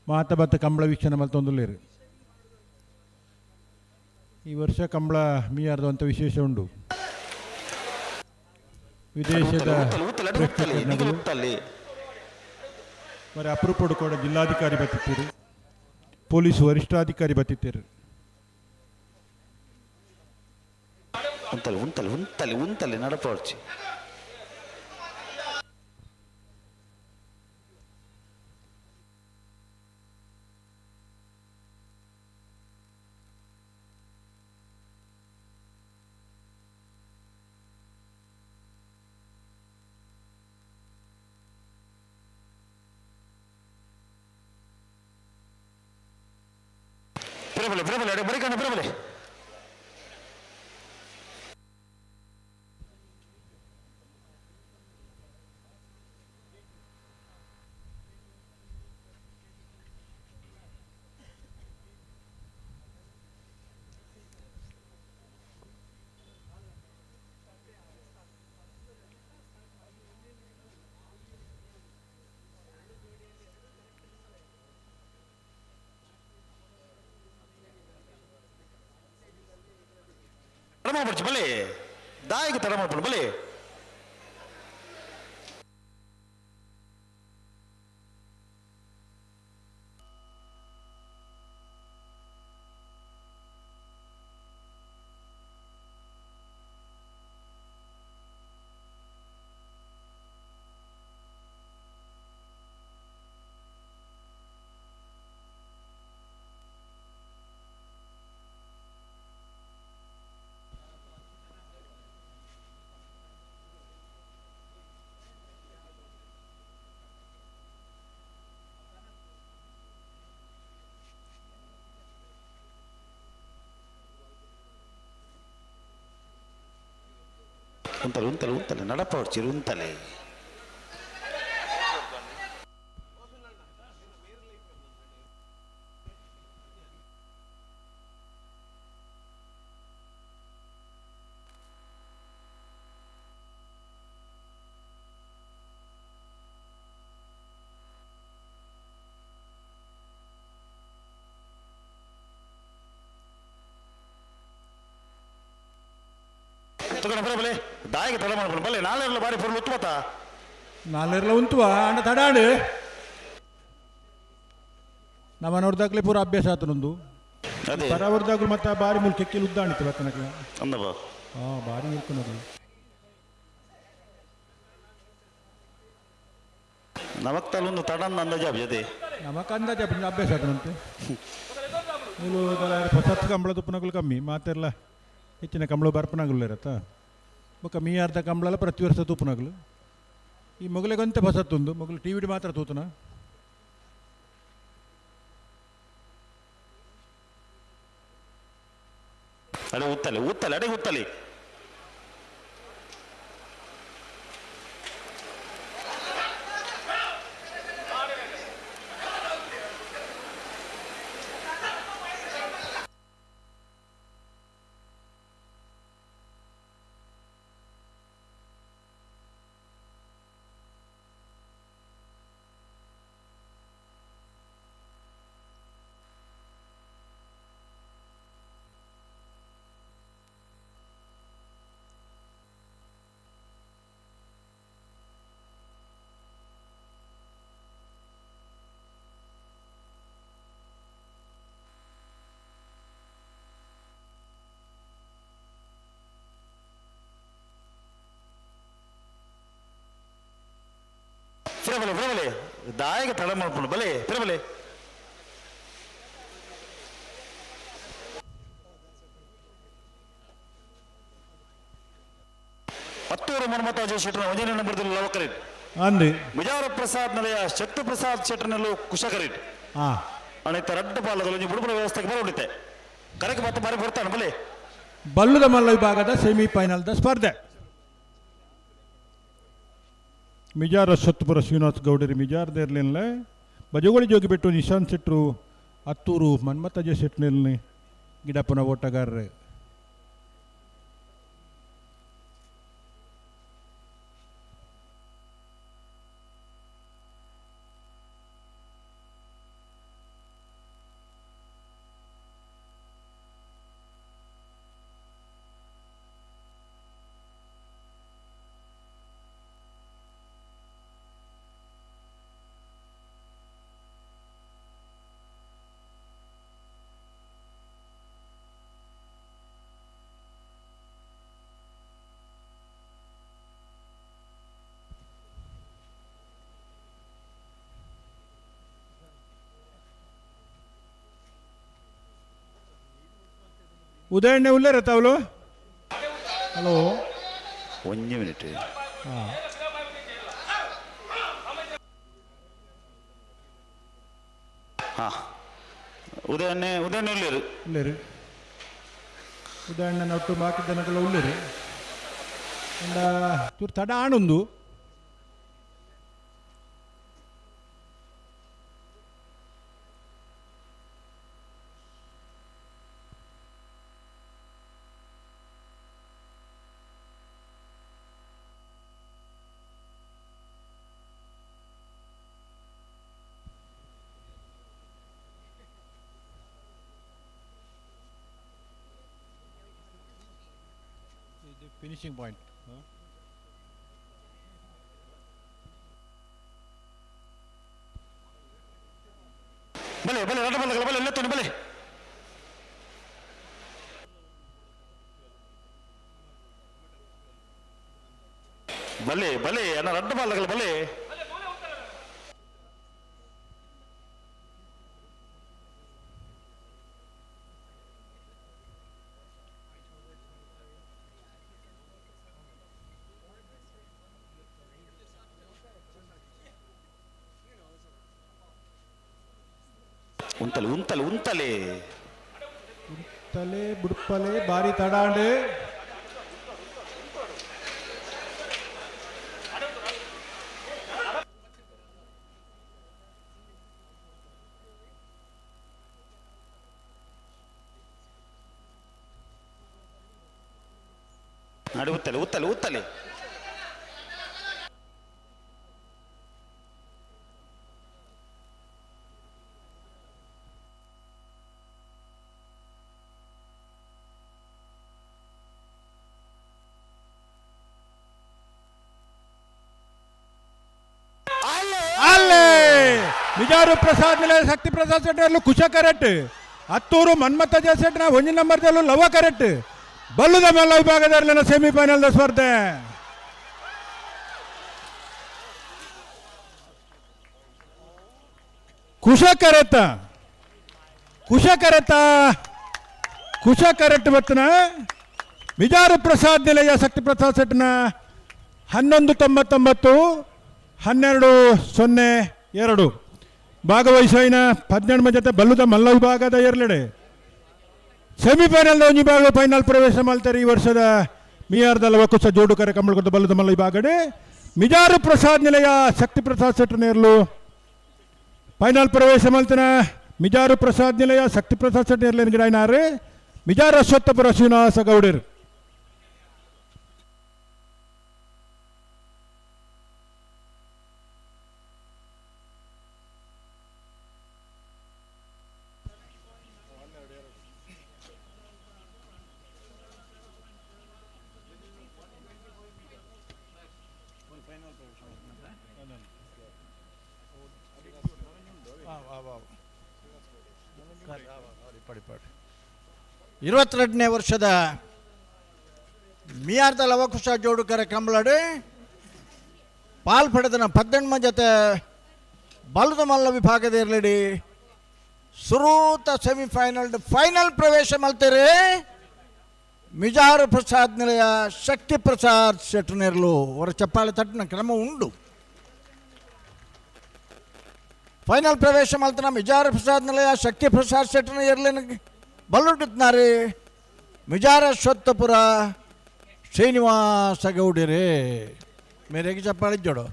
ಮಾತ ಬತ್ತ ಕಂಬಳ ವೀಕ್ಷಣೆ ಮಲ್ತೊಂದುಲ್ಲೇರು. ಈ ವರ್ಷ ಕಂಬಳ ಮೀಯಾರ್ದು ಅಂತ ವಿಶೇಷ ಉಂಡು. ವಿದೇಶದ ಮರೆ ಅಪರೂಪಡು ಕೂಡ ಜಿಲ್ಲಾಧಿಕಾರಿ ಬತ್ತಿತ್ತೀರು, ಪೊಲೀಸ್ ವರಿಷ್ಠಾಧಿಕಾರಿ ಬತ್ತಿತ್ತೀರು. ಉಂತಲೆ ಉಂತಲೆ ಉಂತಲೆ ಉಂತಲೆ ನಡಪೋರ್ಚಿ. ಪ್ರಬಲೆ ಪ್ರಬಲೆ ಅಡೆ ಬರಿಕಣ್ಣ ಪ್ರಬಲೆ. ಬಲೆ ದಾಯಿಗೆ ತಡ ಮಾಡ್ಕೊಂಡು ಬಲೆ. ಉಂತಲೆ ಉಂತಲೆ ಉಂತಲೆ ನಡಪೋಡ್ಚಿರು ಉಂತಲೆ. ತಗೊಂಡ ಬರಬಲೆ ದಾಯಿಗೆ ತಡ ಮಾಡ್ಕೊಂಡು ಬಲ್ಲೆ. ನಾಳೆರ್ಲ ಬಾರಿ ಪೊರ್ಲು ಉತ್ತಮತ ನಾಲೆರ್ಲ ಉಂತುವ ಅಂಡ ತಡಾಡು. ನಮ್ಮ ನೋಡ್ದಾಗ್ಲೇ ಪೂರ ಅಭ್ಯಾಸ ಆತನೊಂದು. ಅದೇ ಪರವರ್ದಾಗ್ಲು ಮತ್ತೆ ಬಾರಿ ಮುಲ್ ಕೆಕ್ಕಿಲ್ ಉದ್ದಾಣಿತ್ತು ಬತ್ತನಕ್ಲ. ಅಂದಬ ಹಾ ಬಾರಿ ಮುಲ್ಕನದು. ನಮಕ್ತಲ್ಲೊಂದು ತಡನ್ ಅಂದಾಜು ಜೊತೆ ನಮಕ್ ಅಂದಾಜು ಅಭ್ಯಾಸ ಆತನಂತೆ. ಮೂಲು ಹೊಸತ್ತು ಕಂಬಳ ತುಪ್ಪನಗಳು ಕಮ್ಮಿ ಮಾತೆಲ್ಲ ಹೆಚ್ಚಿನ ಕಂಬಳ ಬರ್ಪನಾಗಲು ಇರತ್ತ. ಬೊಕ್ಕ ಮೀ ಅರ್ಧ ಕಂಬಳಲ್ಲ ಪ್ರತಿ ವರ್ಷ ತೂಪುನಗಲು. ಈ ಮೊಗಲಿಗಂತೆ ಹೊಸತ್ತೊಂದು ಮೊಗಲು ಟಿ ವಿಡಿ ಮಾತ್ರ ತೂತನ. ಅಡೆ ಉತ್ತಲೆ ಉತ್ತಲೆ ಅಡೆ ಉತ್ತಲೆ. ಬಲೆ ಬಲೆ ದಾಯಿಗೆ ತಡ ಮಾಡ್ಕೊಂಡು ಬಲೆ ಬಲೆ. ಹತ್ತೂರು ಮನ್ಮಥ ಶೆಟ್ಟರ್ ಒಂದನೇ ನಂಬರ್ದಲ್ಲಿ ಲವಕರೇಟ್ ಅಂದು ಬಿಜಾರ ಪ್ರಸಾದ್ ನೆಲೆಯ ಶಕ್ತಿ ಪ್ರಸಾದ್ ಶೆಟ್ಟರ್ನಲ್ಲೂ ಕುಶಕರೇಟ್ ಹಾ ಅನೇಕ ರಡ್ಡು ಪಾಲಗಳು ಒಂಜಿ ಬುಡುಬುಡ ವ್ಯವಸ್ಥೆಗೆ ಬರೋಡಿತೆ ಕರೆಕ್ ಮತ್ತೆ ಬಾರಿ ಬರ್ತಾನೆ ಬಲೆ. ಬಲ್ಲುದ ಮಲ್ಲ ವಿಭಾಗದ ಸೆಮಿಫೈನಲ್ದ ಸ್ಪರ್ಧೆ. ಮಿಜಾರ ಸತ್ಪುರ ಶ್ರೀನಿವಾಸ್ ಗೌಡರಿ ಮಿಜಾರ್ ದೇರ್ಲಿನ್ಲೆ ಬಜಗೋಳಿ ಜೋಗಿ ಬಿಟ್ಟು ನಿಶಾಂತ್ ಶೆಟ್ರು ಅತ್ತೂರು ಮನ್ಮಥ ಜೆ ಶೆಟ್ನಲ್ಲಿ ಗಿಡಪ್ಪನ ಓಟಗಾರರು. ಉದಯಣ್ಣೆ ಉಲ್ಲೇರ ತಾವಲು? ಹಲೋ. ಒಂಜಿ ಮಿನಿಟ್. ಹಾಂ. ಹಾಂ, ಉದಯಣ್ಣೆ, ಉದಯಣ್ಣೆ ಉಲ್ಲೇರು. ಉಲ್ಲೇರು ಉದಯಣ್ಣನ ಒಟ್ಟು ಬಾಕಿ ಜನಗಳ ಉಲ್ಲೇರು. ಅಂಡ ಚೂರು ತಡ ಆಣೊಂದು. Finishing point. ಬಲೆ ಬಲೆ ರಡ ಬಲ್ಲ ಬಲೆ ಎಲ್ಲತ್ತೋನಿ ಬಲೆ. ಬಲೆ ಬಲೆ ಅಣ್ಣ ರಡ್ಡ ಬಾಲಗಲ ಬಲೆ. ಉಂತಲೆ ಉಂತಲೆ ಉಂತಲೆ. ಉಂತಲೆ ಬುಡ್ಪಲೆ ಬಾರಿ ತಡಾಂಡು. ನಡಿ ಉತ್ತಲೆ ಉತ್ತಲೆ ಉತ್ತಲೆ. ಅಲ್ಲೇ ನಿಜಾರು ಪ್ರಸಾದ್ ನಿಲಯ ಶಕ್ತಿ ಪ್ರಸಾದ್ ಸೆಟ್ಟರ್ಲು ಕುಶ ಕರೆಕ್ಟ್. ಹತ್ತೂರು ಮನ್ಮಥ ಜಯಸೆಟ್ನ ಒಂಜಿ ನಂಬರ್ದಲ್ಲೂ ಲವ ಕರೆಕ್ಟ್. ಬಲ್ಲುದ ಮಲ್ಲ ವಿಭಾಗದಲ್ಲಿ ಸೆಮಿಫೈನಲ್ ಸ್ಪರ್ಧೆ. ಕುಶ ಕರೆತ ಕುಶ ಕರೆತ ಕುಶ ಕರೆಕ್ಟ್ ಬತ್ತನ ಮಿಜಾರು ಪ್ರಸಾದ್ ನಿಲಯ ಶಕ್ತಿ ಪ್ರಸಾದ್ ಸೆಟ್ನ 11.99 12.02 ಭಾಗವಹಿಸಿನ 18 ಜೊತೆ ಬಲ್ಲುದ ಮಲ್ಲ ವಿಭಾಗದ ಎರಲೆಡೆ ಸೆಮಿಫೈನಲ್ ಒಂಜಿ ವಿಭಾಗ ಫೈನಲ್ ಪ್ರವೇಶ ಮಾಡ್ತಾರೆ. ಈ ವರ್ಷದ ಮಿಯಾರ್ದ ಲವಕುಶ ಜೋಡುಕರೆ ಕಂಬಳಕೊಟ್ಟ ಬಲ್ಲುದ ಮಲ್ಲ ವಿಭಾಗಡೆ ಮಿಜಾರು ಪ್ರಸಾದ್ ನಿಲಯ ಶಕ್ತಿ ಪ್ರಸಾದ್ ಸೆಟ್ ನೇರ್ಲು ಫೈನಲ್ ಪ್ರವೇಶ ಮಲ್ತನ ಮಿಜಾರು ಪ್ರಸಾದ್ ನಿಲಯ ಶಕ್ತಿ ಪ್ರಸಾದ್ ಸೆಟ್ ನೇರ್ಲೇನು ಗಿಡಾಯ್ನಾರು ಮಿಜಾರು ಅಶ್ವತ್ಥಪುರ ಶ್ರೀನಿವಾಸ ಗೌಡರು. 22ನೇ ವರ್ಷದ ಮಿಯಾರ್ದ ಲವಕುಶ ಜೋಡುಕರ ಕಂಬಳಡು ಪಾಲ್ಪಡೆದನ 18 ಜೊತೆ ಬಲದ ಮಲ್ಲ ವಿಭಾಗದ ಇರಲಿಡಿ ಸುರೂತ ಸೆಮಿಫೈನಲ್ ಫೈನಲ್ ಪ್ರವೇಶ ಮಲ್ತೇರೆ ಮಿಜಾರು ಪ್ರಸಾದ್ ನಿಲಯ ಶಕ್ತಿ ಪ್ರಸಾದ್ ಶೆಟ್ಟನೇರ್ಲು ಅವರ ಚಪ್ಪಾಳೆ ತಟ್ಟಿನ ಕ್ರಮ ಉಂಡು. ಫೈನಲ್ ಪ್ರವೇಶ ಮಲ್ತನ ಮಿಜಾರು ಪ್ರಸಾದ್ ನಿಲಯ ಶಕ್ತಿ ಪ್ರಸಾದ್ ಶೆಟ್ಟನ ಇರಲಿನ ಬಲ್ಲುಟ್ಟುತ್ನಾರಿ ಮಿಜಾರ ಸ್ವತ್ತಪುರ ಶ್ರೀನಿವಾಸ ಗೌಡಿರೇ ಮೇರೆಗೆ ಚಪ್ಪಾಳೆ ಜೋಡು.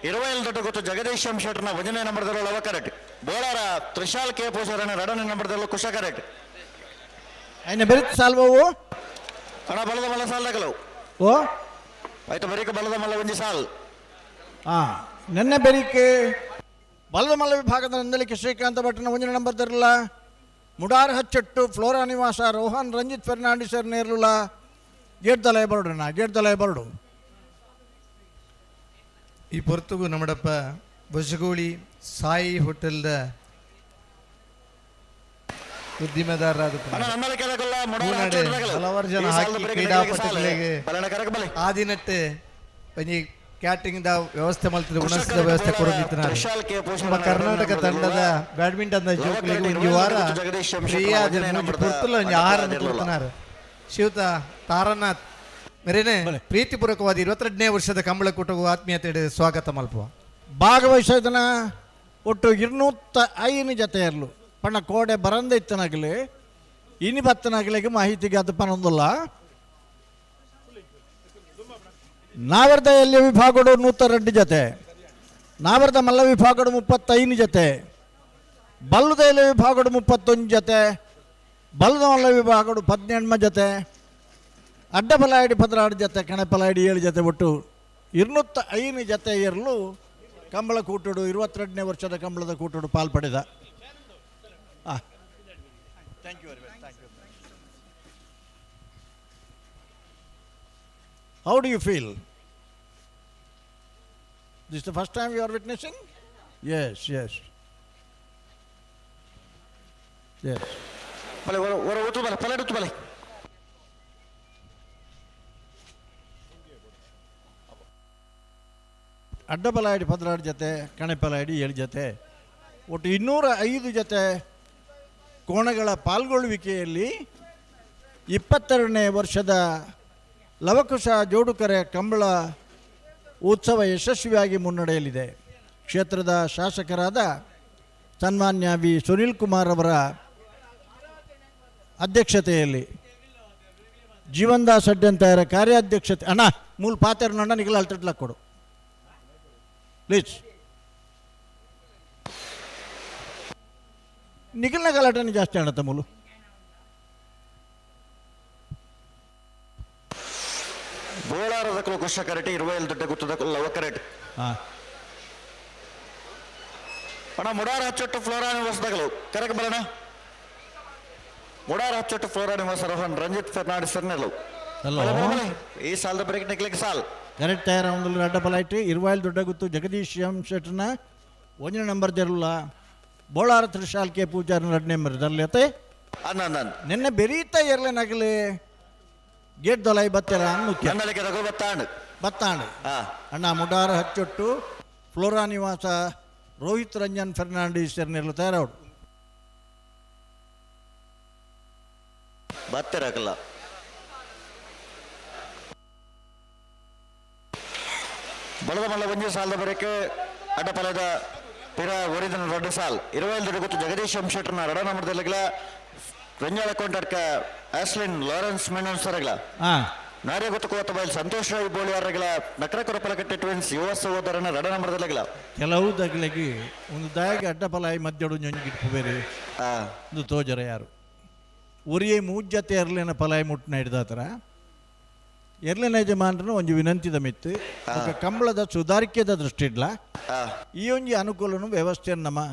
ಇರುವೈಲ್ ದೊಡ್ಡ ಗೊತ್ತು ಜಗದೀಶ್ ಎಂ ಶೆಟ್ಟರ್ನ ಒಂದನೇ ನಂಬರ್ದಲ್ಲೂ ಲವ ಕರೆಕ್ಟ್. ಬೋಳಾರ ತ್ರಿಶಾಲ್ ಕೆ ಪೂಜಾರನ ಎರಡನೇ ನಂಬರ್ದಲ್ಲೂ ಕುಶ ಕರೆಕ್ಟ್. ಆಯ್ನ ಬೆರಿತ್ ಸಾಲ್ವವು ಅಣ್ಣ ಬಲದ ಮಲ್ಲ ಸಾಲ್ ಓ ಆಯ್ತು ಬರೀಕ ಬಲದ ಮಲ್ಲ ಒಂಜಿ ಸಾಲ್. ಹಾಂ ನೆನ್ನೆ ಬೆರಿಕೆ ಬಲದ ಮಲ್ಲ ವಿಭಾಗದ ನಂದಲಿಕೆ ಶ್ರೀಕಾಂತ ಭಟ್ಟನ ಒಂದನೇ ನಂಬರ್ ತರಲ್ಲ ಮುಡಾರ್ ಹಚ್ಚೆಟ್ಟು ಫ್ಲೋರಾ ನಿವಾಸ ರೋಹನ್ ರಂಜಿತ್ ಫೆರ್ನಾಂಡಿಸರ್ ನೇರ್ಲುಲ ಗೇಟ್ ದಲಯ ಬರಡು ನಾ ಗೇಟ್ ದಲಯ ಬರಡು. ಈ ಪೊರ್ತುಗು ನಮ್ಮಡಪ್ಪ ಬೊಸಗೋಳಿ ಸಾಯಿ ಹೋಟೆಲ್ದ ಉದ್ದಿಮೆದಾರರಾದ ಹಲವಾರು ಜನ ಹಾಕಿ ಕ್ರೀಡಾಪಟುಗಳಿಗೆ ಆದಿನಟ್ಟೆ ಒಂಜಿ Catering the ವ್ಯವಸ್ಥೆ ಮಲ್ತಿದ್ದು ಉಣಸದ ವ್ಯವಸ್ಥೆ ಕೊಡೋದಿತ್ತು. ನಮ್ಮ ಕರ್ನಾಟಕ ತಂಡದ ಬ್ಯಾಡ್ಮಿಂಟನ್ the ಜೋಕುಲಿಗೆ ಒಂಜಿ ವಾರ ಫ್ರೀಯಾದ ಮೂಜಿ ಪೊರ್ತುಲ ಒಂಜಿ ಆಹಾರ ಕೊಡ್తున్నారు. ಶಿವತ ತಾರನಾಥ್ ಮೇರೇನೆ ಪ್ರೀತಿಪೂರ್ವಕವಾದ 22ನೇ ವರ್ಷದ ಕಂಬಳಕೂಟಗೂ ಆತ್ಮೀಯತೆ ಸ್ವಾಗತ ಮಲ್ಪುವ. ಭಾಗವಹಿಸೋದನ್ನ ಒಟ್ಟು 205 ಜೊತೆಯರ್ಲು ಪಣ್ಣ ಕೋಡೆ ಬರಂದ ಇತ್ತನಾಗಲಿ ಇನಿ ಬತ್ತನಾಗಲಿಗೆ ಮಾಹಿತಿಗೆ ಅದು ಪನೊಂದಲ್ಲ. ನಾವರ್ದ ಎಲ್ಲಿ ವಿಭಾಗಡು 102 ಜೊತೆ, ನಾವರ್ದ ಮಲ್ಲ ವಿಭಾಗಡು 35 ಜೊತೆ, ಬಲ್ಲದ ಎಲ್ಲಿ ವಿಭಾಗಡು 31 ಜೊತೆ, ಬಲ್ಲದ ಮಲ್ಲ ವಿಭಾಗಡು 18 ಜೊತೆ, ಅಡ್ಡಪಲಾಯಡಿ 16 ಜೊತೆ, ಕಣಪಲಾಯಡಿ 7 ಜೊತೆ, ಒಟ್ಟು 205 ಜೊತೆ ಇರಲು ಕಂಬಳ ಕೂಟಡು 22ನೇ ವರ್ಷದ ಕಂಬಳದ ಕೂಟಡು ಪಾಲ್ಪಡೆದ. Thank you very much. Thank you. How do you feel? This is the first time you are witnessing? Yes, yes. Yes. ಬಲೆ ಹೊರ ಉತ್ತು ಬಲೆ ಪಲೆಟ್ ಉತ್ತು ಬಲೆ. ಅಡ್ಡಬಲಾಯಡಿ 16 ಜೊತೆ, ಕಣೆಪಲಾಯಡಿ 7 ಜೊತೆ, ಒಟ್ಟು 205 ಜೊತೆ ಕೋಣಗಳ ಪಾಲ್ಗೊಳ್ಳುವಿಕೆಯಲ್ಲಿ 22ನೇ ವರ್ಷದ ಲವಕುಶ ಜೋಡುಕರೆ ಕಂಬಳ ಉತ್ಸವ ಯಶಸ್ವಿಯಾಗಿ ಮುನ್ನಡೆಯಲಿದೆ. ಕ್ಷೇತ್ರದ ಶಾಸಕರಾದ ಸನ್ಮಾನ್ಯ ವಿ ಸುನೀಲ್ ಕುಮಾರ್ ಅವರ ಅಧ್ಯಕ್ಷತೆಯಲ್ಲಿ ಜೀವನ್ದಾಸ್ ಅಡ್ಡಂತಾಯರ ಕಾರ್ಯಾಧ್ಯಕ್ಷತೆ. ಅಣ್ಣ ಮೂಲ ಪಾತ್ರ ನಿಗಲ ಅಲ್ತಟ್ಲಾಕ್ ಕೊಡು ಪ್ಲೀಸ್. ನಿಗಲ್ನ ಗಲಾಟೆನೇ ಜಾಸ್ತಿ ಅಣ್ಣತ್ತ ಮೂಲು. ಬೋಳಾರದಕ್ಕಲು ಕುಶ ಕರೆಟಿ ಇರುವೈಲ್ ದೊಡ್ಡ ಗುತ್ತದ ಲವ ಕರೆಟ್. ಅಣ್ಣ ಮುಡಾರ ಹಚ್ಚೊಟ್ಟು ಫ್ಲೋರಾ ನಿವಾಸದಾಗಲು ಕರೆಕ್ ಬರೋಣ. ಮುಡಾರ ಹಚ್ಚೊಟ್ಟು ಫ್ಲೋರಾ ನಿವಾಸ ರೋಹನ್ ರಂಜಿತ್ ಫೆರ್ನಾಂಡಿಸ್ ನೆಲವು. ಈ ಸಾಲದ ಬ್ರೇಕ್ ನಿಕ್ಲಿಕ್ಕೆ ಸಾಲ್ ಕರೆಕ್ಟ್ ತಯಾರ ಒಂದು ಅಡ್ಡಪಲಾಯ್ಟಿ ಇರುವಾಯಿಲ್ ದೊಡ್ಡ ಗುತ್ತು ಜಗದೀಶ್ ಎಂ ಶೆಟ್ನ ಒಂದನೇ ನಂಬರ್ ಜರುಲ್ಲ ಬೋಳಾರ ತ್ರಿಶಾಲ್ ಕೆ ಪೂಜಾರನ ಎರಡನೇ ನಂಬರ್ ದರ್ಲತೆ. ನಿನ್ನೆ ಬೆರೀತಾ ಇರ್ಲೇನಾಗಲಿ ಗೇಟ್ ದೊಲಾಯಿ ಬತ್ತೆರ ಮುಖ್ಯ ಬತ್ತಾಂಡು ಬತ್ತಾಂಡು. ಅಣ್ಣ ಮುಡಾರ ಹಚ್ಚೊಟ್ಟು ಫ್ಲೋರಾ ನಿವಾಸ ರೋಹಿತ್ ರಂಜನ್ ಫೆರ್ನಾಂಡಿಸ್ ಎರ್ನೆಲ್ಲ ತಯಾರವಡು ಬತ್ತಿರಕಲ್ಲ. ಬಲದ ಮಲ್ಲ ಒಂಜಿ ಸಾಲದ ಬರಕ್ಕೆ ಅಡ್ಡಪಲದ ಪಿರ ಒರಿದನ ರಡ್ಡು ಸಾಲ್ ಇರುವೈಲ್ ದೊಡ್ಡ ಜಗದೀಶ್ ಎಂ ಶೆಟ್ಟರ್ನ ರಡ ನಂಬರ್ದಲ್ಲಿಗ್ಲ ರಂಜಾಳ ಕೊಂಡರ್ಕ ಆಸ್ಲಿನ್ ಲಾರೆನ್ಸ್ ಮೆನನ್ ಸರಗ್ಲ ನಾರ್ಯ ಗೊತ್ತು ಕೋತ ಬೈಲ್ ಸಂತೋಷ್ ರಾಯ್ ಬೋಳಿಯಾರಗಳ ನಕರ ಕೊರಪಲಕಟ್ಟೆ ಟ್ವಿನ್ಸ್ ಯುವ ಸಹೋದರನ ರಡ ನಂಬರ್ದಲ್ಲಿಗ್ಲ. ಕೆಲವು ದಗ್ಲಗಿ ಒಂದು ದಾಯಗೆ ಅಡ್ಡಪಲಾಯಿ ಮಧ್ಯಡು ñೊಂಜಿಗಿಟ್ಪು ಬೇರೆ ಒಂದು ತೋಜರ ಯಾರು ಒರಿಯೇ ಮೂಜ್ಜತೆ ಎರ್ಲಿನ ಪಲಾಯಿ ಮುಟ್ಟಿನ ಹಿಡ್ದಾತರ ಎರ್ಲಿನ ಯಜಮಾನರನ್ನು ಒಂಜಿ ವಿನಂತಿದ ಮಿತ್ತು ಕಂಬಳದ ಸುಧಾರಿಕೆದ ದೃಷ್ಟಿ ಇಡ್ಲ ಈ ಒಂಜಿ ಅನುಕೂಲನು ವ್ಯವಸ್ಥೆಯನ್ನು ನಮ್ಮ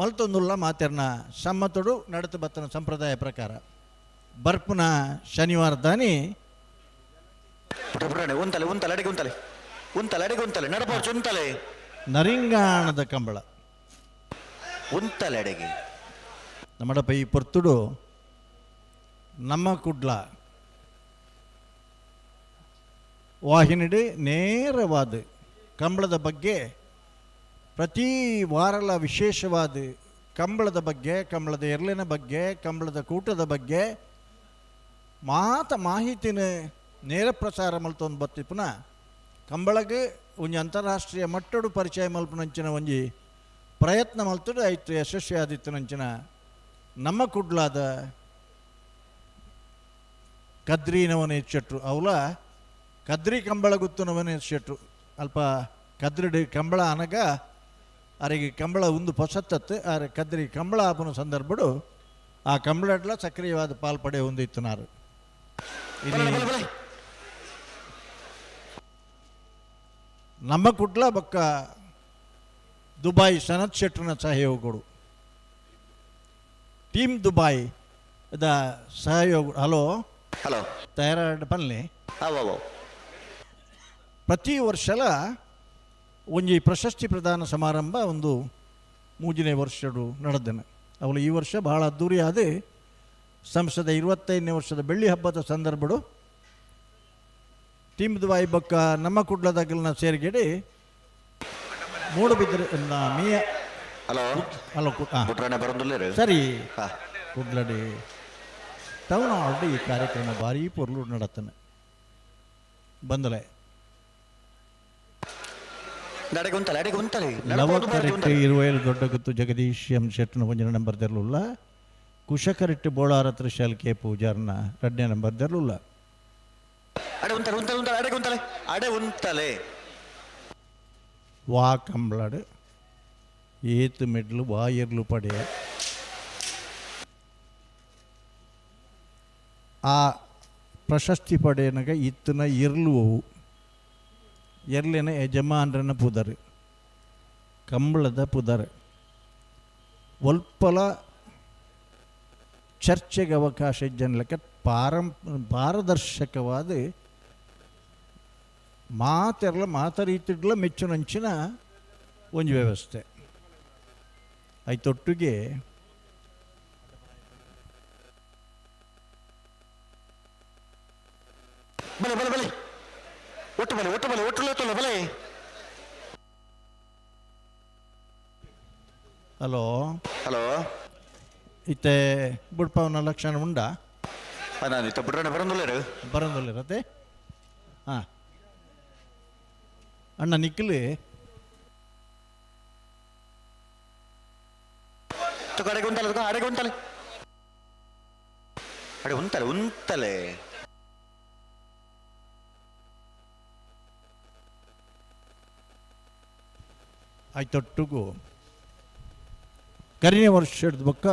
ಮಲ್ತೊಂದುಲ್ಲ ಮಾತೆರ್ನ ಸಮ್ಮತಡು ನಡತು ಬತ್ತನ ಸಂಪ್ರದಾಯ ಪ್ರಕಾರ ಬರ್ಪುನ ಶನಿವಾರ ದಾನಿ ಉಂತಲೆ ಉಂತಲೆ ಅಡಿಗೆ ಉಂತಲೆ ಉಂತಲೆ ಅಡಿಗೆ ಉಂತಲೆ ನಡಪೋಚು ಉಂತಲೆ ನರಿಂಗಾಣದ ಕಂಬಳ ಉಂತಲೆ ಅಡಿಗೆ ನಮ್ಮಡಪ್ಪ ಈ ಪೊರ್ತುಡು ನಮ್ಮ ಕುಡ್ಲ ವಾಹಿನಿಡು ನೇರವಾದ ಕಂಬಳದ ಬಗ್ಗೆ ಪ್ರತಿ ವಾರಲ ವಿಶೇಷವಾದ ಕಂಬಳದ ಬಗ್ಗೆ, ಕಂಬಳದ ಎರ್ಲಿನ ಬಗ್ಗೆ, ಕಂಬಳದ ಕೂಟದ ಬಗ್ಗೆ ಮಾತ ಮಾಹಿತಿನ ನೇರ ಪ್ರಸಾರ ಮಲ್ತೊಂದು ಬತ್ತಿಪ್ಪುನ ಕಂಬಳಗೆ ಒಂಜಿ ಅಂತಾರಾಷ್ಟ್ರೀಯ ಮಟ್ಟಡು ಪರಿಚಯ ಮಲ್ಪುನಂಚಿನ ಒಂಜಿ ಪ್ರಯತ್ನ ಮಲ್ತಡು ಆಯಿತು ಯಶಸ್ವಿ ಆದಿತ್ತುನಂಚಿನ ನಮ್ಮ ಕುಡ್ಲಾದ ಕದ್ರಿನವನೇ ಶೆಟ್ರು ಅವಲ ಕದ್ರಿ ಕಂಬಳ ಗುತ್ತುನವನೇ ಶೆಟ್ರು ಅಲ್ಪ ಕದ್ರಿಡಿ ಕಂಬಳ ಅನಗ ಅರಿಗೆ ಕಂಬಳ ಒಂದು ಪೊಸತ್ತತ್ತು ಆರೆ ಕದ್ರಿ ಕಂಬಳ ಆಪನ ಸಂದರ್ಭಡು ಆ ಕಂಬಳಡ್ಲ ಸಕ್ರಿಯವಾದ ಪಾಲ್ಪಡೆ ಹೊಂದಿತ್ತುನಾರು. ನಮ್ಮ ಕುಡ್ಲ ಬೊಕ್ಕ ದುಬಾಯ್ ಸನತ್ ಶೆಟ್ರನ ಸಹಯೋಗಗಳು ಟೀಮ್ ದುಬಾಯ್ the ಸಹಯೋಗ. ಹಲೋ ಹಲೋ ತಯಾರಾಡ ಪನ್ಲಿ ಪ್ರತಿ ವರ್ಷಲ ಒಂಜಿ ಪ್ರಶಸ್ತಿ ಪ್ರದಾನ ಸಮಾರಂಭ ಒಂದು ಮೂಜನೇ ವರ್ಷಡು ನಡೆದನು. ಅವಳು ಈ ವರ್ಷ ಬಹಳ ಅದ್ದೂರಿಯಾದ ಸಂಸದ 25ನೇ ವರ್ಷದ ಬೆಳ್ಳಿ ಹಬ್ಬದ ಸಂದರ್ಭಡು ಟೀಮ್ ದುಬಾಯಿ ಬೊಕ್ಕ ನಮ್ಮ ಕುಡ್ಲದಾಗಲ್ನ ಸೇರ್ಗೆಡಿ ಮೂಡುಬಿದ್ರೆ ಮೀಯ ಹಲೋ. ಹಲೋ. ಬುಟ್ರಾಣೆ ಬರೋದಿಲ್ಲ. ಸರಿ, ಕುಡ್ಲಡಿ ಟೌನ್ ಹಾಲ್ ಈ ಕಾರ್ಯಕ್ರಮ ಭಾರೀ ಪೊರ್ಲು ನಡತ್ತಾನೆ ಬಂದಲೆ. ಅಡೆಗೆ ಉಂತಲೆ, ಅಡೆಗೆ ಉಂತಲೆ. ಲವಕರೆಟ್ಟಿ ಇರುವೈಲು ದೊಡ್ಡ ಗುತ್ತು ಜಗದೀಶ್ ಎಂ ಶೆಟ್ಟನ ಒಂಜನ ನಂಬರ್ ದೆರ್ಲುಲ್ಲ. ಕುಶಕರೆಟ್ಟಿ ಬೋಳಾರ ತ್ರಿಶಾಲ್ ಕೆ ಪೂಜಾರ್ನ ರಡ್ಡನೇ ನಂಬರ್ ದೆರ್ಲುಲ್ಲ. ಅಡೆ ಉಂತಲೆ, ಉಂತಲೆ, ಉಂತಲೆ, ಅಡೆಗೆ ಉಂತಲೆ, ಅಡೆ ಉಂತಲೆ. ವಾ ಕಂಬ್ಳಡ್ ಏತು ಮೆಡ್ಲು ವಾ ಎರ್ಲು ಪಡೆಯ ಆ ಪ್ರಶಸ್ತಿ ಪಡೆಯನಗ ಇತ್ತನ ಇರ್ಲು ಅವು ಎರ್ಲಿನ ಯಜಮಾನ್ರನ ಪುದರ್, ಕಂಬಳದ ಪುದರ್. ಒಲ್ಪಲ ಚರ್ಚೆಗೆ ಅವಕಾಶ ಇಜ್ಜನ್ಲಕ್ಕ ಪಾರದರ್ಶಕವಾದ ಮಾತೆರ್ಲ ಮಾತ ರೀತಿಡ್ಲ ಮೆಚ್ಚುನಂಚಿನ ಒಂದು ವ್ಯವಸ್ಥೆ ಐತೊಟ್ಟಿಗೆ. ಬಲೆ ಬಲೆ ಬಲೆ, ಒಟ್ಟು ಬಲೆ, ಒಟ್ಟು ಬಲೆ, ಒಟ್ಟು ಲೋತಲ್ಲ ಬಲೆ. ಹಲೋ. ಹಲೋ. ಇತ್ತೆ ಬುಡ್ಪವನ ಲಕ್ಷಣ ಉಂಡಾ? ನಾನು ಇತ್ತ ಬುಡ್ರಣ ಬರಂದುಲ್ಲೇರು. ಬರಂದುಲ್ಲೇರತ್ತೆ. ಹಾಂ ಅಣ್ಣ ನಿಕ್ಲಿ. ಅಡೆಗೆ ಉಂತಲೆ, ಅಡೆಗೆ ಉಂತಲೆ, ಅಡೆ ಉಂತಲೆ, ಉಂತಲೆ. ಆಯ್ತೊಟ್ಟಿಗೂ ಕರಿನ ವರ್ಷದ ಬೊಕ್ಕ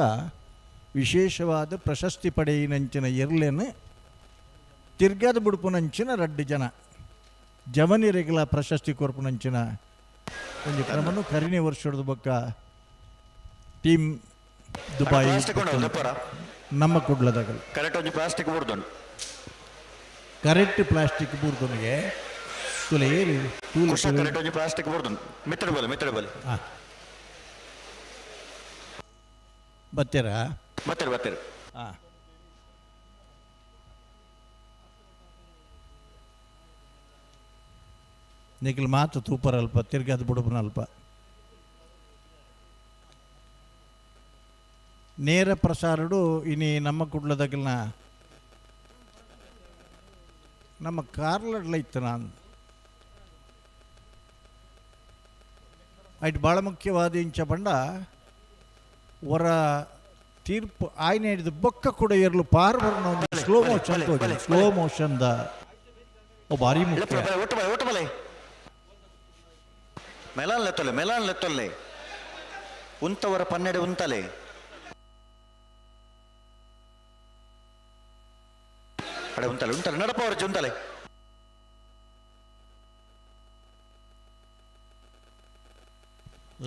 ವಿಶೇಷವಾದ ಪ್ರಶಸ್ತಿ ಪಡೆಯಿನಂಚಿನ ಎರ್ಲೆನ್ ತಿರ್ಗಾದ ಬುಡುಪುನಂಚಿನ ರಡ್ಡು ಜನ ಜವನಿರೆಗಳ ಪ್ರಶಸ್ತಿ ಕೊರ್ಪುನಂಚಿನ ಒಂದು ಕ್ರಮನು ಕರಿನೇ ವರ್ಷದ ಬೊಕ್ಕ ಟೀಮ್ ದುಬಾಯಿ ಪ್ಲಾಸ್ಟಿಕ್ ಉಂಡು ದಪ್ಪರ. ನಮ್ಮ ಕುಡ್ಲದಾಗಲು ಕರೆಕ್ಟ್ ಒಂಜಿ ಪ್ಲಾಸ್ಟಿಕ್ ಬೂರ್ದುಂಡು. ಕರೆಕ್ಟ್ ಪ್ಲಾಸ್ಟಿಕ್ ಬೂರ್ದುನಿಗೆ ತುಲೆ ಏರಿ ತೂಲು. ಕುಶ ಕರೆಕ್ಟ್ ಒಂಜಿ ಪ್ಲಾಸ್ಟಿಕ್ ಬೂರ್ದುಂಡು. ಮಿತ್ತಡ ಬಲೆ, ಮಿತ್ತಡ ಬಲೆ. ಹಾಂ ಬತ್ತೀರಾ? ಬತ್ತೀರಿ, ಬತ್ತೀರಿ. ಹಾಂ ನಿಖಲ್ ಮಾತು ತೂಪರ್ ಅಲ್ಪ ತಿರ್ಗಾದ ಬುಡುಪನ ಅಲ್ಪ ನೇರ ಪ್ರಸಾರಡು ಇನಿ ನಮ್ಮ ಕುಡ್ಲದಾಗಲ್ನ ನಮ್ಮ ಕಾರ್ಲಡ್ಲ ಇತ್ತು ನಾನು. ಐಟ್ ಭಾಳ ಮುಖ್ಯವಾದ ಇಂಚ ಪಂಡ ಹೊರ ತೀರ್ಪು ಆಯ್ನ ಹಿಡಿದು ಬೊಕ್ಕ ಕೂಡ ಇರಲು ಪಾರ್ ಬರ್ನ ಒಂದು slow motion, slow motion the ಭಾರಿ ಮುಖ್ಯ. ಒಟ್ಟು ಬಲೆ, ಒಟ್ಟು ಬಲೆ. ಮೆಲಾನ್ ಲೆತ್ತೊಲ್ಲೆ, ಮೆಲಾನ್ ಲೆತ್ತೊಲ್ಲೆ. ಉಂತವರ ಪನ್ನೆಡೆ ಉಂತಲೆ. ಅಡೆ ಉಂತಲೆ, ಉಂತಲೆ, ನಡಪ ಅವರ ಉಂತಲೆ.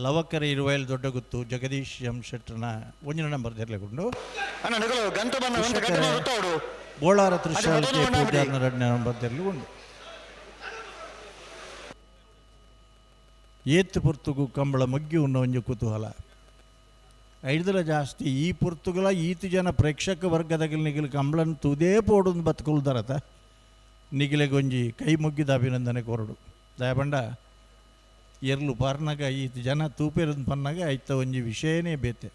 ಲವಕರ ಇರುವೈಲ್ ದೊಡ್ಡ ಗುತ್ತು ಜಗದೀಶ್ ಎಂ ಶೆಟ್ಟರ್ನ ಒಂದಿನ ನಂಬರ್ ತೆರಲಿಕೊಂಡು. ಅಣ್ಣ ನಿಗಲು ಗಂಟು ಬಣ್ಣ ಒಂದು ಗಂಟು ಬಣ್ಣ ಉತ್ತೋಡು. ಬೋಳಾರ ತ್ರಿಶಾಲ್ ಅದೇ ಕೆ ಮೊದಲು ಪೂಜಾರ್ನ ಎರಡನೇ ನಂಬರ್ ತೆರಲಿಕೊಂಡು. ಏತ್ತು ಪುರ್ತುಗು ಕಂಬಳ ಮಗ್ಗಿ ಉನ್ನ ಒಂಜಿ ಕುತೂಹಲ ಐದಲ ಜಾಸ್ತಿ ಈ ಪುರ್ತುಗಳ ಈತು ಜನ ಪ್ರೇಕ್ಷಕ ವರ್ಗದಗಿಲ್ ನಿಗಿಲ್ ಕಂಬಳನ್ ತುದೇ ಪೋಡುಂದು ಬತ್ಕೊಲ್ದರತ ನಿಗಿಲೆಗೊಂಜಿ ಕೈ ಮುಗ್ಗಿದ ಅಭಿನಂದನೆ ಕೊರಡು. ದಯಬಂಡ ಎರ್ಲು ಪಾರ್ನಾಗ ಈತ ಜನ ತೂಪೇರಂದು ಪನ್ನಾಗ ಐತ ಒಂಜಿ ವಿಷಯನೇ ಬೇತೆ.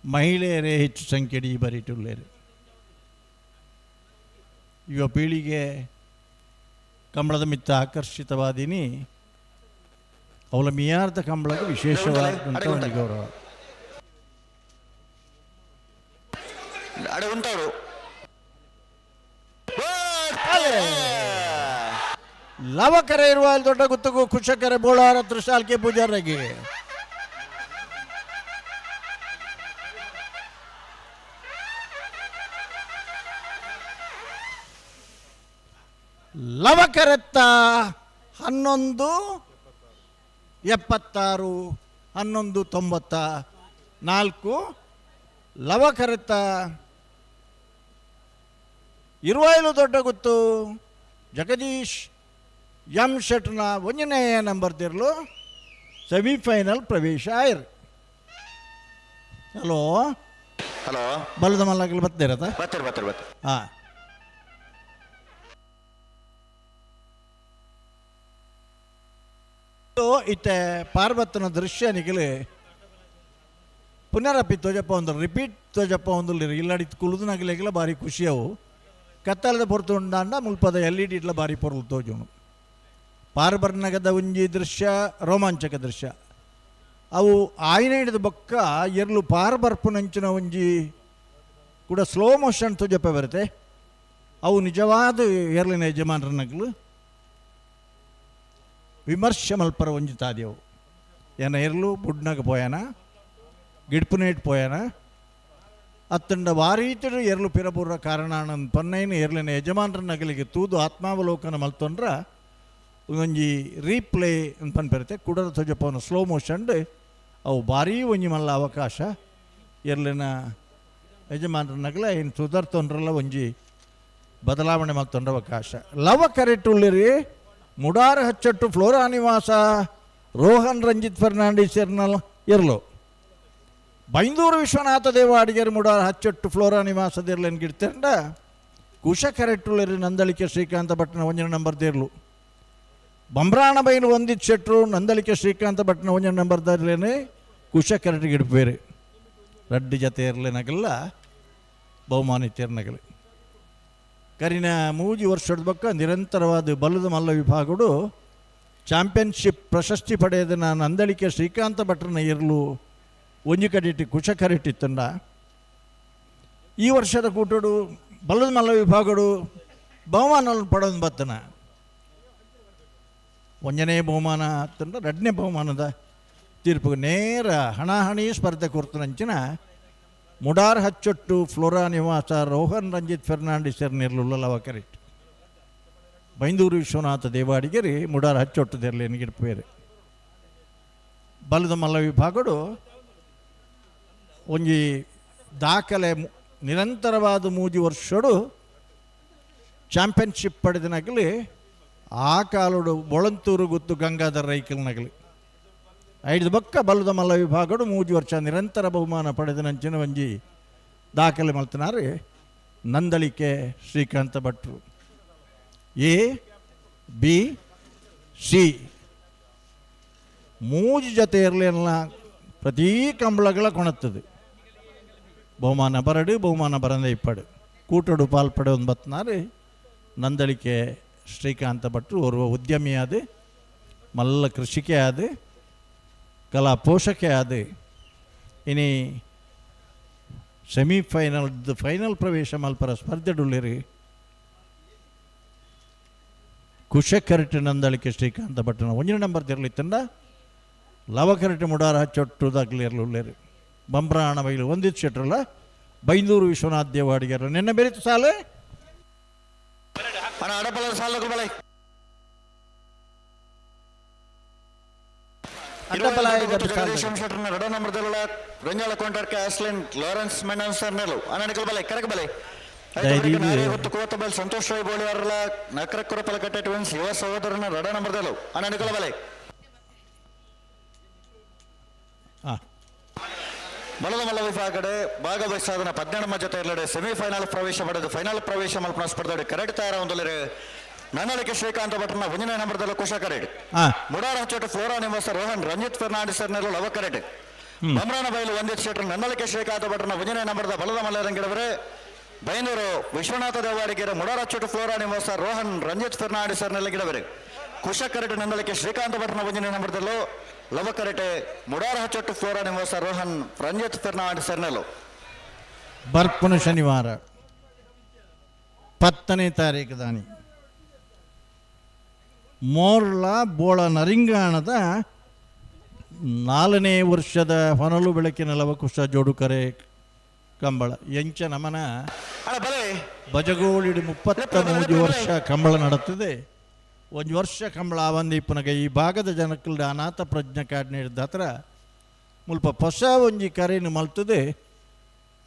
ಮಹಿಳೆಯರೇ ಹೆಚ್ಚು ಸಂಖ್ಯೆಡಿ ಈ ಬರಿಟುಲ್ಲೇರು. ಯುವ ಪೀಳಿಗೆ ಕಂಬಳದ ಮಿತ್ತ ಆಕರ್ಷಿತವಾದಿನಿ ಅವಳ ಮಿಯಾರ್ದ ಕಂಬಳಕ್ಕೆ ವಿಶೇಷವಾದಂಥ ಒಂದು ಗೌರವ. ಅಡೆ ಉಂಟವರು. ಲವಕರೆ ಇರುವ ಅಲ್ಲಿ ದೊಡ್ಡ ಗುತ್ತಗು ಕುಶಕರೆ ಬೋಳಾರ ತ್ರಿಶಾಲ್ಕೆ ಪೂಜಾರಿಗೆ. ಲವಕರೆತ್ತ 11:76, 11:94. ಲವಕರೆತ್ತ ಇರುವಾಯ್ಲು ದೊಡ್ಡ ಗುತ್ತು ಜಗದೀಶ್ ಎಂ ಶೆಟ್ನ ಒಂದನೇ ನಂಬರ್ ತಿರ್ಲು ಸೆಮಿಫೈನಲ್ ಪ್ರವೇಶ ಆಯ್ರು. ಹಲೋ. ಹಲೋ. ಬಲದ ಮಲ್ಲಗಲು ಬತ್ತೇರತ? ಬತ್ತಾರೆ ಬತ್ತಾರೆ ಬತ್ತಾರೆ. ಹಾಂ, ಇತ್ತೆ ಪಾರ್ವತನ ದೃಶ್ಯ ನಿಗಲು ಪುನರಪಿ ತೋಜಪ್ಪ ಒಂದು ರಿಪೀಟ್ ತೋಜಪ್ಪ ಒಂದು ಇಲ್ಲಾಡಿ ಕುಲುದನಾಗಲೆಲ್ಲ ಭಾರಿ ಖುಷಿಯವು. ಕತ್ತಲದ ಪೊರ್ತು ಉಂಡಾಂಡ ಮುಲ್ಪದ ಎಲ್ ಇ ಡಿ ಇಟ್ಲ ಭಾರಿ ಪೊರ್ಲು ತೋಜುನು. ಪಾರ್ಬರ್ನಗದ ಒಂಜಿ ದೃಶ್ಯ ರೋಮಾಂಚಕ ದೃಶ್ಯ. ಅವು ಆಯ್ನ ಹಿಡಿದ ಬೊಕ್ಕ ಎರ್ಲು ಪಾರ್ಬರ್ಪುನಂಚಿನ ಒಂಜಿ ಕೂಡ ಸ್ಲೋ ಮೋಷನ್ ತೋಜಪ್ಪ ಬರುತ್ತೆ. ಅವು ನಿಜವಾದ ಎರ್ಲಿನ ಯಜಮಾನರನಗ್ಲು ವಿಮರ್ಶೆ ಮಲ್ಪರ ಒಂಜಿ ತಾದಿಯವು. ಏನ ಎರ್ಲು ಬುಡ್ನಾಗ ಪೋಯಾನ, ಗಿಡ್ಪುನೇಟ್ ಪೋಯಾನ, ಅತ್ತಂಡ ವಾರೀತಡು ಎರ್ಲು ಪಿರಬುರ್ರ ಕಾರಣ ಪನ್ನೈನ ಎರ್ಲಿನ ಯಜಮಾನರ ನಗಲಿಗೆ ತೂದು ಆತ್ಮಾವಲೋಕನ ಮಲ್ತೊಂಡ್ರ ಒಂಜಿ ರೀಪ್ಲೇ ಅಂತ ಪನ್ಪೆರುತ್ತೆ. ಕುಡರ ತೊಜಪ್ಪವನ ಸ್ಲೋ ಮೋಷನ್ ಅವು ಭಾರೀ ಒಂಜಿ ಮಲ್ಲ ಅವಕಾಶ ಎರ್ಲಿನ ಯಜಮಾನರ ನಗಲ ಏನು ಸುಧಾರ್ತೊಂಡ್ರಲ್ಲ ಒಂಜಿ ಬದಲಾವಣೆ ಮಲ್ತೊಂಡ್ರ ಅವಕಾಶ. ಲವ ಕರೆಟುಳ್ಳಿರಿ ಮುಡಾರ ಹಚ್ಚಟ್ಟು ಫ್ಲೋರಾ ನಿವಾಸ ರೋಹನ್ ರಂಜಿತ್ ಫರ್ನಾಂಡಿಸ್ ಎರ್ನಲ್ ಎರ್ಲು. ಬೈಂದೂರು ವಿಶ್ವನಾಥ ದೇವ ಅಡಿಗೆರ್ ಮುಡಾರ ಹಚ್ಚಟ್ಟು ಫ್ಲೋರಾ ನಿವಾಸದಿರ್ಲೇನು ಗಿಡ್ತಂಡ ಕುಶ ಕರೆಟ್ಟುಳ್ಳಿರಿ ನಂದಳಿಕೆ ಶ್ರೀಕಾಂತ ಭಟ್ನ ಒಂಜನ ನಂಬರ್ ದೇರ್ಲು. ಬಂಬ್ರಾಣ ಬೈಲು ಒಂದಿತ್ ಶೆಟ್ರು ನಂದಳಿಕೆ ಶ್ರೀಕಾಂತ ಭಟ್ನ ಒಂಜನ ನಂಬರ್ ದಾರ್ಲೇನೆ ಕುಶ ಕರೆಟ್ ಗಿಡ್ಪೇರು. ರಡ್ಡು ಜತೆ ಇರಲೇನಗಲ್ಲ ಬಹುಮಾನಿತೇರ್ನಗಲು. ಕರಿನ ಮೂಜಿ ವರ್ಷದ ಬಕ್ಕ ನಿರಂತರವಾದ ಬಲದ ಮಲ್ಲ ವಿಭಾಗಡು ಚಾಂಪಿಯನ್ಶಿಪ್ ಪ್ರಶಸ್ತಿ ಪಡೆಯದ ನಂದಳಿಕೆ ಶ್ರೀಕಾಂತ ಭಟ್ರನ ಇರಲು ಒಂಜಿ ಕಡಿಟಿ ಕುಶ ಕರೆಟ್ಟಿತ್ತಂಡ. ಈ ವರ್ಷದ ಕೂಟಡು ಬಲದ ಮಲ್ಲ ವಿಭಾಗಡು ಬಹುಮಾನ ಪಡೋದು ಬತ್ತನ. ಒಂಜನೇ ಬಹುಮಾನ ತಂಡ ಎರಡನೇ ಬಹುಮಾನದ ತೀರ್ಪು ನೇರ ಹಣಾಹಣಿ ಸ್ಪರ್ಧೆ ಕೊರ್ತನಂಚಿನ ಮುಡಾರ್ ಹಚ್ಚೊಟ್ಟು ಫ್ಲೋರಾ ನಿವಾಸ ರೋಹನ್ ರಂಜಿತ್ ಫೆರ್ನಾಂಡಿಸ್ ನಿರ್ಲುಲ್ಲವ ಕರೆಕ್ಟ್. ಬೈಂದೂರು ವಿಶ್ವನಾಥ ದೇವಾಡಿಗೆರಿ ಮುಡಾರ್ ಹಚ್ಚೊಟ್ಟು ದೇರ್ಲೇನು ಗಿಡ್ಪೇರು. ಬಲದ ಮಲ್ಲ ವಿಭಾಗಡು ಒಂಜಿ ದಾಖಲೆ ನಿರಂತರವಾದ ಮೂಜಿ ವರ್ಷಡು ಚಾಂಪಿಯನ್ಶಿಪ್ ಪಡೆದನಗಲಿ ಆ ಕಾಲುಡು ಬೊಳಂತೂರು ಗುತ್ತು ಗಂಗಾಧರ ರೈಕಲ್ನಗಲಿ ಐದು ಬಕ್ಕ ಬಲದ ಮಲ್ಲ ವಿಭಾಗಡು ಮೂಜಿ ವರ್ಷ ನಿರಂತರ ಬಹುಮಾನ ಪಡೆದ ಒಂಜಿ ದಾಖಲೆ ಮಲ್ತನಾರು ನಂದಳಿಕೆ ಶ್ರೀಕಾಂತ ಭಟ್ರು. ಎ ಬಿ ಸಿ ಮೂಜಿ ಜೊತೆ ಇರಲಿಲ್ಲ ಪ್ರತೀ ಕಂಬಳಗಳ ಕೊಣತ್ತದೆ. ಬಹುಮಾನ ಬರಡು ಬಹುಮಾನ ಬರಂದೆ ಇಪ್ಪಡು ಕೂಟಡು ಪಾಲ್ಪಡೆ ಒಂದು ಬತ್ನಾರು ನಂದಳಿಕೆ ಶ್ರೀಕಾಂತ ಭಟ್ರು. ಓರ್ವ ಉದ್ಯಮಿಯಾದ ಮಲ್ಲ ಕೃಷಿಕೆ ಆದ ಕಲಾ ಪೋಷಕೆ ಆದ ಇನಿ ಸೆಮಿಫೈನಲ್ ಫೈನಲ್ ಪ್ರವೇಶ ಮಲ್ಪರ ಸ್ಪರ್ಧೆಡುಳ್ಳಿರಿ ಕುಶಕರಟೆ ನಂದಳಿಕೆ ಶ್ರೀಕಾಂತ ಭಟ್ಟನ ಒಂಜಿನ ನಂಬರ್ ತಿರ್ಲಿತ್ತಂಡ ಲವಕರಟೆ ಮುಡಾರ ಹಚ್ಚೊಟ್ಟು ದಾಖಲೆ ಬಂಬ್ರಾಣ ಬೈಲು ಒಂದಿತ್ತು ಶೆಟ್ರಲ್ಲ ಬೈಂದೂರು ವಿಶ್ವನಾಥ ದೇವಾಡಿಗರ ನಿನ್ನೆ ಬೆರೀತು ಸಾಲೆ ಸಂತೋಷ್ ರೈ ಬೋಳಿಯಾರಲ್ಲ ನಕರ ಕುರಪಲಕಟ್ಟೆ ಟ್ವಿನ್ಸ್ ಯುವ ಸಹೋದರನ ರಡ ನಂಬರ್ದಲ್ಲೂ ಅಣ್ಣ ಬಲೆ. ಬಲದ ಮಲ್ಲ ವಿಭಾಗಡೆ ಭಾಗವಹಿಸಾದನ 18 ಜೊತೆ ಎರಡೆ ಸೆಮಿಫೈನಲ್ ಪ್ರವೇಶ ಪಡೆದು ಫೈನಲ್ ಪ್ರವೇಶ ಮಲ್ಪನ ಸ್ಪರ್ಧೆ ಕರೆಕ್ಟ್ ತಯಾರ ಹೊಂದಲಿರೆ ನನ್ನಳಿಕೆ ಶ್ರೀಕಾಂತ ಭಟ್ನ ಒಂದನೇ ನಂಬರ್ದಲ್ಲ ಕುಶ ಕರೆಡ್. ಮುಡಾರ ಹಚ್ಚೋಟ ಫ್ಲೋರಾ ನಿವಾಸ ರೋಹನ್ ರಂಜಿತ್ ಫೆರ್ನಾಂಡಿಸ್ ಲವ ಕರೆಡ್. ಬಮ್ರಾನ ಬೈಲು ಒಂದಿತ್ ಶೆಟ್ರ್ ನನ್ನಳಿಕೆ ಶ್ರೀಕಾಂತ ಭಟ್ರನ ಒಂದನೇ ನಂಬರ್ದ ಬಲದ ಮಲ್ಲರಂಗಿಡವರೆ ಬೈನೂರು ವಿಶ್ವನಾಥ ದೇವಾಡಿಗೆರೆ ಮುಡಾರ ಹಚ್ಚೋಟ ಫ್ಲೋರಾ ನಿವಾಸ ರೋಹನ್ ರಂಜಿತ್ ಫೆರ್ನಾಂಡಿಸ್ ಗಿಡವರೆ ಕುಶ ಕರೆಟ್ ನಂದಳಿಕೆ ಶ್ರೀಕಾಂತ ಭಟ್ರನ ಒಂದನೇ ನಂಬರ್ದಲ್ಲೂ ಲವ ಕರೆಟೆ ಮುಡಾರ ಹಚ್ಚೊಟ್ಟು ಫ್ಲೋರಾ ನಿವಾಸ ರೋಹನ್ ರಂಜಿತ್ ಫೆರ್ನಾಂಡಿಸ್ ಬರ್ಪುನ ಶನಿವಾರ 10ನೇ ತಾರೀಕು ದಾನಿ ಮೋರ್ಲ ಬೋಳ ನರಿಂಗಾಣದ 4ನೇ ವರ್ಷದ ಹೊನಲು ಬೆಳಕಿನ ಲವಕುಶ ಜೋಡುಕರೆ ಕಂಬಳ ಎಂಚ ನಮನ ಬಜಗೋಳಿಡು 33 ವರ್ಷ ಕಂಬಳ ನಡೆಯುತ್ತದೆ. ಒಂದು ವರ್ಷ ಕಂಬಳ ಆವಂದೀಪನಗ ಈ ಭಾಗದ ಜನಕ್ಕಲ್ದ ಅನಾಥ ಪ್ರಜ್ಞೆ ಕಾರ್ಡ್ ನೀಡಿದ ಹತ್ರ ಮುಲ್ಪ ಹೊಸ ಒಂಜಿ ಕರೆಯನ್ನು ಮಲ್ತದೆ.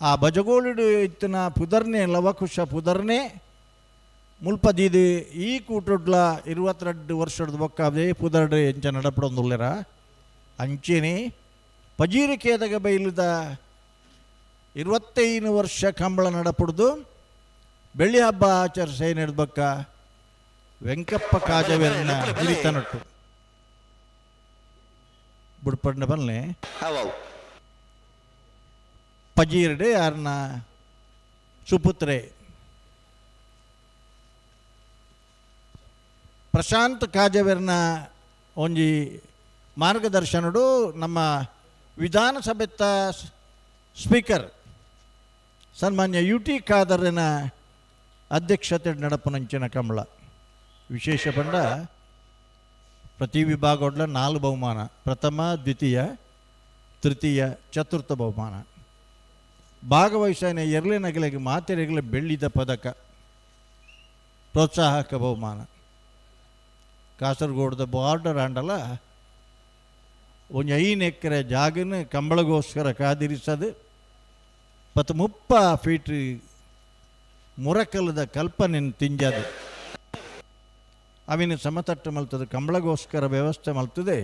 ಆ ಬಜಗೋಳಿಡು ಇತ್ತಿನ ಪುದರ್ನೆ ಲವಕುಶ ಪುದರ್ನೆ ಮುಲ್ಪದೀದು ಈ ಕೂಟೊಡ್ಲ 22 ವರ್ಷದ ಬೊಕ್ಕಾದೆ ಪುದರ್ಡೆ ಎಂಚ ನಡಪಡೊಂದುಲ್ಲೆರ ಅಂಚೆನೆ ಪಜೀರಿಕೇದಗ ಬೈಲುದ 25 ವರ್ಷ ಕಂಬಳ ನಡಪುಡ್ದು ಬೆಳ್ಳಿ ಹಬ್ಬ ಆಚರಿಸೇ ನಡೆದಕ್ಕ ವೆಂಕಪ್ಪ ಕಾಜವೇರನ ಹಿರಿತನಟ್ಟು ಬುಡ್ಪಡ್ನ ಬಲ್ಲೆ ಪಜೀರ್ಡೆ ಯಾರನ್ನ ಸುಪುತ್ರೆ ಪ್ರಶಾಂತ್ ಕಾಜವೇರ್ನ ಒಂಜಿ ಮಾರ್ಗದರ್ಶನಡು ನಮ್ಮ ವಿಧಾನಸಭೆತ್ತ ಸ್ಪೀಕರ್ ಸನ್ಮಾನ್ಯ ಯು ಟಿ ಖಾದರಿನ ಅಧ್ಯಕ್ಷತೆ ನಡಪನಂಚಿನ ಕಂಬಳ. ವಿಶೇಷ ಪಂಡ ಪ್ರತಿ ವಿಭಾಗದ 4 ಬಹುಮಾನ, ಪ್ರಥಮ, ದ್ವಿತೀಯ, ತೃತೀಯ, ಚತುರ್ಥ ಬಹುಮಾನ. ಭಾಗವಹಿಸನೆ ಎರಳಿನಗಲಿಗೆ ಮಾತೆರೆಗಳ ಬೆಳ್ಳಿದ ಪದಕ, ಪ್ರೋತ್ಸಾಹಕ ಬಹುಮಾನ. ಕಾಸರಗೋಡದ ಬಾರ್ಡರ್ ಆಂಡಲ ಒಂಜಿ 5 ಎಕರೆ ಜಾಗನ ಕಂಬಳಗೋಸ್ಕರ ಕಾದಿರಿಸದು 30 ಫೀಟ್ ಮುರಕಲ್ಲದ ಕಲ್ಪನೆ ತಿಂಜದು ಅವಿನ ಸಮತಟ್ಟು ಮಲ್ತದೆ, ಕಂಬಳಗೋಸ್ಕರ ವ್ಯವಸ್ಥೆ ಮಲ್ತದೆ.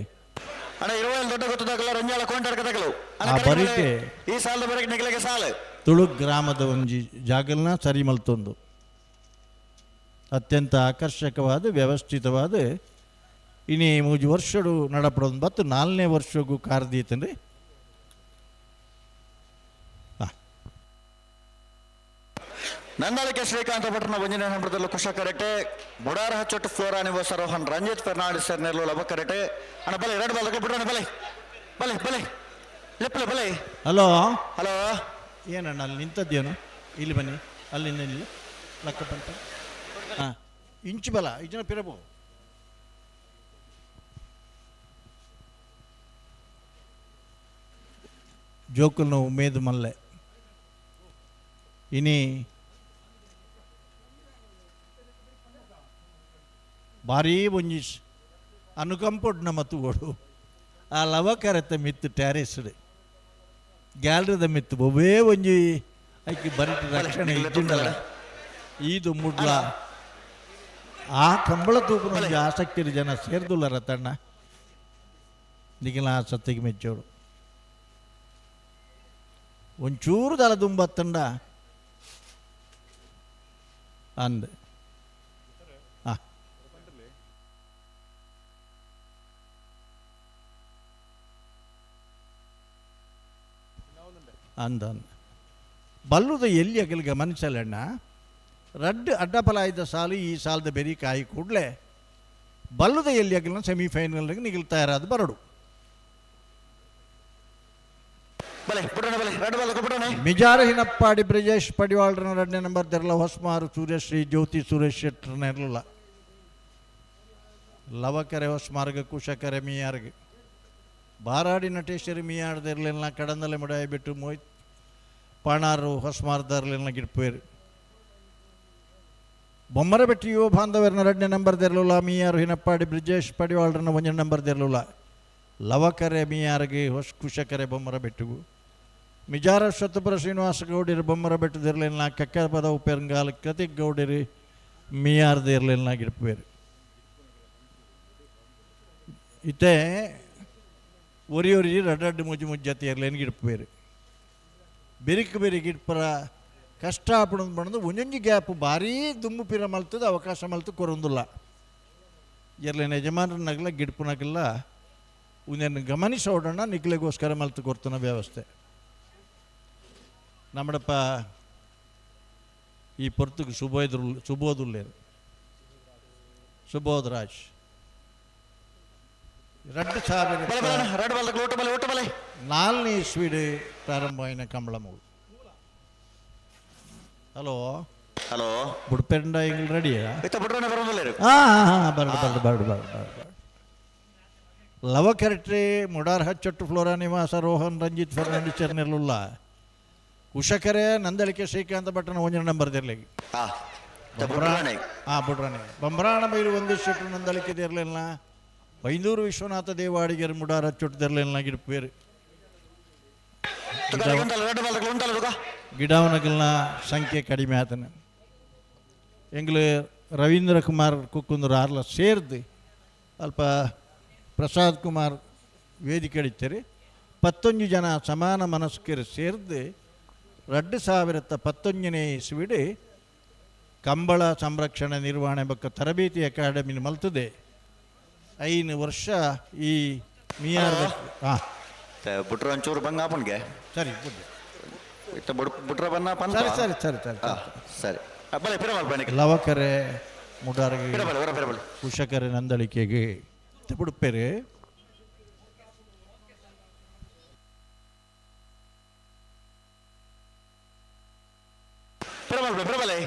ತುಳು ಗ್ರಾಮದ ಒಂಜಿ ಜಾಗಲ್ನ ಸರಿ ಮಲ್ತೊಂದು ಅತ್ಯಂತ ಆಕರ್ಷಕವಾದ ವ್ಯವಸ್ಥಿತವಾದ ಇನಿ 3 ವರ್ಷಡು ನಡಪಡೋದು ಬತ್ತು 4ನೇ ವರ್ಷಗೂ ಕಾರ್ದೀತನ್ರಿ. ನಂದಾಳಿಕೆ ಶ್ರೀಕಾಂತ ಭಟ್ರನ ಒಂಜಿನ ನಂಬರದಲ್ಲೂ ಕುಶ ಕರೆಟೆ ಬುಡಾರ ಹಚ್ಚೊಟ್ಟು ಫ್ಲೋರಾ ನಿವಾಸ ರೋಹನ್ ರಂಜಿತ್ ಫೆರ್ನಾಂಡಿಸ್ ನೆರಳು ಲಭ ಕರೆಟೆ. ಅಣ್ಣ ಬಲೆ 2 ಬಾಲ್ ಬಿಡೋಣ, ಬಲೆ ಬಲೆ ಬಲೆ ಲೆಪ್ಪಲೆ ಬಲೆ. ಹಲೋ ಹಲೋ, ಏನಣ್ಣ ಅಲ್ಲಿ ನಿಂತದ್ದೇನು? ಇಲ್ಲಿ ಬನ್ನಿ, ಅಲ್ಲಿಂದ ಇಲ್ಲಿ ಲಕ್ಕ ಬಂತ. ಹಾಂ, ಇಂಚು ಬಲ ಇಂಚಿನ ಪಿರಬು. ಜೋಕುಲ್ನ ಉಮೇದು ಮಲ್ಲೆ ಇನಿ ಭಾರೀ ಒಂಜಿ ಅನುಕಂಪೊಡ್ನ ಮತ್ತು ಓಡು ಆ ಲವಕರತ ಮಿತ್ತು ಟ್ಯಾರಿಸ್ಡ್ ಗ್ಯಾಲರಿದ ಮಿತ್ತು ಒಬ್ಬೇ ಒಂಜಿ ಐಕಿ ಬರಿಟ ರಕ್ಷಣೆ ಇಜ್ಜಿಂಡಲ ಈದು ಮುಡ್ಲ ಆ ಕಂಬಳ ತೂಪುನ ಒಂಜಿ ಆಸಕ್ತಿ ಜನ ಸೇರ್ದುಲ್ಲರ ತಣ್ಣ ನಿಗಿಲ ಆಸಕ್ತಿಗೆ ಮೆಚ್ಚೋಡು ಒಂಚೂರು ದಲ ದುಂಬತ್ತಂಡ ಅಂದ. ಅಂದ ಬಲ್ಲುದ ಎಲ್ಲಿ ಅಗಲ್ ಗಮನಿಸಲಣ್ಣ ರಡ್ಡು ಅಡ್ಡಪಲಾಯ್ದ ಸಾಲು ಈ ಸಾಲದ ಬೆರಿ ಕಾಯಿ ಕೂಡಲೇ ಬಲ್ಲುದ ಎಲ್ಲಿ ಅಗಲ್ನ ಸೆಮಿಫೈನಲ್ಗೆ ನಿಗಲ್ ತಯಾರಾದ ಬರಡು. ಮಿಜಾರ ಹಿನಪ್ಪಾಡಿ ಬ್ರಜೇಶ್ ಪಡಿವಾಳ್ರನ 2ನೇ ನಂಬರ್ ದೆರ್ಲ ಹೊಸ್ಮಾರು ಸೂರ್ಯಶ್ರೀ ಜ್ಯೋತಿ ಸುರೇಶ್ ಶೆಟ್ಟರ್ನ ಇರಲಿಲ್ಲ. ಲವಕರೆ ಹೊಸ್ಮಾರ್ಗ ಕುಶಕರೆ ಮಿಯಾರ್ಗೆ ಬಾರಾಡಿ ನಟೇಶ್ವರಿ ಮಿಯಾರ್ದಿರ್ಲಿಲ್ಲ ಕಡಂದಲೆ ಮುಡಾಯಿ ಬಿಟ್ಟು ಮೋಯ್ ಪಾಣಾರು ಹೊಸ್ಮಾರ್ದಾರ್ಲಿಲ್ಲ ಗಿಡ್ಪೇರು. ಬೊಮ್ಮರಬೆಟ್ಟಿ ಯುವ ಬಾಂಧವರನ್ನ 2ನೇ ನಂಬರ್ ದೆರ್ಲುಲ್ಲ ಮಿಯಾರು ಹಿನಪ್ಪಾಡಿ ಬ್ರಿಜೇಶ್ ಪಡಿವಾಳ್ರನ 1ನೇ ನಂಬರ್ ದೆರ್ಲುಲ್ಲ. ಲವಕರೆ ಮಿಯಾರ್ಗೆ ಹೊಸ ಕುಶಕರೆ ಬೊಮ್ಮರಬೆಟ್ಟಿಗೂ ಮಿಜಾರ ಶತಪುರ ಶ್ರೀನಿವಾಸ ಗೌಡಿರು ಬೊಮ್ಮರ ಬೆಟ್ಟದಿರಲಿಲ್ಲ ಕಕ್ಕಪದ ಉಪೆರಂಗಾಲ ಕತಿಕ್ ಗೌಡಿರಿ ಮಿಯಾರ್ದಿರಲಿಲ್ಲ ಗಿಡ್ಪೇರು. ಇತ್ತೆ ಒರಿ ಒರಿ ರಡ್ಡು ಮುಜ್ಜು ಮುಜ್ಜತಿ ಇರಲೇನು ಗಿಡ್ಪೇರು. ಬೆರಿಕ್ ಬೆರಿ ಗಿಡ್ಪರ ಕಷ್ಟ ಆಪಣದು ಬಣ್ಣದು ಒಂಜೊಂಜಿ ಗ್ಯಾಪ್ ಭಾರೀ ದುಂಬು ಪಿರ ಮಲ್ತದ ಅವಕಾಶ ಮಲ್ತು ಕೊರೊಂದುಲ್ಲ. ಎರ್ಲೇನ ಯಜಮಾನರನ್ನಾಗಲ್ಲ ಗಿಡ್ಪುನಾಗಲ್ಲ ಒಂದೇನು ಗಮನಿಸೋಡೋಣ ನಿಗ್ಲೆಗೋಸ್ಕರ ಮಲ್ತು ಕೊಡ್ತಾನ ವ್ಯವಸ್ಥೆ. ನಮ್ಮಡಪ್ಪ ಈ ಪೊರ್ತುಗೆ ಸುಬೋದುಲ್ಲೇರು ಸುಬೋಧ್ ರಾಜ್ 2004 4ನೇ ಇಸ್ವಿಡ್ ಪ್ರಾರಂಭ అయిన ಕಂಬಳಮೂಳು. Hello hello, ಬುಡ್ಪೆಂಡ ಇಂಗ್ಲ ರೆಡಿಯಾ? ಹಾಂ ಹಾಂ, ಬರಡು ಬರಡು ಬರಡು ಬರಡು ಬರಡು. ಲವಕರೆಟ್ರಿ ಮುಡಾರ್ ಹಚ್ಚೊಟ್ಟು ಫ್ಲೋರಾ ನಿವಾಸ ರೋಹನ್ ರಂಜಿತ್ ಫರ್ನಾಂಡಿಸ್ ಚೆರ್ನೆಲ್ಲುಲ್ಲ ಕುಶಕರೆ ನಂದಳಿಕೆ ಶ್ರೀಕಾಂತ ಭಟ್ಟನ 1ನೇ ನಂಬರ್ ದಿರ್ಲಿಗೆ. ಹಾಂ ಬುಡ್ರಾಣೆ ಬೊಂಬ್ರಾಣ ಬೈರು ಒಂದೇ ಶೆಟ್ರು ನಂದಳಿಕೆ ದಿರ್ಲಿಲ್ಲ. ಬೈಂದೂರು ವಿಶ್ವನಾಥ ದೇವಾಡಿಗರು ಮುಡಾರ ಹಚ್ಚೊಟ್ಟು ಗಿಡ್ಪೇರು. ಗಿಡವನಗಲ್ನ ಸಂಖ್ಯೆ ಕಡಿಮೆ ಆತನ. ಎಂಗ್ಲು ರವೀಂದ್ರ ಕುಮಾರ್ ಕುಕ್ಕುಂದ್ರ ಆರ್ಲ ಸೇರ್ದು ಅಲ್ಪ ಪ್ರಸಾದ್ ಕುಮಾರ್ ವೇದಿಕೆ ಅಡಿತಾರೆ. 11 ಜನ ಸಮಾನ ಮನಸ್ಕರು ಸೇರ್ದು 2019ನೇ ಇಸ್ವಿಡ್ ಕಂಬಳ ಸಂರಕ್ಷಣೆ ನಿರ್ವಹಣೆ ಬೊಕ್ಕ ತರಬೇತಿ ಅಕಾಡೆಮಿ ಮಲ್ತದೆ. 5 ವರ್ಷ ಈ ಮಿಯಾರ್ ಹಾಂ ಬುಟ್ರ ಒಂಚೂರು ಬಂಗ ಆಪಣ್ಗೆ. ಸರಿ ಬುಡ್ಡೆ. ಇತ್ತ ಬುಟ್ರ ಬನ್ನ ಪಂತ. ಸರಿ ಸರಿ ಸರಿ ಸರಿ. ಸರಿ ಬಲೆ ಪಿರ ಮಲ್ಪಣೆ. ಲವಕರೆ ಮುಡಾರ್ಗೆ ಪಿರ ಬಲೆ ಹೊರ ಪಿರ ಬಲೆ. ಕುಶಕರೆ ನಂದಳಿಕೆಗೆ ಬುಡುಪೇರೆ. ಪಿರ ಮಲ್ಪೆ ಪಿರ ಬಲೆ.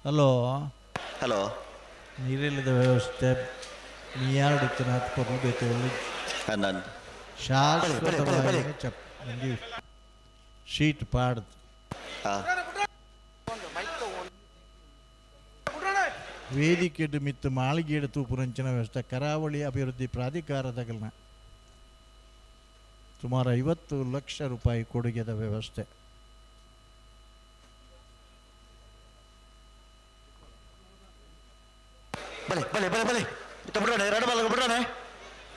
ಹಲೋ ಹಲೋ ನೀರಿಲ್ಲದ ವ್ಯವಸ್ಥೆ ಮಿಯಾರ್ಡಿತ್ತನಾಥ್ ಪೊರ್ಲು ಅಂದನ್ ಶಾಶ್ವತವಾಗಿ ಚಪ್ ಒಂಜಿ ಶೀಟ್ ಪಾಡ್ದು ವೇದಿಕೆಡ್ ಮಿತ್ತು ಮಾಳಿಗೇಡು ತೂಪುರಂಚಿನ ವ್ಯವಸ್ಥೆ ಕರಾವಳಿ ಅಭಿವೃದ್ಧಿ ಪ್ರಾಧಿಕಾರದಗಲ್ನ ಸುಮಾರು 50 ಲಕ್ಷ ರೂಪಾಯಿ ಕೊಡುಗೆದ ವ್ಯವಸ್ಥೆ. ಬಲೆ ಬಲೆ ಬಲೆ ಬಲೆ ಇತ್ತ ಬಿಡ್ರಾಣೆ ಎರಡು ಬಾಲ ಬಿಡ್ರಾಣೆ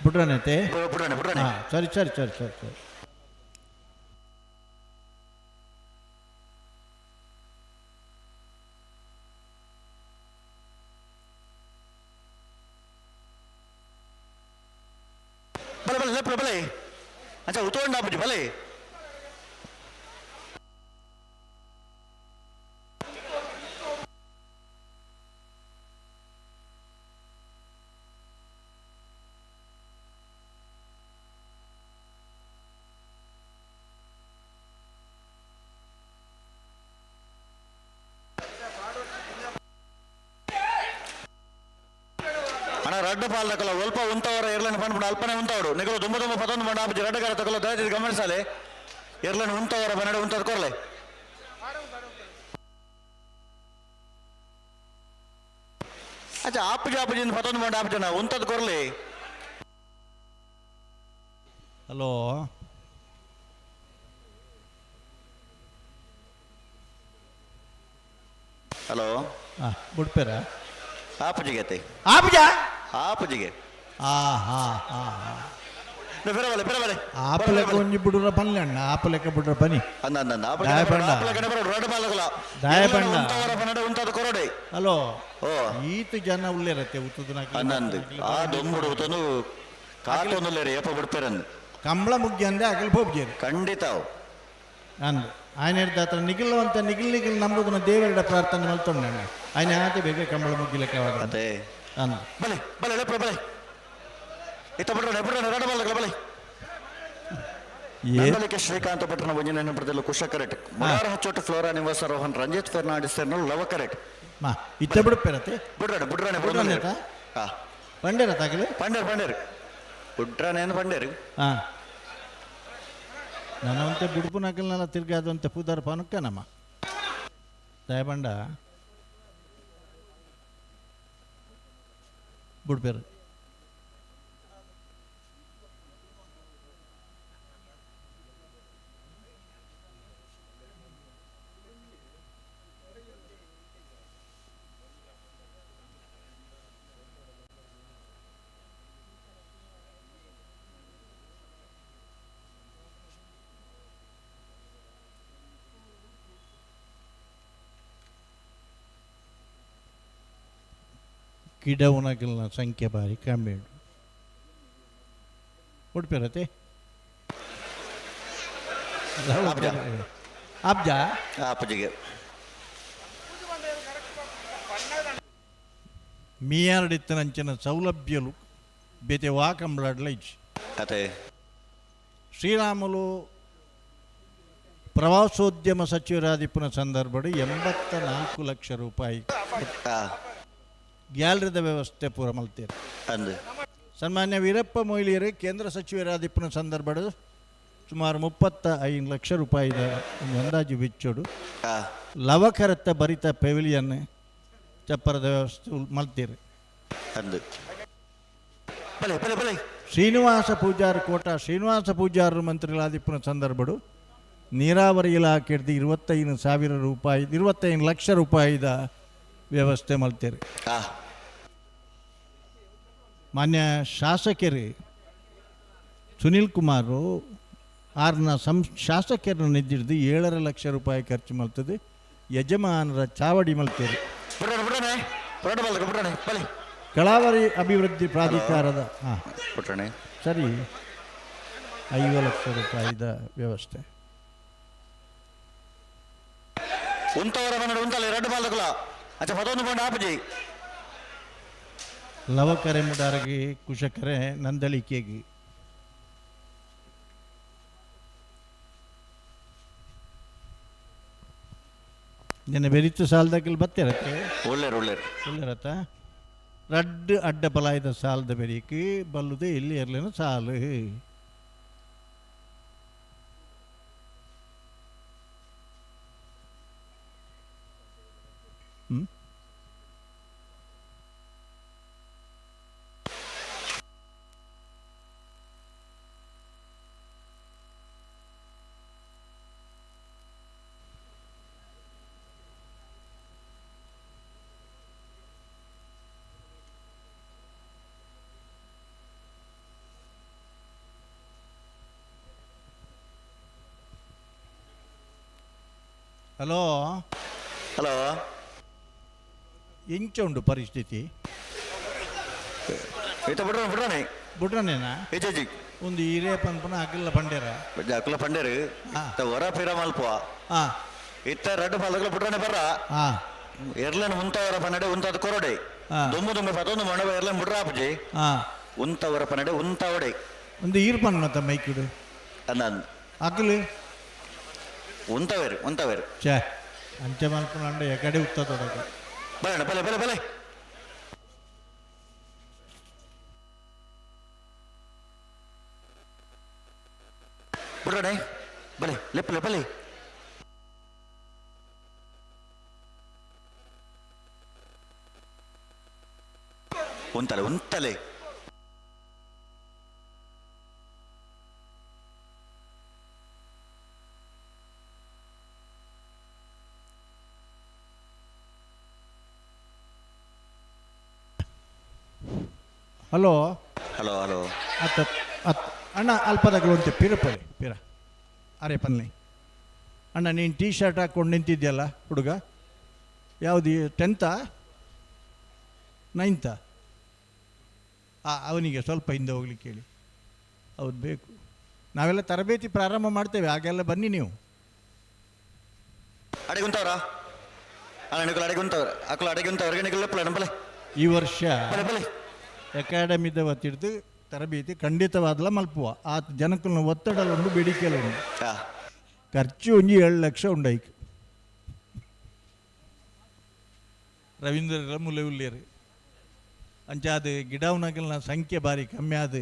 ಬಿಡ್ರಾಣೆ ತೇ ಬಿಡ್ರಾಣೆ ಬಿಡ್ರಾಣೆ. ಸರಿ ಸರಿ ಸರಿ ಸರಿ ಸರಿ. ಬಲೆ ಬಲೆ ಲೆಪ್ಪ ಬಲೆ ಅಚ್ಚಾ ಉತ್ತೋಂಡ ಆಪುಜಿ ಬಲೆ. ಅಣ್ಣ ರಡ್ಡು ಪಾಲ್ ತಕಲ ಒಲ್ಪ ಉಂತವರ ಎರ್ಲನ್ ಪಂಡ್ಪುಂಡು ಅಲ್ಪನೆ ಉಂತವರು ನಿಗಲು ದುಂಬ ದುಂಬ ಪತೊಂದು ಬಂಡ ಆಪುಜಿ ರಡ್ಡಗಾರ ತಕಲ ದಯದಿದ್ದು ಗಮನಿಸಾಲೆ ಎರ್ಲನ್ ಉಂತವರ ಬನ್ನಡ ಉಂತದ ಕೊರ್ಲೆ. ಅಚ್ಚಾ ಆಪುಜಿ ಆಪುಜಿ ಪತೊಂದು ಬಂಡ ಆಪುಜಿ ಉಂತದ ಕೊರ್ಲೆ. ಹಲೋ ಹಲೋ ಹಾಂ ಬುಡ್ಪೇರ ಆಪುಜಿಗೆ ಅತ್ತೆ ಆಪುಜ ಆಪುಜಿಗೆ ಆ ಹಾ ಹಾ ಹಾ ಪಿರಬಲೆ ಪಿರಬಲೆ ಆಪಲೆಕ್ಕ ಒಂಜಿ ಬಿಡುರ ಪನ್ಲೆ ಅಣ್ಣ ಆಪಲೆಕ್ಕ ಬಿಡುರ ಪನಿ ಅಂದ ಅಂದ ದಾಯಪಂಡ ದಾಯಪಂಡ ಉಂತಾದ ಕೊರಡೆ. ಹಲೋ ಓ ಈತ ಜನ ಉಳ್ಳೇರತ್ತೆ ಉತ್ತದ ಅಂದಂದು ಆ ದೊಂಬುಡು ಉತ್ತನು ಕಾತೊಂದುಲ್ಲೇರಿ ಏಪ ಬಿಡ್ಪೇರಂದು ಕಂಬಳ ಮುಗ್ಗಿ ಅಂದೆ ಅಗಲ್ ಪೋಬ್ಜೇರಿ ಖಂಡಿತ ಅಂದು ఆయన ಹಿಡ್ದ ಹತ್ರ ನಿಗಿಲ್ಲವಂತ ನಿಗಿಲ್ ನಿಗಿಲ್ ನಂಬುದನ್ನ ದೇವರ ಪ್ರಾರ್ಥನೆ ಮಲ್ತೊಂಡ ఆయన ಆತೆ ಬೇಗ ಕಂಬಳ ಮುಗ್ಗಿಲಕ್ಕೆ ಅದೇ ಅಂದು ಬಲೆ ಬಲೆ ಲೆಪ್ಪ ಬಲೆ ಇತ್ತ ಬಿಡ್ರಾಣೆ ಬಿಡ್ರಾಣೆ ರಡ ಬಲ್ಲ ಬಲೆ. ನಂದಲಿಕೆ ಶ್ರೀಕಾಂತ ಭಟ್ರನ ಒಂಜಿನ ಪ್ರತಿಲು ಕುಶ ಕರೆಟ್ ಮಲಾರ ಹಚ್ಚೋಟ ಫ್ಲೋರಾ ನಿವಾಸ ರೋಹನ್ ರಂಜಿತ್ ಫೆರ್ನಾಂಡಿಸ್ ಲವ ಕರೆಟ್. ಮಾ ಇತ್ತ ಬಿಡುಪೇರತ್ತೆ ಬಿಡ್ರಾಣೆ ಬಿಡ್ರಾಣೆ ಬಿಡ್ರಾಣೆ ಹಾ ಪಂಡೇರ ತಾಗಲೆ ಪಂಡೇರ್ ಪಂಡೇರ್ ಬಿಡ್ರಾಣೆ ಏನು ಪಂಡೇರ್. ಹಾಂ ನನ್ನವಂತೆ ಬುಡುಪು ನಕಲ್ನೆಲ್ಲ ತಿರ್ಗಾದಂತೆ ಪೂದಾರ ಪನುಕ್ಕ ನಮ್ಮ ದಯಬಂಡ ಬುಡ್ಪೇರು. ಗಿಡ ಸಂಖ್ಯೆ ಬಾರಿ ಕಮ್ಮಿ ಉಂಟು ಉಡುಪಿರತ್ತೆ ಆಬ್ಜಾ ಆಪುಜಿಗೆ ಮೀಯಾರ್ಡಿತ್ತನಂಚಿನ ಸೌಲಭ್ಯಲು ಬೇತೆ ವಾ ಕಂಬಳಾಡ್ಲ ಇಜ್ಜಿ. ಅದೇ ಶ್ರೀರಾಮುಲು ಪ್ರವಾಸೋದ್ಯಮ ಸಚಿವರಾದಿಪ್ಪನ ಸಂದರ್ಭಡು 84 ಲಕ್ಷ ರೂಪಾಯಿ ಗ್ಯಾಲರಿದ ವ್ಯವಸ್ಥೆ ಪೂರ ಮಲ್ತೇರು. ಅಂದು ಸನ್ಮಾನ್ಯ ವೀರಪ್ಪ ಮೊಯ್ಲಿಯರು ಕೇಂದ್ರ ಸಚಿವರಾದಿಪ್ಪನ ಸಂದರ್ಭಡು ಸುಮಾರು 35 ಲಕ್ಷ ರೂಪಾಯಿದ ಒಂದು ಅಂದಾಜು ವೆಚ್ಚೋಡು ಲವಕರತ್ತ ಬರಿತ ಪೆವಿಲಿಯನ್ ಚಪ್ಪರದ ವ್ಯವಸ್ಥೆ ಮಲ್ತೀರಿ. ಅಂದು ಬಲೆ ಬಲೆ ಬಲೆ. ಶ್ರೀನಿವಾಸ ಪೂಜಾರ್ ಕೋಟ ಶ್ರೀನಿವಾಸ ಪೂಜಾರರು ಮಂತ್ರಿಗಳಾದಿಪ್ಪನ ಸಂದರ್ಭಡು ನೀರಾವರಿ ಇಲಾಖೆ 25,000 ರೂಪಾಯಿ 25 ಲಕ್ಷ ರೂಪಾಯಿದ ವ್ಯವಸ್ಥೆ ಮಲ್ತೇರಿ. ಮಾನ್ಯ ಶಾಸಕರು ಸುನಿಲ್ ಕುಮಾರು ಆರ್ನ ಶಾಸಕರನ್ನು ನಿದ್ದಿಡ್ದು 7.5 ಲಕ್ಷ ರೂಪಾಯಿ ಖರ್ಚು ಮಲ್ತದೆ ಯಜಮಾನರ ಚಾವಡಿ ಮಲ್ತೇರಿ. ಕಳಾವರಿ ಅಭಿವೃದ್ಧಿ ಪ್ರಾಧಿಕಾರದ ಸರಿ 5 ಲಕ್ಷ ರೂಪಾಯಿದ ವ್ಯವಸ್ಥೆ. ಉಂತವರ ಮನೆ ಉಂತಲೆ ಎರಡು ಬಾಲ್ದಕುಲ ಅಚ್ಚ ಪದೊಂದು ಬಂಡ ಆಪಜಿ. ಲವಕರೆ ಮುಡಾರಗಿ ಕುಶಕರೆ ನಂದಳಿಕೆಗೆ ನಿನ್ನ ಬೆರಿತು ಸಾಲದಾಗಲಿ ಬತ್ತಿರತ್ತೆ. ಒಳ್ಳೇರು ಒಳ್ಳೇರು ಒಳ್ಳೇರತ್ತ ರಡ್ಡು ಅಡ್ಡ ಬಲಾಯದ ಸಾಲದ ಬೆರಿಕ್ ಬಲ್ಲುದೆ ಇಲ್ಲಿ ಇರಲೇನು ಸಾಲು. ಹಲೋ ಹಲೋ ಎಂಚ ಉಂಡು ಪರಿಸ್ಥಿತಿ? ಈತ ಬಿಡ್ರ ಬಿಡ್ರನೆ ಬಿಡ್ರನೇನಾ? ಈಚೆಜಿ ಒಂದು ಹಿರಿಯ ಪನ್ಪನ ಅಗಲ್ಲ ಪಂಡೇರ ಅಕುಲ ಪಂಡೇರು ಹೊರ ಪಿರ ಮಲ್ಪುವ ಇತ್ತ ರಡ್ಡು ಪಾಲಕಲ ಬಿಡ್ರನೆ ಬರ್ರ ಎರ್ಲನ್ ಉಂತವರ ಪನ್ನಡೆ ಉಂತದ ಕೊರಡೆ ದುಮ್ಮು ದುಮ್ಮೆ ಪತೊಂದು ಮಣವ ಎರ್ಲನ್ ಬಿಡ್ರಾಪಜಿ ಉಂತವರ ಪನ್ನಡೆ ಉಂತವಡೆ ಒಂದು ಈರ್ ಪನ್ನ ಮೈಕಿಡು ಅಂದ ಅಗಲು ಉಂತವೇರು ಉಂತವೇರು ಛೇ ಅಂಚೆ ಮಲ್ಪನ ಎಕಡೆ ಉತ್ತ ತೊಡಗ ಬರೋಣ ಬಲೆ ಬಲೆ ಬಲೆ. ಬಿಡೋಣ ಬಲೆ ಲೆಪ್ಪಲೆ ಬಲೆ. ಉಂತಲೆ ಉಂತಲೆ. ಹಲೋ ಹಲೋ ಹಲೋ ಅತ್ತ ಅತ್ ಅಣ್ಣ ಅಲ್ಪದಾಗಲು ಉಂಟು ಪಿರಪಳಿ ಪಿರ ಅರೆ ಪನ್ನಿ ಅಣ್ಣ ನೀನು ಟೀ ಶರ್ಟ್ ಹಾಕ್ಕೊಂಡು ನಿಂತಿದ್ಯಲ್ಲ ಹುಡುಗ ಯಾವುದು 10th 9th? ಅವನಿಗೆ ಸ್ವಲ್ಪ ಹಿಂದೆ ಹೋಗ್ಲಿಕ್ಕೆ ಹೇಳಿ, ಹೌದು ಬೇಕು. ನಾವೆಲ್ಲ ತರಬೇತಿ ಪ್ರಾರಂಭ ಮಾಡ್ತೇವೆ, ಹಾಗೆಲ್ಲ ಬನ್ನಿ ನೀವು. ಅಡಿಗುಂತವ್ರಾ ಅಣ್ಣ ಅಡಿಗುಂತವ್ರ ಅಕ್ಕಲು ಅಡಿಗುಂತವ್ರಿಗೆ ನಿಗಲಪ್ಪಲೆ. ಈ ವರ್ಷ ಅಕಾಡೆಮಿದ ವತಿಡ್ದು ತರಬೇತಿ ಖಂಡಿತವಾದಲ ಮಲ್ಪುವ ಆ ಜನಕ್ಕೂ ಒತ್ತಡ ಉಂಡು ಬೇಡಿಕೆಲ್ಲ ಉಂಡು. ಖರ್ಚು ಒಂಜಿ 7 ಲಕ್ಷ ಉಂಡೈಕ್ ರವೀಂದ್ರ ಮುಲೆ ಉಲ್ಲೇರು ಅಂಚಾದ ಗಿಡವನಗಲ್ನ ಸಂಖ್ಯೆ ಬಾರಿ ಕಮ್ಮಿ ಆದ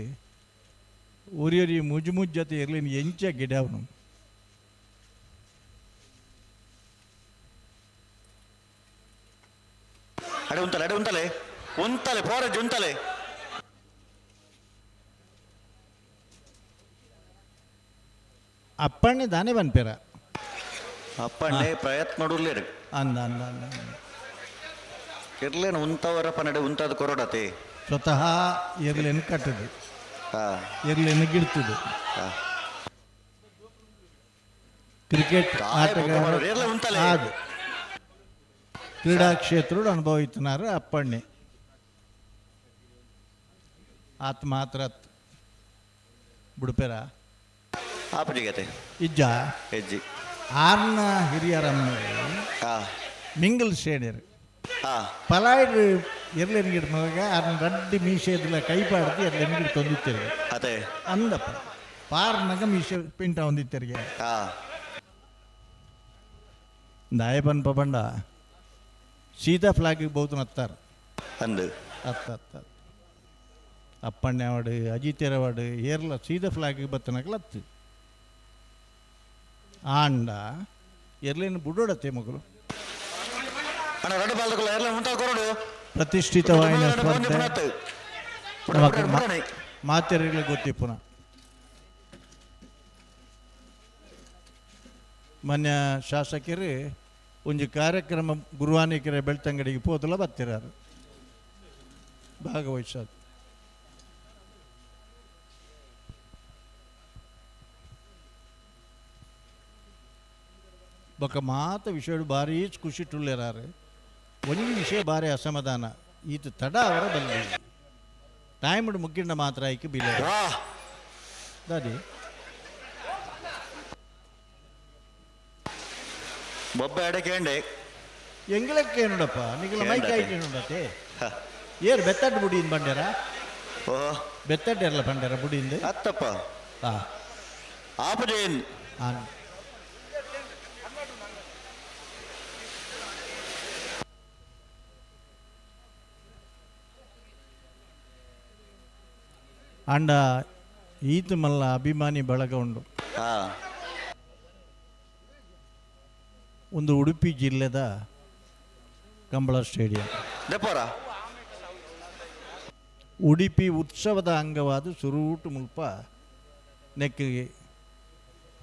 ಒರಿಯೊರಿ ಮುಜು ಮುಜ್ಜತೆ ಇರಲಿ ಎಂಚ ಗಿಡವನು. ಅಡೆ ಉಂತಲೆ ಅಡೆ ಉಂತಲೆ ಉಂತಲೆ ಪೋರಜ್ಜಿ ಉಂತಲೆ. ಅಪ್ಪಣ್ಣೆ ದಾನೆ ಬನ್ಪೇರ ಅಪ್ಪಣ್ಣೆ ಪ್ರಯತ್ನ ನೋಡುಲ್ಲೇರು ಅಂದ ಅಂದ ಅಂದ ಇರ್ಲೇನು ಉಂತವರ ಪನ್ನಡೆ ಉಂತಾದ ಕೊರಡತೆ ಸ್ವತಃ ಎರ್ಲೇನು ಕಟ್ಟದು ಎರ್ಲೇನು ಗಿಡ್ತದೆ. ಕ್ರಿಕೆಟ್ ಆಟಗಾರ ಅದು ಕ್ರೀಡಾ ಕ್ಷೇತ್ರ ಅನುಭವ ಇತ್ತನಾರ ಅಪ್ಪಣ್ಣೆ ಆತ್ ಮಾತ್ರ ಬಿಡ್ಪೇರ ಆಪಜಿಗತೆ ಇಜ್ಜ ಹೆಜ್ಜಿ ಆರ್ನ ಹಿರಿಯರಮ್ಮ ಮಿಂಗಲ್ ಸೇಡಿಯರು ಪಲಾಯ್ಡ್ ಎರ್ಲೆನ್ ಗಿಡ ಮಗ ಆರ್ನ ರಡ್ಡಿ ಮೀಸೆದಿಲ್ಲ ಕೈ ಪಾಡ್ದು ಎರ್ಲೆನ್ ಗಿಡ ತಂದಿತ್ತರಿಗೆ ಅದೇ ಅಂದಪ್ಪ ಪಾರ್ನಾಗ ಮೀಸೆ ಪಿಂಟ ಹೊಂದಿತ್ತರಿಗೆ ದಾಯ ಪನ್ಪ ಬಂಡ ಸೀದಾ ಫ್ಲಾಗಿಗೆ ಬಹುದು ನತ್ತಾರ ಅಂದು ಅತ್ತ ಅತ್ತ ಅಪ್ಪಣ್ಣೆ ಅವಾಡು ಅಜಿತೇರ್ ಅವಾಡು ಏರ್ಲ ಸೀದಾ ಫ್ಲಾಗಿಗೆ ಬತ್ತನಕಲ ಅತ್ತು ಆಂಡ ಎರ್ಲೇನು ಬುಡೋಡತ್ತೆ ಮಗಳು ಪ್ರತಿಷ್ಠಿತವಾಯಿನ ಸ್ಪರ್ಧೆ ಮಾತೆರೆಗ್ಲ ಗೊತ್ತಿಪ್ಪುನ ಮಾನ್ಯ ಶಾಸಕರು ಒಂಜಿ ಕಾರ್ಯಕ್ರಮ ಗುರುವಾನಿಕೆರೆ ಬೆಳ್ತಂಗಡಿಗೆ ಪೋತಲ ಬತ್ತಿರಾರು ಭಾಗವಹಿಸೋದು. ಬೊಕ ಮಾತ ವಿಷಯ ಭಾರೀ ಖುಷಿ ಟುಲ್ಲೆರಾರು. ಒಂಜಿ ವಿಷಯ ಭಾರಿ ಅಸಮಾಧಾನ, ಈತ ತಡ ಅವರ ಬಂದಿ ಟೈಮ್ ಮುಗ್ಗಿಂಡ ಮಾತ್ರ ಐಕೆ ಬಿಲೆ ದಾದಿ ಬೊಬ್ಬೆ ಅಡಕೇಂಡೆ ಎಂಗ್ಲಕ್ಕೆ ನೋಡಪ್ಪ ನಿಗಲ ಮೈಕ್ ಆಯ್ಕೆ ನೋಡತ್ತೆ ಏರ್ ಬೆತ್ತಡ್ಡು ಬುಡಿಯಿಂದ ಬಂಡ್ಯಾರ? ಬೆತ್ತಡ್ಡು ಇರಲ್ಲ ಬಂಡ್ಯಾರ ಬುಡಿಯಿಂದ ಅತ್ತಪ್ಪ. ಹಾಂ ಆಪಜೇನ್ ಹಾಂ ಅಂಡ ಈತ ಮಲ್ಲ ಅಭಿಮಾನಿ ಬಳಗ ಉಂಡು. ಒಂದು ಉಡುಪಿ ಜಿಲ್ಲೆದ ಕಂಬಳ ಸ್ಟೇಡಿಯಂ ಉಡುಪಿ ಉತ್ಸವದ ಅಂಗವಾದ ಸುರೂಟು ಮುಲ್ಪ ನೆಕ್ಕಿಗೆ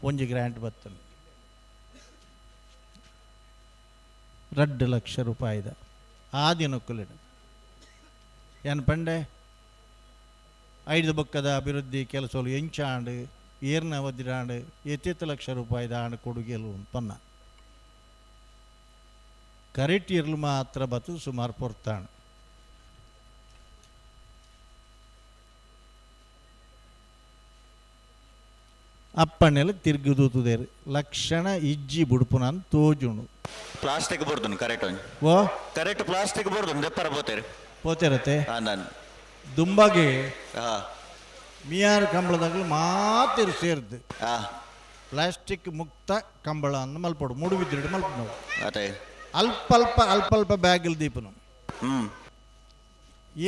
ಒಂಜಿ ಗ್ರ್ಯಾಂಟ್ ಬತ್ತನು 2 ಲಕ್ಷ ರೂಪಾಯಿದ ಆ ದಿನಕ್ಕುಲಿಡು ಏನು ಪಂಡೆ 5 ಬೊಕ್ಕದ ಅಭಿವೃದ್ಧಿ ಕೆಲಸಗಳು ಎಂಚಾಂಡು ಏರ್ನ ಅವಧಿರಾಂಡು ಎತ್ತೆತ್ತು ಲಕ್ಷ ರೂಪಾಯಿದ ಆಂಡು ಕೊಡುಗೆಲು ಪನ್ನ ಕರೆಕ್ಟ್ ಇರಲು ಮಾತ್ರ ಬತ್ತು ಸುಮಾರು ಪೊರ್ತಾಣು. ಅಪ್ಪಣ್ಣೆಲ್ಲ ತಿರುಗಿದೂತುದೇರು ಲಕ್ಷಣ ಇಜ್ಜಿ ಬುಡುಪುನ ತೋಜುಣು ಪ್ಲಾಸ್ಟಿಕ್ ಬೋರ್ದುನು ಕರೆಕ್ಟ್ ಓ ಕರೆಕ್ಟ್ ಪ್ಲಾಸ್ಟಿಕ್ ಬೋರ್ದುನು ದೆಪ್ಪರ ಪೋತೇರು ಪೋತೇರತ್ತೆ ನಾನು ದುಂಬಾಗೆ ಮಿಯಾರ್ ಕಂಬಳದಾಗಲು ಮಾತಿರು ಸೇರ್ದು ಪ್ಲಾಸ್ಟಿಕ್ ಮುಕ್ತ ಕಂಬಳ ಅನ್ನು ಮಲ್ಪಡು ಮೂಡುಬಿದ್ರಿಡು ಮಲ್ಪಡು ನಾವು ಅದೇ ಅಲ್ಪ ಅಲ್ಪ ಅಲ್ಪ ಅಲ್ಪ ಬ್ಯಾಗಲ್ ದೀಪನು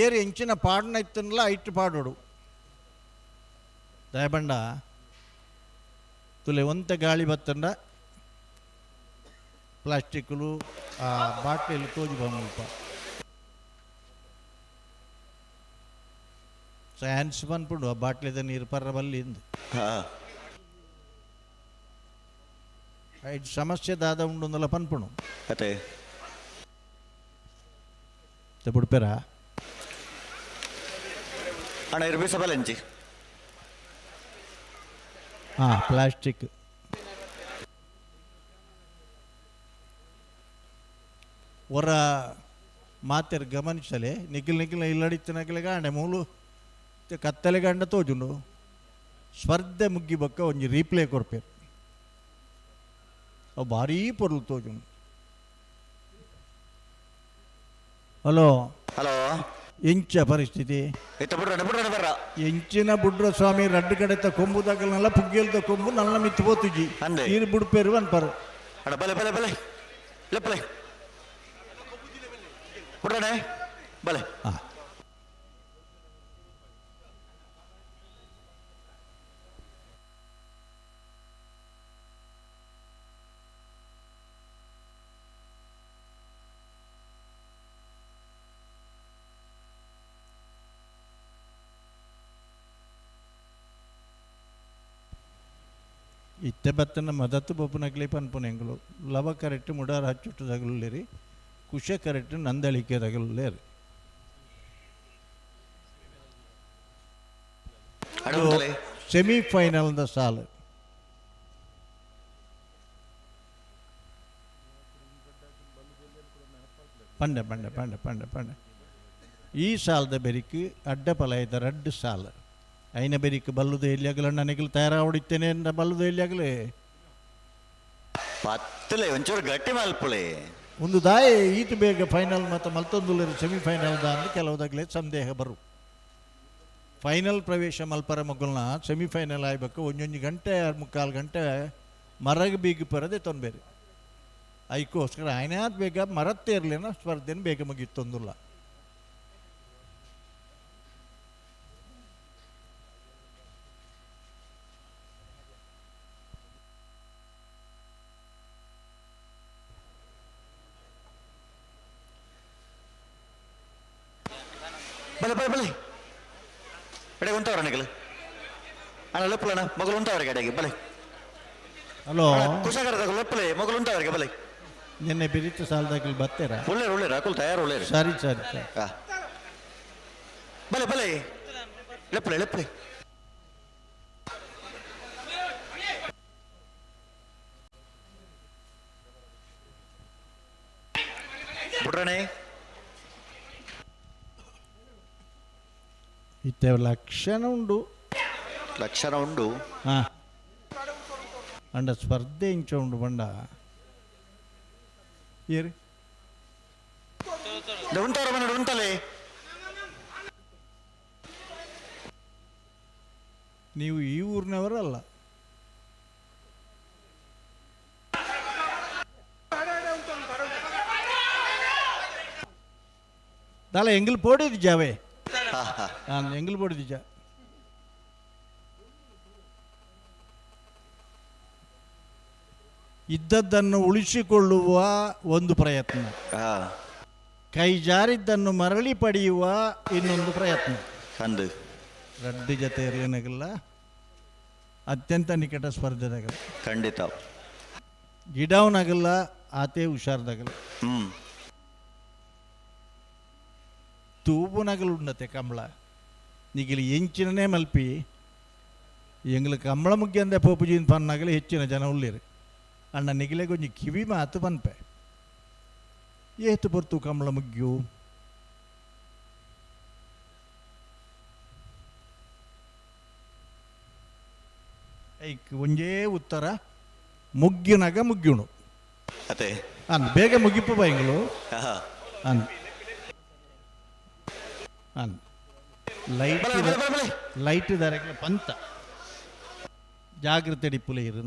ಏರು ಎಂಚಿನ ಪಾಡನ ಇತ್ತನ್ಲ ಐಟ್ ಪಾಡೋಡು ದಯಬಂಡ ತುಲೆ ಒಂತೆ ಗಾಳಿ ಬತ್ತಂಡ ಪ್ಲಾಸ್ಟಿಕ್ಲು ಆ ಬಾಟ್ಲಿಲು ತೋಜು ಬಂಲ್ಪ ಸೈನ್ಸ್ ಪನ್ಪುಂಡು ಆ ಬಾಟ್ಲಿದ ನೀರು ಪರ್ರ ಬಲ್ಲಿಂದು ಐಟ್ ಸಮಸ್ಯೆ ದಾದ ಉಂಡು ಪನ್ಪುಣು ಅದೇ ಬುಡ್ಪೆರ ಅಣ್ಣ ಇರ್ಬಿಸ ಬಲಂಚಿ ಹಾಂ ಪ್ಲಾಸ್ಟಿಕ್ ಹೊರ ಮಾತೆರ್ ಗಮನಿಸಲೆ ನಿಖಿಲ್ ನಿಖಿಲ್ ಇಲ್ಲಡಿತ್ತು ನಕಿಲ್ ಗಾಂಡೆ ಮೂಲು ಕತ್ತಲೆ ಗಂಡ ತೋಜುಂಡು ಸ್ಪರ್ಧೆ ಮುಗ್ಗಿ ಬೊಕ್ಕ ಒಂಜಿ ರೀಪ್ಲೇ ಕೊರ್ಪೇರು ಅವು ಭಾರೀ ಪೊರ್ಲು ತೋಜುಂಡು. ಹಲೋ ಹಲೋ ಎಂಚ ಪರಿಸ್ಥಿತಿ ಎಂಚಿನ ಬುಡ್ರ ಸ್ವಾಮಿ ರಡ್ಡು ಕಡೆತ ಕೊಂಬು ತಗಲ್ನಲ್ಲ ಪುಗ್ಗೆಲ್ದ ಕೊಂಬು ನಲ್ಲ ಮಿತ್ತು ಪೋತುಜಿ ನೀರು ಬುಡ್ಪೇರು ಅನ್ಪರು. ಬಲೆ ಬಲೆ ಬಲೆ ಲೆಪ್ಪಲೆ ಬುಡ್ರಣೆ ಬಲೆ. ಇತ್ತೆ ಬತ್ತನ ಮದತ್ತು ಬೊಪ್ಪುನಕ್ಲೆ ಪನ್ಪುನೆಂಗುಲು ಲವ ಕರೆಕ್ಟ್ ಮುಡಾರ ಹಚ್ಚುಟ್ಟು ತಗಲುಲ್ಲೇರಿ ಕುಶ ಕರೆಕ್ಟ್ ನಂದಳಿಕೆ ತಗಲುಲ್ಲೇರಿ. ಸೆಮಿಫೈನಲ್ the ಸಾಲು ಪಂಡೆ ಪಂಡೆ ಪಂಡೆ ಪಂಡೆ ಪಂಡೆ ಈ ಸಾಲದ ಬೆರಿಕ್ ಅಡ್ಡ ಪಲಯದ ರಡ್ಡು ಸಾಲು ಐನ ಬೆರಿಕ್ ಬಲ್ಲುದು ಎಲ್ಲಿಯಾಗಲ ನನಗೆ ತಯಾರಾವಡಿತ್ತೇನೆ ಅಂತ ಬಲ್ಲುದು ಎಲ್ಲಿಯಾಗಲೇ ಪತ್ತಲೆ ಒಂಚೂರು ಗಟ್ಟಿ ಮಲ್ಪುಳೆ ಒಂದು ದಾಯ ಈತು ಬೇಗ ಫೈನಲ್ ಮತ್ತು ಮಲ್ತೊಂದು ಸೆಮಿಫೈನಲ್ ದಾ ಅಂತ ಕೆಲವುದಾಗಲೇ ಸಂದೇಹ ಬರು. ಫೈನಲ್ ಪ್ರವೇಶ ಮಲ್ಪರ ಮಗುಲ್ನ ಸೆಮಿಫೈನಲ್ ಆಯ್ಬೇಕು ಒಂದೊಂದು ಗಂಟೆ ಮುಕ್ಕಾಲು ಗಂಟೆ ಮರಗೆ ಬೀಗ ಪರದೆ ತೊಂಬೇರಿ ಐಕ್ಕೋಸ್ಕರ ಆಯ್ನಾದ್ ಬೇಗ ಮರತ್ತೇರ್ಲೇನ ಸ್ಪರ್ಧೆನ ಬೇಗ ಮುಗಿತ್ತೊಂದಿಲ್ಲ. ಬಲೆ ಬಲೆ ಬಲೆ ಎಡೆ ಉಂಟವ್ರ ನಿಗಲು ಅಣ್ಣ ಲೆಪ್ಪಲಣ್ಣ ಮಗಳು ಉಂಟವರಿಗೆ ಅಡೆಗೆ ಬಲೆ. ಹಲೋ. ಕುಶಾಗರದ ಲೆಪ್ಪಲೆ ಮಗಳು ಉಂಟವರಿಗೆ ಬಲೆ. ನಿನ್ನೆ ಬಿರಿತು ಸಾಲದಾಗಲಿ ಬರ್ತೀರಾ? ಒಳ್ಳೇರು ಒಳ್ಳೇರು ಅಕುಲ್ ತಯಾರು ಒಳ್ಳೇರು. ಸರಿ ಸರಿ ಸರಿ. ಬಲೆ ಬಲೆ ಲೆಪ್ಪಲೆ ಲೆಪ್ಪಲೆ. ಬುಡ್ರಣೆ ಇತ್ತೆ ಲಕ್ಷಣ ಉಂಡು. ಲಕ್ಷಣ ಉಂಡು. ಹಾಂ ಅಂಡ ಸ್ಪರ್ಧೆ ಇಂಚ ಉಂಡು ಬಂಡ ಏರಿ ಉಂಟವ್ರ ಮನೆ ಉಂಟಲೆ. ನೀವು ಈ ಊರಿನವರಲ್ಲ. ದಾಲ ಎಂಗಲ್ ಪೋಡಿದ್ಜಾವೆ? ಹಾಂ ಎಂಗಲ್ ಪೋಡಿದ್ಜ. ಇದ್ದದ್ದನ್ನು ಉಳಿಸಿಕೊಳ್ಳುವ ಒಂದು ಪ್ರಯತ್ನ, ಕೈ ಜಾರಿದ್ದನ್ನು ಮರಳಿ ಪಡೆಯುವ ಇನ್ನೊಂದು ಪ್ರಯತ್ನ. ಅಂದು ರಡ್ಡು ಜೊತೆ ಇರಲಿನಾಗಲ್ಲ ಅತ್ಯಂತ ನಿಕಟ ಸ್ಪರ್ಧೆದಾಗಲ್ಲ. ಖಂಡಿತ ಗಿಡವನಾಗಲ್ಲ ಆತೆ ಹುಷಾರ್ದಾಗಲ್ಲ. ತೂಬುನಗಲು ಉಂಡತೆ ಕಂಬಳ ನಿಗಿಲಿ ಎಂಚಿನನೇ ಮಲ್ಪಿ ಎಂಗ್ಲ ಕಂಬಳ ಮುಗ್ಯಂದೆ ಪೋಪುಜಿನ್ ಪನ್ನಾಗಲಿ ಹೆಚ್ಚಿನ ಜನ ಉಳ್ಳಿರು. ಅಣ್ಣ ನಿಗಿಲೆ ಕೊಂಚ ಕಿವಿ ಮಾತು ಪನ್ಪೆ ಏತು ಪೊರ್ತು ಕಂಬಳ ಮುಗ್ಯು ಐಕ್ ಒಂಜೇ ಉತ್ತರ ಮುಗ್ಯುನಗ ಮುಗ್ಯುಣು. ಅದೇ ಅನ್ ಬೇಗ ಮುಗಿಪು ಬೈಂಗಳು ಅನ್ ಅನ್ ಲೈಟ್ ಲೈಟ್ ದಾರಕ್ಕೆ ಪಂತ ಜಾಗ್ರತೆ ಡಿಪ್ಪುಲೆ ಇರು.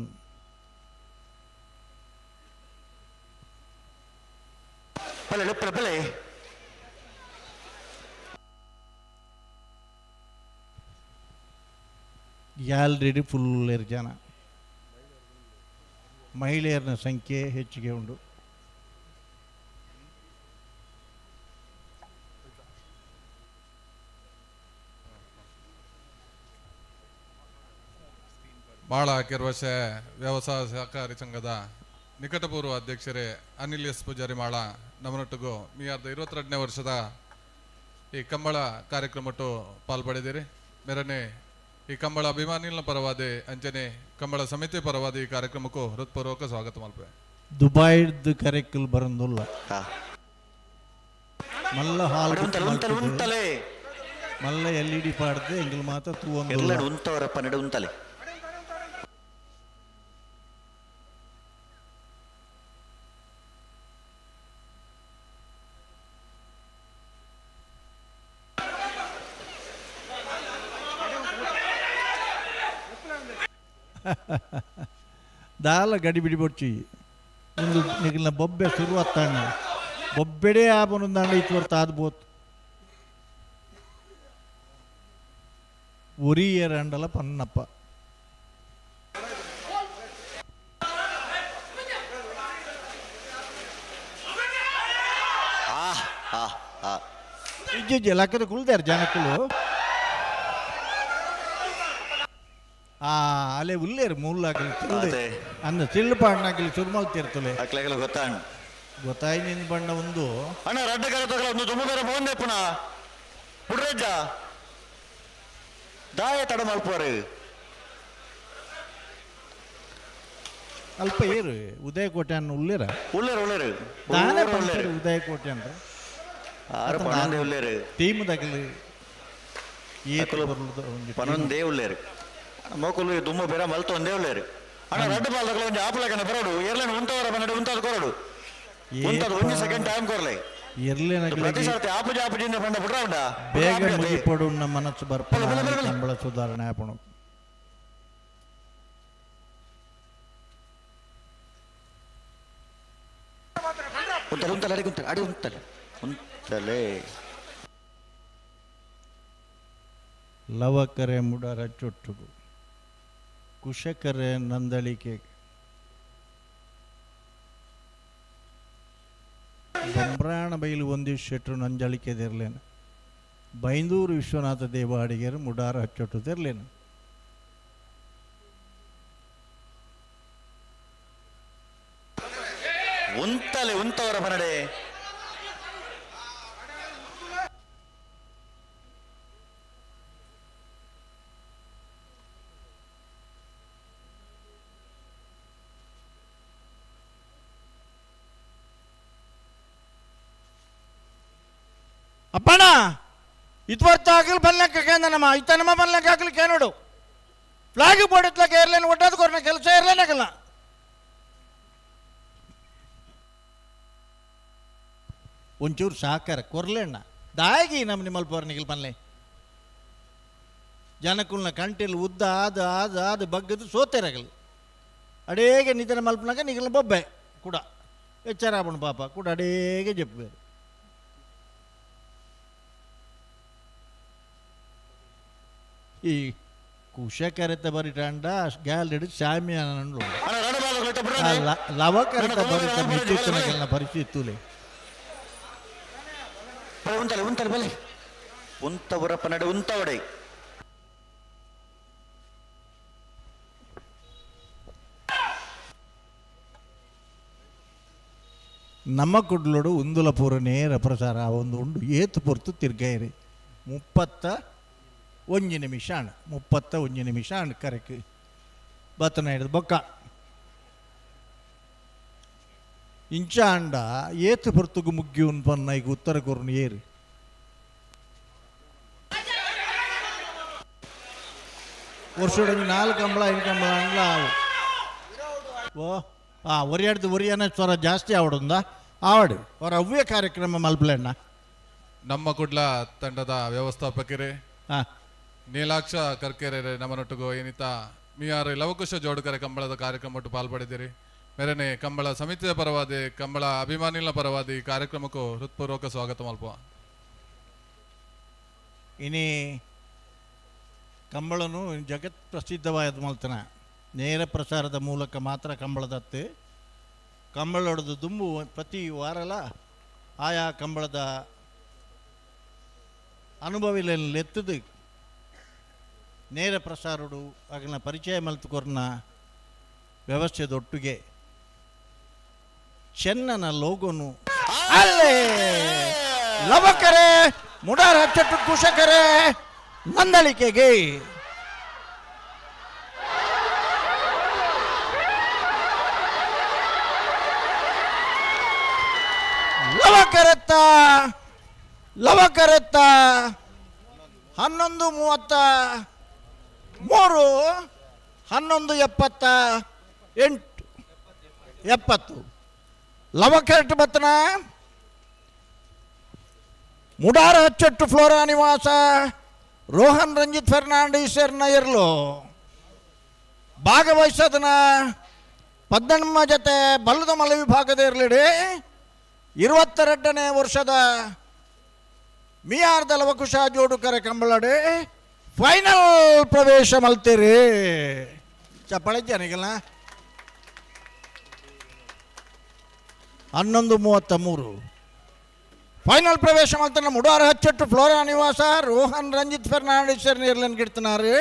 ಬಲೆ ಬಲೆ ಬಲೆ ಗ್ಯಾಲರಿ ಫುಲ್ ಜನ, ಮಹಿಳೆಯರ ಸಂಖ್ಯೆ ಹೆಚ್ಚಿಗೆ ಉಂಟು. ಮಾಳ ಕೆರ್ವಶೆ ವ್ಯವಸಾಯ ಸಹಕಾರಿ ಸಂಘದ ನಿಕಟಪೂರ್ವ ಅಧ್ಯಕ್ಷರೇ ಅನಿಲ್ ಎಸ್ ಪೂಜಾರಿ ಮಾಳ ನಮ್ಮನೊಟ್ಟಿಗೂ ಮೀಯಾರ್ದ 22ನೇ ವರ್ಷದ ಈ ಕಂಬಳ ಕಾರ್ಯಕ್ರಮಟ್ಟು ಪಾಲ್ಪಡೆದಿರಿ. ಮೇರನೆ ಈ ಕಂಬಳ ಅಭಿಮಾನಿಗಳ ಪರವಾದಿ ಅಂಚನೆ ಕಂಬಳ ಸಮಿತಿ ಪರವಾದಿ ಈ ಕಾರ್ಯಕ್ರಮಕ್ಕೂ ಹೃತ್ಪೂರ್ವಕ ಸ್ವಾಗತ ಮಲ್ಪೆ. ದುಬೈದ್ ಕರೆಕ್ಕಲ್ ಬರಂದುಲ್ಲ ಮಲ್ಲ ಹಾಲ್ ಮಲ್ಲ ಎಲ್ ಇ ಡಿ ಪಾಡ್ದು ಎಂಗಲ್ ಮಾತ ಎಲ್ಲ ಉಂತವರಪ್ಪ ನಡು ಉಂತಲೆ. ದಾಲ ಗಡಿ ಬಿಡಿ ಬೊಡ್ಚಿ ಒಂದು ನಿಗಲ್ನ ಬೊಬ್ಬೆ ಶುರುವತ್ತಾಣ ಬೊಬ್ಬೆಡೇ ಆಪನೊಂದಾಂಡ ಇತ್ತು ಆದ್ ಬೋತ್ ಒರಿಯರ ಅಂಡಲ ಪನ್ನಪ್ಪ. ಇಜ್ಜಿ ಲಕ್ಕದ ಕುಳ್ದಾರ ಜನಕ್ಕಳು. ಆ ಅಲೆ ಉಲ್ಲೇರು ಮೂಲಾಗಲಿ ಅಂದ ಚಿಲ್ಲು ಪಾಡ್ನಾಗಲಿ ಸುರ್ಮಲ್ ತೀರ್ತಲೆ ಅಕ್ಲೆಗಲ ಗೊತ್ತಾಣ ಗೊತ್ತಾಯ್ ನಿನ್ ಬಣ್ಣ ಒಂದು ಅಣ್ಣ ರಡ್ಡ ಕರತಗಲ ಒಂದು ದುಮ್ಮುದರ ಬೋಂದೆ ಪುನಃ ಪುಡ್ರಜ್ಜ ದಾಯ ತಡ ಮಲ್ಪುವರು ಅಲ್ಪ ಏರು ಉದಯಕೋಟೆ ಅನ್ನ ಉಲ್ಲೇರ ಉಲ್ಲೇರು ಉಲ್ಲೇರು ದಾನೆ ಪಂಪರು ಉದಯಕೋಟೆ ಅಂದ್ರೆ ಆರು ಪನೊಂದೇ ಉಲ್ಲೇರು ಟೀಮ್ ದಗಲು ಪನೊಂದೇ ಉಲ್ಲೇರು ಮೋಕುಲು ದುಮ್ಮು ಬೇರ ಮಲ್ತು ಒಂದೇ ಉಲ್ಲೇರು ಅಣ್ಣ ರಡ್ಡು ಬಾಲ್ ತಗಲ ಒಂಜಿ ಆಪಲಕನ ಬರೋಡು ಎರ್ಲೇನು ಉಂತವರ ಬನ್ನಡು ಉಂತದ ಕೊರಡು ಉಂತದ ಒಂಜಿ ಸೆಕೆಂಡ್ ಟೈಮ್ ಕೊರ್ಲೆ ಪ್ರತಿ ಸರ್ತಿ ಆಪುಜಿ ಆಪುಜಿಂದ ಬಂಡ ಬಿಡ್ರ ಉಂಡ ಬೇಗ ಮುಗಿಪಡು ನಮ್ಮ ಮನಸ್ಸು ಬರ್ಪಣ ಸಂಬಳ ಸುಧಾರಣೆ ಆಪಣು. ಉಂತಲೆ ಉಂತಲೆ ಅಡಿ ಉಂತಲೆ ಅಡಿ ಉಂತಲೆ ಉಂತಲೆ. ಲವಕರೆ ಮುಡರ ಚೊಟ್ಟುಗು ಕುಶಕರೆ ನಂದಳಿಕೆ ಬೊಂಬ್ರಾಣ ಬೈಲು ಒಂದಿಷ್ಟು ಶೆಟ್ರು ನಂಜಳಿಕೆದಿರ್ಲೇನು Byndoor Vishwanatha ದೇವಾಡಿಗರು ಮುಡಾರ ಹಚ್ಚೊಟ್ಟು ತೆರ್ಲೇನು. ಉಂತಲೆ ಉಂತವರ ಬನಡೆ. ಅಪ್ಪಣ್ಣ ಇತ್ವರ್ತ ಆಗಲಿ ಬನ್ಲಕ್ಕ ಕೇಂದ್ರನಮ್ಮ ಇತ್ತನಮ್ಮ ಬನ್ಲಕ್ಕ ಆಗಲಿ ಕೇನೋಡು ಫ್ಲಾಗ್ ಬೋರ್ಡ್ ಏರ್ಲೈನ್ ಒಡ್ಡಾದ ಕೊರನ ಕೆಲಸ ಏರ್ಲೈನ್ ಆಗಲ್ಲ. ಒಂಚೂರು ಸಹಕಾರ ಕೊರ್ಲೆಣ್ಣ ದಾಗಿ ನಮ್ಮ ನಿಮ್ಮಲ್ಲಿ ಪೋರ್ನಿಗಿಲ್ ಬನ್ಲೆ ಜನಕುಲ್ನ ಕಂಟಿಲ್ ಉದ್ದ ಆದ ಆದ ಆದ ಬಗ್ಗದು ಸೋತೆರಗಲು ಅಡೇಗೆ ನಿಧನ ಮಲ್ಪನಾಗ ನಿಗಲ ಬೊಬ್ಬೆ ಕೂಡ ಎಚ್ಚರ ಪಾಪ ಕೂಡ ಅಡೇಗೆ ಜಪ್ಪು. ಈ ಕುಶಕರೆತ ಬರಿಟಾಂಡ ಗ್ಯಾಲರಿ ಶಾಮಿಯಾನ ಲವಕರೆತ ಬರಿತ ಮಿತ್ತುತ್ತನಗೆಲ್ಲ ಪರಿಚಿತ್ತುಲೆ ಉಂತಲೆ ಉಂತಲೆ ಬಲೆ ಉಂತವರಪ್ಪ ನಡೆ ಉಂತವಡೆ. ನಮ್ಮ ಕುಡ್ಲೋಡು ಉಂದುಲಪೂರ ನೇರ ಪ್ರಸಾರ ಒಂದು ಉಂಡು ಏತು ಪೊರ್ತು ತಿರ್ಗೈರಿ 31 ನಿಮಿಷ ಅಣ್ಣ 31 ನಿಮಿಷ ಅಣ್ಣ ಕರೆಕ್ ಬತ್ತನ ಹಿಡಿದು ಬೊಕ್ಕ ಇಂಚ ಅಂಡ ಏತು ಪೊರ್ತುಗು ಮುಗ್ಗಿಯುನ್ ಪನ್ನ ಈಗ ಉತ್ತರ ಕೊರ್ನು ಏರು ವರ್ಷದೊಂದು 4 ಕಂಬಳ 5 ಕಂಬಳ ಅಂಡ್ಲ ಆವು. ಓ ಒರಿಯಾಡ್ದು ಒರಿಯಾನ ಸ್ವರ ಜಾಸ್ತಿ ಆವಡುಂದ ಆವಡು ಅವರ ಅವ್ಯ ಕಾರ್ಯಕ್ರಮ ಮಲ್ಪಲೆಣ್ಣ. ನಮ್ಮ ಕುಡ್ಲ ತಂಡದ ವ್ಯವಸ್ಥಾಪಕರೇ ನೀಲಾಕ್ಷ ಕರ್ಕೆರೆ ನಮ್ಮನೊಟ್ಟಿಗೂ ಏನಿತ ಮಿಯಾರು ಲವಕುಶ ಜೋಡುಕರೆ ಕಂಬಳದ ಕಾರ್ಯಕ್ರಮ ಒಟ್ಟು ಪಾಲ್ಪಡಿದ್ದೀರಿ. ಮೇರೆನೆ ಕಂಬಳ ಸಮಿತಿಯ ಪರವಾದಿ ಕಂಬಳ ಅಭಿಮಾನಿಗಳ ಪರವಾದಿ ಈ ಕಾರ್ಯಕ್ರಮಕ್ಕೂ ಹೃತ್ಪೂರ್ವಕ ಸ್ವಾಗತ ಮಲ್ಪ. ಇನಿ ಕಂಬಳನು ಜಗತ್ ಪ್ರಸಿದ್ಧವಾದ ಮಲ್ತನ ನೇರ ಪ್ರಸಾರದ ಮೂಲಕ ಮಾತ್ರ ಕಂಬಳದತ್ತೆ ಕಂಬಳೊಡೆದು ದುಂಬು ಪ್ರತಿ ವಾರಲ ಆಯಾ ಕಂಬಳದ ಅನುಭವಿಲೆತ್ತದು ನೇರ ಪ್ರಸಾರಡು ಆಗನ ಪರಿಚಯ ಮಲ್ತುಕೊರ್ನ ವ್ಯವಸ್ಥೆದೊಟ್ಟಿಗೆ ಚೆನ್ನನ ಲೋಗೋನು ಅಲ್ಲೇ ಲವಕರೆ ಮುಡಾರ ಹಚ್ಚಟ್ಟು ಕುಶಕರೆ ನಂದಳಿಕೆಗೆ ಲವಕರೆತ್ತ ಲವಕರೆತ್ತ 11:33 11:78 70 ಲವಕರೆಟ್ಟು ಬತ್ತನ ಮುಡಾರ ಹಚ್ಚಟ್ಟು ಫ್ಲೋರಾ ನಿವಾಸ ರೋಹನ್ ರಂಜಿತ್ ಫೆರ್ನಾಂಡಿಸರ್ನ ಇರಲು ಭಾಗವಹಿಸೋದನ್ನ ಪದ್ದಣ್ಣ ಜೊತೆ ಬಲ್ಲದ ಮಲ ವಿಭಾಗದ ಇರಲಿಡಿ 22ನೇ ವರ್ಷದ ಮಿಯಾರ್ದ ಲವಕುಶ ಜೋಡುಕರೆ ಕಂಬಳಡಿ ಫೈನಲ್ ಪ್ರವೇಶ ಮಲ್ತೀರಿ. ಚಪ್ಪಾಳೆ ಜನಿಗಲ್ಲ. 11:33 ಫೈನಲ್ ಪ್ರವೇಶ ಮಲ್ತನ ಮುಡಾರ ಹಚ್ಚಟ್ಟು ಫ್ಲೋರಾ ನಿವಾಸ ರೋಹನ್ ರಂಜಿತ್ ಫೆರ್ನಾಂಡಿಸರ್ ನೀರ್ಲನ್ ಗಿಡ್ತನಾರಿ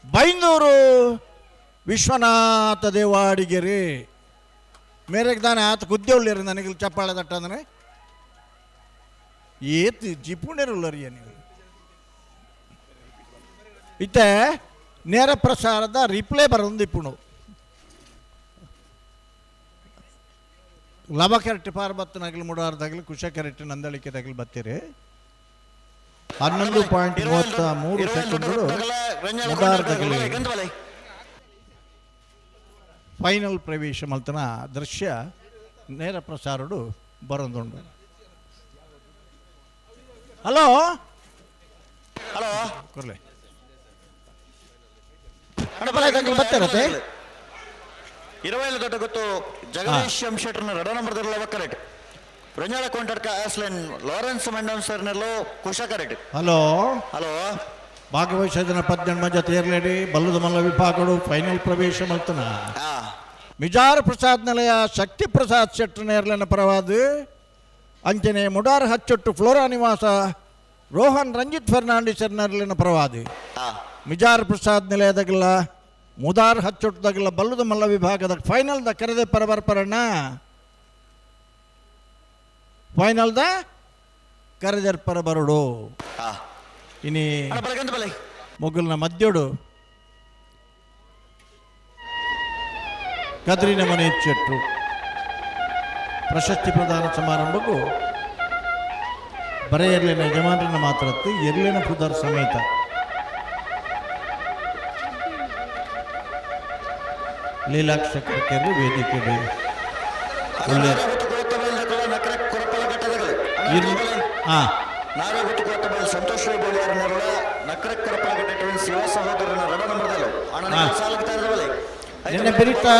ಬೈಂದೂರು ವಿಶ್ವನಾಥ ದೇವಾಡಿಗೆರಿ ಮೇರೆಗೆ ದಾನೆ ಆತ ಕುದ್ದೇವುಳ್ಳೇರು ನನಗೆ ಚಪ್ಪಾಳೆ ತಟ್ಟಂದ್ರೆ ಏತು ಜಿಪುಣರುಳ್ಳರಿ ನೀವು. ಇತ್ತೆ ನೇರ ಪ್ರಸಾರದ ರಿಪ್ಲೇ ಬರೋದು ಇಪ್ಪುಣು ಲವ ಕೆರೆಟ್ ಪಾರ್ಬತ್ತನಾಗಲಿ ಮುಡಾರದಾಗಲಿ ಕುಶ ಕೆರೆಟ್ ನಂದಳಿಕೆ ತಗಲಿ ಬತ್ತೀರಿ. 11.33 ಸೆಕೆಂಡ್ಗಳು ಮುಡಾರದಾಗಲಿ ಫೈನಲ್ ಪ್ರವೇಶ ಮಲ್ತನ ದೃಶ್ಯ ನೇರ ಪ್ರಸಾರಡು ಬರೋದುಂಡು. ಹಲೋ ಹಲೋ ಕೊರ್ಲೆ ಬರ್ತಾರತ್ತೆ ಇರವೈಲ ದೊಡ್ಡ ಗೊತ್ತು ಜಗದೀಶ್ ಎಂ ಶೆಟ್ಟರ್ನ ರಡ ನಂಬರ್ ಲವ ಕರೆಕ್ಟ್ ರಂಜಾಳ ಕೊಂಟಡ್ಕ ಆಸ್ಲೆನ್ ಲಾರೆನ್ಸ್ ಮೆಂಡನ್ ಸರ್ನೆಲ್ಲೋ ಕುಶ correct. Hello hello ಭಾಗವಹಿಸಿದ ಪದ್ದೆಣ್ಮ ಜೊತೆ ಇರಲೇಡಿ ಬಲ್ಲದ ಮಲ್ಲ ವಿಭಾಗಗಳು ಫೈನಲ್ ಪ್ರವೇಶ ಮಲ್ತನ ಮಿಜಾರ್ ಪ್ರಸಾದ್ ನಿಲಯ ಶಕ್ತಿ ಪ್ರಸಾದ್ ಶೆಟ್ಟರ್ ನೇರ್ಲನ ಪರವಾದ ಅಂಚನೆ ಮುಡಾರ್ ಹಚ್ಚೊಟ್ಟು ಫ್ಲೋರಾ ನಿವಾಸ ರೋಹನ್ ರಂಜಿತ್ ಫರ್ನಾಂಡಿಸ್ ನರ್ಲಿನ ಪರವಾದಿ ಮಿಜಾರ್ ಪ್ರಸಾದ್ ನಿಲಯದಾಗಲ್ಲ ಮುದಾರ್ ಹಚ್ಚೊಟ್ಟದಾಗಲ್ಲ ಬಲ್ಲುದ ಮಲ್ಲ ವಿಭಾಗದ ಫೈನಲ್ದ ಕರೆದೆ ಪರಬರ್ಪರಣ್ಣ ಫೈನಲ್ದ ಕರೆದರ್ಪರ ಬರಡು. ಇನಿ ಮೊಗಲ್ನ ಮಧ್ಯೋಡು ಕದ್ರಿನ ಮನೆ ಚೆಟ್ರು ಪ್ರಶಸ್ತಿ ಪ್ರದಾನ ಸಮಾರಂಭಕ್ಕೂ ಬರೇ ಎರ್ಲಿನ ಯಜಮಾನರನ್ನ ಮಾತ್ರತ್ತು ಎರ್ಲಿನ ಪುದರ್ ಸಮೇತ ಲೀಲಾಕ್ಷ ಕರ್ಕೆರ್ರು ವೇದಿಕೆ ಒಳ್ಳೆ ಸಂತೋಷ್ ನಿನ್ನೆ ಬೆರಿತಾ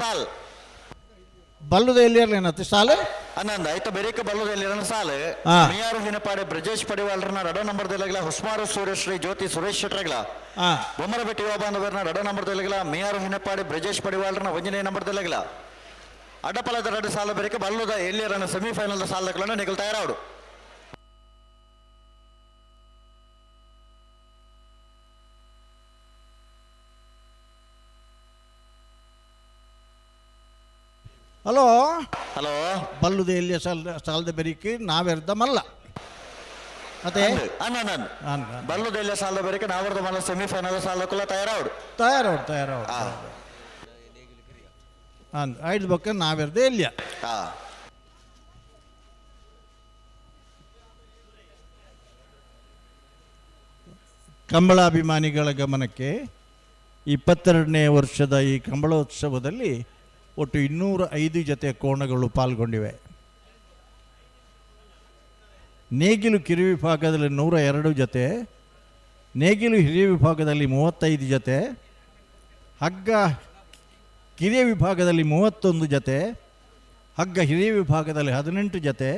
ಸಾಲ್ ಬಲ್ಲುದ ಎಲ್ಲಿ ಸಾಲು ಅನ್ನಂದ ಆಯ್ತು ಬೆರಿಕ ಬಲ್ಲದ ಎಲ್ಲಿರನ ಸಾಲು ಮಿಯಾರು ಹಿನಪಾಡೆ ಬ್ರಜೇಶ್ ಪಡಿವಾಲ್ರನ ರಡ ನಂಬರ್ ದೆಲಗಲ ಹುಸ್ಮಾರು ಸೂರ್ಯಶ್ರೀ ಜ್ಯೋತಿ ಸುರೇಶ್ ಶೆಟ್ರಗಲ ಬೊಮ್ಮರಬೆಟ್ಟಿ ಯುವ ರಡ ನಂಬರ್ ದೆಲಗಲ ಮಿಯಾರು ಹಿನಪಾಡೆ ಬ್ರಜೇಶ್ ಪಡಿವಾಲ್ರನ ಒಂಜನೇ ನಂಬರ್ ದೆಲಗಲ ಅಡ್ಡಪಲದ ರಡ ಸಾಲ ಬೆರಿಕ ಬಲ್ಲದ ಎಲ್ಲಿರನ ಸೆಮಿಫೈನಲ್ ಸಾಲದಗಳನ್ನು ನಿಗಲ್ ತಯಾರಾವಡು. ಹಲೋ ಹಲೋ ಬಲ್ಲುದ ಎಲ್ಲಿಯ ಸಾಲ ಸಾಲದ ಬೆರಿಕೆ ನಾವೆರ್ದ ಮಲ್ಲ ಮತ್ತೆ ಬಲ್ಲುದ ಎಲ್ಲಿಯ ಸಾಲದ ಬೆರಿಕೆ ನಾವೆರ್ದ ಮಲ್ಲ ಸೆಮಿಫೈನಲ್ ಸಾಲಕ್ಕಲ್ಲ ತಯಾರಾವಡು ತಯಾರಾವಡು ತಯಾರಾವಡು ಐದು ಬೊಕ್ಕ ನಾವೆರ್ದ ಎಲ್ಲಿಯ ಕಂಬಳಾಭಿಮಾನಿಗಳ ಗಮನಕ್ಕೆ 22ನೇ ವರ್ಷದ ಈ ಕಂಬಳೋತ್ಸವದಲ್ಲಿ ಒಟ್ಟು 205 ಜೊತೆ ಕೋಣಗಳು ಪಾಲ್ಗೊಂಡಿವೆ. ನೇಗಿಲು ಕಿರು ವಿಭಾಗದಲ್ಲಿ 102 ಜೊತೆ, ನೇಗಿಲು ಹಿರಿಯ ವಿಭಾಗದಲ್ಲಿ 35 ಜೊತೆ, ಹಗ್ಗ ಕಿರಿಯ ವಿಭಾಗದಲ್ಲಿ 31 ಜೊತೆ, ಹಗ್ಗ ಹಿರಿಯ ವಿಭಾಗದಲ್ಲಿ 18 ಜೊತೆ,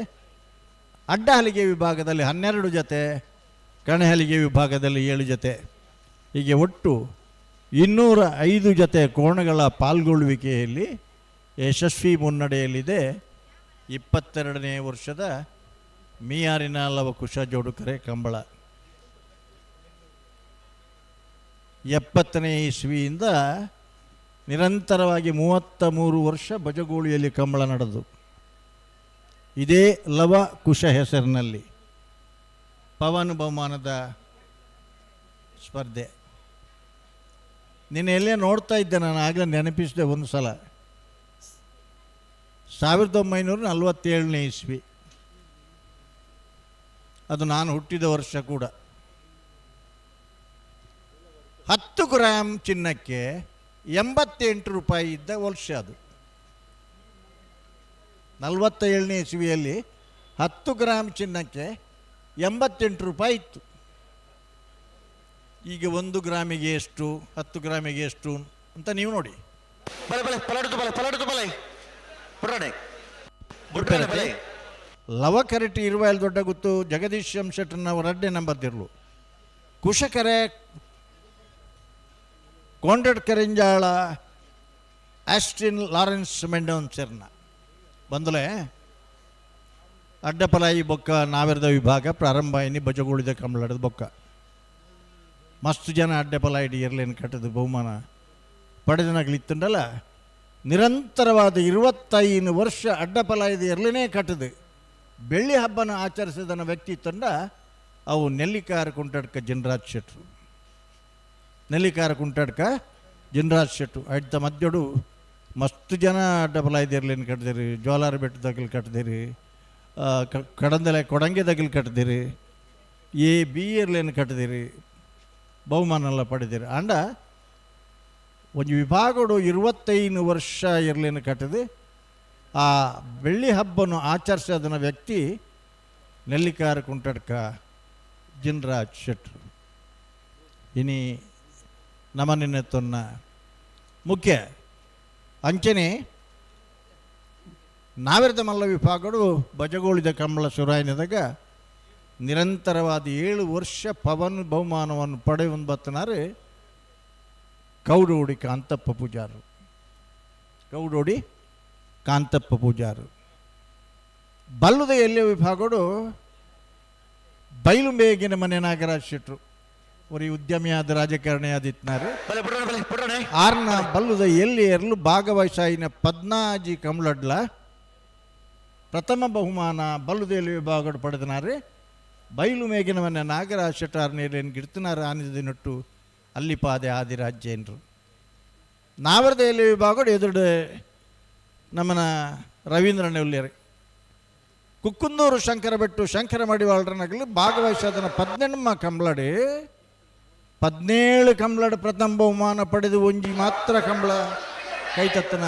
ಅಡ್ಡ ಹಲಿಗೆ ವಿಭಾಗದಲ್ಲಿ 12 ಜೊತೆ, ಕಣಹಲಿಗೆ ವಿಭಾಗದಲ್ಲಿ 7 ಜೊತೆ, ಹೀಗೆ ಒಟ್ಟು 205 ಜೊತೆ ಕೋಣಗಳ ಪಾಲ್ಗೊಳ್ಳುವಿಕೆಯಲ್ಲಿ ಯಶಸ್ವಿ ಮುನ್ನಡೆಯಲ್ಲಿದೆ 22ನೇ ವರ್ಷದ ಮಿಯಾರಿನ ಲವಕುಶ ಜೋಡುಕರೆ ಕಂಬಳ. 70ನೇ ಇಸ್ವಿಯಿಂದ ನಿರಂತರವಾಗಿ 33 ವರ್ಷ ಬಜಗೋಳಿಯಲ್ಲಿ ಕಂಬಳ ನಡೆದು ಇದೇ ಲವ ಕುಶ ಹೆಸರಿನಲ್ಲಿ ಪವನ್ ಬಹುಮಾನದ ಸ್ಪರ್ಧೆ. ನಿನ್ನೆ ಎಲ್ಲೇ ನೋಡ್ತಾ ಇದ್ದೆ ನಾನು, ಆಗಲೇ ನೆನಪಿಸಿದೆ ಒಂದು ಸಲ. 1947ನೇ ಇಸ್ವಿ, ಅದು ನಾನು ಹುಟ್ಟಿದ ವರ್ಷ ಕೂಡ. 10 ಗ್ರಾಮ್ ಚಿನ್ನಕ್ಕೆ 88 ರೂಪಾಯಿ ಇದ್ದ ವರ್ಷ ಅದು. 47ನೇ ಇಸ್ವಿಯಲ್ಲಿ 10 ಗ್ರಾಮ್ ಚಿನ್ನಕ್ಕೆ 88 ರೂಪಾಯಿ ಇತ್ತು. ಈಗ 1 ಗ್ರಾಮಿಗೆ ಎಷ್ಟು, 10 ಗ್ರಾಮಿಗೆ ಎಷ್ಟು ಅಂತ ನೀವು ನೋಡಿ. ಲವಕರಟಿ ಇರುವ ದೊಡ್ಡ Guttu Jagadish M ಶೆಟ್ಟರ್ನವರ ಅಡ್ಡೆ ನಂಬರ್ದಿರ್ಲು. ಕುಶಕರೆ ಕೊಂಡಡ್ ಕರಿಂಜಾಳ Austin Lawrence ಮೆಂಡೋನ್ಸರ್ನ ಬಂದಲೇ ಅಡ್ಡಪಲಾಯಿ ಬೊಕ್ಕ ನಾವೆರದ ವಿಭಾಗ ಪ್ರಾರಂಭ ಎನ್ನಿ ಬಜಗೋಳಿದ ಕಂಬಳದ ಬೊಕ್ಕ ಮಸ್ತು ಜನ ಅಡ್ಡಪಲಾಯಿಡಿ ಇರ್ಲೇನು ಕಟ್ಟದ ಬಹುಮಾನ ಪಡೆದನಾಗಲಿತ್ತುಂಡಲ್ಲ. ನಿರಂತರವಾದ 25 ವರ್ಷ ಅಡ್ಡಪಲಾಯಿದ ಇರ್ಲೇನೇ ಕಟ್ಟದು ಬೆಳ್ಳಿ ಹಬ್ಬನ ಆಚರಿಸಿದನ ವ್ಯಕ್ತಿ ತಂಡ ಅವು ನೆಲ್ಲಿಕಾರ ಕುಂಟಡ್ಕ ಜಿನ್ರಾಜ್ ಶೆಟ್ರು. ನೆಲ್ಲಿಕಾರ ಕುಂಟಡ್ಕ ಜಿನ್ರಾಜ್ ಶೆಟ್ರು ಅಡ್ಡ ಮಧ್ಯಡು ಮಸ್ತು ಜನ ಅಡ್ಡಪಲಾಯಿದ ಇರ್ಲೇನು ಕಟ್ಟದಿರಿ, ಜ್ವಾಲಾರ ಬೆಟ್ಟದಾಗಲಿ ಕಟ್ಟದಿರಿ, ಕಡಂದಲೆ ಕೊಡಂಗೆದಾಗಲಿ ಕಟ್ಟದಿರಿ, ಎ ಬಿ ಇರ್ಲೇನು ಕಟ್ಟದಿರಿ, ಬಹುಮಾನ ಎಲ್ಲ ಪಡೆದಿರಿ. ಅಂಡ ಒಂದು ವಿಭಾಗಡು 25 ವರ್ಷ ಇರಲೇನು ಕಟ್ಟದೆ ಆ ಬೆಳ್ಳಿ ಹಬ್ಬವನ್ನು ಆಚರಿಸೋದನ್ನ ವ್ಯಕ್ತಿ ನೆಲ್ಲಿಕಾರ ಕುಂಟಡ್ಕ ಜಿನ್ರಾಜ್ ಶೆಟ್ರು. ಇನಿ ನಮನಿನ ಮುಖ್ಯ ಅಂಚನೆ ನಾವಿರದ ಮಲ್ಲ ವಿಭಾಗಡು ಬಜಗೋಳಿದ ಕಂಬಳ ಸುರಾಯನದಾಗ ನಿರಂತರವಾದ 7 ವರ್ಷ ಪವನ್ ಬಹುಮಾನವನ್ನು ಪಡೆಯುವಂಬತ್ತನಾರು ಕೌಡೋಡಿ ಕಾಂತಪ್ಪ ಪೂಜಾರು. ಕೌಡೋಡಿ ಕಾಂತಪ್ಪ ಪೂಜಾರು. ಬಲ್ಲುದ ಎಲ್ಲಿಯ ವಿಭಾಗಡು ಬೈಲುಂಬೇಗಿನ ಮನೆ ನಾಗರಾಜ್ ಶೆಟ್ರು ಒರಿ ಉದ್ಯಮಿಯಾದ ರಾಜಕಾರಣಿಯಾದಿತ್ನಾರು. ಆರ್ನ ಬಲ್ಲುದ ಎಲ್ಲಿ ಎರಲು ಭಾಗವಹಿಸಾಯಿನ ಪದ್ನಾಜಿ ಕಮ್ಲಡ್ಲ ಪ್ರಥಮ ಬಹುಮಾನ ಬಲ್ಲುದೇಲಿ ವಿಭಾಗ ಪಡೆದನಾರೆ. ಬೈಲು ಮೇಗಿನ ಮನೆ ನಾಗರಾಜ್ ಶೆಟ್ಟಾರ್ ನೀರೇನು ಗಿಡ್ತನಾರ ಆನಿದ ನೊಟ್ಟು ಅಲ್ಲಿಪಾದೆ ಆದಿರಾಜ್ ಜೈನರು. ನಾವರದ ಎಲ್ಲಿ ವಿಭಾಗ ಎದುರು ನಮ್ಮನ ರವೀಂದ್ರನ ಉಲ್ಲೇರಿ. ಕುಕ್ಕುಂದೂರು ಶಂಕರ ಬೆಟ್ಟು ಶಂಕರ ಮಡಿವಾಳರನಗಲು ಭಾಗವಹಿಸಾದನ 18 ಕಂಬಳಡಿ 17 ಕಂಬಳಡ್ ಪ್ರಥಮ ಬಹುಮಾನ ಪಡೆದು ಒಂಜಿ ಮಾತ್ರ ಕಂಬಳ ಕೈತತ್ತನ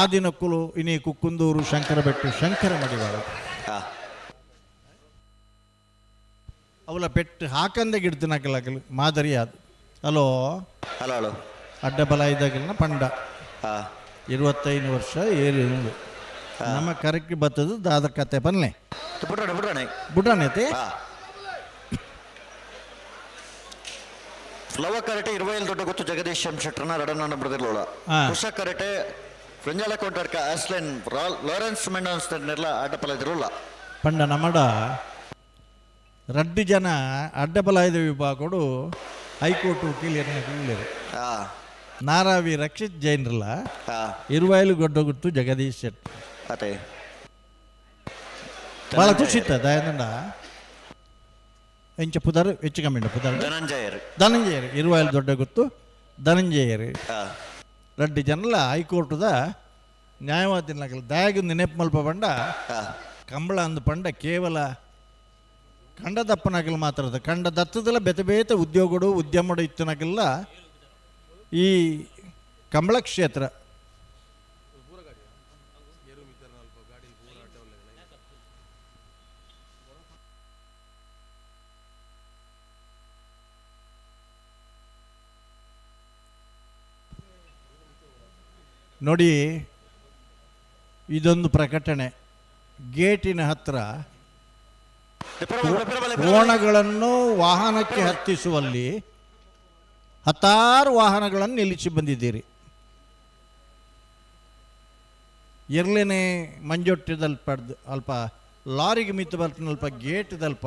ಆದಿನಕ್ಕುಲು ಇನಿ ಕುಕ್ಕುಂದೂರು ಶಂಕರ ಬೆಟ್ಟು ಶಂಕರ ಮಡಿವಾಳ. ಅವಲ ಪೆಟ್ಟು ಹಾಕಂದೆ ಗಿಡ್ತನಕಲಾಗಲು ಮಾದರಿ ಅದು. ಹಲೋ ಹಲೋ ಹಲೋ ಅಡ್ಡ ಬಲ ಇದ್ದಾಗಲಿನ ಪಂಡ 25 ವರ್ಷ ಏರಿ ನಮ್ಮ ಕರಕ್ಕೆ ಬತ್ತದು ದಾದ ಕತೆ ಪನ್ಲೆ ಬುಡಾಣೆ ಐತೆ. ಲವ ಕರೆಟೆ 27 ದೊಡ್ಡ ಗೊತ್ತು ಜಗದೀಶ್ ಎಂ ಶೆಟ್ಟರ್ನ ರಡನ್ನ ಬರೆದಿರ್ಲೋಳ. ಕುಶ ಕರೆಟೆ ಫ್ರಂಜಾಲ ಕೊಂಡಾಡ್ಕ ಆಸ್ಲೆನ್ ಲಾರೆನ್ಸ್ ಮೆಂಡೋನ್ಸ್ ನೆರ್ಲ ಆಟ ಪಲದಿರೋಲ್ಲ. ಪಂಡ ನಮ್ಮಡ ರಡ್ಡು ಜನ ಅಡ್ಡಬಲಾಯದ ವಿಭಾಗಡು ಹೈಕೋರ್ಟ್ ವಕೀಲರು ನಾರಾವಿ ರಕ್ಷಿತ್ ಜೈನ್ರಲ್ಲ ಇರುವಾಯಿಲು ಗೊಡ್ಡ ಗುತ್ತು ಜಗದೀಶ್ ಶೆಟ್ಟಿ. ಅದೇ ಭಾಳ ಖುಷಿ ಇತ್ತು ದಯಾನಂದ ಎಂಚ ಪುದರ್ ಹೆಚ್ಚು ಕಮ್ಮಿ ಪುದರ್ ಧನಂಜಯರು ಧನಂಜಯರು ಇರುವಾಯಿಲು ದೊಡ್ಡ ಗೊತ್ತು ಧನಂಜಯರು ರಡ್ಡು ಜನಲ ಹೈಕೋರ್ಟುದ ನ್ಯಾಯವಾದಿನಗಲು ದಯಾಗ ನೆನಪು ಮಲ್ಪ ಪಂಡ ಕಂಬಳ ಅಂದು ಪಂಡ ಕೇವಲ ಕಂಡದಪ್ಪನಗಲು ಮಾತ್ರ ಕಂಡ ದತ್ತದಲ್ಲ ಬೇತೆ ಬೇತೆ ಉದ್ಯೋಗಡು ಉದ್ಯಮಡು ಇತ್ತನಗಲ್ಲ ಈ ಕಂಬಳ ಕ್ಷೇತ್ರ. ನೋಡಿ, ಇದೊಂದು ಪ್ರಕಟಣೆ. ಗೇಟಿನ ಹತ್ತಿರ ಕೋಣಗಳನ್ನು ವಾಹನಕ್ಕೆ ಹತ್ತಿಸುವಲ್ಲಿ ಹತ್ತಾರು ವಾಹನಗಳನ್ನು ನಿಲ್ಲಿಸಿ ಬಂದಿದ್ದೀರಿ. ಇರ್ಲೇನೆ ಮಂಜೊಟ್ಟಿದಲ್ಪ ಅಲ್ಪ ಲಾರಿಗೆ ಮಿತ್ತು ಬರ್ತನಲ್ಪ ಗೇಟ್ದಲ್ಪ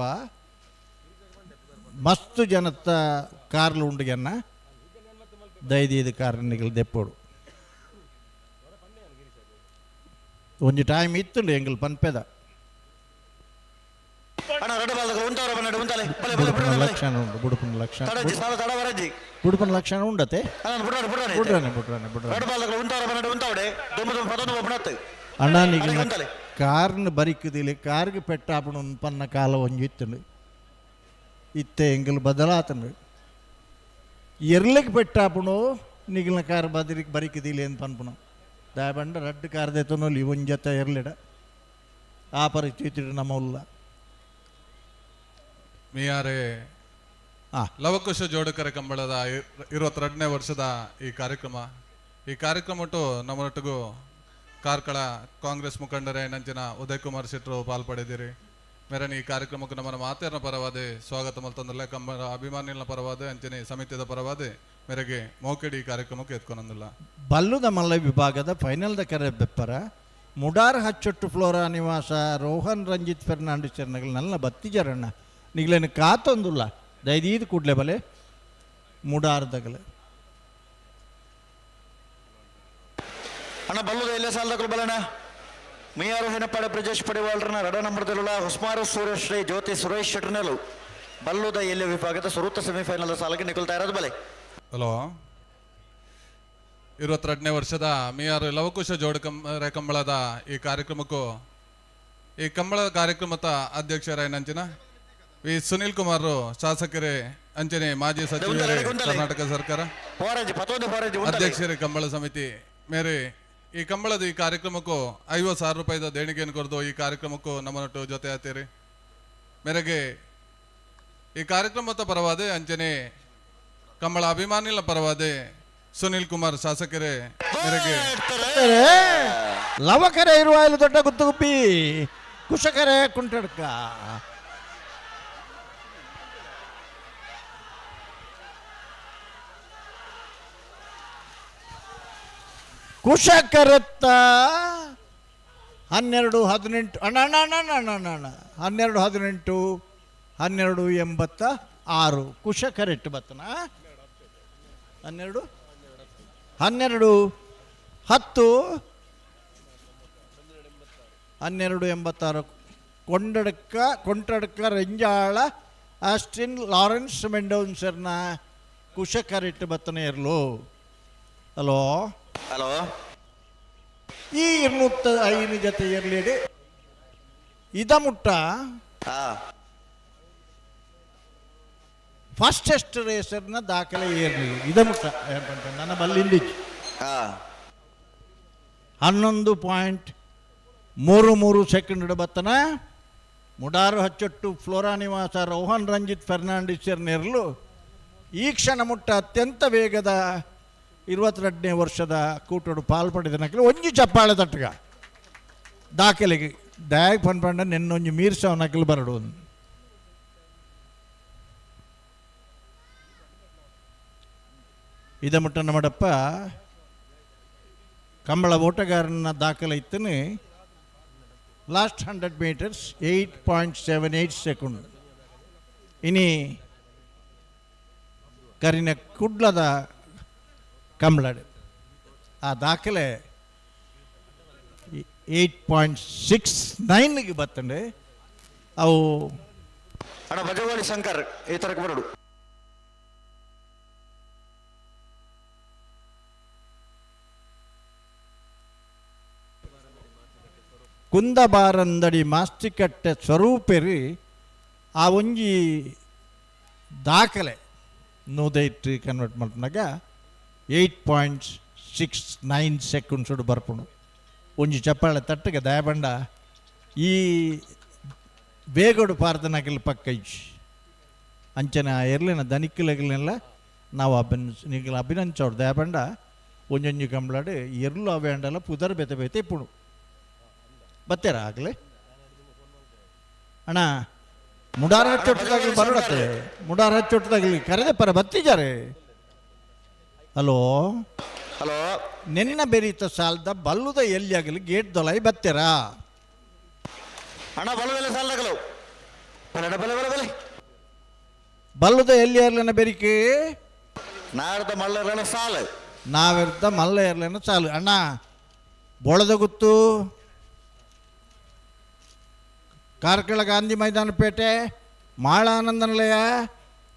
ಮಸ್ತು ಜನತ್ತ ಕಾರ್ಲು ಉಂಡುಗೆನ್ನ ದೈದೀದು ಕಾರ್ನಿಗಳು ದೆಪ್ಪೋಡು. ಒಂಜಿ ಟೈಮ್ ಇತ್ತುಂಡು ಎಂಗಲ್ ಪನ್ಪೆದ ಲಕ್ಷಣ ಉಂಡು ಬುಡುಪನ ಲಕ್ಷಣ ಬುಡುಪನ ಲಕ್ಷಣ ಉಂಡತೆ ಬುಡ್ರಾನೆ ಬುಡ್ರಾನೆ ಬುಡ್ರಾನೆ ಅಣ್ಣ ನಿಗಲ್ನ ಕಾರ್ನ ಬರಿಕುದಿಲ್ಲ ಕಾರ್ಗೆ ಪೆಟ್ಟಾಪಣ ಪನ್ನ ಕಾಲ ಒಂಜಿ ಇತ್ತುಂಡು ಇತ್ತೆ ಎಂಗಲ್ ಬದಲಾತಂಡು ಎರ್ಲಿಗೆ ಪೆಟ್ಟಾಪಣು ನಿಗಲ್ನ ಕಾರ್ ಬದರಿಗೆ ಬರಿಕುದಿಲ್ಲ ಏನು ಪನ್ಪುಣ ದಯಬಂಡ ರಡ್ಡು ಕಾರ್ ದೆತ್ತೊನೊಲಿ ಒಂಜತ್ತ ಎರ್ಲಿಡ ಆ ಪರಿಸ್ಥಿತಿ ನಮ್ಮ ಉಲ್ಲ. ಮಿಯಾರೆ ಲವಕುಶ ಜೋಡುಕರೆ ಕಂಬಳದ 22ನೇ ವರ್ಷದ ಈ ಕಾರ್ಯಕ್ರಮ ಒಟ್ಟು ನಮ್ಮೊಟ್ಟಿಗೂ ಕಾರ್ಕಳ ಕಾಂಗ್ರೆಸ್ ಮುಖಂಡರೇ ನಂಚಿನ ಉದಯ್ ಕುಮಾರ್ ಶೆಟ್ಟರು ಪಾಲ್ಪಡೆದಿರಿ. ಮೇರನ್ ಈ ಕಾರ್ಯಕ್ರಮಕ್ಕೆ ನಮ್ಮನ ಮಾತೇರನ ಪರವಾದ ಸ್ವಾಗತ ಮಲ್ತಂದಲ್ಲ ಕಂಬಳ ಅಭಿಮಾನಿಗಳ ಪರವಾದ ಅಂಚನೆ ಸಮಿತಿಯ ಪರವಾದ ಮೇರೆಗೆ ಮೋಕೆಡಿ ಈ ಕಾರ್ಯಕ್ರಮಕ್ಕೆ ಎತ್ಕೊಂಡಂದಿಲ್ಲ. ಬಲ್ಲುದ ಮಲ್ಲ ವಿಭಾಗದ ಫೈನಲ್ದ ಕರೆ ಬೆಪ್ಪರ ಮುಡಾರ್ ಹಚ್ಚೊಟ್ಟು ಫ್ಲೋರಾ ನಿವಾಸ ರೋಹನ್ ರಂಜಿತ್ ಫೆರ್ನಾಂಡಿಸ್ ಚರ್ನಗಳು ನನ್ನ ಬತ್ತಿಜರಣ್ಣ ನಿಗ್ಲೇನು ಕಾತೊಂದುಲ್ಲ ದೈದೀದು ಕೂಡ್ಲೆ ಬಲೆ ಮುಡಾರ್ದಗಲೆ. ಅಣ್ಣ ಬಲ್ಲುದ ಎಲ್ಲ ಸಾಲದಗಳು ಬಲಣ್ಣ ಮಿಯಾರು ಹೆನಪಾಡ ಬ್ರಜೇಶ್ ಪಡಿವಾಳ್ರನ ರಡ ನಂಬರ್ದಲ್ಲ ಹೊಸ್ಮಾರು ಸೂರ್ಯಶ್ರೀ ಜ್ಯೋತಿ ಸುರೇಶ್ ಶೆಟ್ರನೆಲು ಬಲ್ಲುದ ಎಲ್ಲಿ ವಿಭಾಗದ ಸುರುತ್ತ ಸೆಮಿಫೈನಲ್ ಸಾಲಕ್ಕೆ ನಿಕುಲ್ತಾ ಇರೋದು ಬಲೆ. ಹಲೋ 22ನೇ ವರ್ಷದ ಮಿಯಾರು ಲವಕುಶ ಜೋಡು ಕಂಬಳದ ಈ ಕಾರ್ಯಕ್ರಮಕ್ಕೂ ಈ ಕಂಬಳದ ಕಾರ್ಯಕ್ರಮದ ಅಧ್ಯಕ್ಷರಾಯ ನಂಚಿನ ವಿ ಸುನಿಲ್ ಕುಮಾರ್ ಶಾಸಕರೇ ಅಂಚನೆ ಮಾಜಿ ಸಚಿವರೇ ಕರ್ನಾಟಕ ಸರ್ಕಾರ ಅಧ್ಯಕ್ಷರೇ ಕಂಬಳ ಸಮಿತಿ ಮೇರೆ ಈ ಕಂಬಳದ ಈ ಕಾರ್ಯಕ್ರಮಕ್ಕೂ 50,000 ರೂಪಾಯಿದ ದೇಣಿಗೆಯನ್ನು ಕೊರದು ಈ ಕಾರ್ಯಕ್ರಮಕ್ಕೂ ನಮ್ಮನೊಟ್ಟು ಜೊತೆ ಆತೀರಿ. ಮೇರೆಗೆ ಈ ಕಾರ್ಯಕ್ರಮದ ಪರವಾದ ಅಂಚನೆ ಕಂಬಳ ಅಭಿಮಾನಿಗಳ ಪರವಾದ ಸುನಿಲ್ ಕುಮಾರ್ ಶಾಸಕರೇ ಮೇರೆಗೆ ಲವಕರೆ ಇರುವ ದೊಡ್ಡ ಗುತ್ತುಗುಪ್ಪಿ ಕುಶಕರೆ ಕುಂಟಡ್ಕ ಕುಶಕರತ್ತ 12 18 ಅಣ್ಣ ಅಣ್ಣ ಅಣ್ಣ ಅಣ್ಣ ಅಣ್ಣ ಅಣ್ಣ 12 18 12.86 ಕುಶ ಕರೆಕ್ಟ್ ಬತ್ತನ 12 12 10 12.86 ಕೊಂಡಡ್ಕ ಕೊಂಟಡ್ಕ ರೆಂಜಾಳ ಆಸ್ಟಿನ್ ಲಾರೆನ್ಸ್ ಮೆಂಡೋನ್ಸರ್ನ ಕುಶ ಕರೆಕ್ಟ್ ಬತ್ತನ ಇರಲು. ಹಲೋ ಹಲೋ ಈ 205 ಜೊತೆ ಇರಲಿ ಇದ ಮುಟ್ಟ ಫಾಸ್ಟೆಸ್ಟ್ ರೇಸರ್ನ ದಾಖಲೆ ಏರ್ಲಿ ಇದ ಮುಟ್ಟ ನನ್ನ ಬಲ್ಲಿಂದಿಚ್ಚು 11.33 ಸೆಕೆಂಡ್ ಬತ್ತನ ಮುಡಾರು ಹಚ್ಚೊಟ್ಟು ಫ್ಲೋರಾ ನಿವಾಸ ರೋಹನ್ ರಂಜಿತ್ ಫೆರ್ನಾಂಡಿಸರ್ ನೆರಳು ಈ ಕ್ಷಣ ಮುಟ್ಟ ಅತ್ಯಂತ ವೇಗದ 22ನೇ ವರ್ಷದ ಕೂಟೋಡು ಪಾಲ್ಪಡಿದ ನಕಲು ಒಂಜಿ ಚಪ್ಪಾಳೆ ತಟ್ಟಗ ದಾಖಲೆಗೆ ದಾಯಕ್ ಪನ್ಪಂಡ ನಿನ್ನೊಂಜಿ ಮೀರ್ಸವ ನಕಲು ಬರಡು. ಇದ ಮುಟ್ಟ ನಮ್ಮಡಪ್ಪ ಕಂಬಳ ಓಟಗಾರನ ದಾಖಲೆ ಇತ್ತನು ಲಾಸ್ಟ್ 100 ಮೀಟರ್ಸ್ 8.78 ಸೆಕೆಂಡ್. ಇನಿ ಕರಿನ ಕುಡ್ಲದ ಕಂಬಳಡು ಆ ದಾಖಲೆ 8.69 ಬತ್ತಂಡೆ ಅವು. ಅಣ್ಣ ಬಜವಾಳಿ ಶಂಕರ್ ಈ ತರಕ್ಕೆ ಬರಡು. ಕುಂದಬಾರಂದಡಿ ಮಾಸ್ತಿಕಟ್ಟೆ ಸ್ವರೂಪೆರಿ ಆ ಒಂಜಿ ದಾಖಲೆ ನೂದೈಟ್ ಕನ್ವರ್ಟ್ ಮಾಡ್ನಾಗ 8.69 ಸೆಕೆಂಡ್ಸ್ ಬರ್ಪುಂಡು. ಒಂಜಿ ಚಪ್ಪಾಳೆ ತಟ್ಟಗೆ ದಯಬಂಡ ಈ ಬೇಗಡು ಪಾರ್ದನಗಲ್ ಪಕ್ಕ ಇಜ್ಜಿ ಅಂಚನೆ ಆ ಎರ್ಲಿನ ದನಿಕ್ಕಲೆಗಲ್ನೆಲ್ಲ ನಾವು ನಿಗಲ ಅಭಿನಂದಿಸೋಡು ದಯಬಂಡ ಒಂಜೊಂಜಿ ಕಂಬ್ಲಾಡು ಎರ್ಲು ಅವೇಂಡಲ ಪುದರ್ ಬೇತೆ ಬೇತೆ ಇಪ್ಪುಡು ಬತ್ತೀರ ಆಗಲೇ ಅಣ್ಣ ಮುಡಾರ ಹಚ್ಚೊಟ್ಟದಾಗಲಿ ಬರೋಡತ್ತೆ ಮುಡಾರ ಹಚ್ಚೊಟ್ಟದಾಗಲಿ ಕರೆದೆ ಪರ ಬತ್ತಿದ್ದಾರೆ. ಹಲೋ ಹಲೋ ನಿನ್ನ ಬೆರೀತ ಸಾಲದ ಬಲ್ಲುದ ಎಲ್ಲಿ ಆಗಲಿ ಗೇಟ್ ದೊಲೈ ಬತ್ತೀರಾ ಅಣ್ಣ ಬಲ್ಲದಲ್ಲ ಸಾಲದಾಗಲು ಬಲೆ ಬಲೆ ಬಲೆ ಬಲೆ ಬಲ್ಲುದ ಎಲ್ಲಿ ಇರ್ಲಿನ ಬೆರಿಕೆ ನಾಡ್ದ ಮಲ್ಲರ್ಲನ ಸಾಲು ನಾವಿರ್ದ ಮಲ್ಲ ಇರ್ಲಿನ ಸಾಲು ಅಣ್ಣ ಬೊಳದ ಗುತ್ತು ಕಾರ್ಕಳ ಗಾಂಧಿ ಮೈದಾನ ಪೇಟೆ ಮಾಳಾನಂದ ನಿಲಯ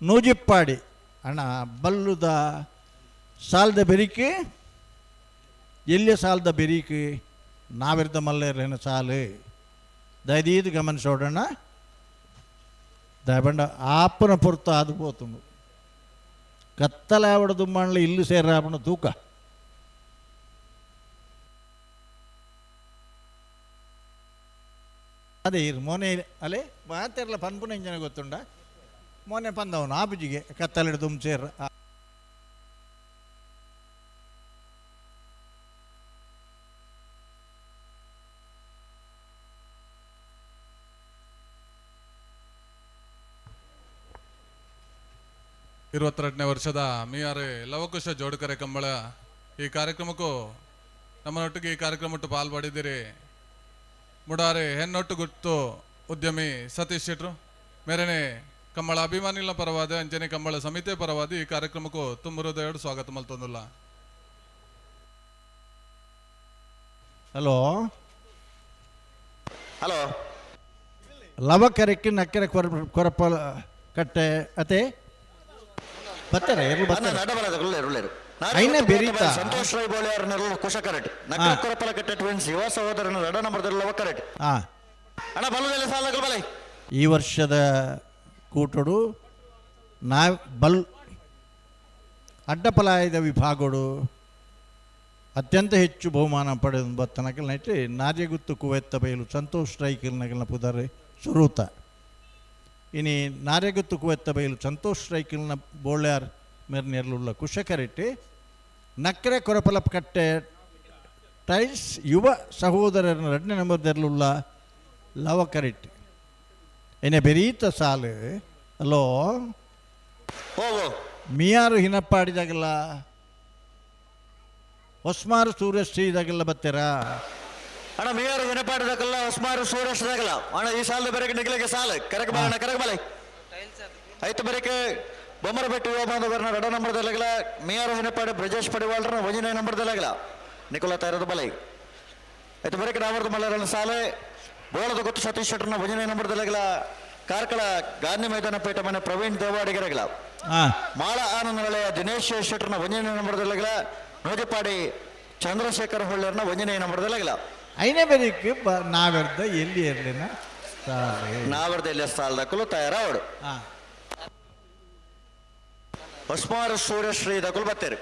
ನೂಜಿಪ್ಪಾಡಿ ಅಣ್ಣ ಬಲ್ಲುದ ಸಾಲದ ಬೆರಿಕೆ ಎಲ್ಲಿಯ ಸಾಲದ ಬೆರಿಕೆ ನಾವಿರ್ದ ಮಲ್ಲ ಸಾಲು ದಯದೀದು ಗಮನಿಸೋಡಣ್ಣ ದಯಬಂಡ ಆಪನ ಪೊರ್ತು ಅದು ಪೋತುಂಡು ಕತ್ತಲಾವಡ ದುಮ್ಮಣ್ಣ ಇಲ್ಲು ಸೇರಾಪಣ ತೂಕ ಅದೇ ಇರು ಮೋನೆ ಅಲೆ ಮಾತೆರ್ಲ ಪನ್ಪುನ ಇಂಜನ ಗೊತ್ತುಂಡ ಮೋನೆ ಪಂದವನು ಆಪುಜಿಗೆ ಕತ್ತಲಿಡು ದುಮ್ ಸೇರ್ 22ನೇ ವರ್ಷದ ಮಿಯಾರೆ ಲವಕುಶ ಜೋಡುಕರೆ ಕಂಬಳ ಈ ಕಾರ್ಯಕ್ರಮಕ್ಕೂ ನಮ್ಮನೊಟ್ಟಿಗೆ ಈ ಕಾರ್ಯಕ್ರಮಟ್ಟು ಪಾಲ್ಪಡಿದ್ದೀರಿ ಮುಡಾರೆ ಹೆಣ್ಣೊಟ್ಟು ಗುತ್ತು ಉದ್ಯಮಿ ಸತೀಶ್ ಶೆಟ್ರು ಮೇರೆನೆ ಕಂಬಳ ಅಭಿಮಾನಿಗಳ ಪರವಾದ ಅಂಜನೆ ಕಂಬಳ ಸಮಿತಿಯ ಪರವಾದ ಈ ಕಾರ್ಯಕ್ರಮಕ್ಕೂ ತುಂಬ ಹೃದಯಡು ಸ್ವಾಗತ ಮಲ್ತೊಂದುಲ್ಲ. ಹಲೋ ಹಲೋ ಲವಕರೆಕ್ಕೆ ನಕ್ಕರೆ ಕೊರಪ ಕಟ್ಟೆ ಅತೆ ಬತ್ತಾರೆ ಎರ್ಲು ಬತ್ತಾರೆ ಐನ ಬೆರೀತಾ ಸಂತೋಷ್ ರೈ ಬೋಳಿಯಾರ್ ನೆರಳು ಕುಶ ಕರೆಕ್ಟ್ ನಕ್ಕರೆ ಕೊರಪಲ ಕಟ್ಟೆ ಟ್ವಿನ್ಸ್ ಯುವ ಸಹೋದರನ ರಡ ನಂಬರ್ ಲವ ಕರೆಕ್ಟ್ ಅಣ್ಣ ಬಲ್ಲದಲ್ಲ ಸಾಲಗಳು ಬಲೆ. ಈ ವರ್ಷದ ಕೂಟಡು ನಾ ಬಲ್ ಅಡ್ಡಪಲಾಯದ ವಿಭಾಗಡು ಅತ್ಯಂತ ಹೆಚ್ಚು ಬಹುಮಾನ ಪಡೆದ ಬತ್ತನಕಲ್ ನೈಟ್ ನಾಜೆಗುತ್ತು ಕುವೆತ್ತ ಬಯಲು ಸಂತೋಷ್ ರೈಕಲ್ ನಗಲ್ನ ಪುದರ್ ಸುರೂತ ಇನಿ ನಾರೆಗುತ್ತು ಕುವೆತ್ತ ಬಯಲು ಸಂತೋಷ್ ರೈಕಲ್ನ ಬೋಳ್ಯಾರ್ ಮೆರ್ನೆರ್ಲುಳ್ಳ ಕುಶಕರೆಟ್ಟಿ ನಕ್ಕರೆ ಕೊರಪಲ ಕಟ್ಟೆ ಟೈಲ್ಸ್ ಯುವ ಸಹೋದರನ ಎರಡನೇ ನಂಬರ್ದೆರ್ಲುಳ್ಳ ಲವಕರೆಟ್ಟಿ ಎನೆ ಬೆರೀತ ಸಾಲು. ಹಲೋ ಮಿಯಾರು ಹಿನಪ್ಪಾಡಿದಾಗೆಲ್ಲ ಹೊಸ್ಮಾರು ಸೂರ್ಯಶ್ರೀದಾಗೆಲ್ಲ ಬತ್ತೀರಾ ಅಣ್ಣ ಮಿಯಾರು ಹಿನಪಾಡಿದಾಗಲ್ಲ ಹೊಸ್ಮಾರು ಸೂರ್ಯಶ್ರೀದಾಗಲ್ಲ ಅಣ್ಣ ಈ ಸಾಲದ ಬೇರೆ ನಿಗಲಿಗೆ ಸಾಲು ಕರಕ ಬಲ ಅಣ್ಣ ಕರಕ ಬಲೆ. ಐತ ಬರಿಕೆ ಬೊಮ್ಮರಬೆಟ್ಟು ಯುವ ಬಾಂಧವರನ್ನ ರಡ ನಂಬರ್ದಲ್ಲಾಗಲ ಮಿಯಾರು ಹಿನಪಾಡಿ ಬ್ರಜೇಶ್ ಪಡಿವಾಳ್ರನ ಒಂಜನೇ ನಂಬರ್ದಲ್ಲಾಗಲ ನಿಕೋಲಾ ತಯಾರದ ಬಲೈ. ಐತ ಬರಿಕೆ ಡಾವರ್ದ ಮಲ್ಲರನ ಸಾಲೆ ಬೋಳದ ಗೊತ್ತು ಸತೀಶ್ ಶೆಟ್ಟರ್ನ ಒಂಜನೇ ನಂಬರ್ದಲ್ಲಾಗಲ ಕಾರ್ಕಳ ಗಾಂಧಿ ಮೈದಾನ ಪೇಟೆ ಮನೆ ಪ್ರವೀಣ್ ದೇವಾಡಿಗರಗಲ. ಮಾಳ ಆನಂದನಳೆಯ ದಿನೇಶ್ ಶೆಟ್ಟರ್ನ ಒಂಜನೇ ನಂಬರ್ದಲ್ಲಾಗಲ ನೋಜಪಾಡಿ ಚಂದ್ರಶೇಖರ್ ಹೊಳ್ಳರ್ನ ಒಂಜನೇ ನಂಬರ್ದಲ್ಲಾಗಲ. ಐನೇ ಬೆರಿಕ್ ನಾವೆರ್ದ ಎಲ್ಲಿ ಇರಲಿನ ನಾವರ್ದ ಎಲ್ಲಿ ಸ್ಥಾನದಕ್ಕಲು ತಯಾರಾವಡು. ಹೊಸ್ಮಾರು ಸೂರ್ಯಶ್ರೀ ದಕುಲು ಬತ್ತೇರು.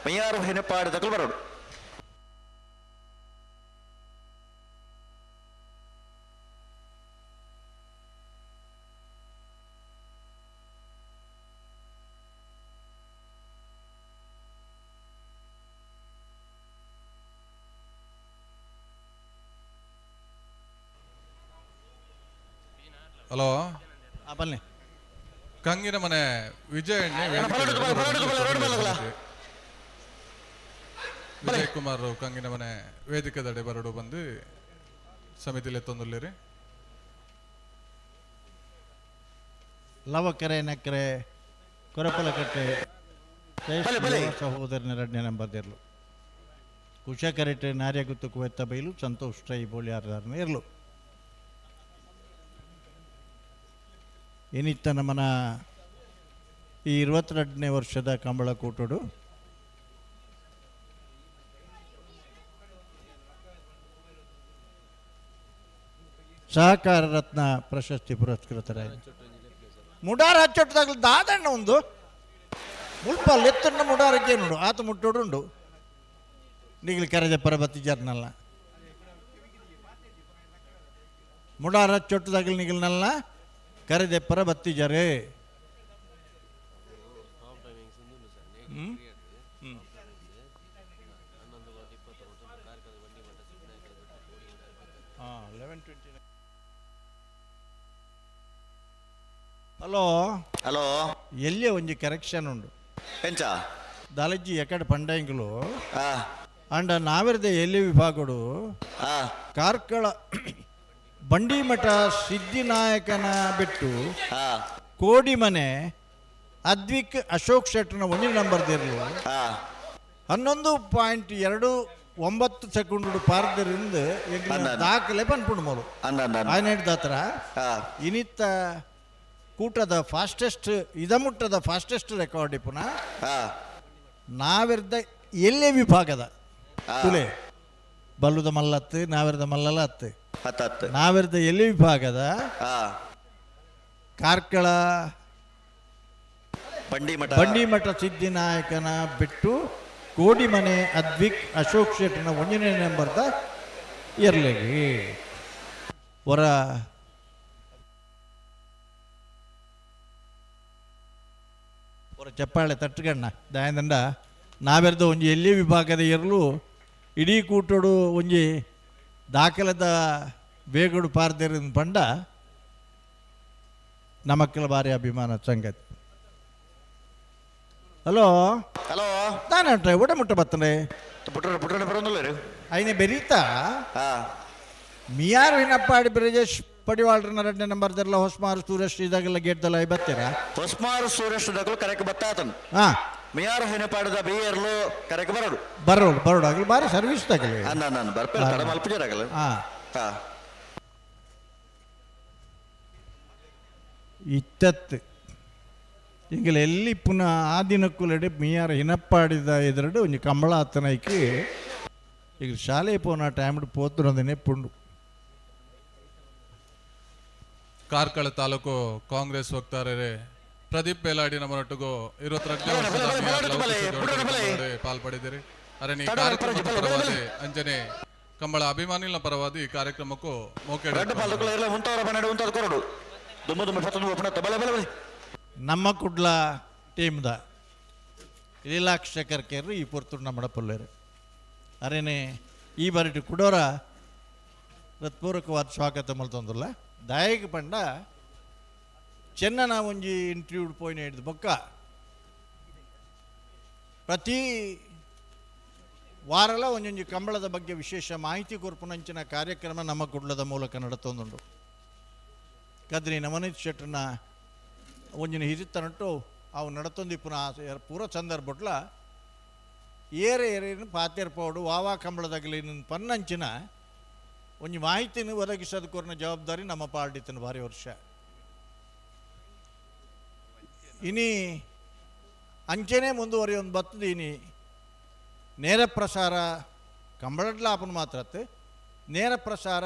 ಮೈಯಾರು ಹಿನಪಾಡಿ ದಕುಲು ಬರೋಡು. ಹಲೋ. ಬನ್ನಿ. ಕಂಗಿನ ಮನೆ ವಿಜಯ್ ವಿಜಯ್ ಕುಮಾರ್ ಕಂಗಿನ ಮನೆ ವೇದಿಕೆದಡೆ ಬರಡು ಬಂದು ಸಮಿತಿಲಿ ತೊಂದುಲ್ಲಿರಿ. ಲವಕರೆ ನಕರೆ ಕೊರಪಲಕಟ್ಟೆ ಸಹೋದರನ ಎರಡನೇ ನಂಬರ್ದಿರ್ಲು. ಕುಶಕರೆಟೆ ನಾರ್ಯಗುತ್ತು ಕುವೆತ್ತ ಬೈಲು ಸಂತೋಷ್ ರೈ ಬೋಳಿಯಾರದಾರನ ಇರ್ಲು. ಏನಿತ್ತ ನಮ್ಮನ ಈ 22ನೇ ವರ್ಷದ ಕಂಬಳಕೂಟಡು ಸಹಕಾರ ರತ್ನ ಪ್ರಶಸ್ತಿ ಪುರಸ್ಕೃತರಾಗಿ ಮುಡಾರ ಹಚ್ಚೊಟ್ಟದಾಗಲಿ ದಾದಣ್ಣ ಒಂದು ಮುಲ್ಪ ಲೆತ್ತಣ್ಣ ಮುಡಾರಕ್ಕೆ ನೋಡು ಆತ ಮುಟ್ಟೋಡುಂಡು ನಿಗಲಿ ಕರೆದ ಪರಬತ್ತಿ ಜರ್ನಲ್ಲ ಮುಡಾರ ಹಚ್ಚೊಟ್ಟದಾಗಲಿ ನಿಗಲ್ನಲ್ಲ ಕರೆದೆ ಪರಬತ್ತಿ ಜರೆ. Hello hello. ಎಲ್ಲಿಯ ಒಂಜಿ ಕರೆಕ್ಷನ್ ಉಂಡು ಎಂಚ ದಾಲಜ್ಜಿ ಎಕಡೆ ಪಂಡಂಗ್ಲು ಅಂಡ ನಾವೆರ್ದ ಎಲ್ಲಿ ವಿಭಾಗಡು ಕಾರ್ಕಳ ಬಂಡಿಮಠ ಸಿದ್ಧಿನಾಯಕನ ಬಿಟ್ಟು ಕೋಡಿಮನೆ ಅದ್ವಿಕ್ ಅಶೋಕ್ ಶೆಟ್ಟರ್ನ ಒಂದೇ ನಂಬರ್ ದಿರ್ಲು 11.29 ಸೆಕೆಂಡ್ ಪಾರ್ದರಿಂದ ದಾಖಲೆ ಪನ್ಪುಂಡು ಮೂಲು ಆಯ್ನ ಇನಿತ್ತ ಕೂಟದ ಫಾಸ್ಟೆಸ್ಟ್ ಇದಮುಟ್ಟದ ಫಾಸ್ಟೆಸ್ಟ್ ರೆಕಾರ್ಡ್ ಇಪ್ಪುನ ನಾವೆರ್ದ ಎಲ್ಲೇ ವಿಭಾಗದ ತುಲೆ ಬಲ್ಲುದ ಮಲ್ಲತ್ತು ನಾವೆರ್ದ ಮಲ್ಲಲ ಹತ್ತು ನಾವೆರ್ದ ಎಲ್ಲಿ ವಿಭಾಗದ ಕಾರ್ಕಳ ಬಂಡಿಮಠ ಸಿದ್ಧಿನಾಯಕನ ಬಿಟ್ಟು ಕೋಡಿಮನೆ ಅದ್ವಿಕ್ ಅಶೋಕ್ ಶೆಟ್ಟನ ಒಂದನೇ ನಂಬರ್ದ ಎರ್ಲೆಗಿ ಹೊರ ಹೊರ ಚಪ್ಪಾಳೆ ತಟ್ಟುಗಣ್ಣ ದಾಯಂದಂಡ ನಾವೆರ್ದ ಒಂಜಿ ಎಲ್ಲಿ ವಿಭಾಗದ ಎರಲು ಇಡೀ ಕೂಟೋಡು ಒಂಜಿ ದಾಖಲದ ಬೇಗಡು ಪಾರ್ದಿರಿನ ಪಂಡ ನಮಕ್ಕೆಲ್ಲ ಭಾರಿ ಅಭಿಮಾನ ಸಂಗತಿ. Hello hello. ತಾನೇ ಊಟ ಮುಟ್ಟ ಬತ್ತನೆ ಐನೆ ಬೆರೀತಾ ಮಿಯಾರು ಹಿನಪ್ಪಾಡಿ ಬ್ರಜೇಶ್ ಪಡಿವಾಳ್ರನ ಎರಡನೇ ನಂಬರ್ ದೆಲ್ಲ ಹೊಸ್ಮಾರು ಸೂರಶ್ ಇದಾಗೆಲ್ಲ ಗೇಟ್ದಲ್ಲ ಬತ್ತೀರಾ ಹೊಸ್ಮಾರು ಸೂರಶ್ ದಗಲು ಕರೆಕ್ ಬತ್ತಾತನ್ ಮಿಯಾರು ಹಿನಪಾಡದ ಬಿಯರ್ಲು ಕರೆಕ್ ಬರೋಡು ಬರೋಡು ಬರೋಡು ಆಗಲಿ ಬಾರಿ ಸರ್ವಿಸ್ ತಗಲಿ ನಾನು ಬರ್ಪೇರು ತಡ ಮಲ್ಪುಜರಾಗಲ್ಲ. ಇತ್ತತ್ತು ಎಂಗಲ ಎಲ್ಲಿ ಪುನಃ ಆ ದಿನಕ್ಕುಲಡೆ ಮಿಯಾರ ಹಿನಪ್ಪಾಡಿದ ಎದುರಡು ಒಂಜಿ ಕಂಬಳ ಆತನೈಕಿ ಈಗ ಶಾಲೆ ಪೋನ ಟೈಮ್ ಪೋತುನದನೆ ಪುಂಡು. ಕಾರ್ಕಳ ತಾಲೂಕು ಕಾಂಗ್ರೆಸ್ ವಕ್ತಾರರೇ ಪ್ರದೀಪ್ ಬೇಲಾಡಿ ನಮ್ಮೊಟ್ಟಿಗೂ 22ನೇ ವರ್ಷದ ಪಾಲ್ಪಡಿದ್ದೀರಿ. ಅರೆ ಈ ಕಾರ್ಯಕ್ರಮದ ಪರವಾಗಿ ಅಂಜನೆ ಕಂಬಳ ಅಭಿಮಾನಿಗಳ ಪರವಾಗಿ ಈ ಕಾರ್ಯಕ್ರಮಕ್ಕೂ ಮೋಕೆ ನಮ್ಮ ಕುಡ್ಲ ಟೀಮ್ದ ಲೀಲಾಕ್ಷಕರ್ ಕೇರು ಈ ಪೊರ್ತುಡು ನಮ್ಮ ಪುಲ್ಲೇರು ಅರೇನೆ ಈ ಬಾರಿಟು ಕುಡೋರ ಹೃತ್ಪೂರ್ವಕವಾದ ಸ್ವಾಗತ ಮಲ್ತೊಂದುಲ್ಲ. ದಾಯಕ ಪಂಡ ಚೆನ್ನನ ಒಂಜಿ ಇಂಟರ್ವ್ಯೂ ಪೋಯಿನ ಹಿಡ್ದು ಬೊಕ್ಕ ಪ್ರತಿ ವಾರಲ ಒಂಜೊಂಜಿ ಕಂಬಳದ ಬಗ್ಗೆ ವಿಶೇಷ ಮಾಹಿತಿ ಕೊರ್ಪುನಂಚಿನ ಕಾರ್ಯಕ್ರಮ ನಮ್ಮ ಕುಡ್ಲದ ಮೂಲಕ ನಡತೊಂದುಂಡು. ಕದ್ರಿ ನವನೀತ್ ಶೆಟ್ಟರ್ನ ಒಂಜಿನ ಹಿರಿತನಟ್ಟು ಅವು ನಡತೊಂದಿಪ್ಪುನ ಪೂರ ಸಂದರ್ಭಟ್ಲ ಏರೆ ಏರೇನು ಪಾತೇರ್ ಪೋಡು ವಾವಾ ಕಂಬಳದಾಗಲಿ ಪನ್ನಂಚಿನ ಒಂಜಿ ಮಾಹಿತಿಯನ್ನು ಒದಗಿಸೋದಕ್ಕೋರ್ನ ಜವಾಬ್ದಾರಿ ನಮ್ಮ ಪಾರ್ಟಿತನ ಭಾರಿ ವರ್ಷ. ಇನಿ ಅಂಚೆನೇ ಮುಂದುವರಿಯೊಂದು ಬತ್ತದ. ಇನಿ ನೇರ ಪ್ರಸಾರ ಕಂಬಳಡ್ಲ ಆಪನ ಮಾತ್ರತ್ತೆ ನೇರ ಪ್ರಸಾರ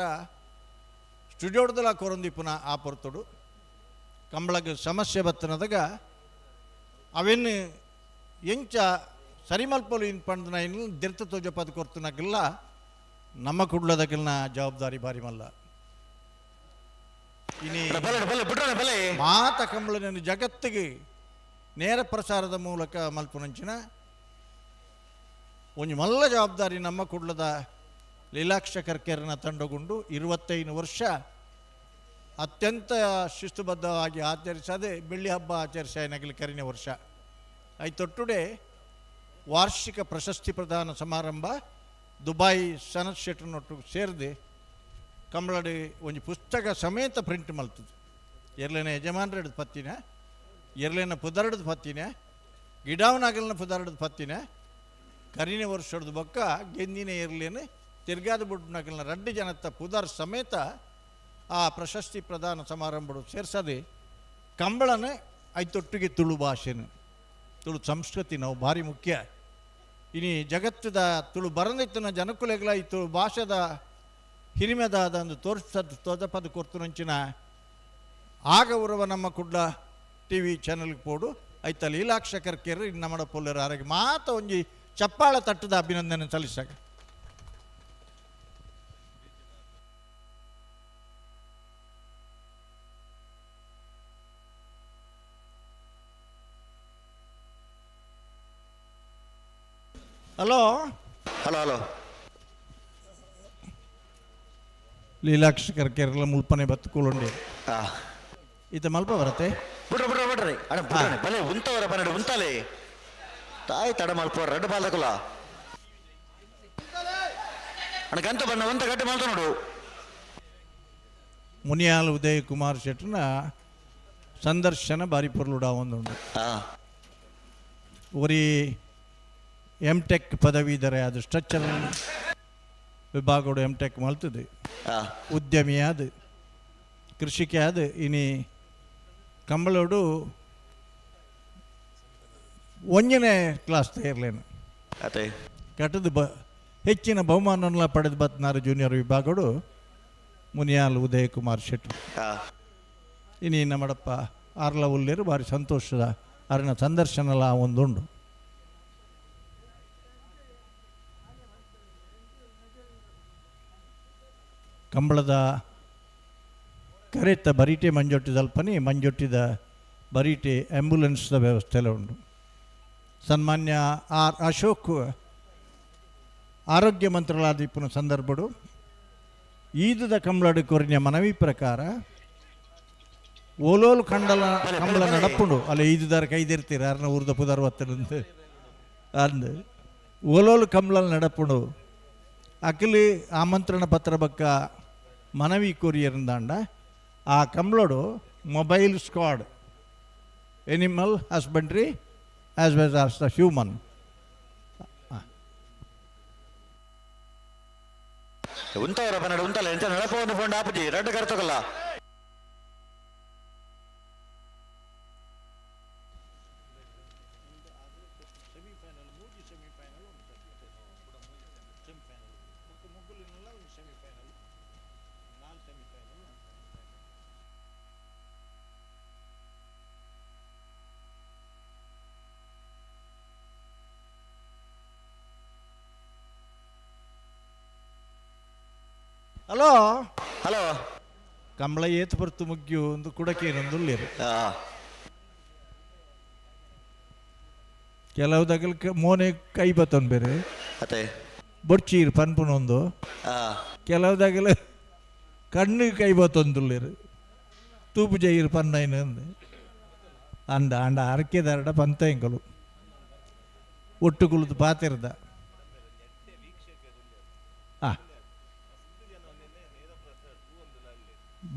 ಸ್ಟುಡಿಯೋಡ್ದಲ ಕೊರೊಂದಿಪ್ಪುನ ಆ ಪೊರ್ತುಡು ಕಂಬಳಗೆ ಸಮಸ್ಯೆ ಬತ್ತನದಾಗ ಅವೆನ್ನು ಎಂಚ ಸರಿಮಲ್ಪಲು ಇನ್ ಪಂಡನ ಇನ್ನು ದಿರ್ತ ತೋಜಪದ ಕೊರ್ತುನಗಿಲ್ಲ ನಮ್ಮ ಕುಡ್ಲದಗಿಲ್ನ ಜವಾಬ್ದಾರಿ ಭಾರಿ ಮಲ್ಲ. ಇನಿ ಮಾತ ಕಂಬಳನ ಜಗತ್ತಿಗೆ ನೇರ ಪ್ರಸಾರದ ಮೂಲಕ ಮಲ್ಪುನಂಚಿನ ಒಂಜಿ ಮಲ್ಲ ಜವಾಬ್ದಾರಿ ನಮ್ಮ ಕುಡ್ಲದ ಲೀಲಾಕ್ಷ ಕರ್ಕೆರನ ತಂಡಗೊಂಡು 25 ವರ್ಷ ಅತ್ಯಂತ ಶಿಸ್ತುಬದ್ಧವಾಗಿ ಆಚರಿಸದೆ ಬೆಳ್ಳಿ ಹಬ್ಬ ಆಚರಿಸ ನಗಲಿ ಕರಿನ ವರ್ಷ ಐತೊಟ್ಟುಡೆ ವಾರ್ಷಿಕ ಪ್ರಶಸ್ತಿ ಪ್ರದಾನ ಸಮಾರಂಭ ದುಬೈ ಸನತ್ ಶೆಟ್ಟರ್ನೊಟ್ಟು ಸೇರಿದೆ ಕಂಬಳಡಿ ಒಂಜಿ ಪುಸ್ತಕ ಸಮೇತ ಪ್ರಿಂಟ್ ಮಲ್ತದೆ. ಎರ್ಲೇನ ಯಜಮಾನ್ರಡ್ದು ಪತ್ತಿನ, ಎರ್ಲೇನ ಪುದರಡ್ದು ಪತ್ತಿನ, ಗಿಡಾವನಾಗಲ್ನ ಪುದರಡ್ದು ಪತ್ತಿನ, ಕರಿನ ವರ್ಷದ ಬೊಕ್ಕ ಗೆಂದಿನ ಎರ್ಲೇನು ತಿರ್ಗಾದ ಬುಡ್ನಗಲ್ನ ರಡ್ಡು ಜನತ್ತ ಪುದರ್ ಸಮೇತ ಆ ಪ್ರಶಸ್ತಿ ಪ್ರದಾನ ಸಮಾರಂಭಡು ಸೇರ್ಸದೆ ಕಂಬಳನ ಐತೊಟ್ಟಿಗೆ ತುಳು ಭಾಷೆನು ತುಳು ಸಂಸ್ಕೃತಿ ನಾವು ಭಾರಿ ಮುಖ್ಯ. ಇನಿ ಜಗತ್ತದ ತುಳು ಬರಂದಿತ್ತನ ಜನಕುಲೆಗಳ ಈ ತುಳು ಭಾಷೆದ ಹಿರಿಮೆದಾದ ಒಂದು ತೋರಿಸದ್ ತೋಜಪದ ಕೊರ್ತುನಂಚಿನ ಆಗ ಉರವ ನಮ್ಮ ಕುಡ್ಲ ಟಿ ವಿ ಚಾನಲ್ಗೆ ಪೋಡು ಐತ ಲೀಲಾಕ್ಷ ಕರ್ಕೇರು ಇನ್ನು ನಮ್ಮ ಪೊಲ್ಲರು ಆರೋಗ್ಯ ಮಾತ ಒಂಜಿ ಚಪ್ಪಾಳ ತಟ್ಟದ ಅಭಿನಂದನೆ ಸಲ್ಲಿಸಾಗ. ಹಲೋ ಹಲೋ ಹಲೋ ಲೀಲಾಕ್ಷ ಕರ್ಕೇರಲ್ಲ ಮುಲ್ಪನೆ ಬತ್ತುಕೊಳ್ಳೊಂಡೆ ಈತ ಮಲ್ಪ ಬರತ್ತೆ. ಬಿಡ್ರಿ ಬಿಡ್ರಿ ಬಿಡ್ರಿ ಅಣ್ಣ ಬಿಡ್ರಿ ಬಲೆ ಉಂತವರ ಬನ್ನಡು ಉಂತಾಲೆ ತಾಯಿ ತಡ ಮಲ್ಪ ರಡ್ಡು ಬಾಲ್ದಕುಲ ಅಣ್ಣ ಗಂತ ಬಣ್ಣ ಒಂತ ಗಟ್ಟಿ ಮಲ್ತ ನೋಡು. ಮುನಿಯಾಲ್ ಉದಯ್ ಕುಮಾರ್ ಶೆಟ್ಟರ್ನ ಸಂದರ್ಶನ ಬಾರಿ ಪೊರ್ಲುಡ ಒಂದುಂಡು. ಒರಿ ಎಮ್ ಟೆಕ್ ಪದವೀಧರೆ ಅದು ಸ್ಟ್ರಕ್ಚರ್ ವಿಭಾಗಡು ಎಮ್ ಟೆಕ್ ಮಲ್ತದೆ. ಉದ್ಯಮಿಯಾದ ಕೃಷಿಕೆ ಆದ ಇನಿ ಕಂಬಳೋಡು ಒಂಜನೇ ಕ್ಲಾಸ್ ತಯಾರ್ಲೇನು ಕಟ್ಟದ ಹೆಚ್ಚಿನ ಬಹುಮಾನವನ್ನೆಲ್ಲ ಪಡೆದು ಬತ್ನಾರು ಜೂನಿಯರ್ ವಿಭಾಗಡು ಮುನಿಯಾಲ್ ಉದಯ್ ಕುಮಾರ್ ಶೆಟ್ರು. ಇನಿ ನಮ್ಮಡಪ್ಪ ಆರ್ಲ ಉಲ್ಲೇರು ಭಾರಿ ಸಂತೋಷದ ಅರಿನ ಸಂದರ್ಶನಲ ಒಂದುಂಡು. ಕಂಬಳದ ಕರೆತ ಬರೀಟೆ ಮಂಜೊಟ್ಟಿದಲ್ಪನಿ ಮಂಜೊಟ್ಟಿದ ಬರೀಟೆ ಆ್ಯಂಬುಲೆನ್ಸ್ದ ವ್ಯವಸ್ಥೆ ಎಲ್ಲ ಉಂಟು. ಸನ್ಮಾನ್ಯ ಆರ್ ಅಶೋಕ್ ಆರೋಗ್ಯ ಮಂತ್ರಿಗಳಾದ ಸಂದರ್ಭಡು ಈದದ ಕಂಬಳಡು ಕೊರಿನ ಮನವಿ ಪ್ರಕಾರ ಓಲೋಲು ಕಂಡಲ ಕಂಬಳ ನಡಪುಂಡು ಅಲ್ಲ ಈದುದಾರ ಕೈದಿರ್ತೀರ ಅರ್ನ ಊರ್ದ ಪುದರ್ ಒತ್ತಡಂದು ಅಂದು ಓಲೋಲು ಕಂಬಳ ನಡಪುಂಡು ಅಖಿಲಿ ಆಮಂತ್ರಣ ಪತ್ರ ಬಕ್ಕ ಮನವಿ ಕೋರಿಯರಿಂದಾಂಡ ಆ ಕಂಬಳಡು mobile squad animal husbandry as well as the human. ಉಂತವರ ಬನ್ನಡು ಉಂತಲ್ಲ ಎಂತ ನಡಪವನ್ನು ಫೋನ್ ಆಪುಜಿ ರಡ್ಡು ಕರ್ತಕಲ್ಲ. ಹಲೋ ಹಲೋ ಕಂಬಳ ಏತು ಬರ್ತು ಮುಗ್ಯು ಒಂದು ಕುಡಕೇನೊಂದುಳ್ಳೇರು ಕೆಲವು ದಗಲ್ ಮೋನೆ ಕೈ ಬತ್ತೊಂದು ಬೇರೆ ಅತ್ತೆ ಬೊಡ್ಚೀರು ಪನ್ಪುನೊಂದು ಕೆಲವು ದಗಲ್ ಕಣ್ಣು ಕೈ ಬತ್ತೊಂದುಳ್ಳೇರು ತೂಪು ಜೈರು ಪನ್ನೈನ ಅಂದು ಅಂದ ಅಂಡ ಅರಕೆದಾರಡ ಪಂತೆಂಕಲು ಒಟ್ಟು ಕುಳಿತು ಪಾತಿರ್ದ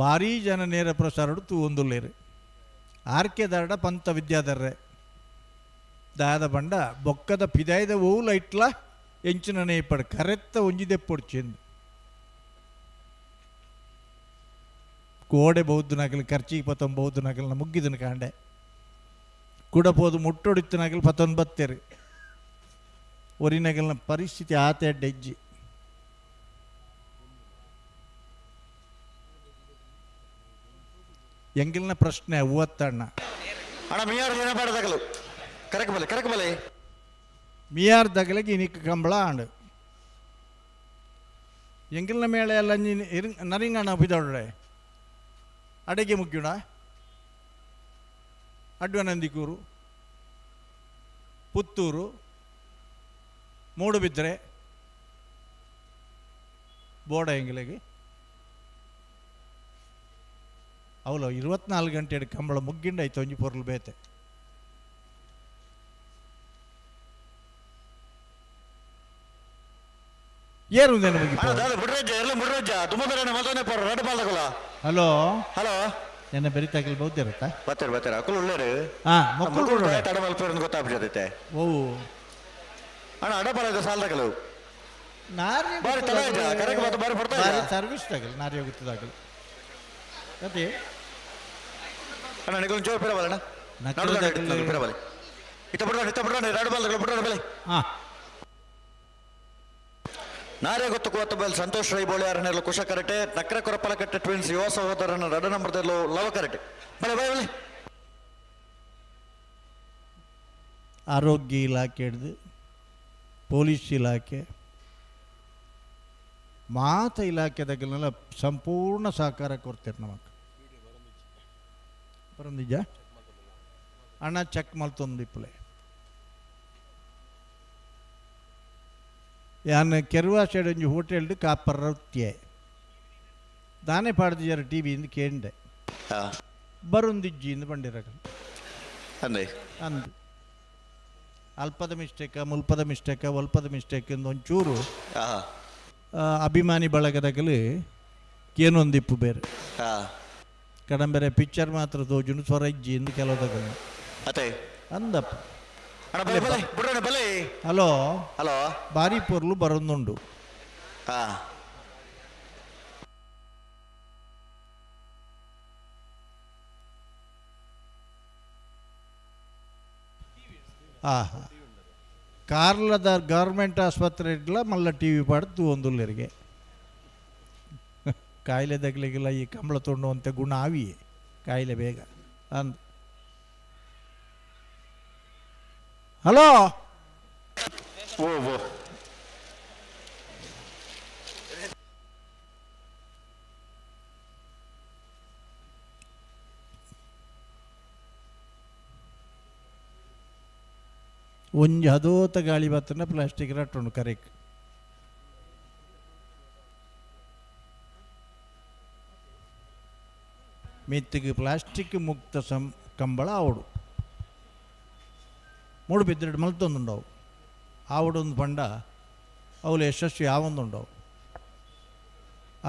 ಭಾರೀ ಜನ ನೇರ ಪ್ರಸಾರಡು ತೂ ಒಂದುಲ್ಲೇರು ಆರ್ ಕೆ ದಾರಡ ಪಂತ ವಿದ್ಯಾಧರ್ರೆ ದಾದ ಬಂಡ ಬೊಕ್ಕದ ಪಿದಾಯ್ದ ಓ ಲೈಟ್ಲ ಎಂಚಿನ ನೇಪಡ್ ಕರೆತ್ತ ಒಂಜಿದೆ ಪೊಡ್ಚಿಂದು ಕೋಡೆ ಬೌದ್ಧನಾಗಲಿ ಖರ್ಚಿಗೆ ಪತ್ತೊಂದು ಬೌದ್ಧನಾಗಲಿ ಮುಗ್ಗಿದನು ಕಾಂಡೆ ಕೂಡ ಪೋದು ಮುಟ್ಟೊಡಿತ್ತನಾಗಲಿ ಪತ್ತೊಂಬತ್ತೇರು ಒರಿನಗಲ್ನ ಪರಿಸ್ಥಿತಿ ಆತ ಹೆಜ್ಜಿ ಎಂಗಿಲ್ನ ಪ್ರಶ್ನೆ ಹೂವತ್ತಣ್ಣ ಅಣ್ಣ ಮಿಯಾರ್ ದಿನ ಬೇಡದಾಗಲು ಕರೆಕ್ ಬಲೆ ಕರೆಕ್ ಬಲೆ. ಮಿಯಾರ್ ದಗಲಿಗೆ ಇನಿಕ್ ಕಂಬಳ ಆಂಡು ಎಂಗಿಲ್ನ ಮೇಳೆ ಎಲ್ಲ ನರಿಂಗಣ್ಣ ಬಿದೊಡ್ರೆ ಅಡಿಗೆ ಮುಗ್ಯುಣ ಅಡ್ವನಂದಿಕೂರು ಪುತ್ತೂರು ಮೂಡುಬಿದ್ರೆ ಬೋಡ ಎಂಗಿಲಿಗೆ ಅವಳು 24 ಗಂಟೆ ಕಂಬಳ ಮುಗ್ಗಿಂಡಾಯ್ತು ಒಂಜಿ ಪೊರ್ಲು ಬೇತೆ. ಏರು ಹಲೋ ಹಲೋ ಎನ್ನ ಬೆರಿತಾಗಲ್ ಬೌದ್ಧಿರುತ್ತಾ ಬರ್ತಾರೆ ಬರ್ತಾರೆ ಅಕುಲು ಉಳ್ಳೇರು. ಹಾ ಮಕ್ಕಳು ತಡ ಮಲ್ಪೇರು ಗೊತ್ತಾಗ್ಬಿಟ್ಟಿದೆ. ಓ ಅಣ್ಣ ಅಡಪಾಲ ಇದೆ ಸಾಲದಾಗಲು ನಾರಿ ಬಾರಿ ತಡ ಆಯ್ತಾ? ಕರೆಕ್ಟ್ ಬಾತು ಬಾರಿ ಪಡ್ತಾ ಬಾರಿ ಸರ್ವಿಸ್ ತಾಗಲ್ ನಾರಿ ಹೋಗುತ್ತದಾಗಲು ಅದೇ ಅಣ್ಣ ನಿಗೊಂದು ಜೋರು ಪಿರಬಲ್ಲ ಅಣ್ಣ. ನಡು ನಡು ಪಿರಬಲ್ಲ ಇತ್ತ ಬಿಡೋಣ ಇತ್ತ ಬಿಡೋಣ ಎರಡು ಬಾಲ್ ಬಿಡೋಣ ಬೆಲೆ. ಹಾ ನಾರೇ ಗೊತ್ತು ಕೋತ ಬಲ್ ಸಂತೋಷ್ ರೈ ಬೋಳಿಯಾರನೆಲ್ಲ ಕುಶ ಕರಟೆ ನಕ್ರ ಕೊರಪಲಕಟ್ಟೆ ಟ್ವಿನ್ಸ್ ಯುವ ಸಹೋದರನ ರಡ ನಂಬರ್ದಲ್ಲೂ ಲವ ಕರಟೆ ಬಲೆ ಬಲೆ ಬಲೆ. ಆರೋಗ್ಯ ಇಲಾಖೆ ಹಿಡ್ದು ಪೊಲೀಸ್ ಇಲಾಖೆ ಮಾತ ಇಲಾಖೆದಾಗಲೆಲ್ಲ ಸಂಪೂರ್ಣ ಸಹಕಾರ ಕೊಡ್ತೀರಿ ನಮಗೆ. ಬರಂದಿಜ ಅಣ್ಣ ಚೆಕ್ ಮಲ್ತೊಂದು ಇಪ್ಪಲೆ ಯಾನ್ ಕೆರುವ ಸೈಡ್ ಒಂಜಿ ಹೋಟೆಲ್ಡ್ ಕಾಪರ್ ರೊಟ್ಟಿಯೆ ದಾನೆ ಪಾಡ್ದಿಜಾರ ಟಿ ವಿ ಇಂದು ಕೇಂಡೆ ಬರುಂದಿಜ್ಜಿ ಇಂದು ಬಂಡಿರಕಲ್ ಅಂದೆ ಅಂದು ಅಲ್ಪದ ಮಿಸ್ಟೇಕ ಮುಲ್ಪದ ಮಿಸ್ಟೇಕ ಒಲ್ಪದ ಮಿಸ್ಟೇಕ್ ಇಂದು ಒಂಚೂರು ಅಭಿಮಾನಿ ಬಳಗದಾಗಲಿ ಕೇನೊಂದಿಪ್ಪು ಬೇರೆ ಕಡಂಬೆರೆ ಪಿಕ್ಚರ್ ಮಾತ್ರ ತೋಜುನು ಸ್ವರ ಇಜ್ಜಿ ಇಂದು ಕೆಲವುದಾಗಲಿ ಅತ್ತೆ ಅಂದಪ್ಪ. ಅಣ್ಣ ಬಲೆ ಬಲೆ ಬಿಡೋಣ ಬಲೆ. ಹಲೋ ಹಲೋ ಬಾರಿ ಪೊರ್ಲು ಬರೊಂದುಂಡು. ಆಹಾ ಕಾರ್ಲದ ಗೌರ್ಮೆಂಟ್ ಆಸ್ಪತ್ರೆ ಇಡ್ಲ ಮಲ್ಲ ಟಿ ವಿ ಪಾಡ್ದು ಒಂದುಲ್ಲರಿಗೆ ಕಾಯಿಲೆ ತಗಲಿಗೆಲ್ಲ ಈ ಕಂಬಳ ತೊಂಡುವಂತೆ ಗುಣ ಆವಿಯೇ ಕಾಯಿಲೆ ಬೇಗ ಅಂದ್. ಹಲೋ ಓ ಓ ಒಂಜಿ ಹದೋತ ಗಾಳಿ ಬತ್ತನ ಪ್ಲಾಸ್ಟಿಕ್ ರಟ್ಟುಂಡು ಕರೆಕ್ ಮೆತ್ತಿಗೆ ಪ್ಲಾಸ್ಟಿಕ್ ಮುಕ್ತ ಸಂ ಕಂಬಳ ಆವಡು ಮೂಡು ಬಿದ್ರೆಡ್ ಮಲ್ತೊಂದುಂಡವು ಆವಡೊಂದು ಪಂಡ ಅವುಲು ಯಶಸ್ವಿ ಯಾವೊಂದುಂಡವು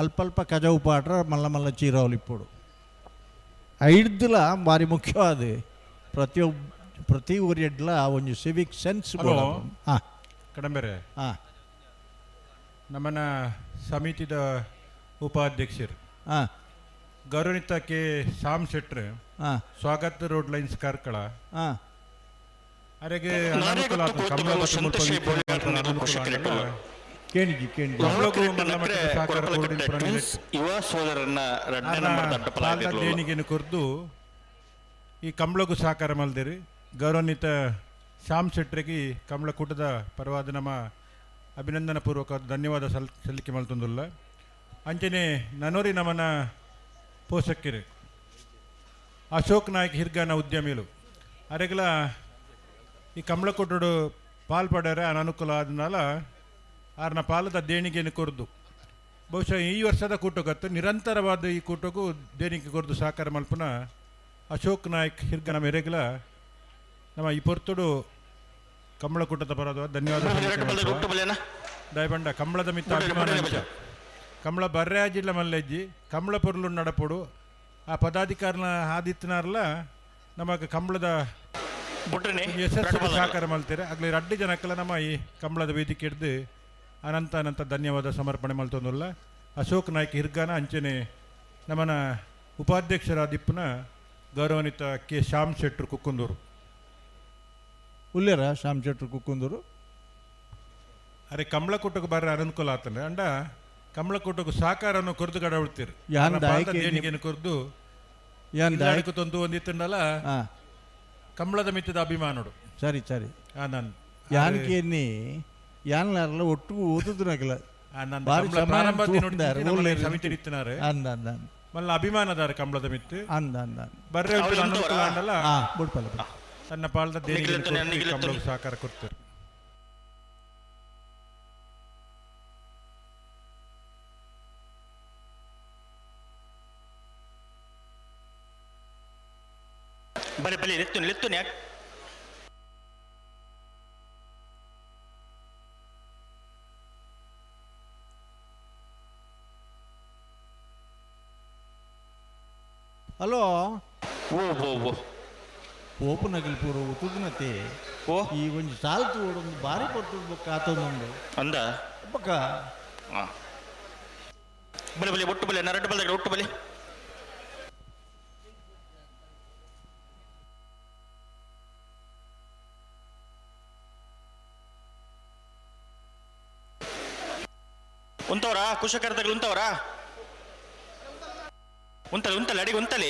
ಅಲ್ಪ ಅಲ್ಪ ಕಜವು ಪಾಟ್ರ ಮಲ್ಲ ಮಲ್ಲ ಚೀರಾವಲು ಇಪ್ಪುಡು ಐಡ್ದುಲ ಭಾರಿ ಮುಖ್ಯವಾದ ಪ್ರತಿಯೊಬ್ಬ ಪ್ರತಿ ಊರಿಡ್ಲ ಒಂಜಿ ಸಿವಿಕ್ ಸೆನ್ಸ್ ಹಲೋ. ಹಾಂ ಕಡಂಬೆರೆ ಹಾಂ ನಮ್ಮನ್ನ ಸಮಿತಿದ ಉಪಾಧ್ಯಕ್ಷರು ಹಾಂ ಗೌರವಾನ್ವಿತ ಕೆ ಶಾಮ್ ಶೆಟ್ರ್ ಹಾಂ ಸ್ವಾಗತ ರೋಡ್ ಲೈನ್ಸ್ ಕಾರ್ಕಳ ಹಾಂ ಅರೆಗೆ ಅನಾನುಕೂಲ ಆತು. ಕಂಬಳ ಮತ್ತು ಮುಲ್ಪ ವೀಕ್ಷಣೆ ಮಾಡ್ತಾರೆ ಅನಾನುಕೂಲ ಆಂಡಲ. ಕೇಣಿಜಿ ಕೇಣಿಜಿ ಕಂಬಳಕ್ಕೂ ಮಲ್ಲ ಮಟ್ಟದ ಸಹಕಾರ ಕೋರ್ಡಿನ ಪ್ರಣಾಳಿ. ಯುವ ಸೋದರನ್ನ ರಡ್ಡನೇ ಆರ್ನ ನಂಬರ್ ದಡ್ಡ ಫಲ ಸಾಲದ ಆಗಿರ್ಲಿಲ್ಲ. ದೇಣಿಗೆಯನ್ನು ಕೊರ್ದು ಈ ಕಂಬಳಕ್ಕೂ ಸಹಕಾರ ಮಲ್ದಿರಿ ಗೌರವಾನ್ವಿತ ಶ್ಯಾಮ್ ಶೆಟ್ರಿಗೆ ಕಮಲಕೂಟದ ಪರವಾದ ನಮ್ಮ ಅಭಿನಂದನ ಪೂರ್ವಕ ಧನ್ಯವಾದ ಸಲ್ಲಿಕೆ ಮಲ್ತೊಂದುಲ್ಲ. ಅಂಚನೆ ನನೋರಿ ನಮನ ಪೋಷಕರು ಅಶೋಕ್ ನಾಯ್ಕ್ ಹಿರ್ಗಾನ ಉದ್ಯಮಿಲು ಅರೆಗಲ ಈ ಕಮಲಕೂಟಡು ಪಾಲ್ ಪಡೆಯರೆ ಅನನುಕೂಲ ಆದನಾಲ ಆರ್ನ ಪಾಲದ ದೇಣಿಗೆಯನ್ನು ಕೊರ್ದು ಬಹುಶಃ ಈ ವರ್ಷದ ಕೂಟಗತ್ತು ನಿರಂತರವಾದ ಈ ಕೂಟಕ್ಕೂ ದೇಣಿಗೆ ಕೊರ್ದು ಸಹಕಾರ ಮಲ್ಪನ ಅಶೋಕ್ ನಾಯ್ಕ್ ಹಿರ್ಗನ ಮೇರೆಗಲ ನಮ್ಮ ಈ ಪೊರ್ತುಡು ಕಮಲಕೂಟದ ಬರೋದು ಧನ್ಯವಾದ ಸಲ್ಲಿಕೆ ಮಲ್ಪುವ. ದಯಬಂಡ ಕಮಲದ ಮಿತ್ತ ಅಭಿಮಾನ ಅಂಚ. ಕಮಲ ಬರ್ರಾಜಿಲ್ಲ ಮಲ್ಲೆಜ್ಜಿ ಕಮಲ ಪೊರ್ಲು ನಡಪೊಡು ಆ ಪದಾಧಿಕಾರನ ಆದಿತ್ಯನಾರ್ಲ ನಮಗ್ ಕಂಬಳದ ಯಶಸ್ಸು ಸಹಕಾರ ಮಲ್ತೀರ ಆಗ್ಲಿ ರಡ್ಡು ಜನಕ್ಕೆಲ್ಲ ನಮ್ಮ ಈ ಕಂಬಳದ ವೇದಿಕೆ ಹಿಡ್ದು ಅನಂತ ಅನಂತ ಧನ್ಯವಾದ ಸಮರ್ಪಣೆ ಮಲ್ತೊಂದುಲ್ಲ. ಅಶೋಕ್ ನಾಯ್ಕ್ ಹಿರ್ಗಾನ ಅಂಚನೆ ನಮ್ಮನ ಉಪಾಧ್ಯಕ್ಷರಾದಿಪ್ಪನ ಗೌರವಾನ್ವಿತ ಕೆ ಶ್ಯಾಮ್ ಶೆಟ್ರು ಕುಕ್ಕುಂದೂರು ಉಲ್ಲೇರ ಶ್ಯಾಮ್ ಶೆಟ್ರು ಕುಕ್ಕುಂದೂರು. ಅರೆ ಕಮಲಕೂಟಕ್ಕೆ ಬರ್ರ ಅನುಕೂಲ ಆತಂದ್ರೆ ಅಂಡ ಕಮಲಕೂಟಕ್ಕೆ ಸಹಕಾರವನ್ನು ಕೊರ್ದು ಗಡಬಿಡ್ತೀರಿ ದೇಣಿಗೆಯನ್ನು ಕೊರ್ದು ತಂದು ಒಂದಿತ್ತಂಡಲ್ಲ ಕಮಲದ ಮಿತ್ತದ ಅಭಿಮಾನಡು. ಸರಿ ಸರಿ. ನಾನು ಯಾನಕೇನಿ ಯಾನ್ಲಾರಲ್ಲ ಒಟ್ಟು ಓದುದ್ರಾಗಲ್ಲ ಮಲ್ಲ ಅಭಿಮಾನದಾರ ಕಮಲದ ಮಿತ್ತು ಅಂದ ಅಂದ ಬರ್ರೆ ಅನುಕೂಲ ಅಂಡಲ್ಲ ತನ್ನ ಪಾಲ್ದ ದೇಣಿಗೆ ಕಮಲಕ್ಕೆ ಸಹಕಾರ ಕೊಡ್ತಾರೆ. ಬಲೆ ಬಲೆ ಲೆತ್ತುನಿ ಲೆತ್ತುನಿ ಯಾಕೆ ಹಲೋ ಓ ಓ ಓ ಓಪನಗಲ್ ಪೂರ ಉತುದ್ನತೆ ಓ ಈ ಒಂಜಿ ಸಾಲ್ ತೂಡೊಂದು ಬಾರಿ ಪೊರ್ತುಡು ಬೊಕ್ಕ ಆತೊಂದುಂಡು ಅಂದ ಬೊಕ್ಕ ಬಲೆ ಬಲೆ ಒಟ್ಟು ಬಲೆ ನರಡು ಬಲೆ ಒಟ್ಟು ಬಲೆ ಉಂತವರಾ ಕುಶಕರ್ತಗಳು ಉಂತವರಾ ಉಂತಲೆ ಉಂತಲೆ ಅಡಿಗೆ ಉಂತಲೆ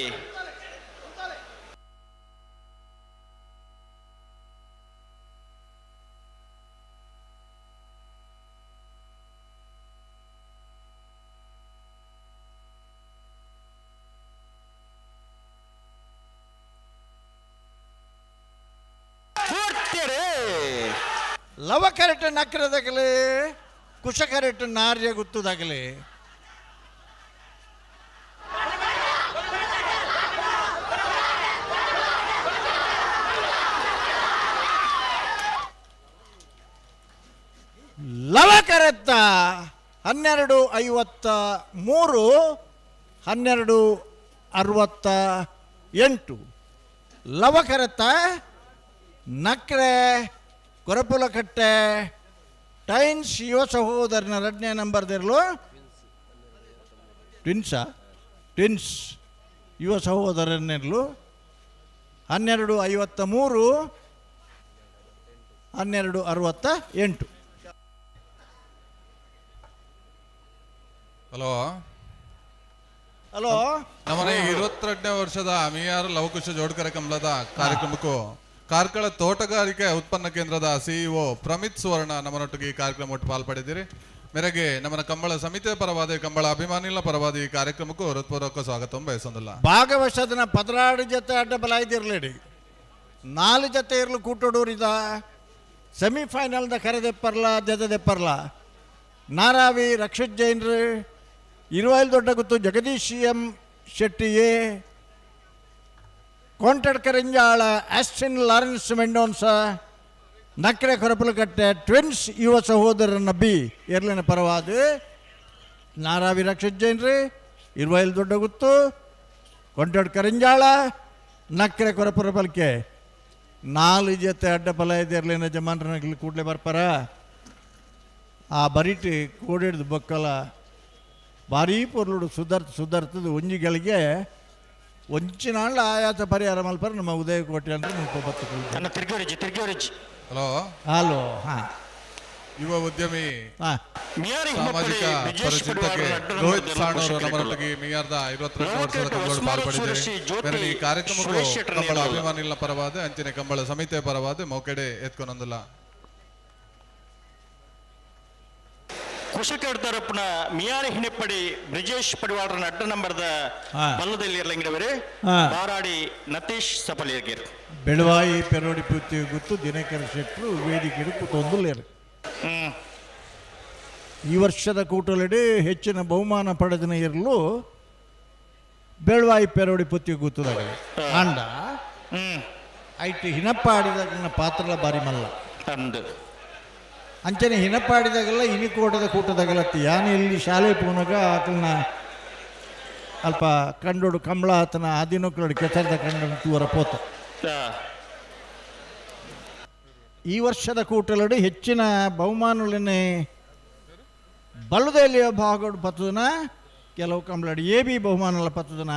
ಲವ ಕರೆಕ್ಟ್ ನಕ್ರದಾಗಲಿ ಕುಶ ಕರೆಕ್ಟ್ ನಾರ್ಯ ಗುತ್ತದಾಗಲಿ ಲವ ಕರೆತ್ತ 12:53 12:68 ಲವ ಕರೆತ್ತ ನಕ್ರೆ ಕೊರಪುಲಕಟ್ಟೆ ಟೈನ್ಸ್ ಯುವ ಸಹೋದರನ ಎರಡನೇ ನಂಬರ್ದಿರಲು ಟ್ವಿನ್ಸಾ ಟ್ವಿನ್ಸ್ ಯುವ ಸಹೋದರನಿರಲು 12:53 12:68. ಹಲೋ ಹಲೋ ನಮ್ಮನೆ 22ನೇ ವರ್ಷದ ಮಿಯಾರ್ ಲವಕುಶ ಜೋಡ್ಕರ ಕಂಬಳದ ಕಾರ್ಯಕ್ರಮಕ್ಕೂ ಕಾರ್ಕಳ ತೋಟಗಾರಿಕೆ ಉತ್ಪನ್ನ ಕೇಂದ್ರದ ಸಿಇಒ ಪ್ರಮಿತ್ ಸುವರ್ಣ ನಮ್ಮನೊಟ್ಟಿಗೆ ಈ ಕಾರ್ಯಕ್ರಮ ಒಟ್ಟು ಪಾಲ್ಪಡಿದ್ದೀರಿ. ಮೇರೆಗೆ ನಮ್ಮನ ಕಂಬಳ ಸಮಿತಿಯ ಪರವಾದ ಕಂಬಳ ಅಭಿಮಾನಿಗಳ ಪರವಾದ ಈ ಕಾರ್ಯಕ್ರಮಕ್ಕೂ ಹೃತ್ಪೂರ್ವಕ ಸ್ವಾಗತ ಬಯಸೊಂದಿಲ್ಲ. ಭಾಗವಶದನ 16 ಜೊತೆ ಅಡ್ಡ ಬಲ ಇದ್ದಿರಲೇಡಿ 4 ಜೊತೆ ಇರಲು ಕೂಟಡೂರಿದ ಸೆಮಿಫೈನಲ್ದ ಕರೆದೆಪ್ಪರ್ಲ ಜತೆದೆಪ್ಪರ್ಲ ನಾರಾವಿ ರಕ್ಷಿತ್ ಜೈನ್ರು ಇರುವೈಲ್ ದೊಡ್ಡ ಗುತ್ತು Jagadish M Shetty A Kontad Karinjala Austin Lawrence Mendonsa Nakre Korapulakatte twins ಯುವ ಸಹೋದರನ ಬಿ ಎರ್ಲಿನ ಪರವಾದ ನಾರಾವಿ ರಕ್ಷಿತ್ ಜೈನ್ರಿ ಇರುವೈಲ್ ದೊಡ್ಡ ಗುತ್ತು ಕೊಂಟಡ್ ಕರಿಂಜಾಳ ನಕ್ರೆ ಕೊರಪುರ ಬಲ್ಕೆ 4 ಜೊತೆ ಅಡ್ಡ ಫಲ ಇದೆ ಎರ್ಲಿನ ಜಮಾನ್ರನಲ್ಲಿ ಕೂಡಲೇ ಬರ್ಪಾರ ಆ ಬರಿಟಿ ಕೋಡಿಡ್ದು ಬೊಕ್ಕಲ ಭಾರೀ ಪೊರ್ಲುಡು ಸುಧಾರ್ತ ಸುಧಾರ್ತದ ಒಂಜಿಗಳಿಗೆ ಒಂಚಿನಾಳ್ಲ ಆಯಾಸ ಪರಿಹಾರ ಮಲ್ಪರ ನಮ್ಮ ಉದಯ ಕೋಟೆ ಅಂದ್ರೆ ತಿರ್ಗೋರಿಜಿ. ಹಲೋ ಹಲೋ ಹಾಂ ಯುವ ಉದ್ಯಮಿ ಸಾಮಾಜಿಕ ಪರಿಚಿತಕ್ಕೆ ರೋಹಿತ್ ಸಾಣೂರು ನಮ್ಮರೊಟ್ಟಿಗೆ ಮಿಯಾರ್ದ 22 ವರ್ಷದ ಕಂಬಳ ಪಾಲ್ಪಡಿದೆ. ಈ ಕಾರ್ಯಕ್ರಮಕ್ಕೂ ಕಂಬಳ ಅಭಿಮಾನಿಗಳ ಪರವಾದ ಅಂಚನೆ ಕಂಬಳ ಸಮಿತಿಯ ಪರವಾದ ಮೌಕೆಡೆ ಎತ್ಕೊನೊಂದಿಲ್ಲ. ಕುಶಕರ್ ತರಪುನ ಮಿಯಾರಿ ಹಿಣೆಪ್ಪಡಿ ಬ್ರಿಜೇಶ್ ಪಡಿವಾಳರ ಅಡ್ಡ ನಂಬರ್ದ ಬಲ್ಲದಲ್ಲಿ ಇರ್ಲಂಗಿಡವರು ಬಾರಾಡಿ ನತೀಶ್ ಸಪಲಿಯರ್ಗಿರ್ ಬೆಳವಾಯಿ ಪೆರೋಡಿ ಪೂರ್ತಿ ಗೊತ್ತು ದಿನಕರ ಶೆಟ್ಟರು ವೇದಿಕೆ ಕೂತೊಂದುಲ್ಲೇರು. ಈ ವರ್ಷದ ಕೂಟಲಡಿ ಹೆಚ್ಚಿನ ಬಹುಮಾನ ಪಡೆದನ ಇರಲು ಬೆಳವಾಯಿ ಪೆರೋಡಿ ಪುತ್ತಿ ಗೊತ್ತದಾಗ ಅಂಡ ಐಟ್ ಹಿನಪ್ಪ ಆಡಿದಾಗ ಪಾತ್ರಲ ಬಾರಿ ಮಲ್ಲ ಅಂದು ಅಂಚನೆ ಹಿನಪ್ಪ ಆಡಿದಾಗೆಲ್ಲ ಇನಿಕೋಟದ ಕೂಟದಾಗಲತ್ತಿ ಯಾನು ಇಲ್ಲಿ ಶಾಲೆ ಪೂನಗ ಆಕಲ್ನ ಅಲ್ಪ ಕಂಡೋಡು ಕಂಬಳ ಆತನ ಆದಿನೊಕ್ಕಳು ಕೆಸರದ ಕಂಡನ್ನು ತೂವರ ಪೋತ. ಈ ವರ್ಷದ ಕೂಟಲಡು ಹೆಚ್ಚಿನ ಬಹುಮಾನಗಳನ್ನೇ ಬಲ್ಲದಲ್ಲಿ ಭಾಗಡು ಪತ್ತದನ ಕೆಲವು ಕಂಬಳಡಿ ಎ ಬಿ ಬಹುಮಾನಲ ಪತ್ತದನ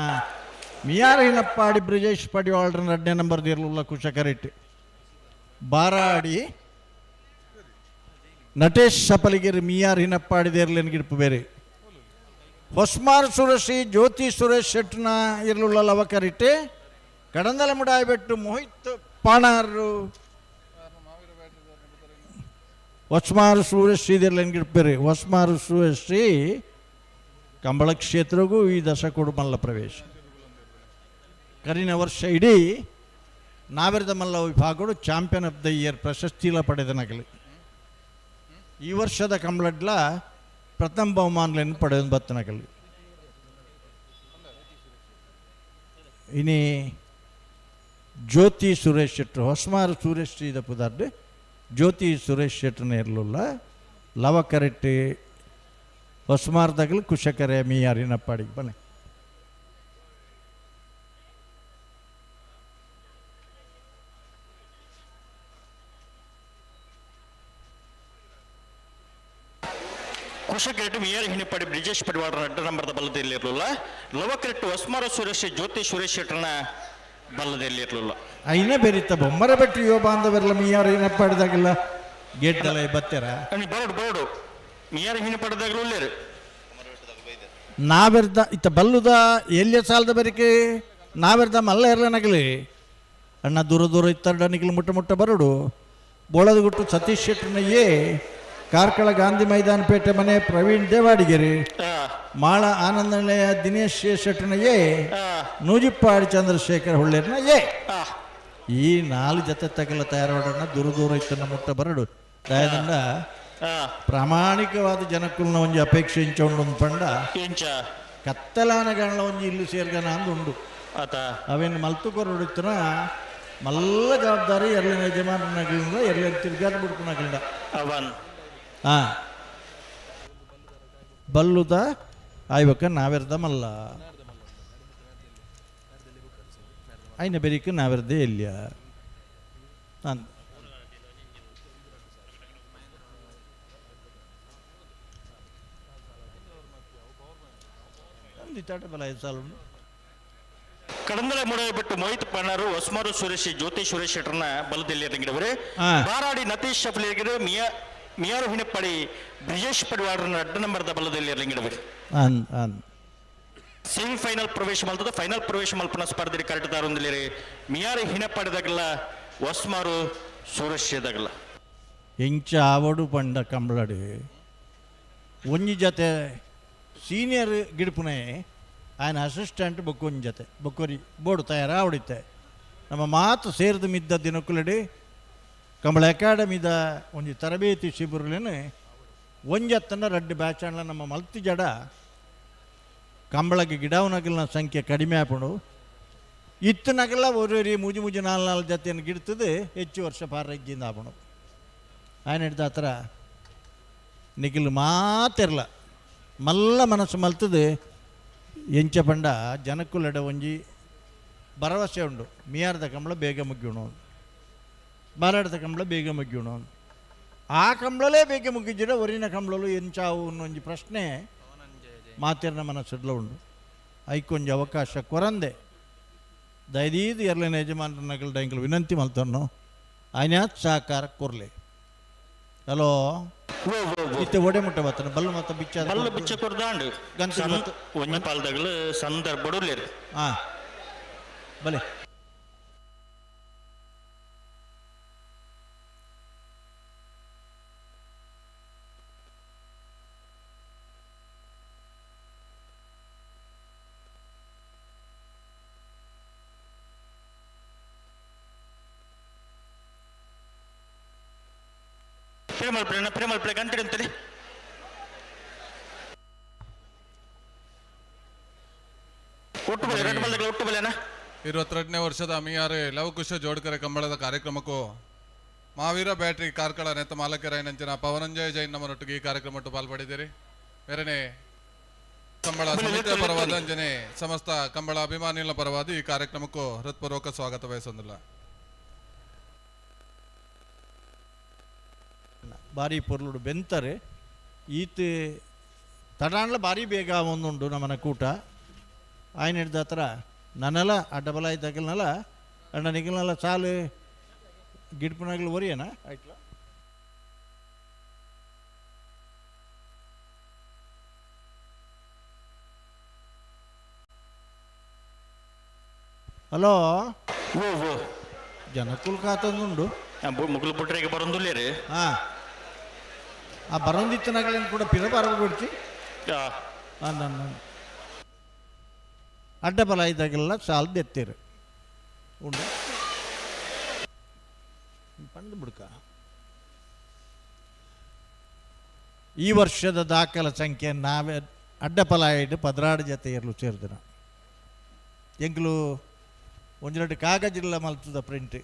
ಮಿಯಾರ ಹಿನಪ್ಪಾಡಿ ಬ್ರಿಜೇಶ್ ಪಡಿವಾಳ್ರನ್ನ 2ನೇ ನಂಬರ್ ಇರಲಿಲ್ಲ ಕುಶಕರೆಟ್ಟಿ ಬಾರಾಡಿ ನಟೇಶ್ ಸಪಲಿಗಿರಿ ಮಿಯಾರ್ ಹಿನಪ್ಪಾಡಿ ದೇರ್ಲೇನು ಗಿಡ್ಪು ಬೇರೆ ಹೊಸ್ಮಾರ್ ಸುರಶಿ ಜ್ಯೋತಿ ಸುರೇಶ್ ಶೆಟ್ನ ಇರಲುಳ್ಳ ಲವಕರಿಟ್ಟೆ ಕಡಂದಲ ಮುಡಾಯ್ಬೆಟ್ಟು ಮೋಹಿತ್ ಪಾಣಾರು ಹೊಸ್ಮಾರು ಸುರೇಶ್ ಶ್ರೀ ಗಿಡ್ಪೇರಿ ಹೊಸ್ಮಾರು ಸುರೇಶ್ರೀ ಕಂಬಳ ಕ್ಷೇತ್ರಗೂ ಈ ದಶಕೋಡು ಮಲ್ಲ ಪ್ರವೇಶ. ಕರಿನ ವರ್ಷ ಇಡೀ ನಾವೆರದ ಮಲ್ಲ ವಿಭಾಗಗಳು ಚಾಂಪಿಯನ್ ಆಫ್ the year ಪ್ರಶಸ್ತಿಲ ಪಡೆದ ನಗಲಿ. ಈ ವರ್ಷದ ಕಂಬಳಡ್ಲ ಪ್ರಥಮ ಬಹುಮಾನಗಳನ್ನು ಪಡೆದ ಬತ್ತನಗಲಿ. ಇನಿ ಜ್ಯೋತಿ ಸುರೇಶ್ ಶೆಟ್ಟರು ಹೊಸ್ಮಾರು ಸುರೇಶ್ ಶ್ರೀದ ಪುದಾರ್ಡು ಜ್ಯೋತಿ ಸುರೇಶ್ ಶೆಟ್ಟರ್ನ ಇರಲಿಲ್ಲ ಲವ ಕರೆಟ್ಟಿ ಹೊಸ್ಮಾರ್ದಾಗಲು ಕುಶಕರೆ ಮೀಯಾರಿನಪ್ಪಾಡಿಗೆ ಬನ್ನಿ. ಕುಶಕರೆಟ್ಟು ಮಿಯಾರ್ ಹಿಣಿಪಾಡಿ ಬ್ರಿಜೇಶ್ ಪಡಿವಾಳರ 2 ನಂಬರ್ದ ಬಲ್ಲದಲ್ಲಿರಲಿಲ್ಲ. ಲವಕರೆಟ್ಟು ಹೊಸ್ಮಾರ ಸುರೇಶ್ ಜ್ಯೋತಿ ಸುರೇಶ್ ಶೆಟ್ಟರ್ನ ಬಲ್ಲದಲ್ಲಿರಲಿಲ್ಲ. ಐನೇ ಬೇರಿತ್ತ ಬೊಮ್ಮರ ಬೆಟ್ಟು ಯುವ ಬಾಂಧವರೆಲ್ಲ ಮಿಯಾರು ಹಿನಪ್ಪಾಡಿದಾಗೆಲ್ಲ ಗೇಟ್ ದಲ ಬತ್ತೆರ ಬರೋಡು ಬರೋಡು ಮಿಯಾರು ಹಿಣಪಡಿದಾಗಲೂ ಉಳ್ಳೇರು ನಾವೆರ್ದ ಇತ್ತ ಬಲ್ಲುದ ಎಲ್ಲಿಯ ಸಾಲದ ಬರಿಕೆ ನಾವೆರ್ದ ಮಲ್ಲ ಇರ್ಲನಗಲಿ ಅಣ್ಣ ದೂರ ದೂರ ಇತ್ತಡ್ಡ ನಿಗಲು ಮುಟ್ಟ ಮುಟ್ಟ ಬರೋಡು ಬೋಳದಗುಟ್ಟು ಸತೀಶ್ ಶೆಟ್ಟರ್ನ ಎ ಕಾರ್ಕಳ ಗಾಂಧಿ ಮೈದಾನ ಪೇಟೆ ಮನೆ ಪ್ರವೀಣ್ ದೇವಾಡಿಗೆರೆ ಮಾಳ ಆನಂದನಿಲಯ ದಿನೇಶ್ ಶೆಟ್ಟರ್ನ ಎ ನೂಜಿಪ್ಪಾಡಿ ಚಂದ್ರಶೇಖರ್ ಹೊಳ್ಳೇರ್ನ ಎ ಈ 4 ಜೊತೆ ತಗಲ ತಯಾರಾಡೋಣ ದೂರ ದೂರ ಇತ್ತನ್ನ ಮುಟ್ಟ ಬರಡು ದಯದಿಂದ ಪ್ರಾಮಾಣಿಕವಾದ ಜನಕ್ಕುಲ್ನ ಒಂಜಿ ಅಪೇಕ್ಷೆ ಇಂಚ ಉಂಡು ಒಂದು ಪಂಡ ಕತ್ತಲಾನಗಣ್ಣ ಒಂಜಿ ಇಲ್ಲಿ ಸೇರ್ಗನ ಅಂದು ಉಂಡು ಅವೇನು ಮಲ್ತು ಕೊರಡಿತ್ತನ ಮಲ್ಲ ಜವಾಬ್ದಾರಿ ಎರ್ಲಿನ ಯಜಮಾನನಾಗಲಿಂದ ಎರ್ಲಿನ ತಿರ್ಗಾದ ಬಿಡ್ಕುನಾಗಲಿಂದ ಅವನ್ ಹಾಂ ಬಲ್ಲುದ ಆಯ್ಬಕ್ಕ ನಾವೆರ್ದ ಮಲ್ಲ ಐನ ಬೆರಿಕ ನಾವೆರ್ದೆ ಇಲ್ಲಿಯ ನಾನು ಕಡಂದಲೆ ಮುಡಾಯಬೆಟ್ಟು ಮೋಹಿತ್ ಪಣ್ಣಾರು ಹೊಸ್ಮಾರು ಸುರೇಶ್ ಜ್ಯೋತಿ ಸುರೇಶ್ ಶೆಟ್ಟರ್ನ ಬಲದಲ್ಲಿ ಇರಂಗಿಡವರು ಬಾರಾಡಿ ನತೀಶ್ ಶಫಲಿಗಿರು ಮಿಯಾರು ಹಿಣಪ್ಪಾಡಿ ಬ್ರಿಜೇಶ್ ಪಡಿವಾಡರನ್ನ 2 ನಂಬರ್ದ ಬಲದಲ್ಲಿ ಇರಂಗಿಡವರು. ಸೆಮಿಫೈನಲ್ ಪ್ರವೇಶ ಮಲ್ತದ ಫೈನಲ್ ಪ್ರವೇಶ ಮಲ್ಪನ ಸ್ಪರ್ಧೆ ಕರೆಟದಾರೊಂದಿಲ್ಲಿ ಮಿಯಾರು ಹಿಣಪ್ಪಾಡಿದಾಗಲ್ಲ ಹೊಸ್ಮಾರು ಸುರೇಶ್ ದಾಗಲ್ಲ ಎಂಚ ಆವಡು ಪಂಡ ಕಂಬಳಡಿ ಒಂಜಿ ಜತೆ ಸೀನಿಯರ್ ಗಿಡಪುನೆ ఆయన ಅಸಿಸ್ಟೆಂಟ್ ಬೊಕ್ಕೊಂಜಿ ಜತೆ ಬೊಕ್ಕೊರಿ ಬೋರ್ಡು ತಯಾರಾವಡಿತ್ತೆ ನಮ್ಮ ಮಾತು ಸೇರಿದ ಮಿದ್ದ ದಿನಕ್ಕುಲಡಿ ಕಂಬಳ ಅಕಾಡೆಮಿದ ಒಂಜಿ ತರಬೇತಿ ಶಿಬಿರಲೇನೆ ಒಂಜತ್ತನ ರಡ್ಡು ಬ್ಯಾಚ್ ಅಂಡ್ಲ ನಮ್ಮ ಮಲ್ತಿ ಜಡ ಕಂಬಳಗೆ ಗಿಡವನಗಲ್ನ ಸಂಖ್ಯೆ ಕಡಿಮೆ ಆಪುಂಡು ಇತ್ತನಗಲ್ಲ ಒರಿ ಮುಜು ಮುಜು ನಾಲ್ ನಾಲ್ ಜತೆಯನ್ನು ಗಿಡ್ತದೆ ಹೆಚ್ಚು ವರ್ಷ ಪಾರಜ್ಜಿಂದ ಆಪುಂಡು ఆయన ಹಿಡ್ದ ಹತ್ರ ನಿಖಿಲ್ ಮಾತಿರಲ ಮಲ್ಲ ಮನಸ್ಸು ಮಲ್ತದೆ ಎಂಚ ಪಂಡ ಜನಕ್ಕುಲೆಡ ಒಂಜಿ ಭರವಸೆ ಉಂಡು ಮಿಯಾರ್ದ ಕಂಬಳ ಬೇಗ ಮುಗ್ಯೋಣ ಬಾರಾಡ್ದ ಕಂಬಳ ಬೇಗ ಮುಗ್ಯೋಣ ಆ ಕಂಬಳಲೇ ಬೇಗ ಮುಗಿಜಿಡ ಒರಿನ ಕಂಬಳಲು ಎಂಚಾವು ಅನ್ನೊಂಜಿ ಪ್ರಶ್ನೆ ಮಾತಿರ್ನ ಮನಸ್ಸುಡ್ಲ ಉಂಡು ಐಕೊಂಜಿ ಅವಕಾಶ ಕೊರಂದೆ ದಯದೀದು ಎರ್ಲಿನ ಯಜಮಾನರ ಡೈಂಕಲ್ ವಿನಂತಿ ಮಲ್ತನ್ನು ಆಯ್ನ ಸಹಕಾರ ಕೊರ್ಲೆ. ಹಲೋ ಇತ್ತೆ ಒಡೆ ಮುಟ್ಟ ಬತ್ತನ ಬಲ್ಲು ಮತ್ತ ಬಿಚ್ಚ ಬಲ್ಲು ಬಿಚ್ಚ ಕೊರ್ದಾಂಡು ಒಂಜಿ ಪಾಲ್ದಗಲು ಸಂದರ್ಭ ಉಲ್ಲೇರು. ಹಾಂ ಬಲೆ ಪ್ರೇಮಲ್ ಪ್ರೇಮಲ್ ಪ್ಲೇ ಗಂಟೆ ಅಂತೇಳಿ ಒಟ್ಟು ಬಲೆ ಎರಡು ಬಲ್ಲೆಗಳ ಒಟ್ಟು ಬಲೆನಾ. 22ನೇ ವರ್ಷದ ಅಮಿಯಾರೆ ಲವಕುಶ ಜೋಡ್ಕರೆ ಕಂಬಳದ ಕಾರ್ಯಕ್ರಮಕ್ಕೂ ಮಹಾವೀರ ಬ್ಯಾಟ್ರಿ ಕಾರ್ಕಳ ನೆತ್ತ ಮಾಲಕರಾಯನಂಚಿನ ಪವನಂಜಯ ಜೈನ್ ನಮ್ಮನೊಟ್ಟಿಗೆ ಈ ಕಾರ್ಯಕ್ರಮಟ್ಟು ಪಾಲ್ಪಡಿದ್ದೀರಿ. ಬೇರೆನೆ ಕಂಬಳ ಸಮಿತಿಯ ಪರವಾದ ಅಂಜನೆ ಸಮಸ್ತ ಕಂಬಳ ಅಭಿಮಾನಿಗಳ ಪರವಾದ ಈ ಕಾರ್ಯಕ್ರಮಕ್ಕೂ ಹೃತ್ಪೂರ್ವಕ ಸ್ವಾಗತ ಬಯಸೊಂದಿಲ್ಲ. ಬಾರಿ ಪೊರ್ಲುಡು ಬೆಂತಾರೆ ಈತ ತಡಾಣ್ಲ ಬಾರಿ ಬೇಗ ಒಂದುಂಡು ನಮ್ಮನ ಕೂಟ ಆಯ್ನ ಹಿಡ್ದ ಹತ್ರ ನನ್ನೆಲ್ಲ ಅಡ್ಡಬಲ ಇದ್ದಾಗಲ್ನಲ್ಲ ಅಣ್ಣ ನಿಗಲ್ನಲ್ಲ ಸಾಲು ಗಿಡ್ಪನಾಗ್ಲು ಒರಿಯನ ಆಯ್ತಲ್ಲ. ಹಲೋ ಜನಕುಲ್ ಕಾತಂದುಂಡು ಮುಗುಲು ಪುಟ್ರಿಗೆ ಬರೋದಿಲ್ಲ ರೀ. ಹಾಂ ಆ ಬರೋಂದಿತ್ತನಾಗಲೇನು ಕೂಡ ಪಿರ ಬರಬಿಡ್ತಿ. ನನ್ನ ಅಡ್ಡಬಲ ಇದ್ದಾಗೆಲ್ಲ ಸಾಲದ ಎತ್ತೀರಿ ಉಂಡು ಪಂಡು ಬಿಡ್ಕ. ಈ ವರ್ಷದ ದಾಖಲ ಸಂಖ್ಯೆ ನಾವೇ ಅಡ್ಡಫಲ ಇಟ್ಟು 16 ಜೊತೆ ಇರಲು ಸೇರಿದ ಎಂಕ್ಲು ಒಂದೆರಡು ಕಾಗಜಿಲ್ಲ ಮಲ್ತದ ಪ್ರಿಂಟ್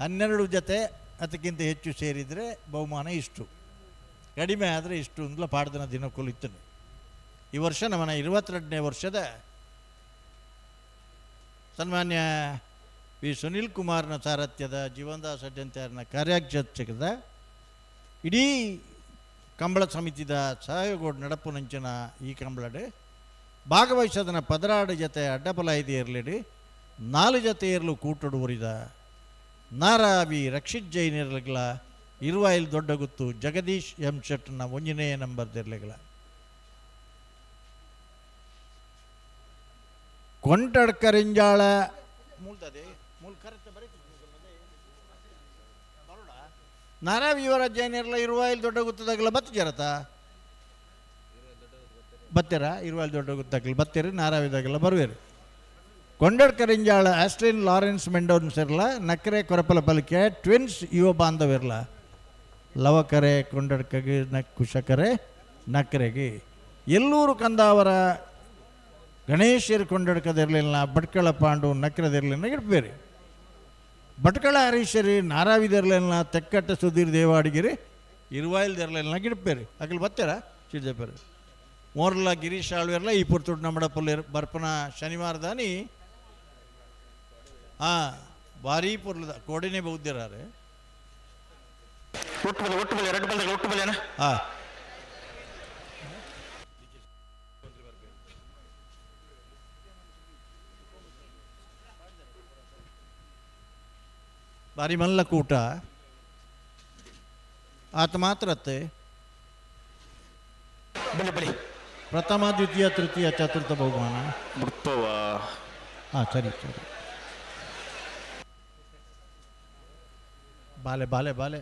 12 ಜೊತೆ ಅದಕ್ಕಿಂತ ಹೆಚ್ಚು ಸೇರಿದರೆ ಬಹುಮಾನ ಇಷ್ಟು, ಕಡಿಮೆ ಆದರೆ ಇಷ್ಟು ಅಂದ್ಲ ಪಾಡ್ದನ ದಿನಕ್ಕೂ ಇತ್ತನು. ಈ ವರ್ಷ ನಮ್ಮನ 22ನೇ ವರ್ಷದ ಸನ್ಮಾನ್ಯ ವಿ ಸುನಿಲ್ ಕುಮಾರ್ನ ಸಾರಥ್ಯದ ಜೀವನದಾಸ್ ಅಡ್ಯಂತಾರನ ಕಾರ್ಯಾಧ್ಯಕ್ಷದ ಇಡೀ ಕಂಬಳ ಸಮಿತಿದ ಸಹಯೋಗ ನಡಪುನಂಚಿನ ಈ ಕಂಬಳಡೆ ಭಾಗವಹಿಸೋದನ್ನ 16 ಜೊತೆ ಅಡ್ಡಬಲ ಇದೆ ಇರಲಿಡಿ 4 ಜೊತೆ ಇರಲು ಕೂಟಡು ಉರಿದ ನಾರಾವಿ ರಕ್ಷಿತ್ ಜೈನ್ ಇರಲಿಲ್ಲ ಇರುವಾಯಿಲ್ ದೊಡ್ಡ ಗುತ್ತು ಜಗದೀಶ್ ಎಂ ಶೆಟ್ನ 1ನೇ ನಂಬರ್ದಿರಲಿಲ್ಲ. ಕೊಂಟಡ್ಕರಿಂಜಾಳ ಮೂಲ್ದದೆ ಮೂಲ ಕರೆಕ್ಟ್ ಬರೀ ನಾರಾವಿ ಯುವರಾಜ್ ಜೈನ್ ಇರಲ್ಲ ಇರುವಾಯಿಲ್ ದೊಡ್ಡ ಗುತ್ತದಾಗಲ್ಲ ಬತ್ತು ಜರತ ಬತ್ತೀರ ಇರುವಾಯಿಲ್ ದೊಡ್ಡ ಗುತ್ತಾಗಲ್ಲ ಬತ್ತೀರಿ ನಾರಾವಿದಾಗೆಲ್ಲ ಬರುವೇರಿ. ಕೊಂಡಡ್ಕರಿಂಜಾಳ ಆಸ್ಟ್ರಿನ್ ಲಾರೆನ್ಸ್ ಮೆಂಡೋನ್ಸ್ ಇರಲ್ಲ ನಕರೆ ಕೊರಪಲ ಪಲಿಕೆ ಟ್ವಿನ್ಸ್ ಯುವ ಬಾಂಧವಿರಲ್ಲ ಲವಕರೆ ಕೊಂಡಡ್ಕಗೆ ಕುಶಕರೆ ನಕರೆಗೆ ಎಲ್ಲೂರು ಕಂದಾವರ ಗಣೇಶರು ಕೊಂಡಡ್ಕದಿರಲಿಲ್ಲ ಭಟ್ಕಳ ಪಾಂಡು ನಕ್ರದಿರಲಿಲ್ಲ ಇಡ್ಬೇರಿ ಭಟ್ಕಳ ಹರೀಶರಿ ನಾರಾವಿದಿರಲಿಲ್ಲ ತೆಕ್ಕಟ್ಟ ಸುಧೀರ್ ದೇವಾಡಿಗಿರಿ ಇರುವಾಯಿಲ್ದಿರಲಿಲ್ಲ ಗಿಡ್ಪೇರಿ ಅಗಲ್ ಬತ್ತೀರ ಚಿಡ್ಜಪ್ಪರು ಮೋರ್ಲ ಗಿರೀಶ್ ಆಳ್ವಿರಲ್ಲ ಈ ಪುರ್ತುಡ್ ನಮ್ಮಡಪಲ್ಲಿ ಬರ್ಪನ ಶನಿವಾರದಾನಿ ಹಾಂ ಭಾರೀ ಪುರ್ಲದ ಕೋಡಿನೇ ಬೌದ್ಧಿರಾರೆ ಒಟ್ಟು ಬಲೆ ಒಟ್ಟು ಬಲೆ ಎರಡು ಬಲ್ದಾಗ ಒಟ್ಟು ಬಲೆನಾ ಹಾಂ ಭಾರಿ ಮಲ್ಲ ಕೂಟ ಆತ ಮಾತ್ರತ್ತೆ ಬಲೆ ಬಲೆ ಪ್ರಥಮ ದ್ವಿತೀಯ ತೃತೀಯ ಚತುರ್ಥ ಬಹುಮಾನ ಬಿಡ್ತವ. ಹಾಂ ಸರಿ ಸರಿ ಬಾಲೆ ಬಾಲೆ ಬಾಲೆ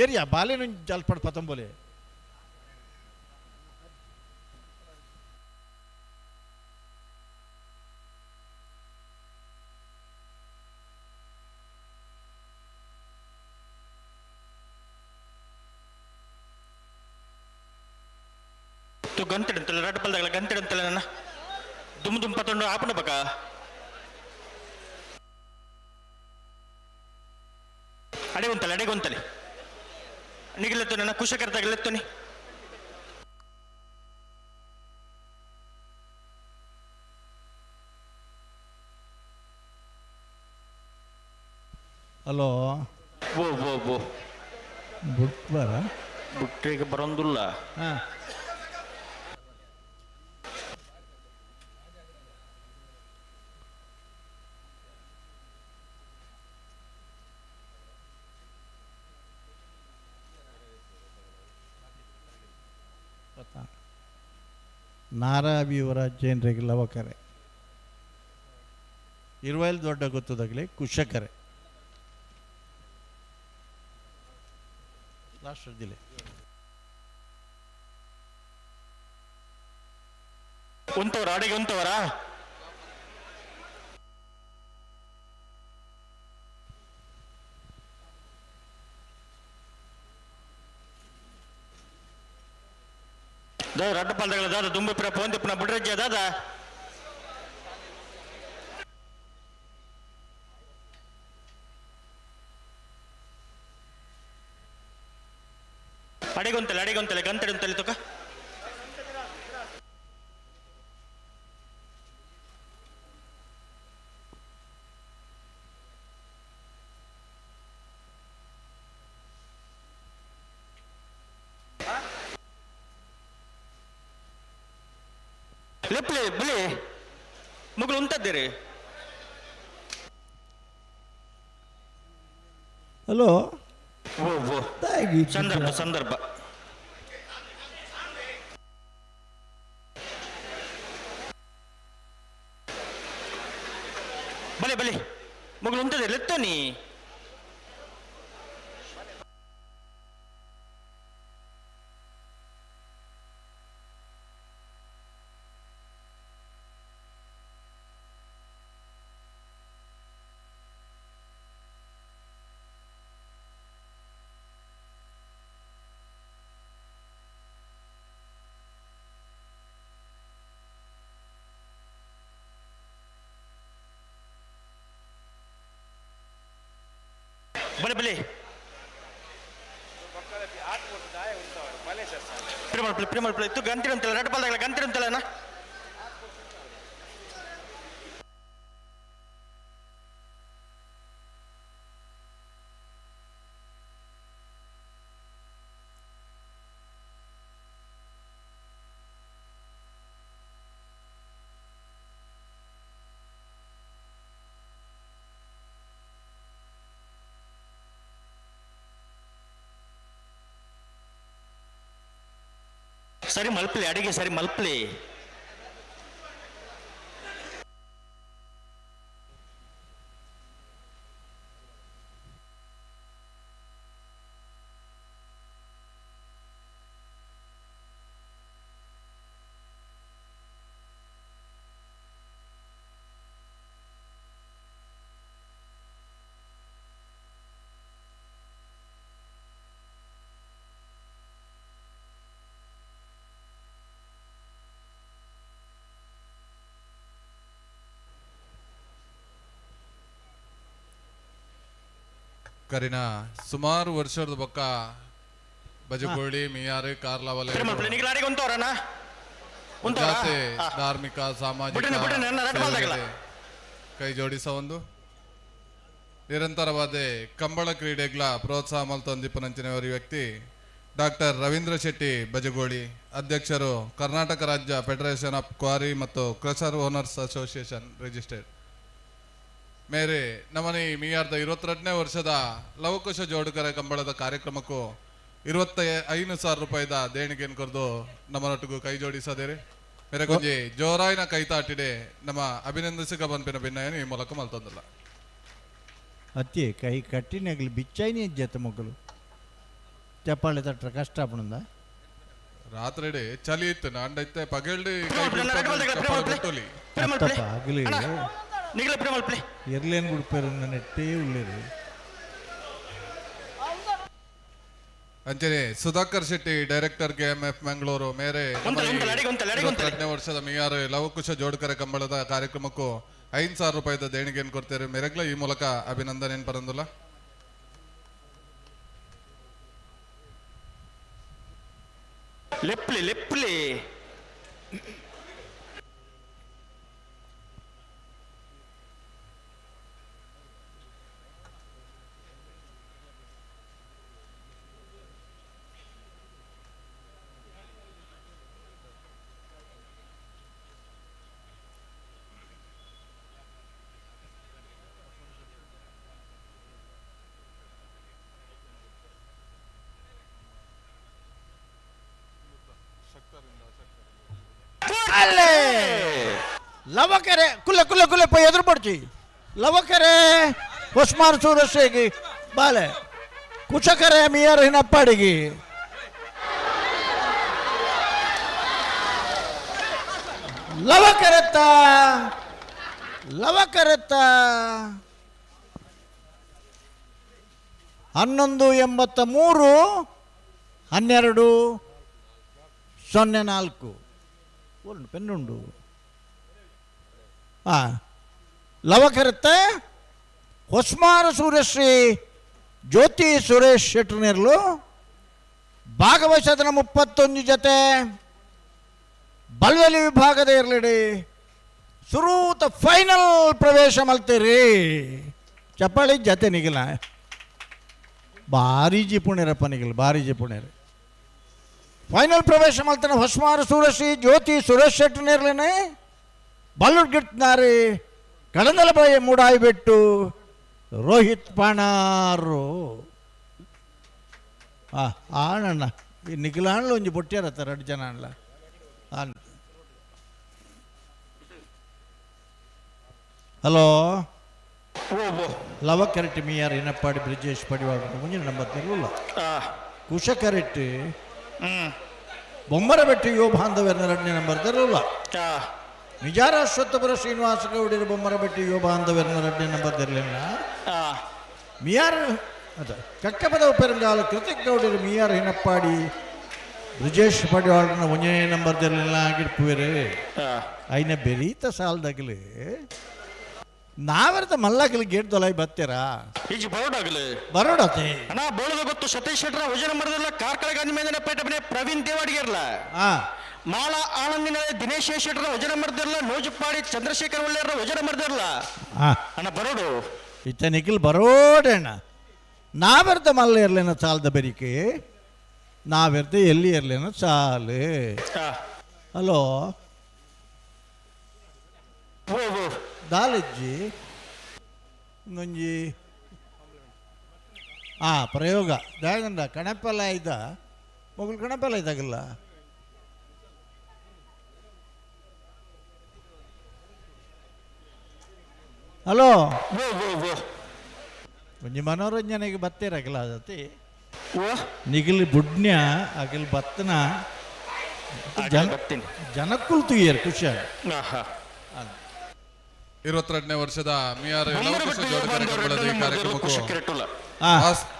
ಏರಿಯಾ ಬಾಲೆ ಜಲ್ಪಡ್ ಪತಂಬೋಲೆ ಗಂಟೆಡಂತಲ್ಲ ರಡ್ಡ ಬಲ್ದಾಗಲ ಗಂಟೆಡಂತಲ್ಲ ನನ್ನ ದುಮ್ ದುಮ್ ಪತೊಂಡು ಆಪಣ ಬಕ ಅಡೆಗೊಂತಲ್ಲ ಅಡೆಗೊಂತಲೆ ನಿಗಲೆತ್ತು ನನ್ನ ಕುಶಕರ್ತಾಗಲೆತ್ತುನಿ. ಹಲೋ ಓ ಓ ಓ ಬುಟ್ಬಾರ ಬುಟ್ರಿಗೆ ಬರೋಂದುಲ್ಲ. ಹಾಂ ನಾರಾವಿ ಯುವರಾಜ್ ಲವಕರೆ ಇರುವಲ್ಲಿ ದೊಡ್ಡ ಗೊತ್ತದಾಗಲಿ ಕುಶಕರೆ ಲಾಸ್ಟ್ ಜಿಲ್ಲೆ ಉಂತವರ ಅಡಿಗೆ ಉಂತವರ ರಡ್ಡ ಪಾಲ್ದಗಳ ದಾದ ದುಂಬಿಪುರ ಪೋಂದಿಪ್ಪನ ಬುಡ್ರಜ್ಜ ದಾದ ಅಡೆಗೊಂತಲೆ ಅಡೆಗೊಂತಲೆ ಗಂತಡೆ ತುಕ ಲೆಪ್ಲೆ ಬಿಳಿ ಮುಗುಳು ಉಂಟದ್ದೀರಿ. ಹಲೋ ಸಂದರ್ಭ ಸಂದರ್ಭ ಬಲೆ ಬಲೆ ಮುಗುಳು ಉಂಟದೆ ಲೆತ್ತನಿ. ಬಲೆ ಬಲೆ ಪ್ರೇಮ ಪ್ಲೇ ಇತ್ತು ಗಂತಿರ ಅಂತಲ್ಲ ರೆಡ್ ಬಾಲ್ದಾಗಲ ಗಂತಿರ ಅಂತಲ್ಲ. ಸರಿ ಮಲ್ಪಲಿ ಅಡಿಗೆ ಸರಿ ಮಲ್ಪಲಿ. ಕರಿನ ಸುಮಾರು ವರ್ಷದ ಬೊಕ್ಕ ಬಜಗೋಳಿ ಮಿಯಾರು ಕಾರ್ಲ ಧಾರ್ಮಿಕ ಸಾಮಾಜಿಕ ಕೈ ಜೋಡಿಸ ಒಂದು ನಿರಂತರವಾದ ಕಂಬಳ ಕ್ರೀಡೆಗಳ ಪ್ರೋತ್ಸಾಹ ಮಲ್ತೊಂದಿಪ್ಪನಂಚಿನವರಿ ವ್ಯಕ್ತಿ ಡಾಕ್ಟರ್ ರವೀಂದ್ರ ಶೆಟ್ಟಿ ಬಜಗೋಳಿ, ಅಧ್ಯಕ್ಷರು ಕರ್ನಾಟಕ ರಾಜ್ಯ federation of quarry ಮತ್ತು crusher owners association registered. ಮೇರೆ ನಮ್ಮನೆ ಮಿಯಾರ್ದ 22ನೇ ವರ್ಷದ ಲವಕುಶ ಜೋಡುಕರ ಕಂಬಳದ ಕಾರ್ಯಕ್ರಮಕ್ಕೂ 25,000 ರೂಪಾಯಿದ ದೇಣಿಗೆಯನ್ನು ಕೊರೆದು ನಮ್ಮನೊಟ್ಟಿಗೂ ಕೈ ಜೋಡಿಸದೇರಿ. ಮೇರೆ ಕೊಂಜಿ ಜೋರಾಯಿನ ಕೈತಾಟಿಡೆ ನಮ್ಮ ಅಭಿನಂದಿಸಿಕ ಬಂಪಿನ ಭಿನ್ನಯನ್ನು ಈ ಮೂಲಕ ಮಲ್ತೊಂದಿಲ್ಲ. ಅತ್ತಿ ಕೈ ಕಟ್ಟಿನಾಗಲಿ ಬಿಚ್ಚಾಯಿನಿ ಜೊತೆ ಮಕ್ಕಳು ಚಪ್ಪಾಳೆ ತಟ್ರ ಕಷ್ಟ ಆಪಣಂದ. ರಾತ್ರಿ ಚಳಿ ಇತ್ತು ನಾಂಡೈತೆ ಪಗಲ್ಡಿ ಕೈ ಆಗಲಿ ಎರ್ಲೇನು ಗುಡ್ಪೇರು ನೆಟ್ಟೇ ಉಳ್ಳೇರು. ಅಂಚನೆ Sudhakar Shetty director KMF Mangaluru ಮೇರೆ 22ನೇ ವರ್ಷದ ಮಿಯಾರು ಲವಕುಶ ಜೋಡ್ಕರ ಕಂಬಳದ ಕಾರ್ಯಕ್ರಮಕ್ಕೂ 5,000 ರೂಪಾಯಿದ ದೇಣಿಗೆಯನ್ನು ಕೊಡ್ತಾರೆ. ಮೆರಗ್ಲ ಈ ಮೂಲಕ ಅಭಿನಂದನೆ ಪರಂದುಲ್ಲ. ಲೆಪ್ಲಿ ಲೆಪ್ಲಿ ಅಲ್ಲೇ ಲವಕೆರೆ ಕುಲ್ಲ ಕುಲ್ಲ ಕುಲ್ಲ ಪೈ ಎದುರು ಪಡ್ಚಿ ಲವಕೆರೆ ಹೊಸ್ಮಾರ್ ಸೂರಸ್ಸೇಗಿ ಬಾಲೆ ಕುಚಕರೆ ಮಿಯರ್ ಹಿನಪ್ಪಾಡಿಗಿ ಲವಕರೆತ್ತ ಲವಕರೆತ್ತ 1183 12 04 ಉಂಟು ಪೆನ್ನುಂಡು. ಹಾಂ ಲವಕರತ್ತ ಹೊಸ್ಮಾರ ಸೂರ್ಯಶ್ರೀ ಜ್ಯೋತಿ ಸುರೇಶ್ ಶೆಟ್ಟರ್ನೇರ್ಲು ಭಾಗವಹಿಸದನ 31 ಜತೆ ಬಲ್ವೆಲಿ ವಿಭಾಗದ ಇರಲಿಡಿ ಸುರೂತ ಫೈನಲ್ ಪ್ರವೇಶ ಮಲ್ತೀರಿ. ಚಪ್ಪಾಳಿ ಜತೆ ನಿಗಿಲ ಭಾರಿ ಜಿಪುಣೇರಪ್ಪ ನಿಗಿಲ್ ಭಾರಿ ಜಿಪುಣೇರಿ. ಫೈನಲ್ ಪ್ರವೇಶ ಮಲ್ತನ ಹೊಸ್ಮಾರು ಸೂರಶ್ರೀ ಜ್ಯೋತಿ ಸುರೇಶ್ ಶೆಟ್ಟರ್ನೇರ್ಲೇನೆ ಬಲ್ಲುಡ್ ಗಿಟ್ನಾರಿ ಕಡಂದಲ ಬಾಯಿ ಮೂಡಾಯಿ ಬೆಟ್ಟು ರೋಹಿತ್ ಪಾಣಾರು. ಆಣಣ್ಣ ಈ ನಿಖಿಲಾಣ್ಲ ಒಂಜಿ ಬೊಟ್ಟಿಯಾರತ್ತ ಎರಡು ಜನ ಅಣ್ಣ ಆನ್. ಹಲೋ ಲವ ಕರೆಕ್ಟ್ ಮಿಯಾರ್ ಇನಪ್ಪಾಡಿ ಬ್ರಿಜೇಶ್ ಪಡಿವಾಡ ಮುಂದಿನ ನಂಬರ್ ತೆರಲಿಲ್ಲ. ಕುಶ ಕರೆಕ್ಟ್ ಬೊಮ್ಮರ ಬೆಟ್ಟ ಯೋ ಬಾಂಧವ್ಯರ ಎರಡನೇ ನಂಬರ್ ತೆರಲಿಲ್ಲ. ನಿಜಾರ ಅಶ್ವತ್ಥಪುರ ಶ್ರೀನಿವಾಸ ಗೌಡಿರ ಬೊಮ್ಮರ ಬೆಟ್ಟ ಯೋ ಬಾಂಧವ್ಯರ ಎರಡನೇ ನಂಬರ್ ತೆರಲಿಲ್ಲ. ಮಿಯಾರ್ ಅದ ಕಕ್ಕಪದ ಪೆರಂಗಾಲ ಕೃತಿಕ್ ಗೌಡಿರ ಮಿಯಾರ್ ಹಿನಪ್ಪಾಡಿ ಬ್ರಿಜೇಶ್ ಪಡಿವಾಡನ ಒಂದನೇ ನಂಬರ್ ತೆರಲಿಲ್ಲ ಆಗಿಡ್ಪುವೇರೆ. ಐನ ಬೆರೀತ ಸಾಲದಾಗಲಿ ನಾವೆರ್ತ ಮಲ್ಲಕಲಿ ಗೇಟ್ ದೊಲಾಯಿ ಬತ್ತೀರಾ ಈಜಿ ಬರೋಡಾಗಲಿ ಬರೋಡತೆ ಅಣ್ಣ ಬೋಳದ ಗೊತ್ತು ಸತೀಶ್ ಶೆಟ್ಟರ ವಜನ ಮರದಲ್ಲ ಕಾರ್ಕಳ ಗಾಂಧಿ ಮೈದಾನ ಪೇಟೆ ಮನೆ ಪ್ರವೀಣ್ ದೇವಾಡಿಗೆರ್ಲ ಮಾಲ ಆನಂದಿನ ದಿನೇಶ್ ಶೆಟ್ಟರ ವಜನ ಮರದಿರಲ್ಲ ನೋಜುಪಾಡಿ ಚಂದ್ರಶೇಖರ್ ಒಳ್ಳೆಯರ ವಜನ ಮರದಿರಲ್ಲ ಅಣ್ಣ ಬರೋಡು ಇತ್ತ ನಿಖಿಲ್ ಬರೋಡಣ್ಣ. ನಾವೆರ್ತ ಮಲ್ಲ ಇರ್ಲೇನ ಸಾಲದ ಬೆರಿಕೆ ನಾವೆರ್ತ ಎಲ್ಲಿ ಇರ್ಲೇನ ಸಾಲು. ಹಲೋ ದಾಲಜ್ಜಿ ಒಂಜಿ ಪ್ರಯೋಗ ದಾಗಂಡ ಕಣಪೆಲ್ಲ ಇದ್ದ ಮಗಳು ಕಣಪೆಲ್ಲ ಇದ್ದಾಗಲ್ಲ. ಹಲೋ ಒಂಜಿ ಮನೋರಂಜನೆಗೆ ಬತ್ತೀರಗಲ ಅದತಿ ನಿಗಿಲ್ ಬುಡ್ನ್ಯ ಅಗಿಲ್ ಬತ್ತನ ಜನಕ್ಕುಲ್ ತುಯ್ಯರ್ ಖುಷಿ. 22ನೇ ವರ್ಷದ ಮಿಯಾರ್ ಈ ಕಾರ್ಯಕ್ರಮಕ್ಕೂ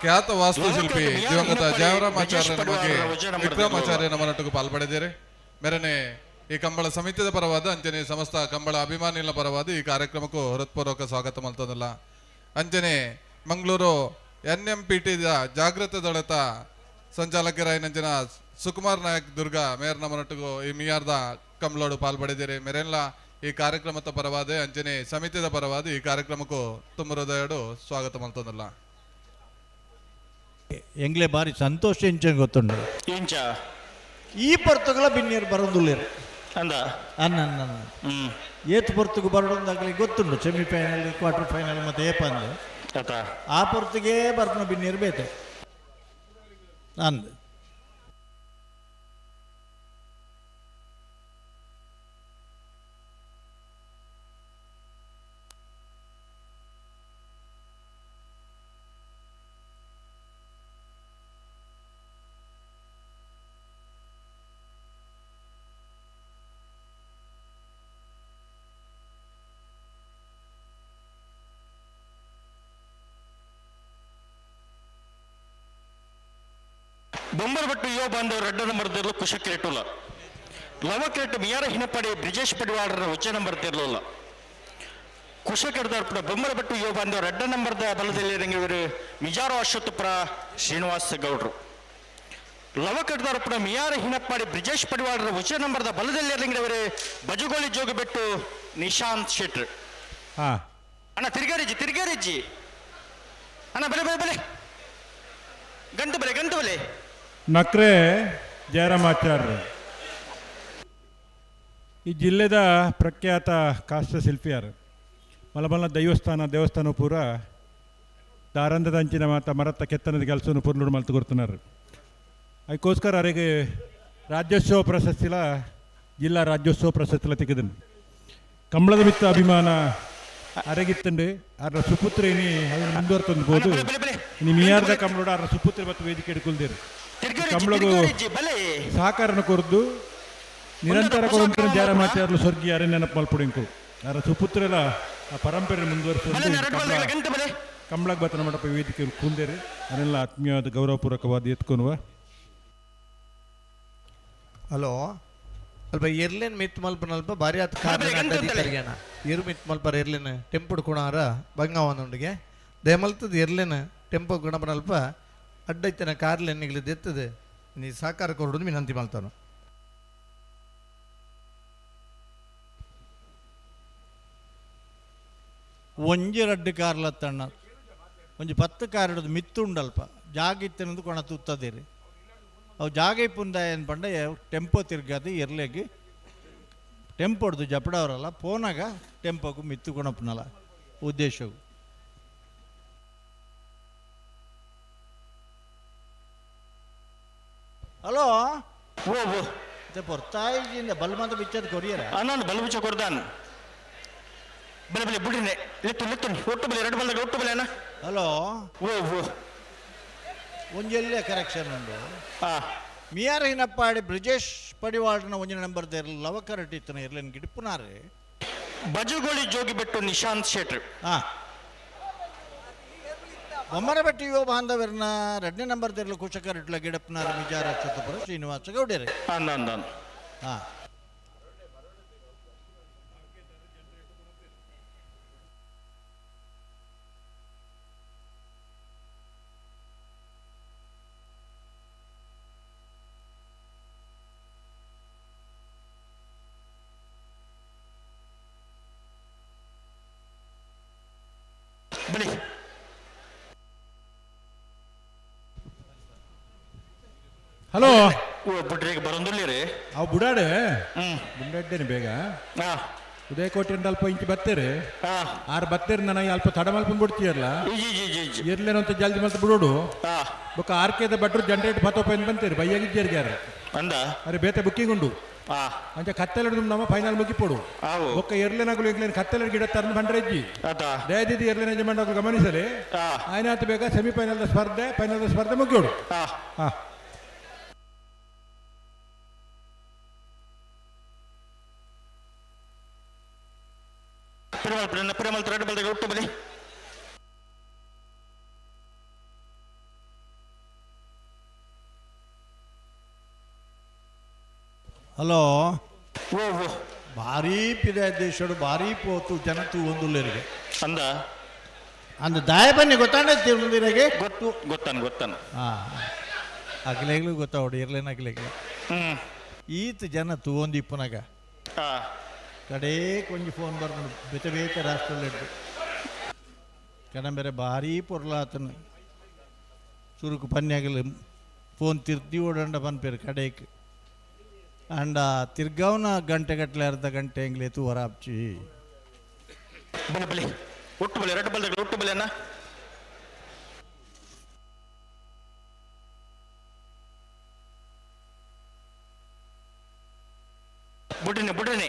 ಖ್ಯಾತ ವಾಸ್ತುಶಿಲ್ಪಿ ದಿವಂಗತ ಜಯರಾಮಾಚಾರ್ಯನ ಬಗ್ಗೆ ವಿಕ್ರಮಾಚಾರ್ಯ ನಮ್ಮನೊಟ್ಟಿಗೆ ಪಾಲ್ಪಡೆದಿದ್ದಾರೆ. ಮೇರನೆ ಈ ಕಂಬಳ ಸಮಿತಿಯ ಪರವಾದ ಅಂಚನೆ ಸಮಸ್ತ ಕಂಬಳ ಅಭಿಮಾನಿಗಳ ಪರವಾದ ಈ ಕಾರ್ಯಕ್ರಮಕ್ಕೂ ಹೃತ್ಪೂರ್ವಕ ಸ್ವಾಗತ ಮಲ್ತದಲ್ಲ. ಅಂಚನೆ ಮಂಗಳೂರು NMPT ಜಾಗೃತ ದಳತ ಸಂಚಾಲಕರಾಯನಂಚಿನ ಸುಕುಮಾರ್ ನಾಯಕ್ ದುರ್ಗಾ ಮೇಯರ್ ನಮ್ಮನೊಟ್ಟಿಗೂ ಈ ಮಿಯಾರ್ದ ಕಂಬಳೋಡು ಪಾಲ್ಪಡೆದಿರಿ. ಮೇರೆಲ್ಲ ಈ ಕಾರ್ಯಕ್ರಮದ ಪರವಾದ ಅಂಚನೆ ಸಮಿತಿಯ ಪರವಾದ ಈ ಕಾರ್ಯಕ್ರಮಕ್ಕೂ ತುಂಬ ಹೃದಯಡು ಸ್ವಾಗತ ಮಲ್ತದಲ್ಲ. ಎಂಗ್ಲೆ ಬಾರಿ ಸಂತೋಷ ಇಂಚ ಗೊತ್ತುಂಡು ಈ ಪರ್ತುಗಳ ಬಿನ್ನೀರು ಬರೋದಿಲ್ಲ ಅಂದ ಅನ್ನ ಏತ್ ಪೊರ್ತುಗು ಬರೋದಾಗಲಿ ಗೊತ್ತುಂಡು ಸೆಮಿಫೈನಲ್ ಕ್ವಾರ್ಟರ್ ಫೈನಲ್ ಮತ್ತೆ ಏಪಂದು ಆ ಪೊರ್ತುಗೆ ಬರ್ಪಣ ಬಿನ್ನೀರು ಬೇತೆ ಅಂದು. ಬೊಂಬರಬಟ್ಟು ಯುವ ಬಾಂಧವರು ರಡ್ಡ ನಂಬರ್ ತಿರ್ಲು ಕುಶ ಕಿರೆಟುಲ ಲವ ಕಿರೆಟು ಮಿಯಾರ ಹಿನಪಡಿ ಬ್ರಿಜೇಶ್ ಪಡಿವಾಡರ ಉಚ್ಚ ನಂಬರ್ ತಿರ್ಲುಲ್ಲ ಕುಶ ಕೆಡದರ್ಪಣ ಬೊಂಬರಬಟ್ಟು ಯುವ ಬಾಂಧವರು ರಡ್ಡ ನಂಬರ್ದ ಬಲದಲ್ಲಿ ಇವರು ಮಿಜಾರೋ ಅಶ್ವತ್ಥಪುರ ಶ್ರೀನಿವಾಸ ಗೌಡ್ರು. ಲವ ಕೆಡದರ್ಪಣ ಮಿಯಾರ ಹಿನಪ್ಪಾಡಿ ಬ್ರಿಜೇಶ್ ಪಡಿವಾಡರ ಉಚ್ಚ ನಂಬರ್ದ ಬಲದಲ್ಲಿ ಇವರು ಬಜುಗೋಳಿ ಜೋಗಬೆಟ್ಟು ನಿಶಾಂತ್ ಶೆಟ್ರ್. ಅಣ್ಣ ತಿರ್ಗೇರಿಜ್ಜಿ ತಿರ್ಗೇರಿಜ್ಜಿ ಅಣ್ಣ ಬಲೆ ಬಲೆ ಬಲೆ ಗಂಟು ಬಲೆ ಗಂಟು ಬಲೆ. ನಕ್ರೆ ಜಯರಾಮಾಚಾರ್ಯ ಈ ಜಿಲ್ಲೆದ ಪ್ರಖ್ಯಾತ ಕಾಷ್ಟಶಿಲ್ಪಿಯಾರು. ಮಲಬಲ್ಲ ದೈವಸ್ಥಾನ ದೇವಸ್ಥಾನ ಪೂರ ದಾರಂದದ ಅಂಚಿನ ಮಾತ ಮರತ್ತ ಕೆತ್ತನದ ಕೆಲಸವನ್ನು ಪೂರ್ಲುಡು ಮಲ್ತು ಕೊಡ್తున్నారు. ಅದಕ್ಕೋಸ್ಕರ ಅವರಿಗೆ ರಾಜ್ಯೋತ್ಸವ ಪ್ರಶಸ್ತಿಲ ಜಿಲ್ಲಾ ರಾಜ್ಯೋತ್ಸವ ಪ್ರಶಸ್ತಿಲ ತೆಗೆದನು. ಕಂಬಳದ ಮಿತ್ತ ಅಭಿಮಾನ ಅರಗಿತ್ತಂಡು ಅವರ ಸುಪುತ್ರೇನಿ ಅದನ್ನು ಮುಂದುವರ್ತಂದ್ಬೋದು. ಮಿಯಾರ್ದ ಕಂಬಳೋಡ ಅವರ ಸುಪುತ್ರಿ ಮತ್ತು ವೇದಿಕೆ ಹಿಡ್ಕೊಲ್ದಿರು ಕಂಬಳಗು ಸಹಕಾರನ ಕೊರದು ನಿರಂತರ ಕೊರಂತಿನ ಜಯರಾಮಾಚಾರ್ಯರು ಸ್ವರ್ಗೀಯ ಅರೆ ನೆನಪು ಮಲ್ಪುಡಿಂಕು ಅವರ ಸುಪುತ್ರಲ ಆ ಪರಂಪರೆ ಮುಂದುವರಿಸುವುದು ಕಂಬಳಗ್ ಬತ್ತನ ಮಂಟಪ ವೇದಿಕೆ ಕುಂದೇರಿ ಅದನ್ನೆಲ್ಲ ಆತ್ಮೀಯವಾದ ಗೌರವಪೂರ್ವಕವಾದ ಎತ್ಕೊನುವ. ಹಲೋ ಅಲ್ಪ ಎರ್ಲೇನ್ ಮಿತ್ ಮಲ್ಪನಲ್ಪ ಭಾರಿ ಆತ್ ಕಾರ್ನ ಎರು ಮಿತ್ ಮಲ್ಪರ ಎರ್ಲೇನ್ ಟೆಂಪುಡು ಕುಣಾರ ಬಂಗಾವನುಂಡಿಗೆ ದಯಮಲ್ತದ ಎರ್ಲೇನ್ ಟೆಂಪೋ ಗುಣಪನಲ್ಪ ಅಡ್ಡೈತನ ಕಾರ್ಲೆನ್ ನಿಗ್ಲಿ ದೆತ್ತದ ನೀ ಸಹಕಾರ ಕೊರಡು ವಿನಂತಿ ಮಲ್ತಾನು. ಒಂಜಿ ರಡ್ಡು ಕಾರ್ಲತ್ತಣ್ಣ ಒಂಜಿ 10 ಕಾರ್ ಹಿಡಿದು ಮಿತ್ತುಂಡಲ್ಪ ಜಾಗ ಇತ್ತಿನದು ಕೊಣ ತುತ್ತದಿರಿ. ಅವು ಜಾಗ ಇಪ್ಪುಂದ ಏನು ಪಂಡ ಟೆಂಪೋ ತಿರ್ಗಾದು ಎರ್ಲೆಗ್ ಟೆಂಪೋ ಹೊಡ್ದು ಜಪಡವರಲ್ಲ ಪೋನಾಗ ಟೆಂಪೋకు ಮಿತ್ತು ಕೊಣಪ್ಪನಲ್ಲ ಉದ್ದೇಶವು. ಹಲೋ ಓ ಓ ಪೊರ್ತಾಯಿಜಿಂದ ಬಲ್ಮಂತ ಬಿಚ್ಚದ ಕೊರಿಯರ ನಾನು ಬಲ್ ಬಿಚ್ಚ ಕೊರ್ದಾನ್ ಬಲೆ ಬಲೆ ಬುಡ್ರಿನೆ ಲೆತ್ತು ಲೆತ್ತು ಒಟ್ಟು ಬಲೆ ಎರಡು ಬಲ್ದಾಗ ಒಟ್ಟು ಬಲೆ ಅಣ್ಣ. ಹಲೋ ಓ ಓ ಒಂಜೆಲ್ಲೇ ಕರೆಕ್ಷನ್ ಉಂಡು. ಮಿಯಾರ ಹಿನಪ್ಪಾಡಿ ಬ್ರಿಜೇಶ್ ಪಡಿವಾಳ್ನ ಒಂಜಿನ ನಂಬರ್ there ಲವಕರಟಿ ಇತ್ತನ ಇರ್ಲೇನು ಗಿಡಿಪುನಾರೆ. ಬಜುಗೋಳಿ ಜೋಗಿಬೆಟ್ಟು ನಿಶಾಂತ್ ಶೆಟ್ರು. ಬೊಮ್ಮನಬೆಟ್ಟು ಯುವ ಬಾಂಧವರನ್ನ ಎರಡನೇ ನಂಬರ್ ದೇರ್ಲು ಕುಶಕರಟ್ಲ ಗಿಡಪ್ಪನಾರ ಮಿಜಾರ ಚತುಪುರ ಶ್ರೀನಿವಾಸ ಗೌಡ್ಯರೆ. ಹಾಂ ಬನ್ನಿ. ಹಲೋ ಬಿಡ್ರಿ ಬರೋದಿಲ್ಲ ಅವು ಬುಡಾಡೆ ಬುಂಡಾಡ್ಡೇನೆ ಬೇಗ. ಉದಯಕೋಟೆ ಅಲ್ಪ ಇಂಚಿ ಬತ್ತೇರಿ ಆರು ಬತ್ತೇರಿ ನನಗೆ ಅಲ್ಪ ತಡ ಮಲ್ಪಂದು ಬಿಡ್ತೀಯಲ್ಲ ಇರ್ಲೇನಂತ ಜಲ್ದಿ ಮಲ್ತ ಬಿಡೋಡು. ಬೊಕ್ಕ ಆರ್ಕೆದ ಭಟ್ರು ಜನರೇಟ್ ಬತ್ತೋಪ ಎಂದು ಬಂತೀರಿ ಬೈಯಾಗಿದ್ದೀರಿ ಯಾರು ಅಂದ ಅರೆ ಬೇತೆ ಬುಕ್ಕಿಂಗ್ ಉಂಡು ಅಂಚ ಕತ್ತೆಲೆಡ್ ನಮ್ಮ ಫೈನಲ್ ಮುಗಿಪೋಡು. ಬೊಕ್ಕ ಎರ್ಲೆನಗುಲು ಇಗ್ಲೇನು ಕತ್ತೆಲೆಡ್ ಗಿಡ ತರಂದು ಬಂಡ್ರೆ ಇಜ್ಜಿ ದಯದಿದ್ದು ಎರ್ಲೆನ ಯಜಮಾನಗಳು ಗಮನಿಸಲಿ. ಆಯ್ನಾತ್ ಬೇಗ ಸೆಮಿಫೈನಲ್ ಸ್ಪರ್ಧೆ ಫೈನಲ್ ಸ್ಪರ್ಧೆ ಮುಗಿಯೋಡು. ಹಾ ಹಲೋ ಭಾರೀ ಪಿದ ದೇಶಡು ಭಾರೀ ಪೋತು ಜನತು ಒಂದುಲ್ಲೆರಿಗೆ ಅಂದ ಅಂದ ದಾಯ ಬನ್ನಿ ಗೊತ್ತಾಂಡ ತಿರುಂದಿರಗೆ ಗೊತ್ತು ಗೊತ್ತಾನ ಗೊತ್ತಾನ. ಹಾಂ ಅಗಲೇಗ್ಲೂ ಗೊತ್ತಾವಡು ಇರ್ಲೇನ ಅಗಲೇಗ್ಲು ಈತ ಜನ ತೂವೊಂದು ಇಪ್ಪನಾಗ ಕಡೇ ಕೊಂಜಿ ಫೋನ್ ಬರ್ಕೊಂಡು ಬೇತೆ ಬೇತೆ ರಾಷ್ಟ್ರದಲ್ಲಿಟ್ಟು ಕಡಂಬೆರೆ ಭಾರೀ ಪೊರ್ಲಾತನು ಚುರುಕು ಪನ್ಯಾಗಲು ಫೋನ್ ತಿರ್ದಿ ಓಡಂಡ ಪನ್ಪೇರು ಕಡೇಕ್ ಅಂಡ ತಿರ್ಗಾವನ ಗಂಟೆ ಗಟ್ಟಲೆ ಅರ್ಧ ಗಂಟೆ ಎಂಗ್ಲೆ ತೂವರಾಪ್ಚಿ. ಬಲೆ ಬಲೆ ಒಟ್ಟು ಬಲೆ ಎರಡು ಬಲ್ದಾಗ ಒಟ್ಟು ಬಲೆ ಅಣ್ಣ. ಬುಡ್ರಿನೆ ಬುಡ್ರಿನೆ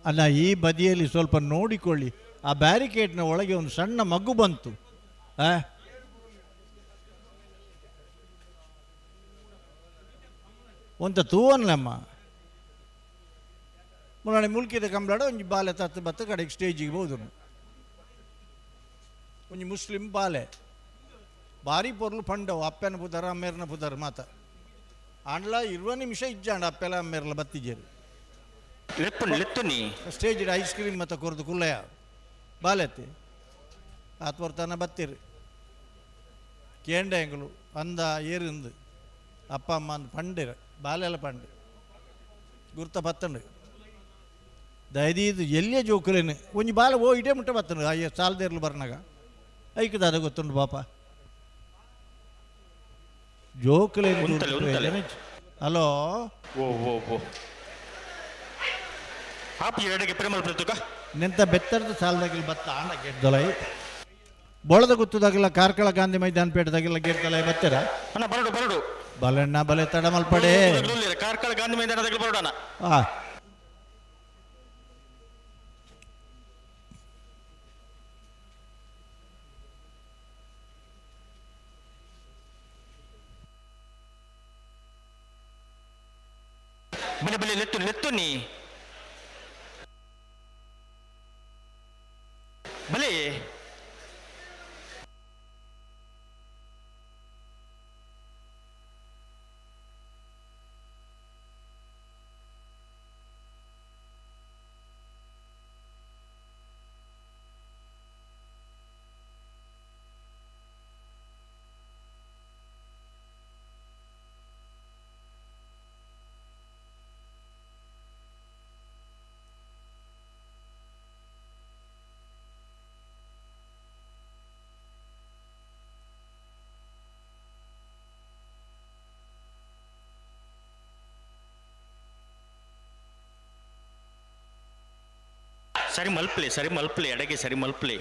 ಅಲ್ಲ ಈ ಬದಿಯಲ್ಲಿ ಸ್ವಲ್ಪ ನೋಡಿಕೊಳ್ಳಿ. ಆ ಬ್ಯಾರಿಕೇಡ್ನ ಒಳಗೆ ಒಂದು ಸಣ್ಣ ಮಗು ಬಂತು. ಒಂತ ತೂವನ್ಲಮ್ಮ ಮುನ್ನಾಡಿ ಮುಲ್ಕಿದ ಕಂಬಳಾಡ ಒಂಜಿ ಬಾಲೆ ತತ್ತು ಬತ್ತ ಕಡೆಗೆ ಸ್ಟೇಜಿಗೆ ಹೋದನು. ಒಂಜಿ ಮುಸ್ಲಿಂ ಬಾಲೆ ಭಾರಿ ಪೊರ್ಲು ಪಂಡವು ಅಪ್ಪನ ಪುದರ್ ಅಮ್ಮೇರ್ನ ಪುದರ್ ಮಾತ ಆಂಡ್ಲ 20 ನಿಮಿಷ ಇಜ್ಜಾಂಡ ಅಪ್ಪೆಲ್ಲ ಅಮ್ಮೇರ್ಲ ಬತ್ತಿಜೇರು. ಲೆತ್ತುನಿ ಸ್ಟೇಜ್ ಐಸ್ ಕ್ರೀಮ್ ಮತ್ತು ಕೊರ್ದು ಕುಲ್ಲಯ ಬಾಲೆತ್ತಿ ಆತ್ವರ್ತನ ಬತ್ತಿರಿ ಕೇಂಡೆ ಎಂಗಳು ಅಂದ ಏರಿಂದು ಅಪ್ಪ ಅಮ್ಮ ಅಂದ್ ಪಂಡಿರ ಬಾಲೆಲ್ಲ ಪಂಡೆ ಗುರ್ತ ಬತ್ತಂಡು ದಯದೀದು ಎಲ್ಲಿಯ ಜೋಕುಲೇನು ಒಂಜಿ ಬಾಲೆ ಓ ಇಡೇ ಮುಟ್ಟ ಬತ್ತಂಡು ಅಯ್ಯೋ ಸಾಲದೇರ್ಲು ಬರ್ನಾಗ ಐಕ್ ದಾದ ಗೊತ್ತುಂಡು ಪಾಪ ಜೋಕುಲೇನು. ಹಲೋ ಓ ಓ ಓ ನೆಂತ ಬೆತ್ತರದ ಸಾಲದಾಗಿಲ್ಲ ಬತ್ತ ಆಂಡ ಗೇಟ್ದೊಲೈ ಬೋಳದ ಗುತ್ತದಾಗಿಲ್ಲ ಕಾರ್ಕಳ ಗಾಂಧಿ ಮೈದಾನ ಪೇಟದಾಗಿಲ್ಲ ಗೇಟ್ದೊಲೈ ಬತ್ತೀರ ಅಣ್ಣ ಬರಡು ಬರಡು ಬಲಣ್ಣ ಬಲೆ ತಡಮಲ್ಪಡೆ ಕಾರ್ಕಳ ಗಾಂಧಿ ಮೈದಾನದಾಗಲಿ ಬರೋಣ. ಹಾಂ ಬಲೆ ಬಲೆ ಲೆತ್ತು ಲೆತ್ತು ನೀ ಬಲೆ ಸರಿ ಮಲ್ಪಲೆ, ಸರಿ ಮಲ್ಪಲೆ, ಎಡಗೆ ಸರಿ ಮಲ್ಪಲೆ.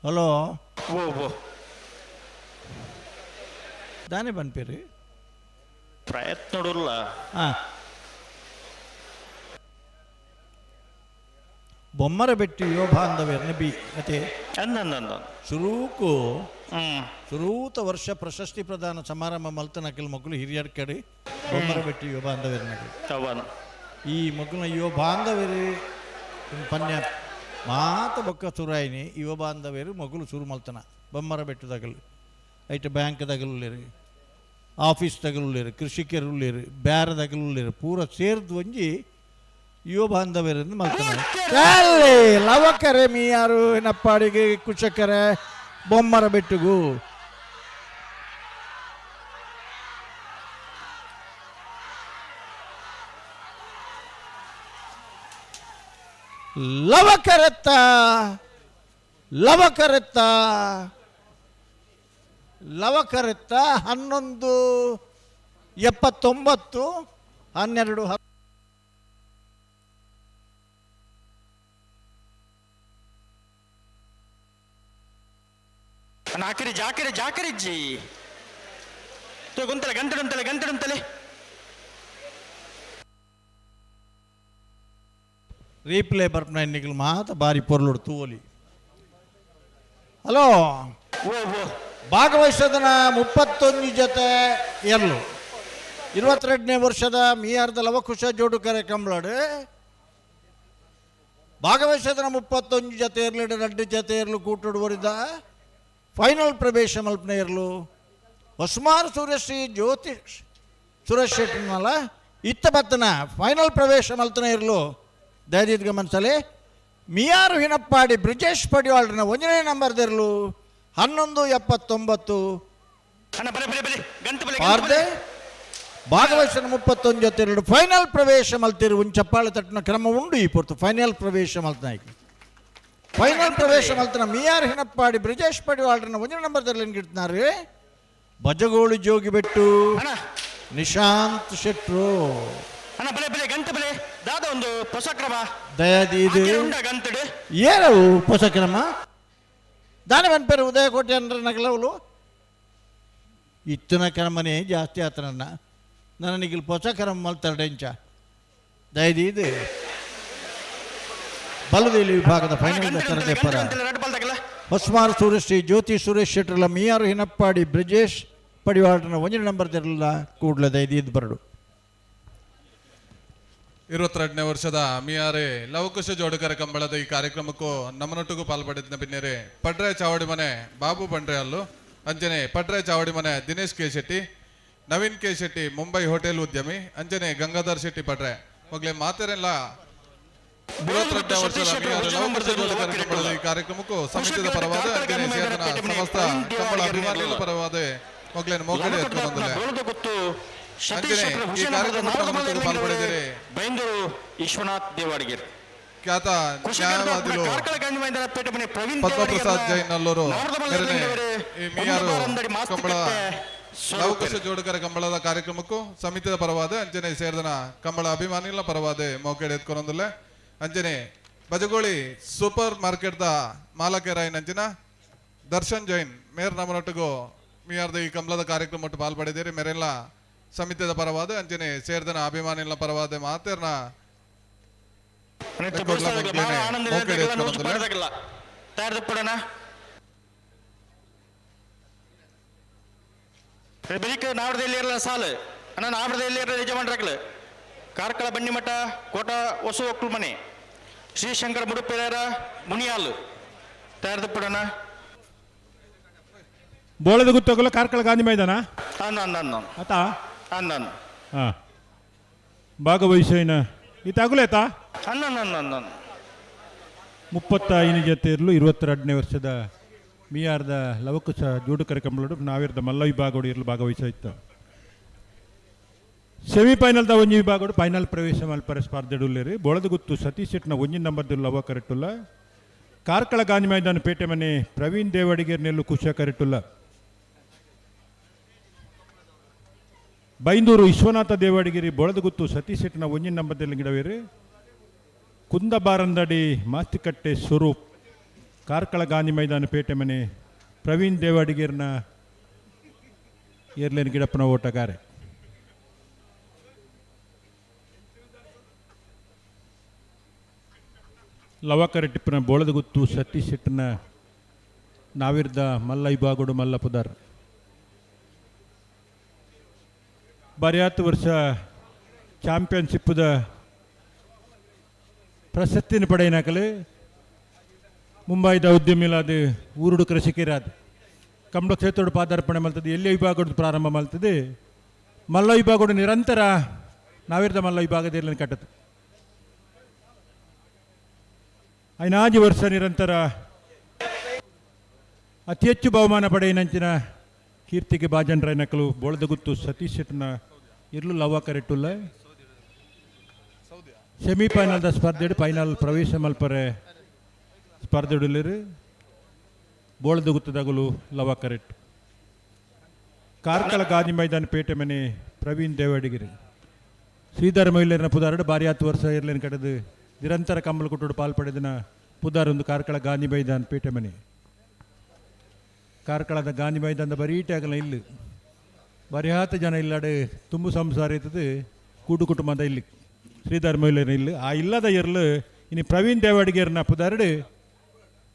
ಹಲೋ ಓ ಓ ದಾನೆ ಪನ್ಪೇರು ಪ್ರಯತ್ನ ಹಾಂ ಬೊಮ್ಮರ ಬೆಟ್ಟು ಯುವ ಬಾಂಧವ್ಯರ್ನ ಬಿ ಅತೆ ಶುರೂಕು ಶುರೂತ ವರ್ಷ ಪ್ರಶಸ್ತಿ ಪ್ರದಾನ ಸಮಾರಂಭ ಮಲ್ತನಕಲ್ ಮಕ್ಕಳು ಹಿರಿಯರ ಕಡೆ ಬೊಮ್ಮರ ಬೆಟ್ಟು ಯುವ ಬಾಂಧವ್ಯರ್ನ ಈ ಮಗುನ ಯುವ ಬಾಂಧವ್ಯರು ಪನ್ಯ ಮಾತ ಬೊಕ್ಕ ಸುರಾಯಿನಿ ಯುವ ಬಾಂಧವ್ಯರು ಮಗುಲು ಸುರು ಮಲ್ತನ ಬೊಮ್ಮರ ಬೆಟ್ಟು ತಗಲು ಐಟ್ ಬ್ಯಾಂಕ್ ತಗಲುಲ್ಲೇರು ಆಫೀಸ್ ತಗಲುಲ್ಲೇರು ಕೃಷಿಕರು ಉಳ್ಳೇರು ಬ್ಯಾರ ತಗಲುಲ್ಲೇರು ಪೂರ ಸೇರ್ದು ಒಂಜಿ ಯುವ ಬಾಂಧವ್ಯರಿಂದ ಮಲ್ತನ. ಲವಕರೆ ಮೀಯಾರು ನಪ್ಪಾಡಿಗೆ ಕುಶಕರೆ ಬೊಮ್ಮರ ಬೆಟ್ಟುಗು ಲವಕರೆತ್ತ ಲವಕರೆತ್ತ ಲವಕರೆತ್ತ 11:79 12 ನಾಕಿರಿ ಜಾಕಿರಿ ಜಾಕಿರಿಜ್ಜಿ ಗುಂತಲೆ ಗಂಟೆಡುಂತಲೆ ಗಂಟೆಡುಂತಲೆ ರೀಪ್ಲೇ ಬರ್ಪನ ನಿಗಲು ಮಾತ ಬಾರಿ ಪೊರ್ಲುಡು ತೂವಲಿ. ಹಲೋ ಭಾಗವಹಿಸೋದನ 31 ಜೊತೆ ಎರ್ಲು 22ನೇ ವರ್ಷದ ಮಿಯಾರ್ದ ಲವಕುಶ ಜೋಡುಕರೆ ಕಂಬಳಾಡು ಭಾಗವಹಿಸೋದನ 31 ಜೊತೆ ಇರ್ಲಿಡು 2 ಜೊತೆ ಇರ್ಲು ಕೂಟುಡುವರಿದ ಫೈನಲ್ ಪ್ರವೇಶ ಮಲ್ಪನೆ ಇರಲು ಹೊಸ್ಮಾರ್ ಸೂರ್ಯಶ್ರೀ ಜ್ಯೋತಿಷ್ ಸುರೇಶ್ ಶೆಟ್ಟಿನಲ್ಲ ಇತ್ತ ಬತ್ತನ ಫೈನಲ್ ಪ್ರವೇಶ ಮಲ್ತನ ಇರಲು ದಯದೀದ್ ಗಮನಿಸಲಿ ಮಿಯಾರು ಹಿನಪ್ಪಾಡಿ ಬ್ರಿಜೇಶ್ ಪಡಿವಾಳ್ರನ 1ನೇ ನಂಬರ್ದಿರಲು 11:79 ಪಾರ್ದೆ ಭಾಗವಹಿಸಿದ 31 ಜೊತೆ 2 ಫೈನಲ್ ಪ್ರವೇಶ ಮಲ್ತಿರು ಚಪ್ಪಾಳೆ ತಟ್ಟಿನ ಕ್ರಮ ಉಂಡು ಈ ಪೊರ್ತು ಫೈನಲ್ ಪ್ರವೇಶ ಮಲ್ತನಾಯ್ಕ ಫೈನಲ್ ಪ್ರವೇಶ ಮಲ್ತನ ಮಿಯಾರ್ ಹಿನಪ್ಪಾಡಿ ಬ್ರಿಜೇಶ್ ಪಡಿವಾಳ್ರನ 1ನೇ ನಂಬರ್ದಲ್ಲಿ ಗಿಡ್ತಿನಾರು ಬಜಗೋಳಿ ಜೋಗಿಬೆಟ್ಟು ನಿಶಾಂತ್ ಶೆಟ್ರು. ಅಣ್ಣ ಬಲೆ ಬಲೆ ಗಂಟೆ ಬಲೆ ದಾದ ಒಂದು ಹೊಸ ಕ್ರಮ ದಯಾದೀದು ಗಂಟೆಡು ಏನವು ಹೊಸ ಕ್ರಮ ದಾನೆ ಪೇರು ಉದಯಕೋಟೆ ಅಂದ್ರೆ ನಗಲವಲು ಇತ್ತಿನ ಕ್ರಮನೇ ಜಾಸ್ತಿ ಆತನನ್ನ ನನಗೆ ಹೊಸ ಕ್ರಮ ಮಲ್ತರಡೆಂಚ ದಯದೀದು ಬಲದೇಲಿ ವಿಭಾಗದ ಫೈನಲ್ ಸರದೆ ಪರ ಹೊಸ್ಮಾರ್ ಸೂರ್ಯಶ್ರೀ ಜ್ಯೋತಿ ಸುರೇಶ್ ಶೆಟ್ಟರ್ಲ ಮಿಯಾರು ಹಿನಪ್ಪಾಡಿ ಬ್ರಿಜೇಶ್ ಪಡಿವಾಳನ 1ನೇ ನಂಬರ್ ತೆರಲಿಲ್ಲ ಕೂಡಲೇ ದಯದೀದ್ ಬರಡು. 22ನೇ ವರ್ಷದ ಮಿಯಾರೆ ಲವಕುಶ ಜೋಡುಕರ ಕಂಬಳದ ಈ ಕಾರ್ಯಕ್ರಮಕ್ಕೂ ನಮ್ಮನೊಟ್ಟಿಗೂ ಪಾಲ್ಪಡೆದ ಬಿನ್ನೇರೆ ಪಡ್ರೆ ಚಾವಡಿ ಮನೆ ಬಾಬು ಬಂಡ್ರೆ ಅಲ್ಲು ಅಂಜನೆ ಪಡ್ರೆ ಚಾವಡಿ ಮನೆ Dinesh K Shetty Naveen K Shetty Mumbai hotel ಉದ್ಯಮಿ ಅಂಜನೆ ಗಂಗಾಧರ್ ಶೆಟ್ಟಿ ಪಡ್ರೆ ಮೊಗಲೇ ಮಾತೆರೆಲ್ಲ 22ನೇ ವರ್ಷದ ಮಿಯಾರೆ ಲವಕುಶ ಜೋಡುಕರ ಕಂಬಳದ ಈ ಕಾರ್ಯಕ್ರಮಕ್ಕೂ ಸಮಿತಿಯ ಪರವಾದ ಅಂಜನೆ ಸೇರ್ದನ ಸಮಸ್ತ ಕಂಬಳ ಅಭಿಮಾನಿಗಳ ಪರವಾದ ಮೊಗಲೇನು ಮೋಕಡೆ ಎತ್ಕೊಂಡು ಸತೀಶ್ ಈ ಕಾರ್ಯಕ್ರಮದಲ್ಲಿ ಪಾಲ್ಪಡೆದಿರಿ ಬೈಂದೂರು ವಿಶ್ವನಾಥ್ ದೇವಾಡಿಗರ್ ಖ್ಯಾತ ನ್ಯಾಯವಾದಿಗಳು ಪದ್ಮಪ್ರಸಾದ್ ಜೈನ್ ನಲ್ಲೂರು ಈ ಮಿಯಾರು ಕಂಬಳ ಲವಕುಶ ಜೋಡುಕರ ಕಂಬಳದ ಕಾರ್ಯಕ್ರಮಕ್ಕೂ ಸಮಿತಿಯ ಪರವಾದ ಅಂಜನೆ ಸೇರ್ದನ ಕಂಬಳ ಅಭಿಮಾನಿಗಳ ಪರವಾದ ಮೌಕೇಡ್ ಎತ್ಕೊಂಡೊಂದಿಲ್ಲ ಅಂಜನೆ ಬಜಗೋಳಿ ಸೂಪರ್ ಮಾರ್ಕೆಟ್ the ಮಾಲಕರಾಯನ್ ಅಂಜಿನ ದರ್ಶನ್ ಜೈನ್ ಮೇರ್ ನಮ್ಮನೊಟ್ಟಿಗೂ ಮಿಯಾರ್ದ ಈ ಕಂಬಳದ ಕಾರ್ಯಕ್ರಮ ಪಾಲ್ಪಡೆದಿರಿ ಮೇರೆಲ್ಲ ಸಮಿತಿಯ ಪರವಾದ ಅಂಜನೆ ಸೇರ್ದನ ಅಭಿಮಾನಿಗಳ ಪರವಾದ ಮಾತೇರ್ನ ಸಾಲು ಅಣ್ಣ ನಾವಡದಲ್ಲಿ ಯಜಮಾನ್ರಾಗ್ಲು ಕಾರ್ಕಳ ಬನ್ನಿಮಠ ಕೋಟ ಹೊಸ ಒಕ್ಕಲು ಮನೆ ಶ್ರೀಶಂಕರ ಮುಡುಪೆರೇರ ಮುನಿಯಾಲು ತಯಾರದಪ್ಪಡಣ. ಬೋಳದ ಗುತ್ತಗಲ ಕಾರ್ಕಳ ಗಾಂಧಿ ಮೈದಾನ ಅಂದ ಆತ ಅಂದ ಹಾಂ ಭಾಗವಹಿಸೋಯ್ನ ಈತ ಅಂದ 35 ಜೊತೆ ಇರಲು 22ನೇ ವರ್ಷದ ಮಿಯಾರ್ದ ಲವಕುಶ ಜೋಡುಕರೆ ಕಂಬಳಡು ನಾವಿರ್ದ ಮಲ್ಲ ವಿಭಾಗಡು ಇರಲು ಭಾಗವಹಿಸ ಸೆಮಿಫೈನಲ್ದ ಒಂಜಿ ವಿಭಾಗಡು ಫೈನಲ್ ಪ್ರವೇಶ ಮಲ್ಪರೆ ಸ್ಪರ್ಧೆಡುಲ್ಲೇರಿ. ಬೋಳದಗುತ್ತು ಸತೀಶ್ ಶೆಟ್ನ ಒಂಜಿ ನಂಬರ್ದು ಲವ ಕರೆಟ್ಟುಲ್ಲ. ಕಾರ್ಕಳ ಗಾಂಧಿ ಮೈದಾನ ಪೇಟೆ ಮನೆ ಪ್ರವೀಣ್ ದೇವಡಿಗೇರ್ ನೆಲ್ಲು ಕುಶ ಕರೆಟ್ಟುಲ್ಲ. ಬೈಂದೂರು ವಿಶ್ವನಾಥ ದೇವಡಿಗಿರಿ ಬೋಳದಗುತ್ತು ಸತೀಶ್ ಶೆಟ್ನ ಒಂಜಿ ನಂಬರ್ದಲ್ಲಿ ಗಿಡವೇರಿ. ಕುಂದಬಾರಂದಡಿ ಮಾಸ್ತಿಕಟ್ಟೆ ಸ್ವರೂಪ್ ಕಾರ್ಕಳ ಗಾಂಧಿ ಮೈದಾನ ಪೇಟೆ ಮನೆ ಪ್ರವೀಣ್ ದೇವಾಡಿಗೇರ್ನ ಏರ್ಲೇನ್ ಗಿಡಪ್ಪನ ಓಟಗಾರೆ. ಲವಕರೆಟ್ಟಿಪ್ಪನ ಬೋಳದಗುತ್ತು ಸತೀಶ್ ಶೆಟ್ಟನ ನಾವಿರ್ದ ಮಲ್ಲ ಇಬಾಗೋಡು ಮಲ್ಲ ಪುದಾರ್. ಬರಿಯಾತು ವರ್ಷ ಚಾಂಪಿಯನ್ಶಿಪ್ಪದ ಪ್ರಶಸ್ತಿನ ಪಡೆಯಿನಕಲು ಮುಂಬೈದ ಉದ್ಯಮಿಲಾದ ಊರುಡು ಕೃಷಿಕರಾದ ಕಮಲ ಕ್ಷೇತ್ರೋಡು ಪಾದಾರ್ಪಣೆ ಮಲ್ತದೆ. ಎಲ್ಲೇ ವಿಭಾಗಡು ಪ್ರಾರಂಭ ಮಲ್ತದೆ. ಮಲ್ಲ ವಿಭಾಗಡು ನಿರಂತರ ನಾವಿರ್ದ ಮಲ್ಲ ವಿಭಾಗದಲ್ಲಿ ಕಟ್ಟದು. ಐನಾಜಿ ವರ್ಷ ನಿರಂತರ ಅತಿ ಹೆಚ್ಚು ಬಹುಮಾನ ಪಡೆಯಿನಂಚಿನ ಕೀರ್ತಿಗೆ ಬಾಜನ್ ರಾಯನಕಲು ಬೋಳದಗುತ್ತು ಸತೀಶ್ ಶೆಟ್ಟನ ಇರ್ಲು ಲವ್ವ ಕರೆಟ್ಟುಲ್ಲ. ಸೆಮಿಫೈನಲ್ದ ಸ್ಪರ್ಧೆ ಫೈನಲ್ ಪ್ರವೇಶ ಮಲ್ಪರೆ ಸ್ಪರ್ಧೆಡುಲ್ಲೇರು. ಬೋಳದಗುತ್ತದಗಲು ಲವ ಕರೆಟ್. ಕಾರ್ಕಳ ಗಾಂಧಿ ಮೈದಾನ ಪೇಟೆ ಮನೆ ಪ್ರವೀಣ್ ದೇವಡಿಗಿರಿ ಶ್ರೀಧರ ಮೊಯ್ಲೇರಿನ ಪುದಾರಡು ಬಾರಿ 10 ವರ್ಷ ಇರ್ಲೇನು ಕಡೆದು ನಿರಂತರ ಕಂಬಳ ಕುಟ್ಟುಡು ಪಾಲ್ಪಡೆದಿನ ಪುದಾರ್ ಒಂದು ಕಾರ್ಕಳ ಗಾಂಧಿ ಮೈದಾನ ಪೇಟೆ ಮನೆ. ಕಾರ್ಕಳದ ಗಾಂಧಿ ಮೈದಾನದ ಬರೀಟೆ ಆಗಲ್ಲ ಇಲ್ಲಿ ಬರಿಹಾತ ಜನ ಇಲ್ಲಾಡು ತುಂಬು ಸಂಸಾರ ಇರ್ತದೆ. ಕೂಡು ಕುಟುಂಬದ ಇಲ್ಲಿ ಶ್ರೀಧರ ಮೊಯ್ಲೇರಿನ ಇಲ್ಲಿ ಆ ಇಲ್ಲದ ಇರಲು ಇನ್ನು ಪ್ರವೀಣ್ ದೇವಾಡಿಗೇರ್ನ ಪುದಾರಡು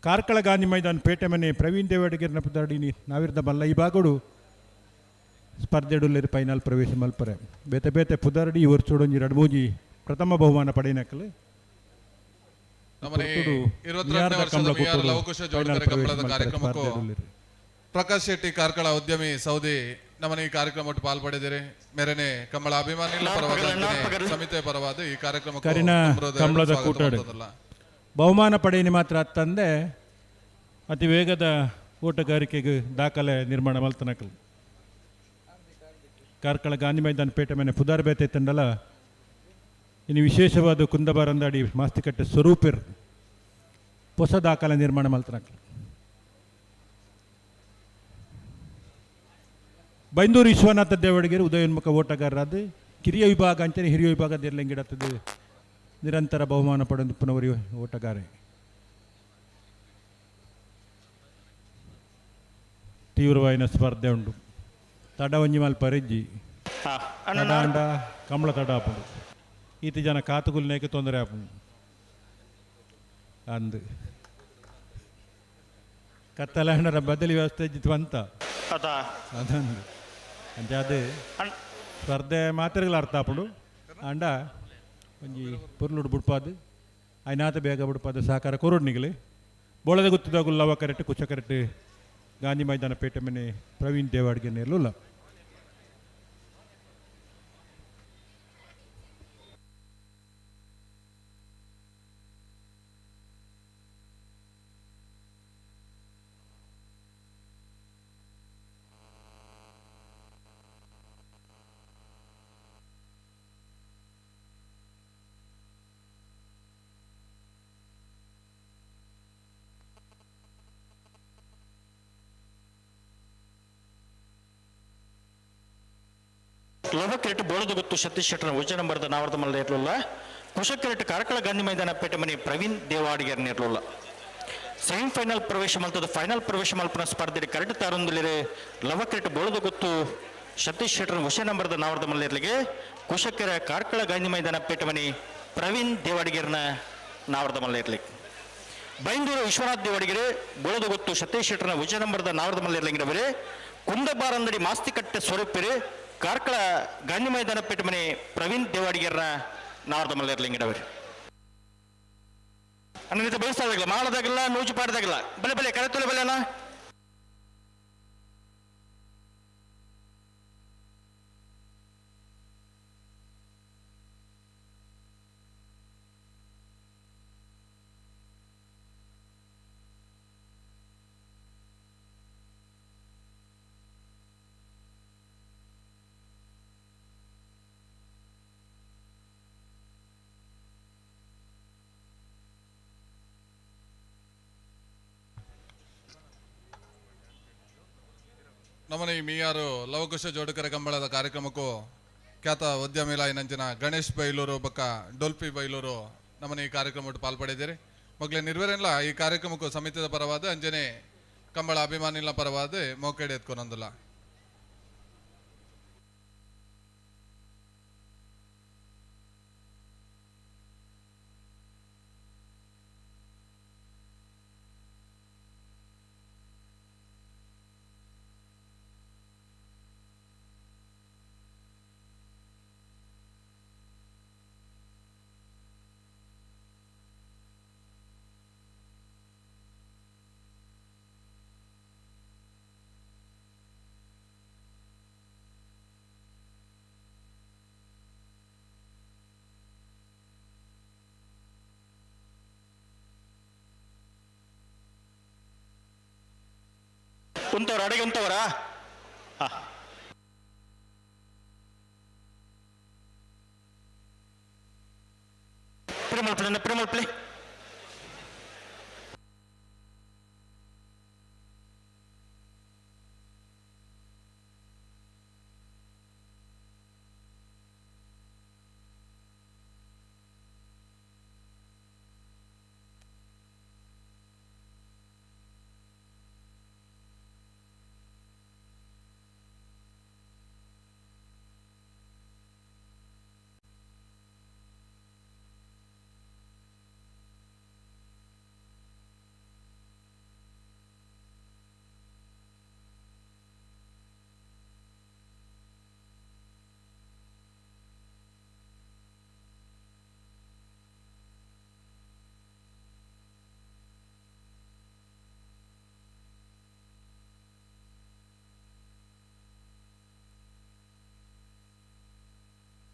ಕಾರ್ಕಳ ಗಾಂಧಿ ಮೈದಾನ ಪೇಟೆ ಮನೆ ಪ್ರವೀಣ್ ದೇವಾಡಿಗೇರ್ನ ಪುದಾರಡು ಇನಿ ನಾವಿರ್ದ ಬಲ್ಲ ಈ ಭಾಗಡು ಸ್ಪರ್ಧೆಡುಲ್ಲೇರು ಫೈನಲ್ ಪ್ರವೇಶ ಮಲ್ಪರೆ. ಬೇತೆ ಬೇತೆ ಪುದಾರಡಿ ಈ ವರ್ಷಡೊಂಜಿ ರಡ್ಮೂಜಿ ಪ್ರಥಮ ಬಹುಮಾನ ಪಡೆಯನಕಲು. ನಮ್ಮನೆ 22ನೇ ವರ್ಷದ ಮಿಯಾರ್ ಲವಕುಶ ಜೋಡುಕರೆ ಕಂಬಳದ ಕಾರ್ಯಕ್ರಮಕ್ಕೂ ಪ್ರಕಾಶ್ ಶೆಟ್ಟಿ ಕಾರ್ಕಳ ಉದ್ಯಮಿ ಸೌದಿ ನಮ್ಮನೆ ಈ ಕಾರ್ಯಕ್ರಮಕ್ಕೆ ಪಾಲ್ಪಡೆದಿರಿ. ಮೇರೆನೆ ಕಂಬಳ ಅಭಿಮಾನಿಗಳ ಪರವಾದ ಸಮಿತಿಯ ಪರವಾದ ಈ ಕಾರ್ಯಕ್ರಮಕ್ಕೆ ಕರಿನ ಕಂಬಳದ ಕೂಟಾಡು ಬಹುಮಾನ ಪಡೆಯನಿ ಮಾತ್ರ ತಂದೆ ಅತಿ ವೇಗದ ಓಟಗಾರಿಕೆಗೆ ದಾಖಲೆ ನಿರ್ಮಾಣ ಮಲ್ತನಕಲು. ಕಾರ್ಕಳ ಗಾಂಧಿ ಮೈದಾನ ಪೇಟೆ ಮನೆ ಪುದಾರ್ ಬೇತೆ ತಂಡಲ ಇನ್ನು ವಿಶೇಷವಾದ ಕುಂದಬಾರಂದಾಡಿ ಮಾಸ್ತಿಕಟ್ಟೆ ಸ್ವರೂಪಿರ್ ಹೊಸ ದಾಖಲೆ ನಿರ್ಮಾಣ ಮಲ್ತನಕಲು. ಬೈಂದೂರು ವಿಶ್ವನಾಥ ದೇವಡಿಗೆರೆ ಉದಯೋನ್ಮುಖ ಓಟಗಾರರಾದ ಕಿರಿಯ ವಿಭಾಗ ಅಂಚನೆ ಹಿರಿಯ ವಿಭಾಗದಲ್ಲಿ ನಿರಂತರ ಬಹುಮಾನ ಪಡೆದು ಪುನವರಿ ಓಟಗಾರೆ. ತೀವ್ರವಾಯಿನ ಸ್ಪರ್ಧೆ ಉಂಟು. ತಡ ಒಂಜಿ ಮಲ್ಪ ರೆಜ್ಜಿ ತಡ ಅಂಡ ಕಮಲ ತಡ ಆಪುಂಡು. ಈತ ಜನ ಕಾತುಗುಲ್ನೇಕೆ ತೊಂದರೆ ಆಪುಂಡು ಅಂದು ಕತ್ತಲ ಬದಲಿ ವ್ಯವಸ್ಥೆ ಇಜ್ಜಿತ್ತು ಅಂತ ಅದೊಂದು ಅಂಚ ಅದು ಸ್ಪರ್ಧೆ ಮಾತ್ರೆಗಳ ಅರ್ಥ ಆಪುಂಡು. ಅಂಡ ಒಂಜಿ ಪೊರ್ಲುಡು ಬುಡ್ಪಾದು ಐನಾತ ಬೇಗ ಬುಡ್ಪಾದು ಸಹಕಾರ ಕೊರೊಡ್ನಿಗಲಿ. ಬೋಳದ ಗುತ್ತದಾಗುಲ್ಲ ಲವ ಕರೆಕ್ಟ್ ಕುಚ ಕರೆಕ್ಟ್ ಗಾಂಧಿ ಮೈದಾನ ಪೇಟೆ ಮನೆ ಪ್ರವೀಣ್ ದೇವಾಡಿಗೆ ನೇರ್ಲುಲ್ಲ. ಲವಕ್ರೆಟ್ ಬೋಳದಗುತ್ತು ಸತೀಶ್ ಶೆಟ್ಟರ್ ಉಚ್ಚ ನಂಬರ್ದ ನಾವರ್ದ ಮಲ್ಲ ಇರಲಿಲ್ಲ. ಕುಶಕ್ರೆಟ್ ಕಾರ್ಕಳ ಗಾಂಧಿ ಮೈದಾನ ಪೇಟೆ ಮನೆ ಪ್ರವೀಣ್ ದೇವಾಡಿಗರ್ ಇರಲಿಲ್ಲ. ಸೆಮಿಫೈನಲ್ ಪ್ರವೇಶ ಮಲ್ತದ ಫೈನಲ್ ಪ್ರವೇಶ ಮಲ್ಪನ ಸ್ಪರ್ಧೆ ಕರೆಕ್ಟ್ ತಾರೊಂದುಲಿರೆ ಲವಕ್ರೆಟ್ ಬೋಳದಗುತ್ತು ಸತೀಶ್ ಶೆಟ್ಟರ್ ಹೊಸ ನಂಬರ್ದ ನಾವರ್ದ ಮಲ್ಲ ಕುಶಕೆರೆ ಕಾರ್ಕಳ ಗಾಂಧಿ ಮೈದಾನ ಪೇಟೆ ಮನೆ ಪ್ರವೀಣ್ ದೇವಾಡಿಗರ್ನ ನಾವರ್ದ ಮಲ್ಲ ಇರಲಿ. ಬೈಂದೂರು ವಿಶ್ವನಾಥ್ ದೇವಾಡಿಗೆರೆ ಬೋಳದಗುತ್ತು ಸತೀಶ್ ಶೆಟ್ಟರ್ನ ವಿಜಯ ನಂಬರ್ದ ನಾವರ್ದ ಮಲ್ಲ ಇರ್ಲಿಂಗಿರವರೆ ಕುಂದಬಾರಂದಡಿ ಮಾಸ್ತಿಕಟ್ಟೆ ಸ್ವರೂಪಿರಿ ಕಾರ್ಕಳ ಗಾಂಧಿ ಮೈದಾನ ಪೇಟೆ ಮನೆ ಪ್ರವೀಣ್ ದೇವಾಡಿಗರ್ನ ನಾವರ್ದ ಮಲ್ಲ ಇರ್ಲಿಂಗಿರವರೆ. ಅಣ್ಣ ಬಯಸ್ತಾದಾಗಲ್ಲ ಮಾಡದಾಗಲ್ಲ ನೂಜು ಪಾಡ್ದಾಗಲ್ಲ ಬಲೆ ಬಲೆ ಕರೆತೊಲೆ ಬಲೆ ಅಣ್ಣ. ನಮನೆ ಮೀಯಾರು ಲವಕುಶ ಜೋಡುಕರ ಕಂಬಳದ ಕಾರ್ಯಕ್ರಮಕ್ಕೂ ಖ್ಯಾತ ಉದ್ಯಮಿಲಾಯಿನಂಚಿನ ಗಣೇಶ್ ಬೈಲೂರು ಬೊಕ್ಕ ಡೊಲ್ಫಿ ಬೈಲೂರು ನಮ್ಮನೆ ಈ ಕಾರ್ಯಕ್ರಮಕ್ಕೆ ಪಾಲ್ಪಡೆದಿರಿ. ಮಗ್ಲೆ ನಿರ್ವರೆಲ್ಲ ಈ ಕಾರ್ಯಕ್ರಮಕ್ಕೂ ಸಮಿತಿದ ಪರವಾದ ಅಂಜನೆ ಕಂಬಳ ಅಭಿಮಾನಿಗಳ ಪರವಾದ ಮೋಕೆಡೆ ಎತ್ಕೊನೊಂದಿಲ್ಲ. ಉಂತವ್ರ ಅಡಿಗೆ ಉಂತವರಾ? ಪ್ರೇಮಲ್ಪ್ಲೆ ಪ್ರೇಮಲ್ಪ್ಲೆ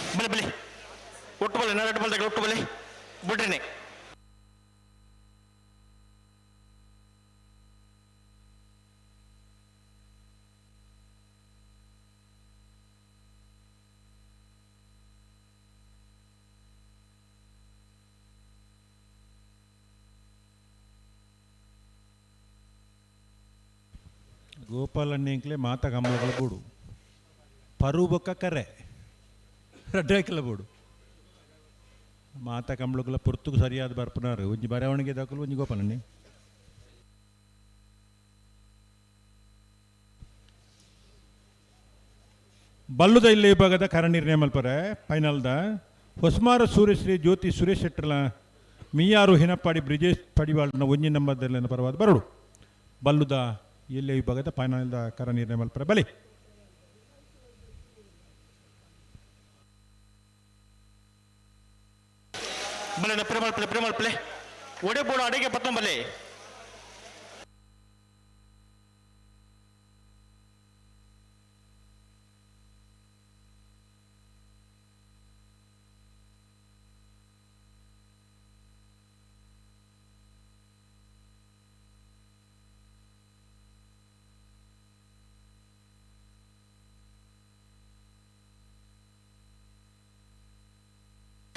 ಬಲೆ ಬಲೆ ಒಟ್ಟು ಬಲೆ ನರಡು ಬಲ್ದಾಗ ಒಟ್ಟು ಬಲೆ ಬಿಡ್ರಿನೆ. ಗೋಪಾಲಣ್ಣಂಕ್ಲೆ ಮಾತ ಕಂಬಳಗಳ ಬೂಡು ಪರು ಬೊಕ್ಕ ಕರೆ ರಡ್ಡಾಕಿಲ್ಲ ಬೋಡು ಮಾತ ಕಂಬಳಗಳ ಪುರ್ತುಗು ಸರಿಯಾದ ಬರ್ಪನಾರು ಒಂಜಿ ಬರವಣಿಗೆ ದಾಖಲು ಒಂಜಿ ಗೋಪಾಲಣ್ಣಿ. ಬಲ್ಲುದ ಇಲ್ಲಿ ವಿಭಾಗದ ಕರ ನಿರ್ಣಯ ಮಲ್ಪರೆ ಫೈನಲ್ದ ಹೊಸ್ಮಾರ ಸೂರ್ಯಶ್ರೀ ಜ್ಯೋತಿ ಸುರೇಶ್ ಶೆಟ್ಟರ್ಲ ಮಿಯಾರು ಹಿನಪ್ಪಾಡಿ ಬ್ರಿಜೇಶ್ ಪಡಿವಾಳ್ನ ಒಂಜಿ ನಂಬರ್ದಲ್ಲಿ ಪರವಾದ ಬರಡು ಬಲ್ಲುದ ಎಲ್ಲೇ ವಿಭಾಗದ ಫೈನಲ್ದ ಕರ ನಿರ್ಣಯ ಮಲ್ಪರೆ ಬಲಿ. ಬಲೆ ಪ್ರೇಮಲ್ಪ್ಲೆ ಪ್ರೇಮಲ್ಪ್ಲೆ ಒಡೆ ಬೋಡ ಅಡಿಗೆ ಪತ್ತೊಂಬಲೆ.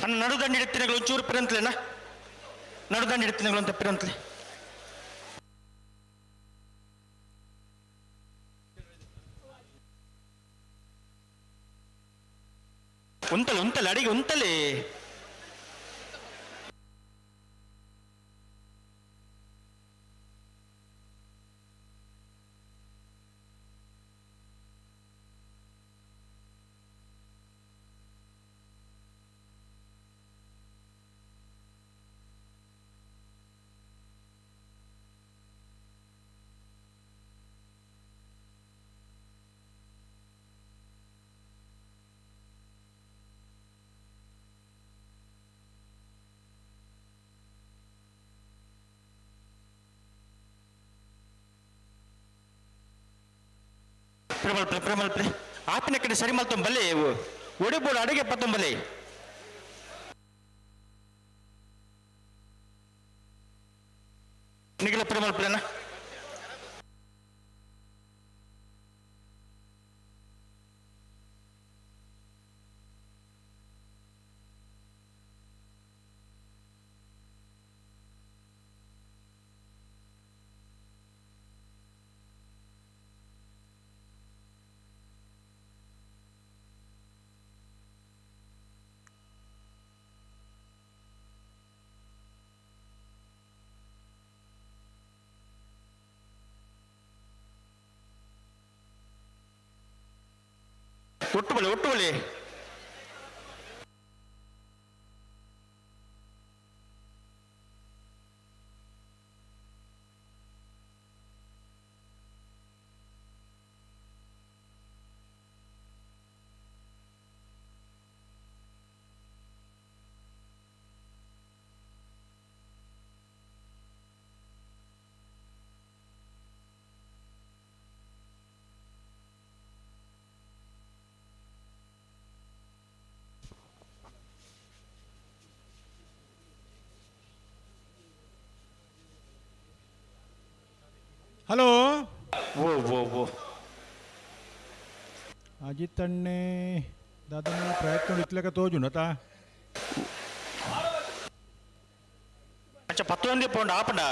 ಅಣ್ಣ ನಡುದಂಡಿ ಇಡ್ತೀನಗಳು ಒಂಚೂರು ಪಿರಂತ್ಲೇನಾ? ನಡುದಂಡಿ ಇಡ್ತೀನಗಳು ಅಂತ ಪಿರಂತ್ಲೆ. ಉಂತಲೆ ಉಂತಲೆ ಅಡಿಗೆ ಉಂತಲೆ. ಪ್ರೇಮಲ್ಪ್ಲೆ ಪ್ರೇಮಲ್ಪ್ಲೆ ಆಪಿನ ಕಡೆ ಸರಿ ಮಲ್ತೊಂಬಲ್ಲೆ ಒಡೆ ಬೋಡು ಅಡಿಗೆ ಪತ್ತೊಂಬಲ್ಲೆ. ನಿಗಲ ಪ್ರೇಮಲ್ಪ್ಲೆನ. ಒಟ್ಟು ಬಲೆ ಒಟ್ಟು ಬಲೆ. ಹಲೋ. ಓ ಓ ಓ ಅಜಿತ್ ಅಣ್ಣೆ ದಾದನ ಪ್ರಯತ್ನ ಇತ್ಲೆಕ ತೋಜುಂಡತ. ಅಚ್ಚ ಪತ್ತೊಂದಿ ಪೋಂಡ ಆಪಂಡ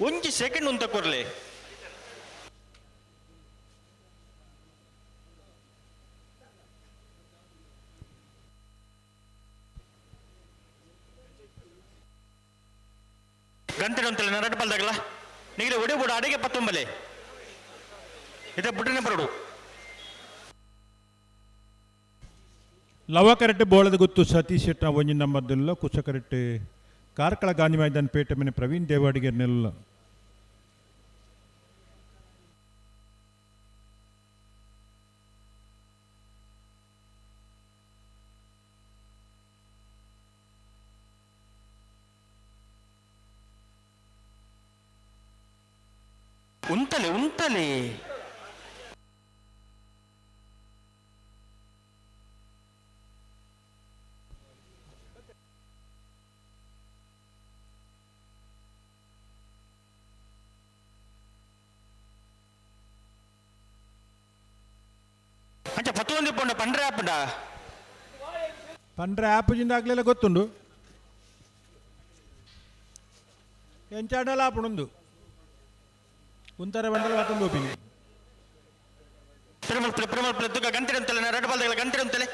ಒಂಜಿ ಸೆಕೆಂಡ್ ಉಂತ ಕೊರ್ಲೆ. ಗಂಟೆ ಅಂತಲ್ಲ ನರಡು ಬಲ್ದಾಗಲ ನೀರು ಒಡೆ ಬೋಡ ಅಡಿಗೆ ಪತ್ತೊಂಬಲೆ ಇದ ಬುಡ್ರನೆ ಬರಡು. ಲವ ಕರೆಕ್ಟ್ ಬೋಳದ ಗುತ್ತು ಸತೀಶ್ ಶೆಟ್ಟ ಒಂಜಿ ನಂಬರ್ದಿಲ್ಲ ಕುಶ ಕರೆಕ್ಟ್ ಕಾರ್ಕಳ ಗಾಂಧಿ ಮೈದಾನ ಪೇಟೆ ಮನೆ ಪ್ರವೀಣ್ ದೇವಾಡಿಗೆ ನೆಲ್ಲ. ಉಂತಲೆ ಉಂತಲೆ. ಅಂಚ ಪತ್ತೊಂದು ಪೋಂಡ ಪಂಡ್ರೆ ಆಪುಂಡ. ಪಂಡ್ರೆ ಆಪುಜಿಂದ ಆಗ್ಲಿಲ್ಲ ಗೊತ್ತುಂಡು ಎಂಚಾಡಲ ಆಪುಂಡು ಉಂತಾರೆ ಬಂಡಲ ವಾತಂದು ಒಪ್ಪಿಗೆ. ಪ್ರೇಮಲ್ ಪ್ಲೇ ಪ್ರೇಮಲ್ ಪ್ಲೇ ತುಗ ಗಂಟೆ ಅಂತಲೆ ನರಡು ಬಲ್ದಗಳ ಗಂಟೆ ಅಂತಲೆ.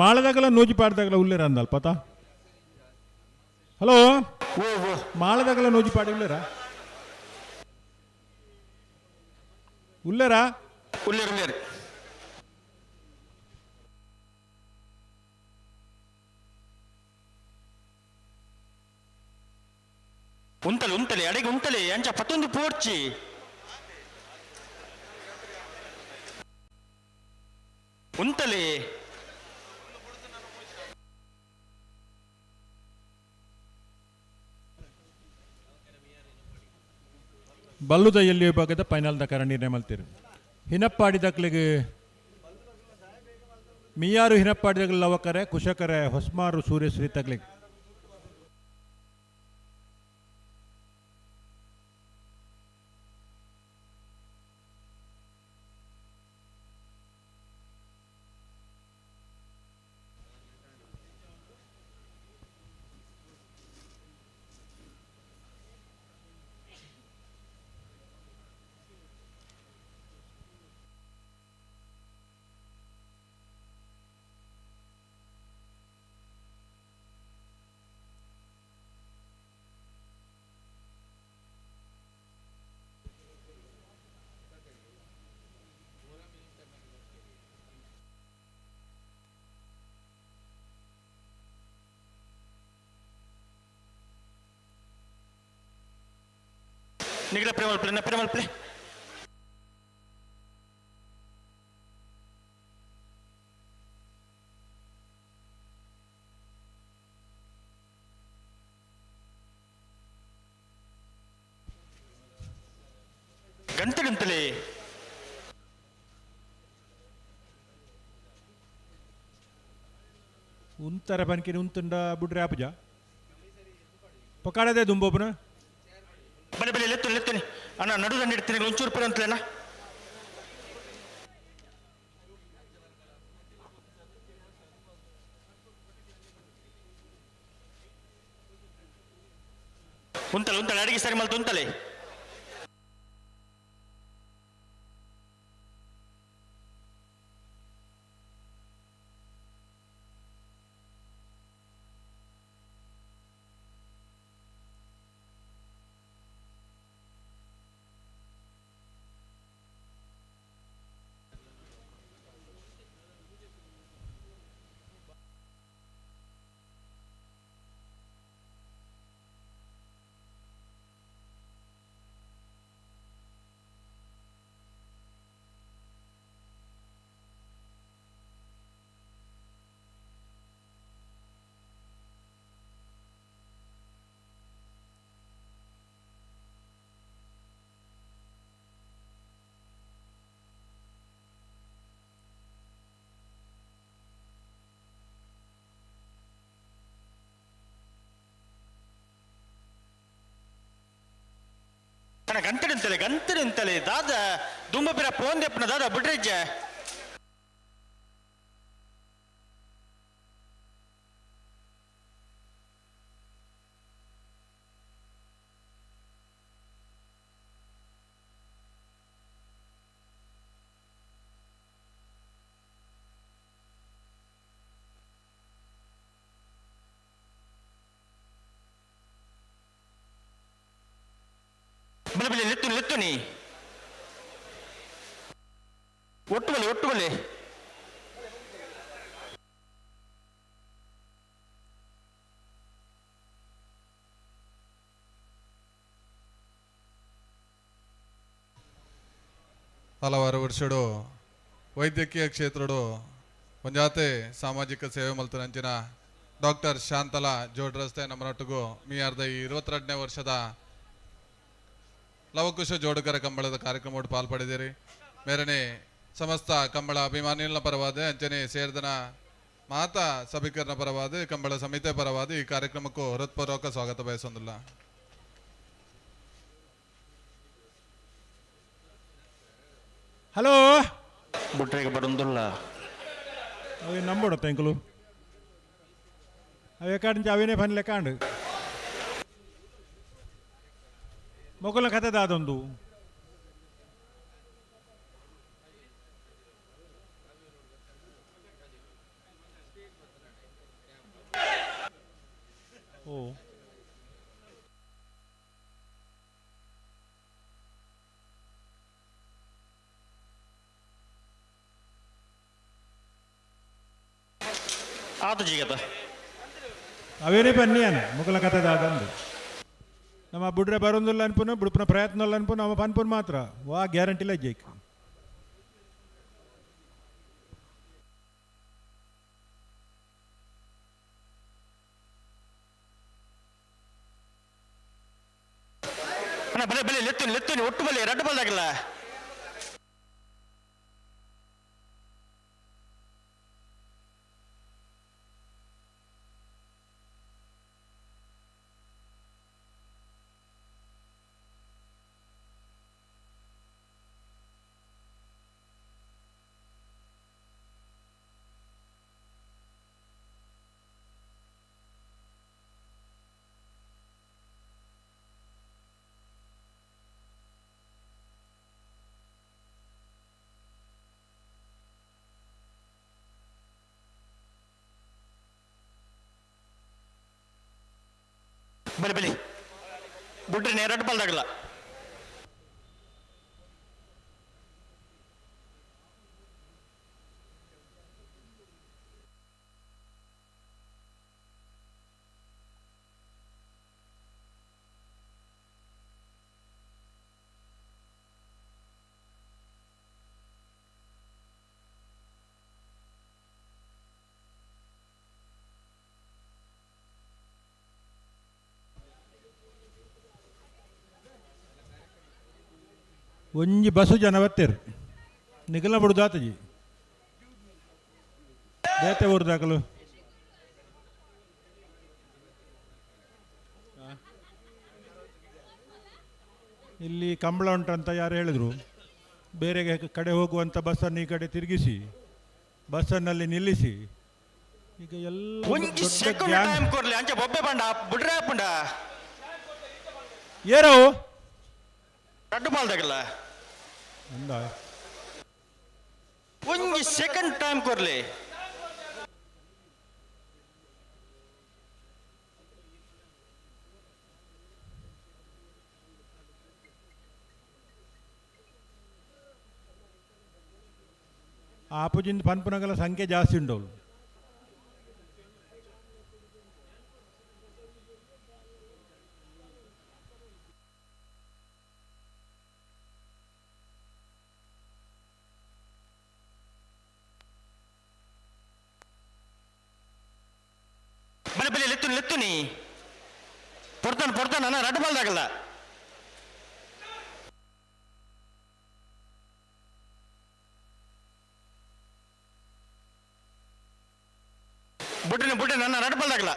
ಮಾಳದಾಗಲ ನೂಜಿ ಪಾಡ್ದಾಗಲ ಉಲ್ಲೇರ ಅಂದಲ್ ಪತ. ಹಲೋ. ಓ ಓ ಮಾಳದಾಗಲ ನೂಜಿ ಪಾಡಿ ಉಲ್ಲೇರ ಉಲ್ಲೇರಾ? ಉಲ್ಲೇರು ಉಲ್ಲೇರು. ಉಂತಲೆ ಉಂತಲೆ ಅಡಿಗೆ ಉಂತಲೆ ಅಂಚ ಪತ್ತೊಂದು ಪೋರ್ಚಿ. ಉಂತಲೆ. ಬಲ್ಲುದ ಎಲ್ಲಿ ವಿಭಾಗದ ಫೈನಲ್ದ ಕರ ನಿರ್ಣಯ ಮಲ್ತೀರು. ಹಿನಪ್ಪಾಡಿ ದಕ್ಲಿಗೆ ಮಿಯಾರು ಹಿನಪ್ಪಾಡಿ ಲವಕರೆ ಕುಶಕರೆ ಹೊಸ್ಮಾರು ಸೂರ್ಯಶ್ರೀ ತಗ್ಲಿಗೆ. ನಿಗಲ ಪ್ರೇಮಲ್ play ಪ್ರೇಮಲ್ play. ಗಂಟೆ ಗಂಟಲೆ. ಉಂತರ ಪನ್ಕಿನ ಉಂತುಂಡ ಬುಡ್ರೆ ಆಪುಜ ಪೊಕಾಡದೆ ದುಂಬೋಪುನ. ಬಲೆ ಬಲೆ ಲೆತ್ತು ಲೆತ್ತುನಿ ಅಣ್ಣ ನಡು ದಂಡ ಇಡ್ತೀನಿ ಒಂಚೂರು ಪರ ಅಂತಲೇನ. ಉಂತಲೆ ಉಂತಲೆ ಅಡಿಗೆ ಸರಿ ಮಲ್ತು ಉಂತಲೆ. ಅಣ್ಣ ಗಂಟೆ ಗಂಟೆ ನಿಂತಲೆ ದಾದ ದುಂಬ ಪಿರ ಫೋನ್ ದೆಪ್ಪನ ದಾದ ಬಿಡ್ರಿಜ್ಜೆ. ಬಲೆ ಬಲೆ ಲೆತ್ತು ಲೆತ್ತು ನೀ ಒಟ್ಟು ಬಲೆ ಒಟ್ಟು ಬಲೆ. ಹಲವಾರು ವರ್ಷಡು ವೈದ್ಯಕೀಯ ಕ್ಷೇತ್ರಡು ಒಂಜಾತೆ ಸಾಮಾಜಿಕ ಸೇವೆ ಮಲ್ತನಂಚಿನ ಡಾಕ್ಟರ್ ಶಾಂತಲಾ ಜೋಡ್ರಸ್ತೆ ನಮ್ಮನೊಟ್ಟಿಗೂ ಮೀಯಾರ್ದ ಈ 22ನೇ ವರ್ಷದ ಲವಕುಶ ಜೋಡುಕರ ಕಂಬಳದ ಕಾರ್ಯಕ್ರಮ ಪಾಲ್ಪಡೆದಿರಿ. ಮೇರನೆ ಸಮಸ್ತ ಕಂಬಳ ಅಭಿಮಾನಿಗಳ ಪರವಾದ ಅಂಚನೆ ಸೇರ್ದನ ಮಾತಾ ಸಭಿಕರನ ಪರವಾದ ಕಂಬಳ ಸಮಿತಿ ಪರವಾದ ಈ ಕಾರ್ಯಕ್ರಮಕ್ಕೂ ಹೃತ್ಪೂರ್ವಕ ಸ್ವಾಗತ ಬಯಸೊಂದಿಲ್ಲ. ಹಲೋ ಬುಟ್ರಿಗೆ ಬರೊಂದುಲ್ಲ ಅವೆ ನಂಬೋಡ ತೆಂಕುಲು ಅವೆ ಕಾಂಚ ಅವೇನೇ ಪನ್ಲೆ ಕಾಂಡು ಮೊಕಲ ಕತೆ ದಾದೊಂದು ಓ ಆತು ಜಿಗತ ಅವೇನೇ ಪನ್ನಿಯಾನ ಮೊಕಲ ಕತೆ ದಾದಂದು ನಮ್ಮ ಬುಡ್ರೆ ಬರೋದಿಲ್ಲ ಅನ್ಪುನ ಬುಡ್ಪನ ಪ್ರಯತ್ನ ಇಲ್ಲ ಅನ್ಪು ನಮ್ಮ ಪನ್ಪುನ್ ಮಾತ್ರ ವಾ ಗ್ಯಾರಂಟಿ ಇಲ್ಲ ಜೈಕ್. ಅಣ್ಣ ಬಲೆ ಬಲೆ ಲೆತ್ತು ಲೆತ್ತು ಒಟ್ಟು ಬಲೆ ರಡ್ಡು ಬಲ್ದಾಗಲ್ಲ. ಬಲಿ ಬಲಿ ಬಿಟ್ರೆ ನೇರಟ್ ಬಲ್ದಾಗಲ್ಲ. ಒಂಜಿ ಬಸ್ಸು ಜನ ಬತ್ತೇರು ನಿಗಲ ಬಿಡುದಾತಜಿ ಬೇತೆ ಊರ್ದಾಕಲು ಇಲ್ಲಿ ಕಂಬಳ ಉಂಟಂತ ಯಾರು ಹೇಳಿದ್ರು. ಬೇರೆ ಕಡೆ ಹೋಗುವಂಥ ಬಸ್ಸನ್ನು ಈ ಕಡೆ ತಿರುಗಿಸಿ ಬಸ್ಸನ್ನಲ್ಲಿ ನಿಲ್ಲಿಸಿ ಈಗ ಎಲ್ಲ ಒಂಜಿ ಸೆಕೆಂಡ್ ಟೈಮ್ ಕೊರ್ಲಿ ಅಂಚೆ ಬೊಬ್ಬೆ ಬಂಡ ಬುಡ್ರೆ ಪಂಡ ಏರೋ ರಡ್ಡು ಬಾಲ್ದಾಗಲ್ಲ. ಅಂದ ಒಂಜಿ ಸೆಕೆಂಡ್ ಟೈಮ್ ಕೊರ್ಲಿ. ಆಪುಜಿಂದ ಪನ್ಪುನಗಲ ಸಂಖ್ಯೆ ಜಾಸ್ತಿ ಉಂಟವಳು. ಬಲೆ ಬಲೆ ಲೆತ್ತು ಲೆತ್ತು ನೀ ಪೊರ್ತಾನ ಪೊರ್ತಾನ ಅಣ್ಣ ರಡ್ಡು ಬಾಲ್ದಾಗಲ್ಲ. ಬುಡ್ಡಿನ ಬುಡ್ಡಿನ ನನ್ನ ರಡ್ಡು ಬಾಲ್ದಾಗಲ್ಲ.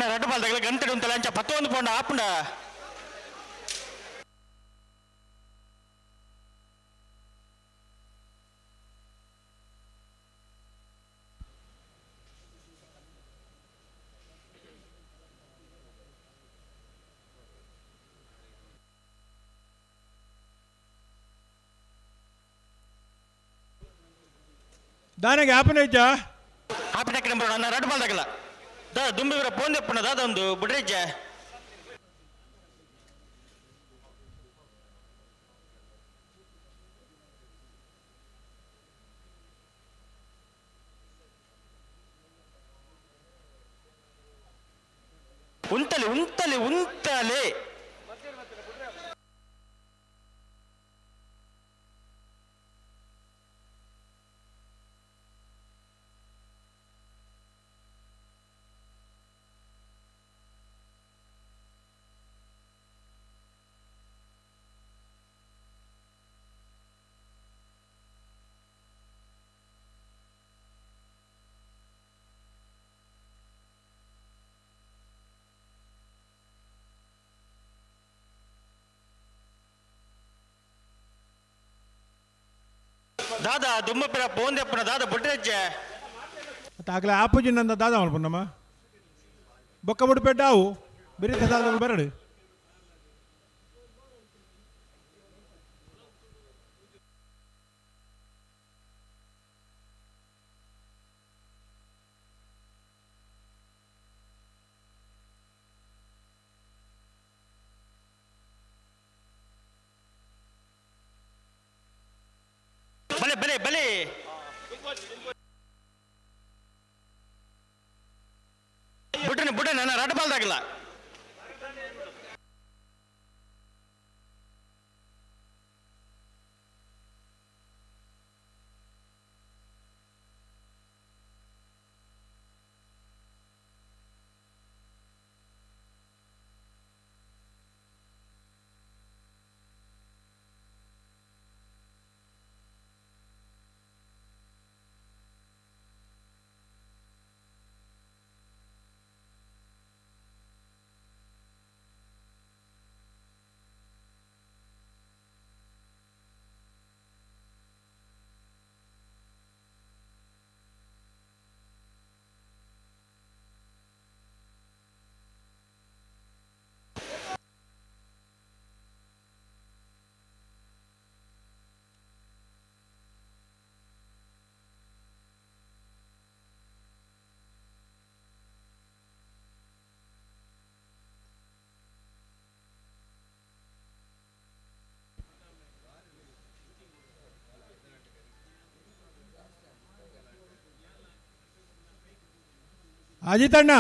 ಅಣ್ಣ ರಡ್ಡು ಬಾಲ್ದಾಗಲ ಗಂಟೆ ಉಂತಲೆ ಅಂಚ ಪತ್ತೊಂದು ಪೋಂಡ ಆಪುಂಡ. ದಾನೆಗೆ ಆಪನ ಇಜ್ಜಾ? ಆಪಿನ ನಂಬರ್ ಅಣ್ಣ ರಡ್ಡು ಬಾಲ್ದಾಗಲ ದಾದ ದುಂಬಿವರ ಪೋಂದೆಪ್ಪುನ ದಾದ ಒಂದು ಬುಡ್ರಿಜ್ಜ. ಉಂತಲೆ ಉಂತಲೆ ಉಂತಲೆ. ದಾದಾ ದುಮ್ಮಪಿರ ಪೋಂದೆಪ್ಪನ ದಾದಾ ಬುಡ್ರೆಜ್ಜೆ. ಆಗಲೇ ಆಪುಜಿ ನಂದ ದಾದಾ ಮಲ್ಪುನಮ್ಮ ಬೊಕ್ಕ ಬುಡ್ಪೆಟ್ಟ ಅವು ಬಿರಿತ ದಾದ ಬರಡು. ಬಲೆ ಬಲೆ ಬಲೆ. ಬುಡ್ಡನೆ ಬುಡ್ಡನೆ ನನ್ನ ರಡ್ಡು ಬಾಲ್ದಾಗಲ್ಲ. ಅಜಿತಣ್ಣ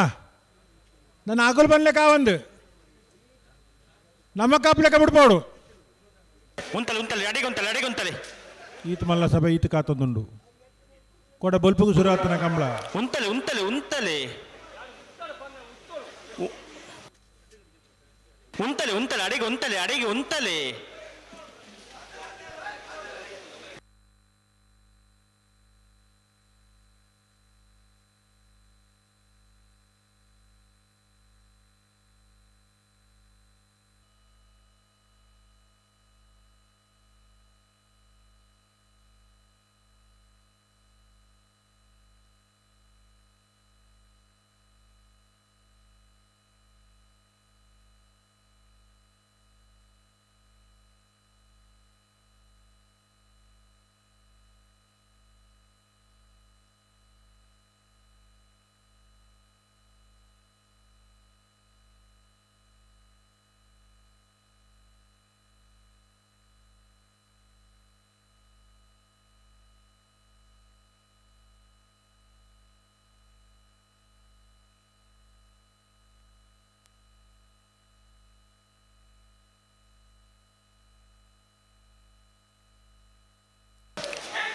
ನನ್ನ ಆಕುಲು ಬನ್ಲೆಕ್ಕ ಒಂದು ನಮ್ಮ ಕಾಪ್ಲೆಕ್ಕ ಬಿಡ್ಬೋಡು. ಉಂತಲೆ ಉಂತಲೆ ಅಡಿಗೆ ಉಂತಲೆ ಅಡಿಗೆ ಉಂತಲೆ. ಈತ ಮಲ್ಲ ಸಭೆ ಈತ ಕಾತೊಂದುಂಡು ಕೊಡ ಬೊಲ್ಪುಗು ಸುರಾತನ ಕಂಬಳ. ಉಂತಲೆ ಉಂತಲೆ ಉಂತಲೆ ಉಂತಲೆ ಉಂತಲೆ ಅಡಿಗೆ ಉಂತಲೆ ಅಡಿಗೆ ಉಂತಲೆ.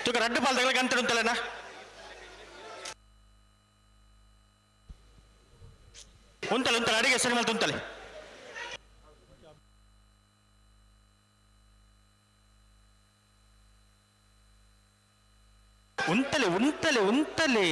ತುಕ ರಡ್ಡು ಪಾಲ್ದಗಳ ಗಂಟೆ ಉಂಟಲ್ಲಣ್ಣ. ಉಂತಲೆ ಉಂತಲೆ ಅಡಿಗೆ ಸರಿ ಮಾಡ್ತು ಉಂತಲೆ. ಉಂತಲೆ ಉಂತಲೆ ಉಂತಲೆ.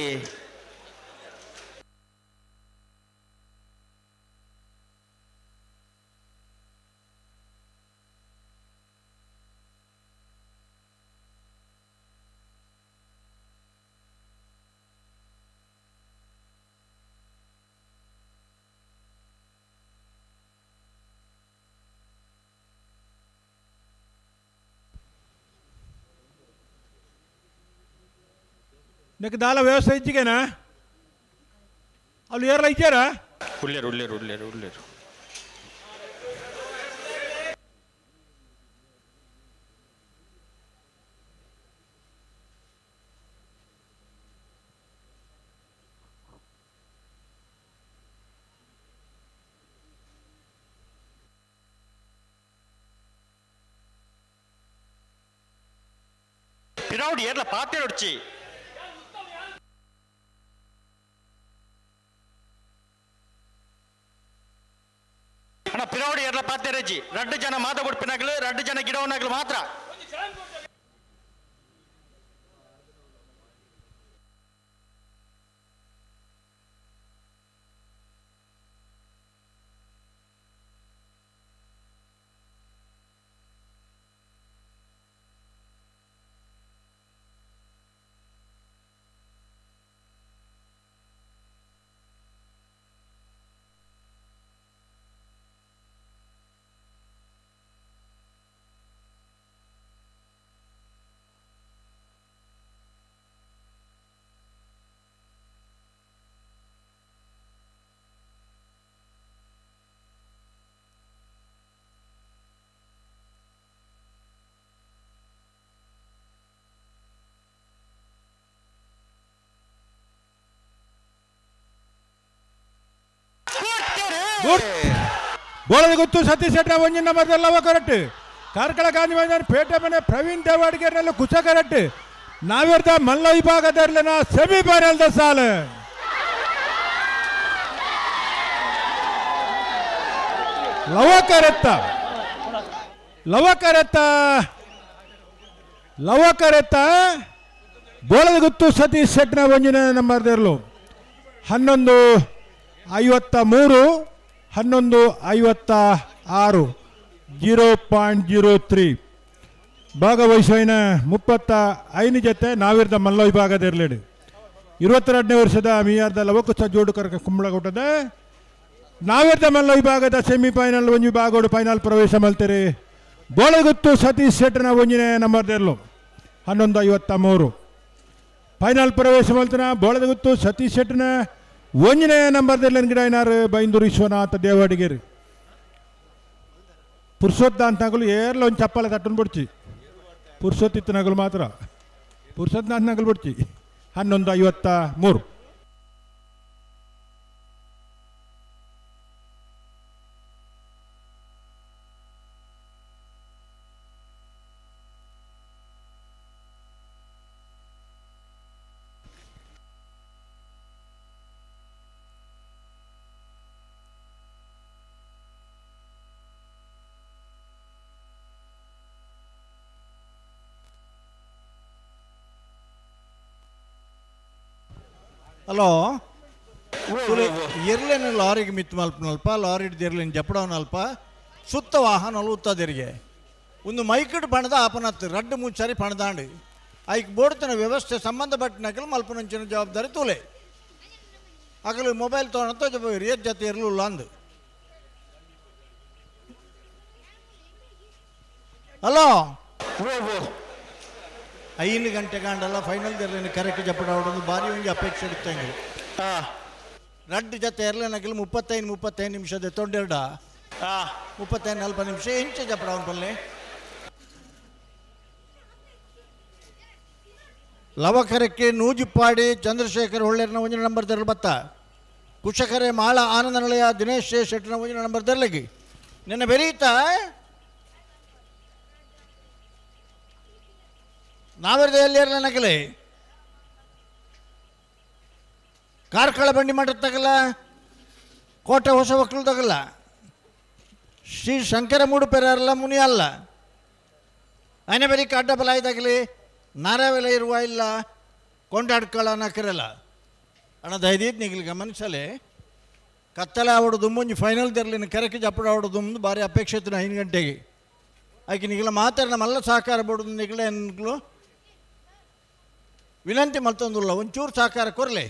ನೆಕ್ ದಾಲ ವ್ಯವಸ್ಥೆ ಇಜ್ಜಿಗೆನಾ ಅಲ್ಲಿ ಏರ್ಲ ಇಜ್ಜಾರಾ? ಉಳ್ಳೇರು ಉಳ್ಳೇರು ಉಳ್ಳೇರು ಉಳ್ಳೇರು. ಪಿರೌಡ್ ಏರ್ಲ ಪಾತೆ ಹೊಡ್ಚಿ. ಅಣ್ಣ ಪಿರೌಡ್ ಏರ್ಲ ಪಾತೆ ರಜ್ಜಿ ರಡ್ಡು ಜನ ಮಾತ ಕೊಡ್ಪಿನಾಗ್ಲು ರಡ್ಡು ಜನ ಗಿಡವನಾಗ್ಲು ಮಾತ್ರ. ಬೋಳದ ಗೊತ್ತು ಸತೀಶ್ ಶೆಟ್ಟ ಒಂಜಿ ನಂಬರ್ ಲವ ಕರೆಕ್ಟ್. ಕಾರ್ಕಳ ಗಾಂಧಿ ಮೈದಾನ ಪೇಟೆ ಮನೆ ಪ್ರವೀಣ್ ದೇವಾಡಿಗೆರ್ನಲ್ಲಿ ಕುಶ ಕರೆಕ್ಟ್. ನಾವಿರ್ದ ಮಲ್ಲ ವಿಭಾಗದರ್ಲಿನ ಸೆಮಿಫೈನಲ್ the ಸಾಲು. ಲವಕರೆತ್ತ ಲವಕರೆತ್ತ ಲವಕರೆತ್ತ ಬೋಳದ ಗುತ್ತು ಸತೀಶ್ ಶೆಟ್ಟನ ಒಂಜಿನ ನಂಬರ್ ದೇರ್ಲು 11:53 11:56 0.03 ಭಾಗವಹಿಸುವಿನ 35 ಜೊತೆ ನಾವಿರ್ದ ಮಲ್ಲ ವಿಭಾಗದಿರಲಿಡಿ 22ನೇ ವರ್ಷದ ಮಿಯಾರ್ದ ಲವಕುಸ ಜೋಡುಕರ ಕುಂಬಳಗುಟ್ಟದ ನಾವಿರ್ದ ಮಲ್ಲ ವಿಭಾಗದ ಸೆಮಿಫೈನಲ್ ಒಂಜಿ ವಿಭಾಗೋಡು ಫೈನಲ್ ಪ್ರವೇಶ ಮಲ್ತೀರಿ. ಬೋಳಗುತ್ತು ಸತೀಶ್ ಶೆಟ್ಟನ ಒಂಜಿನೇ ನಂಬರ್ ದೇರ್ಲು 11:53 ಫೈನಲ್ ಪ್ರವೇಶ ಮಲ್ತನ ಬೋಳದಗುತ್ತು ಸತೀಶ್ ಶೆಟ್ಟನ ಒಂಜನೇ ನಂಬರ್ ದೇರ್ಲನ್ ಗಿಡ ಏನಾರು ಬೈಂದೂರು ವಿಶ್ವನಾಥ ದೇವಾಡಿಗೇರಿ ಪುರುಷೋತ್ತ ಅಂತ ಏರ್ಲ ಒಂದು ಚಪ್ಪಲ ತಟ್ಟನ್ ಬಿಡ್ಚಿ ಪುರುಷೋತ್ತಿತ್ತು ನಗಲು ಮಾತ್ರ ಪುರುಷೋತ್ತ ಅಂತ ನಗಲು ಬಿಡ್ಚಿ 11:53. ಹಲೋ ಎರ್ಲೇನು ಲಾರಿಗೆ ಮಿತ್ ಮಲ್ಪನಲ್ಪ ಲಾರಿ ಹಿಡ್ದು ಜಪಡವನಲ್ಪ ಸುತ್ತ ವಾಹನ ಉತ್ತದೆರಿಗೆ ಒಂದು ಮೈಕಡ್ ಪಣದ ಆಪನತ್ತು ರಡ್ಡು ಮೂರು ಸಾರಿ ಪಣದಾಂಡು ಐಕ್ ಬೋಡ್ತನ ವ್ಯವಸ್ಥೆ ಸಂಬಂಧಪಟ್ಟನಕಲು ಮಲ್ಪನಂಚಿನ ಜವಾಬ್ದಾರಿ ತೂಲೆ ಅಗಲು ಮೊಬೈಲ್ ತೊಗೊಂಡು ಏತ್ ಜೊತೆ ಇರಲಿಲ್ಲ ಅಂದು. ಹಲೋ 5 ಗಂಟೆ ಕಾಂಡಲ್ಲ ಫೈನಲ್ ಎರ್ಲೇನು ಕರೆಕ್ಟ್ ಜಪಡ ಆಡೋದು ಭಾರಿ ಒಂಜಿ ಅಪೇಕ್ಷೆ ಇತ್ತಂಗೆ. ರಡ್ಡು ಜೊತೆ ಎರ್ಲೇನಕಲು 35 35 ನಿಮಿಷದ ತೊಂಡೆರಡ 35 40 ನಿಮಿಷ ಎಂಚ ಜಪಡ ಪಲ್ಲೆ ಲವಕರಕ್ಕೆ ನೂಜಿಪ್ಪಾಡಿ ಚಂದ್ರಶೇಖರ್ ಹೊಳ್ಳೇರ್ನ ಒಂಜಿನ ನಂಬರ್ ತೆರಳು ಬತ್ತ ಕುಶಕರೆ ಮಾಳ ಆನಂದ ನಿಲಯ ದಿನೇಶ್ ಶೆಟ್ಟನ ಒಂಜಿನ ನಂಬರ್ ತೆರಲಗಿ ನಿನ್ನ ಬೆರೀತಾ ನಾವರ್ದ ಎಲ್ಲಿ ನಕಲೆ ಕಾರ್ಕಳ ಬಂಡಿ ತಗಲ್ಲ ಕೋಟೆ ಹೊಸ ಒಕ್ಕಲು ತಗಲ್ಲ ಶ್ರೀ ಶಂಕರ ಮೂಡುಪೆರಲ್ಲ ಮುನಿ ಅಲ್ಲ ಅನೆ ಬರೀ ಅಡ್ಡ ಬಲ ತಗಲಿ ನಾರಾವೆಲ ಇರುವ ಇಲ್ಲ ಕೊಂಡಾಡ್ಕಳ ನಕರಲ್ಲ ಅಣ್ಣ ದಯದೀತ್ ನಿಗಲಿ ಗಮನಿಸಲೆ ಕತ್ತಲೆ ಆವಡೋದು ಮುಂಜಿ ಫೈನಲ್ ತೆರಲಿನ ಕರೆಕ್ಕೆ ಜಪ್ಪಡ ಆವಡೋದು ಭಾರಿ ಅಪೇಕ್ಷೆ ಇತ್ತು 5 ಗಂಟೆಗೆ ಆಕೆ ನಿಗಲ ಮಾತಾಡ ನಮ್ಮೆಲ್ಲ ಸಹಕಾರ ಬೋಡುದು ನಿಗಲ ಎನ್ಗಳು ವಿನಂತಿ ಮಲ್ತೊಂದುಲ್ಲ ಒಂಚೂರು ಸಹಕಾರ ಕೊರ್ಲೆ.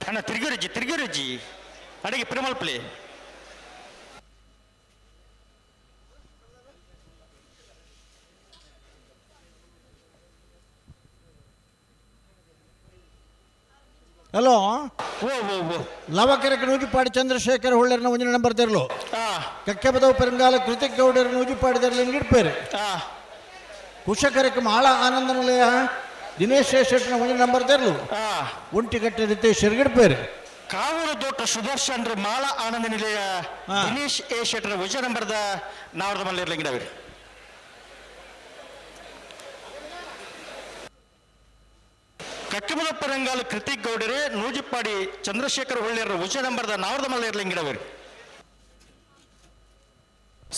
ಅಣ್ಣ ತಿರುಗಿರುಜಿ ತಿರುಗಿರುಜಿ ಅಡಿಗೆ ಪಿರಮಲ್ಪಲಿ. ಹಲೋ ಓ ಓ ಓ ಲವಕೆರೆಗೆ ನೂಜಿಪಾಡಿ ಚಂದ್ರಶೇಖರ್ ಹೊಳ್ಳರ್ನ ಒಂಜಿನ ನಂಬರ್ ತೆರಲು ಕಕ್ಕೆಬದವು ಪೆರಂಗಾಲ ಕೃತಿಕ್ ಗೌಡರ ನೂಜಿಪಾಡಿ ತೆರಲು ಇಡ್ಪೇರು ಕುಶಕರಕ್ಕೆ ಮಾಳ ಆನಂದ ನಿಲಯ ದಿನೇಶ್ ಶೆಟ್ಟರ್ನ ಒಂಜಿನ ನಂಬರ್ ತೆರಲು ಒಂಟಿಕಟ್ಟೆ ರಿತೇಶ್ ಇಡ್ಪೇರು ಕಾವೂರು ದೋಟ ಸುದರ್ಶನ್ ಮಾಳ ಆನಂದ ನಿಲಯ ದಿನೇಶ್ ಎ ಶೆಟ್ಟರ್ ವಿಜಯ ನಂಬರ್ದ ನಾವರದ ಮಲ್ಲಿರ್ಲಿಂಗಿಡವಿರಿ. ಕಕ್ಕಿಮದಪ್ಪರಂಗಾಲು ಕೃತಿಕ್ ಗೌಡರೇ ನೂಜಿಪ್ಪಾಡಿ ಚಂದ್ರಶೇಖರ್ ಹೊಳ್ಳಿಯರ ವಿಜಯ ನಂಬರ್ದ ನಾವರದ ಮಲ್ಲಿರ್ಲಿಂಗಿಡವಿರಿ.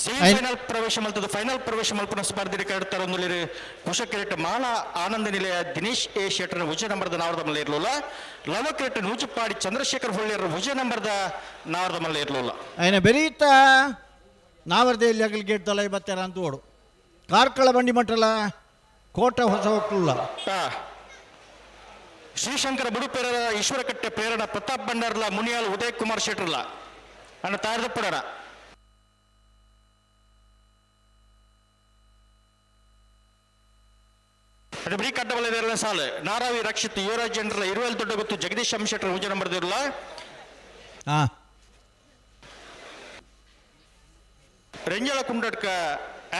ಸೆಮಿಫೈನಲ್ ಪ್ರವೇಶ ಮಲ್ತದ ಫೈನಲ್ ಪ್ರವೇಶ ಮಲ್ಪನ ಸ್ಪರ್ಧೆ ಕಡತಾರೊಂದುಲಿರು ಕುಶಕಿರೇಟ್ ಮಾಲಾ ಆನಂದ ನಿಲಯ ದಿನೇಶ್ ಎ ಶೆಟ್ಟರ್ ವಿಜಯ ನಂಬರ್ದ ನಾವರದ ಮಲ್ಲ ಇರ್ಲಿಲ್ಲ. ಲವಕಿರೇಟ್ ನೂಜುಪಾಡಿ ಚಂದ್ರಶೇಖರ್ ಹೊಳ್ಳಿಯರ ವಿಜಯ ನಂಬರ್ದ ನಾವರದ ಮಲ್ಲ ಇರ್ಲಿಲ್ಲ. ఆయన ಬೆರೀತ ನಾವರ್ದೆಯಲ್ಲಿ ಅಗಲ್ ಗೇಟ್ ತಲೆ ಬತ್ತಾರ ಅಂತ ಓಡು ಕಾರ್ಕಳ ಬಂಡಿ ಮಟ್ಟಲ ಕೋಟ ಹೊಸ ಹೋಗ್ಲಿಲ್ಲ. ಶ್ರೀಶಂಕರ ಬುಡುಪೇರ ಈಶ್ವರಕಟ್ಟೆ ಪ್ರೇರಣ ಪ್ರತಾಪ್ ಭಂಡಾರ್ಲ ಮುನಿಯಾಲ್ ಉದಯ್ ಕುಮಾರ್ ಶೆಟ್ಟರ್ಲ ಅಣ್ಣ ತಾರದಪ್ಪಡಣ. ಅದು ಬರೀ ಕಡ್ಡಬಲ ಸಾಲು ನಾರಾವಿ ರಕ್ಷಿತ್ ಯುವರಾಜ್ ಜನರಲ್ಲ ಇರುವಲ್ ದೊಡ್ಡ ಗೊತ್ತು ಜಗದೀಶ್ ಎಂ ಶೆಟ್ಟರ್ ವಿಜಯ ನಂಬರ್ ಇರಲ್ಲ. ರೆಂಜಲ ಕುಂಡಡ್ಕ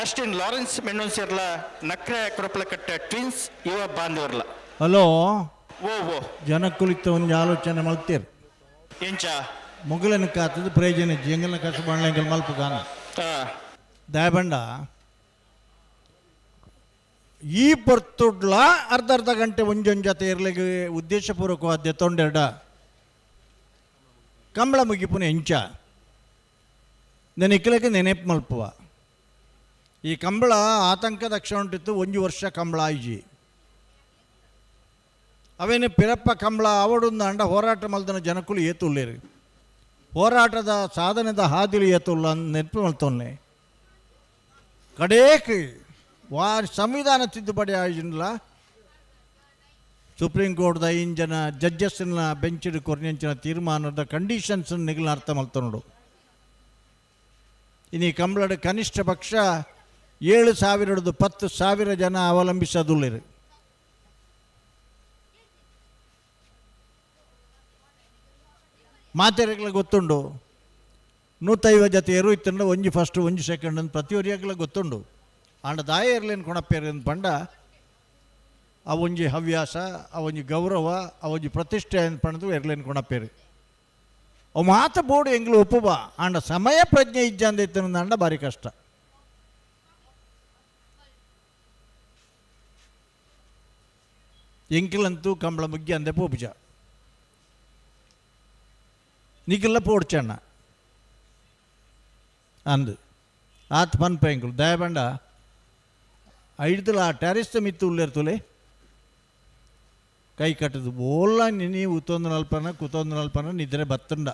ಆಸ್ಟಿನ್ ಲಾರೆನ್ಸ್ ಮೆಂಡೋನ್ಸಿರ್ಲ ನಕ್ರೆ ಕುರಪಲಕಟ್ಟೆ ಟ್ವಿನ್ಸ್ ಯುವ ಬಾಂಧವರ್ಲ. ಹಲೋ ಓ ಓ ಜನಕ್ಕುಲಿತ್ತ ಒಂದು ಆಲೋಚನೆ ಮಲ್ತೀರ್ ಎಂಚ ಮೊಗಲನ ಕಾತದ ಪ್ರಯೋಜನ ಜಂಗಲ್ನ ಕಸ ಬಾಣ್ಲಂಗಲ್ ಮಲ್ಪ ಗಾನ ದಯಬಂಡ ಈ ಪೊರ್ತುಡ್ಲ ಅರ್ಧ ಅರ್ಧ ಗಂಟೆ ಒಂಜೊಂದು ಜೊತೆ ಇರ್ಲಿಕ್ಕೆ ಉದ್ದೇಶಪೂರ್ವಕವಾದ ತೊಂಡೆರಡ ಕಂಬಳ ಮುಗಿಪುನ ಎಂಚ ನೆನಕಿಲಕ್ಕೆ ನೆನಪು ಮಲ್ಪುವ ಈ ಕಂಬಳ ಆತಂಕದ ಕ್ಷಣ ಉಂಟಿತ್ತು ಒಂಜಿ ವರ್ಷ ಕಂಬಳ ಆಯ್ಜಿ ಅವೇನು ಪಿರಪ್ಪ ಕಂಬಳ ಅವಡುಂದ ಅಂಡ ಹೋರಾಟ ಮಲ್ದನ ಜನಕುಲು ಏತುಲ್ಲೇರು ಹೋರಾಟದ ಸಾಧನೆದ ಹಾದಿಲು ಏತುಲ್ಲ ನೆನಪು ಮಲ್ತೊನ್ನೆ ಕಡೇಕ್ ವಾ ಸಂವಿಧಾನ ತಿದ್ದುಪಡಿ ಆಯೋಜನಲ ಸುಪ್ರೀಂ ಕೋರ್ಟ್ದ ಐನ್ ಜನ ಜಡ್ಜಸ್ನ ಬೆಂಚಿಡ್ ಕೊರ್ನೆಂಚಿನ ತೀರ್ಮಾನದ ಕಂಡೀಷನ್ಸ್ ನಿಗಲ ಅರ್ಥ ಮಲ್ತೊಂಡು ಇನಿ ಕಂಬಳಡ್ ಕನಿಷ್ಠ ಪಕ್ಷ 7,000 10,000 ಜನ ಅವಲಂಬಿಸದುಳ್ಳಿರು. ಮಾತೆರೆಗ್ಲ ಗೊತ್ತುಂಡು 150 ಜೊತೆ ಎರು ಇತ್ತಂಡ ಒಂಜಿ ಫಸ್ಟ್ ಒಂಜಿ ಸೆಕೆಂಡ್ ಅಂತ ಪ್ರತಿಯೊರಿಯಾಗಲ ಗೊತ್ತುಂಡು ಆಂಡ ದಾಯ ಇರ್ಲೇನು ಕೊಣಪೇರು ಪಂಡ ಆ ಒಂಜಿ ಹವ್ಯಾಸ ಆ ಒಂಜಿ ಗೌರವ ಆ ಒಂಜಿ ಪ್ರತಿಷ್ಠೆ ಅಂತ ಪಂಡದು ಎರ್ಲೇನು ಕೊಣಪೇರು ಅವು ಮಾತ ಬೋರ್ಡು ಎಂಗ್ಲು ಒಪ್ಪುವ ಆಂಡ ಸಮಯ ಪ್ರಜ್ಞೆ ಇಜ್ಜಂದ ಇತ್ತು ಅಂಡ ಭಾರಿ ಕಷ್ಟ. ಎಂಕಿಲಂತೂ ಕಂಬಳ ಮುಗ್ಗಿ ಅಂದೆ ಪೋಪುಜ ನಿಖಿಲ್ಲ ಪೋಡ್ಚಣ್ಣ ಅಂದು ಆತ್ ಪನ್ಪ ಎಂಕುಲು ದಯಬಂಡ ಐಡ್ದಲ ಆ ಟ್ಯಾರಿಸ್ತ ಮಿತ್ತು ಉಳ್ಳಿರ್ತುಲೆ ಕೈ ಕಟ್ಟದು ಓಲ್ಲ ನೀ ಉತ್ತೊಂದು ನಲ್ಪನ ಕುತೊಂದು ನಲ್ಪನ ನಿದ್ರೆ ಬತ್ತುಂಡ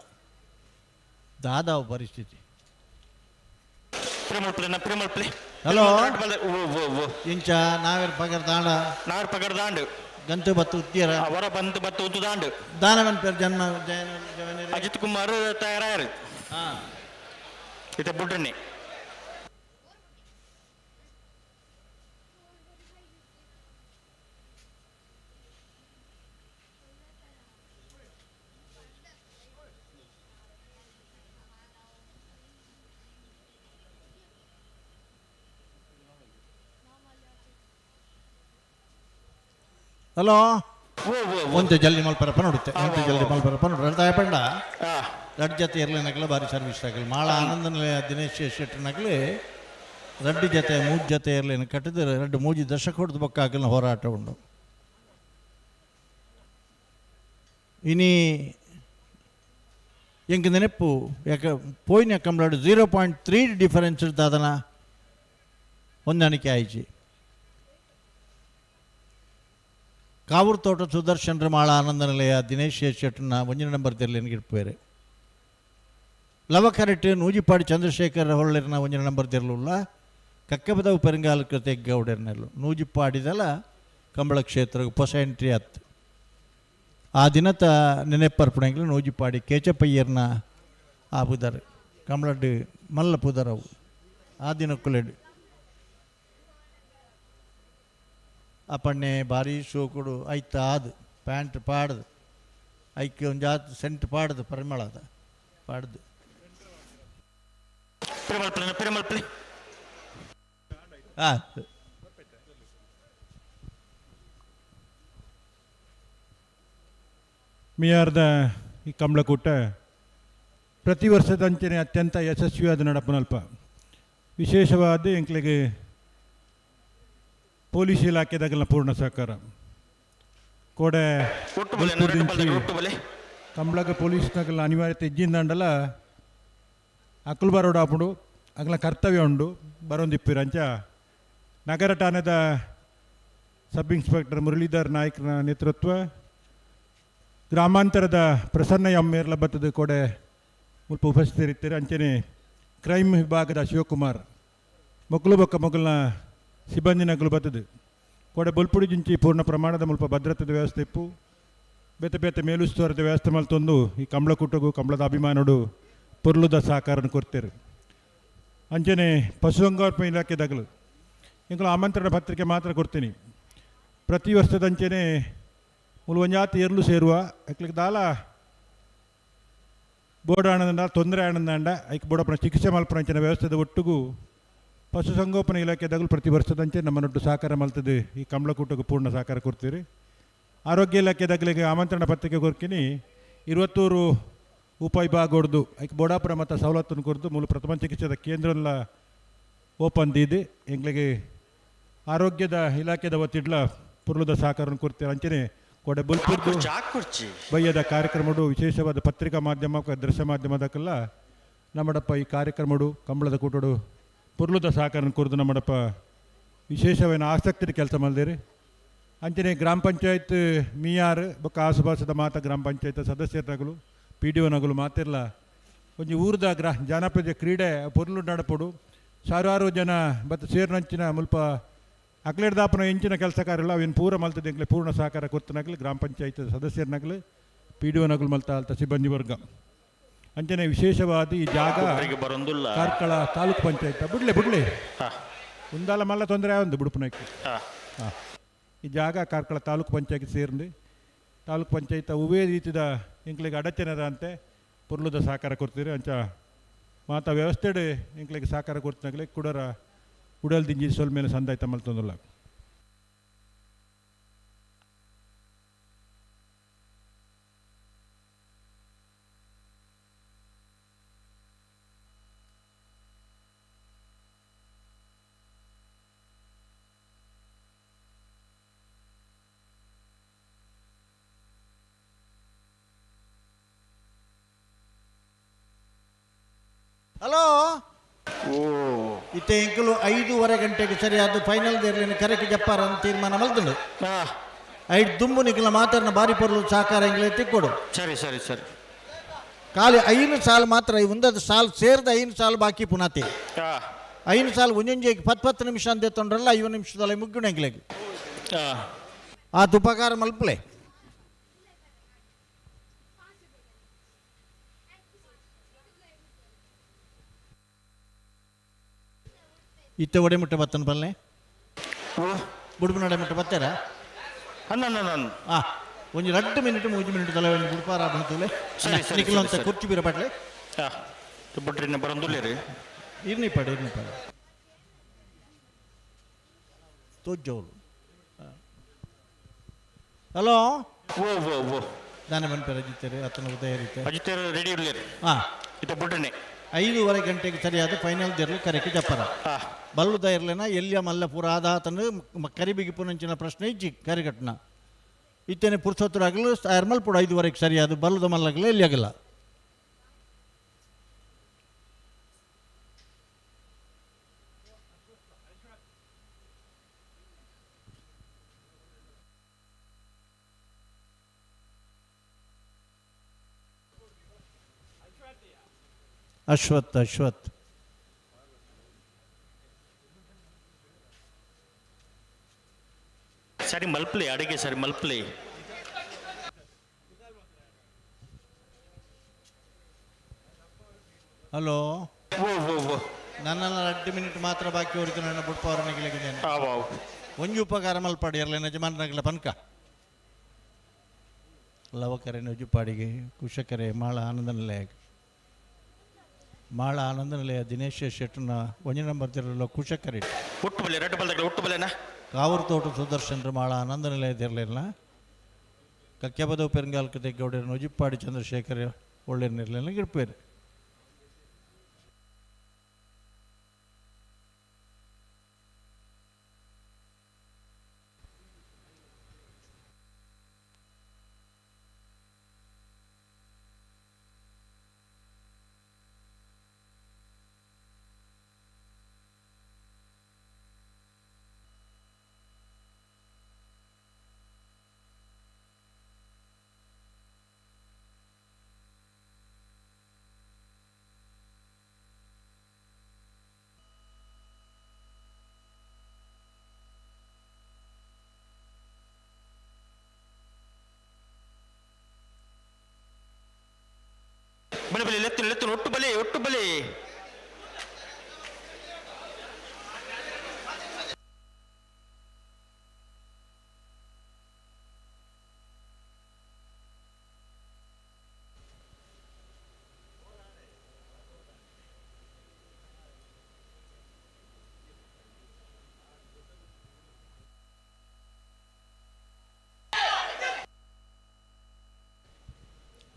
ದಾದಾವು ಪರಿಸ್ಥಿತಿ. ಹಲೋ ಇಂಚ ನಾವೇರ್ ಪಗರ್ ದಾಂಡ ನಾರ್ ಪಗರ್ ದಾಂಡು ಗಂತು ಬತ್ತು ಉತ್ತಿಯರ ಅವರ ಬಂತು ಬತ್ತು ಉತ್ತು ದಾಂಡು ದಾನವನ್ ಪೇರ್ ಜನ್ಮ ಅಜಿತ್ ಕುಮಾರ್ ತಯಾರಾಯರು ಇತ ಬುಡ್ರನ್ನೇ. ಹಲೋ ಒಂತೆ ಜಲ್ದಿ ಮಲ್ಪರಪ್ಪ ನೋಡುತ್ತೆ ಒಂತೆ ಜಲ್ದಿ ಮಲ್ಪರಪ್ಪ ನೋಡ್ರಿ ದಯಪಂಡ ರಡ್ಡು ಜೊತೆ ಇರ್ಲಿನಕಲ ಭಾರಿ ಸರ್ವಿಸ್ ಆಗಲಿ ಮಾಳ ಆನಂದ ದಿನೇಶ್ ಶೆಟ್ಟರ್ನಕಲಿ ರಡ್ಡು ಜೊತೆ ಮೂಜು ಜೊತೆ ಇರ್ಲಿನ ಕಟ್ಟಿದ್ರೆ ರಡ್ಡು ಮೂಜಿ ದಶಕ ಹೊಡೆದು ಬೊಕ್ಕಾಕಲಿನ ಹೋರಾಟ ಉಂಡು. ಇನಿ ಎಂಕ್ ನೆನಪು ಯಾಕೆ ಪೋಯಿನ ಕಂಬಳಾಡು 0.3 ಡಿಫರೆನ್ಸ್ ದಾದನ ಹೊಂದಾಣಿಕೆ ಆಯ್ಚಿ. ಕಾವೂರು ತೋಟ ಸುದರ್ಶನ್ರ ಮಾಳ ಆನಂದ ನಿಲಯ ದಿನೇಶ್ ಶೆಟ್ಟರ್ನ ಒಂಜಿನ ನಂಬರ್ ತೆರಲಿ ಇಡ್ಪೇರು. ಲವಕರೆಟ್ ನೂಜಿಪಾಡಿ ಚಂದ್ರಶೇಖರ್ ಹೊಳ್ಳಿರ್ನ ಒಂಜಿನ ನಂಬರ್ ತೆರಲಿಲ್ಲ. ಕಕ್ಕಬದವು ಪೆರಂಗಾಲ ಕೃತೆ ಗೌಡರ್ನೆಲ್ಲು ನೂಜಿಪಾಡಿದಲ ಕಂಬಳ ಕ್ಷೇತ್ರ ಹೊಸ ಎಂಟ್ರಿ ಆತು. ಆ ದಿನತ ನೆನೆಪರ್ಪಣೆಗಳು ನೂಜಿಪಾಡಿ ಕೇಚಪ್ಪಯ್ಯರ್ನ ಆ ಪುದರ್ ಕಂಬಳಡ್ಡು ಮಲ್ಲ ಪುದರವು ಆ ದಿನಕ್ಕುಲೆಡು ಆ ಪಣ್ಣೆ ಭಾರಿ ಶೋಕುಡು ಐತ ಆದು ಪ್ಯಾಂಟ್ ಪಾಡ್ದು ಐಕ್ಕೆ ಒಂದು ಜಾತ್ ಸೆಂಟ್ ಪಾಡ್ದು ಪರಿಮಳ ಅದ ಪಾಡ್ದು. ಪಿರಮಲ್ಪಲೆ ಪಿರಮಲ್ಪಲೆ. ಹಾಂ ಮಿಯಾರ್ದ ಈ ಕಂಬಳಕೂಟ ಪ್ರತಿ ವರ್ಷದಂಚನೆ ಅತ್ಯಂತ ಯಶಸ್ವಿಯಾದ ನಡಪನಲ್ಪ. ವಿಶೇಷವಾದ ಎಂಕ್ಲಿಗೆ ಪೊಲೀಸ್ ಇಲಾಖೆದಾಗಲ ಪೂರ್ಣ ಸಹಕಾರ ಕೋಡೆ ಕಂಬಳಗ ಪೊಲೀಸ್ನಾಗಲ ಅನಿವಾರ್ಯತೆ ಇಜ್ಜಿಂದಾಂಡಲ ಅಕುಲು ಬರೋಡು ಆಪುಂಡು, ಅಗಲ ಕರ್ತವ್ಯ ಉಂಡು ಬರೋಂದಿಪ್ಪಿರಂಚ. ನಗರ ಠಾಣೆದ ಸಬ್ ಇನ್ಸ್ಪೆಕ್ಟರ್ ಮುರಳೀಧರ್ ನಾಯ್ಕನ ನೇತೃತ್ವ, ಗ್ರಾಮಾಂತರದ ಪ್ರಸನ್ನ ಎಮ್ಮೇರ್ಲ ಬತ್ತದ ಕೋಡೆ ಮುಲ್ಪ ಉಪಸ್ಥಿತರಿರ್ತಾರೆ. ಅಂಚನೆ ಕ್ರೈಮ್ ವಿಭಾಗದ ಶಿವಕುಮಾರ್ ಮೊಕ್ಕಲು ಬೊಕ್ಕ ಮೊಗಲ್ನ ಸಿಬ್ಬಂದಿ ನಗಲು ಬತ್ತದು ಕೋಡೆ ಬೊಲ್ಪುಡಿ ಜಿಂಚಿ ಪೂರ್ಣ ಪ್ರಮಾಣದ ಮುಲ್ಪ ಭದ್ರತೆದ ವ್ಯವಸ್ಥೆ ಇಪ್ಪು. ಬೇತೆ ಬೇತೆ ಮೇಲುಸ್ತುವಾರದ ವ್ಯವಸ್ಥೆ ಮಲ್ತೊಂದು ಈ ಕಂಬಳಕೂಟಗು ಕಂಬಳದ ಅಭಿಮಾನಡು ಪೊರ್ಲುದ ಸಹಕಾರನ ಕೊಡ್ತೇರು. ಅಂಚನೆ ಪಶುಸಂಗೋಪನೆ ಇಲಾಖೆದಾಗಲು ಇಂಕಲು ಆಮಂತ್ರಣ ಪತ್ರಿಕೆ ಮಾತ್ರ ಕೊಡ್ತೀನಿ. ಪ್ರತಿ ವರ್ಷದಂಚನೆ ಮುಲು ಒಂಜಾತಿ ಎರ್ಲು ಸೇರುವ ಅಕ್ಲಿಗೆ ದಾಲ ಬೋರ್ಡ್ ಆನಂದ ತೊಂದರೆ ಆನಂದಾಂಡ ಐಕ್ ಬೋಡಪ್ಪನ ಚಿಕಿತ್ಸೆ ಮಲ್ಪನಂಚಿನ ವ್ಯವಸ್ಥೆದ ಒಟ್ಟುಗೂ ಪಶುಸಂಗೋಪನೆ ಇಲಾಖೆದಾಗಲೂ ಪ್ರತಿ ವರ್ಷದಂಚೆ ನಮ್ಮನ್ನೊಟ್ಟು ಸಹಕಾರ ಮಲ್ತದೆ ಈ ಕಂಬಳಕೂಟಕ್ಕೆ ಪೂರ್ಣ ಸಹಕಾರ ಕೊಡ್ತೀರಿ. ಆರೋಗ್ಯ ಇಲಾಖೆದಾಗಲಿಗೆ ಆಮಂತ್ರಣ ಪತ್ರಿಕೆ ಕೊರ್ಕಿನಿ 21 ಉಪವಿಭಾಗ ಹೊಡೆದು ಐಕ್ ಬೋಡಾಪುರ ಮತ್ತು ಸವಲತ್ತನ್ನು ಕೊಡ್ದು ಮೂಲ ಪ್ರಥಮ ಚಿಕಿತ್ಸೆದ ಕೇಂದ್ರ ಓಪನ್ ದೀದಿ ಎಂಗ್ಲಿಗೆ ಆರೋಗ್ಯದ ಇಲಾಖೆದ ಒತ್ತಿಡ್ಲ ಪುರ್ಲದ ಸಹಕಾರವನ್ನು ಕೊಡ್ತೀರ. ಅಂಚನೆ ಕೋಡೆ ಬೊಲ್ಪುರ್ದು ಬಯ್ಯದ ಕಾರ್ಯಕ್ರಮಡು ವಿಶೇಷವಾದ ಪತ್ರಿಕಾ ಮಾಧ್ಯಮ ದೃಶ್ಯ ಮಾಧ್ಯಮದಕ್ಕೆಲ್ಲ ನಮ್ಮಡಪ್ಪ ಈ ಕಾರ್ಯಕ್ರಮಡು ಕಂಬಳದ ಕೂಟಡು ಪುರ್ಲುದ ಸಹಕಾರ ಕೊರ್ದು ನಮ್ಮಡಪ್ಪ ವಿಶೇಷವಾದ ಆಸಕ್ತಿ ಕೆಲಸ ಮಾಡಿದಿರಿ. ಅಂಚನೆ ಗ್ರಾಮ ಪಂಚಾಯತ್ ಮಿಯಾರ್ ಬೊಕ್ಕ ಆಸುಪಾಸದ ಮಾತ ಗ್ರಾಮ ಪಂಚಾಯತ್ ಸದಸ್ಯರನಗಲು ಪಿ ಡಿ ಒನಗಲು ಮಾತಿರ್ಲ ಒಂಜಿ ಊರ್ದ ಜಾನಪದ ಕ್ರೀಡೆ ಪೊರ್ಲು ನಡಪೊಡು ಸಾವಿರಾರು ಜನ ಬತ್ತ ಸೇರಿನಂಚಿನ ಮುಲ್ಪ ಅಕ್ಲೇಡ್ದಾಪನ ಎಂಚಿನ ಕೆಲಸ ಕಾರ್ಯಲ್ಲ ಅವೇನು ಪೂರ ಮಲ್ತದೆ ಎಂಕ್ಲೆ ಪೂರ್ಣ ಸಹಕಾರ ಕೊರ್ತನಗಲು ಗ್ರಾಮ ಪಂಚಾಯತ್ ಸದಸ್ಯರನಗಲು ಪಿ ಡಿ ಒನಗಲು ಮಲ್ತ ಅಲ್ತ ಸಿಬ್ಬಂದಿ ವರ್ಗ. ಅಂಚನೆ ವಿಶೇಷವಾದ ಈ ಜಾಗ ಕಾರ್ಕಳ ತಾಲೂಕು ಪಂಚಾಯತ್ ಬಿಡ್ಲೆ ಬಿಡ್ಲೆ ಉಂದಾಲ ಮಲ್ಲ ತೊಂದರೆ ಒಂದು ಬುಡುಪನಕ್ಕೆ. ಹಾಂ ಈ ಜಾಗ ಕಾರ್ಕಳ ತಾಲೂಕು ಪಂಚಾಯತ್ ಸೇರಿಂದು ತಾಲೂಕು ಪಂಚಾಯತ್ ಉವೇ ರೀತಿದ ಎಂಕ್ಲಿಗೆ ಅಡಚಣೆದ ಅಂತೆ ಪೊರ್ಲುದ ಸಹಕಾರ ಕೊಡ್ತೀರಿ. ಅಂಚ ಮಾತ ವ್ಯವಸ್ಥೆಡು ಎಂಕ್ಲಿಗೆ ಸಹಕಾರ ಕೊಡ್ತಿನಾಗಲೇ ಕುಡರ ಉಡಲ್ ದಿಂಜಿ ಸೊಲ್ ಮೇಲೆ ಸಂದಾಯ್ತ ಮಲ್ತೊಂದುಲ್ಲ. ಹಲೋ ಇತ್ತೆ ಎಂಕಲು 5:30 ಗಂಟೆಗೆ ಸರಿಯಾದ ಫೈನಲ್ ದೇರ್ಲಿನ ಕರೆಕ್ ಜಪ್ಪಾರ ಅಂತ ತೀರ್ಮಾನ ಮಲ್ತುಂಡು. ಐದು ದುಂಬು ನಿಖಲ ಮಾತಾಡಿನ ಬಾರಿ ಪೊರ್ಲು ಸಹಕಾರ ಎಂಗ್ಲೆ ತಿಕ್ಕೊಡು. ಸರಿ ಸರಿ ಸರಿ. ಖಾಲಿ 5 ಸಾಲು ಮಾತ್ರ ಒಂದದು ಸಾಲು ಸೇರಿದ 5 ಸಾಲು ಬಾಕಿ ಪುನಾತಿ. 5 ಸಾಲು ಒಂಜೊಂಜೆಗೆ 10 10 ನಿಮಿಷ ಅಂತ ತೊಂದ್ರಲ್ಲ 5 ನಿಮಿಷದಲ್ಲಿ ಮುಗ್ಗುಣ ಎಂಗ್ಲೆಗೆ ಆತ ಉಪಕಾರ ಮಲ್ಪಲೆ. ಇತ್ತೆ ಒಡೆ ಮುಟ್ಟೆ ಬತ್ತನ ಪಲ್ಲೆ ಬುಡುಪು ನಡೆ ಮುಟ್ಟೆ ಬತ್ತಾರ ಹಾಂ ಒಂಜಿ 2 ಮಿನಿಟ್ 3 ಮಿನಿಟ್ ತಲೆ ಒಂಜಿ ಬುಡುಪಾರ ಬಂತುಲೆ ನಿಖಿಲ್ ಅಂತ ಕುರ್ಚಿ ಬೀರ ಪಟ್ಲೆ ಬುಡ್ರಿನ ಬರಂದುಲ್ಲೇರಿ ಇರ್ನಿ ಪಡೆ ಇರ್ನಿ ಪಡೆ ತೋಜೋಲು. ಹಲೋ ಓ ಓ ಓ ದಾನೆ ಬನ್ಪೇರು ಅಜಿತೇರು ಅತನ ಉದಯ ರೀತೆ ಅಜಿತೇರು ರೆಡಿ ಇರ್ಲಿರಿ. ಹಾಂ ಇದು ಬುಡ್ರಿನಿ 5:30 ಗಂಟೆಗೆ ಸರಿಯಾದ ಫೈನಲ್ ದೇರ್ಲು ಕರೆಕ್ಕೆ ಜಪ್ಪರ ಬಲ್ಲುದ ಇರ್ಲೇನ ಎಲ್ಲಿಯ ಮಲ್ಲ ಪೂರ ಆದಾತನು ಕರಿಬಿಗಿ ಪುನಂಚಿನ ಪ್ರಶ್ನೆ ಇಜ್ಜಿ ಕರಿಗಟ್ಟನ ಇತ್ತೇನೆ ಪುರುಷೋತ್ತರಾಗಲು ಅರ್ಮಲ್ ಪೂಡ 5:30ಕ್ಕೆ ಸರಿಯಾದ ಬಲ್ಲುದ ಮಲ್ಲಗಲ ಎಲ್ಲಿ ಆಗಲ್ಲ. ಅಶ್ವತ್ಥ ಅಶ್ವತ್ಥ ಸರಿ ಮಲ್ಪಲಿ ಅಡುಗೆ ಸರಿ ಮಲ್ಪಲಿ. ಹಲೋ ಓ ಓ ಓ ನನ್ನ 2 ಮಿನಿಟ್ ಮಾತ್ರ ಬಾಕಿ ಹೊರತು ನನ್ನ ಬುಡ್ಪವರನಿಗೆ ಒಂಜಿ ಉಪಕಾರ ಮಲ್ಪಾಡಿ ಇರಲಿ ಯಜಮಾನರಾಗಲ ಪನ್ಕ. ಲವಕರೆ ನೊಜುಪಾಡಿಗೆ ಕುಶಕರೆ ಮಾಳ ಆನಂದ ನಿಲಯ ಮಾಳ ಆನಂದ ನಿಲಯ ದಿನೇಶ್ ಶೆಟ್ಟನ ಒಂಜಿ ನಂಬರ್ ತಿರಲ ಕುಶಕರೆ ಒಟ್ಟು ಬಲೆ ರೆಡ್ ಬಲ್ದಾಗ ಒಟ್ಟು ಬಲೆನಾ ಕಾವೂರು ತೋಟ ಸುದರ್ಶನ್ರ ಮಾಳ ಆನಂದ ನಿಲಯ ತಿರಲಿಲ್ಲ ಕಕ್ಕೆಬದವು ಪೆರಂಗಾಲ್ಕತೆ ಗೌಡರ ನೊಜಿಪ್ಪಾಡಿ ಚಂದ್ರಶೇಖರ್ ಒಳ್ಳೆ ನಿರ್ಲಯ ಗಿಡ್ಪೇರು. ಬಲೆ ಬಲೆ ಲೆತ್ತು ಲೆತ್ತು ಒಟ್ಟು ಬಲೆ ಒಟ್ಟು ಬಲೆ.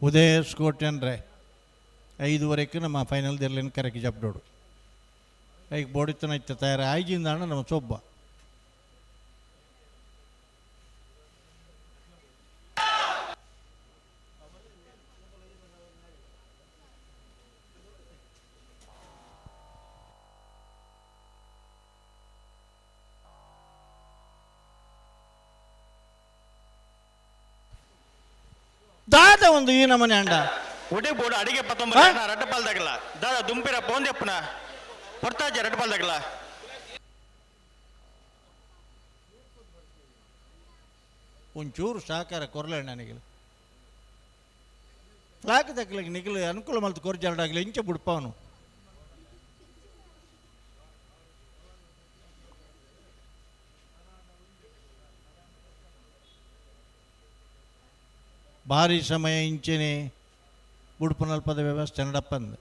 ಉದಯ ಸ್ಕೋಟನ್ರೆ 5:30ಕ್ಕೆ ನಮ್ಮ ಫೈನಲ್ ದಿರ್ಲಿನ ಕರೆಕ್ಕೆ ಜಬ್ಡೋಡು ಐಕ್ ಬೋಡಿತನ ಇತ್ತ ತಯಾರು ಆಯ್ಜಿಂದಾಣ ನಮ್ಮ ಸೊಬ್ಬ. ದಾದ ಒಂದು ಈ ನಮನೆ ಅಂಡ ಒಡೆ ಬೋರ್ಡ್ ಅಡಿಗೆ ಪತ್ತೊಂಬತ್ತು ರಡ್ಡ ಪಾಲ್ದಾಗಲ್ಲ ದಾದ ದುಂಪಿರ ಪೋಂದೆಪ್ಪನ ಹೊರ್ತಾಜ ರಡ್ಡ ಪಾಲ್ದಾಗಲ್ಲ. ಒಂಚೂರು ಸಹಕಾರ ಕೊರಲೆ ನನಗೆ ಫ್ಲಾಕ್ ತಕ್ಕಲಿಕ್ಕೆ ನಿಖಲು ಅನುಕೂಲ ಮಲ್ತು ಕೊರ್ಜಾಡಾಗಲಿ ಇಂಚೆ ಬುಡ್ಪವನು. ಭಾರಿ ಸಮಯ ಇಂಚೆನೆ ಬುಡ್ಪನಲ್ಪದ ವ್ಯವಸ್ಥೆ ನಡಪ್ಪಂದು.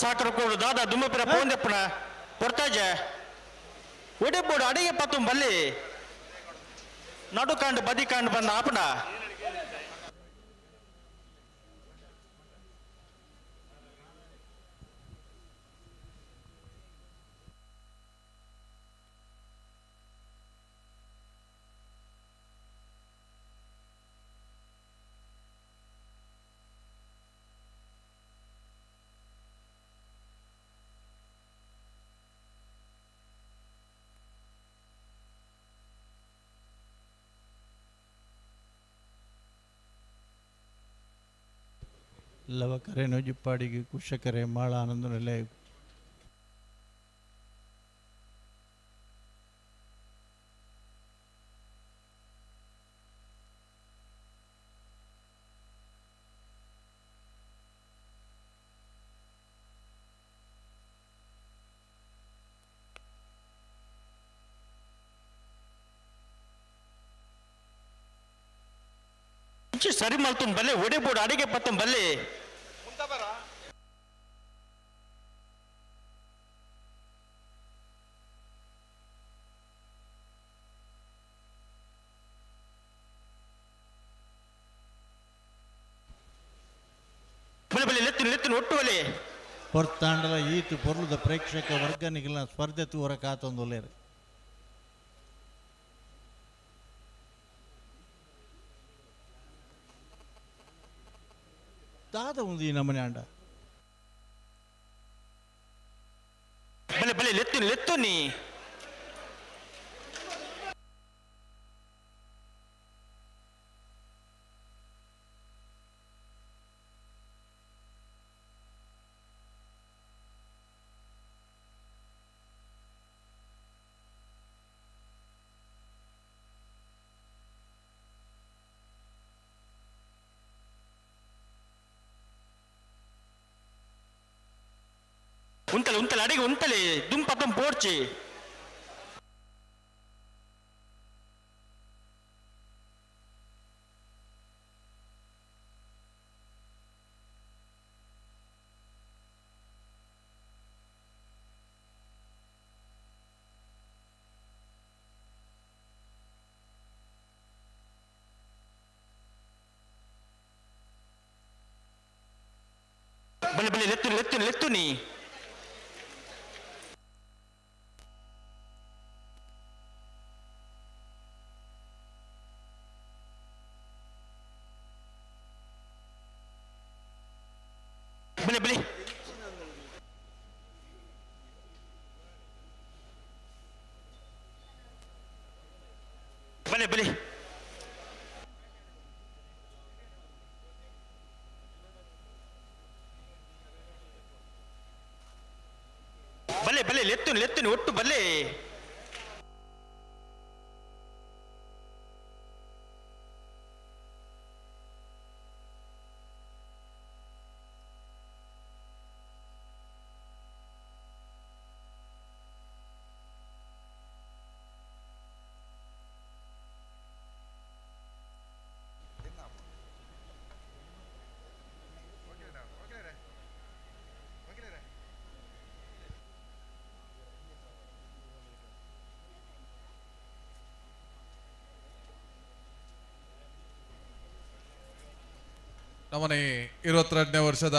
ಸಾಕರ ಕೋಡು ದಾದಾ ದುಮ್ಮಪಿರ ಪೋಂದೆಪ್ಪನ ಹೊರ್ತಾಜ ಒಡೆ ಬೋಡು ಅಡಿಗೆ ಪತ್ತು ಬಲ್ಲಿ ನಡು ಕಾಂಡು ಬದಿ ಕಾಂಡು ಬಂದ ಆಪಣ. ಲವಕರೆ ನೊಜಿಪ್ಪಾಡಿಗೆ ಕುಶಕರೆ ಮಾಳ ಆನಂದ ನಿಲಯ. ಸರಿ ಮಲ್ತುನ್ ಬಲ್ಲೆ ಒಡೆ ಬೋಡು ಅಡಿಗೆ ಪತ್ತುನ್ ಬಲ್ಲೆ. ಬಲೆ ಬಲೆ ಲೆತ್ತು ಲೆತ್ತು ಒಟ್ಟು ಬಲೆ. ಹೊರ್ತಾಂಡಲ ಈತು ಪೊರ್ಲುದ ಪ್ರೇಕ್ಷಕ ವರ್ಗನಿಗೆಲ್ಲ ಸ್ಪರ್ಧೆ ತೂರ ಕಾತೊಂದುಲ್ಲೇರು. ದಾದ ಒಂದು ಈ ನಮನೆ ಅಂಡ. ಲೆತ್ತು ಲೆತ್ತುನಿ ಉಂತಲೆ ಉಂತಲೆ ಅಡಿಗೆ ಉಂತಲೆ ದುಂಪತಂ ಪೋಡ್ಚಿ ಬಲೆ ಬಲೆ ಲೆತ್ತು ಲೆತ್ತು ಲೆತ್ತು ನೀ ಬಲೆ ಬಲೆ ಬಲೆ ಬಲೆ ಬಲೆ ಬಲೆ ಲೆತ್ತು ಲೆತ್ತುನಿ ಒಟ್ಟು ಬಲೆ ನಮ್ಮನೆ 22ನೇ ವರ್ಷದ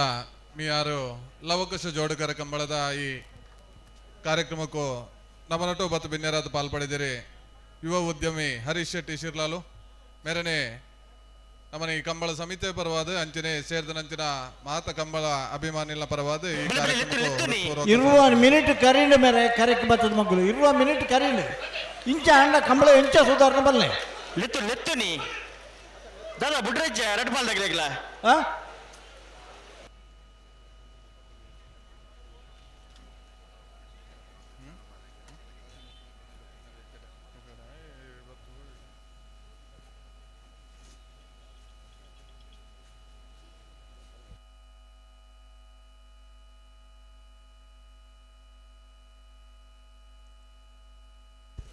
ಮಿಯಾರು ಲವಕುಶ ಜೋಡುಕರ ಕಂಬಳದ ಈ ಕಾರ್ಯಕ್ರಮಕ್ಕೂ ನಮ್ಮ ನಟು ಬತ್ತು ಬಿನ್ನೆರಾದ ಪಾಲ್ಪಡಿದಿರಿ ಯುವ ಉದ್ಯಮಿ ಹರೀಶ್ ಶೆಟ್ಟಿ ಶಿರ್ಲಾಲು ಮೇರನೆ ನಮ್ಮನೆ ಈ ಕಂಬಳ ಸಮಿತಿಯ ಪರವಾದ ಅಂಚನೆ ಸೇರಿದ ನಂಚಿನ ಮಾತ ಕಂಬಳ ಅಭಿಮಾನಿಗಳ ಪರವಾದ ಈ ಕಾರ್ಯಕ್ರಮಕ್ಕೂ ಇರುವ ಮಿನಿಟ್ ಕರೀಂಡ್ ಮೇರೆ ಕರೆಕ್ಟ್ ಬರ್ತದ ಮಕ್ಕಳು ಇರುವ ಮಿನಿಟ್ ಕರೀಂಡ್ ಇಂಚ ಅಣ್ಣ ಕಂಬಳ ಎಂಚ ಸುಧಾರಣೆ ಬಲ್ಲೆ ಲೆತ್ತು ಲೆತ್ತುನಿ ದಾದಾ ಬುಡ್ರಜ್ಜ ರೆಡ್ ಬಾಲ್ ತಗಲಿಲ್ಲ ಆ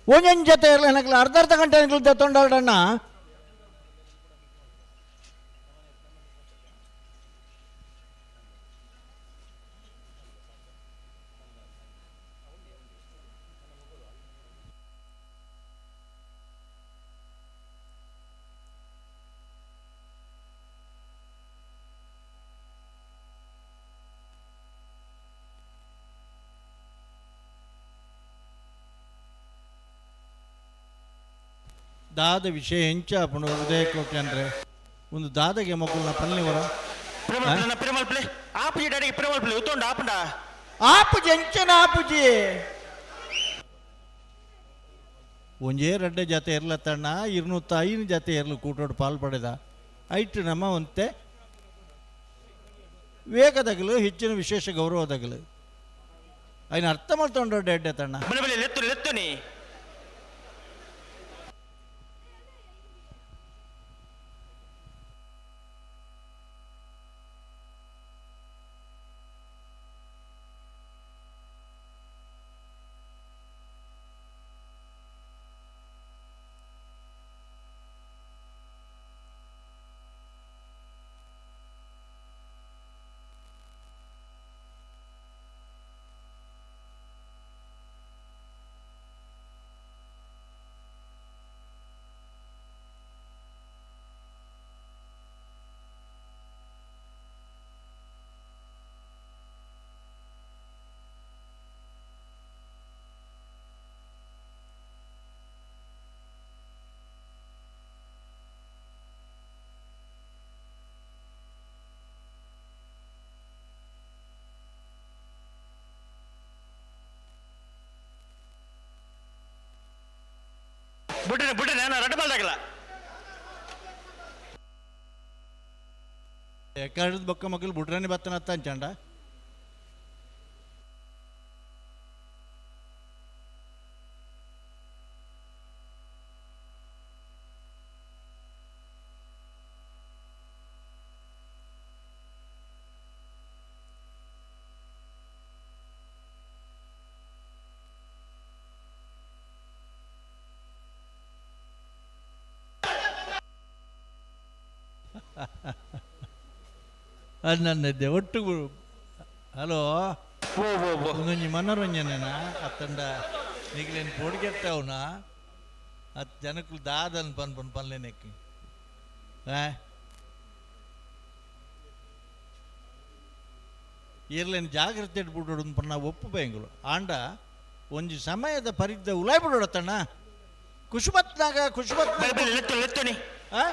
ಒಂದೊಂದು ಜೊತೆ ಇರಲಿ ನನಗೆ ಅರ್ಧ ಅರ್ಧ ಗಂಟೆ ನನಗೆ ತೊಂಡಾಡಣ್ಣ. ದಾದ ವಿಷಯ ಎಂಚ ಆಪುಂಡು ಉದಯ ಕೋಟೆ ಅಂದ್ರೆ ಒಂದು ದಾದಗೆ ಮಕ್ಕಳನ್ನ ಪಲ್ಲಿವರ ಪ್ರೇಮಲ್ ಪ್ಲೇ ಆಪುಜಿ ಡ್ಯಾಡಿಗೆ ಪ್ರೇಮಲ್ ಪ್ಲೇ ಉತ್ತೊಂಡು ಆಪುಂಡ ಆಪುಜಿ ಎಂಚನ ಆಪುಜಿ ಒಂಜೇ ರಡ್ಡೆ ಜಾತೆ ಇರ್ಲತ್ತಣ್ಣ 205 ಜಾತೆ ಇರ್ಲು ಕೂಟೋಡು ಪಾಲ್ ಪಡೆದ ಐಟ್ ನಮ್ಮ ಒಂತೆ ವೇಗದಗಲು ಹೆಚ್ಚಿನ ವಿಶೇಷ ಗೌರವದಗಲು ಐನ ಅರ್ಥ ಮಾಡ್ತೊಂಡು ಎಡ್ಡೆ ತಣ್ಣ ಬಲೆ ಬಲೆ ಲೆತ್ತು ಲೆತ್ತುನಿ ಬುಡ್ಡಿನ ಬುಡ್ಡಿನ ರಡ್ಡು ಬಾಲ್ದಾಗಲ್ಲ. ಎಕ್ಕಡದ ಬೊಕ್ಕ ಮಕ್ಕಳು ಬುಡ್ರನಿ ಬತ್ತನತ್ತ ಅಂಚಂಡ. ಅದು ನನ್ನದ್ದೆ ಒಟ್ಟು. ಹಲೋ, ಒಂದೊಂಜಿ ಮನೋರಂಜನೆನಾ ಅತ್ತಂಡ ನಿಗ್ಲೇನು ಪೊಡಿಗೆತ್ತವನ ಅತ್ ಜನಕ್ಕೂ ದಾದನ್ ಪನ್ಪನ್ ಪನ್ಲೇನೆಕ್ ಇರ್ಲೇನು ಜಾಗ್ರತೆ ಇಟ್ಬಿಡೋಡು ಪನ್ನ ಒಪ್ಪು ಬೇಂಗುಲು ಆಂಡ ಒಂಜಿ ಸಮಯದ ಪರಿದ್ದ ಉಲಾಯ್ ಬಿಡೋಡತ್ತಣ್ಣ ಖುಷ್ಬತ್ನಾಗ ಖುಷ್ಬತ್ ಲೆತ್ತೋನಿ. ಆ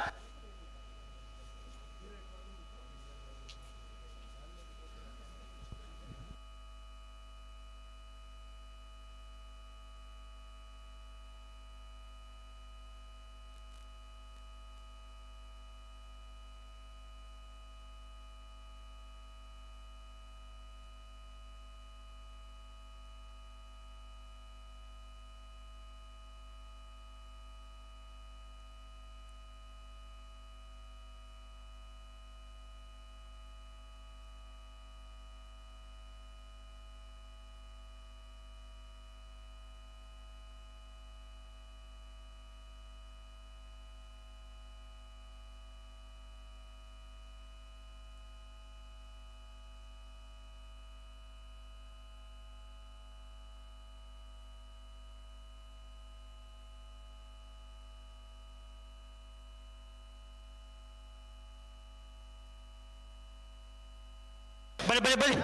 ಬಳಿ ಬಳಿ ಬಳಿ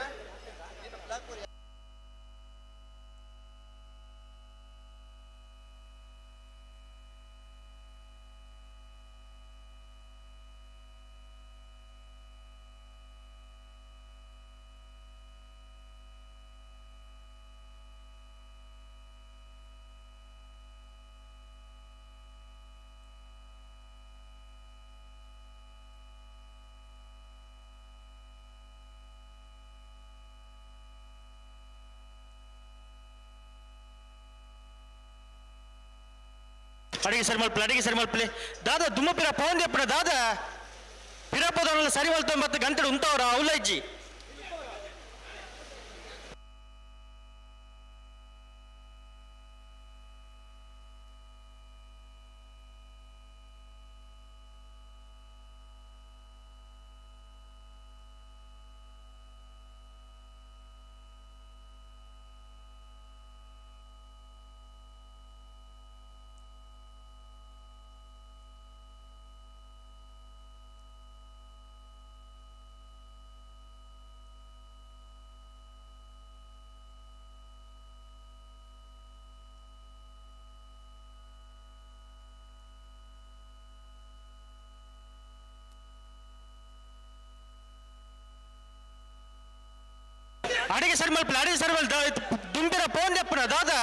ಅಡಿಗೆ ಸರಿ ಮಲ್ಪಲೆ, ಅಡಿಗೆ ಸರಿ ಮಲ್ಪಲೆ. ದಾದಾ ದುಮ್ಮ ಪಿರ ಪೋನ್ ಎಪ್ಪಡ ದಾದಾ ಪಿರಪದವನ್ನೆಲ್ಲ ಸರಿ ಮಲ್ತ ಮತ್ತೆ ಗಂಟೆ ಉಂಟವ್ರ ಅವಲಜ್ಜಿ. ಅಡಿಗೆ ಸರಿ ಮಲ್ಪಲೆ, ಅಡಿಗೆ ಸರಿ ಮಲ್ ದುಂಬಿರ ಪೋನ್ ಎಪ್ಪನ ದಾದಾ.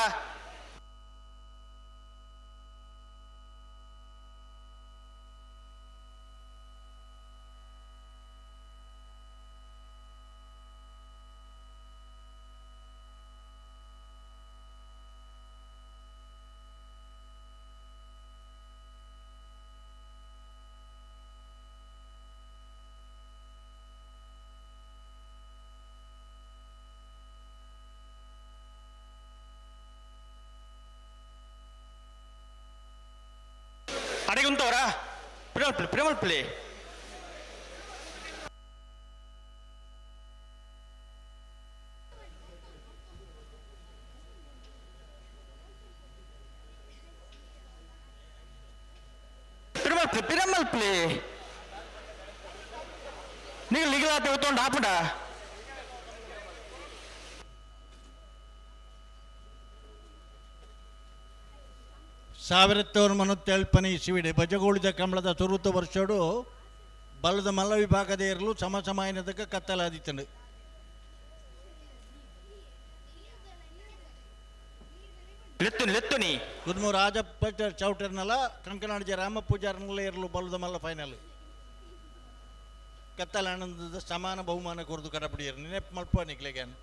ಅಡಿಗೆ ಉಂಟವರಾ ಪ್ರೇಮಲ್ಪಲೆ, ಪ್ರೇಮಲ್ಪಲೆ. ಪಿರಮಲ್ಪಲೆ, ಪಿರಮಲ್ಪಲೆ. ನೀವು ಲಿಗಲಾತೆ ಉತ್ತೊಂಡು ಹಾಪುಂಡ. ಸಾವಿರತ್ತವರು ಮನತ್ತೇಳ್ಪನೆ ಇಸುವಿಡೆ ಬಜಗೋಳಿದ ಕಂಬಳದ ಸುರುತ ವರ್ಷಡು ಬಲದ ಮಲ್ಲ ವಿಭಾಗದ ಇರಲು ಸಮ ಸಮಾಯನದಕ್ಕೆ ಕತ್ತಲಾದಿತ್ತಂಡು. ಲೆತ್ತುನಿ ಲೆತ್ತುನಿ ಕುದ್ಮು ರಾಜಪ್ಪ ಚೌಟರ್ನಲ್ಲ ಕಂಕನಾಡಿ ರಾಮ ಪೂಜಾರ್ನಲ್ಲ ಇರಲು ಬಲ್ಲದ ಮಲ್ಲ ಫೈನಲ್. ಕತ್ತಲ ಆನಂದದ ಸಮಾನ ಬಹುಮಾನ ಕೊರ್ದು ಕಡಪಡಿಯರು ನೆನಪು ಮಲ್ಪ ನಿಕ್ಲೆಗನ್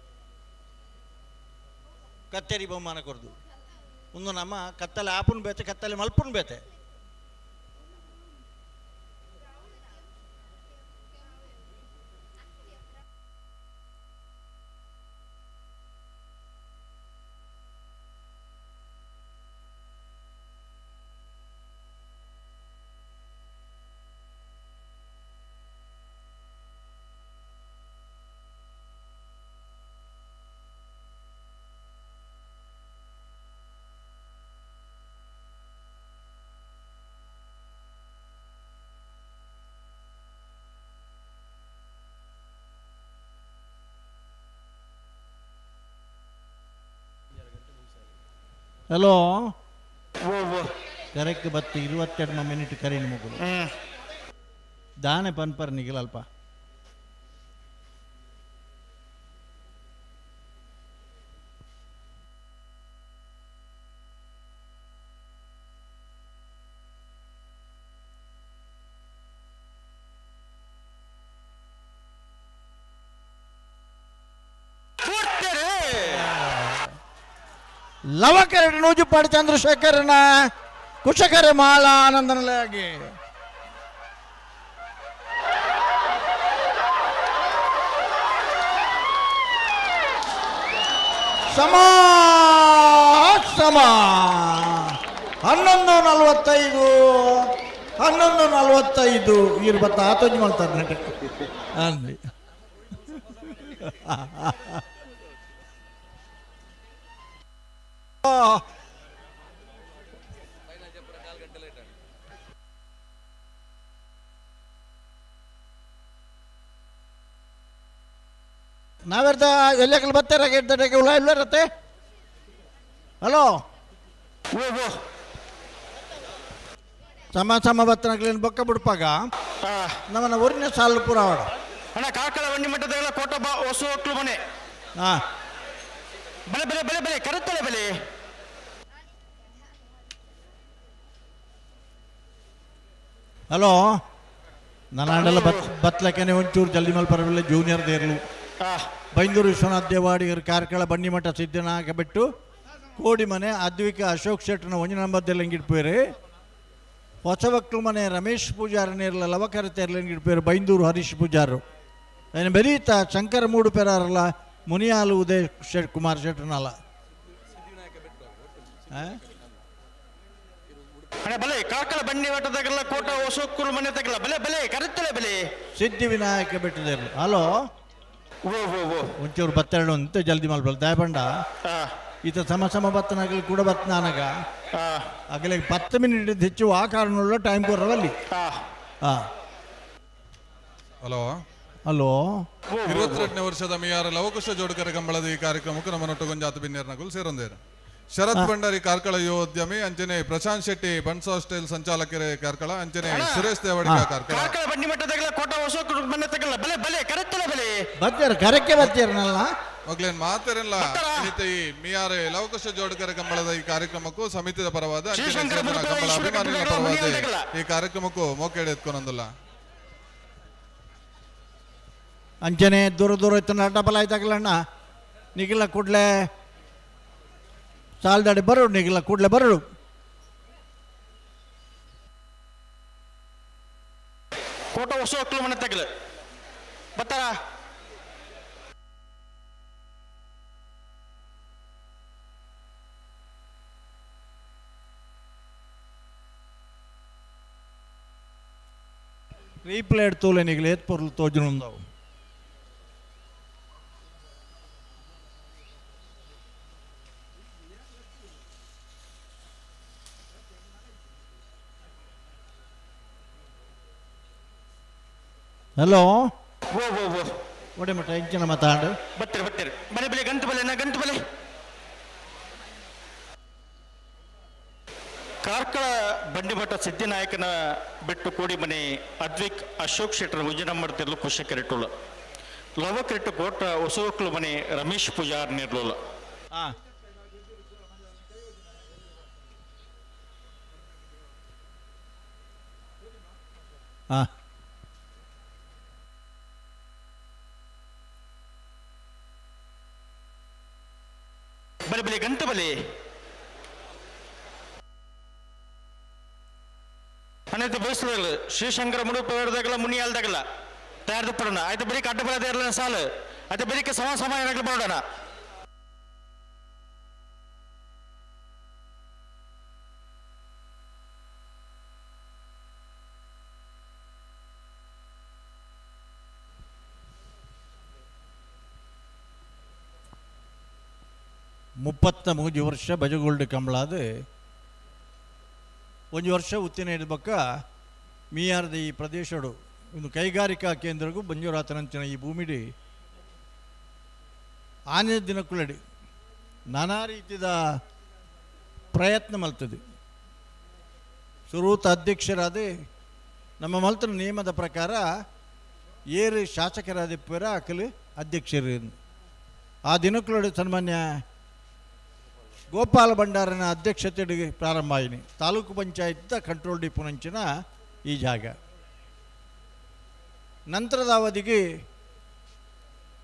ಕತ್ತೇರಿ ಬಹುಮಾನ ಕೊರ್ದು ಒಂದು ನಮ್ಮ ಕತ್ತಲೆ ಆಪುನ್ ಬೇತೆ ಕತ್ತಲೆ ಮಲ್ಪುನ್ ಬೇತೆ. ಹಲೋ ಕರೆಕ್ಟ್ ಬತ್ತು 22 ಮಿನಿಟ್ ಕರೀನ್ ಮುಗುಲು ದಾನೆ ಪನ್ಪರ್ ನಿಗಿಲಲ್ಪ. ಲವಕರಣ ನೂಜುಪಾಡಿ ಚಂದ್ರಶೇಖರನ ಕುಶಕರೆ ಮಾಲಾ ಆನಂದನಲಾಗಿ ಸಮ ಸಮ 11:45 11:45 ಇರು ಬತ್ತ ಆತೊಂಜಿ ಮಾಡ್ತಾರೆ ನಟ ಅಂದ್ರಿ. ನಾವೆರ್ದ ಎಲ್ಲಕಲ್ ಬತ್ತಾರ ಉಳ ಇಲ್ಲರತ್ತೆ. ಹಲೋ ಸಮ ಸಮ ಬತ್ತನಗ್ಲೇನು ಬೊಕ್ಕ ಬಿಡ್ಪಾಗ ನಮ್ಮನ್ನ ಊರಿನ ಸಾಲು ಪೂರ ಅವಡ ಅಣ್ಣ ಕಾರ್ಕಳ ಬಂಡಿ ಮಠದ ಕೋಟ ಬಾ ಹೊಸ ಹೋಟ್ಲು ಮನೆ. ಹಾಂ ಬಲೆ ಬಲೆ ಬಲೆ ಬಲೆ ಕರುತ್ತಲೆ ಬಲೆ. ಹಲೋ ನನ್ನ ಬತ್ಲಕ್ಕನೆ ಒಂಚೂರು ಜಲ್ದಿ ಮೇಲೆ ಪರವಾಗಿಲ್ಲ ಜೂನಿಯರ್ ದೇರ್ಲು ಬೈಂದೂರು ವಿಶ್ವನಾಥ್ ದೇವಾಡಿಗರು ಕಾರ್ಕಳ ಬನ್ನಿಮಠ ಸಿದ್ದನಾಗ ಬಿಟ್ಟು ಕೋಡಿಮನೆ ಅದ್ವಿಕ ಅಶೋಕ್ ಶೆಟ್ಟರ್ನ ಒಂಜಿ ನಂಬರ್ದಲ್ಲಿ ಎಂಗಿಡ್ಪೇರು ಹೊಸಬಕ್ಲು ಮನೆ ರಮೇಶ್ ಪೂಜಾರ ನೇರ್ಲ ಲವಕರ ತೆರ್ಲೆಂಗಿಡ್ಪೇರು ಬೈಂದೂರು ಹರೀಶ್ ಪೂಜಾರು ಏನು ಬೆರೀತ ಶಂಕರ ಮೂಡು ಪೆರಾರಲ್ಲ ಮುನಿಯಾಲು ಉದಯ್ ಶೆಟ್ ಕುಮಾರ್ ಶೆಟ್ಟರ್ನಲ್ಲ. ಬಲೆ ಕಾರ್ಕಳ ಬಂಡಿ ಮಠದಾಗಲ್ಲ ಕೋಟ ಹೊಸಕ್ಕುರು ಮನೆ ತಗಲ್ಲ ಬಲೆ ಬಲೆ ಕರುತ್ತಲೆ ಬಲೆ ಸಿದ್ಧಿವಿನಾಯಕ ಬೆಟ್ಟದಲ್ಲಿ. ಹಲೋ ಒಂಚೂರು ಬತ್ತೆರಡು ಅಂತ ಜಲ್ದಿ ಮಲ್ಬಲ್ ದಯಬಂಡ ಈತ ಸಮ ಸಮ ಬತ್ತನಾಗಲಿ ಕೂಡ ಬತ್ತನಾನಗ ಆಗಲೇ 10 ಮಿನಿಟ್ ಹೆಚ್ಚು ಆ ಕಾರಣವುಳ್ಳ ಟೈಮ್ ಕೊರವಲ್ಲಿ. ಹಾಂ ಹಲೋ ಹಲೋ 22ನೇ ವರ್ಷದ ಮಿಯಾರ ಲವಕುಶ ಜೋಡ್ಕರ ಕಂಬಳದ ಈ ಕಾರ್ಯಕ್ರಮಕ್ಕೆ ನಮ್ಮ ಗೊಂಜಾತ ಬಿನ್ನೇರ್ನಗುಲ್ ಸೇರೊಂದೇರು ಶರತ್ ಭಂಡಾರಿ ಕಾರ್ಕಳ ಯುವೋದ್ಯಮಿ ಅಂಚನೆ ಪ್ರಶಾಂತ್ ಶೆಟ್ಟಿ ಬನ್ಸಾ ಸ್ಟೈಲ್ ಸಂಚಾಲಕರೇ ಕಾರ್ಕಳ ಅಂಚನೆ ಸುರೇಶ್ ದೇವಡಿಗ ಕಾರ್ಕಳ ಕಾರ್ಕಳ ಬಂಡಿ ಮಠದಾಗಲ ಕೋಟ ಹೊಸಕ್ಕುರು ಮನೆ ತಗಲ್ಲ ಬಲೆ ಬಲೆ ಕರುತ್ತಲೆ ಬಲೆ ಬತ್ತೀರ ಕರಕ್ಕೆ ಬತ್ತೀರನಲ್ಲ ಮಗ್ಲೇನ್ ಮಾತಾರಲ್ಲ ಈ ಮಿಯಾರೆ ಲವಕುಶ ಜೋಡ್ಕರ ಕಂಬಳದ ಈ ಕಾರ್ಯಕ್ರಮಕ್ಕೂ ಸಮಿತಿಯ ಪರವಾದ ಕಂಬಳ ಅಭಿಮಾನಿಗಳ ಪರವಾದ ಈ ಕಾರ್ಯಕ್ರಮಕ್ಕೂ ಮೋಕೇಡಿ ಎತ್ಕೊನೊಂದಿಲ್ಲ. ಅಂಚನೆ ದೂರ ದೂರ ಇತ್ತು ಡಬಲ್ ಆಯ್ತಾಗಲಣ್ಣ ನಿಗಿಲ್ಲ ಕೂಡಲೇ ಸಾಲ್ದಾಡಿ ಬರೋಡು ನಿಗಿಲ್ಲ ಕೂಡಲೇ ಬರೋಡು. ಕೋಟ ಹೊಸ ಮನೆ ತಗಲ ಬತ್ತಾರ ರೀಪ್ಲೇಟ್ ತೋಲೆ ನಿಗಿಲ್ಲ ಏತ್ ಪೊರ್ಲು ತೋಜುನುಂದವು. ಹಲೋ ಓ ಓ ಓ ಒಡೆ ಮಟ್ಟ ಇಂಚಿನ ಮಾತಾಡು ಬತ್ತೀರಿ ಬತ್ತೀರಿ ಬಲೆ ಬಲೆ ಗಂಟು ಬಲೆ ನಾ ಗಂಟು ಬಲೆ. ಕಾರ್ಕಳ ಬಂಡಿಮಠ ಸಿದ್ಧಿನಾಯಕನ ಬಿಟ್ಟು ಕೋಡಿ ಮನೆ ಅದ್ವಿಕ್ ಅಶೋಕ್ ಶೆಟ್ಟರ್ ಉಜ್ಜನಮ್ಮಡ್ತಿರ್ಲು ಕುಶಕರಿಟ್ಟುಳ್ಳ ಲವಕರಿಟ್ಟು ಕೋಟ ಹೊಸವಕ್ಲು ಮನೆ ರಮೇಶ್ ಪೂಜಾರ್ ನಿರ್ಲುಲ್ಲ. ಹಾಂ ಬಲೆ ಬಲೆ ಗಂಟು ಬಲೆ ಅನೈತೆ ಬಯಸದಲ್ಲ ಶ್ರೀಶಂಕರ ಮುಡುಪದಾಗಲ ಮುನಿಯಾಲ್ದಾಗಲ ತಯಾರು ಪಡೋಣ ಆಯ್ತು ಬರೀ ಅಡ್ಡ ಬಲದ ಇರಲ್ಲ ಸಾಲು ಆಯ್ತು ಬರೀ ಸಮ ಸಮ ಏನಾಗಲಿ ಬರೋಣ. 33 ವರ್ಷ ಬಜಗೋಲ್ಡ್ ಕಂಬಳಾದ ಒಂದು ವರ್ಷ ಉತ್ತಿನ ಬಕ್ಕ ಮೀಯಾರದ ಈ ಪ್ರದೇಶಡು ಒಂದು ಕೈಗಾರಿಕಾ ಕೇಂದ್ರಗೂ ಬಂಜೂರಾತನಂಚಿನ ಈ ಭೂಮಿಡಿ ಆನೆ ದಿನಕ್ಕುಲಡಿ ನಾನಾ ರೀತಿಯ ಪ್ರಯತ್ನ ಮಲ್ತದೆ. ಸುರೂತ ಅಧ್ಯಕ್ಷರಾದ ನಮ್ಮ ಮಲ್ತನ ನಿಯಮದ ಪ್ರಕಾರ ಏರು ಶಾಸಕರಾದ ಪೇರ ಅಕಲು ಅಧ್ಯಕ್ಷರು. ಆ ದಿನಕ್ಕುಲಡಿ ಸನ್ಮಾನ್ಯ ಗೋಪಾಲ ಭಂಡಾರನ ಅಧ್ಯಕ್ಷತೆಗೆ ಪ್ರಾರಂಭ ಆಯಿನಿ ತಾಲೂಕು ಪಂಚಾಯತ್ ಕಂಟ್ರೋಲ್ ಡಿಪೋನಂಚಿನ ಈ ಜಾಗ. ನಂತರದ ಅವಧಿಗೆ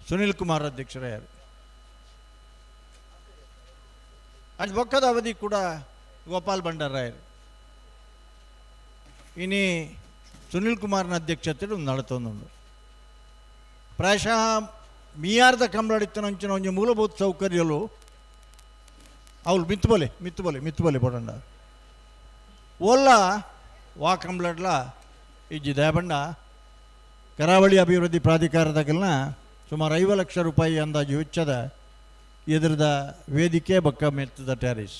ಸುನಿಲ್ ಕುಮಾರ್ ಅಧ್ಯಕ್ಷರಾಯರು. ಅದು ಬೊಕ್ಕದ ಅವಧಿ ಕೂಡ ಗೋಪಾಲ್ ಭಂಡಾರಾಯರು. ಇನಿ ಸುನಿಲ್ ಕುಮಾರ್ನ ಅಧ್ಯಕ್ಷತೆ ನಡತೊಂದುಂಡು. ಪ್ರಾಯಶಃ ಮೀಯಾರ್ದ ಕಂಬಳಡಿತ್ತನಂಚಿನ ಒಂಜಿ ಮೂಲಭೂತ ಸೌಕರ್ಯಲು ಅವಳು ಮಿತ್ತುಬಲೆ ಮಿತ್ತುಬಲೆ ಮಿತ್ತುಬಲೆ ಪೊಡಂಡ ಓಲ್ಲ ವಾ ಕಂಬ್ಲಡ್ಲ ಇಜ್ಜಿ ದಯಬಂಡ ಕರಾವಳಿ ಅಭಿವೃದ್ಧಿ ಪ್ರಾಧಿಕಾರದಾಗಲ್ನ ಸುಮಾರು 50 ಲಕ್ಷ ರೂಪಾಯಿ ಅಂದಾಜು ವೆಚ್ಚದ ಎದುರದ ವೇದಿಕೆ ಬಕ್ಕ ಮೆತ್ತದ ಟ್ಯಾರಿಸ್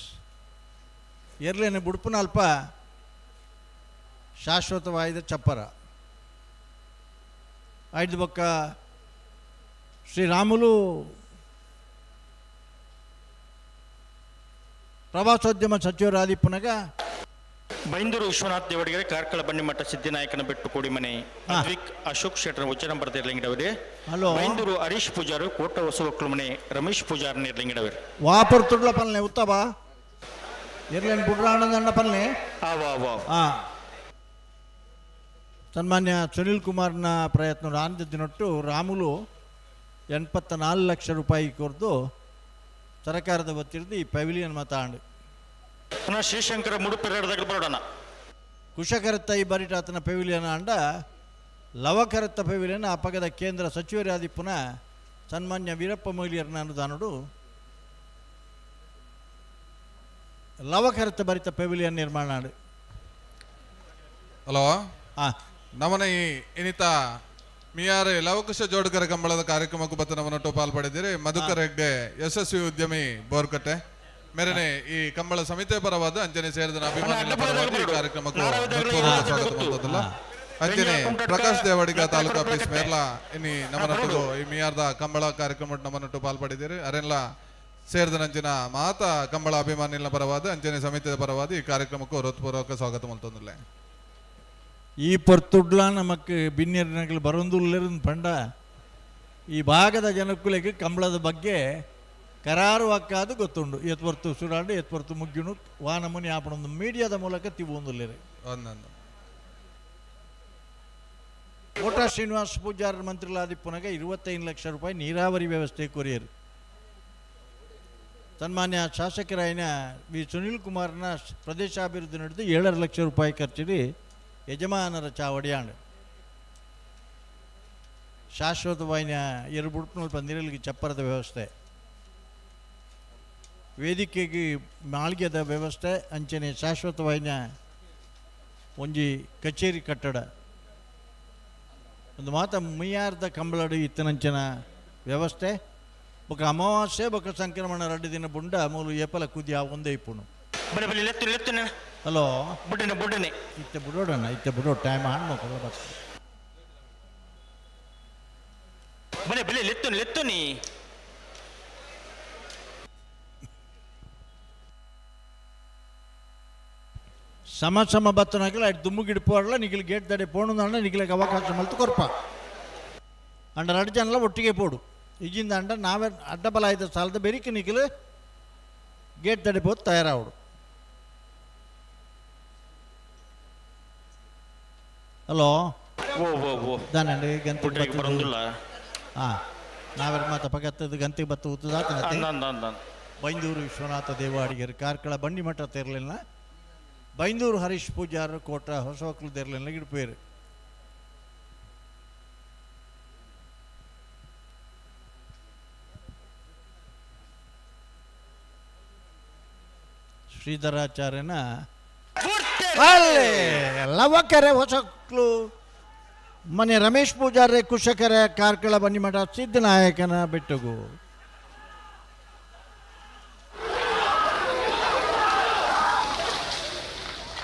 ಎರ್ಲೇನೆ ಬುಡ್ಪುನಲ್ಪ ಶಾಶ್ವತವಾದ ಚಪ್ಪರ ಐದು ಬಕ್ಕ ಶ್ರೀರಾಮುಲು ಪ್ರವಾಸೋದ್ಯಮ ಸಚಿವರಾದಿಪ್ಪನಗ ಬೈಂದೂರು ವಿಶ್ವನಾಥ್ ದೇವಡಿಗೆರೆ ಕಾರ್ಕಳ ಬನ್ನಿಮಠ ಸಿದ್ದಿನಾಯಕನ ಬೆಟ್ಟು ಕೋಡಿಮನೆ ಅದ್ವಿಕ್ ಅಶೋಕ್ ಶೆಟ್ಟರ್ ಉಚ್ಚ ನಂಬರ್ ನಿರ್ಲಿಂಗಡವರೇ. ಹಲೋ. ಬೈಂದೂರು ಹರೀಶ್ ಪೂಜಾರು ಕೋಟ ಹೊಸವಕ್ಲು ಮನೆ ರಮೇಶ್ ಪೂಜಾರ್ ನಿರ್ಲಿಂಗಡವರು. ವಾಪರ್ ತುಡ್ಲ ಪಲ್ನೆ ಉತ್ತಬ ಎರ್ಲೇನ್ ಬುಡ್ರಾಣದ ಪಲ್ನೆ ಹಾಂ ಸನ್ಮಾನ್ಯ ಸುನಿಲ್ ಕುಮಾರ್ನ ಪ್ರಯತ್ನ ಆನಂದ ದಿನೊಟ್ಟು ರಾಮುಲು 84 ಲಕ್ಷ ರೂಪಾಯಿ ಕೊರ್ದು ಸರ್ಕಾರದ ವತಿಯಿಂದ ಈ ಪೆವಿಲಿಯನ್ ಮಾತಾಂಡು. ಪುನಃ ಶ್ರೀಶಂಕರ ಮುಡುಪೆರಡದಾಗ ಬರೋಣ. ಕುಶಕರತ್ತ ಈ ಬರಿಟಾತನ ಪೆವಿಲಿಯನ್ ಅಂಡ ಲವಕರತ್ತ ಪೆವಿಲಿಯನ್ ಅಪಗದ ಕೇಂದ್ರ ಸಚಿವರಾದಿ ಪುನಃ ಸನ್ಮಾನ್ಯ ವೀರಪ್ಪ ಮೊಯ್ಲಿಯರ್ನ ಅನುದಾನಡು ಲವಕರತ್ತ ಬರಿತ ಪೆವಿಲಿಯನ್ ನಿರ್ಮಾಣ. ಹಲೋ ನಮನ ಈ ಇನಿತ ಮಿಯಾರೆ ಲವಕುಶ ಜೋಡ್ಕರ ಕಂಬಳದ ಕಾರ್ಯಕ್ರಮಕ್ಕೂ ಬತ್ತ ನಮ್ಮನೊಟ್ಟು ಪಾಲ್ಪಡೆದಿರಿ ಮಧುಕರ್ ಹೆಗ್ಡೆ ಯಶಸ್ವಿ ಉದ್ಯಮಿ ಬೋರ್ಕಟ್ಟೆ ಮೇರೆನೆ ಈ ಕಂಬಳ ಸಮಿತಿಯ ಪರವಾದ ಅಂಜನೆ ಸೇರಿದ ಅಭಿಮಾನಿಗಳ ಪರವಾಗಿ ಈ ಕಾರ್ಯಕ್ರಮಕ್ಕೂ ಸ್ವಾಗತ ಮಾಡ್ತದಲ್ಲ. ಅಂಜನೆ ಪ್ರಕಾಶ್ ದೇವಾಡಿಗ ತಾಲೂಕು ಆಫೀಸ್ ಮೇರ್ಲಾ ಇನ್ನಿ ನಮ್ಮನೊಟ್ಟು ಈ ಮಿಯಾರ್ದ ಕಂಬಳ ಕಾರ್ಯಕ್ರಮ ನಮ್ಮನೊಟ್ಟು ಪಾಲ್ಪಡೆದಿರಿ ಅರೆಲ್ಲ ಸೇರಿದ ನಂಚಿನ ಮಾತಾ ಕಂಬಳ ಅಭಿಮಾನಿಗಳ ಪರವಾದ ಅಂಜನೆ ಸಮಿತಿಯ ಪರವಾದ ಈ ಕಾರ್ಯಕ್ರಮಕ್ಕೂ ಹೃತ್ಪೂರ್ವಕ ಸ್ವಾಗತ ಮಾಡ್ತದಲ್ಲ. ಈ ಪೊರ್ತುಡ್ಲ ನಮಕ್ ಬಿನ್ನೆರ್ನಗಲು ಬರೊಂದುಲ್ಲೆರ್ ಪಂಡ ಈ ಭಾಗದ ಜನಕ್ಕುಲೆಗ್ ಕಂಬಳದ ಬಗ್ಗೆ ಕರಾರುವಾಕ್ಕಾದು ಗೊತ್ತುಂಡು. ಎತ್ಪೊರ್ತು ಸುಡಾಂಡು ಎತ್ಪೊರ್ತು ಮುಗ್ಯುಣು ವಾನಮುನಿ ಆಪಣೊಂದು ಮೀಡಿಯಾದ ಮೂಲಕ ತಿವೊಂದುಲ್ಲೆರ್. ಕೋಟಾ ಶ್ರೀನಿವಾಸ ಪೂಜಾರ ಮಂತ್ರಿಲಾದಿಪ್ಪುನಗ 25 ಲಕ್ಷ ರೂಪಾಯಿ ನೀರಾವರಿ ವ್ಯವಸ್ಥೆ ಕೊರಿಯರ್. ಸನ್ಮಾನ್ಯ ಶಾಸಕರಾಯಿನ ವಿ ಸುನಿಲ್ ಕುಮಾರ್ನ ಪ್ರದೇಶಾಭಿವೃದ್ಧಿ ನಡೆದು 7.5 ಲಕ್ಷ ರೂಪಾಯಿ ಖರ್ಚಿಡಿ ಯಜಮಾನರ ಚಾವಡಿಯಾಂಡ್ ಶಾಶ್ವತವಾಯಿನ ಎರಡು ಬುಡ್ಪುನಲ್ಪ ನೀರಲ್ಲಿಗೆ ಚಪ್ಪರದ ವ್ಯವಸ್ಥೆ ವೇದಿಕೆಗೆ ಮಾಳಿಗೆದ ವ್ಯವಸ್ಥೆ ಅಂಚನೆ ಶಾಶ್ವತವಾಯಿನ ಒಂಜಿ ಕಚೇರಿ ಕಟ್ಟಡ ಒಂದು ಮಾತ ಮುಯ್ಯಾರ್ದ ಕಂಬಳಡು ಇತ್ತನಂಚಿನ ವ್ಯವಸ್ಥೆ ಬೊಕ ಅಮಾವಾಸ್ಯೆ ಬೊಕ ಸಂಕ್ರಮಣ 2 ದಿನ ಬುಂಡ ಮೂಲು ಏಪಲ ಕುದಿ ಆ ಒಂದೇ ಇಪ್ಪುನು. ಹಲೋ ಬುಡ್ಡನೆ ಬುಡ್ಡನೆ ಇತ್ತೆ ಬುಡೋಡಣ್ಣ ಇತ್ತೆ ಬುಡೋ ಟೈಮ್ ಆನ್ ಮಕ್ಕಳ ಬರ್ತದೆ. ಬಲೆ ಬಲೆ ಲೆತ್ತು ಲೆತ್ತು ನೀ ಸಮ ಸಮ ಬತ್ತನಾಗಲ ಅಟ್ ದುಮ್ಮು ಗಿಡಪೋಡಲ ನಿಗಿಲ್ ಗೇಟ್ ದಡೆ ಪೋಣು ನಿಗಿಲಕ್ಕೆ ಅವಕಾಶ ಮಲ್ತು ಕೊರ್ಪ ಅಂಡ 2 ಜನಲ ಒಟ್ಟಿಗೆ ಪೋಡು ಇಜಿಂದ ಅಂಡ ನಾವೇ ಅಡ್ಡಬಲ ಆಯ್ತ ಸಾಲದ ಬೆರಿಕೆ ನಿಗಿಲು ಗೇಟ್ ದಡೆ ಪೋದು ತಯಾರಾವಡು. ಹಲೋ ಓ ಓ ಓ ದಾನಂడి ಗಂತಿ ಬರಂದುಲ್ಲ. ಹಾಂ ನಾವೆರ ಮಾತ ಪಗತ್ತದ ಗಂತಿ ಬತ್ತ ಉತ್ತದಾತ ಅಂದ ಅಂದ ಅಂದ ಬೈಂದೂರು ವಿಶ್ವನಾಥ ದೇವಾಡಿಗರು ಕಾರ್ಕಳ ಬಂಡಿಮಠ ತೆರಲಿಲ್ಲ, ಬೈಂದೂರು ಹರೀಶ್ ಪೂಜಾರ್ ಕೋಟ ಹೊಸವಕ್ಲು ತೆರಲಿಲ್ಲ ಗಿಡಪೇರು. ಶ್ರೀಧರಾಚಾರ್ಯನ ಅಲ್ಲೇ ಲವಕೆರೆ ಹೊಸಕ್ಲು ಮನೆ ರಮೇಶ್ ಪೂಜಾರಿ ಕುಶಕರೆ ಕಾರ್ಕಳ ಬನ್ನಿಮಠ ಸಿದ್ದನಾಯಕನ ಬೆಟ್ಟಗು.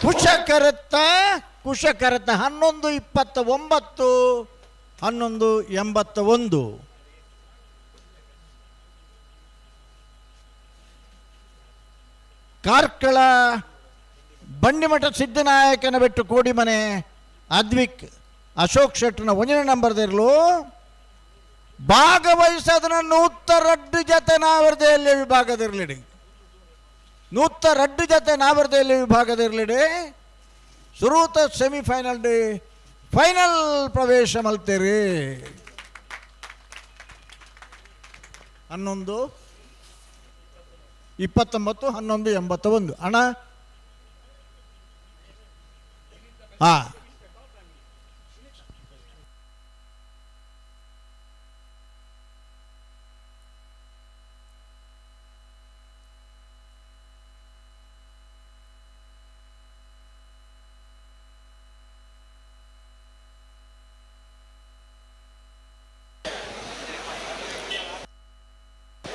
ಕುಶಕರತ್ತ ಕುಶಕರತ್ತ 11:29 11:81. ಕಾರ್ಕಳ ಬಂಡಿಮಠ ಸಿದ್ದನಾಯಕನ ಬೆಟ್ಟು ಕೋಡಿಮನೆ ಅದ್ವಿಕ್ ಅಶೋಕ್ ಶೆಟ್ಟನ ಒಂದನೇ ನಂಬರ್ದಿರಲು ಭಾಗವಹಿಸೋದನ್ನ 102 ಜತೆ ನಾವರ್ದೆಯಲ್ಲಿ ವಿಭಾಗದಿರಲಿಡಿ, 102 ಜತೆ ನಾವರ್ದೆಯಲ್ಲಿ ವಿಭಾಗದಿರಲಿಡಿ ಸುರೂತ ಸೆಮಿಫೈನಲ್ ಡಿ ಫೈನಲ್ ಪ್ರವೇಶ ಮಲ್ತೀರಿ. 11:29 11:81 ಅಣ್ಣ. ಹಾಂ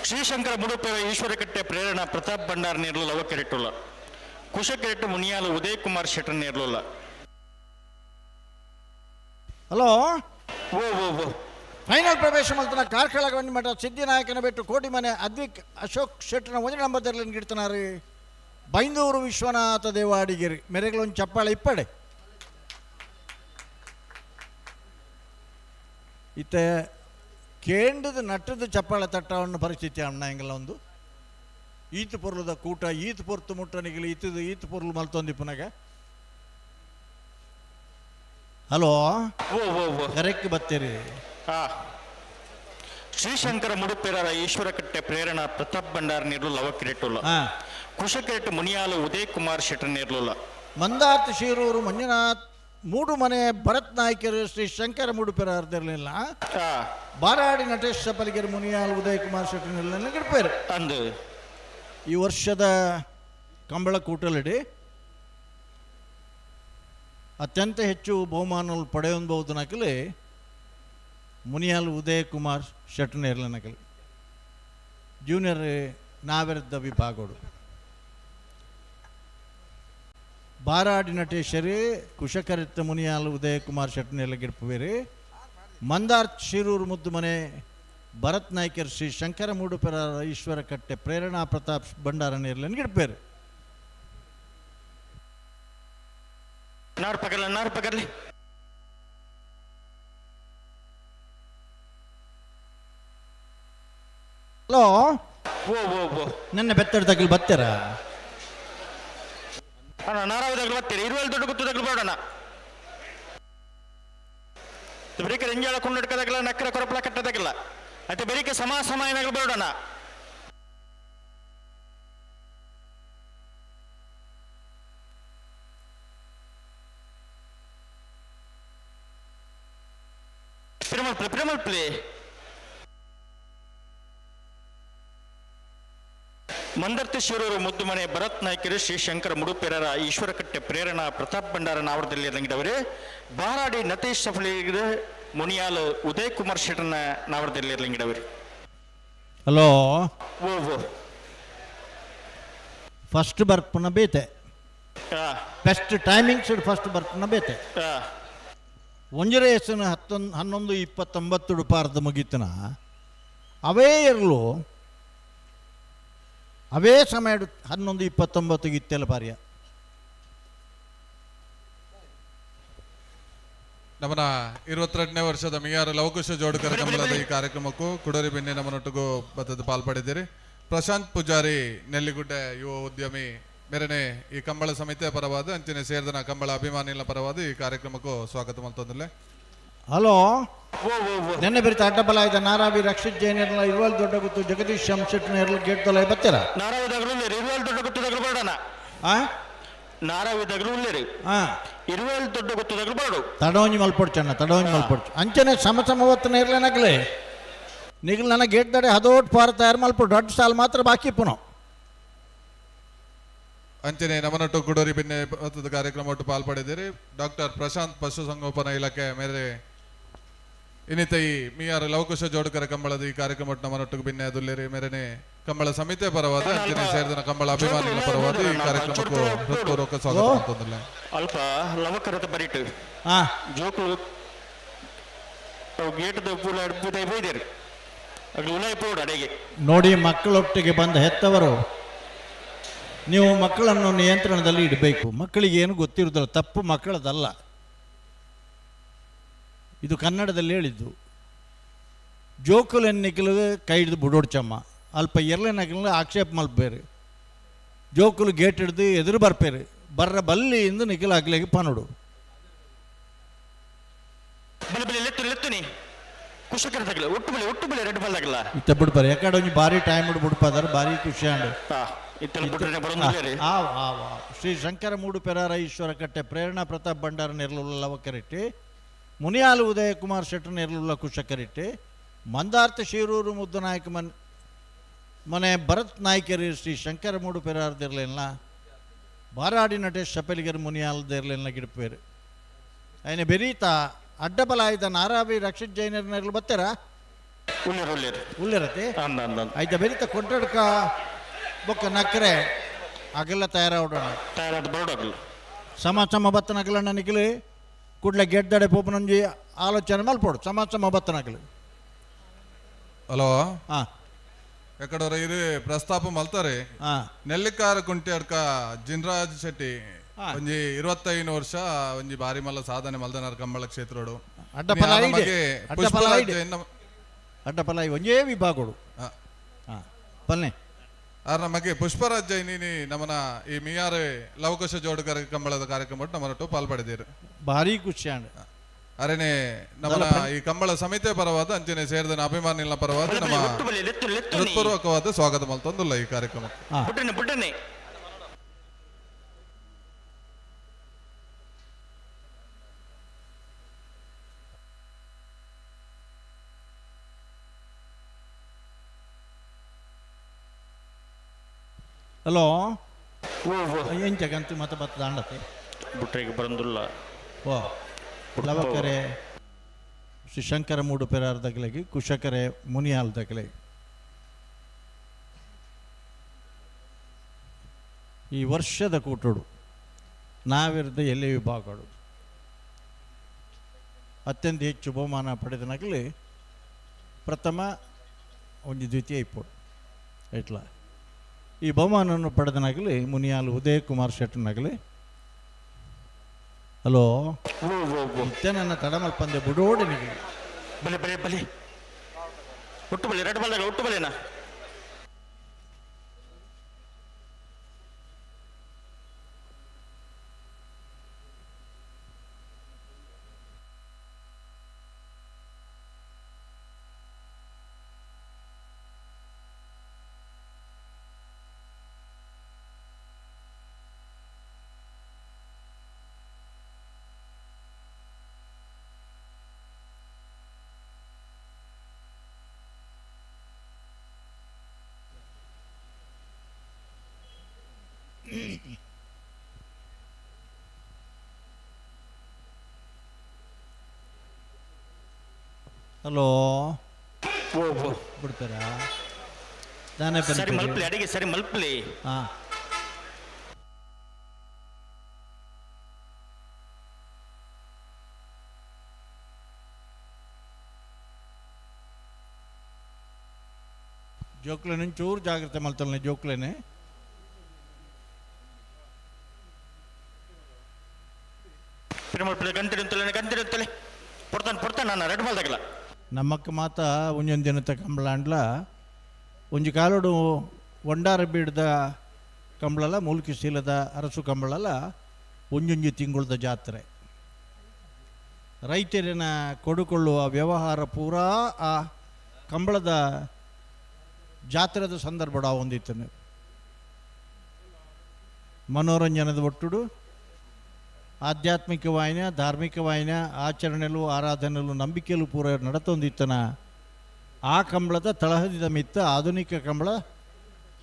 ಶ್ರೀಶಂಕರ ಮುಡುಪೆರ ಈಶ್ವರಕಟ್ಟೆ ಪ್ರೇರಣಾ ಪ್ರತಾಪ್ ಭಂಡಾರ್ ನೇರ್ಲು ಲವಕೆರೆಟ್ಟುಲ್ಲ, ಕುಶಕೆರೆಟ್ಟು ಮುನಿಯಾಲು ಉದಯ್ ಕುಮಾರ್ ಶೆಟ್ಟರ್ ನೇರ್ಲುಲ್ಲ. ಹಲೋ ಓ ಓ ಓ ಫೈನಲ್ ಪ್ರವೇಶ ಮಲ್ತನ ಕಾರ್ಕಳ ಮಠ ಸಿದ್ದಿನಾಯಕನ ಬೆಟ್ಟು ಕೋಟಿಮನೆ ಅದ್ವಿಕ್ ಅಶೋಕ್ ಶೆಟ್ಟರ್ನ ಒಂದೇ ನಂಬರ್ ತೆರಲಿನ ಗಿಡ್ತನಾರಿ ಬೈಂದೂರು ವಿಶ್ವನಾಥ ದೇವಾಡಿಗಿರಿ ಮೆರೆಗಳೊಂದು ಚಪ್ಪಾಳೆ ಇಪ್ಪಡೆ. ಇತ್ತೆ ಕೇಂದ್ರದ ನಟ್ಟದ ಚಪ್ಪಾಳೆ ತಟ್ಟವನ್ನು ಪರಿಸ್ಥಿತಿ ಅಣ್ಣ ಎಂಗಲ ಒಂದು ಈತು ಪೊರ್ಲದ ಕೂಟ ಈತು ಪೊರ್ತು ಮುಟ್ಟನಿಗಲಿ ಈತದ ಈತು ಪೊರ್ಲು ಮಲ್ತೊಂದಿಪ್ಪನಾಗ. ಹಲೋ ಓ ಓ ಓ ಕರೆಕ್ಟ್ ಬತ್ತೀರಿ. ಶ್ರೀಶಂಕರ ಮುಡುಪೆರರ ಈಶ್ವರಕಟ್ಟೆ ಪ್ರೇರಣಾ ಪ್ರತಾಪ್ ಭಂಡಾರ್ ನೇರ್ಲು ಲವಕಿರೆಟ್ಟುಲ್ಲ, ಕುಶಕೆರೆಟ್ಟು ಮುನಿಯಾಲು ಉದಯ್ ಕುಮಾರ್ ಶೆಟ್ಟರ್ ನೇರ್ಲುಲ್ಲ. ಮಂದಾರ್ಥ ಶಿರೂರು ಮಂಜುನಾಥ್ ಮೂಡು ಮನೆ ಭರತ್ ನಾಯ್ಕರು ಶ್ರೀ ಶಂಕರ ಮುಡುಪೆರ ಅರ್ದಿರಲಿಲ್ಲ, ಬಾರಾಡಿ ನಟೇಶ್ ಸಪಲಿಗೆರೆ ಮುನಿಯಾಲ್ ಉದಯ್ ಕುಮಾರ್ ಶೆಟ್ಟರ್ ಗಿಡ್ಪೇರು. ಅಂದು ಈ ವರ್ಷದ ಕಂಬಳ ಕೂಟಲಡಿ ಅತ್ಯಂತ ಹೆಚ್ಚು ಬಹುಮಾನ ಪಡೆಯಬಹುದು ನಕಲಿ ಮುನಿಯಾಲ್ ಉದಯ್ ಕುಮಾರ್ ಶೆಟ್ಟರ್ ನಕಲಿ ಜೂನಿಯರ್ ನಾವೆರದ ವಿಭಾಗಡು. ಬಾರಾಡಿ ನಟೇಶರಿ ಕುಶಕರಿತ್ತ ಮುನಿಯಾಲ್ ಉದಯ್ ಕುಮಾರ್ ಶೆಟ್ಟನೆಲ್ಲ ಗಿಡ್ಪುವೇರಿ, ಮಂದಾರ್ ಶಿರೂರು ಮುದ್ದು ಮನೆ ಭರತ್ ನಾಯ್ಕರ್ ಶ್ರೀ ಶಂಕರ ಮೂಡುಪೆರ ಈಶ್ವರ ಕಟ್ಟೆ ಪ್ರೇರಣಾ ಪ್ರತಾಪ್ ಭಂಡಾರ ನೇರ್ಲನ್ ಗಿಡ್ಪೇರು. ನಾರ್ ಪಗರ್ಲ ನಾರ್ ಪಗರ್ಲಿ. ಹಲೋ ಓ ಓ ಓ ನನ್ನ ಬೆತ್ತಡ ತಗಲು ಬತ್ತೀರ? ಅಣ್ಣ ನಾರಾವದಾಗಲು ಬರ್ತೀರಿ ಇರುವಲ್ಲಿ ದೊಡ್ಡ ಗುತ್ತು ತಗಲು ಬೇಡಣ್ಣ. ಬೆರಿಕೆ ರಂಜಾಳ ಕೊಂಡಡ್ಕದಾಗಲ್ಲ ನಕ್ಕರ ಕೊರಪಲ ಕಟ್ಟದಾಗಿಲ್ಲ ಅತ್ತೆ ಬೆರಿಕೆ ಸಮ ಸಮ ಏನಾಗಲು ಬೇಡಣ್ಣ. ಪ್ರೇಮಲ್ ಪ್ರೇಮಲ್ ಪ್ಲೇ ಮಂದರ್ತಿ ಶಿರೂರು ಮುದ್ದುಮನೆ ಭರತ್ ನಾಯ್ಕರು ಶ್ರೀ ಶಂಕರ ಮುಡುಪೆರರ ಈಶ್ವರಕಟ್ಟೆ ಪ್ರೇರಣಾ ಪ್ರತಾಪ್ ಭಂಡಾರ ನಾವರದಲ್ಲಿ ರಂಗಿದವರು, ಬಾರಾಡಿ ನತೇಶ್ ಸಫಲಿಗೆ ಮುನಿಯಾಲ್ ಉದಯ್ ಕುಮಾರ್ ಶೆಟ್ಟರ್ನ ನಾವರದಲ್ಲಿ ರಂಗಿದವರು. ಹಲೋ ಓ ಓ ಫಸ್ಟ್ ಬರ್ಪುನ ಬೇತೆ ಬೆಸ್ಟ್ ಟೈಮಿಂಗ್ಸ್ ಫಸ್ಟ್ ಬರ್ಪುನ ಬೇತೆ. ಒಂಜರೆ ಹೆಸರು 11:29 ರೂಪಾರ್ದ ಮುಗೀತನ ಅವೇ ಇರಲು ಅವೇ ಸಮಯ 11:29 ಇತ್ತೆಲ್ಲ ಪಾರ್ಯ. ನಮ್ಮನ 22ನೇ ವರ್ಷದ ಮಿಯಾರ ಲವಕುಶ ಜೋಡುಕರ ಕಂಬಳದ ಈ ಕಾರ್ಯಕ್ರಮಕ್ಕೂ ಕುಡರಿ ಬೆನ್ನೆ ನಮ್ಮನೊಟ್ಟಿಗೂ ಬತ್ತದ ಪಾಲ್ಪಡಿದ್ದೀರಿ. ಪ್ರಶಾಂತ್ ಪೂಜಾರಿ ನೆಲ್ಲಿಗುಡ್ಡೆ ಯುವ ಉದ್ಯಮಿ ಮೇರನೆ ಈ ಕಂಬಳ ಸಮಿತಿಯ ಪರವಾದ ಅಂಚನೆ ಸೇರಿದನ ಕಂಬಳ ಅಭಿಮಾನಿಗಳ ಪರವಾದ ಈ ಕಾರ್ಯಕ್ರಮಕ್ಕೂ ಸ್ವಾಗತ ಮಲ್ತೊಂದಿಲ್ಲ. ಹಲೋ, ನೆನ್ನೆ ಬೆರಿತ ಅಡ್ಡಬಲ ಆಯ್ತ ನಾರಾವಿ ರಕ್ಷಿತ್ ಜೈನ್ ಇರಲ್ಲ ಇರುವಲ್ ದೊಡ್ಡ ಗುತ್ತು ಜಗದೀಶ್ ಶಂಶೆಟ್ ಇರಲು ಗೇಟ್ ತೊಲೆ ಬತ್ತೀರ. ನಾರಾವಿ ದಗಲು ಇರುವಲ್ ದೊಡ್ಡ ಗುತ್ತು ದಗಲು ಬರೋಣ. ನಾರಾವಿ ದಗಲು ಉಳ್ಳೇರಿ ಇರುವಲ್ ದೊಡ್ಡ ಗುತ್ತು ದಗಲು ಬರೋಡು. ತಡೋಂಜಿ ಮಲ್ಪೊಡ್ಚಣ್ಣ, ತಡೋಂಜಿ ಮಲ್ಪೊಡ್ಚು. ಅಂಚನೆ ಸಮ ಸಮ ಹೊತ್ತು ನೇರ್ಲೇನಾಗಲೇ ನಿಗಲ್ ನನ್ನ ಗೇಟ್ ದಡೆ ಹದೋಟ್ ಪಾರ ತಯಾರು ಮಲ್ಪೊಡು, ದೊಡ್ಡ ಸಾಲು ಮಾತ್ರ ಬಾಕಿ ಪುನಃ. ಅಂಚನೆ ನಮನೊಟ್ಟು ಕುಡೋರಿ ಬಿನ್ನೆ ಕಾರ್ಯಕ್ರಮ ಒಟ್ಟು ಪಾಲ್ಪಡೆದಿರಿ ಡಾಕ್ಟರ್ ಪ್ರಶಾಂತ್ ಪಶುಸಂಗೋಪನಾ ಇಲಾಖೆ ಮೇರೆ ಇನ್ನಿತ ಈ ಮಿಯಾರ್ ಲವಕುಶ ಜೋಡುಕರ ಕಂಬಳದ ಈ ಕಾರ್ಯಕ್ರಮ ಒಟ್ಟು ನಮ್ಮನೊಟ್ಟಿಗೆ ಬಿನ್ನೆ ಅದುಲ್ಲೇರಿ ಮೇರೆನೆ ಕಂಬಳ ಸಮಿತಿಯ ಪರವಾದ ಅಂಚನೆ ಸೇರಿದ ಕಂಬಳ ಅಭಿಮಾನಿಗಳ ಪರವಾದ ಈ ಕಾರ್ಯಕ್ರಮಕ್ಕೂ ಹೃತ್ಪೂರ್ವಕ ಸ್ವಾಗತ ಅಂತಂದಿಲ್ಲ. ಅಲ್ಪ ಲವಕರತ ಬರಿಟು ಜೋಕುಲು ಗೇಟ್ ಪೂಲ ಅದು ಉಲಾಯಿ ಪೋಡು ಅಡೆಗೆ. ನೋಡಿ, ಮಕ್ಕಳೊಟ್ಟಿಗೆ ಬಂದ ಹೆತ್ತವರು ನೀವು ಮಕ್ಕಳನ್ನು ನಿಯಂತ್ರಣದಲ್ಲಿ ಇಡಬೇಕು. ಮಕ್ಕಳಿಗೆ ಏನು ಗೊತ್ತಿರುವುದಿಲ್ಲ, ತಪ್ಪು ಮಕ್ಕಳದಲ್ಲ. ಇದು ಕನ್ನಡದಲ್ಲಿ ಹೇಳಿದ್ದು. ಜೋಕುಲೆನ್ನಿಕಲು ಕೈ ಹಿಡಿದು ಬುಡೋಡ್ಚಮ್ಮ ಅಲ್ಪ ಎರ್ಲೆನಕಲು ಆಕ್ಷೇಪ ಮಲ್ಪೇರು, ಜೋಕುಲು ಗೇಟ್ ಹಿಡಿದು ಎದುರು ಬರ್ಪೇರು, ಬರ್ರ ಬಲ್ಲಿ ಇಂದು ನಿಖಿಲ್ ಆಗ್ಲಿಗೆ ಪನುಡು. ಬಲೆ ಬಲೆ ಲೆತ್ತು ಲೆತ್ತುನಿ ಕುಶಕರ ತಗಲ ಒಟ್ಟು ಬಲೆ ಒಟ್ಟು ಬಲೆ ರೆಡ್ ಬಲ್ ತಗಲ. ಇತ್ತ ಬಿಡ್ಪಾರೆ ಯಾಕಡೆ ಒಂಜಿ ಭಾರಿ ಟೈಮ್ ಬಿಡ್ಪಾದಾರ ಭಾರಿ ಖುಷಿ ಆಂಡ್. ಶ್ರೀ ಶಂಕರ ಮೂಡು ಪೆರಾರ ಈಶ್ವರ ಕಟ್ಟೆ ಪ್ರೇರಣಾ ಪ್ರತಾಪ್ ಭಂಡಾರ ನೆರ್ಲುಲ್ಲ ಲವಕರೆಟ್ಟಿ, ಮುನಿಯಾಲು ಉದಯ ಕುಮಾರ್ ಶೆಟ್ಟರ್ ನೆರ್ಲುಲ್ಲ ಕುಶಕರೆಟ್ಟಿ, ಮಂದಾರ್ಥ ಶಿರೂರು ಮುದ್ದನಾಯಕ ಮನೆ ಭರತ್ ನಾಯ್ಕರಿ ಶ್ರೀ ಶಂಕರ ಮೂಡು ಪೆರಾರದಿರ್ಲಿಲ್ಲ, ಬಾರಾಡಿ ನಟೇಶ್ ಶಪಲಿಗರ್ ಮುನಿಯಾಲ್ದಿರ್ಲಿಲ್ಲ ಗಿಡಪೇರು. ಆಯ್ನ ಬೆರೀತ ಅಡ್ಡಬಲ ಆಯ್ತ ನಾರಾವಿ ರಕ್ಷಿತ್ ಜೈನರ್ ನೆರ್ಲು ಬತ್ತೀರ ಉಳ್ಳೇರು ಉಳ್ಳೇರು ಉಳ್ಳೇರತೆ ಆಯ್ತ ಬೆರೀತ ಕೊಂಟಡ್ಕ ಬೊಕ್ಕ ನಕ್ಕರೆ ಅಗಲ ತಯಾರಾವಡೋಣ ತಯಾರಾದ ಬರೋಡಗಲು ಸಮ ಸಮ ಬತ್ತನಗಲಣ್ಣ ನಿಖಿಲಿ ಕೂಡಲೇ ಗೆಡ್ದಡೆ ಪೋಪನಂಜಿ ಆಲೋಚನೆ ಮಲ್ಪೋಡು ಸಮ ಸಮ ಬತ್ತನಗಲು. ಹಲೋ, ಎಕ್ಕಡೋರ ಇರು ಪ್ರಸ್ತಾಪ ಮಲ್ತಾರೆ. ನೆಲ್ಲಿಕಾರ ಕುಂಟಿ ಅಡ್ಕ ಜಿನ್ರಾಜ್ ಶೆಟ್ಟಿ ಒಂಜಿ 25 ವರ್ಷ ಒಂಜಿ ಬಾರಿ ಮಲ್ಲ ಸಾಧನೆ ಮಲ್ದನಾರ್ ಕಂಬಳ ಕ್ಷೇತ್ರೋಡು. ಅಡ್ಡಪಲ ಒಂಜೇ ವಿಭಾಗಡು ಪಲ್ನೆ ಆರ್ ನಮಗೆ ಪುಷ್ಪರಾಜ್ ಜೈನಿನಿ ನಮನ ಈ ಮಿಯಾರೆ ಲವಕುಶ ಜೋಡುಕರ ಕಂಬಳದ ಕಾರ್ಯಕ್ರಮ ನಮ್ಮನೊಟ್ಟು ಪಾಲ್ಪಡೆದಿರು. ಭಾರಿ ಖುಷಿ. ಅರೆನೆ ನಮ್ಮನ ಈ ಕಂಬಳ ಸಮಿತಿಯ ಪರವಾದ ಅಂಚನೆ ಸೇರಿದ ಅಭಿಮಾನಿಗಳ ಪರವಾದ ನಮ್ಮ ಹೃತ್ಪೂರ್ವಕವಾದ ಸ್ವಾಗತ ಮಲ್ತೊಂದುಲ್ಲ ಈ ಕಾರ್ಯಕ್ರಮಕ್ಕೆ. ಹಲೋ, ಎಂಚಗಂತು ಮತ್ತೆ ಬತ್ತ ದಾಂಡತೆ ಬುಟ್ರಿಗೆ ಬರಂದುಲ್ಲ. ಓ ಲವಕರೆ ಶ್ರೀ ಶಂಕರ ಮೂಡು ಪೆರಾರ್ ದಗಲೆಗೆ ಕುಶಕರೆ ಮುನಿಯಾಲ್ ದಗಲೆಗೆ ಈ ವರ್ಷದ ಕೂಟೋಡು ನಾವಿರದ ಎಲ್ಲಿ ವಿಭಾಗಗಳು ಅತ್ಯಂತ ಹೆಚ್ಚು ಬಹುಮಾನ ಪಡೆದನಾಗಲಿ ಪ್ರಥಮ ಒಂದು ದ್ವಿತೀಯ ಇಪ್ಪೋಡು ಎಟ್ಲ ಈ ಬಹುಮಾನವನ್ನು ಪಡೆದನಾಗಲಿ ಮುನಿಯಾಲ್ ಉದಯ್ ಕುಮಾರ್ ಶೆಟ್ಟನಾಗಲಿ. ಹಲೋ, ಇತ್ತೆ ನನ್ನ ತಡಮಲ್ಪಂದೆ ಬುಡೋಡಿ ನಿಮಗೆ. ಬಲೆ ಬಲೆ ಬಲೆ ಒಟ್ಟು ಬಲೆ ಎರಡು ಬಲ್ದಾಗ ಒಟ್ಟು ಬಲೆನಾ. ಹಲೋ, ಬಿಡ್ತಾರಾ? ನಾನೇ ಸರಿ ಮಲ್ಪಲಿ ಅಡಿಗೆ ಸರಿ ಮಲ್ಪಲಿ. ಹಾಂ, ಜೋಕ್ಲೇನೆ ಚೂರು ಜಾಗ್ರತೆ ಮಲ್ತಲ್ನೆ ಜೋಕ್ಲೇನೆ. ಪೊಡ್ತಾನೆ ಪೊಡ್ತಾನೆ ನಾನು ರೆಡ್ ಬಾಲ್ ತಗಲ. ನಮ್ಮಕ್ಕ ಮಾತ ಒಂಜೊಂದು ದಿನತ ಕಂಬಳಾಂಡ್ಲ ಒಂಜಿ ಕಾಲೋಡು ಒಂಡಾರ ಬೀಡ್ದ ಕಂಬಳಲ ಮೂಲ್ಕಿ ಶೀಲದ ಅರಸು ಕಂಬಳಲ ಒಂಜೊಂಜಿ ತಿಂಗುಳದ ಜಾತ್ರೆ. ರೈತರಿನ ಕೊಡುಕೊಳ್ಳುವ ವ್ಯವಹಾರ ಪೂರಾ ಆ ಕಂಬಳದ ಜಾತ್ರೆದ ಸಂದರ್ಭ ಹೊಂದಿತ್ತು. ಮನೋರಂಜನದ ಒಟ್ಟುಡು ಆಧ್ಯಾತ್ಮಿಕವಾಯಿನ ಧಾರ್ಮಿಕವಾಯಿನ ಆಚರಣೆಲು ಆರಾಧನೆಲು ನಂಬಿಕೆಲು ಪೂರ ನಡತೊಂದಿತ್ತನ ಆ ಕಂಬಳದ ತಳಹದಿದ ಮಿತ್ತ ಆಧುನಿಕ ಕಂಬಳ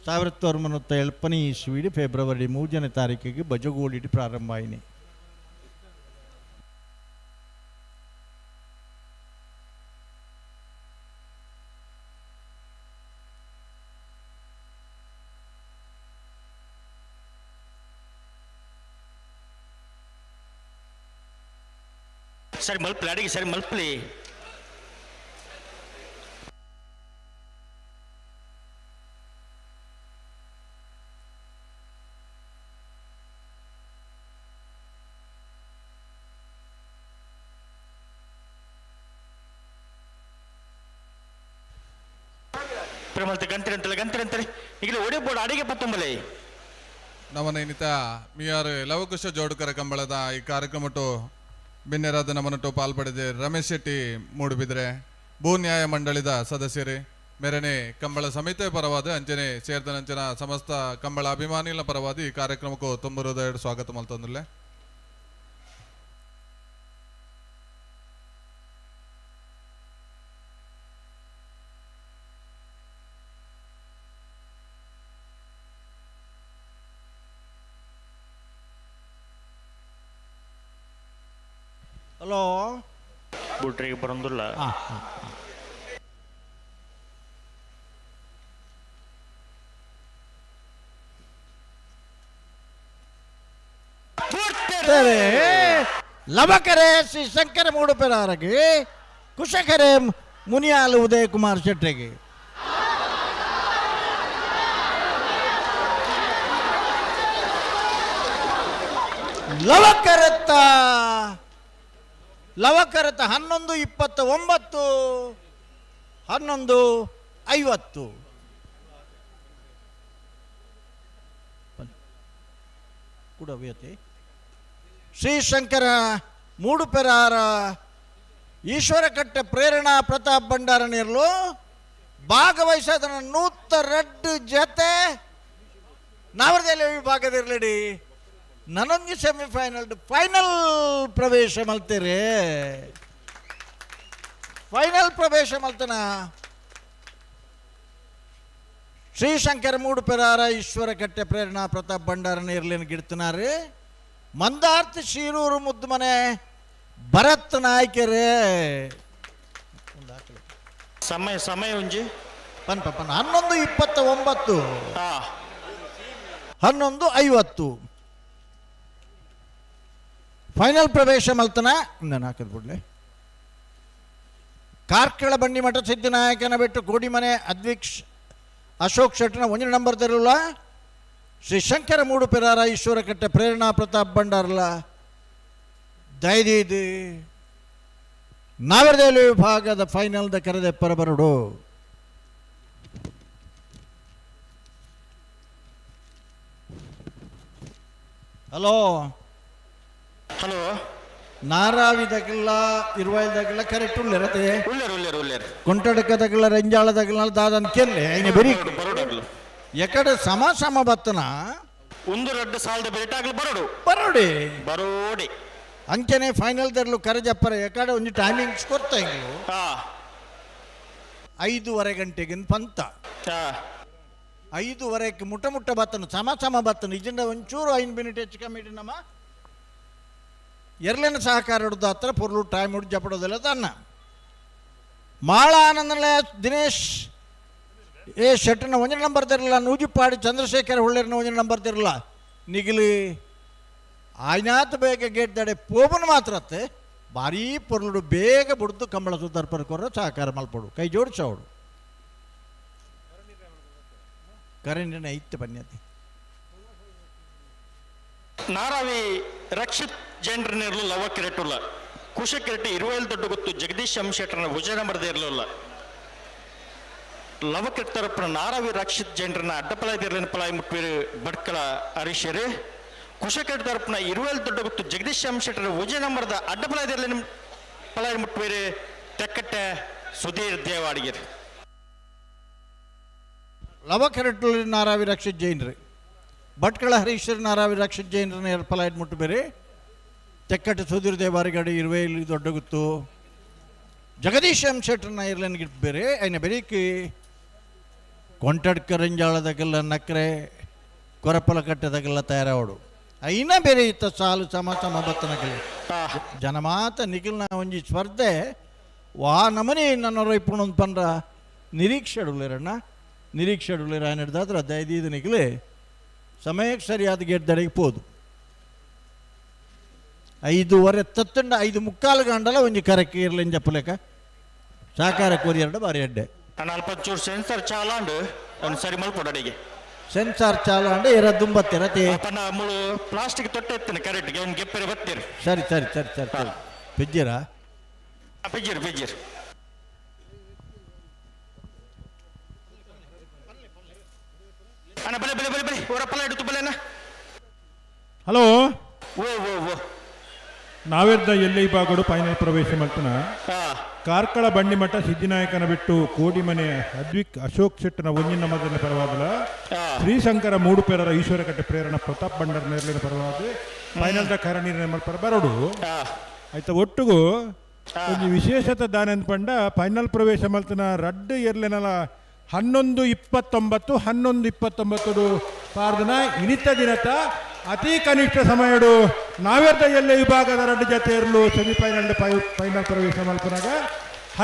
1970 ಇಸ್ವಿಡು ಫೆಬ್ರವರಿ 3ನೇ ತಾರೀಕಿಗೆ ಬಜಗೋಳಿಡಿ ಪ್ರಾರಂಭ ಆಯಿನಿ. ಸರಿ ಮಲ್ಪಲಿ ಅಡಿಗೆ ಸರಿ ಮಲ್ಪಲಿ. ಪ್ರಮಲ್ತೆ ಗಂತ್ರಿ ಅಂತಲ್ಲ ಗಂತ್ರಿ ಅಂತಾರೆ ಈಗಲೇ ಒಡೆ ಬೋರ್ಡ್ ಅಡಿಗೆ ಪತ್ತೊಂಬಲೆ. ನವನೈನಿತ ಮಿಯಾರು ಲವಕುಶ ಜೋಡುಕರ ಕಂಬಳದ ಈ ಕಾರ್ಯಕ್ರಮಟ್ಟು ಬಿನ್ನೆರಾದ ನಮ್ಮನಟ್ಟು ಪಾಲ್ಪಡೆದ ರಮೇಶ್ ಶೆಟ್ಟಿ ಮೂಡುಬಿದ್ರೆ ಭೂ ನ್ಯಾಯ ಮಂಡಳಿದ ಸದಸ್ಯರೇ ಮೇರನೆ ಕಂಬಳ ಸಮಿತಿ ಪರವಾದ ಅಂಚನೆ ಸೇರ್ದನಂಚನ ಸಮಸ್ತ ಕಂಬಳ ಅಭಿಮಾನಿಗಳ ಪರವಾದ ಈ ಕಾರ್ಯಕ್ರಮಕ್ಕೂ ತುಂಬ ಹೃದಯ ಸ್ವಾಗತ ಮಲ್ತಂದುಲ್ಲೆ. ಹಲೋ ಬುಟ್ರಿಗೆ ಬರೋದಿಲ್ಲ. ಲವಕರೆ ಶ್ರೀ ಶಂಕರ ಮೂಡುಪೆರಾರಗೆ ಕುಶಕರೆ ಮುನಿಯಾಲು ಉದಯ ಕುಮಾರ್ ಶೆಟ್ಟಿಗೆ. ಲವಕರತ್ತ ಲವಕರತ 11:29 11:50. ಕೂಡ ಶ್ರೀಶಂಕರ ಮೂಡುಪೆರಾರ ಈಶ್ವರಕಟ್ಟೆ ಪ್ರೇರಣಾ ಪ್ರತಾಪ್ ಭಂಡಾರನಿರಲು ಭಾಗವಹಿಸೋದನ್ನ 102 ಜತೆ ನಾವರದಲ್ಲಿ ವಿಭಾಗದಿರಲಿಡಿ ನನೊಂದು ಸೆಮಿಫೈನಲ್ ಫೈನಲ್ ಪ್ರವೇಶ ಮಲ್ತೀರಿ. ಫೈನಲ್ ಪ್ರವೇಶ ಮಲ್ತನ ಶ್ರೀಶಂಕರ ಮೂಡುಪೆರಾರ ಈಶ್ವರಕಟ್ಟೆ ಪ್ರೇರಣಾ ಪ್ರತಾಪ್ ಭಂಡಾರನ ಇರ್ಲಿನ ಗಿಡ್ತನಾರು ಮಂದಾರ್ತಿ ಶೀರೂರು ಮುದ್ದುಮನೆ ಭರತ್ ನಾಯ್ಕರೇ. ಸಮಯ ಸಮಯ ಉಂಜಿ ಪನ್ ಪನ್ 11:29 11:50 ಫೈನಲ್ ಪ್ರವೇಶ ಮಲ್ತನ ನಾನು ಹಾಕಿದ್ ಬಿಡ್ಲೆ. ಕಾರ್ಕಳ ಬಂಡಿಮಠ ಸಿದ್ಧನಾಯಕನ ಬಿಟ್ಟು ಕೋಡಿಮನೆ ಅದ್ವಿಕ್ಷ್ ಅಶೋಕ್ ಶೆಟ್ಟನ 1 ನಂಬರ್ ತರಲ್ಲ ಶ್ರೀ ಶಂಕರ ಮೂಡುಪೆರಾರ ಈಶ್ವರಕಟ್ಟೆ ಪ್ರೇರಣಾ ಪ್ರತಾಪ್ ಭಂಡಾರಲ ದಯದೀದಿ ನಾವರದೇಲು ವಿಭಾಗದ ಫೈನಲ್ದ ಕರೆದೆ ಪರಬರಡು. ಹಲೋ ಹಲೋ ನಾರಾವಿದಕ್ಕೆಲ್ಲ ಇರುವಾಯಿದಕ್ಕೆಲ್ಲ ಕರೆಕ್ಟ್ ಉಳ್ಳೇರತೆ ಉಳ್ಳೇರು ಉಳ್ಳೇರು ಉಳ್ಳೇರು ಕೊಂಟಡಕದಕ್ಕೆಲ್ಲ ರಂಜಾಳದಕ್ಕೆಲ್ಲ ದಾದನ್ ಕೆಲ್ಲೆ ಐನೆ ಬೆರಿ ಎಕಡೆ ಸಮ ಸಮ ಬತ್ತನ ಒಂದು ರಡ್ಡು ಸಾಲದ ಬೆರೆಟಾಗ್ಲು ಬರೋಡು ಬರೋಡಿ ಬರೋಡಿ ಅಂಚನೆ ಫೈನಲ್ ದರ್ಲು ಕರಜಪ್ಪರ ಎಕಡೆ ಒಂದು ಟೈಮಿಂಗ್ಸ್ ಕೊಡ್ತಾ ಇಂಗ್ಲು 5:30 ಗಂಟೆಗಿನ ಪಂತ 5:30ಕ್ಕೆ ಮುಟ್ಟ ಮುಟ್ಟ ಬತ್ತನು ಸಮ ಸಮ ಬತ್ತನು ಇಜಿಂದ ಒಂಚೂರು 5 ಮಿನಿಟ್ ಹೆಚ್ಚು ಕಮ್ಮಿ ನಮ್ಮ ಎರಲೇನ ಸಹಕಾರ ಹಿಡಿದು ಹತ್ರ ಪೊರ್ಲು ಟೈಮ್ ಹಿಡಿದು ಜಪಡೋದಿಲ್ಲ ತನ್ನ ಮಾಳ ಆನಂದನ ದಿನೇಶ್ ಎ ಶೆಟ್ಟನ 1 ನಂಬರ್ ತಿರಲ್ಲ ನೂಜಿಪಾಡಿ ಚಂದ್ರಶೇಖರ್ ಹೊಳ್ಳೇರಿನ 1 ನಂಬರ್ ತಿರಲ್ಲ ನಿಗಿಲಿ ಆಯ್ನಾತ್ ಬೇಗ ಗೇಟ್ ದಡೆ ಪೋಬನ್ ಮಾತ್ರ ಅತ್ತೆ ಭಾರೀ ಪೊರ್ಲುಡು ಬೇಗ ಬುಡ್ದು ಕಂಬಳ ಸುದ್ದರ್ಪರ್ ಕೊರ್ರ ಸಹಕಾರ ಮಲ್ಪಡು ಕೈ ಜೋಡಿಸೋಡು ಕರೆಂಟಿನ ಇತ್ತು ಬನ್ನಿ. ನಾರಾವಿ ರಕ್ಷಿತ್ ಜೈನ್ರನಿರಲು ಲವ ಕಿರೆಟುಲ್ಲ ಕುಶ ಕಿರೆಟಿ ಇರುವೈಲ್ ದೊಡ್ಡ ಗೊತ್ತು ಜಗದೀಶ್ ಎಂ ಶೆಟ್ಟರ್ನ ಭುಜ ನಂಬರ್ದೇ ಇರಲಿಲ್ಲ. ಲವಕೆಟ್ ತರಪುನ ನಾರಾವಿ ರಕ್ಷಿತ್ ಜೈನ್ರನ ಅಡ್ಡಪಲಾಯ ಪಲಾಯಿ ಮುಟ್ವೇರು ಬಡ್ಕಳ ಹರೀಶರು. ಕುಶಕೆಟ್ ತರಪುನ ಇರುವೆಲ್ ದೊಡ್ಡಗುತ್ತು ಜಗದೀಶ್ ಎಂ ಶೆಟ್ಟರ್ ಒಂಜಿ ನಂಬರ್ದ ಅಡ್ಡಪಲಾಯ ಪಲಾಯಿ ಮುಟ್ವೇರು ತೆಕ್ಕಟ್ಟೆ ಸುಧೀರ್ ದೇವಾಡಿಗೆರ್. ಲವಕೆರೆಟ್ಟು ನಾರಾವಿ ರಕ್ಷಿತ್ ಜೈನ್ರಿ, ಭಟ್ಕಳ ಹರೀಶ್ವರ ನಾರಾವಿ ರಕ್ಷಿತ್ ಜೈನ್ರನ್ನ ಏರ್ಪಲಾಯ್ಡು ಮುಟ್ಟು ಬೇರೆ ತೆಕ್ಕಟ್ಟೆ ಸುಧೀರ್ ದೇವಾರಿಗಡಿ ಇರುವೆಯಲ್ಲಿ ದೊಡ್ಡಗುತ್ತು ಜಗದೀಶ್ ಎಂ ಶೆಟ್ಟರ್ನ ಇರ್ಲನ್ ಗಿಟ್ ಬೇರೆ ಐನ ಬೆರೀಕಿ ಕೊಂಟಡ್ಕರಂಜಾಳದಾಗೆಲ್ಲ ನಕ್ರೆ ಕೊರಪಲ ಕಟ್ಟದಾಗೆಲ್ಲ ತಯಾರಾವಡು ಐನ ಬೇರೆ ಇತ್ತ ಸಾಲು ಸಮ ಸಮ ಬತ್ತನಗಲಿ ಜನಮಾತ ನಿಖಿಲ್ನ ಒಂಜಿ ಸ್ಪರ್ಧೆ ವಾ ನಮನಿ ನನ್ನ ಇಪ್ಪುಣೊಂದು ಪಂಡ್ರ ನಿರೀಕ್ಷೆ ಉಳ್ಳೇರಣ್ಣ ನಿರೀಕ್ಷೆ ಉಳ್ಳೇರ ಹಿಡ್ದಾದ್ರೆ ದಯದೀದು ನಿಖಿಲಿ ಸಮಯಕ್ಕೆ ಸರಿಯಾದ ಗೇಟ್ ದಡೆಗೆ ಪೋದು 5:30 ತತ್ತಂಡ 5:45 ಗಂಟಲ ಒಂಜಿ ಕರಕ್ಕೆ ಇರ್ಲಿಂಜ ಜಪ್ಪಲೇಕ ಸಾಕಾರ ಕೋರಿ ಎರಡು ಬಾರಿ ಅಡ್ಡೆ ಅಲ್ಪ ಸೆನ್ಸರ್ ಚಾಲಾಂಡು ಒಂದು ಸರಿ ಮಲ್ಪೊಡು ಅಡಿಗೆ ಸೆನ್ಸಾರ್ ಚಾಲು ಅಂಡ ಎರ ದುಂಬತ್ತೀರ ಪನ್ನ ಮೂಳು ಪ್ಲಾಸ್ಟಿಕ್ ತೊಟ್ಟೆ ಎತ್ತಿನ ಕರೆಕ್ಟ್ ಅವ್ನು ಗೆಪ್ಪೆರೆ ಬತ್ತೀರಿ. ಸರಿ ಸರಿ ಸರಿ ಸರಿ ಸರಿ ಪಿಜ್ಜಿರಾ? ಪಿಜ್ಜಿರ್ ಪಿಜ್ಜಿರ್. ಅಣ್ಣ ಬಲೆ ಬಲೆ ಬಲೆ ಬಲೆ ಅವರಪ್ಪಲ ಹಿಡಿತು ಬಲೆ ಅಣ್ಣ. ಹಲೋ ಓ ಓ ಓ ನಾವೆರ್ದ ಎಲ್ಲಿ ಬಾಗಡು ಫೈನಲ್ ಪ್ರವೇಶ ಮಲ್ತನ ಕಾರ್ಕಳ ಬಂಡಿಮಠ ಸಿದ್ದಿನಾಯಕನ ಬಿಟ್ಟು ಕೋಡಿಮನೆ ಅದ್ವಿಕ್ ಅಶೋಕ್ ಶೆಟ್ಟನ ಒಂಜಿನ ಮೊದಲನೇ ಪರವಾದಲ ಶ್ರೀಶಂಕರ ಮೂಡುಪೇರರ ಈಶ್ವರಕಟ್ಟೆ ಪ್ರೇರಣ ಪ್ರತಾಪ್ ಬಂಡರ್ ನೇರ್ಲಿನ ಪರವಾದ ಫೈನಲ್ the ಖರ ನೀರಿನ ಪರ ಬರೋಡು ಆಯ್ತಾ. ಒಟ್ಟುಗು ಒಂಜಿ ವಿಶೇಷತೆ ದಾನ ಪಂಡ ಫೈನಲ್ ಪ್ರವೇಶ ಮಲ್ತನ ರಡ್ಡು ಎರ್ಲೆನಲ 11:29 11:29 ಪಾರ್ದನ ಇನಿತ ದಿನತ ಅತಿ ಕನಿಷ್ಠ ಸಮಯಡು ನಾವೆರ್ದ ಎಲ್ಲೆ ವಿಭಾಗದ ರಡ್ಡು ಜೊತೆ ಇರಲು ಸೆಮಿಫೈನಲ್ ಫೈನಲ್ ಪ್ರವೇಶ ಮಲ್ಪನಾಗ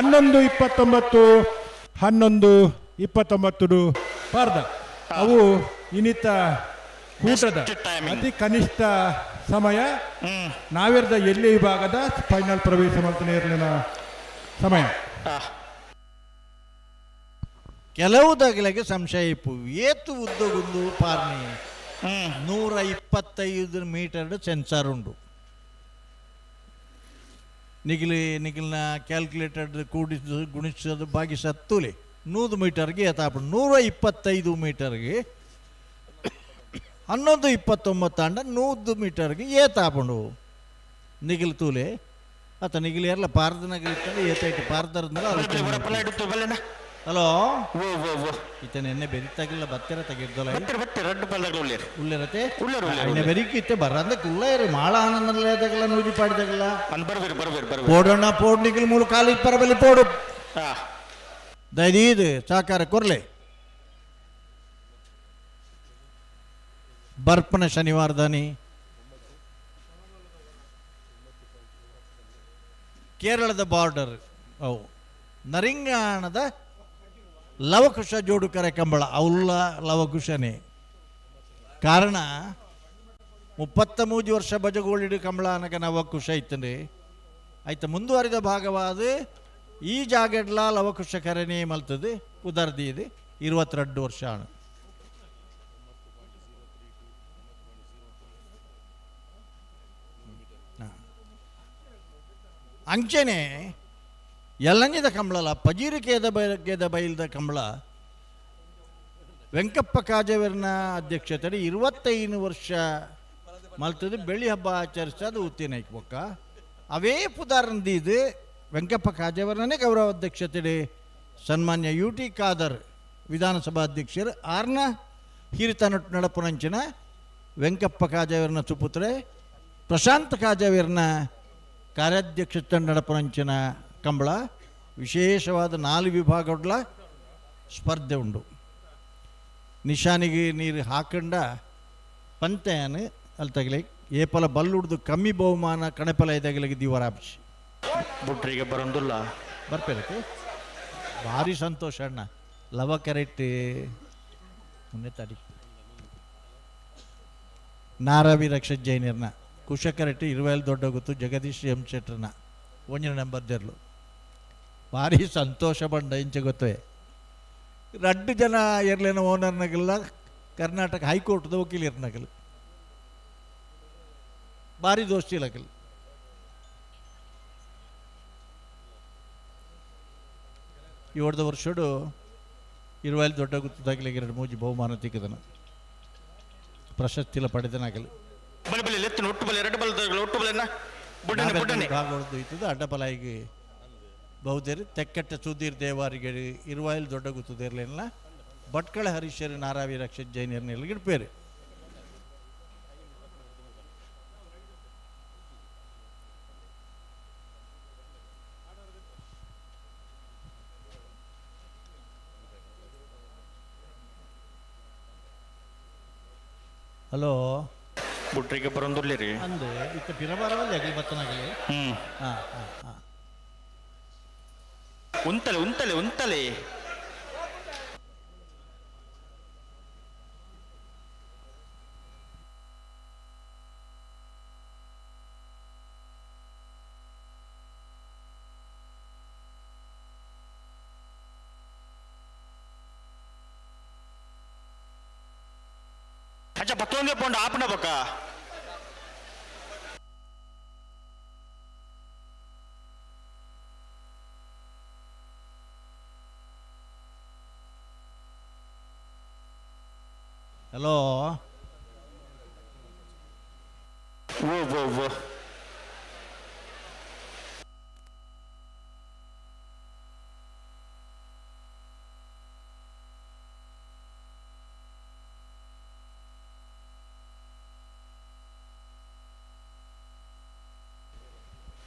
11:29 11:29 ಪಾರ್ದ ಅವು ಇನಿತ ಕೂಟದ ಅತಿ ಕನಿಷ್ಠ ಸಮಯ ನಾವೆರ್ದ ಎಲ್ಲೆ ವಿಭಾಗದ ಫೈನಲ್ ಪ್ರವೇಶ ಮಲ್ತನ ಇರಲಿನ ಸಮಯ. ಕೆಲವು ದಗಲೆಗೆ ಸಂಶಯ ಇಪ್ಪು ಏತು ಉದ್ದಗುಂದು ಪಾರ್ನಿ 125 ಮೀಟರ್ ಸೆನ್ಸಾರ್ ಉಂಡು ನಿಗಿಲಿ ನಿಗಿಲ್ನ ಕ್ಯಾಲ್ಕುಲೇಟರ್ ಕೂಡಿಸು ಗುಣಿಸೋದು ಭಾಗಿಸತ್ತುಲೆ 100 ಮೀಟರ್ಗೆ ಏತಾಪ 125 ಮೀಟರ್ಗೆ 11:29 ಅಂಡ 100 ಮೀಟರ್ಗೆ ಏತಾಪುಂಡು ನಿಗಿಲ್ ತೂಲೆ ಅತ ನಿಗಿಲಿ ಎರ್ಲ ಪಾರ್ದ ನಗಲಿ ಏತೈಟ್ ಪಾರ್ದರ್ದ. ಹಲೋ ಈತ ನೆನ್ನೆ ಬೆರಿತಾಗಿಲ್ಲ ಬತ್ತೆರ ತೆಗಿರ್ದಲ್ಲ ಉಳ್ಳೇರತೆ ಬೆರಿಕಿ ಇತ್ತೆ ಬರಂದ ಕುಲ್ಲ ಮಾಳ ಆನಂದಲೇ ತಗಲ್ಲ ನೂಜಿ ಪಾಡಿದಾಗಲ್ಲ ಪೋಡೋಣ ಪೋಡ್ ನಿಗಿಲ್ ಮೂರು ಕಾಲು ಪರಬಲಿ ಪೋಡು ದಯದೀದು ಸಾಕಾರ ಕೊರ್ಲೆ ಬರ್ಪನ ಶನಿವಾರದಾನಿ ಕೇರಳದ ಬಾರ್ಡರ್ ಅವು ನರಿಂಗಾಣದ ಲವಕುಶ ಜೋಡುಕರೆ ಕಂಬಳ ಅವುಲ್ಲ ಲವಕುಶನೇ ಕಾರಣ 33 ವರ್ಷ ಬಜಗೋಳಿಡು ಕಂಬಳ ಅನಕ ಲವಕುಶ ಇತ್ತಂದ್ರೆ ಆಯ್ತು ಮುಂದುವರಿದ ಭಾಗವಾದ ಈ ಜಾಗಡ್ಲ ಲವಕುಶ ಕರೆನೇ ಮಲ್ತದೆ ಉದರ್ದಿ ಇದೆ 22 ವರ್ಷ ಅಂಚೆನೆ ಎಲ್ಲಂಜಿದ ಕಂಬಳಲ್ಲ ಪಜೀರು ಕೇದ ಕೇದ ಬೈಲ್ದ ಕಂಬಳ ವೆಂಕಪ್ಪ ಕಾಜವರ್ನ ಅಧ್ಯಕ್ಷತೆ 25 ವರ್ಷ ಮಲ್ತದೆ ಬೆಳ್ಳಿ ಹಬ್ಬ ಆಚರಿಸೋದು ಉತ್ತಿನೈಕ್ ಬೊಕ್ಕ ಅವೇ ಪುದಾರಂದಿದ್ದು ವೆಂಕಪ್ಪ ಕಾಜವರ್ನೇ ಗೌರವ ಅಧ್ಯಕ್ಷತೆ ಸನ್ಮಾನ್ಯ ಯು ಟಿ ಖಾದರ್ ವಿಧಾನಸಭಾ ಅಧ್ಯಕ್ಷರು ಆರ್ನ ಹಿರಿತನ ನಡಪುನಂಚಿನ ವೆಂಕಪ್ಪ ಕಾಜವರ್ನ ಸುಪುತ್ರೆ ಪ್ರಶಾಂತ್ ಕಾಜವರ್ನ ಕಾರ್ಯಾಧ್ಯಕ್ಷತೆ ನಡಪುನಂಚಿನ ಕಂಬಳ ವಿಶೇಷವಾದ 4 ವಿಭಾಗಗಳ ಸ್ಪರ್ಧೆ ಉಂಡು. ನಿಶಾನಿಗೆ ನೀರು ಹಾಕಂಡ ಪಂತೆಯನ್ನು ಅಲ್ಲಿ ತಗಲಿ ಏಪಲ ಬಲ್ಲುಡ್ದು ಕಮ್ಮಿ ಬಹುಮಾನ ಕಣಪಲ ಇದಾಗಲಿಗೆ ದಿವರಾಪ್ಸಿ ಬುಟ್ರಿಗೆ ಬರೋದಿಲ್ಲ ಬರ್ಪೇರಕ್ಕೆ ಭಾರಿ ಸಂತೋಷ ಅಣ್ಣ ಲವ ಕರೆಕ್ಟ್ ಮುನ್ನೆ ತಡಿ ನಾರಾವಿ ರಕ್ಷತ್ ಜೈನರ್ನ ಕುಶ ಕರೆಕ್ಟ್ ಇರುವೆಲ್ ದೊಡ್ಡ ಗೊತ್ತು ಜಗದೀಶ್ ಎಂ ಶೆಟ್ಟರ್ನ ಒಂಜಿನ ನಂಬರ್ ದೆರ್ಲು ಭಾರಿ ಸಂತೋಷ ಬಂಡ ಇಂಚೆ ಗೊತ್ತೇ ರಡ್ಡು ಜನ ಎರ್ಲೇನ ಓನರ್ನಾಗೆಲ್ಲ ಕರ್ನಾಟಕ ಹೈಕೋರ್ಟ್ದ ವಕೀಲರ್ನಾಗಲ್ಲ ಭಾರಿ ದೋಸ್ತಿ ಇಲ್ಲಕಲ್. ಏಳ್ದ ವರ್ಷಡು ಇರುವಲ್ಲಿ ದೊಡ್ಡ ಗುತ್ತದಾಗಲಿ ಎರಡು ಮೂಜಿ ಬಹುಮಾನ ತಿಕ್ಕದನ ಪ್ರಶಸ್ತಿಲ ಪಡೆದನಾಗಲಿ ಬಲೆ ಬಲೆ ಲೆತ್ತಿನ ಒಟ್ಟು ಬಲೆ ಎರಡು ಬಲ ಒಟ್ಟು ಬಲೆನ ಬುಡ್ಡನೆ ಬುಡ್ಡನೆ ಭಾಗವಡ್ದು ಇತ್ತದ ಅಡ್ಡಪಲಾಯಿಗೆ ಬಹುದೇರಿ ತೆಕ್ಕಟ್ಟೆ ಸುಧೀರ್ ದೇವಾರಿಗೆ ಇರುವಾಯಿಲ್ ದೊಡ್ಡ ಗುತ್ತದೇರ್ಲಿಲ್ಲ ಭಟ್ಕಳ ಹರೀಶರು ನಾರಾವಿ ರಕ್ಷತ್ ಜೈನರ್ನೆಲ್ಲ ಗಿಡ್ಪೇರು. ಹಲೋ ಬುಟ್ರಿಗೆ ಬರೋಂದುರ್ಲಿರಿ ಅಂದೆ ಇತ್ತ ಪಿರಬಾರವಲ್ಲಿ ಆಗಲಿ ಬತ್ತನಾಗಲಿ. ಹಾಂ ಹಾಂ ಹಾಂ ಉಂತಲೆ ಉಂತಲೆ ಉಂತಲೆ ಅಚ್ಚ ಪತ್ತೊಂದೇ ಪೋಂಡ ಆಪನ ಬಕ್ಕ. ಹಲೋ ಓ ಓ ಓ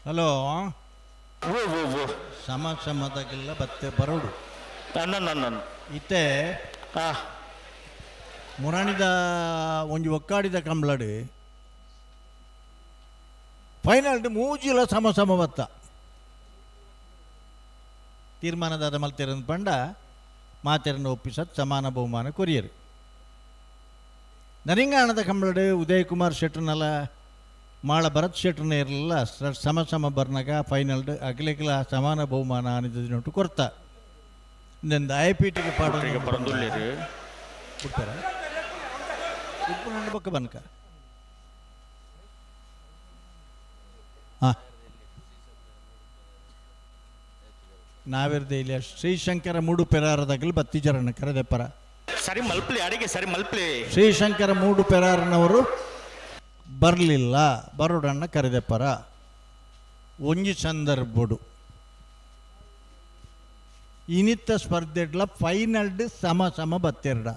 ಹಲೋ ಓ ಓ ಓ ಸಮ ಸಮದಾಗೆಲ್ಲ ಬತ್ತೆ ಬರೋಡು. ನನ್ನ ಇತ್ತೆ ಮುರಾಣಿದ ಒಂಜಿ ಒಕ್ಕಾಡಿದ ಕಂಬ್ಳಡು ಫೈನಲ್ ಮೂಜಿಲ ಸಮ ಸಮ ಬತ್ತ ತೀರ್ಮಾನದಾದ ಮಲ್ತೆರನ್ ಪಂಡ ಮಾತೆರನ್ನು ಒಪ್ಪಿಸತ್ ಸಮಾನ ಬಹುಮಾನ ಕೊರಿಯರು. ನರಿಂಗಾಣದ ಕಂಬಳಡು ಉದಯ್ ಕುಮಾರ್ ಶೆಟ್ಟರ್ನಲ್ಲ ಮಾಳ ಭರತ್ ಶೆಟ್ಟರ್ನ ಇರಲಿಲ್ಲ ಸಮ ಸಮ ಬರ್ನಾಗ ಫೈನಲ್ ಅಗಲಿಗಲ ಸಮಾನ ಬಹುಮಾನ ಅನಿದ ಕೊರ್ತ ಇಂದ I P ಟಿಗೆ ಪಾಡ ಬಿಡ್ತಾರ ಉಪ್ಪು ಬೊಕ್ಕ ಬನ್ಕ ಹಾಂ ನಾವಿರ್ದೆ ಇಲ್ಲಿ ಶ್ರೀಶಂಕರ ಮೂಡು ಪೆರಾರದಾಗಲಿ ಬತ್ತಿಜರನ್ನ ಕರೆದೆಪ್ಪರ ಸರಿ ಮಲ್ಪ್ಲಿ ಅಡಿಗೆ ಸರಿ ಮಲ್ಪ್ಲಿ. ಶ್ರೀಶಂಕರ ಮೂಡು ಪೆರಾರನವರು ಬರಲಿಲ್ಲ ಬರೋಡಣ್ಣ ಕರೆದೆಪ್ಪರ ಒಂಜಿ ಸಂದರ್ಭಡು ಇನಿತ್ತ ಸ್ಪರ್ಧೆಡ್ಲ ಫೈನಲ್ ಸಮ ಸಮ ಬತ್ತೆರಡ.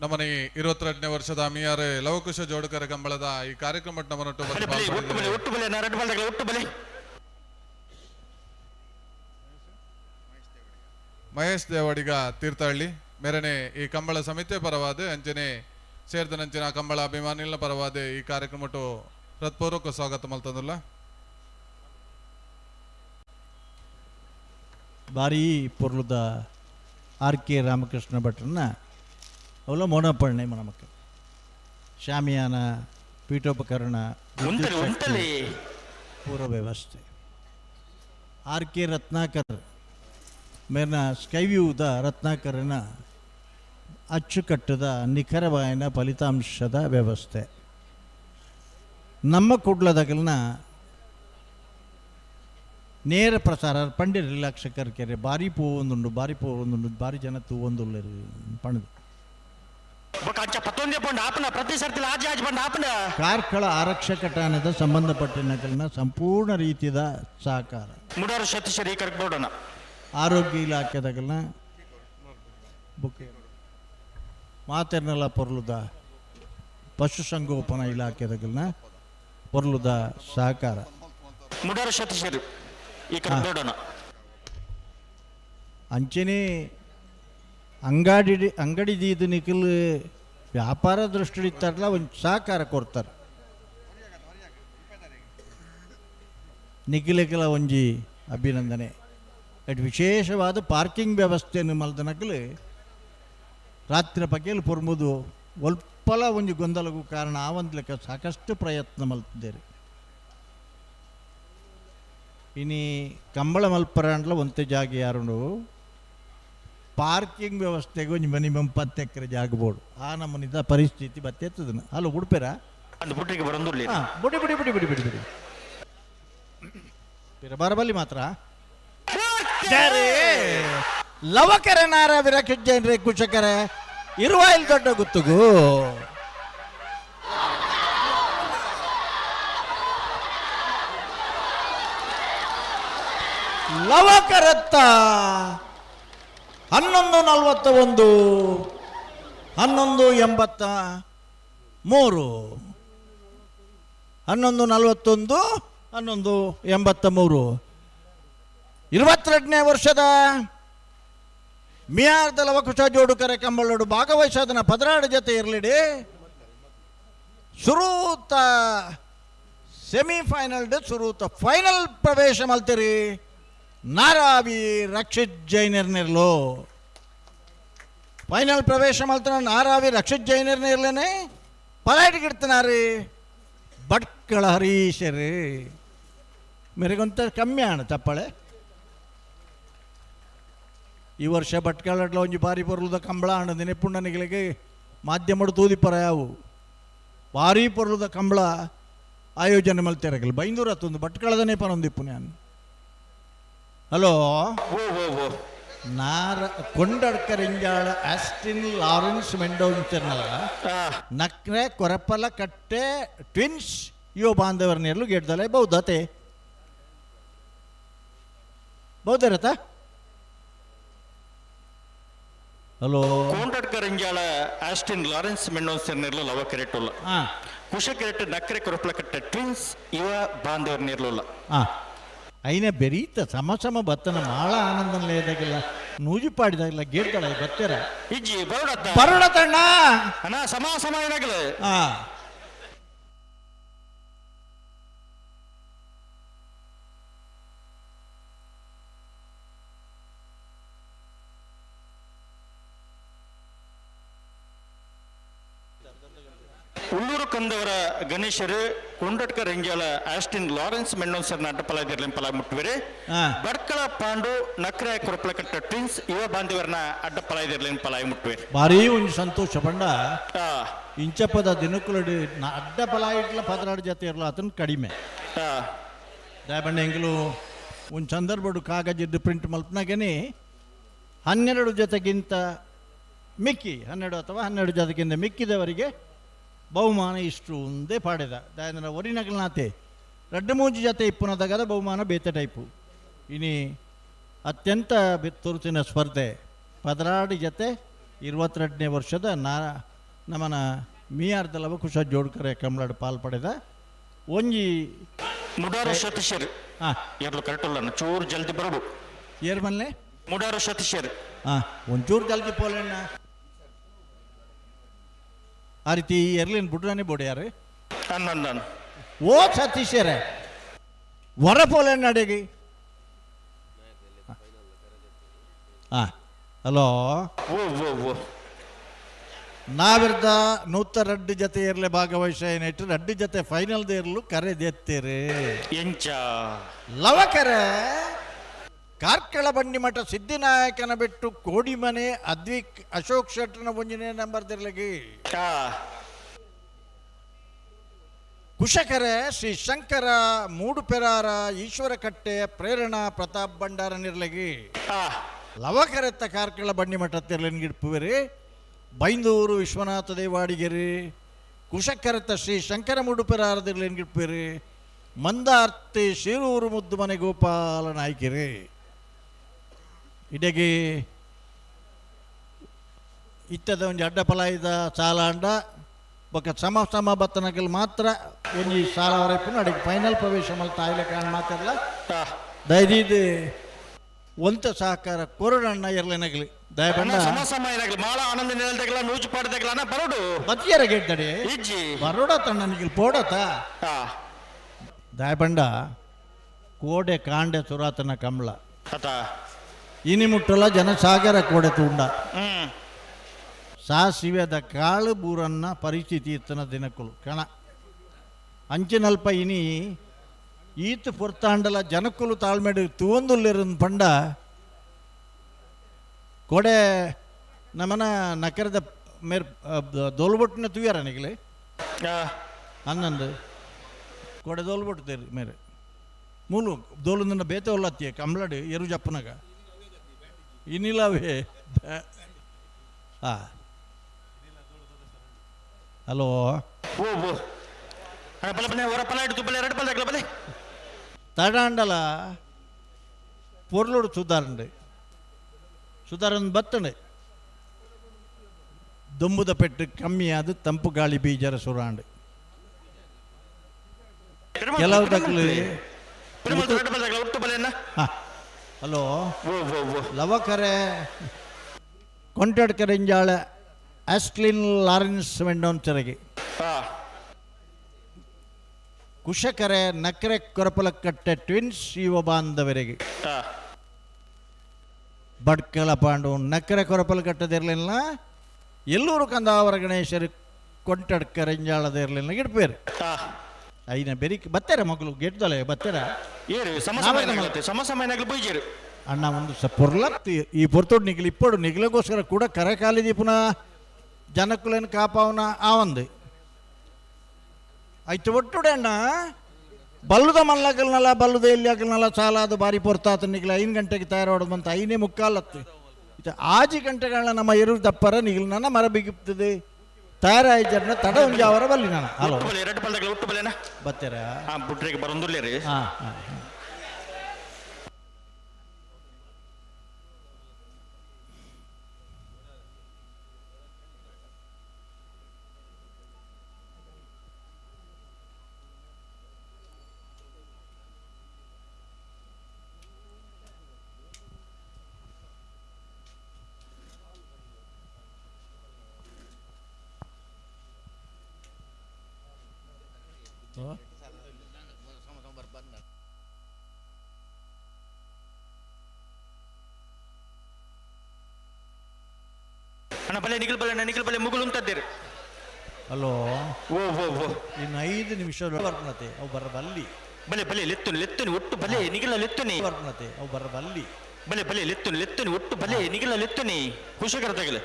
ನಮ್ಮನೆ 22ನೇ ವರ್ಷದ ಮಿಯಾರೆ ಲವಕುಶ ಜೋಡುಕರ ಕಂಬಳದ ಈ ಕಾರ್ಯಕ್ರಮ ನಮ್ಮನೊಟ್ಟು ಮಹೇಶ್ ದೇವಾಡಿಗ ತೀರ್ಥಹಳ್ಳಿ ಮೇರನೆ ಈ ಕಂಬಳ ಸಮಿತಿ ಪರವಾದ ಅಂಚನೆ ಸೇರ್ದನಂಚಿನ ಕಂಬಳ ಅಭಿಮಾನಿಗಳ ಪರವಾದ ಈ ಕಾರ್ಯಕ್ರಮಟ್ಟು ಹೃತ್ಪೂರ್ವಕ ಸ್ವಾಗತ ಮಲ್ತಂದುಲ್ಲ. ಭಾರೀ ಪೊರ್ಲುದ ಆರ್ ಕೆ ರಾಮಕೃಷ್ಣ ಭಟ್ರನ್ನ ಅವಲ ಮೋನಪಣ್ಣೆ ಮನಮಕ್ಕ ಶಾಮಿಯಾನ ಪೀಠೋಪಕರಣ ಪೂರ್ವ ವ್ಯವಸ್ಥೆ. ಆರ್ ಕೆ ರತ್ನಾಕರ್ ಮೇರ್ನ ಸ್ಕೈವ್ಯೂದ ರತ್ನಾಕರನ ಅಚ್ಚುಕಟ್ಟದ ನಿಖರವಾಯನ ಫಲಿತಾಂಶದ ವ್ಯವಸ್ಥೆ. ನಮ್ಮ ಕುಡ್ಲದಗಲ್ನ ನೇರ ಪ್ರಸಾರ ಪಂಡಿರ ರಿಲಾಕ್ಷಕರ್ ಕೆರೆ ಭಾರಿ ಪೂ ಒಂದುಂಡು ಭಾರಿ ಪೂ ಒಂದುಂಡು ಭಾರಿ ಜನ ತೂ ಒಂದುಳ್ಳ ಪಣದು. ಕಾರ್ಕಳ ಆರಕ್ಷಕ ಠಾಣದ ಸಂಬಂಧಪಟ್ಟ ನಕಲಿನ ಸಂಪೂರ್ಣ ರೀತಿಯ ಸಹಕಾರ. ಆರೋಗ್ಯ ಇಲಾಖೆದಾಗಲ್ನ ಬುಕ್ ಮಾತೆರ್ನಲ ಪೊರ್ಲುದ ಪಶುಸಂಗೋಪನಾ ಇಲಾಖೆದಾಗಲ್ನ ಪೊರ್ಲುದ ಸಹಕಾರ. ಅಂಚನೆ ಅಂಗಡಿ ಅಂಗಡಿ ದೀದು ನಿಖಲ್ ವ್ಯಾಪಾರ ದೃಷ್ಟಿ ಇತ್ತಾರಲ್ಲ ಒಂದು ಸಹಕಾರ ಕೊಡ್ತಾರೆ. ನಿಖಿಲಕಲ ಒಂಜಿ ಅಭಿನಂದನೆ. ಅಟ್ ವಿಶೇಷವಾದ ಪಾರ್ಕಿಂಗ್ ವ್ಯವಸ್ಥೆಯನ್ನು ಮಲ್ದನಕಲು ರಾತ್ರಿ ಪಗೆಲ್ ಪೊರ್ಮುದು ಒಲ್ಪಲ ಒಂಜಿ ಗೊಂದಲಗೂ ಕಾರಣ ಆವಂದ್ಲೆಕ್ಕ ಸಾಕಷ್ಟು ಪ್ರಯತ್ನ ಮಲ್ತಿದ್ದೇವೆ. ಇನಿ ಕಂಬಳ ಮಲ್ಪರಾಂಡ್ಲ ಒಂತೆ ಜಾಗೆ ಯಾರುಂಡು ಪಾರ್ಕಿಂಗ್ ವ್ಯವಸ್ಥೆಗೆ ಒಂಜಿ ಮಿನಿಮಮ್ 10 ಎಕರೆ ಜಾಗ ಬೋಡು. ಆ ನಮ್ಮನಿದ ಪರಿಸ್ಥಿತಿ ಬತ್ತೆತ್ತದನ. ಹಲೋ ಉಡುಪೆರ ಅಂದ್ ಬುಟ್ಟಿಗೆ ಬರಂದುರ್ಲಿ. ಬುಡಿ ಬುಡಿ ಬುಡಿ ಬುಡಿ ಬುಡಿ ಬುಡಿ ಪಿರ ಬರಬಲ್ಲಿ ಮಾತ್ರ ಲವಕರೆ ನಾರ ವಿರಕ್ಷಜನ್ರೆ ಕುಶಕರೆ ಇರುವ ಇಲ್ಲಿ ದೊಡ್ಡ ಗುತ್ತುಗು. ಲವಕರತ್ತ 11:41 11:83 11:41 11:83. 22ನೇ ವರ್ಷದ ಮಿಯಾರ್ದ ಲವಕುಶ ಜೋಡುಕರೆ ಕಂಬಳೋಡು ಭಾಗವಹಿಸೋದನ್ನ 16 ಜೊತೆ ಇರಲಿಡಿ ಸುರೂತ ಸೆಮಿಫೈನಲ್ ಸುರೂತ ಫೈನಲ್ ಪ್ರವೇಶ ಮಲ್ತಿರಿ ನಾರಾವಿ ರಕ್ಷಿತ್ ಜೈನರ್ ನಿರ್ಲು. ಫೈನಲ್ ಪ್ರವೇಶ ಮಲ್ತನ ನಾರಾವಿ ರಕ್ಷಿತ್ ಜೈನರ್ ನಿರ್ಲೇನೆ ಪಲಾಟಿಗಿಡ್ತನಾರಿ ಭಟ್ಕಳ ಹರೀಶರಿ. ಮೇರೆಗೊಂತ ಕಮ್ಮಿ ಆಣ ಚಪ್ಪಾಳೆ. ಈ ವರ್ಷ ಭಟ್ಕಳಡ್ಲ ಒಂಜಿ ಬಾರಿ ಪೊರ್ಲುದ ಕಂಬಳ ಆಣ ದಿನೆಪುಣ್ಣನಿಗಳಿಗೆ ಮಾಧ್ಯಮಡು ತೂದಿಪರ ಯಾವು ಭಾರಿ ಪೊರ್ಲುದ ಕಂಬಳ ಆಯೋಜನೆ ಮಲ್ತಿರಗಲ್ ಬೈಂದೂರ ಹತ್ತೊಂದು ಭಟ್ಕಳದನೇ ಪನೊಂದಿಪ್ಪು ನಾನು. ಹಲೋ ನಾರ ಕೊಂಡಡ್ಕರಿಂಜಾಳ Austin Lawrence ಮೆಂಡೋನ್ಸರ್ನಲ್ಲ Nakre Korapala Katte twins ಯೋ ಬಾಂಧವರ್ನೆಲ್ಲೂ ಗೇಟ್ದಲೆ ಬೌದ್ಧತೆ ಬೌದ್ಧರತ. ಹಲೋ ಕೊಂಡಡ್ಕರಿಂಜಾಳ ಆಸ್ಟಿನ್ ಲಾರೆನ್ಸ್ ಮೆಂಡೋನ್ಸರ್ನೆಲ್ಲ ಲವ ಕೆರೆಟುಲ್ಲ ಕುಶ ಕೆರೆಟ್ ನಕ್ರೆ ಕೊರಪಲ ಕಟ್ಟೆ ಟ್ವಿನ್ಸ್ ಇವ ಬಾಂಧವರ್ನೆರ್ಲುಲ್ಲ. అయినా బెరీత సమ సమ బత్తన మాಳ ఆనందం లేదగిಲ್ಲ ನೂಜುಪಾಡಿದಾಗಲ್ಲ ಗೇಟ್ಗಳ ಬತ್ತೆರ ಇಜ್ಜಿ ಬರುಡತ್ತ ಬರುಡತಣ್ಣ ಅಣ್ಣ ಸಮ ಸಮ ಏನಾಗಲ್ಲ. ಉಳ್ಳೂರು ಕಂದವರ ಗಣೇಶರು ಕೊಂಡಟ್ಕ ರಂಜಾಲ ಆಸ್ಟಿನ್ ಲಾರೆನ್ಸ್ ಮೆಂಡೋನ್ಸರ್ನ ಅಡ್ಡಪಲಾದಿರ್ಲಿ ಪಲ ಮುಟ್ಟುವೆರೆ. ಬಡ್ಕಳ ಪಾಂಡು ನಕ್ರೆ ಕೊರಪಲಕಟ್ಟ ಟ್ವಿನ್ಸ್ ಯುವ ಬಾಂಧವರನ್ನ ಅಡ್ಡಪಲಾದಿರ್ಲಿ ಪಲಾಯಿ ಮುಟ್ಟುವೆರೆ. ಭಾರೀ ಒಂದು ಸಂತೋಷ ಪಂಡ ಇಂಚಪದ ದಿನಕುಲಡಿ ಅಡ್ಡ ಪಲಾಯಿಟ್ಲ 16 ಜೊತೆ ಇರಲ್ಲ ಅದನ್ನು ಕಡಿಮೆ. ದಯಬಂಡ ಎಂಗ್ಲು ಒಂದು ಸಂದರ್ಭಡು ಕಾಗಜಿದ್ದು ಪ್ರಿಂಟ್ ಮಲ್ಪನಾಗೇನೆ 12 ಜೊತೆಗಿಂತ ಮಿಕ್ಕಿ 12 ಅಥವಾ 12 ಜೊತೆಗಿಂತ ಮಿಕ್ಕಿದವರಿಗೆ ಬಹುಮಾನ ಇಷ್ಟು ಒಂದೇ ಪಾಡೆದ ದಾಯಂದ್ರ ಒರಿನಗಲ್ನಾತೆ ರಡ್ಡು ಮೂಜಿ ಜೊತೆ ಇಪ್ಪುನದಾಗದ ಬಹುಮಾನ ಬೇತೆ ಟೈಪು. ಇನಿ ಅತ್ಯಂತ ತುರುತಿನ ಸ್ಪರ್ಧೆ 16 ಜೊತೆ 22ನೇ ವರ್ಷದ ನಮ್ಮನ ಮಿಯಾರ್ದ ಲವಕುಶ ಜೋಡ್ಕರೆ ಕಮಲಾಡು ಪಾಲ್ ಪಡೆದ ಒಂಜಿ ಮುಡಾರು ಸತೀಶರ್ ಎರಡು ಕರೆಕ್ಟ್ ಚೂರು ಜಲ್ದಿ ಬರಡು ಏರ್ ಮಲ್ಲೆ ಮುಡಾರು ಸತೀಶರ್ ಒಂಚೂರು ಜಲ್ದಿ ಪೋಲೆಣ್ಣ ಆ ರೀತಿ ಎರ್ಲಿನ್ ಬುಡ್ರಾನೆ ಬೋಡಿಯಾರು ಓ ಸತೀಶರೇ ವರ ಪೋಲೆಣ್ಣ ಅಡಿಗೆ. ಹಲೋ ನಾವಿರ್ದ 102 ಜೊತೆ ಇರಲಿ ಭಾಗವಹಿಸ ಏನಾಯ್ತು 2 ಜೊತೆ ಫೈನಲ್ ದೇರ್ಲು ಕರೆ ದೆತ್ತೀರಿ ಎಂಚ ಲವಕರೆ ಕಾರ್ಕಳ ಬಂಡಿಮಠ ಸಿದ್ಧಿನಾಯಕನ ಬಿಟ್ಟು ಕೋಡಿಮನೆ ಅದ್ವಿಕ್ ಅಶೋಕ್ ಶೆಟ್ಟರ್ನ ಒಂಜಿನೇ ನಂಬರ್ ದಿರ್ಲಗಿ. ಕುಶಕರೆ ಶ್ರೀ ಶಂಕರ ಮೂಡುಪೆರಾರ ಈಶ್ವರಕಟ್ಟೆ ಪ್ರೇರಣಾ ಪ್ರತಾಪ್ ಭಂಡಾರ ನಿರ್ಲಗಿ. ಲವಕರೆತ್ತ ಕಾರ್ಕಳ ಬಂಡಿಮಠ ತಿರ್ಲನ್ಗಿಡ್ಪುವೆರಿ ಬೈಂದೂರು ವಿಶ್ವನಾಥ ದೇವಾಡಿಗೆರಿ. ಕುಶಕರೆತ್ತ ಶ್ರೀ ಶಂಕರ ಮೂಡುಪೆರಾರ ತಿರ್ಲನ್ಗಿಡ್ಪುವೆರಿ ಮಂದಾರ್ತಿ ಶಿರೂರು ಮುದ್ದು ಮನೆ ಗೋಪಾಲ ನಾಯ್ಕಿರಿ. ಇಡಗಿ ಇತ್ತದ ಒಂಜಿ ಅಡ್ಡ ಪಲಾಯಿದ ಸಾಲಾಂಡ ಬೊಕ್ಕ ಸಮ ಸಮ ಬತ್ತನಕಲ್ ಮಾತ್ರ ಒಂಜಿ ಸಾಲ ವರೆಪುನ ಅಡಿಗೆ ಫೈನಲ್ ಪ್ರವೇಶ ಮಲ್ತ ಆಯ್ಲೆ ಕಾಣ ಮಾತಾಡಲ್ಲ ದಯದೀದ್ ಒಂತ ಸಹಕಾರ ಕೊರಡಣ್ಣ ಇರ್ಲೇನಗಲಿ ದಯಬಣ್ಣ ಸಮ ಸಮ ಏನಾಗಲಿ ಮಾಳ ಆನಂದ ನೆಲದಗಲ ನೂಜು ಪಾಡದಗಲ ಬರೋಡು ಬತ್ತಿಯರ ಗೆದ್ದಡಿ ಇಜ್ಜಿ ಬರೋಡ ತಣ್ಣನಿಗೆ ಪೋಡತ ದಯಬಂಡ ಕೋಡೆ ಕಾಂಡೆ ಸುರಾತನ ಕಮಲ ಅತ ಇನಿ ಮುಟ್ಟಲ ಜನಸಾಗರ ಕೋಡೆ ತುಂಡ ಸಾಸಿವೆದ ಕಾಳು ಬೂರನ್ನ ಪರಿಸ್ಥಿತಿ ಇತ್ತನ ದಿನಕ್ಕಲು ಕಣ ಅಂಚಿನಲ್ಪ ಇನಿ ಈತ ಪೊರ್ತಾಂಡಲ ಜನಕ್ಕಲು ತಾಳ್ಮೆಡು ತುವಂದುಲ್ಲಿರನ್ ಪಂಡ ಕೋಡೆ ನಮನ ನಕರದ ಮೇರ್ ದೋಲ್ಬೊಟ್ಟಿನ ತೂಯಾರ ನಿಗಲೆ ಹನ್ನೊಂದು ಕೋಡೆ ದೋಲ್ಬೊಟ್ಟು ತೇರು ಮೇರೆ ಮೂಲು ದೋಲು ಬೇತೆ ಒಲ್ಲತ್ತಿಯ ಕಂಬ್ಳಡು ಎರು ಜಪ್ಪನಾಗ ಇನ್ನಿಲ್ಲವೇ ಹಾಂ ಹಲೋ ಓ ಓ ಅಣ್ಣ ಬಲ ಬಲೆ ಹೊರ ಪಲ ಹಿಡಿದು ಬಲೆ ಎರಡು ಪಲ್ದಾಗಲ ಬಲೆ ತಡಾಂಡಲ ಪೊರ್ಲುಡು ಸುಧಾರಂಡೆ ಸುಧಾರನ್ ಬತ್ತಣೆ ದುಂಬುದ ಪೆಟ್ಟು ಕಮ್ಮಿಯಾದ ತಂಪು ಗಾಳಿ ಬೀಜರ ಸುರಾಂಡು ಕೆಲವು ತಕ್ಲು ಹಲೋ ಲವಕರೆ ಕೊಂಟಡ್ಕರೆಂಜಾಳ ಆಸ್ಟ್ಲಿನ್ ಲಾರೆನ್ಸ್ ಮೆಂಡೋನ್ಸರಿಗೆ ಕುಶಕರೆ ನಕರೆ ಕೊರಪಲಕಟ್ಟೆ ಟ್ವಿನ್ಸ್ ಯುವ ಬಾಂಧವರಿಗೆ ಬಡ್ಕಲ ಪಾಂಡು ನಕರೆ ಕೊರಪಲಕಟ್ಟದಿರಲಿಲ್ಲ ಎಲ್ಲೂರು ಕಂದಾವರ ಗಣೇಶರು ಕೊಂಟಡ್ಕರೆಂಜಾಳದಿರಲಿಲ್ಲ ಗಿಡ್ಪೇರು ಐನ ಬೆರಿಕ್ ಬತ್ತಾರ ಮಗಳು ಗೆಡ್ದಲೆ ಬತ್ತಾರ ಏರು ಸಮಸಮಯನಾಗಲಿ ಬೈಜೇರು ಅಣ್ಣ ಒಂದು ಸ ಪೊರ್ಲತ್ತಿ ಈ ಪೊರ್ತೋಡು ನಿಗಲಿ ಇಪ್ಪಡು ನಿಗಲಗೋಸ್ಕರ ಕೂಡ ಕರಕಾಲಿದಿ ಪುನಃ ಜನಕ್ಕುಲೇನು ಕಾಪಾವನ ಆ ಒಂದು ಆಯ್ತು ಒಟ್ಟುಡೆ ಅಣ್ಣ ಬಲ್ಲುದ ಮಲ್ಲಕಲ್ನಲ್ಲ ಬಲ್ಲುದ ಎಲ್ಲಿ ಹಾಕಲ್ನಲ್ಲ ಸಾಲ ಅದು ಬಾರಿ ಪೊರ್ತಾತ ನಿಗಲ 5 ಗಂಟೆಗೆ ತಯಾರಾಡೋದು ಬಂತ 5:45 ಇದು ಆಜಿ ಗಂಟೆಗಳನ್ನ ನಮ್ಮ ಎರು ದಪ್ಪರ ನಿಗಲು ನನ್ನ ಮರ ಬಿಗಿಪ್ತದೆ ತಯಾರಾಯ್ತನ್ನ ತಡ ಒಂಜಾವರ ಬಲ್ಲಿ ನಾನು ಹಲೋ ಎರಡು ಪಲ್ದಾಗಲ ಒಟ್ಟು ಬಲೆನಾ ಬತ್ತೀರ ಹಾಂ ಬುಡ್ರಿಗೆ ಬರಂದುರ್ಲಿ ರೀ ಹಾಂ ಹಾಂ ಅಣ್ಣ ಬಲೆ ನಿಗಲ್ ಬಲೆ ನಿಗಲ್ ಬಲೆ ಮುಗುಳು ಅಂತದ್ದೀರಿ ಹಲೋ ಓ ಓ ಓ ಇನ್ನು 5 ನಿಮಿಷ ಬರ್ಪಣತೆ ಅವು ಬರ ಬಲ್ಲಿ ಬಲೆ ಬಲೆ ಲೆತ್ತುನಿ ಲೆತ್ತುನಿ ಒಟ್ಟು ಬಲೆ ನಿಗಲ ಲೆತ್ತುನಿ ಬರ್ಪಣತೆ ಅವು ಬರ ಬಲ್ಲಿ ಬಲೆ ಬಲೆ ಲೆತ್ತುನಿ ಲೆತ್ತುನಿ ಒಟ್ಟು ಬಲೆ ನಿಗಲ ಲೆತ್ತುನಿ ಖುಷಿಕರ ತಗಲೆ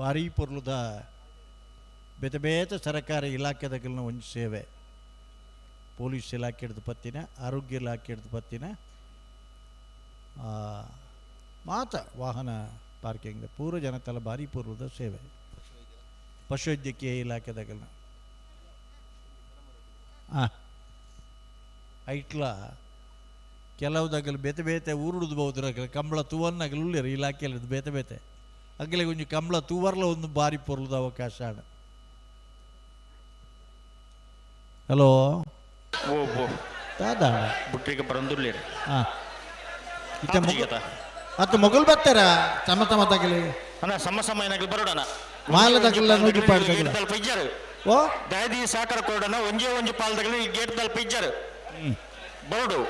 ಭಾರೀ ಪೊರ್ಲುದ ಬೇತೆ ಬೇತೆ ಸರಕಾರಿ ಇಲಾಖೆದಾಗಲಿನ ಒಂದು ಸೇವೆ ಪೊಲೀಸ್ ಇಲಾಖೆ ಹಿಡ್ದು ಪತ್ತಿನ ಆರೋಗ್ಯ ಇಲಾಖೆ ಹಿಡ್ದು ಪತ್ತಿನ ಮಾತ ವಾಹನ ಪಾರ್ಕಿಂಗ್ ಪೂರ್ವ ಜನತಲ ಭಾರಿ ಪೂರ್ವದ ಸೇವೆ ಪಶುವೈದ್ಯಕೀಯ ಇಲಾಖೆದಾಗಲಿನ ಹಾಂ ಐಟ್ಲ ಕೆಲವುದಾಗಲು ಬೇತೆ ಬೇತೆ ಊರುಡುದು ಬಹುದ್ರ ಕಂಬಳ ತೂವನ್ನಾಗಲು ಉಳ್ಳೇರು ಇಲಾಖೆಯಲ್ಲಿ ಬೇತೆ ಬೇತೆ ಅಗಲೆ ಒಂಜಿ ಕಂಬಳ ತೂವರ್ಲ ಒಂದು ಬಾರಿ ಪೊರ್ಲದ ಅವಕಾಶ ಹಲೋ ಓ ಓ ದಾದ ಬುಟ್ರಿಗೆ ಬರಂದುರ್ಲಿ ಹಾಂ ಇತ್ತ ಅತ್ತ ಮೊಗಲ್ ಬರ್ತಾರ ತಮ್ಮ ತಮ್ಮ ತಗಲಿ ಅಣ್ಣ ಸಮ ಸಮ ಏನಾಗಲಿ ಬರೋಡಣ ಮಾಲ ತಗಲ ನೂಜು ಪಾಡ್ ತಗಲ ತಲ್ಪ ಇಜ್ಜಾರು ಓ ದಾದಿ ಸಾಕರ ಕೊಡೋಣ ಒಂಜೇ ಒಂಜಿ ಪಾಲ್ ತಗಲಿ ಗೇಟ್ ತಲ್ಪ ಇಜ್ಜಾರು ಬರೋಡು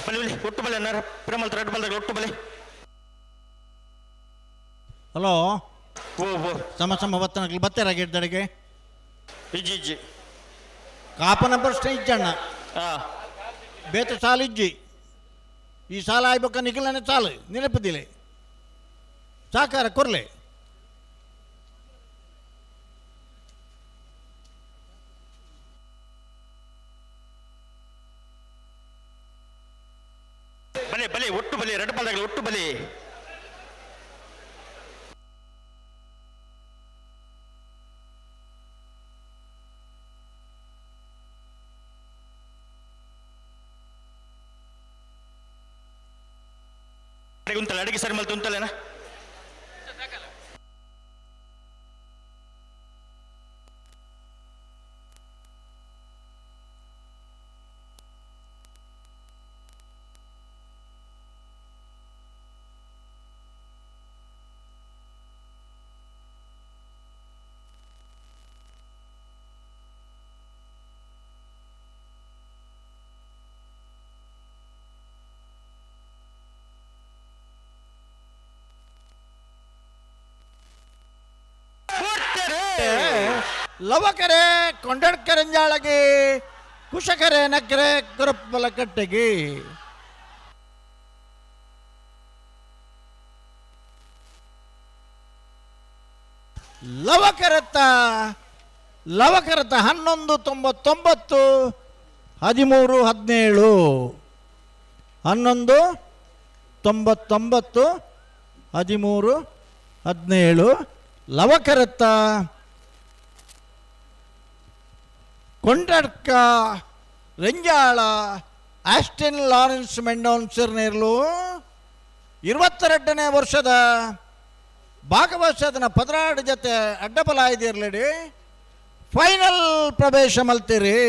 ಬಲೆ ಬಲೆ ಒಟ್ಟು ಬಲೆ ಅಣ್ಣ ಪ್ರೇಮಲ್ ರೆಡ್ ಬಲ್ದಾಗ ಒಟ್ಟು ಬಲೆ ಹಲೋ ಓ ಓ ಸಮ ಸಮ ಬತ್ತನಗ್ಲು ಬತ್ತಾರ ಗಿಡ್ದಡಿಗೆ ಇಜ್ಜಿ ಇಜ್ಜಿ ಕಾಪನ ಪ್ರಶ್ನೆ ಇಜ್ಜಣ್ಣ ಹಾಂ ಬೇತ ಸಾಲ ಇಜ್ಜಿ ಈ ಸಾಲ ಆಯ್ಬೇಕ ನಿಖಲನೆ ಸಾಲು ನೆನಪದಿಲ್ಲ ಸಾಕಾರ ಕೊರ್ಲೆ ಬಲೆ ಬಲೆ ಒಟ್ಟು ಬಲೆ ರೆಡ್ ಬಲ್ದಾಗ ಒಟ್ಟು ಬಲೆ ಉಂತಲ್ಲ ಅಡಿಗೆ ಸರಿ ಮಲ್ತು ಉಂತಲ್ಲೇನಾ ಲವಕರೆ ಕೊಂಡಡ್ಕರಂಜಾಳಗೆ ಕುಶಕರೆ ನಕ್ರೆ ಕುರಪ್ಪಲ ಕಟ್ಟೆಗೆ. ಲವಕರತ ಲವಕರತ 11.99 13 17 11.99 13 17 ಲವಕರತ ಕೊಂಡಡ್ಕ ರೆಂಜಾಳ ಆಸ್ಟಿನ್ ಲಾರೆನ್ಸ್ ಮೆಂಡೋನ್ಸರ್ ನೇರ್ಲು 22ನೇ ವರ್ಷದ ಭಾಗವಹಿಸದನ 16 ಜೊತೆ ಅಡ್ಡಬಲಾಯ್ದಿರ್ಲಡಿ ಫೈನಲ್ ಪ್ರವೇಶ ಮಲ್ತೀರಿ.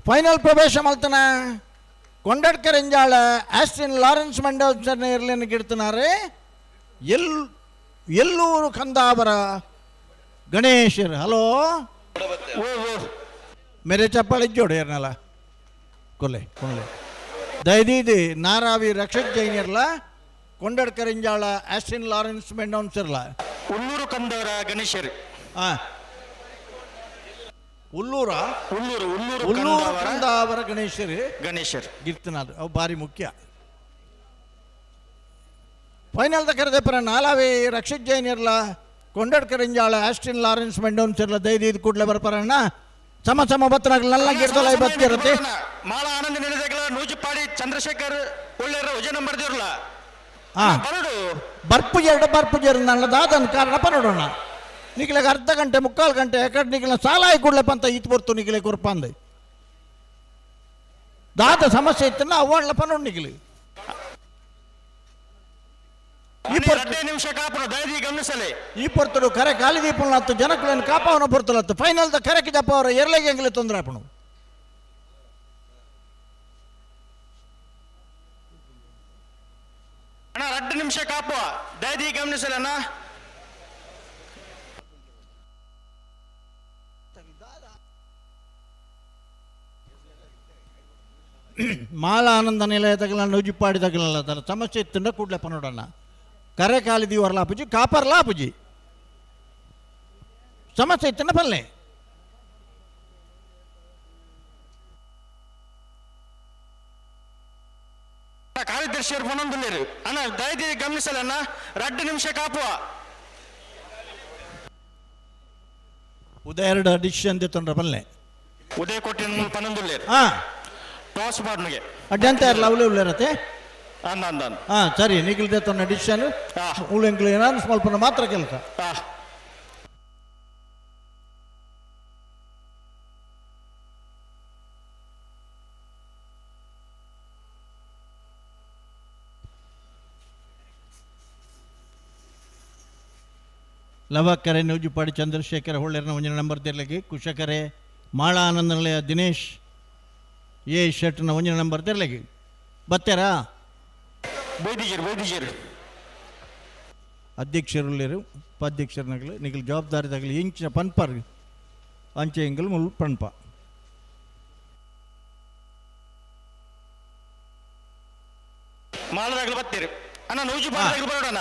ಫೈನಲ್ ಪ್ರವೇಶ ಮಲ್ತನ ಕೊಂಡಡ್ಕ ರೆಂಜಾಳ ಆಸ್ಟಿನ್ ಲಾರೆನ್ಸ್ ಮೆಂಡೋನ್ಸರ್ ನೇರ್ಲಿನ ಗಿಡ್ತನಾರೆ ಎಲ್ಲೂರು ಕಂದಾವರ ಗಣೇಶರ್. ಹಲೋ ಮೇರೆ ಚಪ್ಪಾಳೆ ಜೋಡಿ ಏರ್ನಲ್ಲ ಕೊಲೆ ಕೊಲೆ ದಯದೀದಿ ನಾರಾವಿ ರಕ್ಷಕ್ ಜೈನಿರ್ಲ ಕೊಂಡಡ್ಕ ರೆಂಜಾಳ ಆಸ್ಟಿನ್ ಲಾರೆನ್ಸ್ ಮೆಂಡೋನ್ಸರ್ಲ ಉಲ್ಲೂರು ಕಂದವರ ಗಣೇಶರ್. ಉಲ್ಲೂರ ಉಲ್ಲೂರು ಉಲ್ಲೂರು ಉಲ್ಲೂರು ಕಂದಾವರ ಗಣೇಶರ್ ಗಣೇಶರ್ ಗಿರ್ತನಾಥ್ ಅವು ಭಾರಿ ಮುಖ್ಯ. ಫೈನಲ್ the ಕರೆದೆಪರ ನಾಲಾವಿ ರಕ್ಷಿತ್ ಜೈನ್ ಇರ್ಲ Kondadka Renjala Austin Lawrence Mendonsa ಇರ್ಲ ದಯದೀದ್ ಕೂಡಲೇ ಬರ್ಪರಣ್ಣ ಸಮ ಸಮ ಬತ್ತನಾಗ್ಲ ನಲ್ಲ ಗಿರ್ತಲ ಬತ್ತಿರತ್ತೆ. ಮಾಳ ಆನಂದ ನಿಲದಗಳ ನೂಜುಪಾಡಿ ಚಂದ್ರಶೇಖರ್ ಒಳ್ಳೆಯ ವಜೆ ನಂಬರ್ ದಿರ್ಲ ಬರಡು ಬರ್ಪು ಎರಡು ಬರ್ಪು ಜೇರು ನನ್ನ ದಾದನ್ ಕಾರಣ ಪನೋಡೋಣ ನಿಖಿಲಾಗ ಅರ್ಧ ಗಂಟೆ ಮುಕ್ಕಾಲು ಗಂಟೆ ಯಾಕಡೆ ನಿಖಿಲ ಸಾಲಾಯಿ ಕೂಡಲೇ ಅಂತ ಈತ್ ಬರ್ತು ನಿಖಿಲೆ ಕೊರ್ಪಂದೆ ದಾದ ಸಮಸ್ಯೆ ಇತ್ತನ್ನ ಅವ್ವಾಡ್ಲ ಪನೋಡ್ ನಿಖಿಲಿ. ಈ ಪೊರ್ತುಡು ಕರೆ ಕಾಲಿ ದೀಪಲತ್ತು ಜನಕುలను ಕಾಪಾವನ ಪೊರ್ತುಲತ್ತು ಫೈನಲ್ the ಕರೆಕ್ ಜಪ್ಪ ಅವರ ಎರಲೆಗೆ ಎಂಗ್ಲೆ ತೊಂದರೆ ಆಪಣು. ಅಣ್ಣ 2 ನಿಮಿಷ ಕಾಪುವ ದಯದಿ ಗಮನಿಸಲಣ್ಣ. ಮಾಲ ಆನಂದ ನಿಲಯ ತಗಲ ನೂಜಿಪ್ಪಾಡಿ ತಗಲಲ್ಲ ಅದರ ಸಮಸ್ಯೆ ಇತ್ತಂಡ ಕೂಡಲೇ ಪನೋಡಣ್ಣ ಕರೆ ಕಾಲಿ ದೀವರ್ಲ ಆಪುಜಿ ಕಾಪರ್ಲ ಆಪುಜಿ ಸಮಸ್ಯೆ ಇತ್ತಂಡ ಪಲ್ಲೆ. ಕಾರ್ಯದರ್ಶಿಯವರು ಪನೊಂದುಲ್ಲೇರು ಅಣ್ಣ ದಯದಿ ಗಮನಿಸಲಣ್ಣ 2 ನಿಮಿಷ ಕಾಪುವ. ಉದಯ ಎರಡು ಡಿಶ್ ಅಂತ ತೊಂದ್ರೆ ಪಲ್ಲೆ ಉದಯ ಕೊಟ್ಟಿನ ಪನೊಂದುಲ್ಲೇರು ಟಾಸ್ ಮಾಡ್ನಿಗೆ ಅಡ್ಡಂತ ಇರಲ್ಲ ಅವಲೇ ಉಳ್ಳೇರತ್ತೆ ಅಂದ ಅಂದ ಅಂದ ಹಾಂ ಸರಿ ನಿಖಿಲ್ದೆ ತೊಂದರೆ ಡಿಶನ್ ಉಳ್ಳೆಂಕ್ಲು ಏನಾದ್ರು ಸ್ವಲ್ಪ ಮಾತ್ರ ಕೆಲಸ. ಲವಕರೆ ನೂಜುಪಾಡಿ ಚಂದ್ರಶೇಖರ ಹೊಳ್ಳೆರನ ಒಂಜಿನ ನಂಬರ್ ತೆರ್ಲಗಿ ಕುಶಕರೆ ಮಾಳ ಆನಂದನಿಲಯ ದಿನೇಶ್ ಎ ಶೆಟ್ನ ಒಂಜಿನ ನಂಬರ್ ತೆರ್ಲಗಿ ಬತ್ತೇರಾ ಬೈದಿಜರು ಬೈದಿಜರು ಅಧ್ಯಕ್ಷರುಳ್ಳೇರು ಉಪಾಧ್ಯಕ್ಷರನಾಗಲಿ ನಿಗಲ್ ಜವಾಬ್ದಾರಿ ತಗಲಿ ಇಂಚಿನ ಪನ್ಪರ್ ಅಂಚೆ ಎಂಗಲ್ ಮುಲ್ ಪನ್ಪ. ಮಾಳದಾಗಲು ಬತ್ತೀರಿ ಅಣ್ಣ ನೂಜುಪಾಡಿ ಬರೋಣ.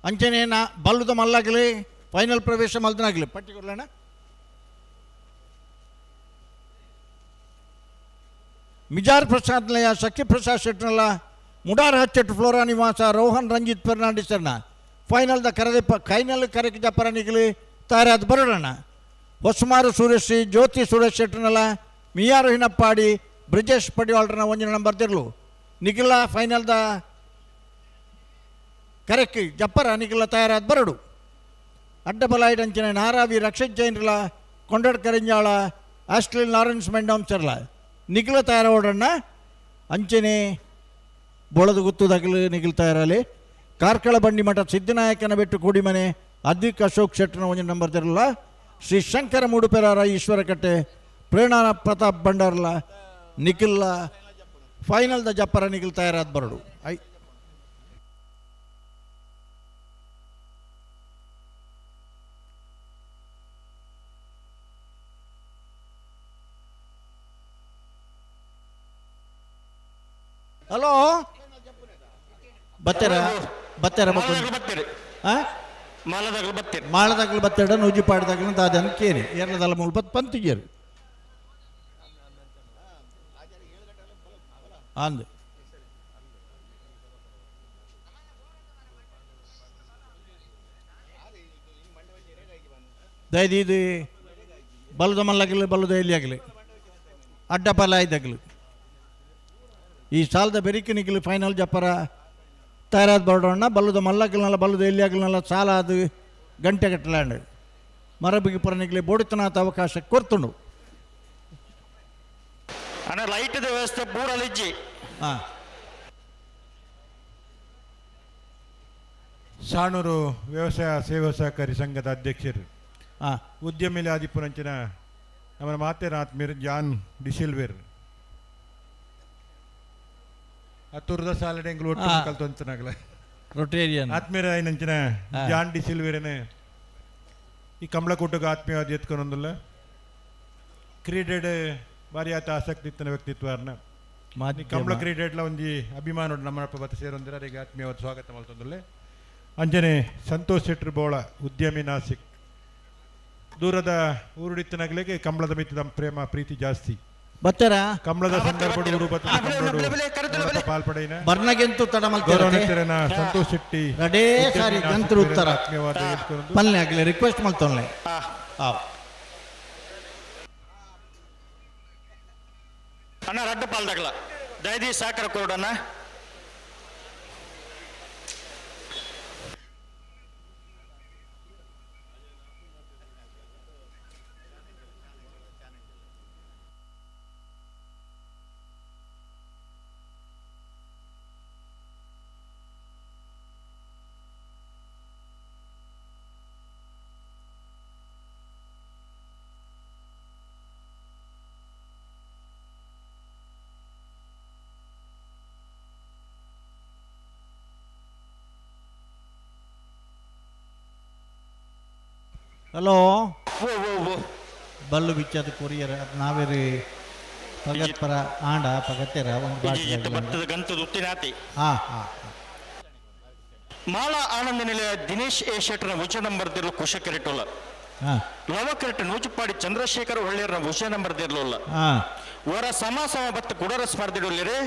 ಅಂಚನೆ ನಾ ಬಲ್ಲುದ ಮಲ್ಲಾಗಲಿ ಫೈನಲ್ ಪ್ರವೇಶ ಮಲ್ದನಾಗಲಿ ಪಟ್ಟಿ ಕೊಡ್ಲಣ್ಣ. ಮಿಜಾರ್ ಪ್ರಸಾದ್ ಲಯ ಶಕ್ತಿ ಪ್ರಸಾದ್ ಶೆಟ್ನಲ್ಲ ಮುಡಾರ್ ಹಚ್ಚೆಟ್ಟು ಫ್ಲೋರಾ ನಿವಾಸ ರೋಹನ್ ರಂಜಿತ್ ಫೆರ್ನಾಂಡಿಸ್ ಅಣ್ಣ ಫೈನಲ್ the ಕರೆದೆಪ್ಪ ಫೈನಲ್ ಕರೆಕ್ ಜಪ್ಪರ ನಿಗಲಿ ತಯಾರಾದ ಬರೋಣ. ಹೊಸಮಾರು ಸೂರ್ಯಶ್ರೀ ಜ್ಯೋತಿ ಸುರೇಶ್ ಶೆಟ್ನಲ್ಲ ಮಿಯಾರು ಹಿನಪ್ಪಾಡಿ ಬ್ರಿಜೇಶ್ ಪಡಿವಾಳ್ರನ ಒಂಜಿನ ನಂಬರ್ ತಿರ್ಲು ನಿಖಿಲ ಫೈನಲ್ the ಕರೆಕ್ ಜಪ್ಪರ ನಿಖಿಲ ತಯಾರಾದ ಬರಡು. ಅಡ್ಡಬಲಾಯ್ಡಂಚಿನ ನಾರಾವಿ ರಕ್ಷಿತ್ ಜೈನ್ರಲ ಕೊಂಡಡ್ ಕರಿಂಜಾಳ ಆಸ್ಟ್ರೇಲಿಯನ್ ಲಾರೆನ್ಸ್ ಮೆಂಡೋನ್ಸರ್ಲ ನಿಖಿಲ ತಯಾರೋಡಣ್ಣ. ಅಂಚನೆ ಬೊಳದು ಗುತ್ತುದಾಗಲು ನಿಖಿಲ್ ತಯಾರಲಿ ಕಾರ್ಕಳ ಬಂಡಿ ಮಠ ಸಿದ್ದನಾಯಕನ ಬೆಟ್ಟು ಕೂಡಿಮನೆ ಅದ್ವಿಕ್ ಅಶೋಕ್ ಶೆಟ್ಟನ ಒಂದು ನಂಬರ್ ತಿರಲ್ಲ ಶ್ರೀ ಶಂಕರ ಮೂಡುಪೆರಾರ ಈಶ್ವರಕಟ್ಟೆ ಪ್ರೇರಣಾ ಪ್ರತಾಪ್ ಭಂಡಾರ್ಲ ನಿಖಿಲ್ಲ ಫೈನಲ್ the ಜಪ್ಪರ ನಿಖಿಲ್ ತಯಾರಾದ ಬರಡು. I hello ಬತ್ತೀರಾ ಬತ್ತೆರ ಬತ್ತೆರ್ ಆ ಮಾಲದಾಗಲು ಬತ್ತೆರ್ ಮಾಳದಾಗಲು ಬತ್ತೆಡ ನೂಜಿಪಾಡ್ದಾಗಲು ದಾದನ್ ಕೇರಿ ಎರಡದಲ್ಲ ಮುಲ್ಪತ್ ಪಂತಿಜೇರು ಅಂದ್ ದಯದೀದು ಬಲದ ಮಲ್ಲಗಲಿ ಬಲದ ಎಲ್ಲಿ ಆಗಲಿ ಅಡ್ಡ ಪಲ ಆಯ್ದಾಗಲಿ ಈ ಸಾಲದ ಬೆರಿಕಿನಿಗಲಿ ಫೈನಲ್ ಜಪ್ಪರ ತಯಾರಾದ ಬರೋಣ ಬಲ್ಲದ ಮಲ್ಲಗಲ್ನಲ್ಲ ಬಲ್ಲದ ಎಲ್ಲಿ ಆಗಲಿನಲ್ಲ ಸಾಲ ಅದು ಗಂಟೆ ಗಟ್ಟಲಾಂಡ್ ಮರಬಿಗಿ ಪರನಿಗಲಿ ಬೋಡಿತನಾಥ ಅವಕಾಶ ಕೊರ್ತುಂಡು. ಅಣ್ಣ ಲೈಟ್ ವ್ಯವಸ್ಥೆ ಪೂರ ಲಿಜ್ಜಿ. ಹಾಂ ಸಾಣೂರು ವ್ಯವಸಾಯ ಸೇವಾ ಸಹಕಾರಿ ಸಂಘದ ಅಧ್ಯಕ್ಷರು ಉದ್ಯಮಿಲಿ ಆದಿಪುರಂಚಿನ ನಮ್ಮ ಮಾತೇನಾತ್ಮೀರ್ ಜಾನ್ ಡಿಸಿಲ್ವೇರ್ ಅತ್ತೂರದ ಸಾಲಡೆಂಗ್ಲು ಒಟ್ಟು ಕಲ್ತೊಂತನಾಗಲ ರೊಟೇರಿಯನ್ ಆತ್ಮೀಯರ ಐನಂಚಿನ ಜಾನ್ ಡಿಸಿಲ್ವೇರನೆ ಈ ಕಮಲಕೂಟಕ್ಕೆ ಆತ್ಮೀಯವಾದ ಎತ್ಕೊಂಡೊಂದಿಲ್ಲ ಕ್ರೀಡೆಡ್ ಭಾರಿ ಆತ ಆಸಕ್ತಿ ಇತ್ತನ ವ್ಯಕ್ತಿತ್ವರ್ನ ಕಮಲ ಕ್ರೀಡೆಡ್ಲ ಒಂಜಿ ಅಭಿಮಾನ ನಮ್ಮ ಬತ್ತ ಸೇರೊಂದಿರ ಅವರಿಗೆ ಆತ್ಮೀಯವಾದ ಸ್ವಾಗತ ಮಲ್ತೊಂದುಲ್ಲೆ. ಅಂಜನೆ ಸಂತೋಷ್ ಶೆಟ್ರು ಬೋಳ ಉದ್ಯಮಿ ನಾಸಿಕ್ ದೂರದ ಊರುಡಿತ್ತನಗಲಿಗೆ ಕಮಲದ ಮಿತ್ತ ಪ್ರೇಮ ಪ್ರೀತಿ ಜಾಸ್ತಿ ಬತ್ತರ ಕಮಲದ ಸಂದರ್ಭ ಊರು ಬತ್ತ ಪಾಲ್ಪಡೆಯಿನ ಬರ್ನಗೆಂತು ತಡಮಲ್ತಿರನ ಸಂತೋಷ್ ಶೆಟ್ಟಿ ರಡೇ ಸಾರಿ ಗಂತ್ರ ಉತ್ತರ ಪಲ್ಲೆ ಆಗಲಿ ರಿಕ್ವೆಸ್ಟ್ ಮಲ್ತೊನ್ಲೆ. ಅಣ್ಣ ರಡ್ಡು ಪಾಲ್ದಾಗಲ ದಯದಿ ಸಾಕರ ಕೊರಡಣ್ಣ. ಹಲೋ ಬಲ್ಲು ಬಿಚ್ಚದ ಕೊರಿಯರ್ ಅದು ನಾವೇರಿ ಪಗತ್ಪರ ಆಂಡ ಪಗತ್ತೆರ ಒಂದು ಭತ್ತದ ಗಂತದ ಉತ್ತಿನಾತಿ. ಹಾಂ ಹಾಂ ಮಾಳಾ ಆನಂದ ನಿಲಯ ದಿನೇಶ್ ಎ ಶೆಟ್ಟರ್ನ ಉಚ್ಚ ನಂಬರ್ ದಿರ್ಲು ಕುಶ ಕೆರೆಟೋಲ ಲವಕರೆಟ್ ನೂಜುಪಾಡಿ ಚಂದ್ರಶೇಖರ್ ಒಳ್ಳೆಯರ್ನ ಉಷ ನಂಬರ್ ದಿರ್ಲೋಲ್ಲ ವರ ಸಮ ಸಮ ಬತ್ತ ಕುಡರ ಸ್ಪರ್ಧಿಡುಲ್ಲೇರೆ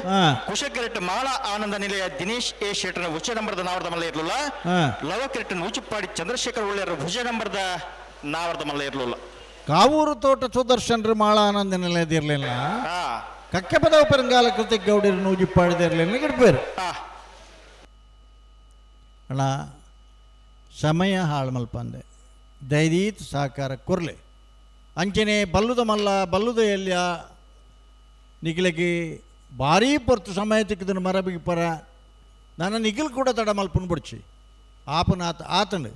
ಕುಶಕೆರೆಟ್ ಮಾಳಾ ಆನಂದ ನಿಲಯ ದಿನೇಶ್ ಎ ಶೆಟ್ಟರ್ನ ಉಚ್ಚ ನಂಬರ್ದ ನಾವರ್ದ ಮಲ್ಲ ಇರ್ಲಿಲ್ಲ ಲವಕೆರೆಟ್ ನೂಜುಪಾಡಿ ಚಂದ್ರಶೇಖರ್ ಒಳ್ಳೆಯರ ಭುಜ ನಂಬರ್ದ ನಾವರ್ದ ಮಲ್ಲ ಇರ್ಲಿಲ್ಲ. ಕಾವೂರು ತೋಟ ಸುದರ್ಶನ್ರು ಮಾಳಾ ಆನಂದ ನಿಲಯದಿರ್ಲಿಲ್ಲ ಕಕ್ಕೆಪದ ಪೆರಂಗಾಲ ಕೃತಿಕ್ ಗೌಡಿರು ನೂಜಿಪಾಡಿದಿರ್ಲಿಲ್ಲ ಗಿಡ್ಬೇರು ಅಣ್ಣ ಸಮಯ ಹಾಳು ಮಲ್ಪಂದೆ ದಯದೀತ್ ಸಹಕಾರ ಕೊರ್ಲೆ ಅಂಚನೆ ಬಲ್ಲುದ ಮಲ್ಲ ಬಲ್ಲುದ ಎಲ್ಲಿಯ ನಿಗಿಲಗಿ ಭಾರೀ ಪೊರ್ತು ಸಮಯ ತಿಕ್ಕಿದನು ಮರಬಿಗೆ ಪರ ನನ್ನ ನಿಗಿಲ್ ಕೂಡ ತಡ ಮಲ್ಪನ್ ಬುಡ್ಚಿ ಆಪನ ಆತ ಆತಂಡು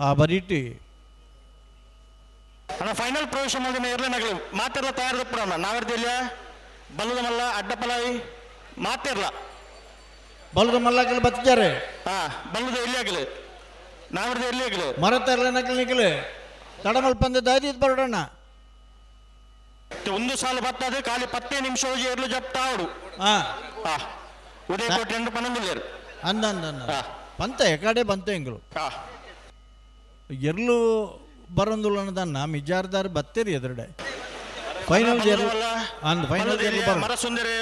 ಆ ಬರೀಟಿ ಅಣ್ಣ ಫೈನಲ್ ಪ್ರವೇಶ ಮಾಡಿದ ಇರಲಿ ನಗಲು ಮಾತಿರ್ಲ ತಯಾರಿದಪ್ಪಣ ನಾವಿರ್ದಿಲ್ಲ ಬಲ್ಲದ ಮಲ್ಲ ಅಡ್ಡ ಪಲಾಯಿ ಮಾತಿರ್ಲ ಬಲ್ಲದ ಮಲ್ಲಕಲ್ ಬತ್ತಿದ್ದಾರೆ ಹಾ ಬಲ್ಲದ ಎಲ್ಲಿ ಆಗಲಿ ನಾವಿರ್ದ ಎಲ್ಲಿ ಆಗಲಿ ಮರತರ್ಲ ನಕಲ್ ನಿಕಲು ತಡಮಲ್ ಪಂದ ದಾದಿ ಬರೋಡಣ್ಣ ಒಂದು ಸಾಲು ಬತ್ತದು ಖಾಲಿ 10 ನಿಮಿಷ ಹೋಗಿ ಎರ್ಲು ಜಪ್ತಾವಡು ಹಾ ಹಾ ಉದಯ ಕೋಟೆ ಎಂಟು ಪನ್ನೊಂದು ಅಂದ ಅಂದ ಅಂದ ಬಂತ ಎಕಡೆ ಬಂತ ಎಂಗಳು ಎರ್ಲು ಬರೋಂದುಲ್ಲ ಮಿಜಾರ್ದಾರ್ ಬತ್ತೀರಿ ಎದುರುಡೆ ಫೈನಲ್ ಅಂದ್ ಫೈನಲ್ ಮರ ಸುಂದರಿ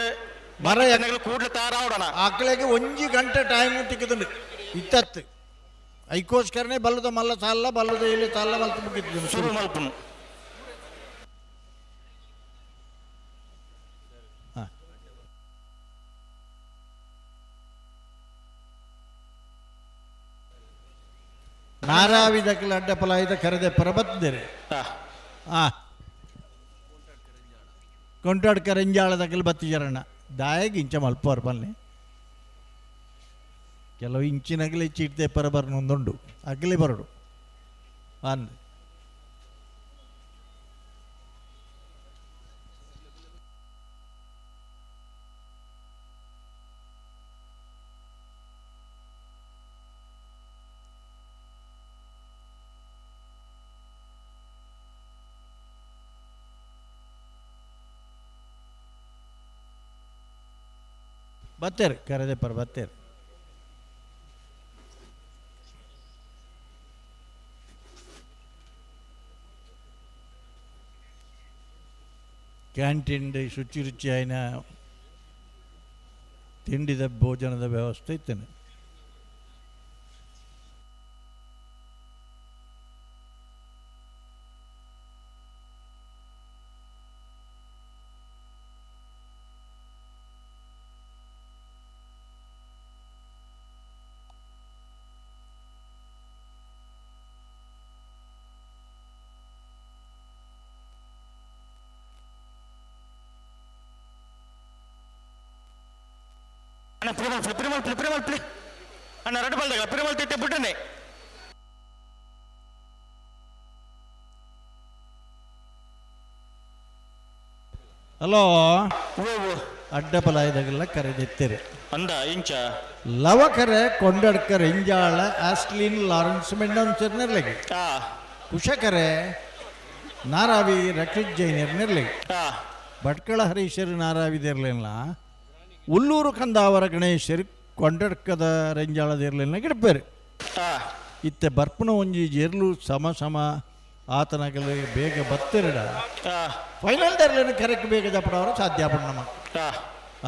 ಮರ ಕೂಡಲೇ ತಯಾರಾವಡಣ ಆಕಳಿಗೆ ಒಂಜಿ ಗಂಟೆ ಟೈಮ್ ತಿಕ್ಕದುಂಡು ಇತ್ತತ್ತು ಐಕೋಸ್ಕರನೇ ಬಲ್ಲದ ಮಲ್ಲ ಸಾಲ ಬಲ್ಲದ ಇಲ್ಲಿ ಸಾಲ ಮಲ್ತು ಮುಗಿದ್ದು ಶುರು ಮಲ್ಪುನು. ನಾರಾವಿದಕ್ಕಲ ಅಡ್ಡ ಪಲಾಯಿದ ಕರೆದೆ ಪರಬತ್ತಿದೆ ಆ ಕೊಂಟಾಡ್ ಕರಂಜಾಳದಕ್ಕಲ್ ಬತ್ತಿಜರಣ್ಣ ದಾಯಗ್ ಇಂಚ ಮಲ್ಪೋರ್ ಪಲ್ಲೆ ಕೆಲವು ಇಂಚಿನಗಲೆ ಚೀಟ್ದೆ ಪರ ಬರ್ನೊಂದುಂಡು ಅಗಲಿ ಬರಡು ಅಂದ್ ಬತ್ತೇರು ಕರೆದೆಪ್ಪರು ಬತ್ತೇರು. ಕ್ಯಾಂಟೀನ್ ಶುಚಿ ರುಚಿಯಾಯಿನ ತಿಂಡಿದ ಭೋಜನದ ವ್ಯವಸ್ಥೆ ಇತ್ತೇನೆ. ಅಣ್ಣ ಪಿರಿಮಲ್ ಪಿರಿಮಲ್ ಪಿರಿಮಲ್ ಪ್ಲಿ ಅಣ್ಣ ರಡ್ಡು ಬಲ್ದಾಗ ಪಿರಿಮಲ್ ತಿಟ್ಟೆ ಬಿಟ್ಟನೆ. ಹಲೋ, ಅಡ್ಡ ಬಲಾಯದಾಗೆಲ್ಲ ಕರೆದಿತ್ತೀರಿ ಅಂದ ಇಂಚ ಲವಕರೆ ಕೊಂಡಡ್ಕರ್ ಇಂಜಾಳ ಆಸ್ಲಿನ್ ಲಾರೆನ್ಸ್ ಮೆಂಡೋನ್ಸರ್ ನಿರ್ಲಗಿ, ಕುಶಕರೆ ನಾರಾವಿ ರಕ್ಷಿತ್ ಜೈನರ್ ನಿರ್ಲಗಿ, ಭಟ್ಕಳ ಹರೀಶರು ನಾರಾವಿದಿರ್ಲಿಲ್ಲ, ಉಲ್ಲೂರು ಕಂದಾವರ ಗಣೇಶರು ಕೊಂಡಡ್ಕದ ರೆಂಜಾಳದಿರ್ಲಿಲ್ಲ ಗಿಡಪೇರು. ಇತ್ತೆ ಬರ್ಪನ ಒಂಜಿ ಜೆರ್ಲು ಸಮ ಸಮ ಆತನಗಲಿ ಬೇಗ ಬತ್ತಿರಡ ಫೈನಲ್ ದರ್ಲೇನು ಕರೆಕ್ಟ್ ಬೇಗ ಜಪಡವರು ಸಾಧ್ಯ ನಮ್ಮ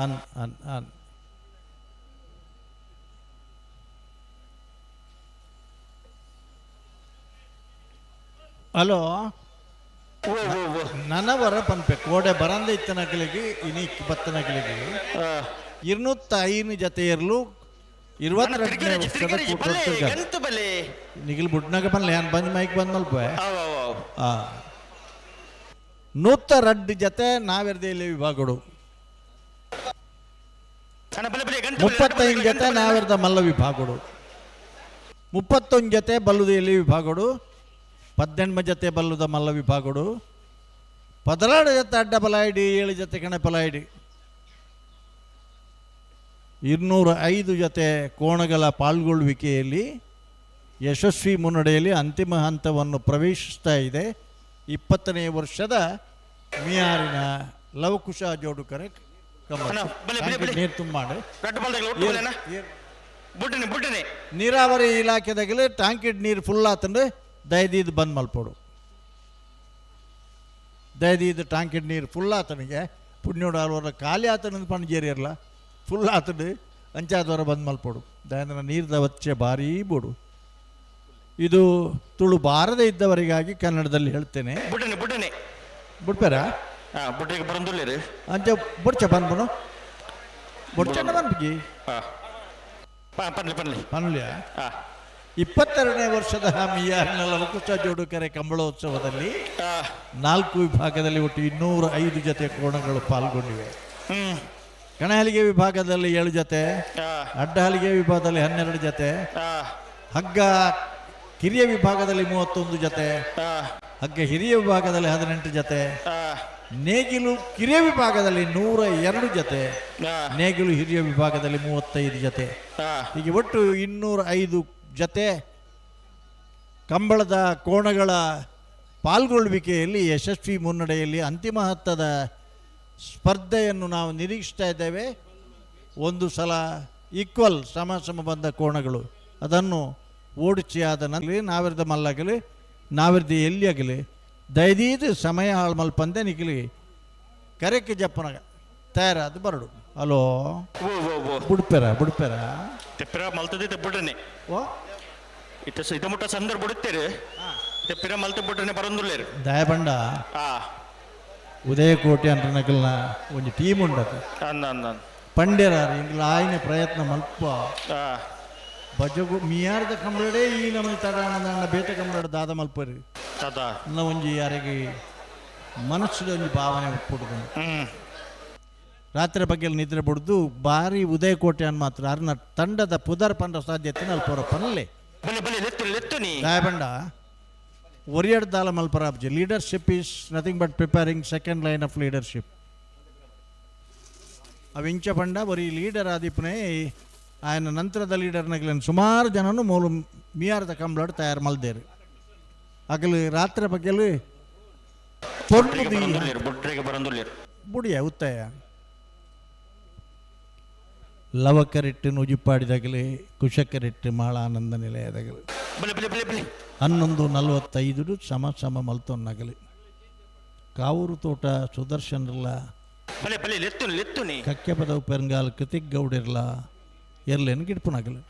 ಅನ್ ಅನ್ ಅನ್ ಹಲೋ, ನನವರ ಪನ್ಪೆ ಕೋಡೆ ಬರಂದ ಇತ್ತನಕಲಿಗೆ ಇನಿಕ್ ಬತ್ತನಕಲಿಗೆ 205 ಜತೆ ಇರಲು 22ನೇ ವರ್ಷದ ನಿಗಿಲ್ ಬುಡ್ನಾಗ ಬನ್ಲೆ ಯಾನ್ ಬಂದ್ ಮೈಕ್ ಬಂದ್ ಮಲ್ಪ 102 ಜತೆ ನಾವೆರ್ದೆ ಇಲ್ಲಿ ವಿಭಾಗಡು, 35 ಜತೆ ನಾವೆರ್ದ ಮಲ್ಲ ವಿಭಾಗಡು, 31 ಜತೆ ಬಲ್ಲುದ ಎಲ್ಲಿ ವಿಭಾಗಡು, 18 ಜತೆ ಬಲ್ಲುದ ಮಲ್ಲ ವಿಭಾಗಡು, 16 ಜತೆ ಅಡ್ಡ ಬಲಾಯಿಡಿ, 7 ಜತೆ ಕಣೆ ಬಲಾಯಿಡಿ, 205 ಜತೆ ಕೋಣಗಳ ಪಾಲ್ಗೊಳ್ಳುವಿಕೆಯಲ್ಲಿ ಯಶಸ್ವಿ ಮುನ್ನಡೆಯಲ್ಲಿ ಅಂತಿಮ ಹಂತವನ್ನು ಪ್ರವೇಶಿಸ್ತಾ ಇದೆ 20ನೇ ವರ್ಷದ ಮಿಯಾರಿನ ಲವಕುಶ ಜೋಡುಕರೆ ಕಂಬಳ. ನೀರು ತುಂಬ ನೀರಾವರಿ ಇಲಾಖೆದಾಗಲೇ ಟ್ಯಾಂಕಿಡ್ ನೀರು ಫುಲ್ ಆತಂದ್ರೆ ದಯದೀದ್ ಬಂದ್ ಮಲ್ಪೋಡು. ದಯದೀದ್ ಟ್ಯಾಂಕಿಡ್ ನೀರು ಫುಲ್ ಆತನಿಗೆ ಪುಣ್ಯೋಡು ಆಲ್ವರ ಖಾಲಿ ಆತನ ಪಣಜೇರಿ ಇರಲ್ಲ ಫುಲ್ ಆತಂಡು ಅಂಚಾದವರ ಬಂದ್ ಮಲ್ಪೋಡು. ದಯಂದ್ರ ನೀರ್ದ ವಚ್ಚೆ ಭಾರೀ ಬೋಡು. ಇದು ತುಳು ಬಾರದೇ ಇದ್ದವರಿಗಾಗಿ ಕನ್ನಡದಲ್ಲಿ ಹೇಳ್ತೇನೆ. ಬಿಡ್ಬೇರ ಅಂಚ ಬುಡ್ಚ ಬಂದ್ಬನು ಬುಡ್ಚಣ್ಣ ಬಂದ್ಬಿಗಿ ಪನ್ಲಿಯ. 22ನೇ ವರ್ಷದ ಮಿಯಾರಿನ ಲವಕುಶ ಜೋಡುಕರೆ ಕಂಬಳೋತ್ಸವದಲ್ಲಿ 4 ವಿಭಾಗದಲ್ಲಿ ಒಟ್ಟು 205 ಜತೆ ಕೋಣಗಳು ಪಾಲ್ಗೊಂಡಿವೆ. ಕಣಹಲಿಗೆ ವಿಭಾಗದಲ್ಲಿ 7 ಜತೆ, ಅಡ್ಡಹಲಿಗೆ ವಿಭಾಗದಲ್ಲಿ 12 ಜತೆ, ಹಗ್ಗ ಕಿರಿಯ ವಿಭಾಗದಲ್ಲಿ 31 ಜತೆ, ಹಗ್ಗ ಹಿರಿಯ ವಿಭಾಗದಲ್ಲಿ 18 ಜತೆ, ನೇಗಿಲು ಕಿರಿಯ ವಿಭಾಗದಲ್ಲಿ 102 ಜತೆ, ನೇಗಿಲು ಹಿರಿಯ ವಿಭಾಗದಲ್ಲಿ 35 ಜತೆ, ಹೀಗೆ ಒಟ್ಟು 205 ಜತೆ ಕಂಬಳದ ಕೋಣಗಳ ಪಾಲ್ಗೊಳ್ಳುವಿಕೆಯಲ್ಲಿ ಯಶಸ್ವಿ ಮುನ್ನಡೆಯಲ್ಲಿ ಅಂತಿಮ ಹಂತದ ಸ್ಪರ್ಧೆಯನ್ನು ನಾವು ನಿರೀಕ್ಷಿಸ್ತಾ ಇದ್ದೇವೆ. ಒಂದು ಸಲ ಈಕ್ವಲ್ ಸಮ ಸಮ ಬಂದ ಕೋಣಗಳು ಅದನ್ನು ಓಡಿಸಿ ಆದ ನಂತರ ನಾವಿರ್ದ ಮಲ್ಲಾಗಲಿ ನಾವಿರ್ದ ಎಲ್ಲಿ ಆಗಲಿ ದಯದೀದು ಸಮಯ ಹಾಳು ಮಲ್ಪಂದೆ ನಿಗಲಿ ಕರೆಕ್ಕೆ ಜಪ್ಪನಾಗ ತಯಾರಾದ ಬರಡು. ಹಲೋ, ಬುಡ್ಪೆರ ಬುಡ್ಪೆರ ತೆಪ್ಪಿರ ಮಲ್ತದೆ ಬಿಡ್ರನೆ ಓ ಇತ್ತ ಇದ ಮುಟ್ಟ ಸಂದರ್ಭ ಬಿಡುತ್ತೇರಿ ತೆಪ್ಪಿರ ಮಲ್ತ ಬಿಡ್ರನೆ ಬರಂದುಲ್ಲೇರು ದಯಬಂಡ ಉದಯಕೋಟೆ ಅಂತ ನಕಲ್ನ ಒಂದು ಟೀಮ್ ಉಂಡದು ಪಂಡ್ಯರಾರು ಇಂಗ್ಲ ಆಯ್ನ ಪ್ರಯತ್ನ ಮಲ್ಪ ಬಜಗು ಮಿಯಾರ್ದ ಕಂಬಳಡೆ ಈ ನಮ್ಮನೆ ತಡಾಣ ಬೇತ ಕಂಬಳಡೆ ದಾದ ಮಲ್ಪರಿ ನ ಒಂಜಿ ಯಾರಿಗೆ ಮನಸ್ಸಿದ ಒಂಜಿ ಭಾವನೆ ಹುಟ್ಟುಕೊಂಡು ರಾತ್ರಿ ಬಗ್ಗೆ ನಿದ್ರೆ ಬಿಡ್ದು ಭಾರಿ ಉದಯಕೋಟೆ ಅನ್ ಮಾತ್ರ ಅರ್ನ ತಂಡದ ಪುದರ್ ಪಂಡ ಸಾಧ್ಯತೆ ನಲ್ಪೋರಪ್ಪನಲ್ಲಿ ದಯಬಂಡ ಒರಿಯಡ್ ದಾಲ ಮಲ್ಪರಾಬ್ಜಿ. Leadership is nothing but preparing second line of leadership. ಅವಿಂಚ ಪಂಡ ಒರಿ ಲೀಡರ್ ಆದಿಪ್ಪನೇ ఆయన ನಂತರದ ಲೀಡರ್ನಗಲೇನು ಸುಮಾರು ಜನನು ಮೂಲು ಮಿಯಾರದ ಕಂಬಳಾಡು ತಯಾರು ಮಲ್ದೇರು. ಅಗಲು ರಾತ್ರಿ ಬಗ್ಗೆಲು ಬುಡಿಯ ಉತ್ತಯ ಲವಕರಿಟ್ಟು ನುಜಿಪಾಡಿದಾಗಲಿ ಕುಶಕರಿಟ್ಟು ಮಾಳ ಆನಂದ ನಿಲಯದಾಗಲಿ 11:45 ಸಮ ಸಮ ಮಲ್ತೊನ್ನಾಗಲಿ ಕಾವೂರು ತೋಟ ಸುದರ್ಶನ್ರಲ್ಲ ಕಕ್ಕೆಪದವು ಪೆರಂಗಾಲ್ ಕೃತಿಕ್ ಗೌಡಿರ್ಲ ಎರ್ಲೇನು ಗಿಡ್ಪುನಾಗಲಿ.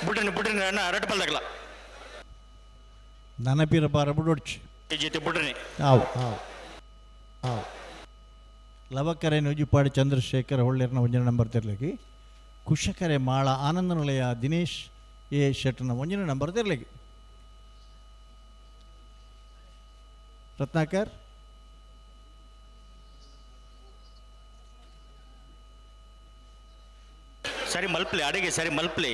ಬುಡ್ರನಿ ಬುಡ್ರನಿ ಅಣ್ಣ ರಡ್ಡು ಬಲ್ದಾಗಲ ನನಪಿರ ಬಾರ ಬುಡೊಡ್ಚಿ ಜೊತೆ ಬುಡ್ರನಿ. ಆವು ಆವು ಆವು. ಲವಕರೆ ನುಜಿಪಾಡಿ ಚಂದ್ರಶೇಖರ್ ಹೊಳ್ಳೆರ್ನ ಒಂಜನ ನಂಬರ್ ತಿರ್ಲಿಕ್ಕೆ ಕುಶಕರೆ ಮಾಳ ಆನಂದ ನಿಲಯ ದಿನೇಶ್ ಎ ಶೆಟ್ನ ಒಂಜನ ನಂಬರ್ ತಿರ್ಲಿಕ್ಕೆ. ರತ್ನಾಕರ್ ಸರಿ ಮಲ್ಪ್ಲಿ ಅಡಿಗೆ ಸರಿ ಮಲ್ಪ್ಲಿ.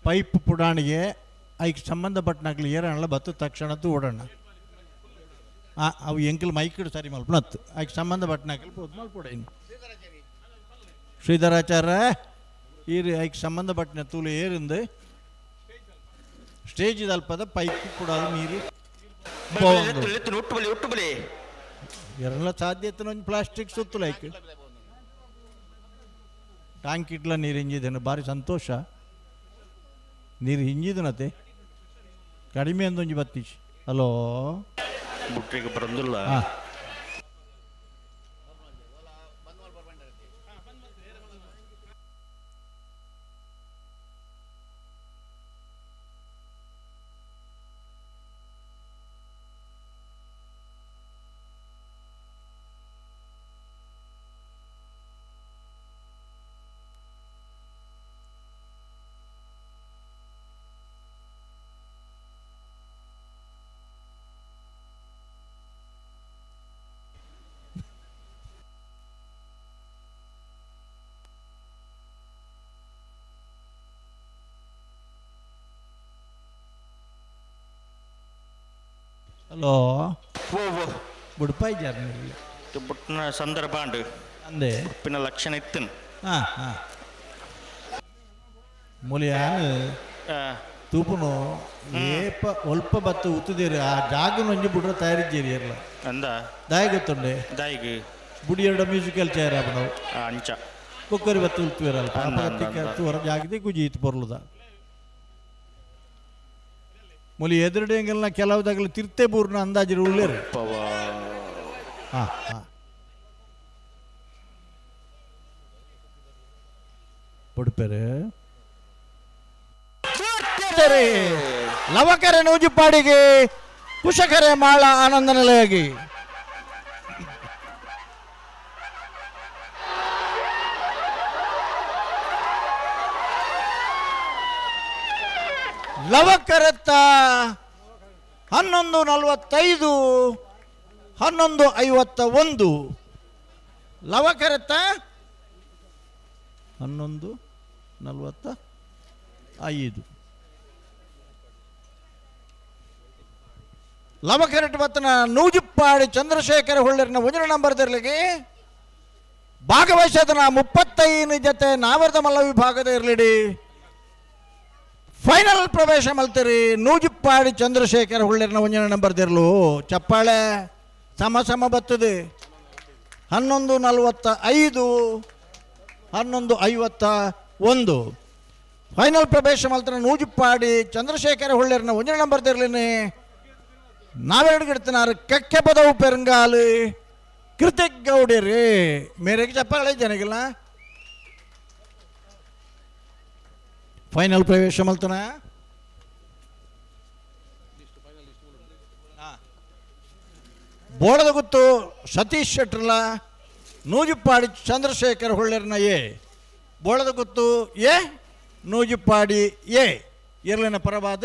ಪೈಪ್ ಪುಡಾಣಿಗೆ ಐಕ್ ಸಂಬಂಧಪಟ್ಟನಾಗ್ಲಿ ಏರಣ್ಣ ಬತ್ತು ತಕ್ಷಣ ತೂಡಣ್ಣ ಅವು ಎಂಕಲ್ ಮೈಕಿಡು ಸರಿ ಮಲ್ಪನತ್ತು ಐಕ್ ಸಂಬಂಧಪಟ್ಟನಾಗ್ಲಿ ಮಲ್ಪುಡ ಇನ್ನು ಶ್ರೀಧರಾಚಾರ್ಯ ಈರು ಐಕ್ ಸಂಬಂಧಪಟ್ಟನ ತೂಲು ಏರಿಂದು ಸ್ಟೇಜ್ ಅಲ್ಪದ ಪೈಪ್ ಕೂಡ ನೀರು ಎರಲ್ಲ ಸಾಧ್ಯತೆ ಒಂದು ಪ್ಲಾಸ್ಟಿಕ್ ಸುತ್ತು ಲೈಕ್ ಟ್ಯಾಂಕ್ ಇಡ್ಲ ನೀರು ಹಿಂಜಿದ್ದೇನೆ ಭಾರಿ ಸಂತೋಷ. ನೀರು ಹಿಂಜಿದನತೆ ಕಡಿಮೆ ಅಂದೊಂಜಿ ಬತ್ತೀಚ್ ಹಲೋ ಬುಟ್ರಿಗೆ ಬರಂದಿಲ್ಲ. ಹಲೋ ಬುಡ್ಪಾಯಿ ಜಾರ್ ಬುಟ್ಟಿನ ಸಂದರ್ಭ ಅಂಡು ಅಂದೆ ಬುಪ್ಪಿನ ಲಕ್ಷಣ ಇತ್ತನು. ಹಾಂ ಹಾಂ ಮೂಲಿಯಾನ್ ತೂಪುನು ಏಪ ಒಲ್ಪ ಬತ್ತು ಉತ್ತುದೇರು ಆ ಜಾಗನೊಂಜಿ ಬುಡ್ರ ತಯಾರಿದ್ದೀರಿ ಇರಲ್ಲ ಅಂದ ದಾಯ ಗೊತ್ತುಂಡೆ ದಾಯಿಗೆ ಬುಡಿ ಎರಡು ಮ್ಯೂಸಿಕಲ್ ಚೇರ್ ನಾವು ಅಂಚ ಕುಕ್ಕರಿ ಬತ್ತು ಉಲ್ತುವಿರಲ್ಲ ತೂರ ಜಾಗದೆ ಗುಜಿ ಇತ್ತು ಪೊರ್ಲುದ ಮೊಲಿ ಎದುರುಡೆಂಗೆಲ್ಲ ಕೆಲವುದಾಗಲು ತಿರ್ತೆ ಬೂರ್ನ ಅಂದಾಜಿರು ಉಳ್ಳೇರು. ಹಾಂ ಹಾಂ ಬುಡ್ಪೇರು ಲವಕರೆ ನೂಜುಪಾಡಿಗೆ ಕುಶಕರೆ ಮಾಳ ಆನಂದ ನಿಲಯಗಿ. ಲವಕರತ್ತ 11:45 11:51 ಲವಕರತ್ತ 11:45 ಲವಕರಟ್ ಬತ್ತನ ನೂಜುಪ್ಪಾಡಿ ಚಂದ್ರಶೇಖರ ಹೊಳ್ಳೆರ್ನ ಒಂದನೇ ನಂಬರ್ ಇರಲಿಕ್ಕೆ ಭಾಗವಹಿಸದನ 35 ಜೊತೆ ನಾವರ್ದ ಮಲ್ಲ ವಿಭಾಗದ ಇರಲಿಡಿ ಫೈನಲ್ ಪ್ರವೇಶ ಮಲ್ತೀರಿ ನೂಜುಪ್ಪಾಡಿ ಚಂದ್ರಶೇಖರ್ ಹೊಳ್ಳೆರ್ನ ಒಂದನೇ ನಂಬರ್ ದಿರ್ಲು. ಚಪ್ಪಾಳೆ ಸಮ ಸಮ ಬರ್ತದೆ. 11:45 11:51 ಫೈನಲ್ ಪ್ರವೇಶ ಮಲ್ತನ ನೂಜುಪ್ಪಾಡಿ ಚಂದ್ರಶೇಖರ ಹೊಳ್ಳೆರ್ನ ಒಂದನೇ ನಂಬರ್ ದಿರ್ಲಿನಿ. ನಾವೆರಡು ಗಿಡ್ತನಾರು ಕಕ್ಕೆ ಪದವು ಪೆರಂಗಾಲು ಕೃತಿಕ್ ಗೌಡಿರಿ ಮೇರೆಗೆ ಚಪ್ಪಾಳೆ ಜನಗಿಲ್ಲ. ಫೈನಲ್ ಪ್ರವೇಶ ಮಲ್ತನ ಬೋಳದ ಗುತ್ತು ಸತೀಶ್ ಶೆಟ್ರಲ ನೂಜುಪ್ಪಾಡಿ ಚಂದ್ರಶೇಖರ್ ಹೊಳ್ಳೆರ್ನ ಎ ಬೋಳದ ಗುತ್ತು ಎ ನೂಜುಪ್ಪಾಡಿ ಎ ಇರ್ಲಿನ ಪರವಾದ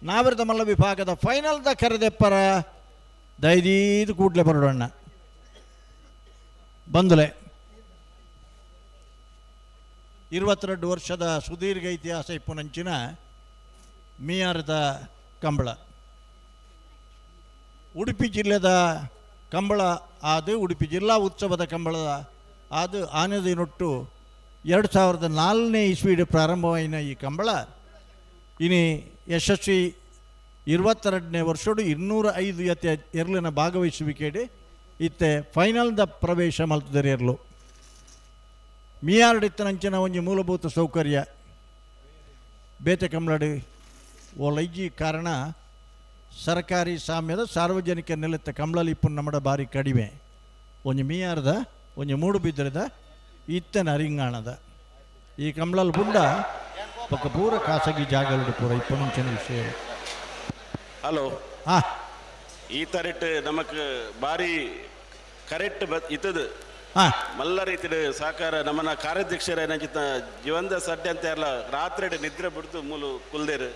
ನಾವಿರದ ಮಲ್ಲ ವಿಭಾಗದ ಫೈನಲ್ದ ಕರೆದೆಪ್ಪರ ದೈದೀದು ಕೂಡ್ಲೆ ಬರೋಣ ಬಂದುಲೆ. 22 ವರ್ಷದ ಸುದೀರ್ಘ ಇತಿಹಾಸ ಇಪ್ಪುನಂಚಿನ ಮಿಯಾರದ ಕಂಬಳ ಉಡುಪಿ ಜಿಲ್ಲೆದ ಕಂಬಳ ಆದ ಉಡುಪಿ ಜಿಲ್ಲಾ ಉತ್ಸವದ ಕಂಬಳದ ಆದ ಆನೆದಿನೊಟ್ಟು 2004ನೇ ಇಸ್ವಿಡ್ ಪ್ರಾರಂಭವಾಯಿನ ಈ ಕಂಬಳ ಇನಿ ಯಶಸ್ವಿ 22ನೇ ವರ್ಷಡು 205 ಯತೆ ಎರ್ಲಿನ ಭಾಗವಹಿಸುವಿಕೆಡೆ ಇತ್ತೆ ಫೈನಲ್ದ ಪ್ರವೇಶ ಮಲ್ತುದರ್ ಎರ್ಲು ಮಿಯಾರ್ಡಿತ್ತನಂಚಿನ ಒಂಜಿ ಮೂಲಭೂತ ಸೌಕರ್ಯ ಬೇತೆ ಕಂಬಳಡಿ ಓಲೈಜಿ ಕಾರಣ ಸರ್ಕಾರಿ ಸಾಮ್ಯದ ಸಾರ್ವಜನಿಕ ನೆಲೆತ್ತ ಕಂಬಳಲಿ ಇಪ್ಪು ನಮ್ಮಡ ಬಾರಿ ಕಡಿಮೆ ಒಂಜಿ ಮಿಯಾರ್ದ ಒಂಜಿ ಮೂಡುಬಿದ್ರದ ಇತ್ತನ ಅರಿಂಗಾಣದ ಈ ಕಂಬಳಲ್ ಬುಂಡ ಪಕ್ಕ ಪೂರ ಖಾಸಗಿ ಜಾಗಗಳು ಪೂರ ಇಪ್ಪನಂಚಿನ ವಿಷಯ. ಹಲೋ. ಹಾಂ. ಈ ತರಿಟ್ ನಮಕ್ ಬಾರಿ ಕರೆಕ್ಟ್ ಇತ್ತದು ಮಲ್ಲ ರೀತಿಡ್ ಸಹಕಾರ ನಮ್ಮನ ಕಾರ್ಯಾಧ್ಯಕ್ಷರ ಏನಂಚಿತ ಜೀವಂತ ಸಡ್ಡೆ ಅಂತ ಎಲ್ಲ ರಾತ್ರಿ ನಿದ್ರೆ ಬಿಡ್ತು ಮೂಲು ಕುಲ್ದೇರು.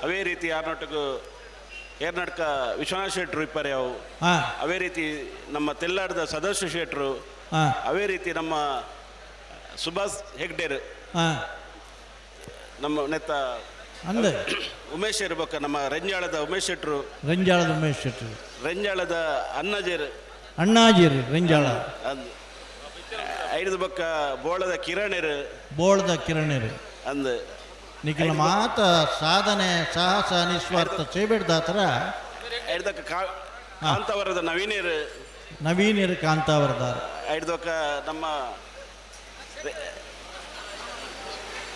ಅವೇ ರೀತಿ ಯಾರ್ನೊಟ್ಟಿಗೂ ಏರ್ನಾಟಕ ವಿಶ್ವನಾಥ್ ಶೆಟ್ರು ಇಪ್ಪರೆ ಅವು. ಅವೇ ರೀತಿ ನಮ್ಮ ತೆಲ್ಲಾಡದ ಸದಸ್ಯ ಶೆಟ್ರು, ಅವೇ ರೀತಿ ನಮ್ಮ ಸುಭಾಷ್ ಹೆಗ್ಡೇರ್, ನಮ್ಮ ನೆತ್ತ ಅಂದೆ ಉಮೇಶ್ ಇರ್ಬೇಕು, ನಮ್ಮ ರಂಜಾಳದ ಉಮೇಶ್ ಶೆಟ್ರು, ರಂಜಾಳದ ಉಮೇಶ್ ಶೆಟ್ರು, ರಂಜಾಳದ ಅಣ್ಣಾಜೇರ್, ಅಣ್ಣಾಜೀರ್ ರಂಜಾಳ, ಐದು ಬಕ್ಕ ಬೋಳದ ಕಿರಣೇರು, ಬೋಳದ ಕಿರಣೇರು ಅಂದ್ ನಿಖಿಲ ಮಾತ ಸಾಧನೆ ಸಾಹಸ ನಿಸ್ವಾರ್ಥ ಸೇವೆಡ್ದಾತರ ಐದಕ್ಕ ಕಾಂತಾವರದ ನವೀನೇರು, ನವೀನೇರು ಕಾಂತಾವರದಾರ, ಐದಕ್ಕ ನಮ್ಮ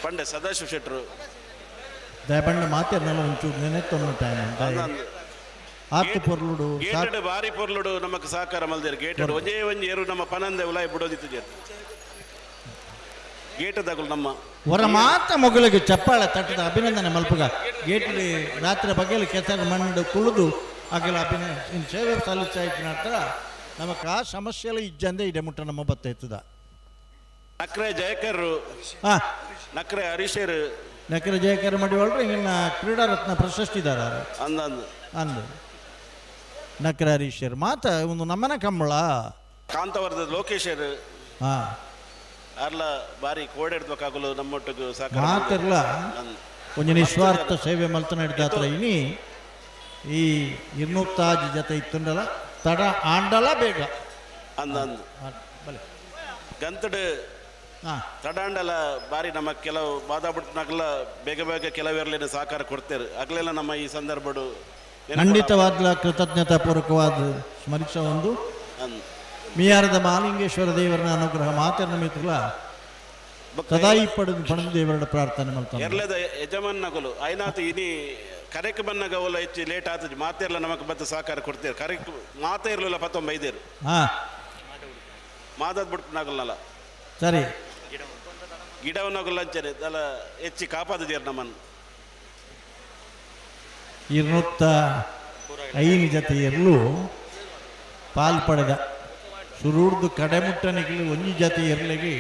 ಪಂಡೆ ಸದಾಶಿವ ಶೆಟ್ರು ದಯಪಂಡ ಮಾತಿರ್ನಲ್ಲ ಒಂಚೂರು ನೆನೆತ್ತೊಂದು ಟೈಮ್ ಆತು ಪೊರ್ಲುಡು ಗೇಟೆಡ್ ಬಾರಿ ಪೊರ್ಲುಡು ನಮಕ್ ಸಹಕಾರ ಮಲ್ದೇರು ಗೇಟೆಡ್ ಒಂಜೇ ಒಂಜಿ ಏರು ನಮ್ಮ ಪನಂದೆ ಉಲಾಯಿ ಬಿಡೋದಿತ್ತು ಜೇರು ಗೇಟ್ ದಗುಲು ನಮ್ಮ ಹೊರ ಮಾತ ಮೊಗಲಿಗೆ ಚಪ್ಪಾಳೆ ತಟ್ಟದ ಅಭಿನಂದನೆ ಮಲ್ಪುಗ ಗೇಟಲ್ಲಿ ರಾತ್ರಿ ಬಗೆಯಲ್ಲಿ ಕೆಸರು ಮಣ್ಣು ಕುಳಿದು ಅಗಲ ಅಭಿನಯ ಸೇವೆ ಸಲ್ಲಿಸಾಯ್ತು ನಂತರ ನಮಕ್ ಆ ಸಮಸ್ಯೆಲ್ಲ ಇಜ್ಜಂದೆ ಇಡೆ ಮುಟ್ಟ ನಮ್ಮ ಬತ್ತೈತದ. ನಕ್ರೆ ಜಯಕರ್, ನಕ್ರೆ ಹರೀಶರು, ನಕ್ರೆ ಜಯಕರ್ ಮಾಡಿವಳ್ರು ಹಿಂಗಿನ ಕ್ರೀಡಾರತ್ನ ಪ್ರಶಸ್ತಿದಾರ ಅಂದ ಅಂದು ನಕ್ರೆ ಹರೀಶರ್ ಮಾತ ಒಂದು ನಮ್ಮನ ಕಂಬಳ ಕಾಂತವರದ ಲೋಕೇಶರ್ ಅರ್ಲ ಬಾರಿ ಕೋಡೆಡ್ಬೇಕಾಗಲು ನಮ್ಮೊಟ್ಟಿಗೆ ಸಹಕಾರ ಮಾತಿರ್ಲ ಒಂಜಿ ನಿಸ್ವಾರ್ಥ ಸೇವೆ ಮಲ್ತನ ಹಿಡ್ದಾತ್ರ ಇನಿ ಈ 205 ಜೊತೆ ಇತ್ತುಂಡಲ ತಡ ಆಂಡಲ ಬೇಗ ಅಂದ ಅಂದ ಬಲೆ ಗಂತಡು ತಡಾಂಡಲ ಬಾರಿ ನಮ್ಮ ಕೆಲವು ಬಾಧಾ ಬಿಟ್ಟನಾಗಲ ಬೇಗ ಬೇಗ ಕೆಲವೆರಲಿನ ಸಹಕಾರ ಕೊಡ್ತೇವೆ ಅಗಲೆಲ್ಲ ನಮ್ಮ ಈ ಸಂದರ್ಭಡು ಖಂಡಿತವಾದ ಕೃತಜ್ಞತಾ ಪೂರ್ವಕವಾದ ಸ್ಮರಿಸ ಒಂದು ಮಿಯಾರದ ಮಾಲಿಂಗೇಶ್ವರ ದೇವರನ ಅನುಗ್ರಹ ಮಾತಿನ ಮಿತ್ರಲ ಸದಾಯಿ ಪಡೆದು ಪಡೆದು ದೇವರ ಪ್ರಾರ್ಥನೆ ಮಾಡ್ತಾನೆ. ಎರ್ಲೆದ ಯಜಮಾನಗಳು ಐನಾತು ಇನಿ ಕರೆಕ್ ಬನ್ನಗ ಅವಲ ಹೆಚ್ಚು ಲೇಟ್ ಆತದೆ ಮಾತೆಲ್ಲ ನಮಕ್ ಬತ್ತ ಸಹಕಾರ ಕೊಡ್ತೇವೆ ಕರೆಕ್ ಮಾತೇ ಇರಲಿಲ್ಲ ಪತ್ತೊಂಬೈದೇರು ಮಾದದ್ ಬಿಡ್ಪನಾಗಲ್ಲ ಸರಿ ಗಿಡವನ್ನಾಗಲ್ಲ ಅಂಚನೆ ದಲ ಹೆಚ್ಚಿ ಕಾಪಾದಿದ್ದೀರ ನಮ್ಮನ್ನು. 205 ಜೊತೆ ಎಲ್ಲೂ ಪಾಲ್ ಪಡೆದ ಸುರೂರ್ದು ಕಡೆಮುಟ್ಟನಿಗೆ ಒಂಜಿ ಜೊತೆ ಎರ್ಲಿಗೆ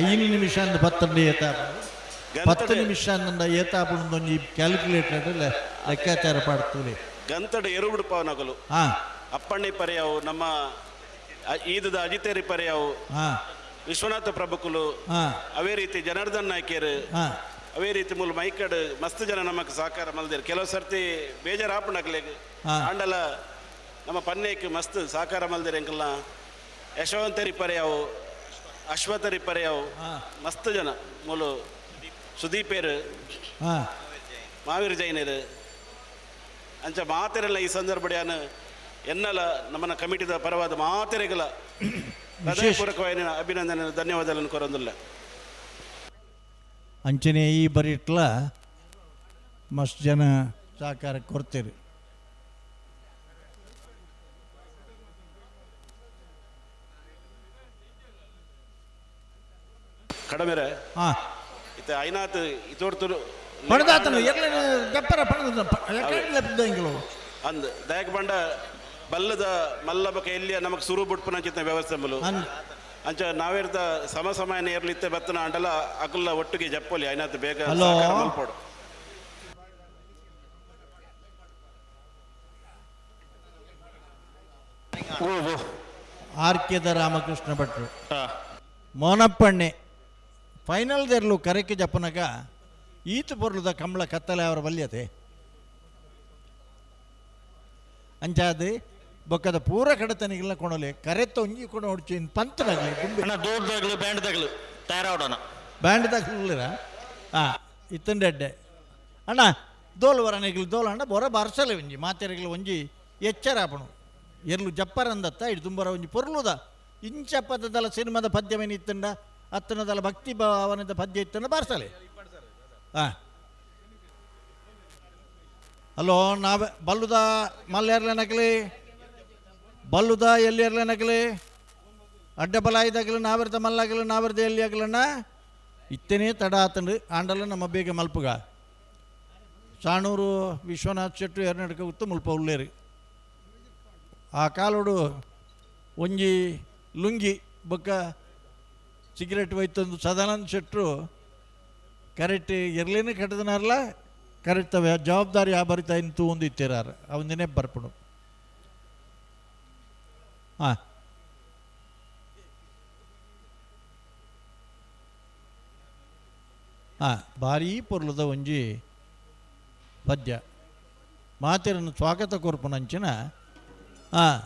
5 ನಿಮಿಷ ಅಂದ ಪತ್ತಂಡ ಏತಾ 10 ನಿಮಿಷ ಅಂದ ಏತಾಪುಂಡು ಒಂಜಿ ಕ್ಯಾಲ್ಕುಲೇಟರ್ ಲೆಕ್ಕಾಚಾರ ಪಾಡ್ತದೆ. ಗಂತಡು ಎರುಬಿಡು ಪವನಗಲು ಅಪ್ಪಣ್ಣಿ ಪರ್ಯಾವು ನಮ್ಮ ಈದದ ಅಜಿತೇರಿ ಪರ್ಯಾವು ವಿಶ್ವನಾಥ ಪ್ರಭುಕುಲು ಅವೇ ರೀತಿ ಜನಾರ್ದನ್ ನಾಯ್ಕೇರು ಅವೇ ರೀತಿ ಮೂಲ ಮೈಕಡ್ ಮಸ್ತ್ ಜನ ನಮಕ್ ಸಹಕಾರ ಮಲ್ದೇರು ಕೆಲವು ಸರ್ತಿ ಬೇಜಾರು ಆಪುಂಡಕ್ಲೆಗ್ ಆಂಡಲ ನಮ್ಮ ಪನ್ನೇಕ್ ಮಸ್ತ್ ಸಹಕಾರ ಮಲ್ದೇರು ಎಂಕಲ್ನ ಯಶವಂತರಿ ಪರ್ಯಾವು ಅಶ್ವಥರಿ ಪರ್ಯಾವು ಮಸ್ತ್ ಜನ ಮೂಲು ಸುದೀಪೇರು ಮಾವೀರ್ ಜೈನರು ಅಂಚ ಮಾತೆರೆಲ್ಲ ಈ ಸಂದರ್ಭ ಎನ್ನಲ ನಮ್ಮನ್ನ ಕಮಿಟಿದ ಪರವಾದ ಮಾತೆರೆಗಲ ಹೃದಯಪೂರ್ವಕವಾದ ಅಭಿನಂದನೆ ಧನ್ಯವಾದಗಳನ್ನು ಕೊರೊಂದಿಲ್ಲ. ಅಂಚನೆ ಈ ಬರಿಟ್ಲ ಮಸ್ತ್ ಜನ ಸಹಕಾರ ಕೊಡ್ತೀರಿ. ಕಡಿಮೆ ಇತ್ತ ಐನಾತ್ ಇತೋಡ್ತರು ಪಣದಾತನು ಎಲ್ಲ ದಪ್ಪರ ಪಣದ ಲೆಪ್ಪದಂಗಿಲು ಅಂದ್ ದಯಕ್ ಬಂಡ ಬಲ್ಲದ ಮಲ್ಲಬಕ ಎಲ್ಲಿಯ ನಮಕ್ ಸುರು ಬುಟ್ಪನ ಚಿತ್ತ ವ್ಯವಸ್ಥೆ ಮಲು ಅಂಚ ನಾವೇರ್ದ ಸಮ ಸಮಯ ನೇರ್ಲಿತ್ತೆ ಬತ್ತನ ಅಂಡಲ ಅಕುಲ್ಲ ಒಟ್ಟಿಗೆ ಜಪ್ಪಲಿ ಐನಾತ್ ಬೇಗ ಸಹಕಾರ ಮಲ್ಪೋಡು. ಆರ್ಕೆದ ರಾಮಕೃಷ್ಣ ಭಟ್ರು ಮೋನಪ್ಪಣ್ಣೆ ಫೈನಲ್ ದೆರ್ಲು ಕರೆಕ್ಕೆ ಜಪ್ಪನಗ ಈತ ಪೊರ್ಲುದ ಕಂಬಳ ಕತ್ತಲೆ ಅವರ ಬಲ್ಯತೆ ಅಂಚಾದ ಬೊಕ್ಕದ ಪೂರ ಕಡತನಿಗೆಲ್ಲ ಕೊಣಲೆ ಕರೆತ್ತ ಒಂಜಿ ಕೊಣ ಹೊಡ್ಚಿ ಪಂತನಾಗ್ಲಿ ದುಂಬೆ. ಅಣ್ಣ ದೋಡ್ದಾಗ್ಲು ಬ್ಯಾಂಡ್ದಾಗ್ಲು ತಯಾರಾವಡೋಣ. ಬ್ಯಾಂಡ್ ದಾಗ್ಲಿರ ಹಾಂ ಇತ್ತಂಡೆ ಅಡ್ಡೆ. ಅಣ್ಣ ದೋಲ್ ವರನಿಗ್ಲು ದೋಲ್ ಅಣ್ಣ ಬೊರ ಬಾರ್ಸಲೆ ಒಂಜಿ ಮಾತೆರೆಗ್ಲು ಒಂಜಿ ಎಚ್ಚರ ಆಪಣು. ಎರ್ಲು ಜಪ್ಪರಂದತ್ತ ಇಡು ತುಂಬರ ಒಂಜಿ ಪೊರ್ಲುದ ಇಂಚ ಪದದಲ ಸಿನಿಮಾದ ಪದ್ಯವೇನು ಇತ್ತಂಡ ಅತ್ತನದಲ ಭಕ್ತಿ ಭಾವನದ ಪದ್ಯ ಇತ್ತಂಡ ಬಾರ್ಸಲೆ. ಹಾಂ ಹಲೋ, ನಾವೇ ಬಲ್ಲುದ ಮಲ್ಲೇರ್ಲೆ ನಕಲಿ, ಬಲ್ಲುದ ಎಲ್ಲಿಯರ್ಲೆ ನಕಲಿ, ಅಡ್ಡ ಬಲಾಯ್ದಾಗಲಿ ನಾವರ್ದ ಮಲ್ಲಾಗಲಿ ನಾವರ್ದ ಎಲ್ಲಿ ಆಗಲಣ್ಣ ಇತ್ತನೇ ತಡ ಆತಂಡು ಆಂಡಲ ನಮ್ಮ ಬೇಗ ಮಲ್ಪುಗ. ಸಾಣೂರು ವಿಶ್ವನಾಥ್ ಶೆಟ್ಟು ಎರನಡ್ಕ ಉತ್ತ ಮುಲ್ಪ ಉಲ್ಲೇರಿ. ಆ ಕಾಲೋಡು ಒಂಜಿ ಲುಂಗಿ ಬೊಕ್ಕ ಸಿಗರೇಟ್ ಒಯ್ತಂದು ಸದಾನಂದ ಶೆಟ್ಟರು ಕರೆಕ್ಟ್ ಎರ್ಲೇನೆ ಕಟ್ಟದನಾರಲ್ಲ ಕರೆಕ್ಟ್ ತವೆ ಜವಾಬ್ದಾರಿ ಆ ಬರಿತಾ ಇಂತು ಒಂದು ಇತ್ತಿರಾರ ಅವನಿನೇ ಬರ್ಪಣು. ಹಾಂ ಹಾಂ ಭಾರೀ ಪೊರ್ಲುದ ಒಂಜಿ ಪದ್ಯ. ಮಾತೆರನ್ನು ಸ್ವಾಗತ ಕೊರ್ಪುನಂಚಿನ ಹಾಂ